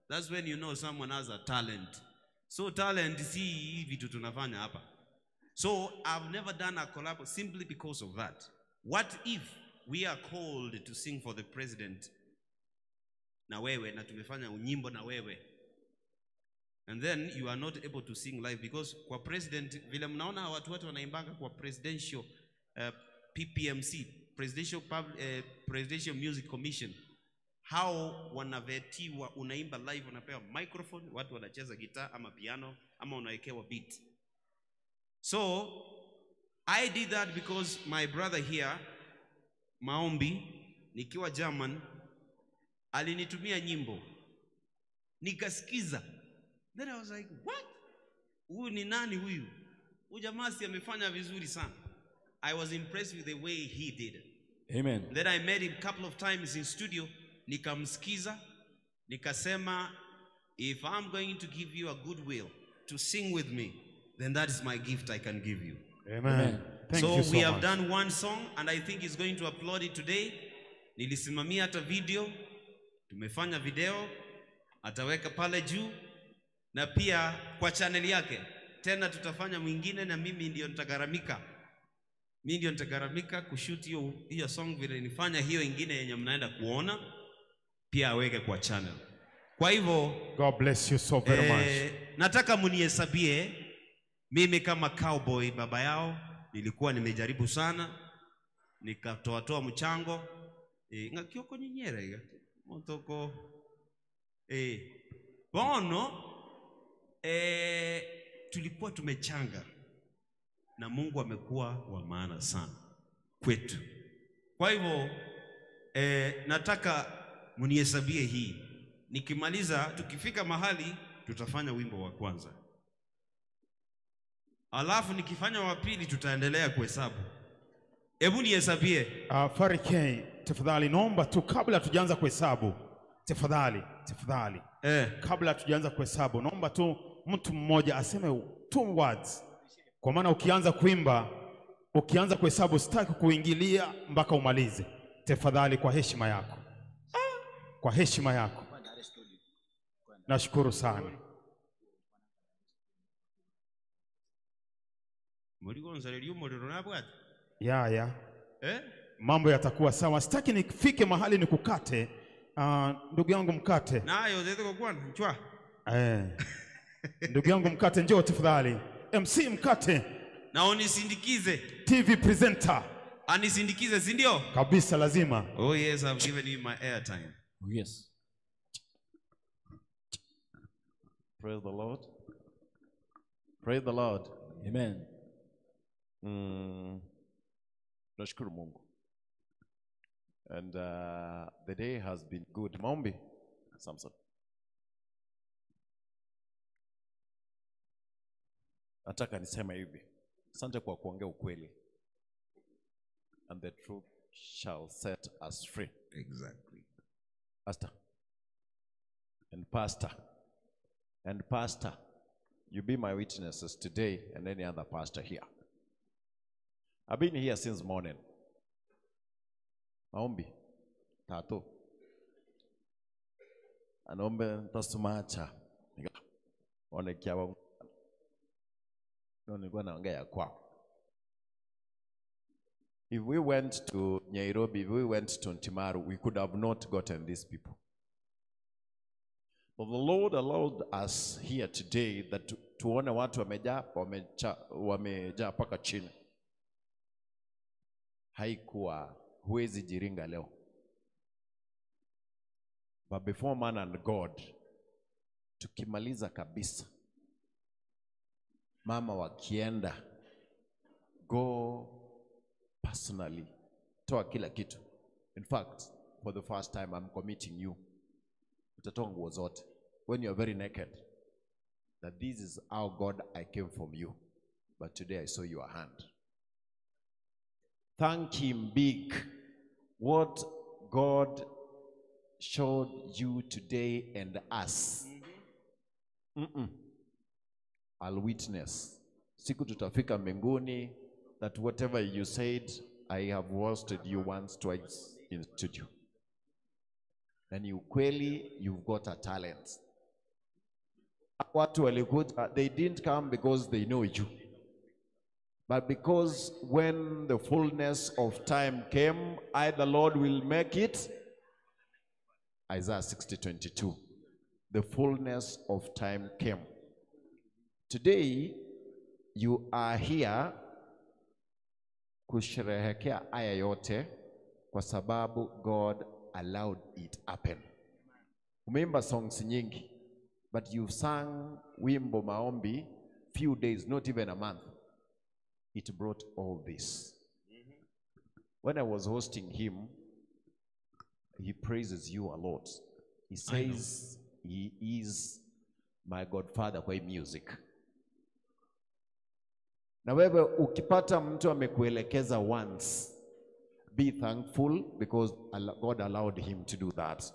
That's when you know someone has a talent. So talent si hii vitu tunafanya hapa. So I've never done a collab simply because of that. What if we are called to sing for the president na wewe, na tumefanya unyimbo na wewe, and then you are not able to sing live because kwa president, vile mnaona watu wote wanaimbanga kwa presidential PPMC, Presidential Music Commission, hao wanavetiwa, unaimba live, unapewa microphone, watu wanacheza gitaa ama piano ama unawekewa beat. So I did that because my brother here, Maombi, nikiwa German, alinitumia nyimbo, nikasikiza. Then I was like, what? Huyu ni nani huyu? Huyu jamaa si amefanya vizuri sana. I was impressed with the way he did it. Amen. Then I met him a couple of times in studio, nikamsikiza, nikasema, if I'm going to give you a goodwill to sing with me, then that is my gift I can give you. Amen. Thank so you so we have much. Done one song and I think he's going to upload it today. Nilisimamia hata video, tumefanya video, ataweka pale juu na pia kwa channel yake. Tena tutafanya mwingine na mimi ndio nitagharamika. Mimi ndio nitagharamika kushoot hiyo song vile nilifanya hiyo ingine yenye mnaenda kuona, pia aweke kwa channel. Kwa hivyo God bless you so very much. Nataka mnihesabie mimi kama cowboy baba yao, nilikuwa nimejaribu sana, nikatoa mchango ngakioko nyinyera iga motoko bono tulikuwa tumechanga na Mungu amekuwa wa maana sana kwetu. Kwa hivyo nataka mnihesabie hii. Nikimaliza, tukifika mahali tutafanya wimbo wa kwanza. Alafu nikifanya wa pili tutaendelea kuhesabu. Hebu nihesabie. Farikei, tafadhali naomba tu kabla tujaanza kuhesabu. Tafadhali. Kabla tujaanza kuhesabu, naomba tu mtu mmoja aseme 2 words. Kwa maana ukianza kuimba, ukianza kuhesabu sitaki kuingilia mpaka umalize. Tafadhali kwa heshima yako. Kwa heshima yako. Nashukuru sana. Ya. Mambo yatakuwa sawa. Sitaki nifike mahali nikukate. Ndugu yangu mkate. Nayo zetu kwa nchwa. Ndugu yangu mkate njoo tafadhali. MC mkate. Na unisindikize. TV presenter. Anisindikize, si ndio? Kabisa lazima. Oh yes, I've given you my airtime. Oh yes. Praise the Lord. Praise the Lord. Amen. Nashukuru Mungu. And the day has been good. Maombi, Samson. Nataka niseme hivi. Asante kwa kuongea ukweli. And the truth shall set us free. Exactly. Pastor. And pastor. And pastor. You be my witnesses today and any other pastor here. I've been here since morning. Maombi. Tatu. Anombe ntasumacha. One kiawa. No, nilikuwa naongea kwao. If we went to Nairobi, if we went to Ntimaru, we could have not gotten these people. But the Lord allowed us here today that tuone watu wamejaa paka chini. Haikuwa, huwezi jiringa leo. But before man and God, tukimaliza kabisa, mama wakienda, go personally, toa kila kitu. In fact, for the first time I'm committing you. Utatoa nguo zote. When you are very naked, that this is how God I came from you. But today I saw your hand. Thank him big. What God showed you today and us. I'll witness. Siku tutafika mbinguni that whatever you said, I have roasted you once, twice in studio. Na ni ukweli, you've got a talent. Watu walikuja, they didn't come because they know you, but because when the fullness of time came, I the Lord will make it. Isaiah 60:22. The fullness of time came. Today you are here kusherehekea haya yote kwa sababu God allowed it happen. Umeimba songs nyingi, but you've sung wimbo maombi few days, not even a month. It brought all this. When I was hosting him, he praises you a lot. He says he is my godfather kwa music. Na wewe ukipata mtu amekuelekeza once, be thankful because God allowed him to do that.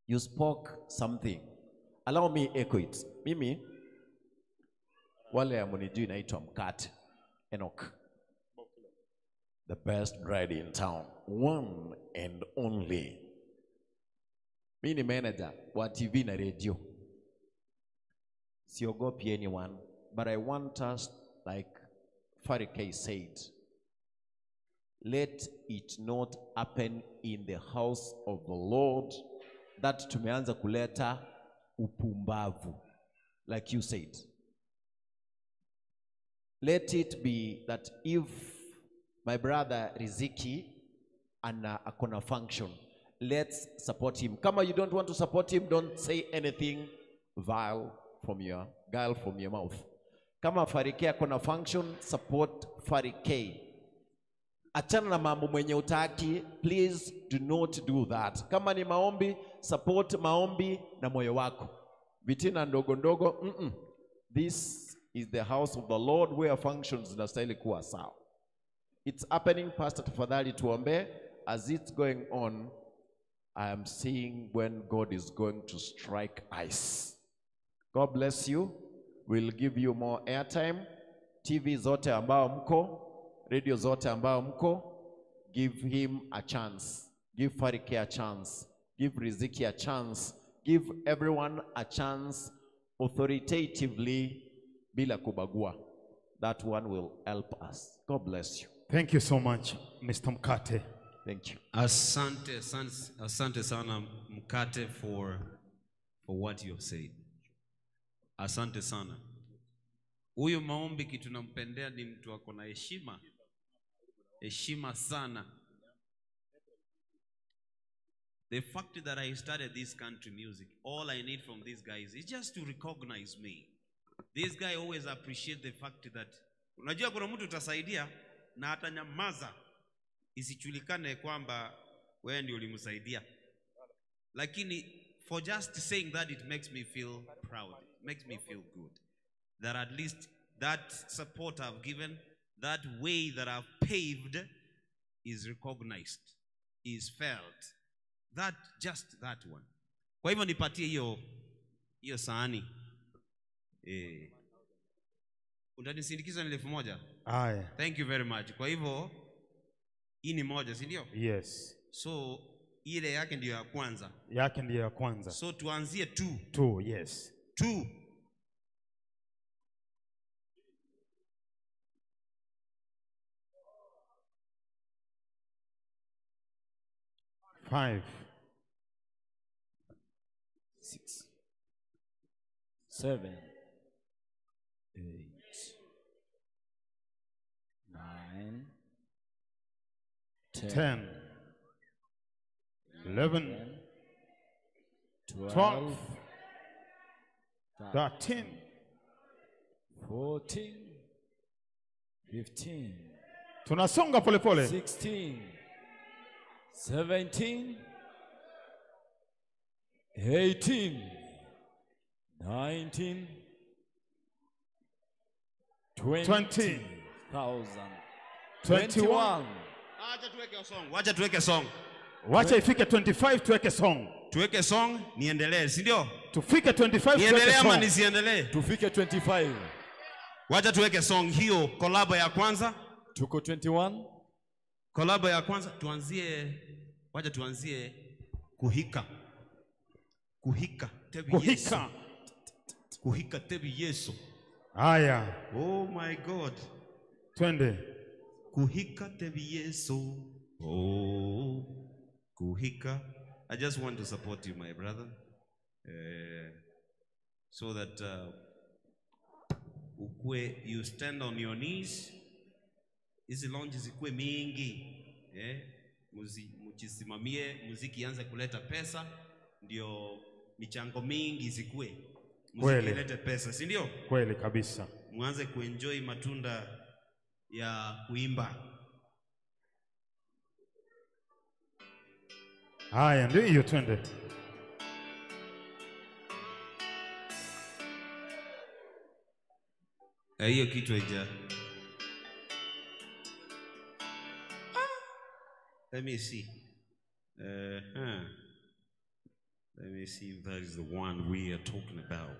You spoke something. Allow me echo it. Mimi, wale amunijui naitwa Mkate Enoch. The best bride in town. One and only. Mimi ni manager wa TV na radio. Siogopi anyone, but I want us, like Farikay said, let it not happen in the house of the Lord that tumeanza kuleta upumbavu, like you said. Let it be that if my brother Riziki ana akona function, let's support him. Kama you don't want to support him, don't say anything vile from your guile from your mouth. Kama Farikay akona function, support Farikay. Achana na mambo mwenye utaki, please do not do that. Kama ni maombi, support maombi na moyo wako. Vitina ndogo ndogo, This is the house of the Lord where functions zinastahili kuwa sawa. It's happening, Pastor, tafadhali tuombe. As it's going on, I am seeing when God is going to strike ice. God bless you. We'll give you more airtime. TV zote ambao mko, radio zote ambao mko, give him a chance. Give Farikay a chance. Give Riziki a chance. Give everyone a chance authoritatively bila kubagua. That one will help us. God bless you. Thank you so much, Mr. Mkate. Thank you. Asante, asante sana Mkate for what you have said. Asante sana. Huyu maombi kitu nampendea ni mtu ako na heshima. Heshima sana. The fact that I started this country music, all I need from these guys is just to recognize me. This guy always appreciate the fact that unajua kuna mtu utasaidia na atanyamaza isichulikane kwamba wewe ndio ulimsaidia. Lakini for just saying that, it makes me feel proud. It makes me feel good. That at least that support I've given, that way that I've paved is recognized, is felt. That, just that one. Kwa hivyo nipatie hiyo sahani. Utanisindikiza ni 1000? Aye. Thank you very much. Kwa hivyo hii ni moja, si ndio? Yes. So ile yake ndio ya kwanza. Yake ndio ya kwanza. So tuanzie 2. 2, yes. 2. 5, 6, 7, 8, 9, 10, 11, 12, 13, 14, 15. Tunasonga pole pole. 16, 17, 18, 19, 20,000, 21. Acha tuweke song. Wacha tuweke song. Wacha ifike 25 tuweke song. Tuweke song niendelee, si ndio? Tufike 25 tuweke song. Niendelee ama nisiendelee? Tufike 25. Wacha tuweke song hiyo collab ya kwanza. Tuko 21. Collab ya kwanza tuanzie, wacha tuanzie kuhika. Kuhika. Kuhika. Kuhika tebi Yesu. Haya. Oh my God. Twende. Kuhika tebi Yesu. Oh. Kuhika. I just want to support you, my brother. So that ukue, you stand on your knees. Hizi lounge zikuwe mingi. Mjisimamie, muziki ianze kuleta pesa, ndio michango mingi zikuwe. Muziki ilete pesa, si ndio? Kweli kabisa. Muanze kuenjoy matunda ya kuimba. Haya, ndio hiyo, twende. Hiyo kitu haija. Let me see. Let me see if that is the one we are talking about.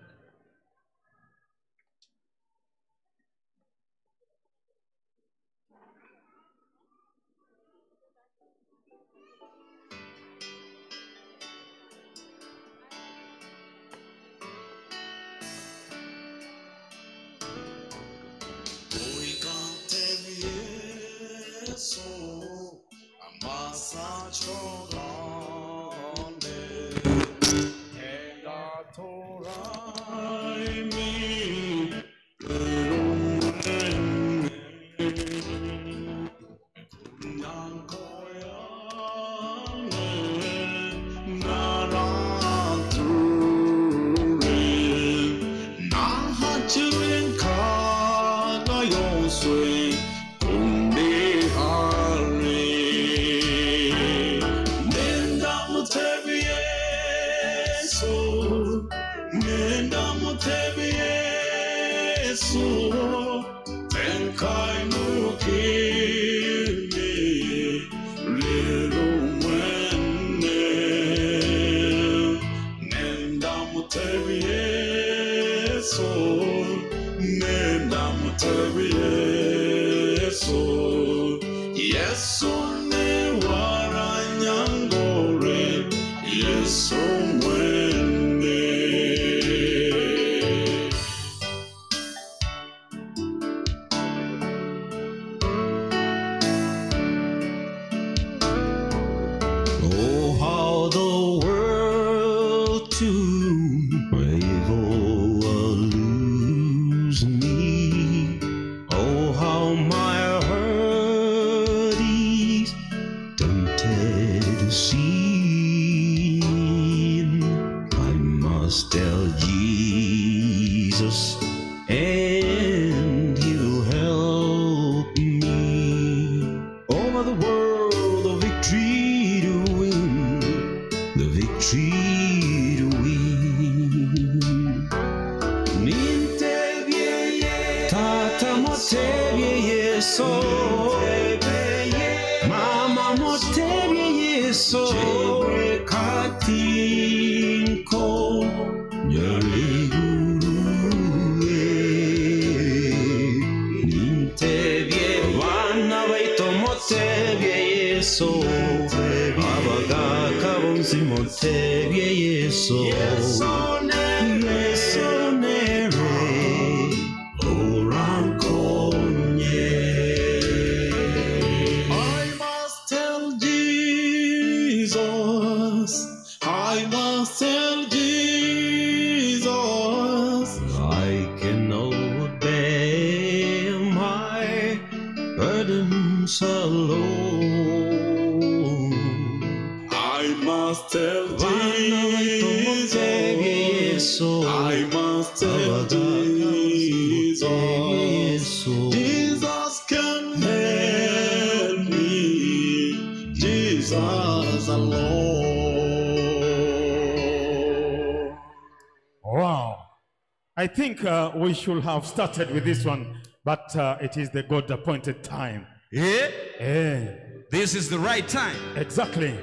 I think we should have started with this one, but it is the God-appointed time. Yeah? Yeah. This is the right time. Exactly.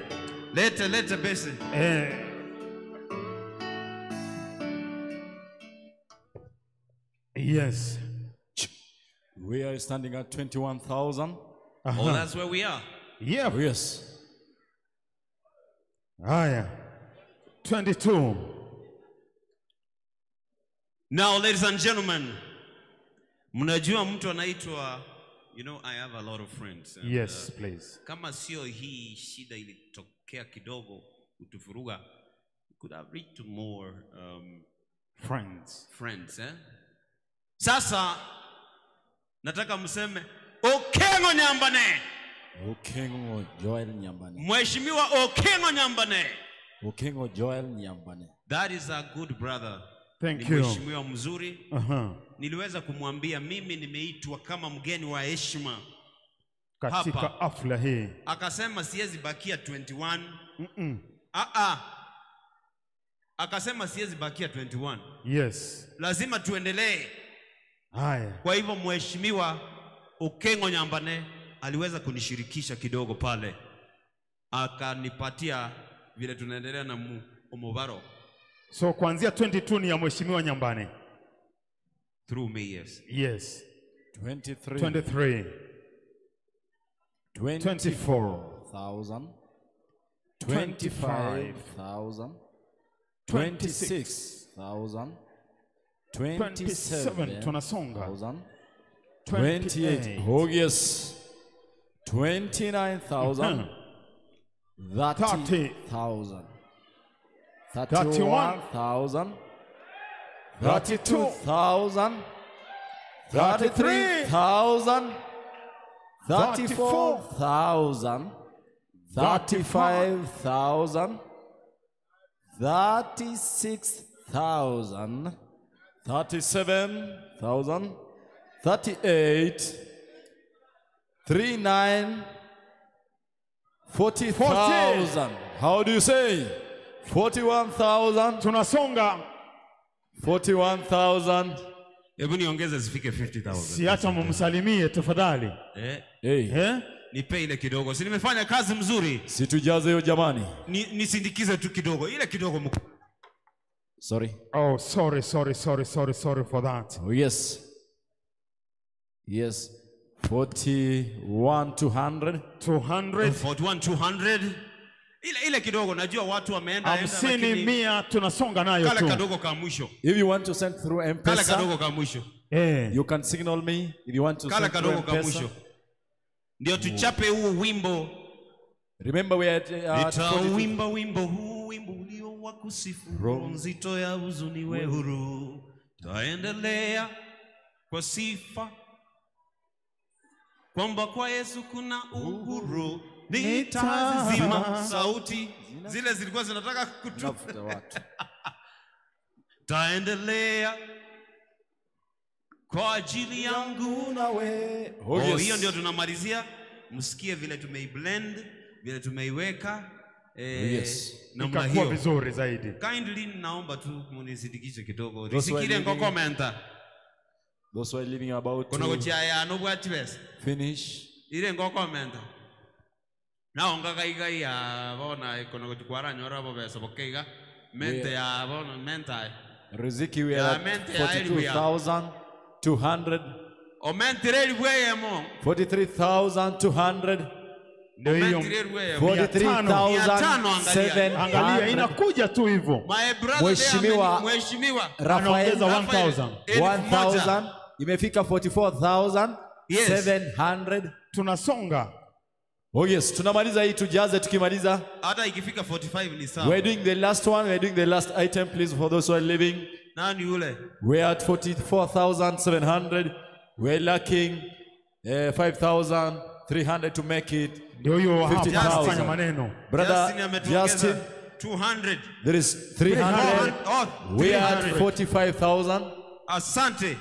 Later, later, Bessie. Yes. We are standing at 21,000. Oh, that's where we are. Yeah. Yes. Haya. 22. Now, ladies and gentlemen, mnajua mtu anaitwa, you know, I have a lot of friends. And, Yes, please. Kama sio hii shida ilitokea kidogo kutufuruga, we could have reached to more friends. Friends, eh? Sasa nataka mseme Okengo Nyambane. Okengo Joel Nyambane. Mheshimiwa Okengo Nyambane. Okengo Joel Nyambane. That is a good brother. Thank Ni you. Mheshimiwa mzuri. Aha. Niliweza kumwambia mimi nimeitwa kama mgeni wa heshima Katika hapa. hafla hii. Akasema siwezi bakia 21. Mm-mm. Akasema siwezi bakia 21. Yes. Lazima tuendelee. Haya. Kwa hivyo Mheshimiwa Okengo Nyambane aliweza kunishirikisha kidogo pale, akanipatia vile tunaendelea na Omobaro. So kuanzia 22 ni ya Mheshimiwa Nyambane. Through me, yes. Yes. 23. 23. 24. 25,000. 26,000. 27. Tunasonga. 28. Oh yes. 29,000. 30,000. 31,000. 32,000. 33,000. 34,000. 35,000. 36,000. 37,000. 38, 39, 40,000. How do you say? 41,000. Tunasonga. 41,000. Hebu niongeze zifike 50,000. Si hata mumsalimie tafadhali. Eh? Hey. Eh? Nipe ile kidogo. Si nimefanya kazi mzuri. Situjaze hiyo jamani. Nisindikize tu kidogo. Ile kidogo. Sorry. Oh, sorry, sorry, sorry, sorry, sorry for that. Oh, yes. Yes. 41,200. 200. 41,200. Ile kidogo najua watu wameenda 50, 100 tunasonga nayo tu. Kale kadogo ka mwisho. If you want to send through M-Pesa. Kale kadogo ka mwisho. Eh. You can signal me if you want to Kale send through kadogo ka M-Pesa. mwisho. Ndio tuchape huu wimbo. Remember we had nitauimba wimbo huu, wimbo ulio wa kusifu, roho nzito ya huzuni we huru. Taendelea kwa sifa kwamba kwa Yesu kuna uhuru. Nitazima sauti zile zilikuwa zinataka kutufuta watu. Taendelea kwa ajili yangu na we. Oh, yes. Hiyo ndio tunamalizia. Msikie vile tumeiblend, vile tumeiweka. Yes. Namna Ikakuwa hiyo vizuri zaidi. Kindly naomba tu munizidikishe kidogo. Nisikile ngokomenta. Those who are living about Kuna gochaya no bwatibes. Finish. Ile ngokomenta. Naonga kaiga ya bona kono gochikwara nyora bo beso bokeiga. Mente ya bona menta. Riziki we are 42,200. Omentireli bweyemo. 43,200. Ndio hiyo 43,700. Angalia inakuja tu hivyo. My brother Mheshimiwa Mheshimiwa Rafael 1,000. 1,000 imefika 44,700. Tunasonga. Oh yes, tunamaliza hii tujaze tukimaliza. Hata ikifika 45 ni sawa. We're doing the last one, we're doing the last item please for those who are living. Nani yule? We're at 44,700. We're lacking 5,300 to make it. Ndio hiyo hapa anafanya maneno. Brother Justin, 200. There is 300. Oh, we are at 45,000. Asante.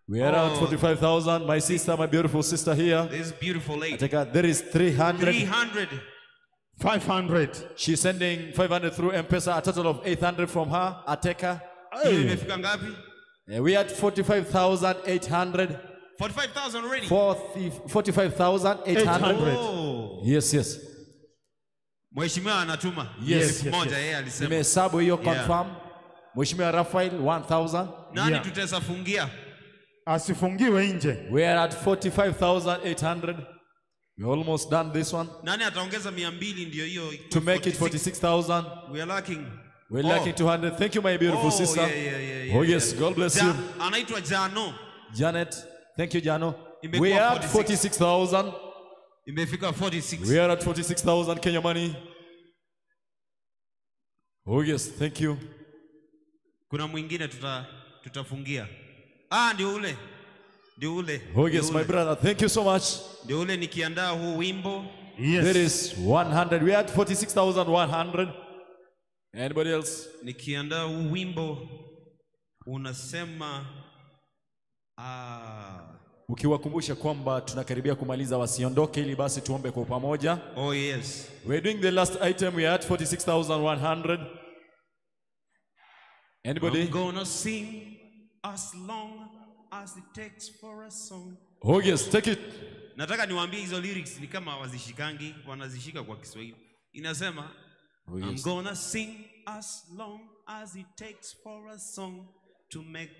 We are at 45,000. My sister, my beautiful sister here. This beautiful lady. There is 300. 300. 500. She's sending 500 through M-Pesa, a total of 800 from her. Ateka. Hey. Imefika ngapi? We are at 45,800. 45,000 already. 45,800. Oh. Yes, yes. Mheshimiwa anatuma. Yes. Moja yeye alisema. Nimehesabu hiyo confirm. Mheshimiwa Rafael 1,000. Nani tutafungia? Asifungiwe nje. We are at 45,800. We almost done this one. Nani ataongeza 200 ndio hiyo to make it 46,000. We are lacking. We're lacking 200. Thank you, my beautiful sister. Yeah, oh, yes. yeah. God bless you. Anaitwa Jano. Janet. Thank you, Jano. Imekuwa We are at 46. 46,000. Imefika 46. We are at 46,000 Kenya money. Oh, yes. Thank you. Kuna mwingine tutafungia. Ah, ndio ule. Ndio ule. Oh, yes, my brother. Thank you so much. Ndio ule nikiandaa huu wimbo. Yes. There is 100. We are at 46,100. Anybody else? Nikiandaa huu wimbo unasema Ukiwakumbusha kwamba tunakaribia kumaliza, wasiondoke ili basi tuombe kwa pamoja. Oh yes. We're doing the last item. We are at 46,100. Anybody? I'm gonna sing as long as it takes for a song. Oh yes, take it. Nataka niwaambie hizo lyrics ni kama hawazishikangi, wanazishika kwa Kiswahili. Inasema, Oh, yes. I'm gonna sing as long as it takes for a song to make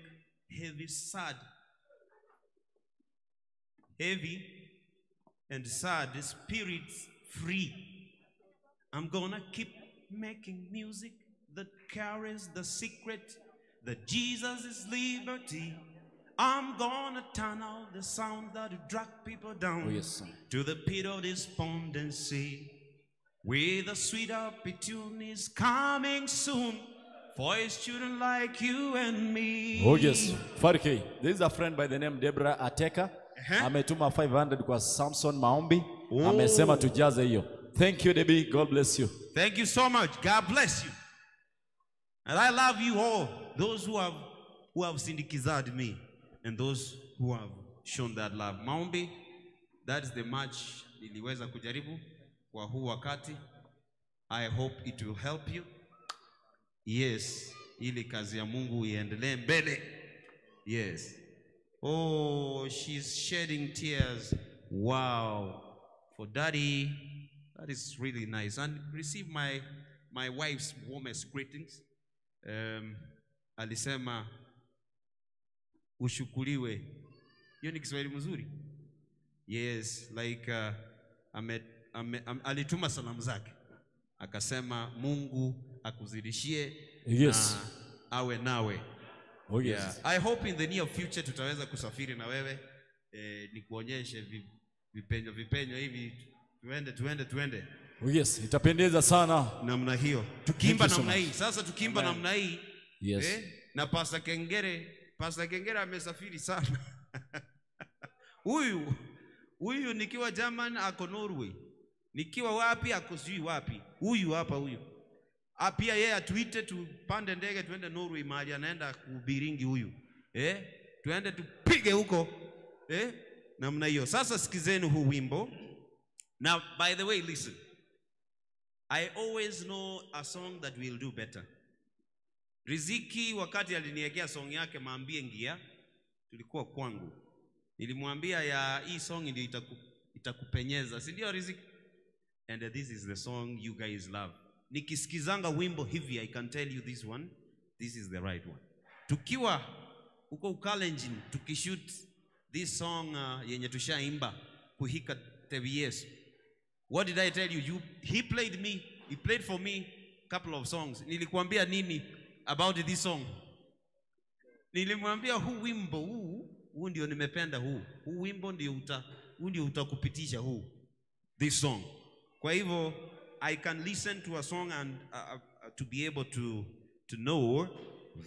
heavy sad. Heavy and sad spirits free. I'm gonna keep making music that carries the secret that Jesus is liberty. I'm gonna turn out the sound that will drag people down Oh, yes, sir. to the pit of despondency. With a sweet opportunity is coming soon for his children like you and me. Oh yes, Farike. There is a friend by the name Debra Ateka. Ametuma 500 kwa Samson Maombi. Oh. Amesema tujaze hiyo. Thank you, Debbie. God bless you. Thank you so much. God bless you. And I love you all, those who have syndicized me and those who have shown that love. Maombi, that is the match niliweza kujaribu kwa huu wakati. I hope it will help you. Yes, ili kazi ya Mungu iendelee mbele. Yes. Oh, she's shedding tears. Wow. For daddy, that is really nice. And receive my wife's warmest greetings. Alisema ushukuliwe. Hiyo ni Kiswahili mzuri. Yes, like alituma salamu zake. Akasema Mungu akuzidishie. Yes. Na awe nawe. Oh, yes. Yeah. I hope in the near future tutaweza kusafiri na wewe. Nikuonyeshe vipenyo hivi, tuende. Oh, yes, itapendeza sana. Namna hiyo. Tukiimba namna hii. Sasa tukiimba namna hii. Yes. Na Pastor Kengere amesafiri sana. Huyu nikiwa German ako Norway. Nikiwa wapi ako sijui wapi. Huyu hapa huyu. Pia yeye atuite tupande ndege tuende Norway mahali anaenda kuhubiringi huyu. Tuende tupige huko. Namna hiyo. Sasa sikizeni huu wimbo. Now, by the way, listen. I always know a song that will do better. Riziki wakati aliniwekea song yake Maambie Ngia, tulikuwa kwangu. Nilimwambia ya hii song ndio itakupenyeza. Si ndio Riziki? And this is the song you guys love. Nikisikizanga wimbo hivi, I can tell you this one, this is the right one. Tukiwa huko Ukalenjin, tukishoot this song yenye tushaimba Kuhika Tebi Yesu. What did I tell you? He played me, he played for me couple of songs. Nilikuambia nini about this song? Nilimwambia huu wimbo huu ndio nimependa huu. Huu wimbo ndio ndio utakupitisha huu. This song. Kwa hivyo I can listen to a song and to be able to know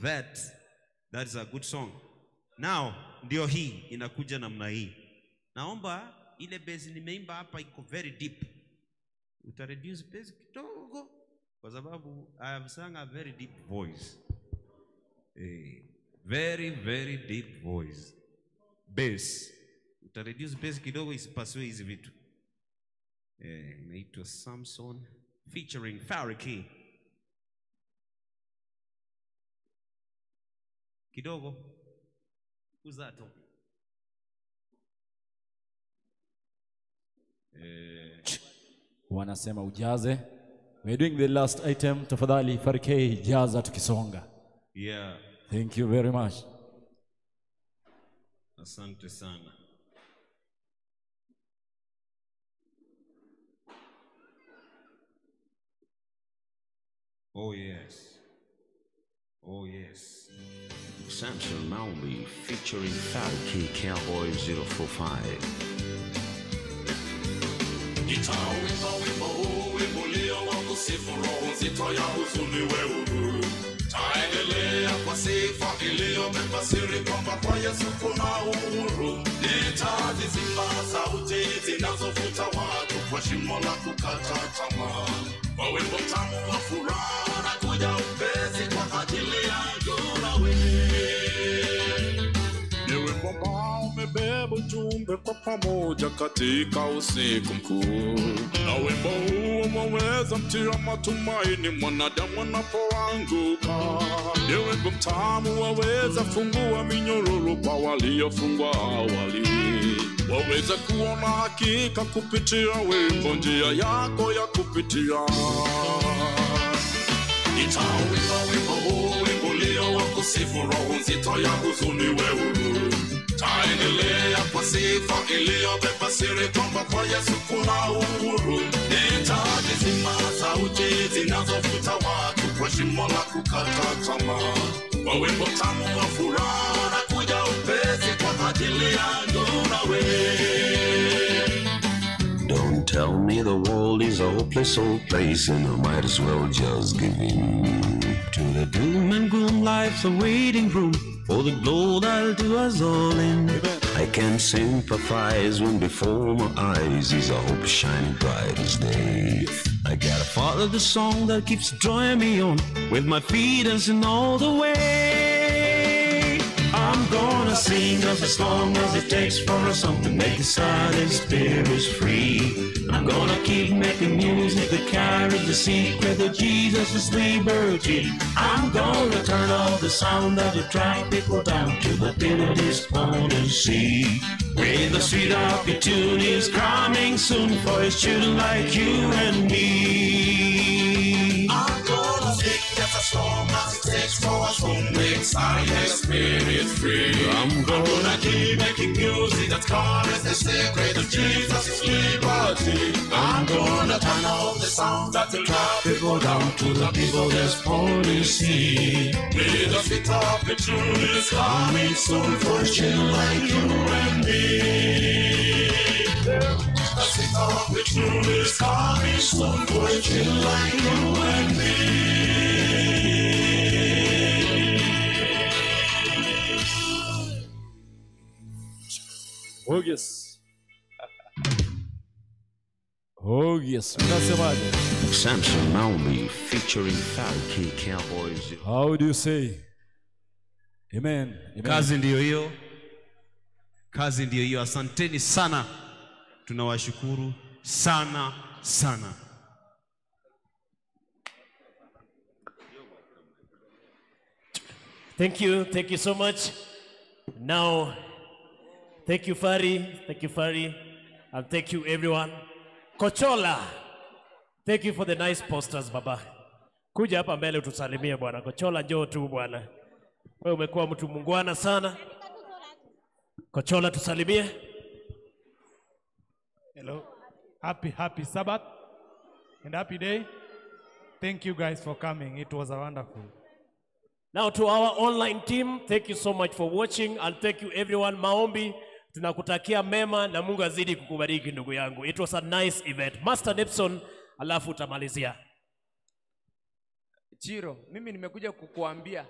that that is a good song. Now, ndio hii inakuja namna hii. Naomba ile bass nimeimba hapa iko very deep. Uta reduce bass kidogo kwa sababu I have sung a very deep voice. Very very deep voice. Bass. Uta reduce bass kidogo isipasue hizi vitu. Inaitwa Samson featuring Fariki. Kidogo. Who's that talking? Wanasema ujaze. We're doing the last item. Tafadhali Fariki, jaza tukisonga. Yeah. Thank you very much. Asante sana. Oh yes. Oh yes. Samson Maombi featuring Falky Cowboy 045. Nitauimba wimbo huu, wimbo ulio wa kusifu, roho nzito ya huzuni wewe. Taendelea kwa sifa iliyobeba siri kwamba kwa Yesu kuna uhuru. Nitazizima sauti zinazovuta watu kwa shimo la kukata tamaa. Kwa wimbo tamu wa furaha na kuja upesi kwa ajili yangu na wewe. Ni wimbo ambao umebeba ujumbe kwa pamoja katika usiku mkuu, na wimbo huo umeweza mtia matumaini mwanadamu anapoanguka. Ni wimbo mtamu waweza fungua minyororo kwa waliofungwa awali, waweza kuona hakika kupitia wimbo njia yako ya kupitia. Nitauimba wimbo huu, wimbo ulio wa kusifu, roho nzito ya huzuni wewe. Taendelea kwa sifa iliyobeba siri kwamba kwa Yesu kuna uhuru. Nitazizima sauti zinazovuta watu kwa shimo la kukata tamaa. Kwa wimbo tamu wa furaha na kuja upesi kwa ajili yangu na wewe. Don't tell me the world is a hopeless old place and I might as well just give in to the doom and gloom. Life's a waiting room for the glow that'll do us all in. I can sympathize when before my eyes is a hope shining bright as day. I gotta follow the song that keeps drawing me on, with my feet dancing all the way. I'm gonna sing just as long as it takes for a song to make the silent spirits free. I'm gonna keep making music that carries the secret of Jesus' liberty. I'm gonna turn off the sound that will drag people down to the pit of despondency. With the sweet opportunity is coming soon for his children like you and me. I'm gonna sing just as long as it takes for us to make silent spirits free. I'm gonna keep making music that carries the secret of Jesus' liberty. I'm gonna turn off the sound that will drive people down to the people despondency. With the sweet opportunity is coming soon for children like you and me. The sweet opportunity is coming soon for children like you and me. Oh yes. Oh yes. Mnasemaje? Samson Maombi featuring Falky Cowboys. How do you say? Amen. Amen. Kazi ndiyo hiyo. Kazi ndiyo hiyo. Asanteni sana. Tunawashukuru sana sana. Thank you. Thank you so much. Now, thank you, Fari. Thank you, Fari. And thank you, everyone. Kochola, thank you for the nice posters, baba. Kuja hapa mbele utusalimie bwana. Kochola, njoo tu bwana. Wewe umekuwa mtu mungwana sana. Kochola, tusalimie. Hello. Happy, happy Sabbath and happy day. Thank you guys for coming. It was a wonderful. Now to our online team, thank you so much for watching and thank you everyone. Maombi, tunakutakia mema na Mungu azidi kukubariki ndugu yangu. It was a nice event. Master Nipson, alafu utamalizia. Chiro, mimi nimekuja kukuambia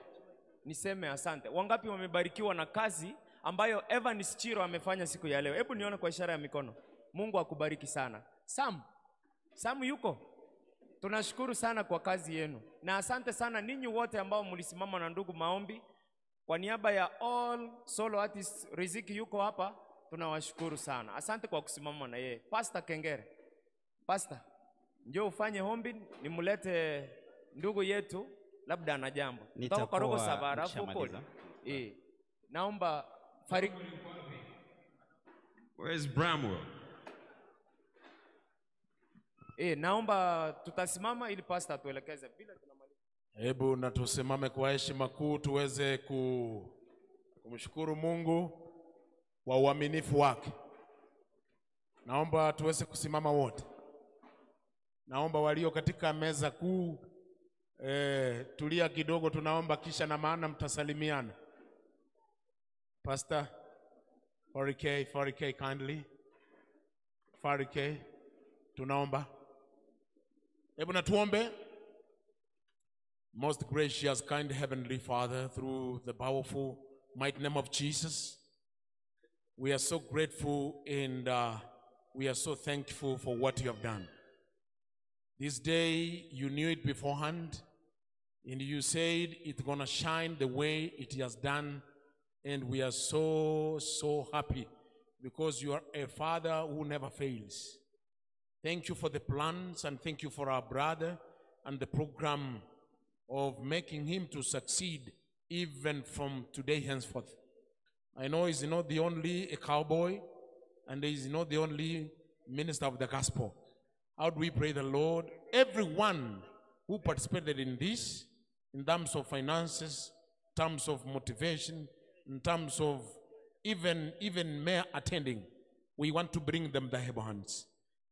niseme asante. Wangapi wamebarikiwa na kazi ambayo Evans Chiro amefanya siku ya leo? Hebu nione kwa ishara ya mikono. Mungu akubariki sana. Sam yuko? Tunashukuru sana kwa kazi yenu. Na asante sana ninyi wote ambao mlisimama na ndugu Maombi. Kwa niaba ya all solo artists, Riziki yuko hapa, tunawashukuru sana. Asante kwa kusimama na yeye. Pastor Kengere. Pastor, njoo ufanye ombi, nimlete ndugu yetu, labda ana jambo. Nitakuwa robo saba alafu uko. Naomba Farid. Where is Bramwell? Naomba tutasimama ili pastor atuelekeze bila tunamaliza. Hebu na tusimame kwa heshima kuu tuweze kumshukuru Mungu kwa uaminifu wake. Naomba tuweze kusimama wote. Naomba walio katika meza kuu Tulia kidogo, tunaomba kisha na maana mtasalimiana. Pastor 40K, 40K kindly. 40K, tunaomba. Hebu na tuombe. Most gracious, kind Heavenly Father, through the powerful, mighty name of Jesus, we are so grateful and we are so thankful for what you have done. This day, you knew it beforehand, and you said it's going to shine the way it has done, and we are so, so happy because you are a Father who never fails. Thank you for the plans, and thank you for our brother and the program of making him to succeed even from today henceforth. I know he's not the only a cowboy, and he's not the only minister of the gospel. How do we pray the Lord? Everyone who participated in this, in terms of finances, in terms of motivation, in terms of even mere attending, we want to bring them the hands.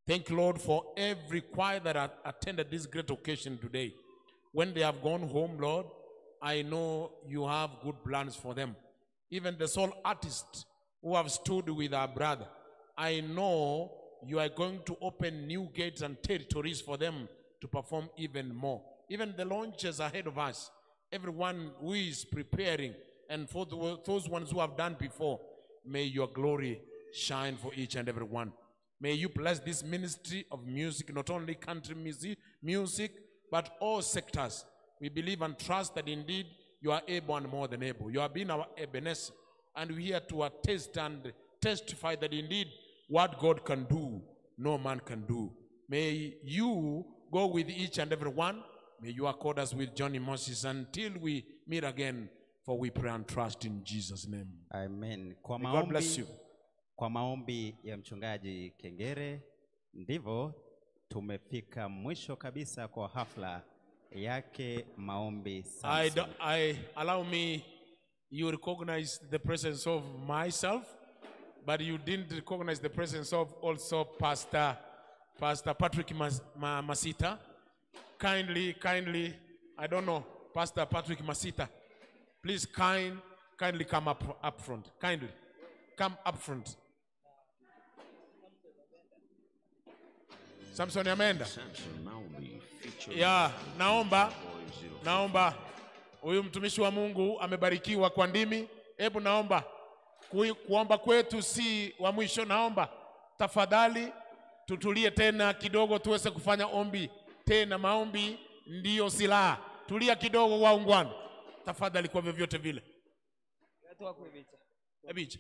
Thank you, Lord, for every choir that attended this great occasion today. When they have gone home, Lord, I know you have good plans for them. Even the soul artists who have stood with our brother, I know you are going to open new gates and territories for them to perform even more. Even the launches ahead of us, everyone who is preparing, and for those ones who have done before, may your glory shine for each and every one. May you bless this ministry of music, not only country music, but all sectors. We believe and trust that indeed you are able and more than able. You have been our Ebenezer, and we are here to attest and testify that indeed what God can do, no man can do. May you go with each and every one. May you accord us with Johnny Moses until we meet again, for we pray and trust in Jesus' name. Amen. Kwa May maombi, God bless you. Kwa maombi ya mchungaji Kengere, ndivyo tumefika mwisho kabisa kwa hafla yake maombi Samson. I allow me, you recognize the presence of myself, but you didn't recognize the presence of also Pastor Patrick Masita. Kindly, I don't know, Pastor Patrick Masita, please kindly come up front. Kindly, come up front. Samson Amenda. Yeah, naomba huyu mtumishi wa Mungu amebarikiwa kwa ndimi. Hebu naomba kuomba kwetu si wa mwisho. Naomba tafadhali tutulie tena kidogo tuweze kufanya ombi tena. Maombi ndiyo silaha. Tulia kidogo waungwana, tafadhali, kwa vyovyote vile. Ebicha.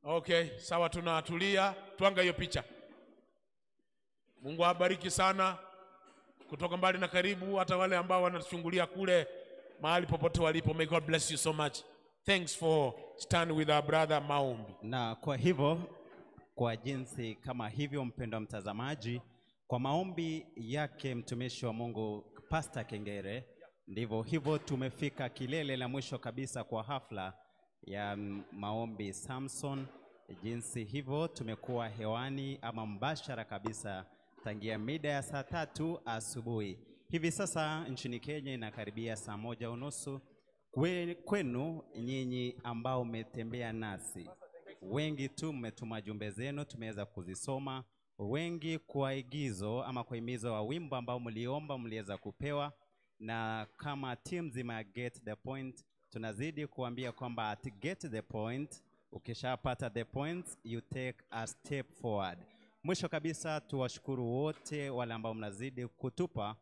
Okay, sawa, tunatulia. Tuanga hiyo picha. Mungu awabariki sana kutoka mbali na karibu, hata wale ambao wanachungulia kule mahali popote walipo. May God bless you so much. Thanks for standing with our brother Maombi. Na kwa hivyo, kwa jinsi kama hivyo, mpendwa mtazamaji, kwa maombi yake mtumishi wa Mungu Pastor Kengere, ndivyo hivyo tumefika kilele la mwisho kabisa kwa hafla ya maombi Samson. Jinsi hivyo tumekuwa hewani ama mbashara kabisa tangia mida ya saa 3 asubuhi. Hivi sasa nchini Kenya inakaribia saa 1:30. Kwenu nyinyi ambao mmetembea nasi, wengi tu mmetuma jumbe zenu, tumeweza kuzisoma. Wengi kwa igizo ama kwa imizo wa wimbo ambao mliomba mliweza kupewa. Na kama team zima ya Get the Point, tunazidi kuambia kwamba at Get the Point, ukishapata the point, you take a step forward. Mwisho kabisa tuwashukuru wote wale ambao mnazidi kutupa.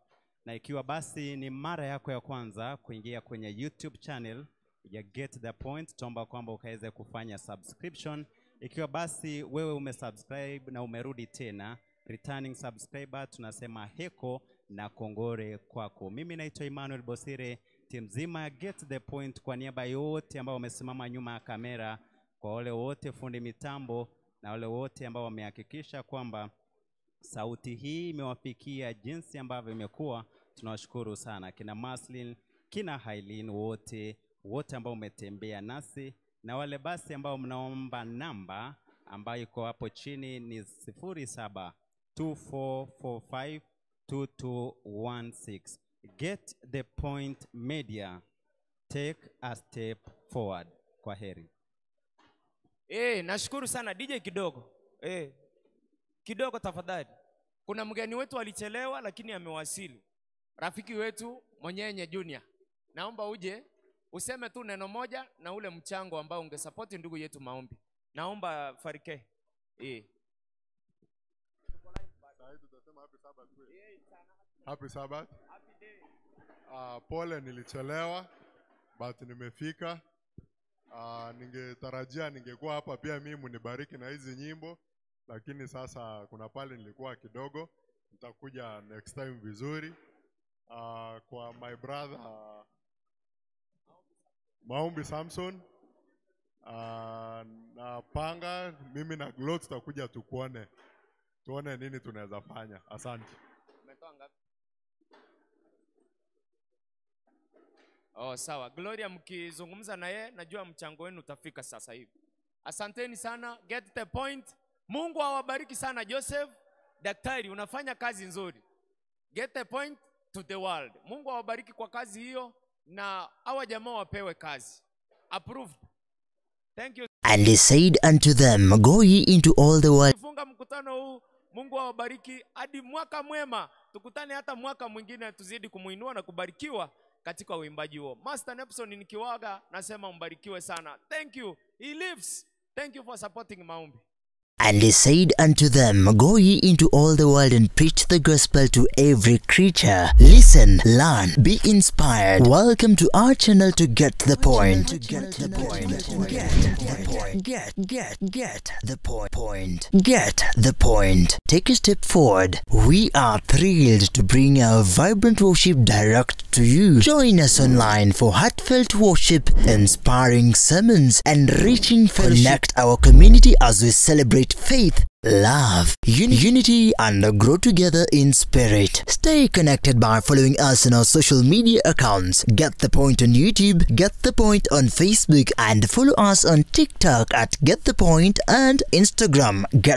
Na ikiwa basi ni mara yako ya kwanza kuingia kwenye YouTube channel ya Get the Point, tuomba kwamba ukaweze kufanya subscription. Ikiwa basi wewe umesubscribe na umerudi tena, returning subscriber, tunasema heko na kongore kwako. Mimi naitwa Emmanuel Bosire, timu nzima ya Get the Point, kwa niaba yote ambao wamesimama nyuma ya kamera, kwa wale wote fundi mitambo na wale wote ambao wamehakikisha kwamba sauti hii imewafikia jinsi ambavyo imekuwa, tunawashukuru sana. Kina Maslin, kina Hailin, wote ambao umetembea nasi, na wale basi ambao mnaomba namba ambayo iko hapo chini ni 072445 2216. Get the Point Media. Take a step forward. Kwa heri. Nashukuru sana DJ kidogo. Kidogo tafadhali. Kuna mgeni wetu alichelewa lakini amewasili. Rafiki wetu Monyenye Junior. Naomba uje useme tu neno moja na ule mchango ambao ungesupport ndugu yetu maombi. Naomba Farike. Happy Sabbath. Pole nilichelewa but nimefika. Ningetarajia ningekuwa hapa pia mimi munibariki na hizi nyimbo, lakini sasa kuna pale nilikuwa kidogo. Nitakuja next time vizuri. Kwa my brother Maombi Samson, na panga mimi na Glo tutakuja tukuone, tuone nini tunaweza fanya. Asante. Umetoa ngapi? Oh, sawa. Gloria, mkizungumza na yeye najua mchango wenu utafika sasa hivi. Asanteni sana. Get the point. Mungu awabariki sana. Joseph, daktari, unafanya kazi nzuri. Get the point to the world. Mungu awabariki kwa kazi hiyo na hawa jamaa wapewe kazi. Approved. Thank you. And he said unto them, Go ye into all the world. Funga mkutano huu. Mungu awabariki hadi mwaka mwema. Tukutane hata mwaka mwingine tuzidi kumuinua na kubarikiwa katika uimbaji huo. Master Nepson nikiwaga nasema umbarikiwe sana. Thank you. He lives. Thank you for supporting maombi. And he said unto them, Go ye into all the world and preach the gospel to every creature. Listen, learn, be inspired. Welcome to our channel to get the point. Get the point. Get the point. Get the point. Get the point. Take a step forward. We are thrilled to bring our vibrant worship direct to you. Join us online for heartfelt worship, inspiring sermons, and reaching fellowship. Connect our community as we celebrate faith, love, unity, and grow together in spirit. Stay connected by following us on our social media accounts. Get the Point on YouTube, Get the Point on Facebook, and follow us on TikTok at Get the Point and Instagram. Get